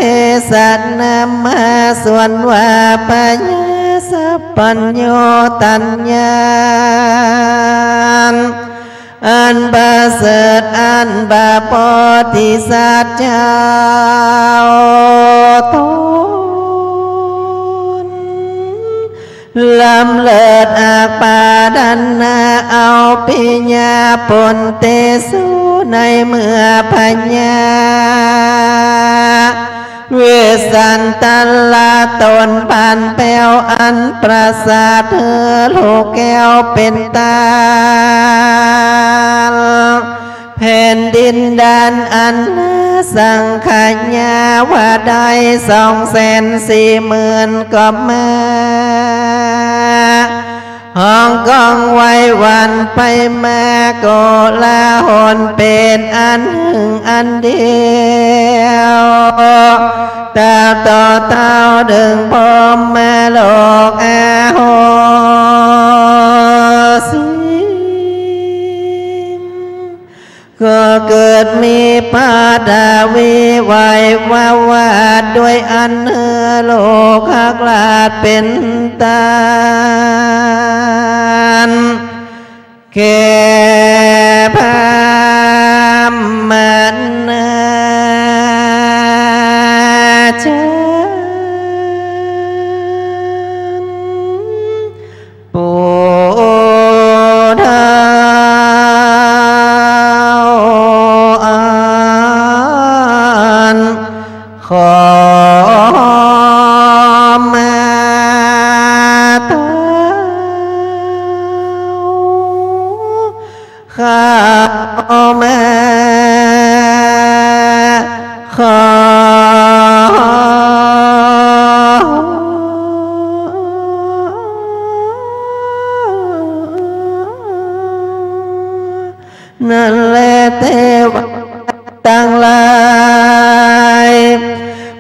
สนามา ส่วนว่าพญาสัพพัญญูตัญญาณ อันประเสริฐ อันพระโพธิสัตว์เจ้าตน ลำเลิศอักปรารถนา เอาปิญญา ปุณเตสุ ในเมื่อพญา เวสสันตะละต๋นพันแป้ว อันประสาทหื้อลูกแก้วเป๋นต้าน แผ่นดินแดนอันนาสังขยา ว่าได้สองแสนสี่หมื่นกว่าม้า ฮ้องก้องไหวหวั่นไปมา โกลาหลเป๋นอันหนึ่งอันเดียว ตราบต่อเต้าเถิงพรหมโลก อโหสิ ก็เกิดมีปฐวีไหววาด ด้วยอันหื้อลูกฮักหลาดเป๋นต้าน แก่พราหมณาจารย์ ผู้เฒ่าอันขอมาเต้า เข้ามาขอ นั้นแลเตวะตังหลาย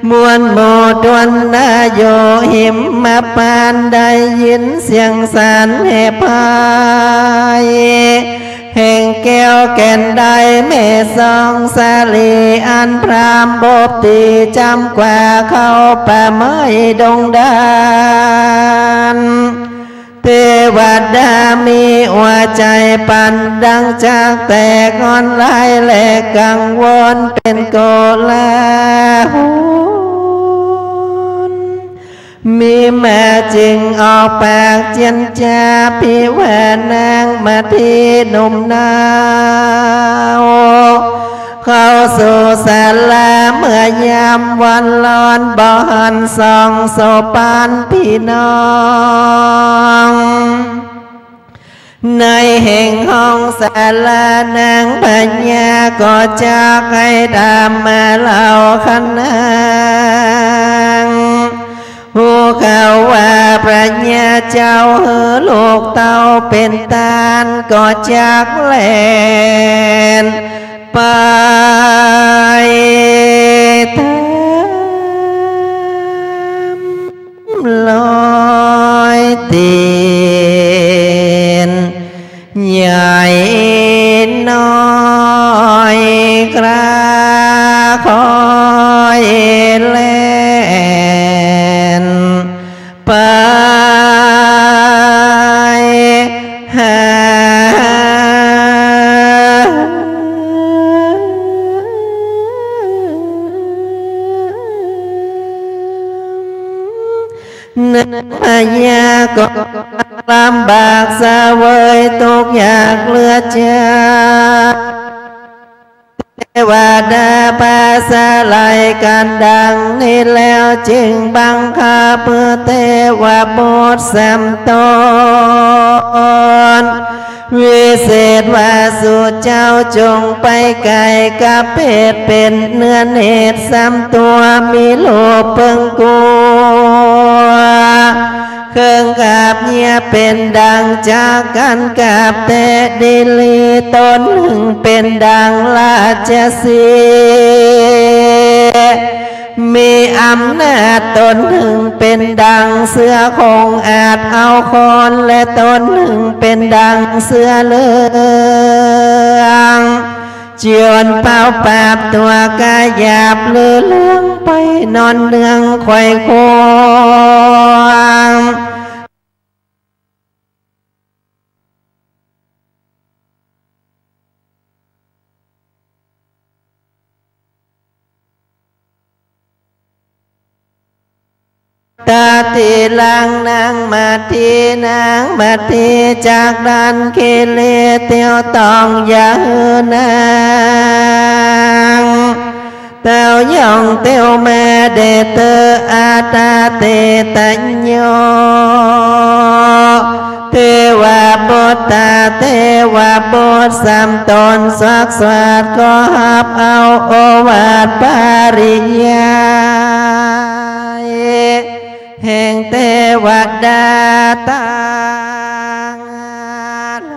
มวลหมู่ต้วนนาอยู่หิมมะปาน ได้ยินเสียงสรรเฮพาย แห่งแก้วแก่นได้แม่สองสาลี อันพราหมณ์บพตรีจำกว่าเข้าป่าไม้ดงดาน เตวดามีหัวใจ๋ปันดังจักแตกฮ้อนหลาย และกังวลเป๋นโกลาหล มีมาจึงออกปากเจียนจา พิวานางมาตี้หนุ่มนาว เข้าสู่ศาลาเมื่อยามวันร้อน บ่หันส่องโสภาพี่น้อง ในแห่งห้องศาลานางพญาก็จักให้ถามมาเล่าขนาง ฮู้ข่าวว่าพญาเจ้าหื้อลูกเต้าเป๋นต้าน ก็จักแล่นไปต๋าม รอยตี๋น ใหญ่น้อยกล้าคอยแล่นไปหา ลำบากเสวยตุ๊กข์ยากเหลือเจื้อ เตวดาปาสะไหลกั๋นดังนี้แล้ว จึงบังคับหื้อเตวบุตรสามต๋น วิเศษว่า สูเจ้าจงไปไก๋กับเปรตเป๋นเนื้อเนตรสามตั๋ว มีรูปเปิงกั๋ว เคิงกาบเยียะเป๋นดังจักกั๋นกาบแต๊ดิลี ต๋นนึ่งเป๋นดังราชสีห์ มีอำนาจ ต๋นนึ่งเป๋นดังเสือโคร่งอาจเอาคน และต๋นนึ่งเป๋นดังเสือเหลือง จวนเป่าปราบตั๋วก๋าหยาบหรือเหลืองไป นอนเนืองไขว่คราง ตาติลังนางมาที นางมาทีจากดันคิรี เตียวต้องอย่าหื้อนาง เต้ายองเตียวมาเดเตออาตาเตตะโย เตวบุตตา เตวบุตรสามต๋น สักสาดก็ฮับเอาโอวาทปริญาณ แห่งเตวดาตังหล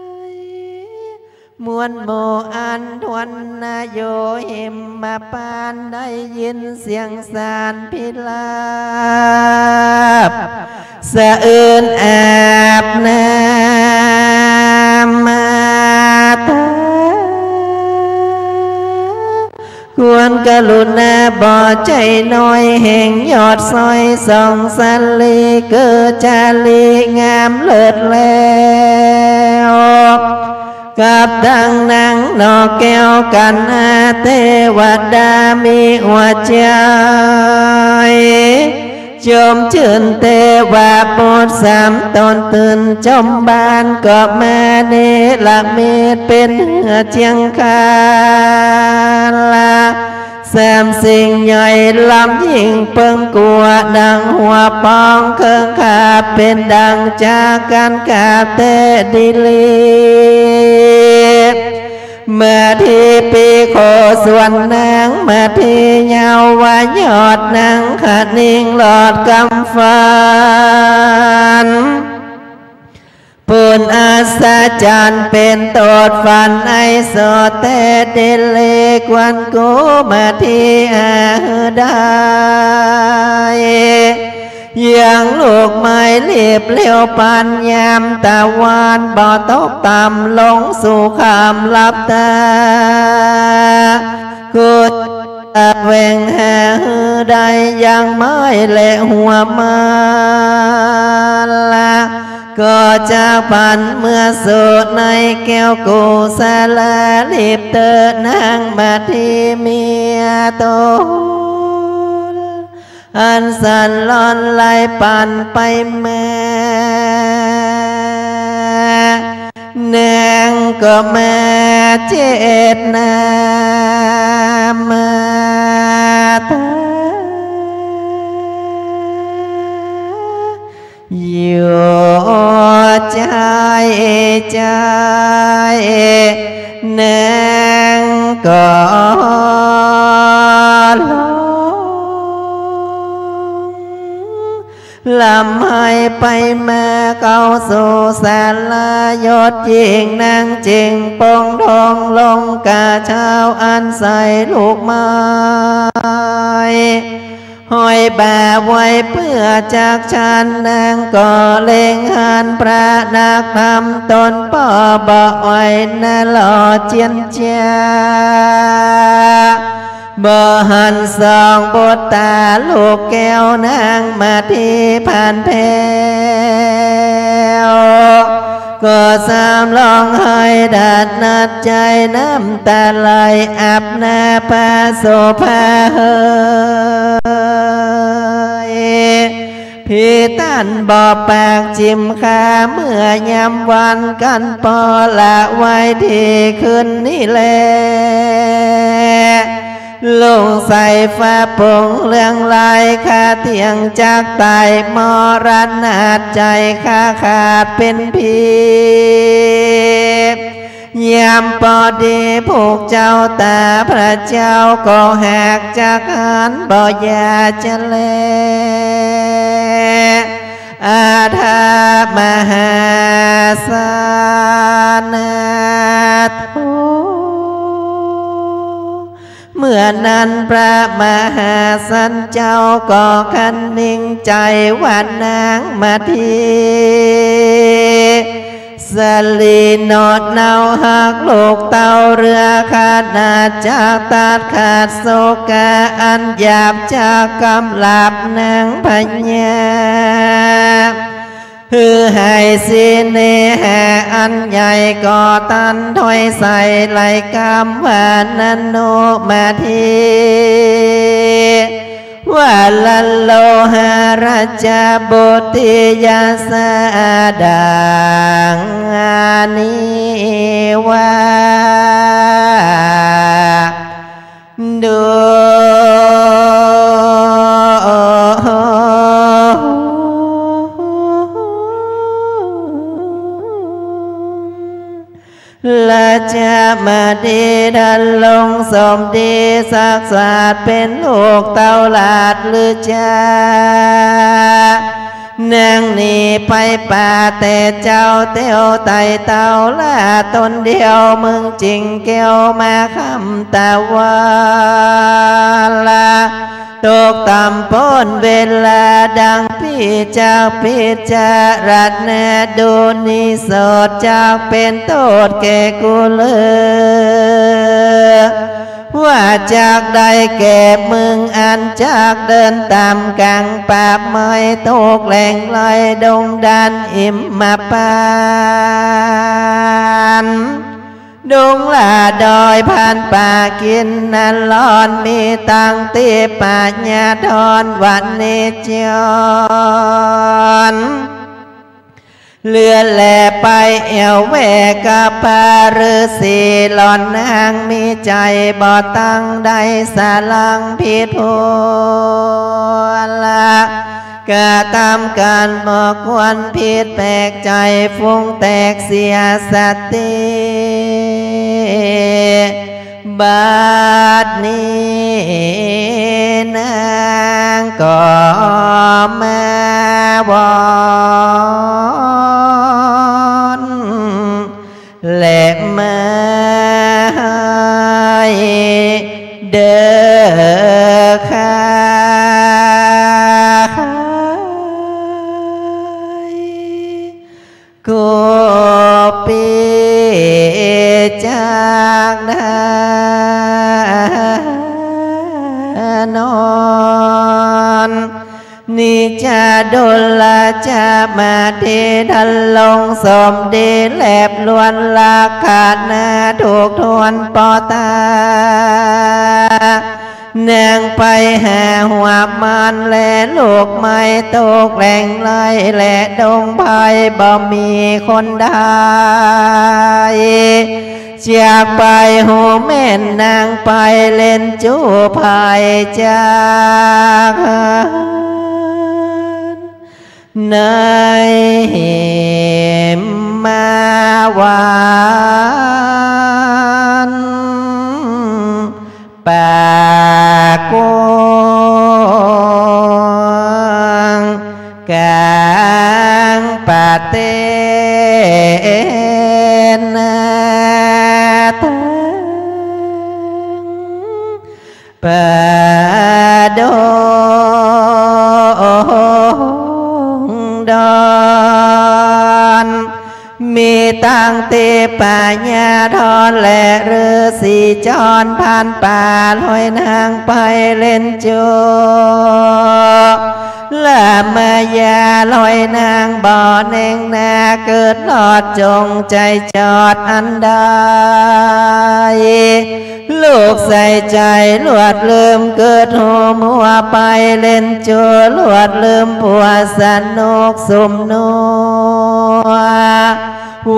าย มวลหมู่อันทวนนาอยู่หิมพานต์ ได้ยินเสียงสรรพิราบ สะอื้นอาบน้ำมาตา ควรกรุณาบ่ใจ้น้อย แห่งยอดสร้อยสองสาลี เกิดจารีงามเลิศแล้ว กับตังนางนกแก้วกัณหา เตวดามีหัวใจ๋ จมจื้น เตวบุตรสามต๋นตื่นจมบาน ก็มาเนรมิตเป๋นเหือเจียงคาละ สามสิ่งใหญ่ล้ำยิ่งเปิงกั๋ว ดังหัวป๋องเคิงคาบ เป๋นดังจักกั๋นกาบแต๊ดิลี มาทีปีโคส่วนนางมาทีเยาว์ ว่ายอดนางคะนิงหลอดกำฟัน ปูนอัศจรรย์เป๋นโตษฝันไอโสแต๊ดิลี ควรกู้มาทีหาหื้อได้ ยังลูกไม้ลีบเร็วปันยามตะวันบ่ตกต่ำลงสู่ค่ำลับตา กู้ตะแหวงหาหื้อได้ยังไม้และหัวมาละ ก็จักปันเมือสู่ในแก้วกุสลา ลีบเต๊อะนางมาทีเมียต๋น อันสันหลอนไหลปันไปมา นางก็มาเจตนามาตา อยู่ใจ้ใจ้ นางก็ร้อง ร่ำไห้ไปมาเข้าสู่ศาลายศ ยิ่งนางจึงปลงทองลงกาเช้าอันใส่ลูกไม้ ห้อยบ่าไว้เปื้อจักฉัน นางก็เล็งหันพระนักธรรมต๋นป้อบ่อ่อย นะหล่อเจียนเจีย บ่หันส่องบุตตาลูกแก้วนางมาทีผ่านแผ้ว ก็สามร้องไห้ดาดนัดใจ๋ น้ำตาไหลอาบหน้าพระโสภาเหย ตี้ต้านบ่อปากจิ่มคา เมื่อยามวันกั๋นปอละไว้ตี้คืนนี้แล ลุงใส่ฟ้าโป่งเรืองลาย ข้าเตี้ยงจักต๋ายมรณะ ใจ๋ข้าขาดเป๋นผี ยามปอดีพวกเจ้าต๋าพระเจ้าก็หากจักหัน บ่อย่าจะแล อาทามหาสนโธ เมื่อนั้นพระมหาสันเจ้าก็คนึ่งใจ๋ว่านางมาที สลีโนดเนาหักลูกเต้าเรือ ขนาดจักตัดขาดโศกะอันหยาบ จักกำราบนางพญา หื้อหายสิ้นเนหาอันใหญ่ ก็ตันถ้อยใสไหลกำว่า นโนมาที วะละโลหะราชบุตรียาสาดังนี้ว่า ดู ราชบดีดำรงสมดี สักษาเป๋นลูกเต้าหลาดหรือจ๊า นางหนีไปป่าแต่เจ้า เตียวไต่เต้าละต๋นเดียว เมืองจิ่งแก้วมาคำตะวันละ ตกต่ำป๊นเวลาดังปี้ จักพิจารณาดูนิโสด จักเป๋นโต้ษแก่กูเล่อ ว่าจักได้แก่มึงอันจักเดินต๋ามก๋างป่าไม้ ตกแหล่งไร่ดงดานหิมพานต์ ดงละดอยพันป่ากินนรอน มีตังติปะญาธรวะเนจร เลือแลไปแอ่วแวกับพระฤๅษี หล่อนนางมีใจ๋บ่ตั้งได้สลังผิดผัวละ กระตำก๋านบ่ควรผิดแปลกใจ๋ ฟุ้งแตกเสียสติ บัดนี้นางก็มาวอน และมาให้เด้อข้า กูปี้จักดานอน นิจาดุลจามาเท ดำรงสมดีแลบล้วนลักษณะถูกถ้วนปอตา นางไปหาหัวมันและลูกไม้ตกแหล่งไร่และดงไผ่บ่มีคนได้ จักไปฮู้แม่นนางไปเล่นจู้ไผ่จักหัน ในหิมพานต์ ป่ากว้างก๋างประเทศนาตัง ป่าดงดอน มีตังติปะญาธรและฤๅษีจร พันป่าลอยนางไปเล่นจู้ ละมายาลอยนางบ่เน่งนา เกิดรอดจงใจ๋จอดอันใด ลูกใส่ใจ๋ลวดลืมกึ๊ดฮู้มัวไป เล่นจูลวดลืมผัวสนุกสุมนัว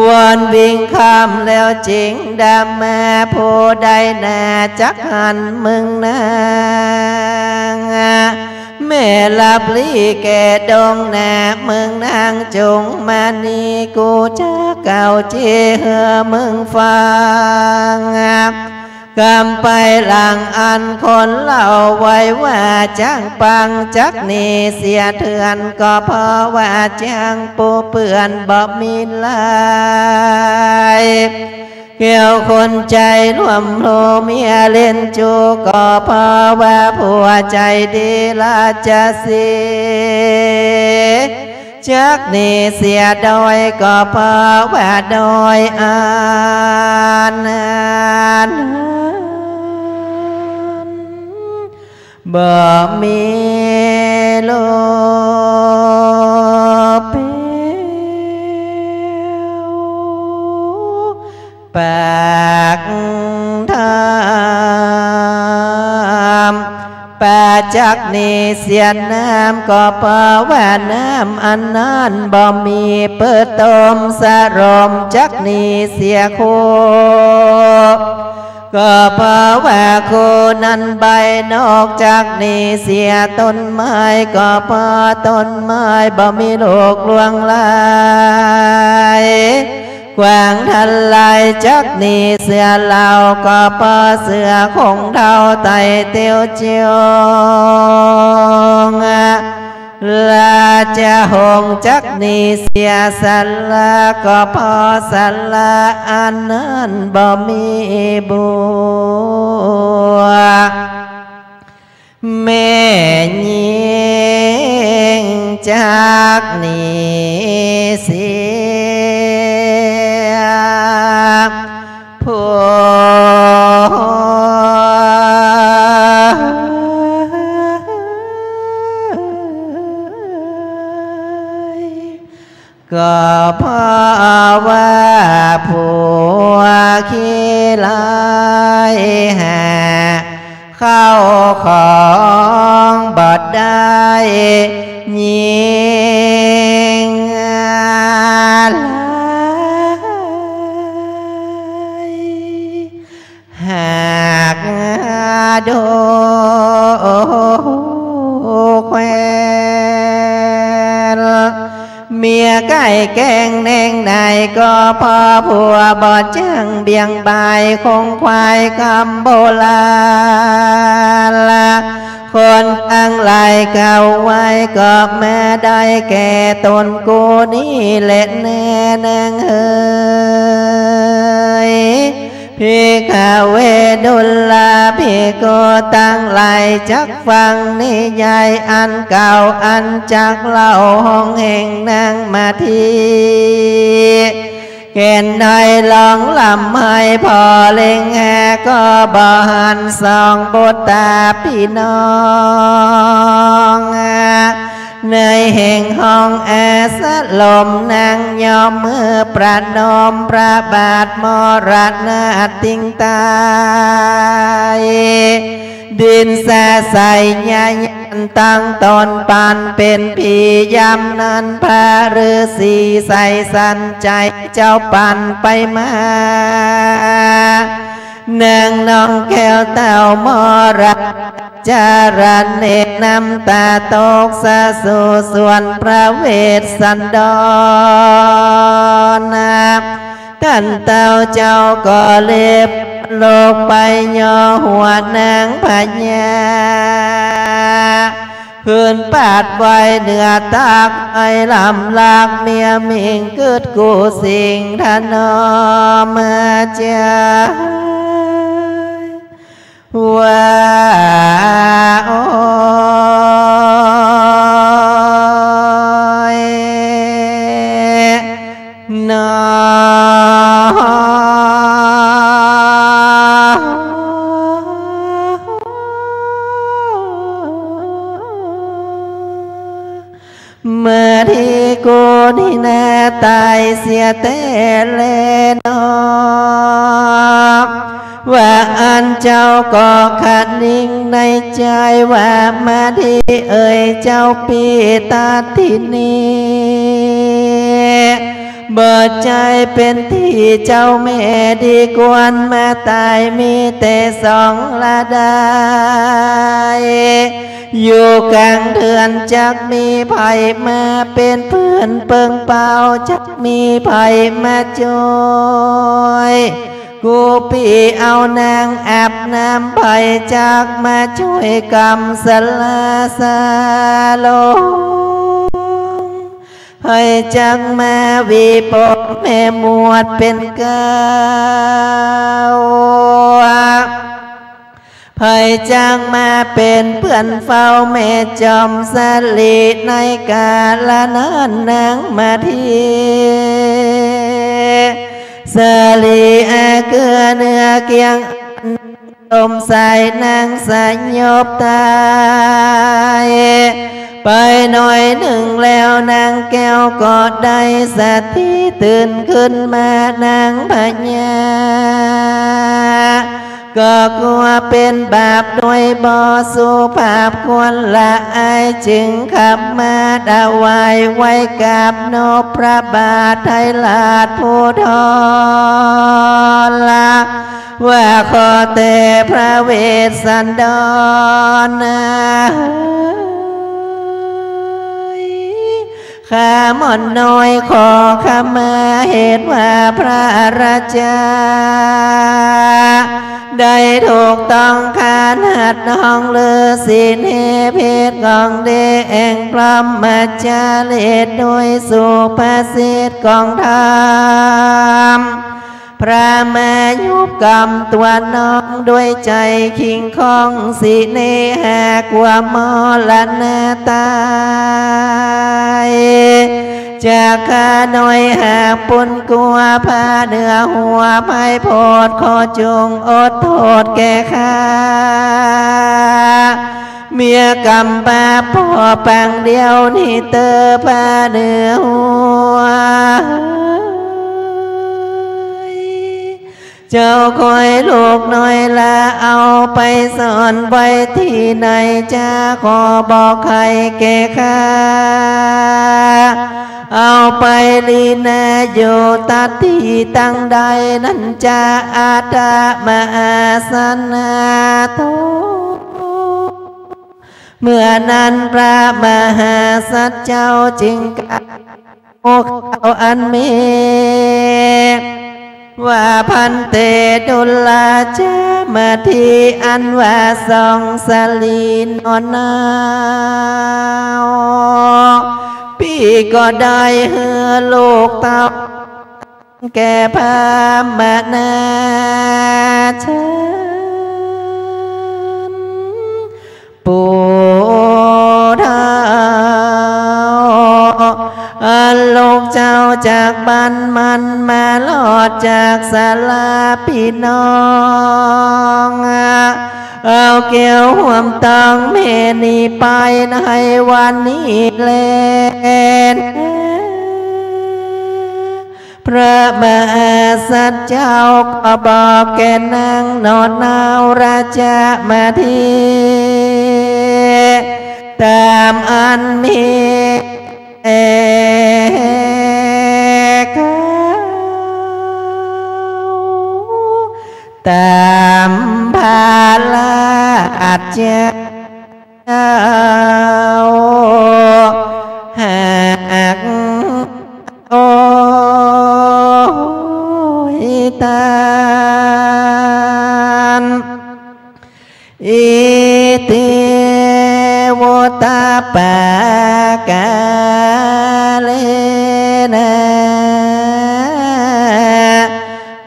วนวิ่งข้ามแล้วจิ่งดำมา ผู้ใดนาจักหันเมิงนาง แม่ลับลี้แก่ดงนา เมิงนางจุ่งมานี่ กูจะกล่าวเจ้หื้อเมิงฟัง กำไปหลังอันคนเล่าไว้ว่า จักปังจักหนีเสียเถื่อน ก็เพราะว่าจักปูเปื้อนบ่มีลาย แก้วคนใจ๋ร่วมโลเมียเล่นจู ก็เพราะว่าผัวใจ๋ดีราชสีห์ จักหนีเสียดอย ก็เพราะว่าดอยอันนั้นบ่มีโลเปลว ปากถ้ำ ปาจักหนีเสียน้ำ ก็เพราะว่าน้ำอันนั้นบ่มี เปิดต้มสะรมจักหนีเสียโค ก็เพราะว่าโคนั้นใบนอกจักหนีเสียต้นไม้ ก็เพราะต้นไม้บ่มีลูกหลวงหลาย ขวางทลายจักหนีเสียเหล่า ก็เพราะเสือคงเฒ่าไต่เตียวจง ราชหงส์จักหนีเสียสละ ก็เพราะสละอันนั้นบ่มีบัว แม่ญิงจักหนีเสียผัว ก็เพราะว่าผัวขี้ร้ายหาข้าวของบ่ได้ ญิงร้าย หากดูแควน เมียใก้แกล้งแนงไหน ก็เพราะผัวบ่จั่งเบี่ยงบ่าย คงควายกำโบราณ คนอั้งหลายกล่าวไว้ ก็มาได้แก่ตนกูนี้แลแน่นางเหย ภิกขเว ดูราภิกขุตังหลาย จักฟังนิยายอันเก่า อันจักเล่าห้องแห่งนางมาที แก่นน้อยร้องร่ำไห้ ผ่อเล็งหาก็บ่หันสองบุตราพี่น้อง ในแห่งห้องอาสรม นางยอมมือประนมพระบาทมรณาติงตาย ดินสาใสญาญาณตั้งตนปันเป็นผี ยามนั้นพระฤๅษีใสสันใจ เจ้าปันไปมา นางน้องแก้วเต้ามรณา จารเณรน้ำตาตกสะสู่สวนพระเวสสันดร ต้านเต้าเจ้าก็เล็บลกไปย่อหัวนางพญา ขึ้นปาดไว้เหนือตัก ไอ้ลำลากเมียหมิ่ง กึ๊ดกู้สิ่งถนอมใจ ว่าโอ๊ยหนอ เมื่อที่กูนี่นาต๋ายเสียแต๊แลหนอ ว่าอั้น เจ้าก็คะนิงในใจ๋ว่า มาดีเอ๋ยเจ้าปี้ ตัดทีนี้บ่ใจ้เป๋นตี้เจ้าแม่ดีควรมาต๋าย มีแต่สองละดาย อยู่ก๋างเดือน จักมีใผมาเป๋นเปื้อนเปิงเป๋า จักมีใผมาจ้วย กูปี้เอานางอาบน้ำ ใผจักมาจ้วยกำสลาสาลง ใผจักมาหวีผมแม่หมวดเป๋นเกล้า ใผจักมาเป๋นเปื้อนเฝ้าแม่จอมสะหลี ในก๋าละนั้นนางมาดีสะหลี อาเกื้อเนื้อเคียง ลมสายนางสยบต๋ายไปหน้อยนึ่งแล้ว นางแก้วก็ได้สติตื่นขึ้นมา นางพญาก็กั๋วเป๋นบาปโดยบ่สุภาพควรละอาย จึงขับมาถวายไหว้กราบนบพระบาทไทยราชผู้ทร ว่าขอแต่พระเวสสันดรนา ข้าหม่อมน้อยขอขมาเหตุว่าพระราชาได้ถูกต้องขนาดน้องฤๅษีเนรเพศของเดแอ่งพรหมจารีต โดยสุภาษิตของธรรม พระมายุบกำตั๋วน้องด้วยใจ๋คิงคองสิเนหากั๋วมรณะต๋าย จากข้าน้อยหากปุ้นกั๋วผ้าเหนือหัวไพร่โพธิ์ ขอจงอดโทษแก่ข้า เมียกำบาปผ่อปางเดียวนี้เต๊อะ ผ้าเหนือหัว เจ้าคอยลูกน้อยละเอาไปซ่อนไว้ตี้ไหน จะขอบอกไขแก่ข้า เอาไปลีนาอยู่ตัดตี้ตังใดนั้นจะ อาตมหาสนะโต เมื่อนั้นพระมหาสัตว์เจ้าจึงกล่าว เขาอันมีว่า ภันเต ดูราชมาดี อันว่าสองสะหลีหนอเนา ปี้ก็ได้หื้อลูกเต้า แก่พราหมณาฉัน ปู่เฒ่า อันลูกเจ้าจากบ้านมันมารอดจากสาราปี้น้อง เอาเกี้ยวห่วมตองแม่นี้ไปในวันนี้แล พระมหาสัตว์เจ้าก็บอกแก่นางหนอเนา ราชมาดี ต๋ามอันมีแก่เขา ต๋ามพระราชเจ้า หาก โอ้ยตาน อิติ วุตตะปะกาเลนะ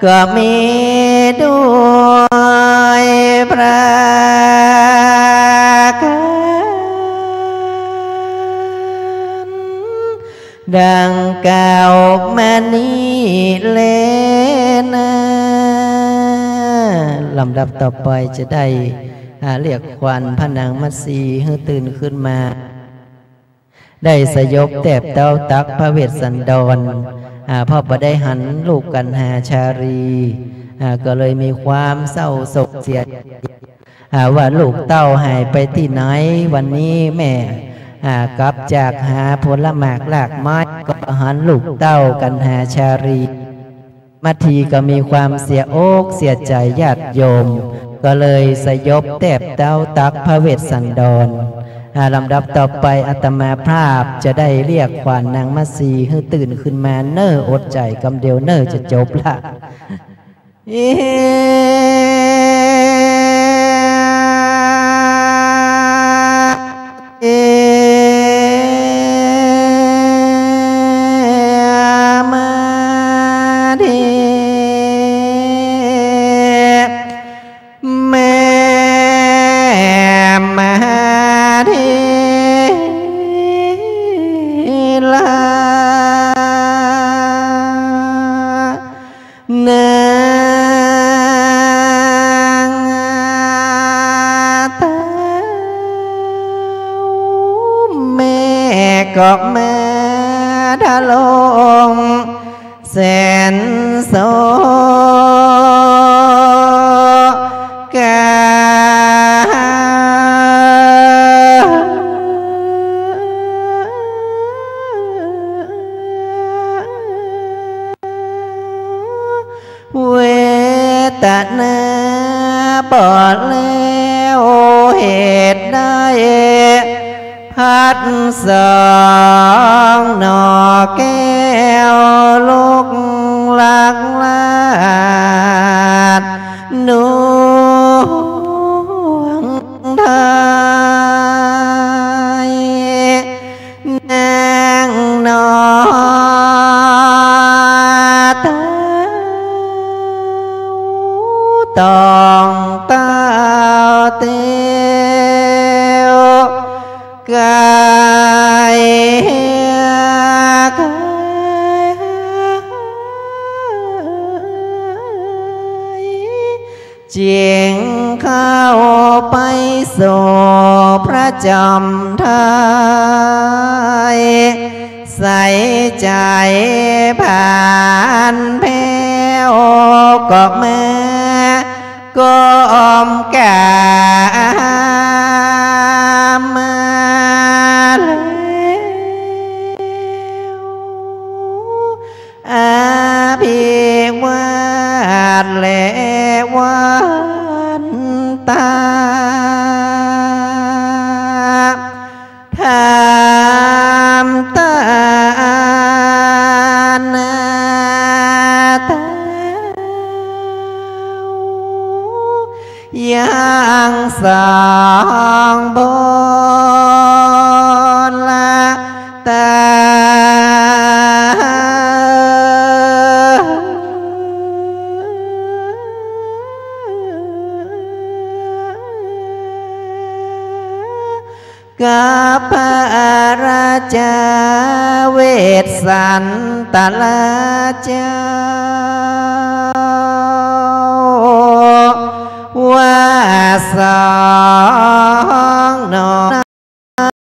ก็มีด้วยประก๋านดังกล่าวมานี้แลนา ลำดับต่อไปจะได้ อ่า เรียกขวัญพระนางมัตสีหื้อตื่นขึ้นมา ได้สยบแตบเต๊าตักพระเวสสันดร อ่า เพราะบ่ได้หันลูกกัณหาชาลี อ่า ก็เลยมีความเศร้าโศกเสียใจ อ่า ว่าลูกเต้าหายไปตี้ไหน วันนี้แม่ อ่า กลับจากหาผลหมากรากไม้ ก็หันลูกเต้ากัณหาชาลี มาทีก็มีความเสียอกเสียใจ๋ญาติโยม ก็เลยสยบแตบเต๊าตักพระเวสสันดร อ่า ลำดับต่อไปอาตมาภาพจะได้เรียกขวัญนางมัสสีหื้อตื่นขึ้นมาเน่อ อดใจ๋กำเดียวเน่อ จะจบละ เอ เอ มาเด แม่มาเด ลา นางเต้า แม่ก็มาทะลงแสนโศกา เวทนาบ่แล้ว เหตุใดพลัดสองหน่อแก้ว ลุกลักลาดหน่วง ไทย นางหน่อเต้า ต้องเต้าเตียว ไกลไกล จึงเข้าไปสู่พระจอมไทย ใส่ใจ๋ผ่านแผ้ว ก็มาก้มกราบมาแล้ว อภิวาทและวันตา ถามตานาตา ยังสองบนละตา กับพระราชาเวสสันตราชา ว่าสอ